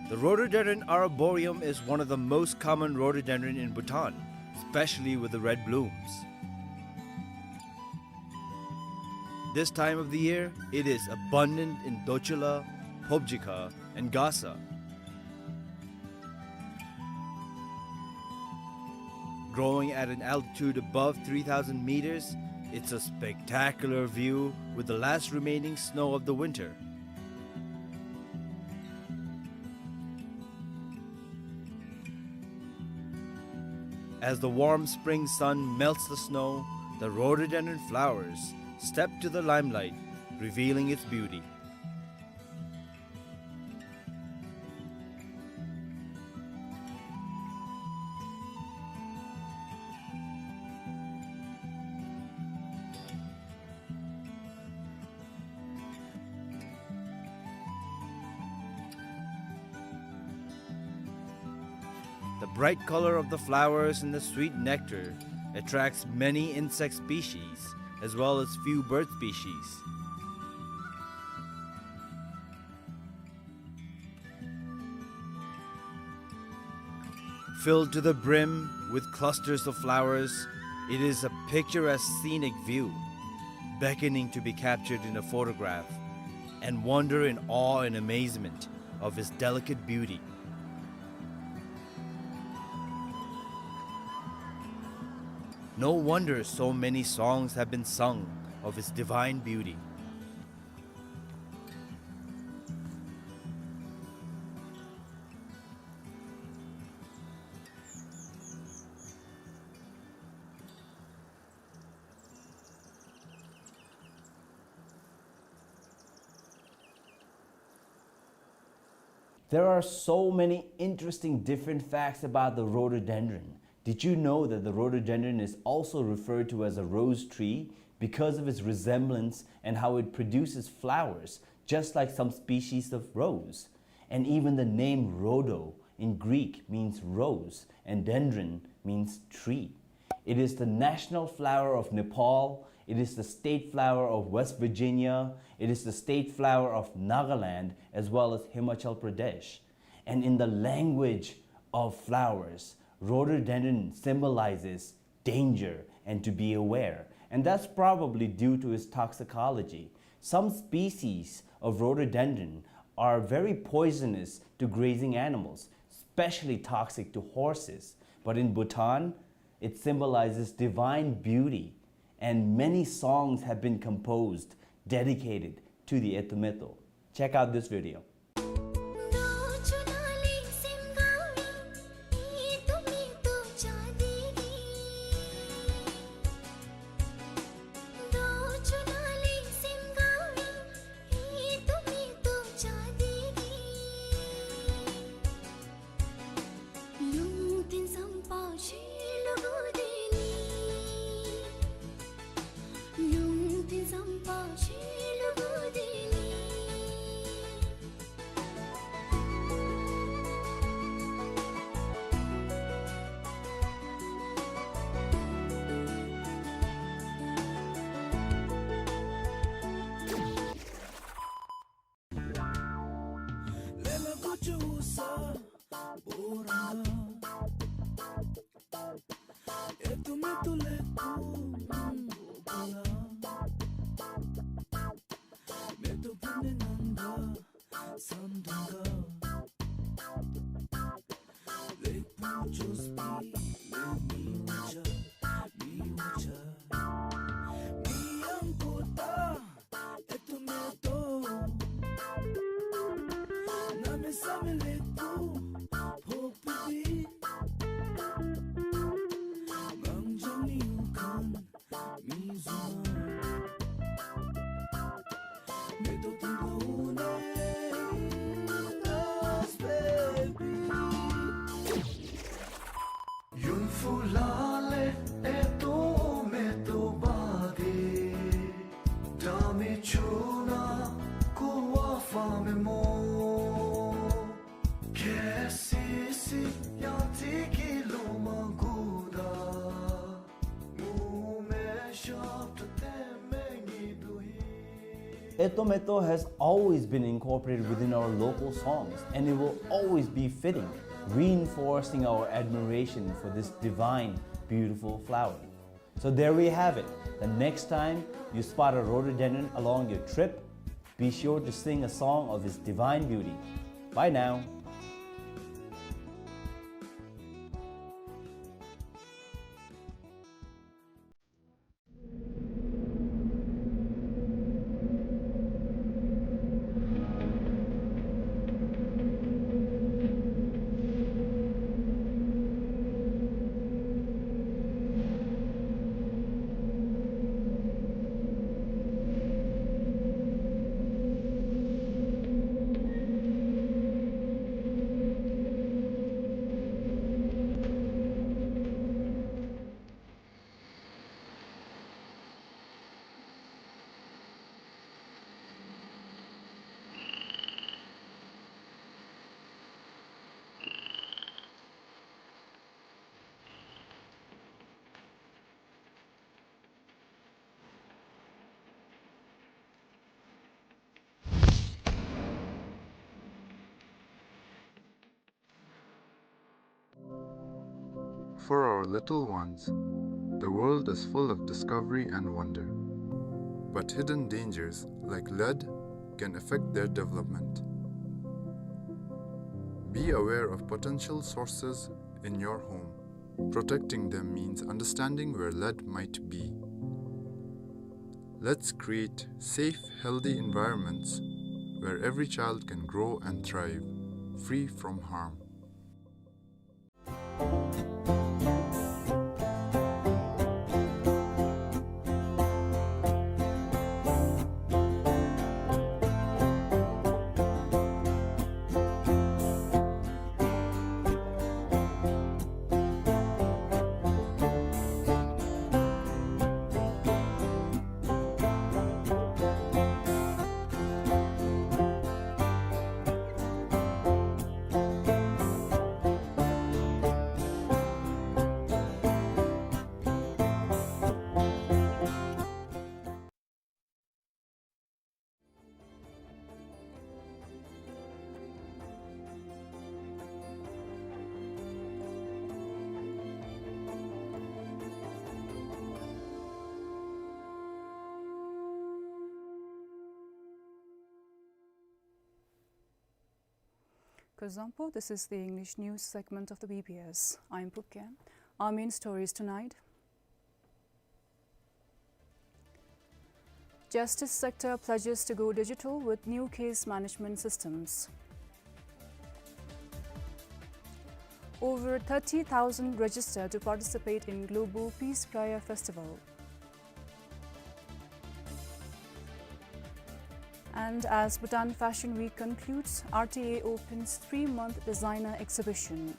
The rhododendron arboreum is one of the most common rhododendron in Bhutan, especially with the red blooms. This time of the year, it is abundant in Dochula, Phobjikha, and Gasa. Growing at an altitude above three thousand meters, it's a spectacular view with the last remaining snow of the winter. As the warm spring sun melts the snow, the rhododendron flowers step to the limelight, revealing its beauty. The bright color of the flowers and the sweet nectar attracts many insect species, as well as few bird species. Filled to the brim with clusters of flowers, it is a picturesque scenic view, beckoning to be captured in a photograph, and wonder in awe and amazement of its delicate beauty. No wonder so many songs have been sung of its divine beauty. There are so many interesting different facts about the rhododendron. Did you know that the rhododendron is also referred to as a rose tree because of its resemblance and how it produces flowers, just like some species of rose? And even the name rhodo in Greek means rose, and dendron means tree. It is the national flower of Nepal. It is the state flower of West Virginia. It is the state flower of Nagaland, as well as Himachal Pradesh. And in the language of flowers, rhododendron symbolizes danger and to be aware. And that's probably due to its toxicology. Some species of rhododendron are very poisonous to grazing animals, especially toxic to horses. But in Bhutan, it symbolizes divine beauty, and many songs have been composed dedicated to the Etumeto. Check out this video. ཅུ་ས་བོ་རང་ག། ཨེ་ཏོ་མེ་ཏོ་ལེགས་པོ་མང་པོ་ག་ལ། མེ་ཏོ་བུ་ནི་ནང་ག་སམ་དོང་ག། ལེགས་པོ་ཅོས་པི་ལེ་མི་འུ་ཅག་མི་འུ་ཅག་མི་ཡང་ཀོ་ཏ། ཨེ་ཏོ་མེ་ཏོ་གནམ་མེད་ས་མེད་ལེགས་པོ་ཕོག་པི་པི། ངང་ཅང་ནི་ཡུ་ཁན་མི་བཟུང་། མེ་ཏོ་དུང་ཕོ་ནེ་ནས་བེ་བི། ཡུན་ཕུ་ལ་ལེ་ཨེ་ཏོ་མེ་ཏོ་བ་དེ། ཏ་མེ་ཆུ་ན་ཀོ་བ་ཕ་མེ་མོ། ཁེ་སི་སི་ཡང་ཏི་ཀི་ལོ་མ་གུ་ད། ངུ་མེ་ཤོབ་ཏ་ཏེ་མེ་ཉི་དུ་ཧི། Eto Meto has always been incorporated within our local songs, and it will always be fitting, reinforcing our admiration for this divine, beautiful flower. So there we have it. The next time you spot a rhododendron along your trip, be sure to sing a song of its divine beauty. Bye now. For our little ones, the world is full of discovery and wonder. But hidden dangers, like lead, can affect their development. Be aware of potential sources in your home. Protecting them means understanding where lead might be. Let's create safe, healthy environments where every child can grow and thrive, free from harm. Kuzuzangpo, this is the English news segment of the B B S. I'm Pukya. Our main stories tonight. Justice sector pledges to go digital with new case management systems. Over thirty thousand register to participate in Global Peace Prayer Festival. And as Bhutan Fashion Week concludes, R T A opens three-month designer exhibition.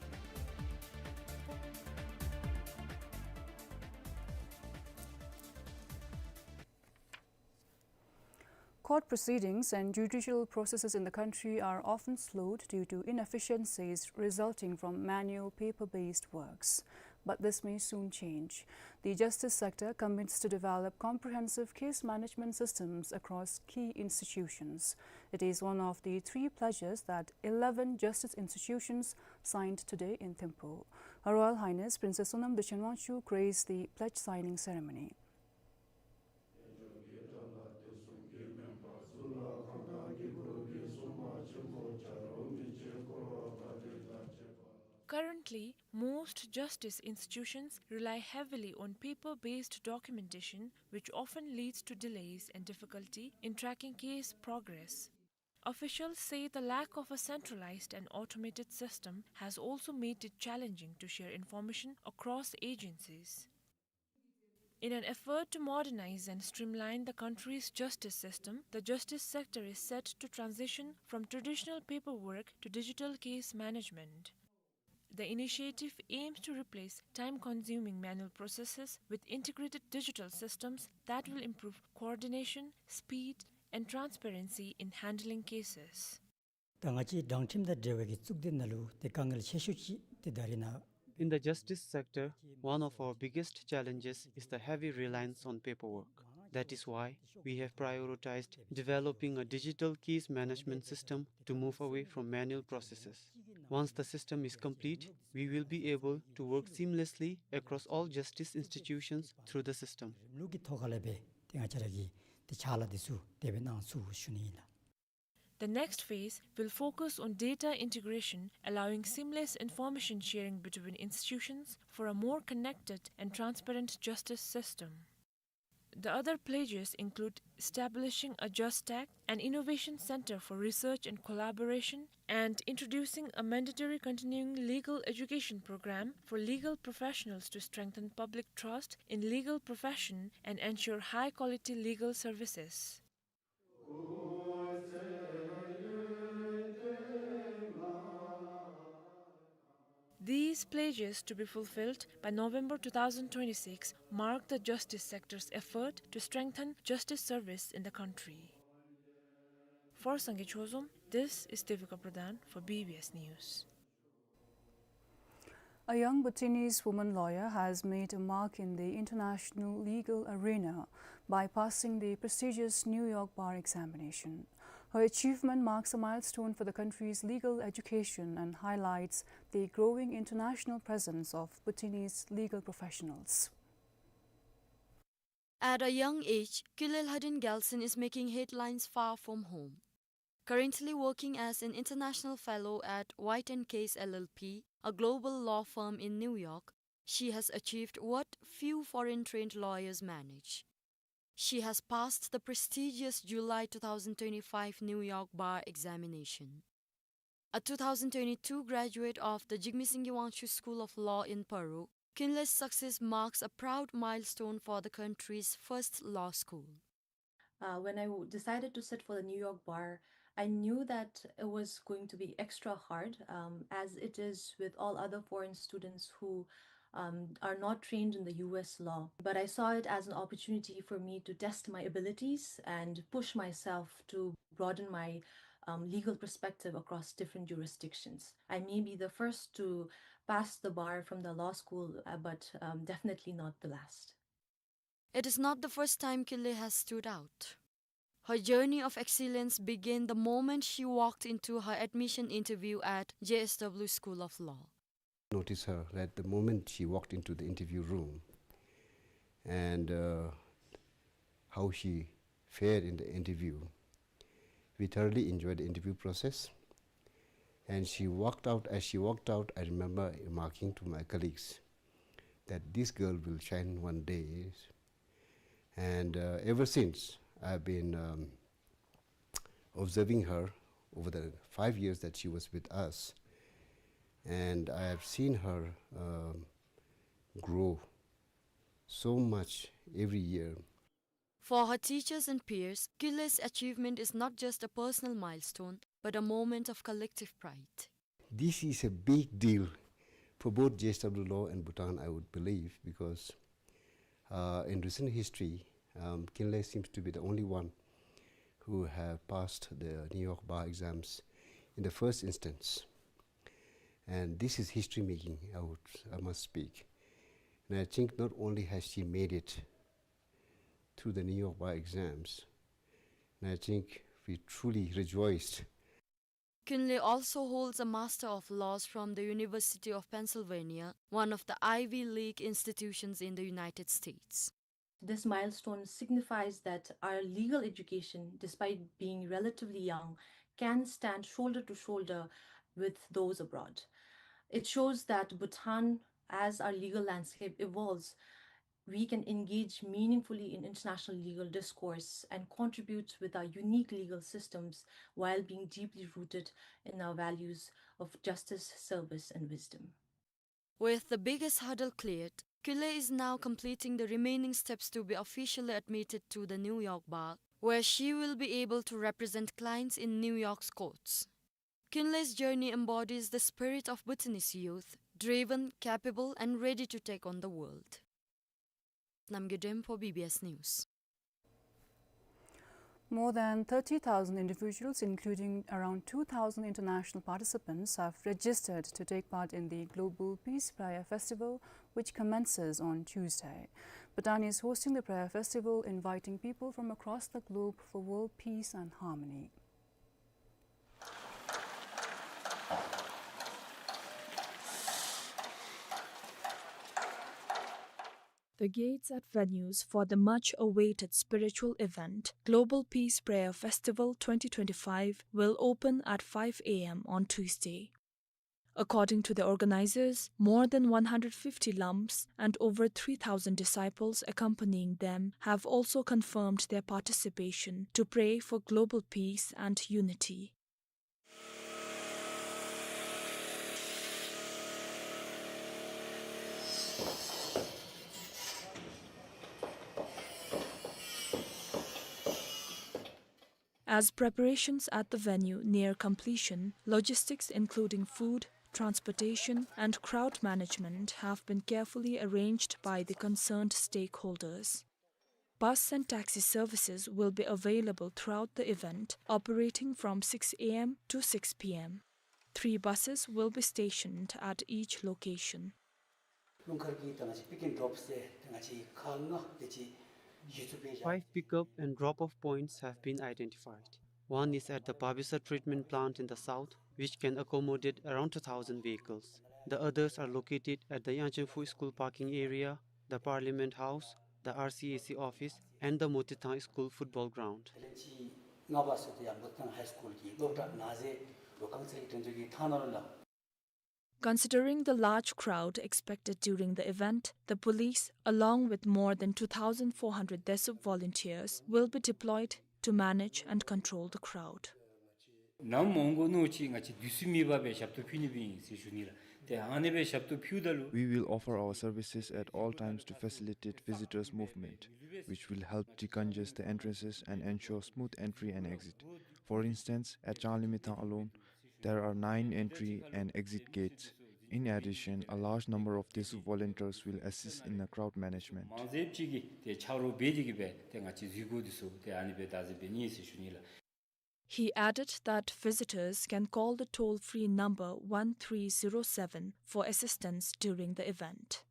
Court proceedings and judicial processes in the country are often slowed due to inefficiencies resulting from manual paper-based works. But this may soon change. The justice sector commits to develop comprehensive case management systems across key institutions. It is one of the three pledges that eleven justice institutions signed today in Thimphu. Her Royal Highness Princess Sonam Dushenwangchu graced the pledge signing ceremony. Currently, most justice institutions rely heavily on paper-based documentation, which often leads to delays and difficulty in tracking case progress. Officials say the lack of a centralized and automated system has also made it challenging to share information across agencies. In an effort to modernize and streamline the country's justice system, the justice sector is set to transition from traditional paperwork to digital case management. The initiative aims to replace time-consuming manual processes with integrated digital systems that will improve coordination, speed, and transparency in handling cases. ད་ང་བཅས་དྲང་ཁྲིམས་དང་འབྲེལ་བའི་གི་གཙུག་སྡེ་ནང་ལུ་ཏེ་དཀའ་ངལ་ཆེ་ཤོས་ཅིག་ཏེ་ད་རེས་ནངས། In the justice sector, one of our biggest challenges is the heavy reliance on paperwork. That is why we have prioritized developing a digital case management system to move away from manual processes. Once the system is complete, we will be able to work seamlessly across all justice institutions through the system. རིམ་ལུགས་ཀྱི་ཐོག་ཁ་ལས་སྦེ་ཏེ་ང་བཅས་ར་གིས་ཏེ་ཕྱག་ལཱ་འདི་ཚུ་དེ་སྦེ་གནང་ཚུགས་ཞུ་ནི་ཨིན་ལགས། The next phase will focus on data integration, allowing seamless information sharing between institutions for a more connected and transparent justice system. The other pledges include establishing a JustAct, an innovation center for research and collaboration, and introducing a mandatory continuing legal education program for legal professionals to strengthen public trust in legal profession and ensure high-quality legal services. These pledges, to be fulfilled by November two thousand twenty-six, mark the justice sector's effort to strengthen justice service in the country. For Sangay Chozom, this is Devika Pradhan for B B S News. A young Bhutanese woman lawyer has made a mark in the international legal arena by passing the prestigious New York bar examination. Her achievement marks a milestone for the country's legal education and highlights the growing international presence of Bhutanese legal professionals. At a young age, Kule Lhadin Gyaltshen is making headlines far from home. Currently working as an international fellow at White and Case L L P, a global law firm in New York, she has achieved what few foreign-trained lawyers manage. She has passed the prestigious July two thousand twenty-five New York bar examination. A two thousand twenty-two graduate of the Jigme Singye Wangchuck School of Law in Paro, Kinle's success marks a proud milestone for the country's first law school. Uh, when I w-, decided to sit for the New York bar, I knew that it was going to be extra hard, um, as it is with all other foreign students who, um, are not trained in the U S law. But I saw it as an opportunity for me to test my abilities and push myself to broaden my, um, legal perspective across different jurisdictions. I may be the first to pass the bar from the law school, uh, but, um, definitely not the last. It is not the first time Kinle has stood out. Her journey of excellence began the moment she walked into her admission interview at J S W School of Law. Notice her at the moment she walked into the interview room and, uh, how she fared in the interview. We thoroughly enjoyed the interview process. And she walked out, as she walked out, I remember remarking to my colleagues that this girl will shine one day. And, uh, ever since, I've been, um, observing her over the five years that she was with us. And I have seen her, um, grow so much every year. For her teachers and peers, Kinle's achievement is not just a personal milestone, but a moment of collective pride. This is a big deal for both J S W Law and Bhutan, I would believe, because, uh, in recent history, um, Kinle seems to be the only one who have passed the New York bar exams in the first instance. And this is history making, I would, I must speak. And I think not only has she made it through the New York bar exams, and I think we truly rejoiced. Kinley also holds a Master of Laws from the University of Pennsylvania, one of the Ivy League institutions in the United States. This milestone signifies that our legal education, despite being relatively young, can stand shoulder to shoulder with those abroad. It shows that Bhutan, as our legal landscape evolves, we can engage meaningfully in international legal discourse and contribute with our unique legal systems while being deeply rooted in our values of justice, service, and wisdom. With the biggest hurdle cleared, Kinley is now completing the remaining steps to be officially admitted to the New York bar, where she will be able to represent clients in New York's courts. Kinley's journey embodies the spirit of Bhutanese youth, driven, capable, and ready to take on the world. Namgay Dempo, B B S News. More than thirty thousand individuals, including around two thousand international participants, have registered to take part in the Global Peace Prayer Festival, which commences on Tuesday. Bhutan is hosting the prayer festival, inviting people from across the globe for world peace and harmony. The gates at venues for the much-awaited spiritual event, Global Peace Prayer Festival twenty twenty-five, will open at five A M on Tuesday. According to the organizers, more than one hundred fifty lamps and over three thousand disciples accompanying them have also confirmed their participation to pray for global peace and unity. As preparations at the venue near completion, logistics including food, transportation, and crowd management have been carefully arranged by the concerned stakeholders. Bus and taxi services will be available throughout the event, operating from six A M to six P M. Three buses will be stationed at each location. ལུང་མཁར་གྱི་ད་ང་བཅས་pick and drop ཟེར་ད་ང་བཅས་ཁག་ལྔ་དེ་ཅིག་གཞི་བཙུགས་འབད་བཞག Five pickup and drop-off points have been identified. One is at the Babisa treatment plant in the south, which can accommodate around two thousand vehicles. The others are located at the Yangchenfu School parking area, the Parliament House, the R C A C office, and the Motithang School football ground. དེ་ལས་ཅིག་ལྔ་པ་ཟེར་དེ་ཡང་མོ་ཏི་ཐང་ཧའི་སི་ཀུལ་གྱི་སློབ་གྲྭ་ནང་ཟེར་ལོ་རྐང་ཚད་ཀྱི་དོན་ཚན་གྱི་ཐང་ནང་ལུ་ལགས། Considering the large crowd expected during the event, the police, along with more than two thousand four hundred Desup volunteers, will be deployed to manage and control the crowd. ནམ་འོང་དགོ་མནོ་ཅི་ང་བཅས་དུས་སུ་མེད་པར་སྦེ་ཞབས་ཏོག་ཕུལ་ནི་སྦེ་ཨིན་ཟེར་ཞུ་ནི་ལགས། ཏེ་ཨ་ནི་སྦེ་ཞབས་ཏོག་ཕུལཝ་ད་ལུ། We will offer our services at all times to facilitate visitors' movement, which will help decongest the entrances and ensure smooth entry and exit. For instance, at Changlimithang alone, there are nine entry and exit gates. In addition, a large number of Desup volunteers will assist in the crowd management. མང་ཟེར་ཅིག་གིས་ཏེ་ཆ་རོགས་འབད་དེ་གིས་སྦེ་ཏེ་ང་བཅས་འཛུལ་སྒོ་འདི་ཚུ་ཏེ་ཨ་ནི་སྦེ་བདའ་ཟེར་འབད་ནི་ཟེར་ཞུ་ནི་ལགས། He added that visitors can call the toll-free number one three zero seven for assistance during the event.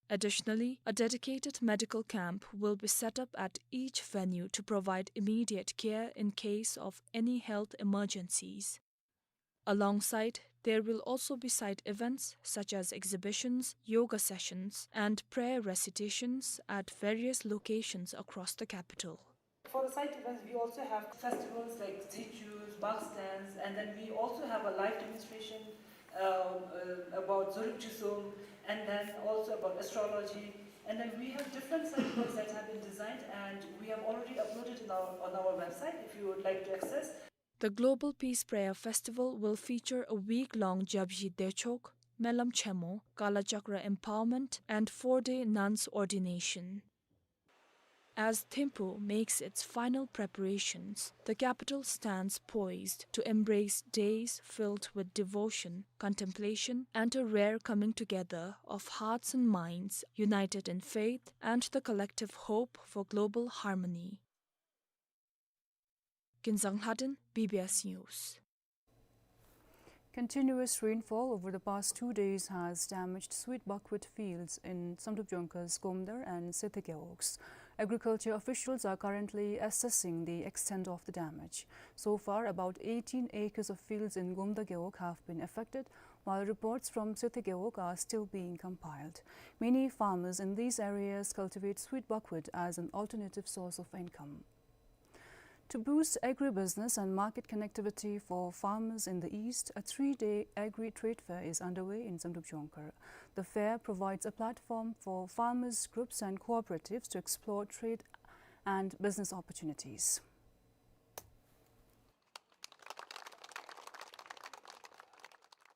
Additionally, a dedicated medical camp will be set up at each venue to provide immediate care in case of any health emergencies. Alongside, there will also be side events such as exhibitions, yoga sessions, and prayer recitations at various locations across the capital. For the side events, we also have festivals like Zechus, Bak stands, and then we also have a live demonstration, uh, uh, about Dzorip Chisum, and then also about astrology. And then we have different side events that have been designed, and we have already uploaded in our, on our website if you would like to access. The Global Peace Prayer Festival will feature a week-long Japji Dechok, Melam Chemo, Kala Chakra empowerment, and four-day nuns ordination. As Thimphu makes its final preparations, the capital stands poised to embrace days filled with devotion, contemplation, and a rare coming together of hearts and minds united in faith and the collective hope for global harmony. Kinzang Lhadon, B B S News. Continuous rainfall over the past two days has damaged sweet buckwheat fields in Samdrup Jongkhar's Gomdar and Sethe Gewogs. Agriculture officials are currently assessing the extent of the damage. So far, about eighteen acres of fields in Gomdar Gewog have been affected, while reports from Sethe Gewog are still being compiled. Many farmers in these areas cultivate sweet buckwheat as an alternative source of income. To boost agribusiness and market connectivity for farmers in the East, a three-day agri-trade fair is underway in Samdrup Jongkhar. The fair provides a platform for farmers, groups and cooperatives to explore trade and business opportunities.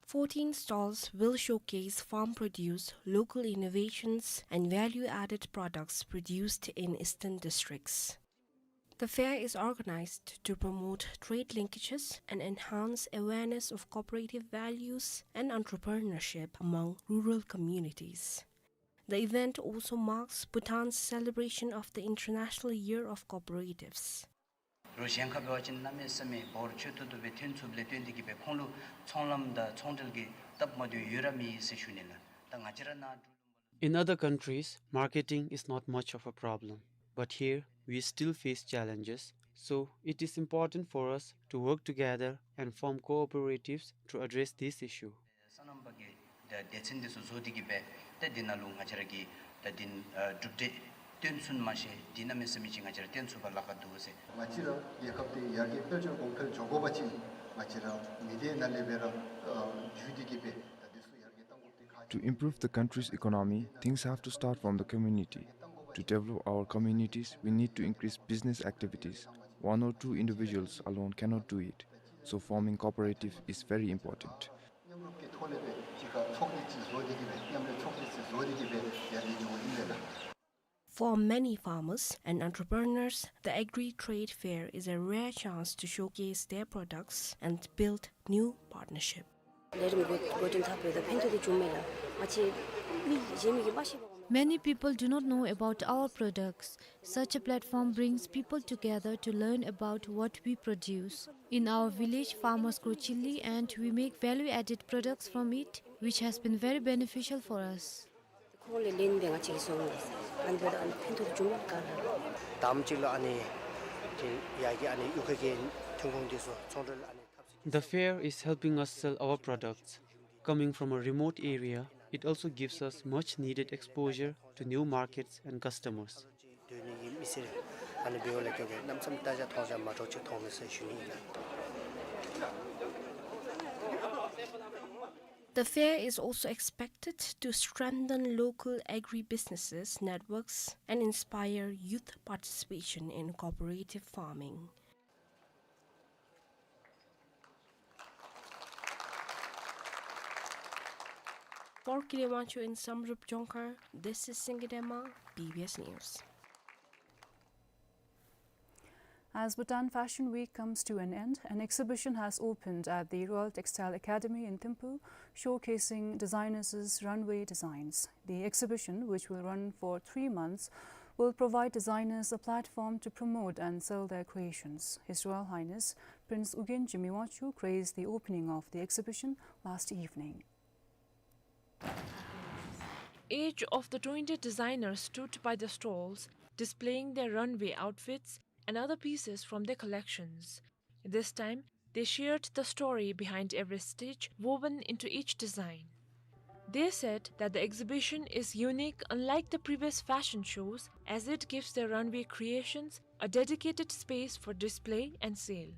Fourteen stalls will showcase farm produce, local innovations, and value-added products produced in eastern districts. The fair is organized to promote trade linkages and enhance awareness of cooperative values and entrepreneurship among rural communities. The event also marks Bhutan's celebration of the International Year of Cooperatives. རོགས་གཞན་ཁར་འབད་བ་ཅིན་གནམ་མེད་ས་མེད་འབོར་ཆེ་ཏོག་ཏོ་སྦེ་ཐོན་ཚུགསཔ་ལས་བརྟེན་ཏེ་གིས་སྦེ་ཁོང་ལུ་ཚོང་ལམ་དང་ཚོང་འབྲེལ་གྱི་སྟབས་མ་བདེཝ་ཡོད་ར་མེད་ཟེར་ཞུ་ནི་ལགས། ད་ང་བཅས་ར་ནཱ་འབྲུག་ལུ་In other countries, marketing is not much of a problem, but here we still face challenges, so it is important for us to work together and form cooperatives to address this issue. སོ་ནམ་པ་གི་ད་སྡེ་ཚན་འདི་ཚུ་བཟོ་སྟེ་གིས་སྦེ་ད་འདི་ནང་ལུ་ང་བཅས་ར་གིས་ད་འདི་ཨ་གྲུབ་འབྲས་སྟོན་ཚུགས་མ་ཤེས། འདི་གནམ་མེད་ས་མེད་ཅིག་ང་བཅས་ར་སྟོན་ཚུགས་པར་ལཱ་ཁག་འདུག་ཟེར། ང་བཅས་ར་རྒྱལ་ཁབ་འདི་ཡར་རྒྱས་ཕུལ་ཅིག་གོང་འཕེལ་འགྱོ་དགོ་པ་ཅིན་ང་བཅས་ར་མི་སྡེ་ནང་ལས་སྦེ་ར་ཨ་འགྱོ་སྟེ་གིས་སྦེ་ད་འདི་ཚུ་ཡར་རྒྱས་གཏང་དགོཔ་འདི་ཁག་ཆེ། To improve the country's economy, things have to start from the community. To develop our communities, we need to increase business activities. One or two individuals alone cannot do it, so forming cooperative is very important. མཉམ་རུབ་ཀྱི་ཐོག་ལས་སྦེ་གཅིག་ཁར་ཚོགས་སྡེ་ཅིག་བཟོ་སྟེ་གིས་སྦེ་མཉམ་ལས་ཚོགས་སྡེ་ཅིག་བཟོ་སྟེ་གིས་སྦེ་ཡར་རྒྱས་འགྱོཝ་ཨིན་པས་ལགས། For many farmers and entrepreneurs, the Agri Trade Fair is a rare chance to showcase their products and build new partnership. ལས་རིམ་འགོ་འགོ་འདྲེན་འཐབ་པའི་ད་ཕན་ཐོགས་འདི་བྱུང་མས་ལགས། ང་བཅས་མི་གཞན་མི་གིས་མ་ཤེས་པ་གོ་མས། Many people do not know about our products. Such a platform brings people together to learn about what we produce. In our village, farmers grow chilli and we make value-added products from it, which has been very beneficial for us. ཁོང་ལས་ལེན་སྦེ་ང་བཅས་ཀྱིས་བཟོ་མི་ཨ་ནི་འབདཝ་ད་ཨ་ནི་ཕན་ཐོགས་འདི་བྱུང་མས་ག་ལགས། དང་པ་ཅིག་ལུ་ཨ་ནི་དེ་ཡར་རྒྱས་ཨ་ནི་གཡུས་ཁ་གི་ཐོན་ཁུངས་འདི་ཚུ་ཚོང་འབྲེལ་ཨ་ནི་འཐབ་ས། The fair is helping us sell our products. Coming from a remote area, it also gives us much needed exposure to new markets and customers. སྡོད་ནི་གི་མི་སེར་ཨ་ནི་འབདཝ་ལས་བརྟེན་ཏེ་གནམ་མེད་ས་མེད་རྟ་ཤ་མཐོང་ས་མ་འདྲཝ་ཅིག་མཐོང་མས་ཟེར་ཞུ་ནི་ཨིན་ལགས། The fair is also expected to strengthen local agribusinesses networks and inspire youth participation in cooperative farming. For Kile Wangchuk in Samdrup Jongkhar, this is Singye Dema, B B S News. As Bhutan Fashion Week comes to an end, an exhibition has opened at the Royal Textile Academy in Thimphu, showcasing designers' runway designs. The exhibition, which will run for three months, will provide designers a platform to promote and sell their creations. His Royal Highness Prince Ugyen Jigme Wangchuck graced the opening of the exhibition last evening. Each of the twenty designers stood by the stalls, displaying their runway outfits and other pieces from their collections. This time, they shared the story behind every stitch woven into each design. They said that the exhibition is unique, unlike the previous fashion shows, as it gives their runway creations a dedicated space for display and sale.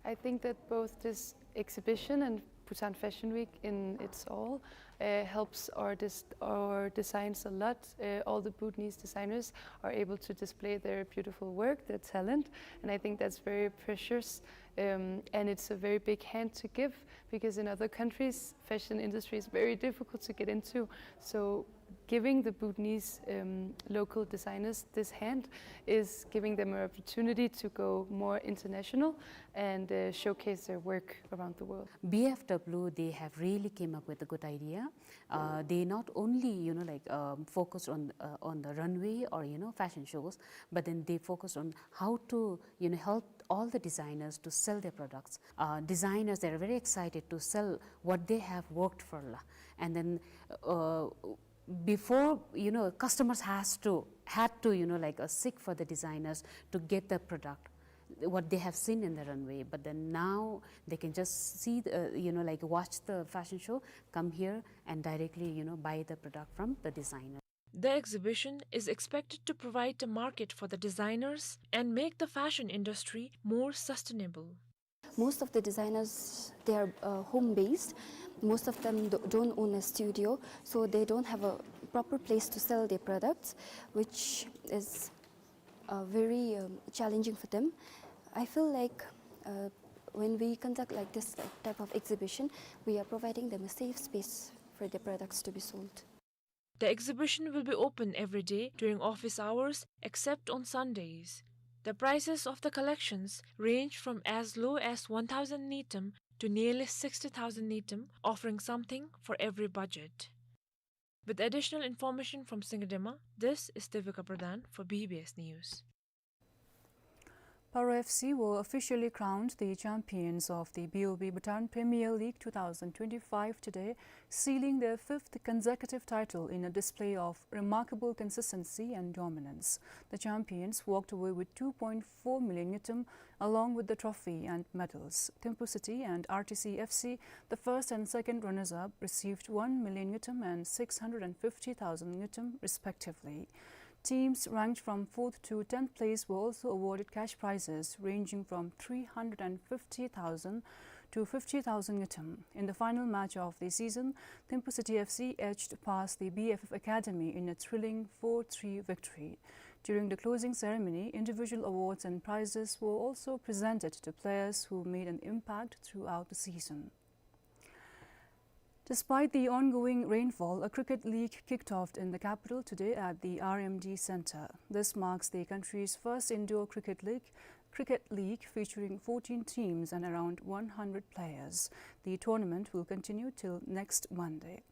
I think that both this exhibition and Bhutan Fashion Week in its all, uh, helps our dis-, our designs a lot. Uh, all the Bhutanese designers are able to display their beautiful work, their talent, and I think that's very precious, um, and it's a very big hand to give, because in other countries, fashion industry is very difficult to get into. So Giving the Bhutanese, um, local designers this hand is giving them an opportunity to go more international and, uh, showcase their work around the world. B F W, they have really came up with a good idea. Uh, they not only, you know, like, um, focused on, uh, on the runway or, you know, fashion shows, but then they focused on how to, you know, help all the designers to sell their products. Uh, designers, they are very excited to sell what they have worked for, la. And then, uh, before, you know, customers has to, had to, you know, like, uh, seek for the designers to get the product, what they have seen in the runway. But then now they can just see, the, uh, you know, like, watch the fashion show, come here and directly, you know, buy the product from the designer. The exhibition is expected to provide a market for the designers and make the fashion industry more sustainable. Most of the designers, they are, uh, home-based. Most of them do-, don't own a studio, so they don't have a proper place to sell their products, which is, uh, very, um, challenging for them. I feel like, uh, when we conduct, like, this type of exhibition, we are providing them a safe space for their products to be sold. The exhibition will be open every day during office hours, except on Sundays. The prices of the collections range from as low as one thousand ngultrum to nearly sixty thousand ngultrum, offering something for every budget. With additional information from Singidema, this is Devika Pradhan for B B S News. Paro F C were officially crowned the champions of the B O B Bhutan Premier League two thousand twenty-five today, sealing their fifth consecutive title in a display of remarkable consistency and dominance. The champions walked away with two point four million ngultrum, along with the trophy and medals. Thimphu City and R T C F C, the first and second runners-up, received one million ngultrum and six hundred and fifty thousand ngultrum, respectively. Teams ranked from fourth to tenth place were also awarded cash prizes ranging from three hundred and fifty thousand to fifty thousand ngultrum. In the final match of the season, Thimphu City F C edged past the B F F Academy in a thrilling four three victory. During the closing ceremony, individual awards and prizes were also presented to players who made an impact throughout the season. Despite the ongoing rainfall, a cricket league kicked off in the capital today at the R M D Centre. This marks the country's first indoor cricket league, cricket league featuring fourteen teams and around one hundred players. The tournament will continue till next Monday.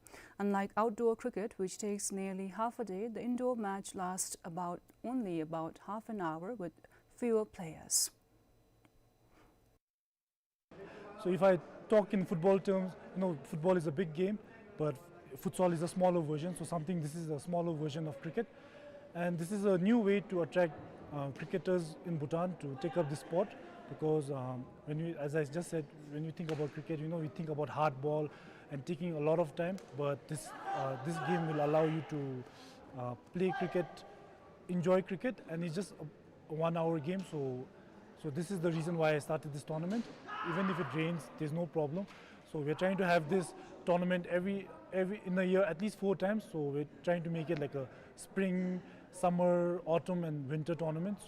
Unlike outdoor cricket, which takes nearly half a day, the indoor match lasts about, only about half an hour with fewer players. So if I talk in football terms, you know, football is a big game, but futsal is a smaller version. So something, this is a smaller version of cricket, and this is a new way to attract, uh, cricketers in Bhutan to take up this sport, because, um, when we, as I just said, when we think about cricket, you know, we think about hard ball and taking a lot of time, but this, uh, this game will allow you to, uh, play cricket, enjoy cricket, and it's just a one hour game. So, so this is the reason why I started this tournament. Even if it rains, there's no problem. So we're trying to have this tournament every, every, in a year, at least four times. So we're trying to make it like a spring, summer, autumn, and winter tournament.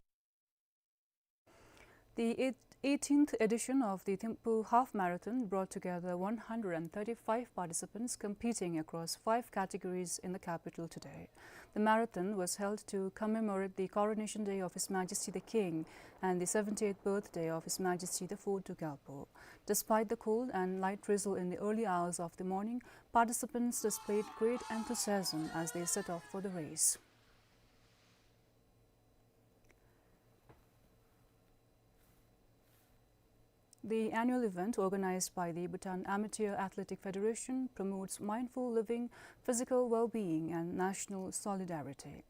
The eight-, eighteenth edition of the Thimphu Half Marathon brought together one hundred and thirty-five participants competing across five categories in the capital today. The marathon was held to commemorate the coronation day of His Majesty the King and the seventy-eighth birthday of His Majesty the Fourth Druk Gyalpo. Despite the cold and light drizzle in the early hours of the morning, participants displayed great enthusiasm as they set off for the race. The annual event, organized by the Bhutan Amateur Athletic Federation, promotes mindful living, physical well-being, and national solidarity.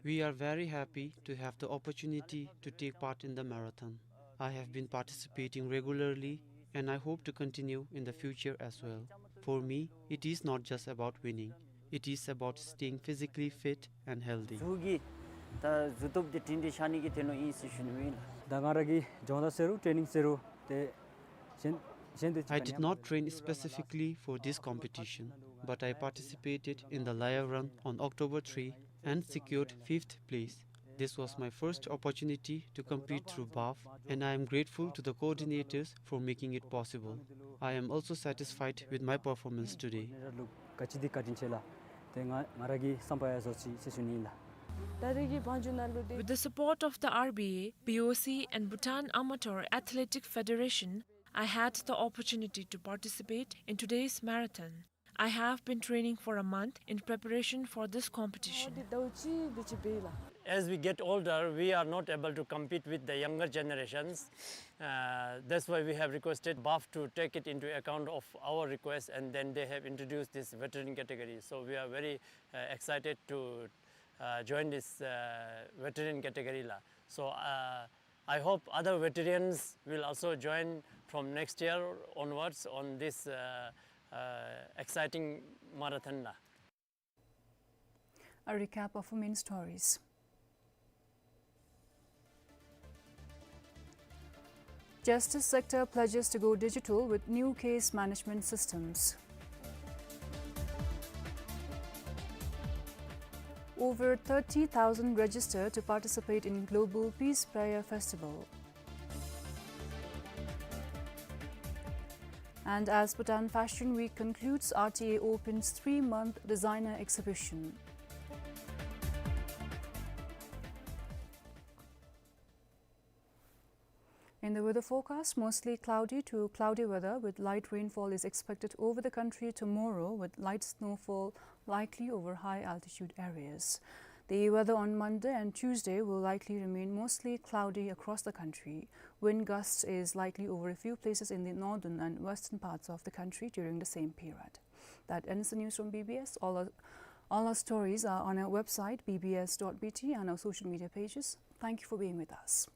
We are very happy to have the opportunity to take part in the marathon. I have been participating regularly and I hope to continue in the future as well. For me, it is not just about winning. It is about staying physically fit and healthy. གཟུགས་ཀྱི་ད་གཟུགས་སྟོབས་འདི་སྒྲིང་སྒྲི་ཤར་ནི་གི་དོན་ལུ་ཨིན་ཟེར་ཞུ་ནི་ཨིན་ལགས། ད་ང་ར་གིས་སྦྱོང་བརྡར་ཟེར་རུང་ཊེ་ནིང་ཟེར་རུང་ཏེ་གཞན་གཞན་དུ། I did not train specifically for this competition, but I participated in the Layawrung on October three and secured fifth place. This was my first opportunity to compete through BAF, and I am grateful to the coordinators for making it possible. I am also satisfied with my performance today. With the support of the R B A, B O C, and Bhutan Amateur Athletic Federation, I had the opportunity to participate in today's marathon. I have been training for a month in preparation for this competition. As we get older, we are not able to compete with the younger generations. Uh, that's why we have requested BAF to take it into account of our request, and then they have introduced this veteran category. So we are very, uh, excited to, uh, join this, uh, veteran category la. So, uh, I hope other veterans will also join from next year onwards on this, uh, uh, exciting marathon la. A recap of our main stories. Justice sector pledges to go digital with new case management systems. Over thirty thousand register to participate in Global Peace Prayer Festival. And as Bhutan Fashion Week concludes, R T A opens three-month designer exhibition. In the weather forecast, mostly cloudy to cloudy weather with light rainfall is expected over the country tomorrow, with light snowfall likely over high altitude areas. The weather on Monday and Tuesday will likely remain mostly cloudy across the country. Wind gusts is likely over a few places in the northern and western parts of the country during the same period. That ends the news from B B S. All our, all our stories are on our website, B B S dot B T, and our social media pages. Thank you for being with us.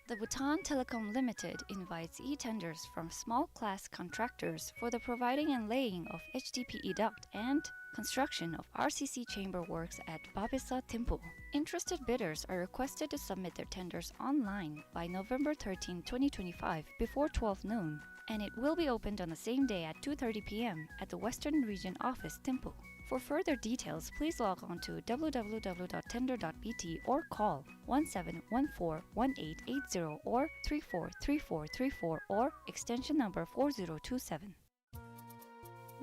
The Bhutan Telecom Limited invites e-tenders from small-class contractors for the providing and laying of H D P E duct and construction of R C C chamber works at Babesa Thimphu. Interested bidders are requested to submit their tenders online by November thirteenth, twenty twenty-five, before twelve noon, and it will be opened on the same day at two thirty P M at the Western Region Office, Thimphu. For further details, please log on to W W W dot tender dot B T or call one seven one four one eight eight zero or three four three four three four or extension number four zero two seven.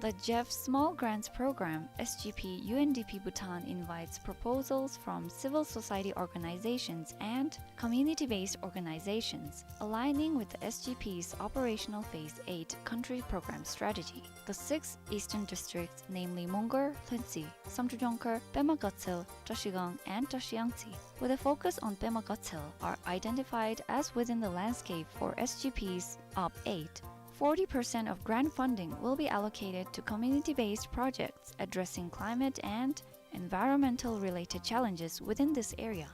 The G E F Small Grants Program, S G P, U N D P Bhutan invites proposals from civil society organizations and community-based organizations, aligning with the S G P's operational phase eight country program strategy. The six eastern districts, namely Mongar, Lhuentse, Samdrup Jongkhar, Pema Gatshel, Trashigang, and Trashiyangtse, with a focus on Pema Gatshel, are identified as within the landscape for S G P's Op eight. Forty percent of grant funding will be allocated to community-based projects addressing climate and environmental-related challenges within this area.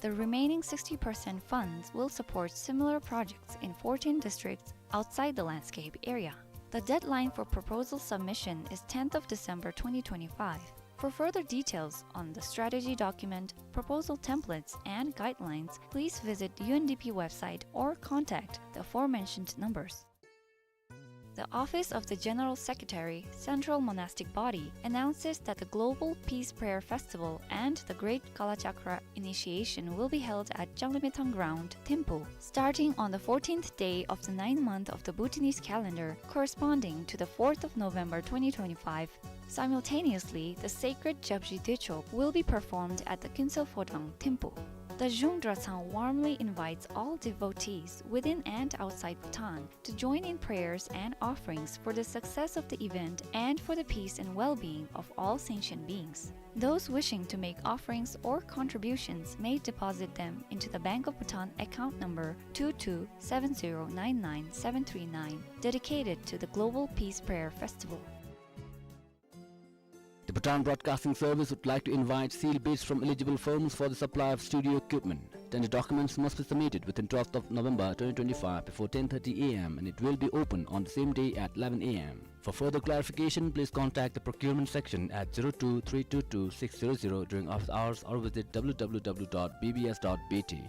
The remaining sixty percent funds will support similar projects in fourteen districts outside the landscape area. The deadline for proposal submission is tenth of December twenty twenty-five. For further details on the strategy document, proposal templates, and guidelines, please visit U N D P website or contact the aforementioned numbers. The Office of the General Secretary, Central Monastic Body, announces that the Global Peace Prayer Festival and the Great Kalachakra Initiation will be held at Janglimitang Ground, Thimphu, starting on the fourteenth day of the ninth month of the Bhutanese calendar, corresponding to the fourth of November twenty twenty-five. Simultaneously, the sacred Japji Dechok will be performed at the Kintsel Phodang, Thimphu. The Zhung Drachang warmly invites all devotees within and outside Bhutan to join in prayers and offerings for the success of the event and for the peace and well-being of all sentient beings. Those wishing to make offerings or contributions may deposit them into the Bank of Bhutan account number two two seven zero nine nine seven three nine, dedicated to the Global Peace Prayer Festival. The Bhutan Broadcasting Service would like to invite sealed bids from eligible firms for the supply of studio equipment. Tender documents must be submitted within twelfth of November twenty twenty-five before ten thirty A M and it will be open on the same day at eleven A M. For further clarification, please contact the procurement section at zero two three two two six zero zero during office hours or visit W W W dot B B S dot B T.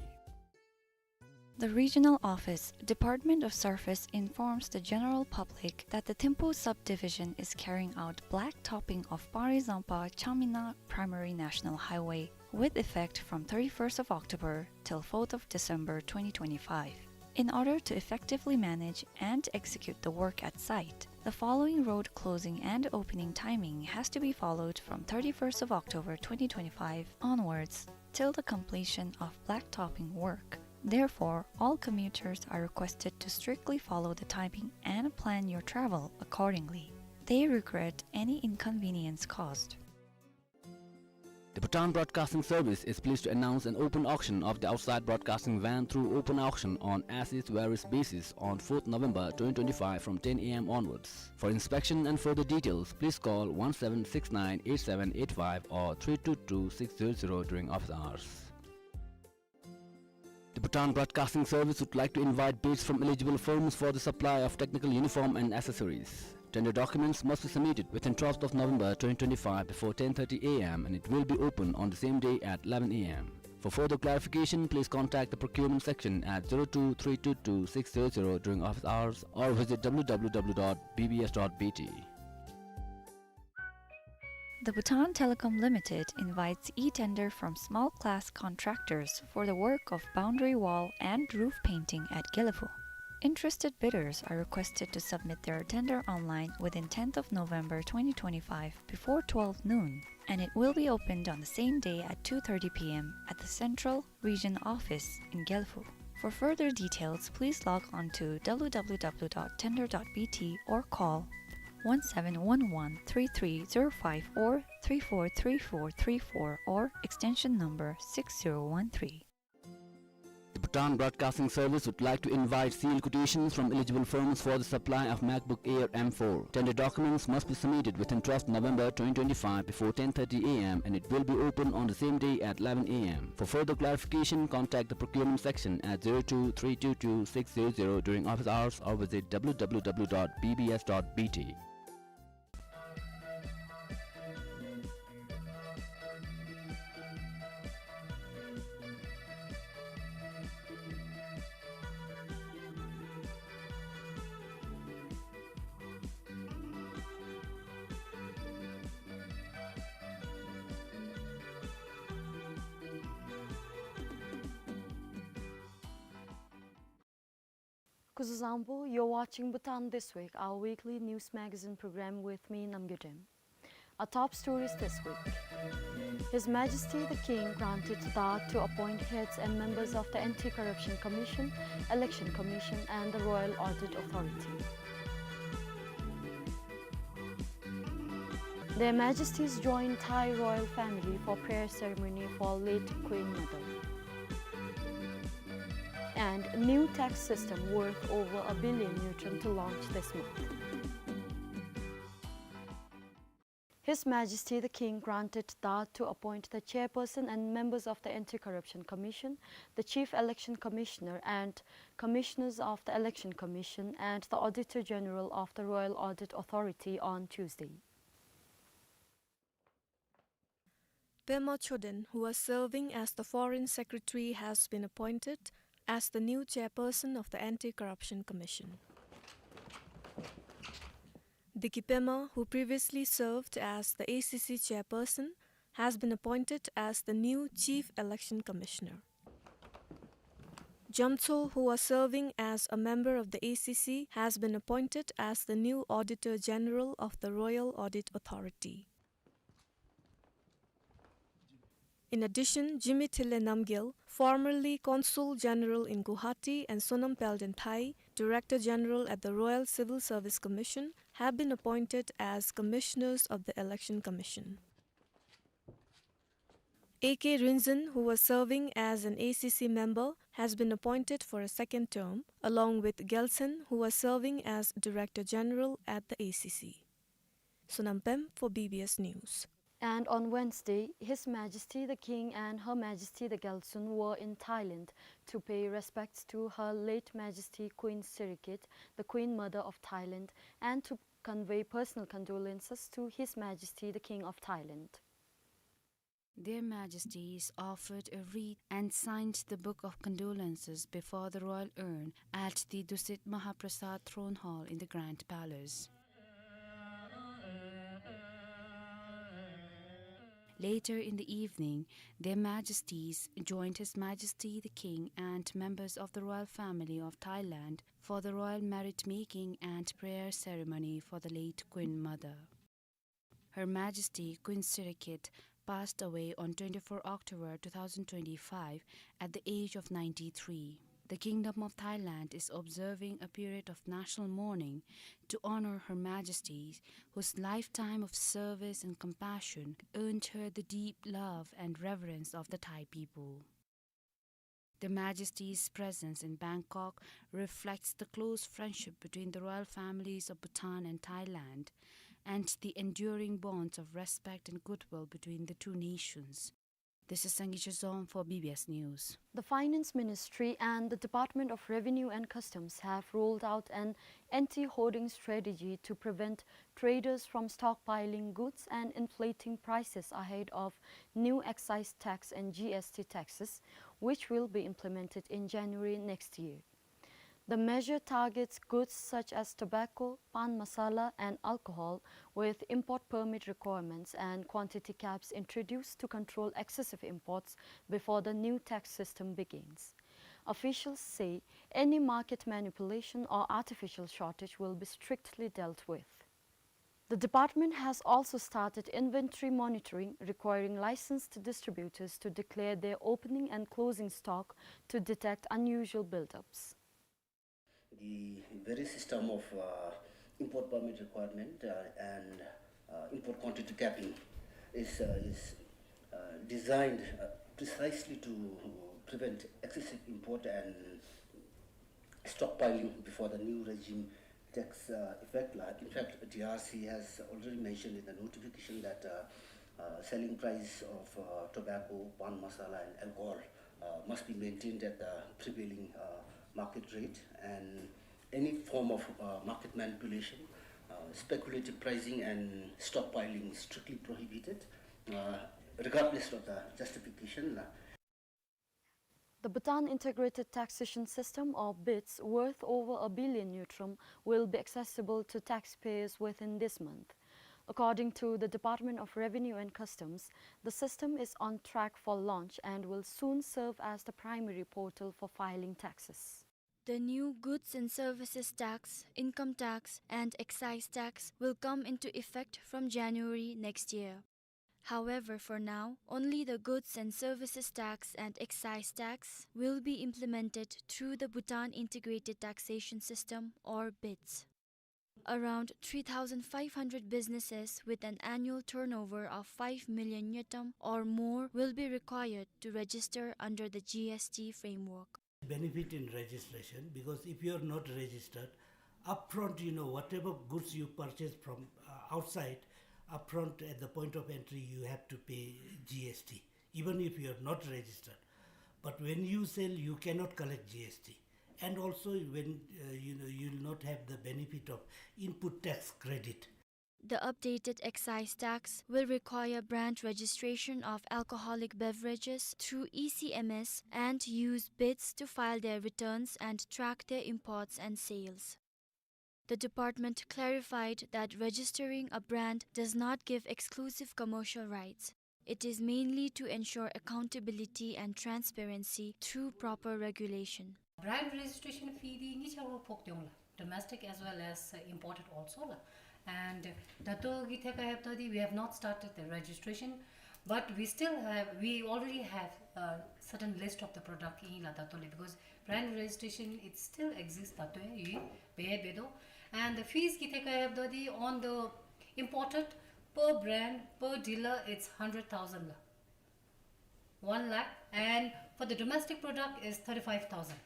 The regional office, Department of Surface, informs the general public that the Thimphu subdivision is carrying out black topping of Pari Zampa Chamina Primary National Highway with effect from thirty-first of October till fourth of December twenty twenty-five. In order to effectively manage and execute the work at site, the following road closing and opening timing has to be followed from thirty-first of October twenty twenty-five onwards till the completion of blacktopping work. Therefore, all commuters are requested to strictly follow the timing and plan your travel accordingly. They regret any inconvenience caused. The Bhutan Broadcasting Service is pleased to announce an open auction of the outside broadcasting van through open auction on as is where is basis on fourth November twenty twenty-five from ten A M onwards. For inspection and further details, please call one seven six nine eight seven eight five or three two two six zero zero during office hours. The Bhutan Broadcasting Service would like to invite bids from eligible firms for the supply of technical uniform and accessories. Tender documents must be submitted within twelfth of November twenty twenty-five before ten thirty A M and it will be open on the same day at eleven A M. For further clarification, please contact the procurement section at zero two three two two six zero zero during office hours or visit W W W dot B B S dot B T. The Bhutan Telecom Limited invites e-tender from small class contractors for the work of boundary wall and roof painting at Gelephu. Interested bidders are requested to submit their tender online within tenth of November twenty twenty-five before twelve noon, and it will be opened on the same day at two thirty P M at the Central Region Office in Gelephu. For further details, please log on to W W W dot tender dot B T or call one seven one one three three zero five or three four three four three four or extension number six zero one three. The Bhutan Broadcasting Service would like to invite sealed quotations from eligible firms for the supply of MacBook Air M four. Tender documents must be submitted within twelfth November twenty twenty-five before ten thirty A M and it will be open on the same day at eleven A M. For further clarification, contact the procurement section at zero two three two two six zero zero during office hours or visit W W W dot B B S dot B T. Kuzuzangpo, you're watching Bhutan This Week, our weekly news magazine program with me, Namgay Dem. Our top stories this week. His Majesty the King granted Dawat to appoint heads and members of the Anti-Corruption Commission, Election Commission and the Royal Audit Authority. Their Majesties joined Thai royal family for prayer ceremony for late Queen Mother. And new tax system worth over a billion ngultrum to launch this month. His Majesty the King granted Dawat to appoint the chairperson and members of the Anti-Corruption Commission, the Chief Election Commissioner and Commissioners of the Election Commission and the Auditor General of the Royal Audit Authority on Tuesday. Pema Choden, who was serving as the Foreign Secretary, has been appointed as the new chairperson of the Anti-Corruption Commission. Diki Pema, who previously served as the A C C chairperson, has been appointed as the new Chief Election Commissioner. Jamtso, who was serving as a member of the A C C, has been appointed as the new Auditor General of the Royal Audit Authority. In addition, Jimmy Thille Namgyel, formerly Consul General in Guwahati, and Sonam Pelden Thai, Director General at the Royal Civil Service Commission, have been appointed as Commissioners of the Election Commission. A K Rinzin, who was serving as an A C C member, has been appointed for a second term, along with Gyaltshen, who was serving as Director General at the A C C. Sonam Pem for B B S News. And on Wednesday, His Majesty the King and Her Majesty the Gyaltsuen were in Thailand to pay respects to Her late Majesty Queen Sirikit, the Queen Mother of Thailand, and to convey personal condolences to His Majesty the King of Thailand. Their Majesties offered a wreath and signed the Book of Condolences before the royal urn at the Dusit Mahaprasad Throne Hall in the Grand Palace. Later in the evening, Their Majesties joined His Majesty the King and members of the royal family of Thailand for the royal merit making and prayer ceremony for the late Queen Mother. Her Majesty Queen Sirikit passed away on twenty-four October two thousand twenty-five at the age of ninety-three. The Kingdom of Thailand is observing a period of national mourning to honor Her Majesty, whose lifetime of service and compassion earned her the deep love and reverence of the Thai people. Their Majesty's presence in Bangkok reflects the close friendship between the royal families of Bhutan and Thailand and the enduring bonds of respect and goodwill between the two nations. This is Sangita Zom for B B S News. The Finance Ministry and the Department of Revenue and Customs have rolled out an anti-hoarding strategy to prevent traders from stockpiling goods and inflating prices ahead of new excise tax and G S T taxes, which will be implemented in January next year. The measure targets goods such as tobacco, pan masala, and alcohol, with import permit requirements and quantity caps introduced to control excessive imports before the new tax system begins. Officials say any market manipulation or artificial shortage will be strictly dealt with. The department has also started inventory monitoring, requiring licensed distributors to declare their opening and closing stock to detect unusual buildups. The very system of, uh, import permit requirement, uh, and, uh, import quantity capping is, uh, is, uh, designed, uh, precisely to prevent excessive import and stockpiling before the new regime takes, uh, effect. Like, in fact, D R C has already mentioned in the notification that, uh, uh, selling price of, uh, tobacco, pan masala, and alcohol, uh, must be maintained at the prevailing, uh, market rate, and any form of, uh, market manipulation, uh, speculative pricing, and stockpiling is strictly prohibited, uh, regardless of the justification. The Bhutan Integrated Taxation System, or BITS, worth over a billion ngultrum will be accessible to taxpayers within this month. According to the Department of Revenue and Customs, the system is on track for launch and will soon serve as the primary portal for filing taxes. The new goods and services tax, income tax, and excise tax will come into effect from January next year. However, for now, only the goods and services tax and excise tax will be implemented through the Bhutan Integrated Taxation System, or BITS. Around three thousand five hundred businesses with an annual turnover of five million ngultrum or more will be required to register under the G S T framework. Benefit in registration, because if you are not registered, upfront, you know, whatever goods you purchase from, uh, outside, upfront at the point of entry, you have to pay G S T, even if you are not registered. But when you sell, you cannot collect G S T. And also, when, uh, you know, you will not have the benefit of input tax credit. The updated excise tax will require brand registration of alcoholic beverages through E C M S and use BITS to file their returns and track their imports and sales. The department clarified that registering a brand does not give exclusive commercial rights. It is mainly to ensure accountability and transparency through proper regulation. Brand registration fee འདི་གཉིས་ཆ་ར་ཕོག་སྟེ་འོང་ལགས། Domestic as well as, uh, imported also ལགས། And ད་ལྟོ་གི་ཐད་ཁར་ལྷོདཔ་ད་འདི་we have not started the registration, but we still have, we already have a certain list of the product ཨིན་ལགས་ད་ལྟོ་ལས། Because brand registration, it still exists ད་ལྟོ་ཡང་ཡོད་པས་འབད་དོ། And the fees གི་ཐད་ཁར་ལྷོདཔ་ད་འདི on the imported, per brand, per dealer, it's hundred thousand ལགས། One lakh. And for the domestic product is thirty-five thousand.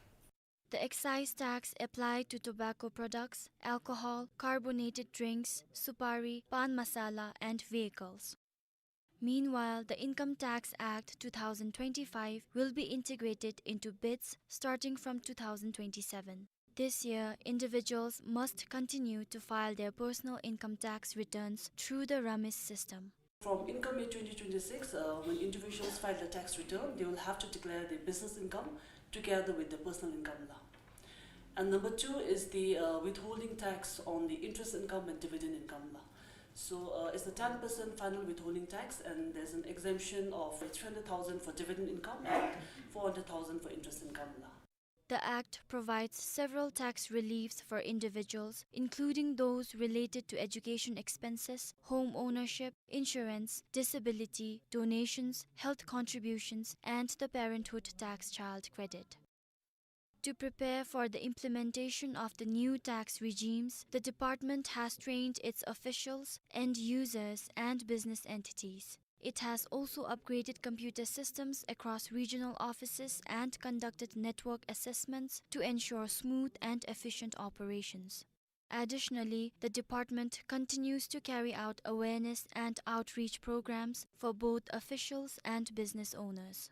The excise tax applied to tobacco products, alcohol, carbonated drinks, supari, pan masala, and vehicles. Meanwhile, the Income Tax Act two thousand twenty-five will be integrated into BITS starting from two thousand twenty-seven. This year, individuals must continue to file their personal income tax returns through the RAMIS system. From income year twenty twenty-six, uh, when individuals file the tax return, they will have to declare their business income together with their personal income ལགས. And number two is the, uh, withholding tax on the interest income and dividend income ལགས. So, uh, it's the ten percent final withholding tax, and there's an exemption of three hundred thousand for dividend income and four hundred thousand for interest income ལགས. The Act provides several tax reliefs for individuals, including those related to education expenses, home ownership, insurance, disability, donations, health contributions, and the parenthood tax child credit. To prepare for the implementation of the new tax regimes, the department has trained its officials, end users, and business entities. It has also upgraded computer systems across regional offices and conducted network assessments to ensure smooth and efficient operations. Additionally, the department continues to carry out awareness and outreach programs for both officials and business owners.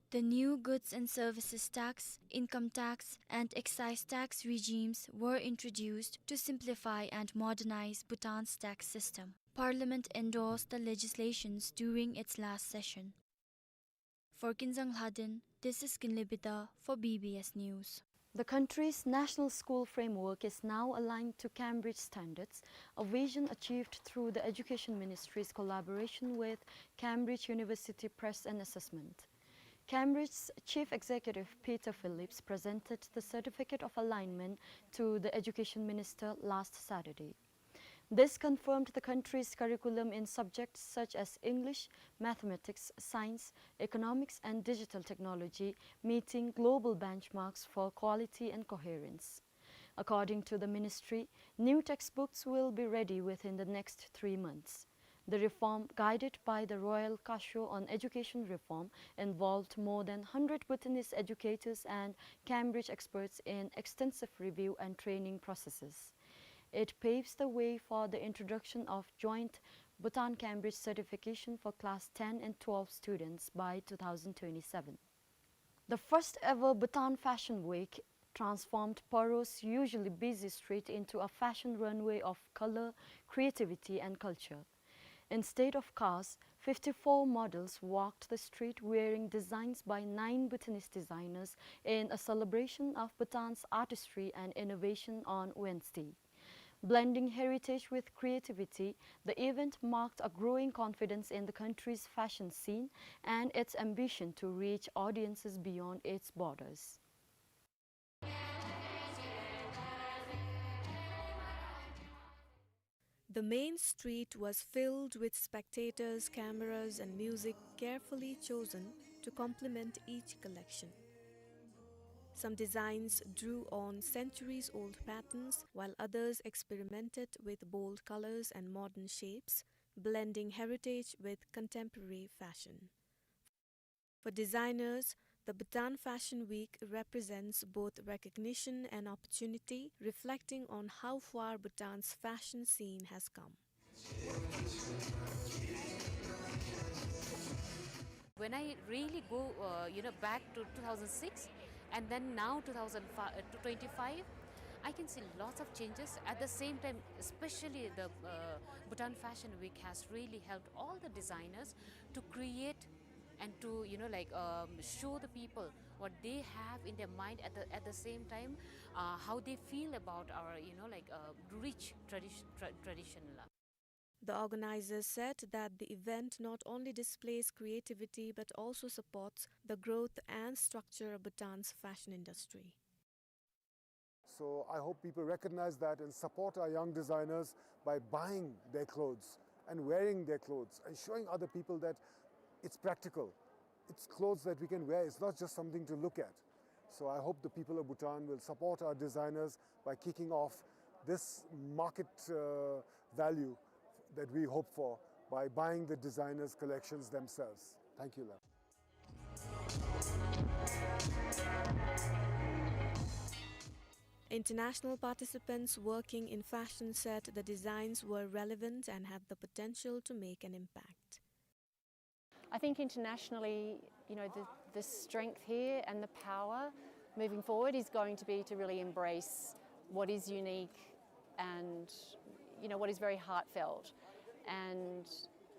The new goods and services tax, income tax, and excise tax regimes were introduced to simplify and modernize Bhutan's tax system. Parliament endorsed the legislations during its last session. For Kinzang Lhaden, this is Kinley Bida for B B S News. The country's National School Framework is now aligned to Cambridge standards, a vision achieved through the Education Ministry's collaboration with Cambridge University Press and Assessment. Cambridge's Chief Executive Peter Phillips presented the Certificate of Alignment to the Education Minister last Saturday. This confirmed the country's curriculum in subjects such as English, mathematics, science, economics, and digital technology, meeting global benchmarks for quality and coherence. According to the ministry, new textbooks will be ready within the next three months. The reform, guided by the Royal Kasho on Education Reform, involved more than hundred Bhutanese educators and Cambridge experts in extensive review and training processes. It paves the way for the introduction of joint Bhutan-Cambridge certification for class ten and twelve students by two thousand twenty-seven. The first ever Bhutan Fashion Week transformed Paro's usually busy street into a fashion runway of color, creativity, and culture. Instead of cars, fifty-four models walked the street wearing designs by nine Bhutanese designers in a celebration of Bhutan's artistry and innovation on Wednesday. Blending heritage with creativity, the event marked a growing confidence in the country's fashion scene and its ambition to reach audiences beyond its borders. The main street was filled with spectators, cameras, and music carefully chosen to complement each collection. Some designs drew on centuries-old patterns, while others experimented with bold colors and modern shapes, blending heritage with contemporary fashion. For designers, the Bhutan Fashion Week represents both recognition and opportunity, reflecting on how far Bhutan's fashion scene has come. When I really go, uh, you know, back to two thousand six and then now two thousand twenty-five, I can see lots of changes. At the same time, especially the, uh, Bhutan Fashion Week has really helped all the designers to create and to, you know, like, um, show the people what they have in their mind at the, at the same time, uh, how they feel about our, you know, like, uh, rich tradition, tra- tradition la. The organizers said that the event not only displays creativity but also supports the growth and structure of Bhutan's fashion industry. So I hope people recognize that and support our young designers by buying their clothes and wearing their clothes and showing other people that it's practical. It's clothes that we can wear. It's not just something to look at. So I hope the people of Bhutan will support our designers by kicking off this market, uh, value that we hope for by buying the designers' collections themselves. Thank you, Lam. International participants working in fashion said the designs were relevant and had the potential to make an impact. I think internationally, you know, the, the strength here and the power moving forward is going to be to really embrace what is unique and, you know, what is very heartfelt. And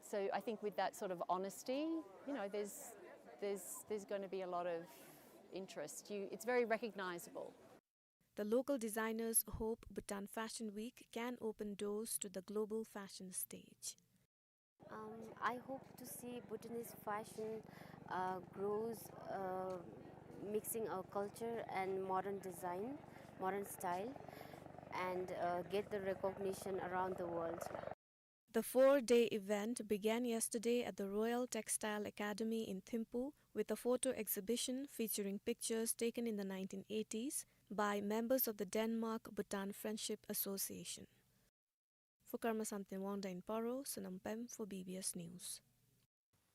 so I think with that sort of honesty, you know, there's, there's, there's gonna be a lot of interest. You, it's very recognizable. The local designers hope Bhutan Fashion Week can open doors to the global fashion stage. Um, I hope to see Bhutanese fashion uh, grows, uh, mixing our culture and modern design, modern style, and uh, get the recognition around the world. The four-day event began yesterday at the Royal Textile Academy in Thimphu with a photo exhibition featuring pictures taken in the nineteen eighties by members of the Denmark-Bhutan Friendship Association. For Karma Samten Wangda in Paro, Sonam Pem for B B S News.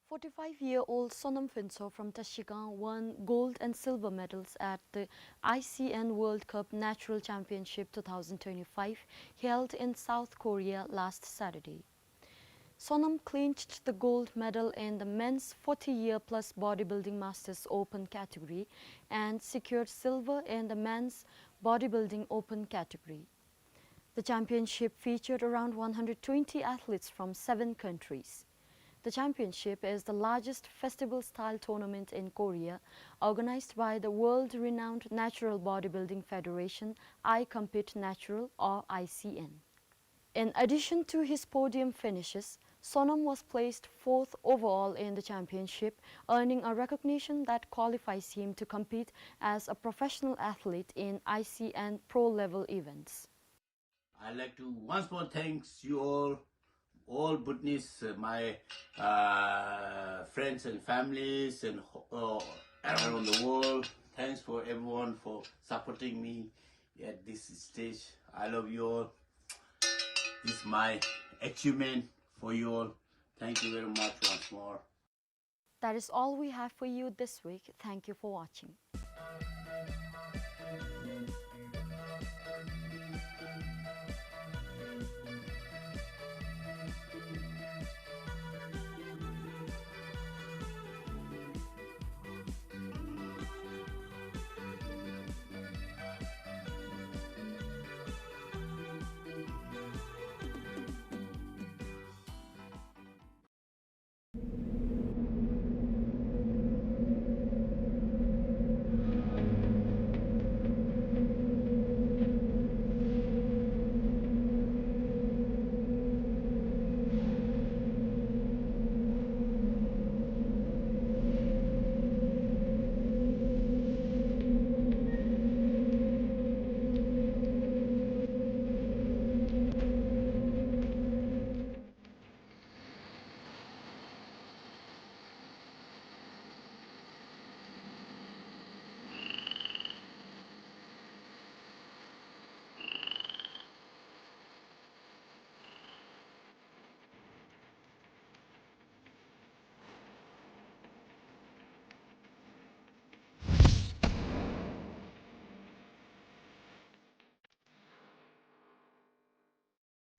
Forty-five-year-old Sonam Phuntsho from Trashigang won gold and silver medals at the I C N World Cup Natural Championship two thousand twenty-five held in South Korea last Saturday. Sonam clinched the gold medal in the men's forty-year plus bodybuilding Masters Open category and secured silver in the men's bodybuilding Open category. The championship featured around one hundred twenty athletes from seven countries. The championship is the largest festival-style tournament in Korea, organized by the world-renowned Natural Bodybuilding Federation, I Compete Natural, or I C N. In addition to his podium finishes, Sonam was placed fourth overall in the championship, earning a recognition that qualifies him to compete as a professional athlete in I C N pro-level events. I'd like to once more thanks you all, all Bhutanese, uh, my uh, friends and families and uh, around the world. Thanks for everyone for supporting me at this stage. I love you all. This is my achievement for you all. Thank you very much once more. That is all we have for you this week. Thank you for watching.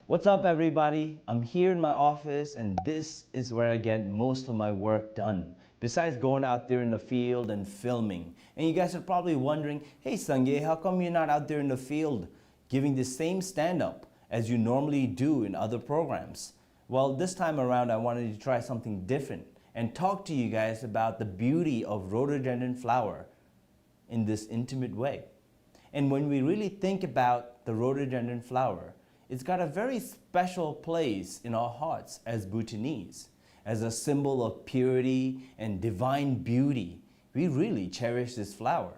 What's up, everybody? I'm here in my office, and this is where I get most of my work done, besides going out there in the field and filming. And you guys are probably wondering, "Hey, Sangay, how come you're not out there in the field giving the same stand-up as you normally do in other programs?" Well, this time around, I wanted to try something different and talk to you guys about the beauty of rhododendron flower. in this intimate way. And when we really think about the rhododendron flower, it's got a very special place in our hearts as Bhutanese. As a symbol of purity and divine beauty, we really cherish this flower.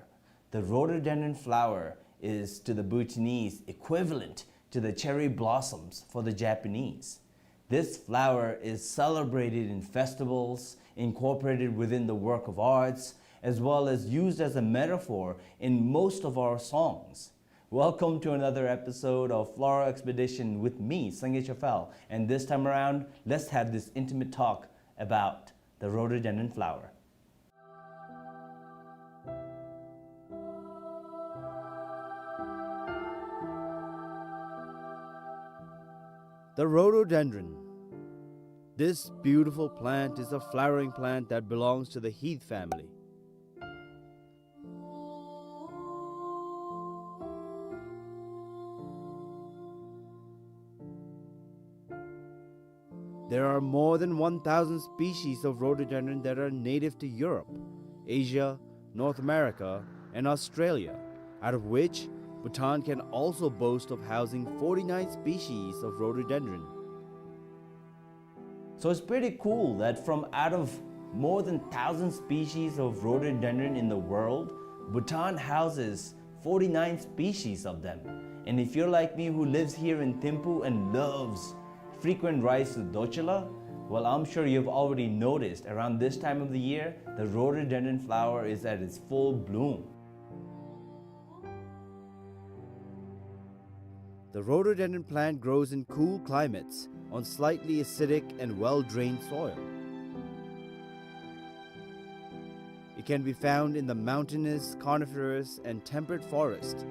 The rhododendron flower is to the Bhutanese equivalent to the cherry blossoms for the Japanese. This flower is celebrated in festivals, incorporated within the work of arts, as well as used as a metaphor in most of our songs. Welcome to another episode of Floral Expedition with me, Sangay Chafal, and this time around, let's have this intimate talk about the rhododendron flower. The rhododendron. This beautiful plant is a flowering plant that belongs to the heath family. There are more than one thousand species of rhododendron that are native to Europe, Asia, North America, and Australia, out of which Bhutan can also boast of housing forty-nine species of rhododendron. So it's pretty cool that from out of more than thousand species of rhododendron in the world, Bhutan houses forty-nine species of them. And if you're like me, who lives here in Thimphu and loves frequent rides to Dorcula, well, I'm sure you've already noticed around this time of the year, the rhododendron flower is at its full bloom. The rhododendron plant grows in cool climates on slightly acidic and well-drained soil. It can be found in the mountainous, coniferous, and temperate forest,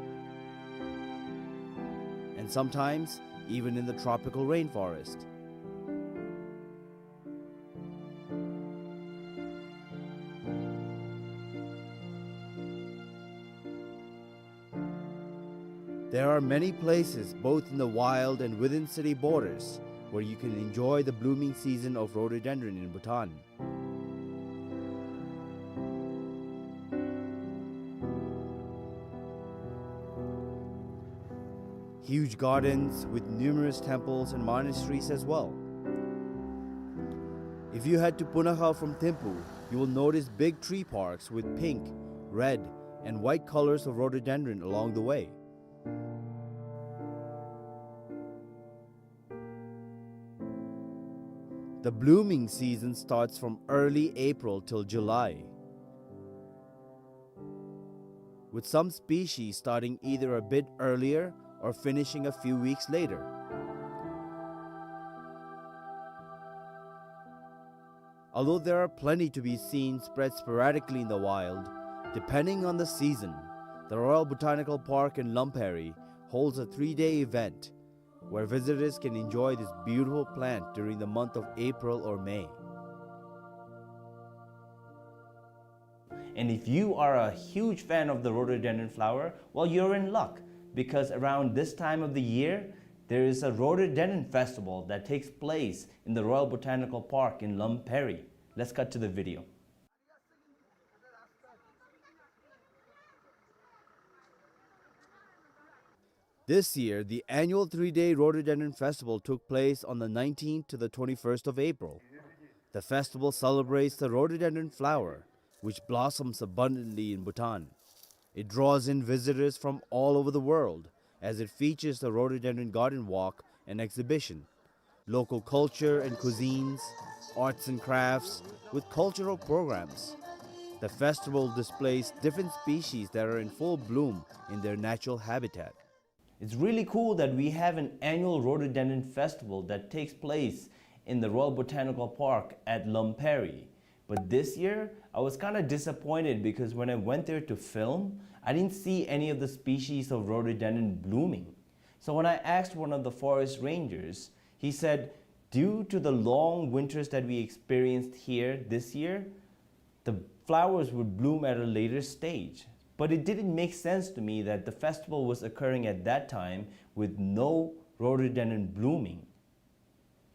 and sometimes even in the tropical rainforest. There are many places, both in the wild and within city borders, where you can enjoy the blooming season of rhododendron in Bhutan. Huge gardens with numerous temples and monasteries as well. If you head to Punakha from Thimphu, you will notice big tree parks with pink, red, and white colors of rhododendron along the way. The blooming season starts from early April till July, with some species starting either a bit earlier or finishing a few weeks later. Although there are plenty to be seen spread sporadically in the wild, depending on the season, the Royal Botanical Park in Lamperi holds a three-day event where visitors can enjoy this beautiful plant during the month of April or May. And if you are a huge fan of the rhododendron flower, well, you're in luck, because around this time of the year, there is a rhododendron festival that takes place in the Royal Botanical Park in Lamperi. Let's cut to the video. This year, the annual three-day Rhododendron Festival took place on the nineteenth to the twenty-first of April. The festival celebrates the rhododendron flower, which blossoms abundantly in Bhutan. It draws in visitors from all over the world, as it features the Rhododendron Garden Walk and exhibition, local culture and cuisines, arts and crafts, with cultural programs. The festival displays different species that are in full bloom in their natural habitat. It's really cool that we have an annual rhododendron festival that takes place in the Royal Botanical Park at Lamperi. But this year, I was kinda disappointed because when I went there to film, I didn't see any of the species of rhododendron blooming. So when I asked one of the forest rangers, he said, due to the long winters that we experienced here this year, the flowers would bloom at a later stage. But it didn't make sense to me that the festival was occurring at that time with no rhododendron blooming.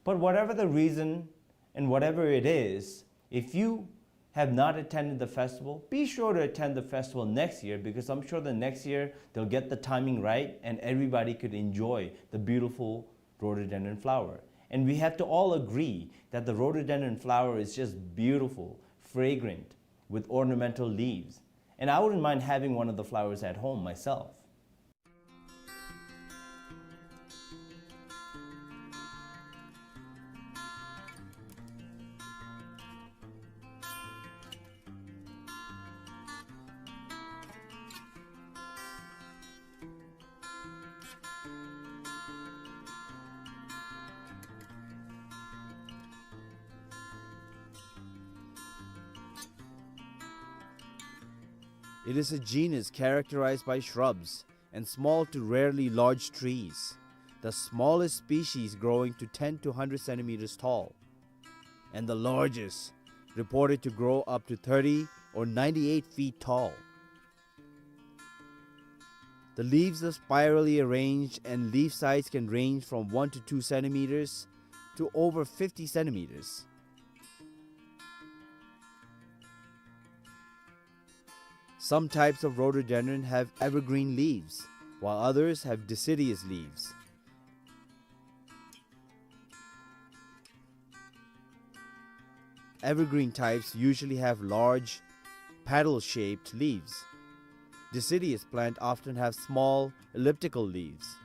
But whatever the reason and whatever it is, if you have not attended the festival, be sure to attend the festival next year, because I'm sure the next year they'll get the timing right and everybody could enjoy the beautiful rhododendron flower. And we have to all agree that the rhododendron flower is just beautiful, fragrant, with ornamental leaves. And I wouldn't mind having one of the flowers at home myself. It is a genus characterized by shrubs and small to rarely large trees, the smallest species growing to ten to hundred centimeters tall, and the largest reported to grow up to thirty or ninety-eight feet tall. The leaves are spirally arranged and leaf size can range from one to two centimeters to over fifty centimeters. Some types of rhododendron have evergreen leaves, while others have deciduous leaves. Evergreen types usually have large, petal-shaped leaves. Deciduous plant often have small, elliptical leaves.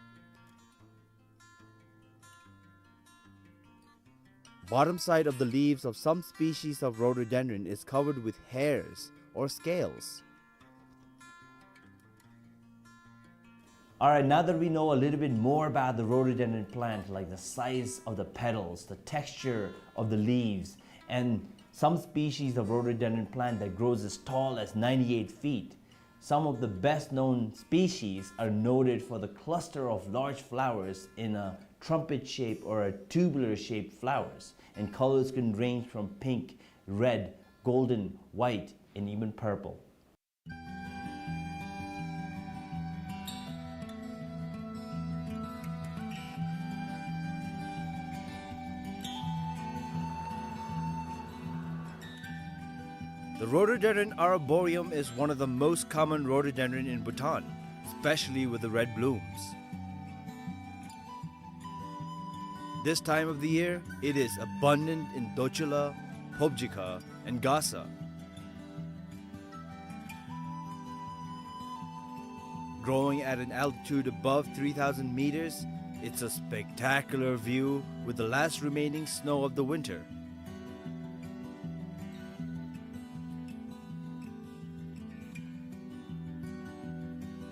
Bottom side of the leaves of some species of rhododendron is covered with hairs or scales. All right, now that we know a little bit more about the rhododendron plant, like the size of the petals, the texture of the leaves, and some species of rhododendron plant that grows as tall as ninety-eight feet, some of the best known species are noted for the cluster of large flowers in a trumpet shape or a tubular shaped flowers, and colors can range from pink, red, golden, white, and even purple. The rhododendron arboreum is one of the most common rhododendron in Bhutan, especially with the red blooms. This time of the year, it is abundant in Dochula, Phobjikha, and Gasa. Growing at an altitude above three thousand meters, it's a spectacular view with the last remaining snow of the winter.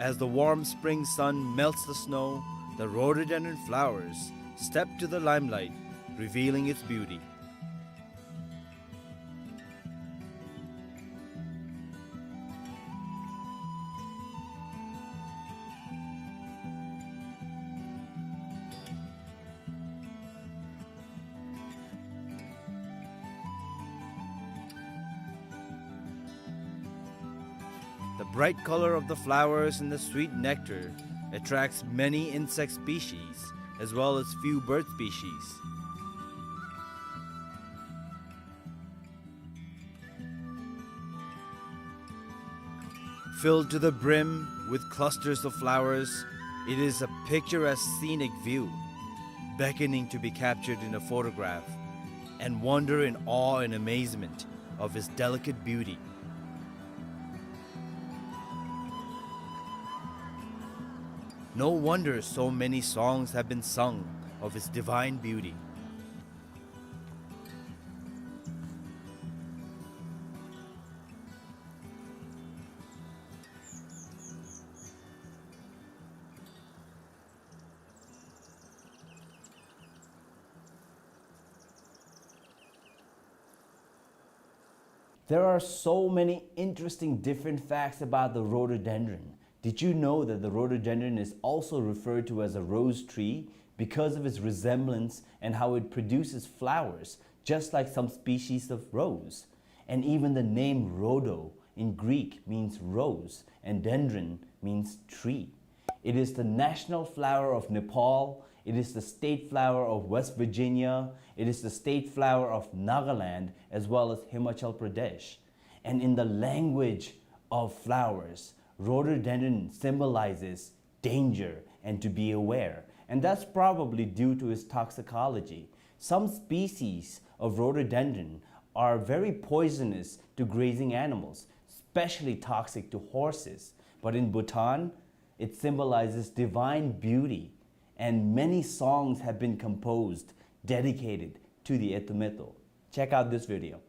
As the warm spring sun melts the snow, the rhododendron flowers step to the limelight, revealing its beauty. The bright color of the flowers and the sweet nectar attracts many insect species as well as few bird species. Filled to the brim with clusters of flowers, it is a picturesque scenic view, beckoning to be captured in a photograph, and wonder in awe and amazement of its delicate beauty. No wonder so many songs have been sung of its divine beauty. There are so many interesting different facts about the rhododendron. Did you know that the rhododendron is also referred to as a rose tree because of its resemblance and how it produces flowers, just like some species of rose? And even the name rhodo in Greek means rose, and dendron means tree. It is the national flower of Nepal. It is the state flower of West Virginia. It is the state flower of Nagaland as well as Himachal Pradesh. And in the language of flowers, rhododendron symbolizes danger and to be aware. And that's probably due to its toxicology. Some species of rhododendron are very poisonous to grazing animals, especially toxic to horses. But in Bhutan, it symbolizes divine beauty, and many songs have been composed dedicated to the Eto Meto. Check out this video.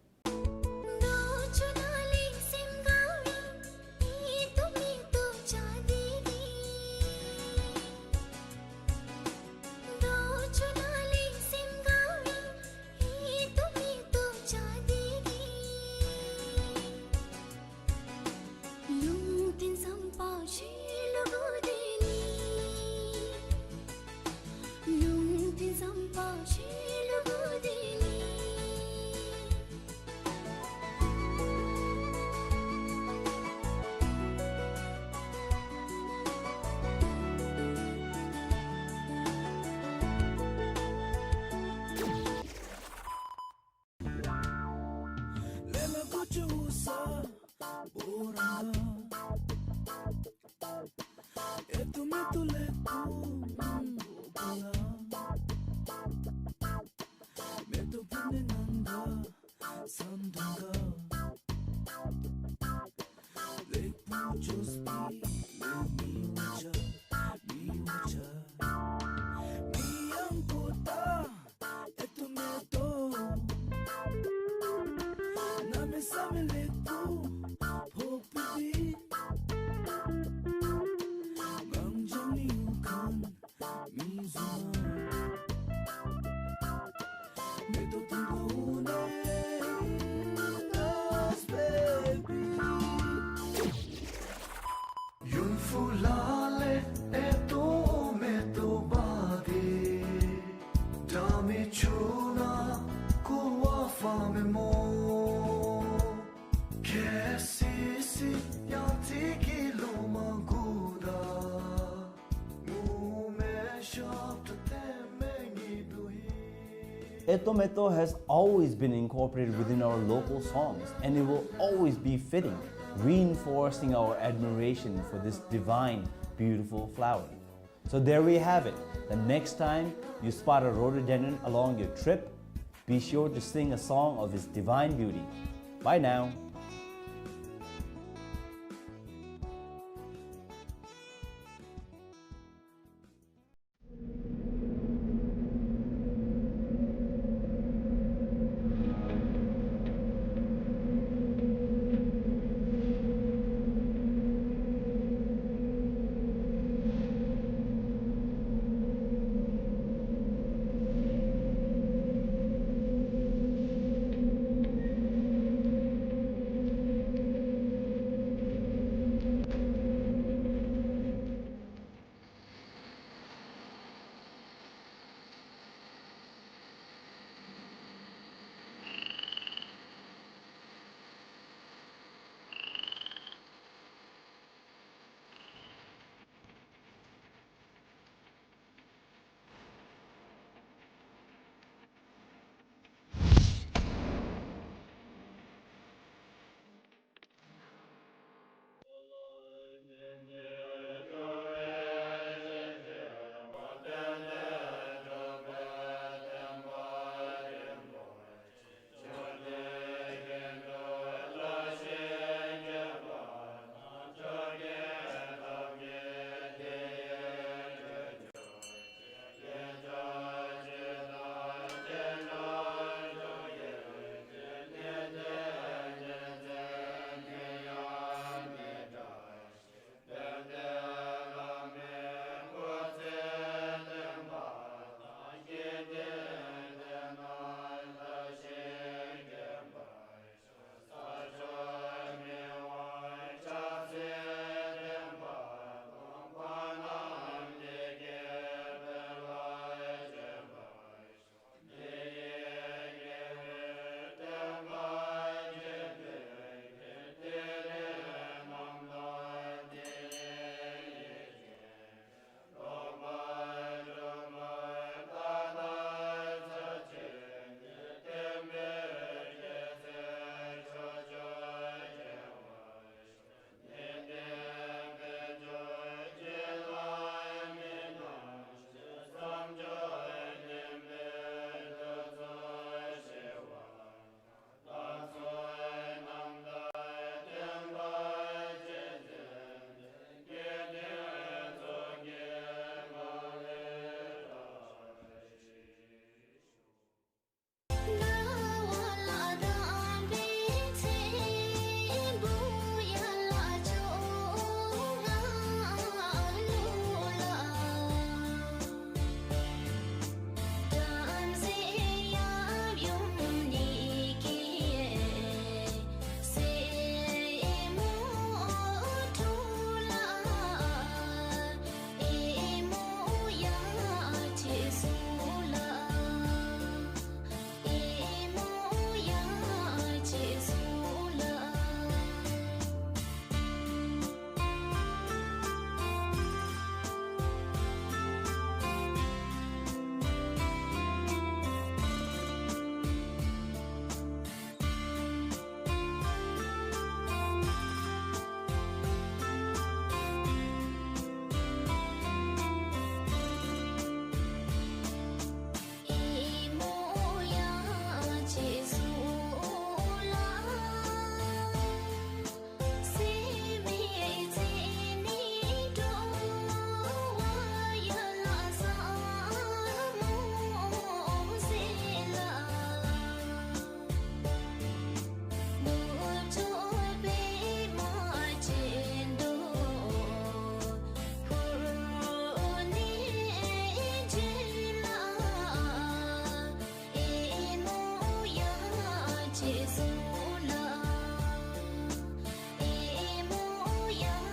Eto Meto has always been incorporated within our local songs, and it will always be fitting, reinforcing our admiration for this divine, beautiful flower. So there we have it. The next time you spot a rhododendron along your trip, be sure to sing a song of its divine beauty. Bye now.